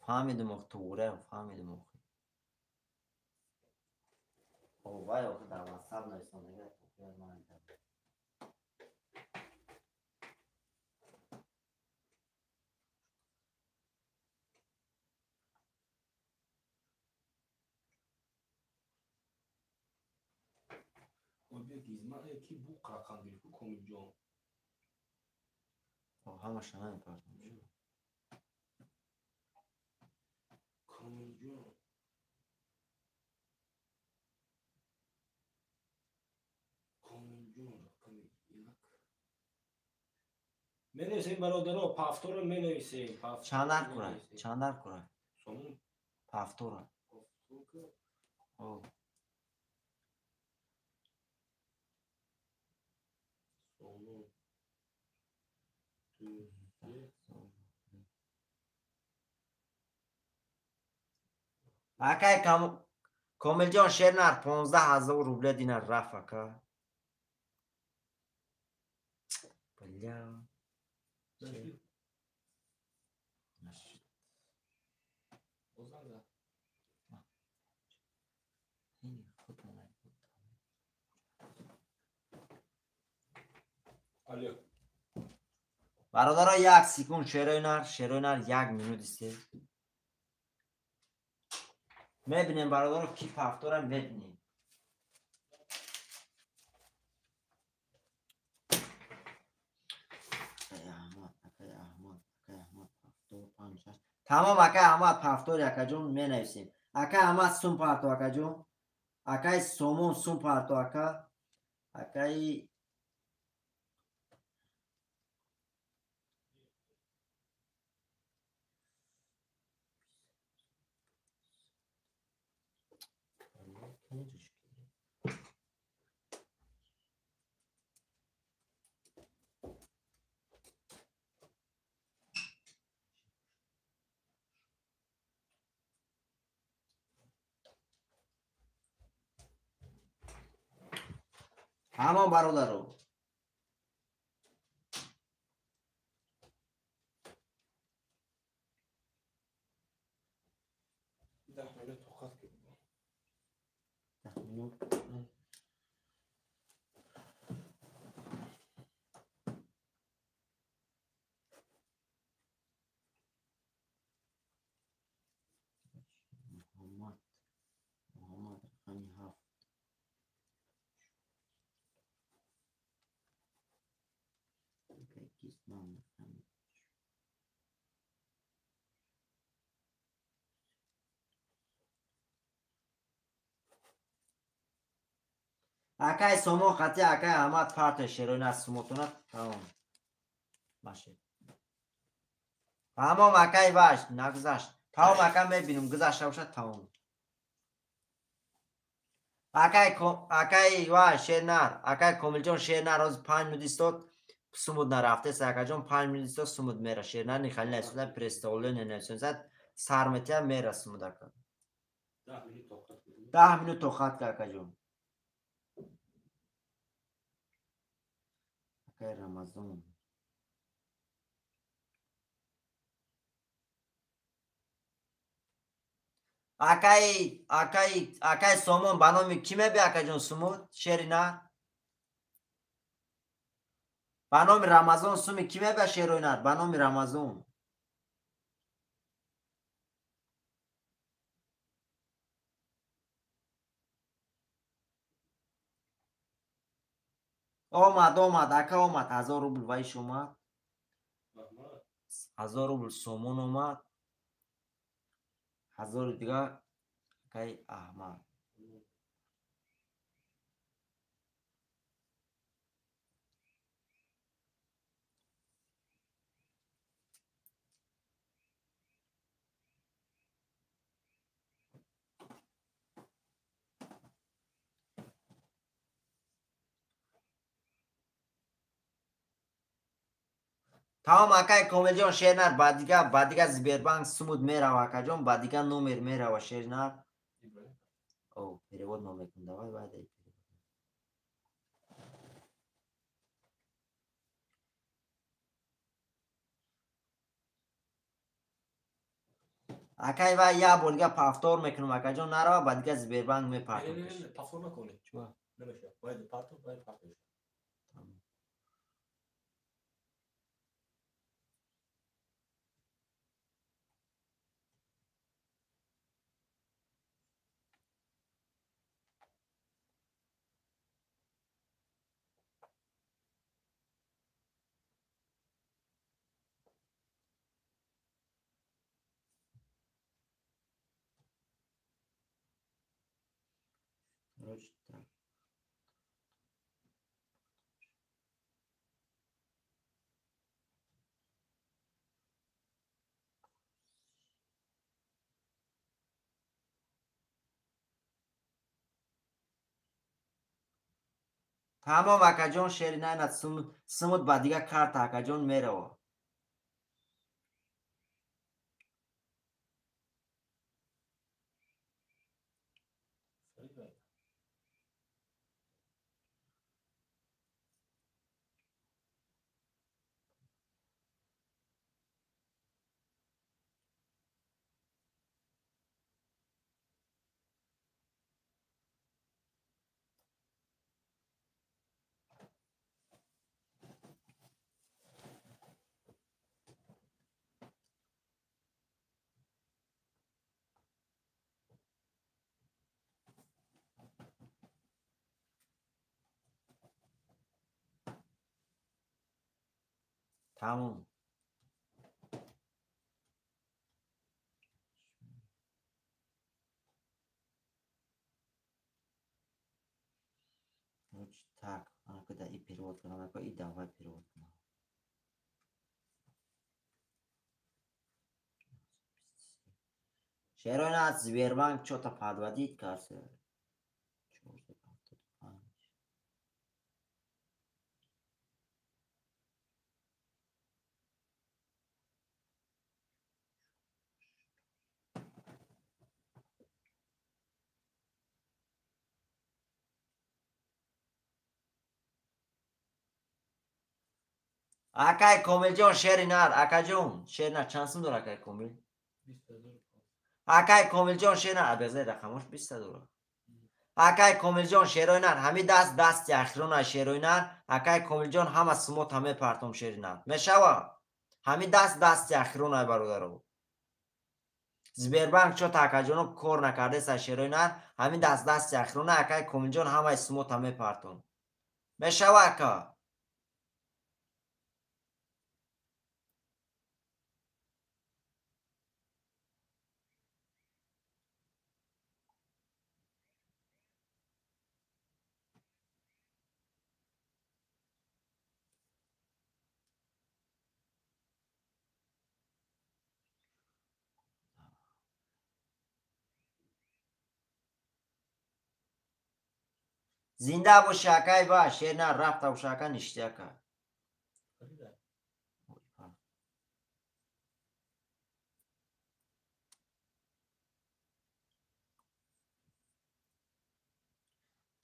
Фаҳмидум ох туғре, фаҳмидум ох. Вай ох дар WhatsApp нависондага туғре ман. Ки буқ рақам гирифт Комилҷон? Ҳамаша намепартом. Комилҷон Комилҷон рақами 1. Менависем бародаро, пафторо менависем. Чанд дар кура? Чанд дар кура? Сомон пафтора. Акай Комилҷон шернар 15000 рубле динар рафт ака. Бля. Бародаро, як секунд, шерои нар, шерои нар, як минут истед. Мебинем, бародаро, ки повтора мебинем. Тамом, акай Аҳмад, повтор, акаҷон, менависем. Акай Аҳмад сум парто, акаҷон. Акай Сомон сум парто, ака. Акай ҳамон бародаро. Муҳаммад рақами 7. Акай Сомон қати акай Аҳмад парте шерои нас сумотона тамом. Башед. Тамом, акай баш, нагузашт. Тамом, ака, мебинем, гузашта бошад, тамом. Акай ва шернар, акай Комилҷон шернар ҳозир 5 минут истод, сумуд нарафтест, акаҷон, 5 минут истод, сумуд мера. Шернар нихали нависонад, представление нависонад, сар метия мера сумуд, ака. 10 минут тоқат ка, акаҷон. Акай Рамазон. Акай Сомон ба номи кӣ меби, акаҷон, сумуд? Шери нар? Ба номи Рамазон суми кӣ меба, шерои нар? Ба номи Рамазон. Омад, омад, ака, омад, 1000 рубл вайш омад. 1000 рубл Сомон омад. 1000 дига акай Аҳмад. Тамом, акай Комилҷон, шернар, ба дига Сбербанк сумуд мерава, акаҷон, ба дига номер мерава, шернар. О, перевод номекун, давай, вайда. Акай вай як бор дига повтор мекунам, акаҷон, нарава, ба дига Сбербанк мепартом. Повтор накунӣ. Чуа? Намеша. Вайда партом, вай партом. Короче, так. Тамом, акаҷон, шери найнад сумуд ба дига карта, акаҷон, мерава. Тамом. Так, ана када и перевод кунам, ака и давай перевод кунам. Шерои нар Сбербанк чё-то подводит, кажется. 475. Акай Комилҷон шери нар, акаҷон, шери нар чанд сум дора акай Комил? Акай Комилҷон шери нар, абезай рақамош 20 дора. Акай Комилҷон шерои нар, ҳами даст дасти ахирона шерои нар, акай Комилҷон ҳама сумота мепартом шери нар. Мешава? Ҳами даст дасти ахирона бародаро. Сбербанк чо-то акаҷоно кор накардеса шерои нар, ҳами даст дасти ахирона акай Комилҷон ҳамаи сумота мепартом. Мешава ака? Зинда боши акай ба, шер нар рафта боша ака ништи ака.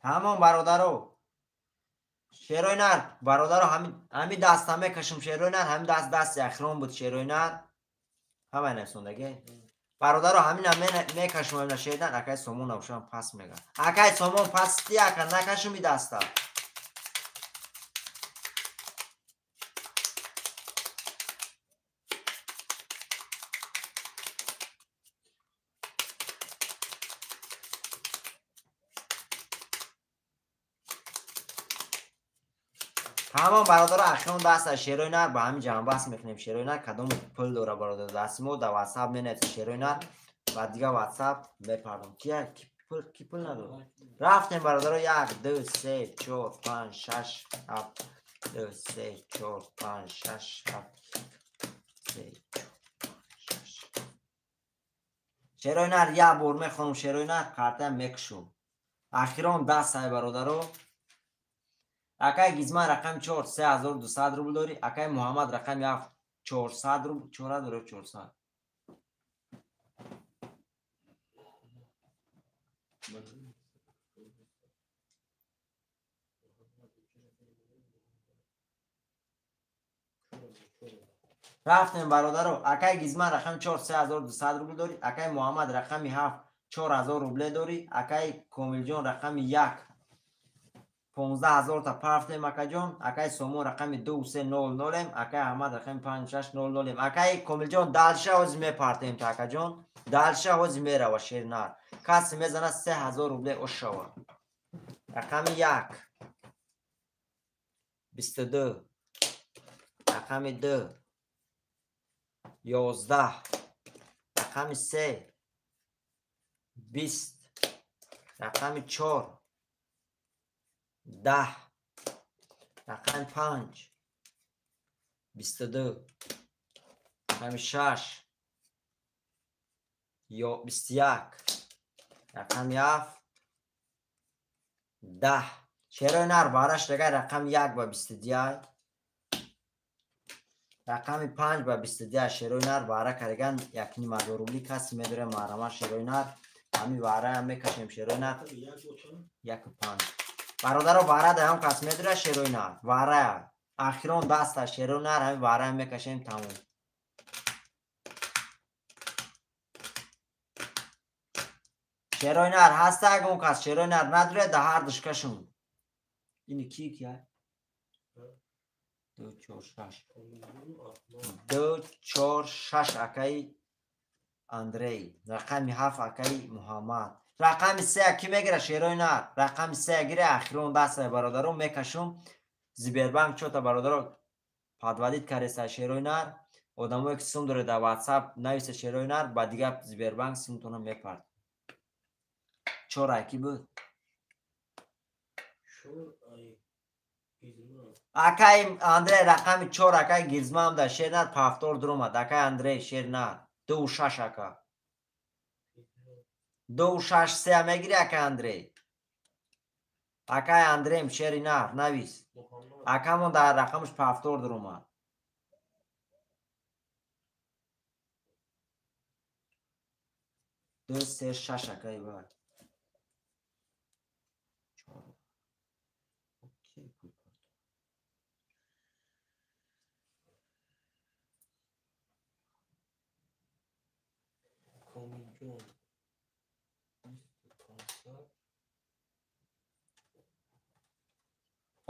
Тамом бародаро. Шерои нар, бародаро ҳами даста мекашем шерои нар, ҳами даст дасти ахирон буд шерои нар. Ҳамаи нависондаге. Бародаро ҳамина мекашем ҳамина шери нар, акай сомон набошам пас мега. Акай сомон пас ти ака накашем и даста. Тамом бародаро ахирон даста шерои нар ба ҳамин ҷамъбаст мекунем шерои нар кадом пул дора бародар дасти мо дар WhatsApp менависед шерои нар ва дигар WhatsApp мепардом. Ки пул надорад? Рафтем бародаро 1 2 3 4 5 6 7 2 3 4 5 6 7 3 4 5 6. Шерои нар як бор мехонам шерои нар карта мекушам. Ахирон даст бародаро. Акай Гизман рақами 4 3200 рубл дорӣ, акай Муҳаммад рақами 7 400 рубл, 400 дорӣ 400. Рафтем бародаро, акай Гизман рақами 4 3200 рубл дорӣ, акай Муҳаммад рақами 7 4000 рубле дорӣ, акай Комилҷон рақами 1 15000 та парафтем акаҷон, акай Сомон рақами 2300-ем, акай Аҳмад рақами 5600-ем. Акай Комилҷон далша ҳозир мепартем та акаҷон, далша ҳозир мерава шери нар. Касе мезана 3000 рубле ошава. Рақами 1 22, рақами 2 11, рақами 3 20, рақами 4 10, рақами 5 22, рақами 6 21, рақами 7 10. Шерои нар бараш дагай рақами 1 ба 22, рақами 5 ба 22 шерои нар бара карган 1.5 рубли каси медоре маҳрама шерои нар. Ҳами бараям мекашем шерои нар 1.5. Бародаро вара даҳам кас медора шерои нар. Вара. Ахирон даста шерои нар ҳами вара мекашем тамом. Шерои нар ҳаста ягон кас шерои нар надора да ҳар душ кашум. Ини ки ки ай? 2 4 6. 2 4 6 акай Андрей. Рақами 7 акай Муҳаммад. Рақами 3 ки мегира шерои нар? Рақами 3 гире ахирон даста бародаро мекашум. Сбербанк чота бародаро Подводить кареса шерои нар. Одамое ки сум доред дар WhatsApp нависа шерои нар, ба дигар Сбербанк сумтона мепард. Чор ай ки буд? Акай Андрей рақами 4 акай Гирзман да шернар пафтор дуромад. Акай Андрей шернар 2.6 ака. 2.6 3 мегири акай Андрей. Акай Андреем шеринар навис. Акамон дар рақамаш пафтор дуромад. 2 3 6 акай бай.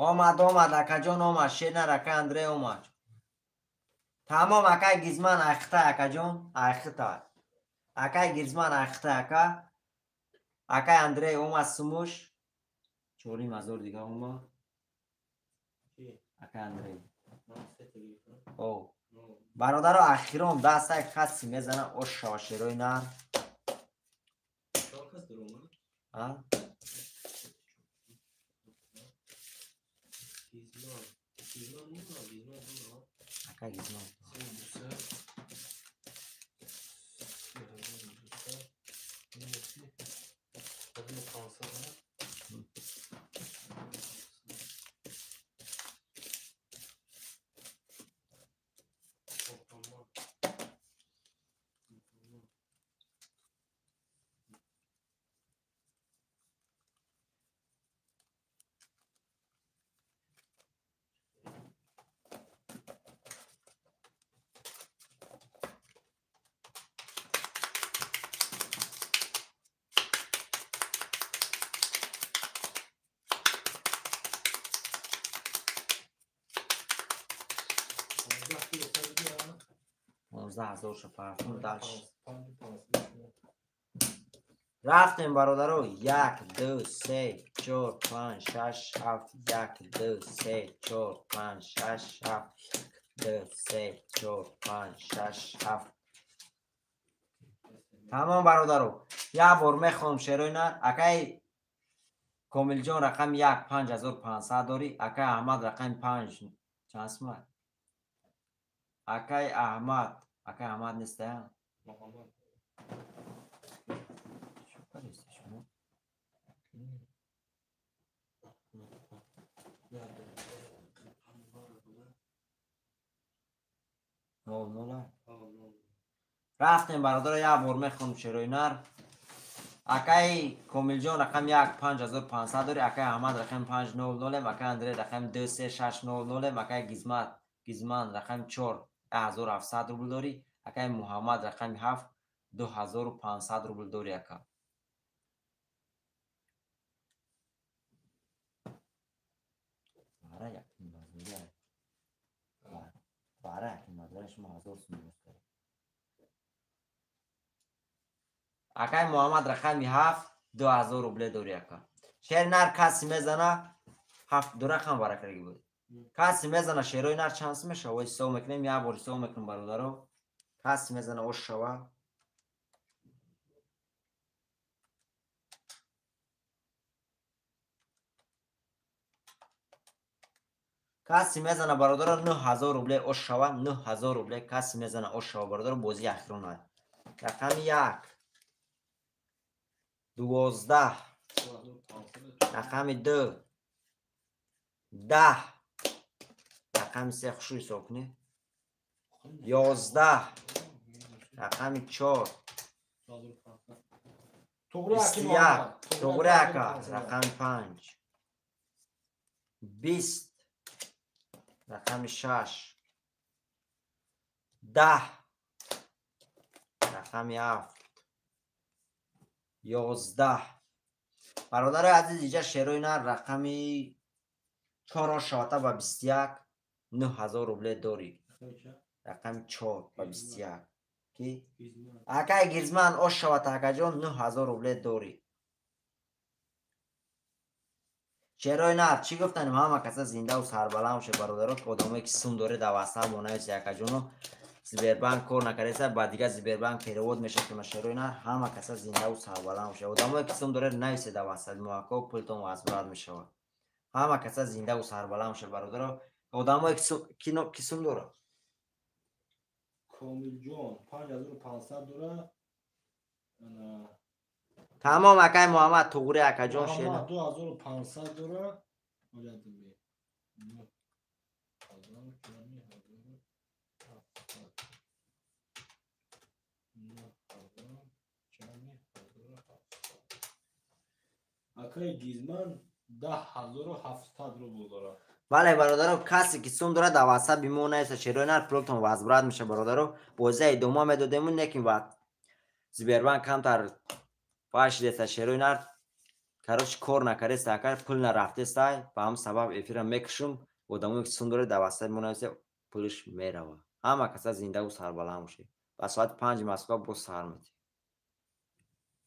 Омад, омад, акаҷон омад, шернар ака Андрей омад. Тамом акай Гизман айхта акаҷон, айхта. Акай Гизман айхта ака. Акай Андрей омад сумуш. 4,5 дига омад. Акай Андрей. О. Бародаро ахирон дастай каси мезана ош шава шерои нар. А? Ака Гизман. Дальше. Рафтем бародаро 1 2 3 4 5 6 7 1 2 3 4 5 6 7 1 2 3 4 5 6 7. Тамом бародаро. Як бор мехонам шерои нар. Акай Комилҷон рақами 1 5500 дорӣ. Акай Аҳмад рақами 5 чанд сумат? Акай Аҳмад, акай Аҳмад нест, а? Муҳаммад. Чӣ кардед шумо? Нол нола. Рафтем бародаро, як бор мехонам шерои нар. Акай Комилҷон рақами 1 5500 дорӣ, акай Аҳмад рақами 5 0 0, акай Андрей рақами 2 3 6 0 0, акай Гизман рақами 4 1700 рубл дорӣ, акай Муҳаммад рақами 7 2500 рубл дорӣ ака. Бара якин мазора шумо 1000 сум дорӣ. Акай Муҳаммад рақами 7 2000 рубле дорӣ ака. Шер нар каси мезана 7 ду рақам баракарги буд. Каси мезана шерои нар чанд сум мешава? Ой ҳисоб мекунем, як бор ҳисоб мекунем бародаро. Каси мезана ош шава. Каси мезана бародаро 9000 рубле ош шава, 9000 рубле каси мезана ош шава бародаро, бозии ахирона. Рақами 1 12, рақами 2 10, рақами 3 хушу ҳисоб кунед, 11, рақами 4 21, тоғри ака, рақами 5 20, рақами 6 10, рақами 7 11. Бародарои азиз, инҷа шерои нар рақами 4 шавата ба 21 9000 рубле дорӣ. Рақами 4 ба 21 ки акай Гирзман ош шавата акаҷон 9000 рубле дорӣ. Шерои нар, чӣ гуфтанем? Ҳама каса зиндаву сарбаланд бошед, бародаро. Одамое, ки сум доред, дар ватсап монависе, акаҷоно. Сбербанк кор накардаеса, ба дигар Сбербанк перевод мешавад. Шерои нар, ҳама каса зиндаву сарбаланд бошед. Одамое, ки сум доред, нависе дар ватсапи мо, ако, пултон возврат мешавад. Ҳама каса зиндаву сарбаланд бошед, бародаро. Одамое, ки сум дорад. Комилҷон 5500 дора. Тамом, акай Муҳаммад Туғри, акаҷон. Шер 2500 дора. Ҳазор ҷами 1700, 9000 ҷами 1700. Акаи Гизман 10 700 рубл дорад. Бале, бародаро, касе ки сум дорад, дар ватсапи мо нависа. Шерои нар, пултон возврат меша, бародаро. Бозия идома медодему, лекин Сбербанк камтар фашидеса, шерои нар. Короче, кор накардеста, акар, пул нарафтестай. Ба ҳам сабаб эфира мекушум. Одамое, ки сум дорад, дар ватсапи мо нависа, пулиш мерава. Ҳама каса зиндаву сарбаланд бошед. Ба соати 5 Москва боз сар метиҳем.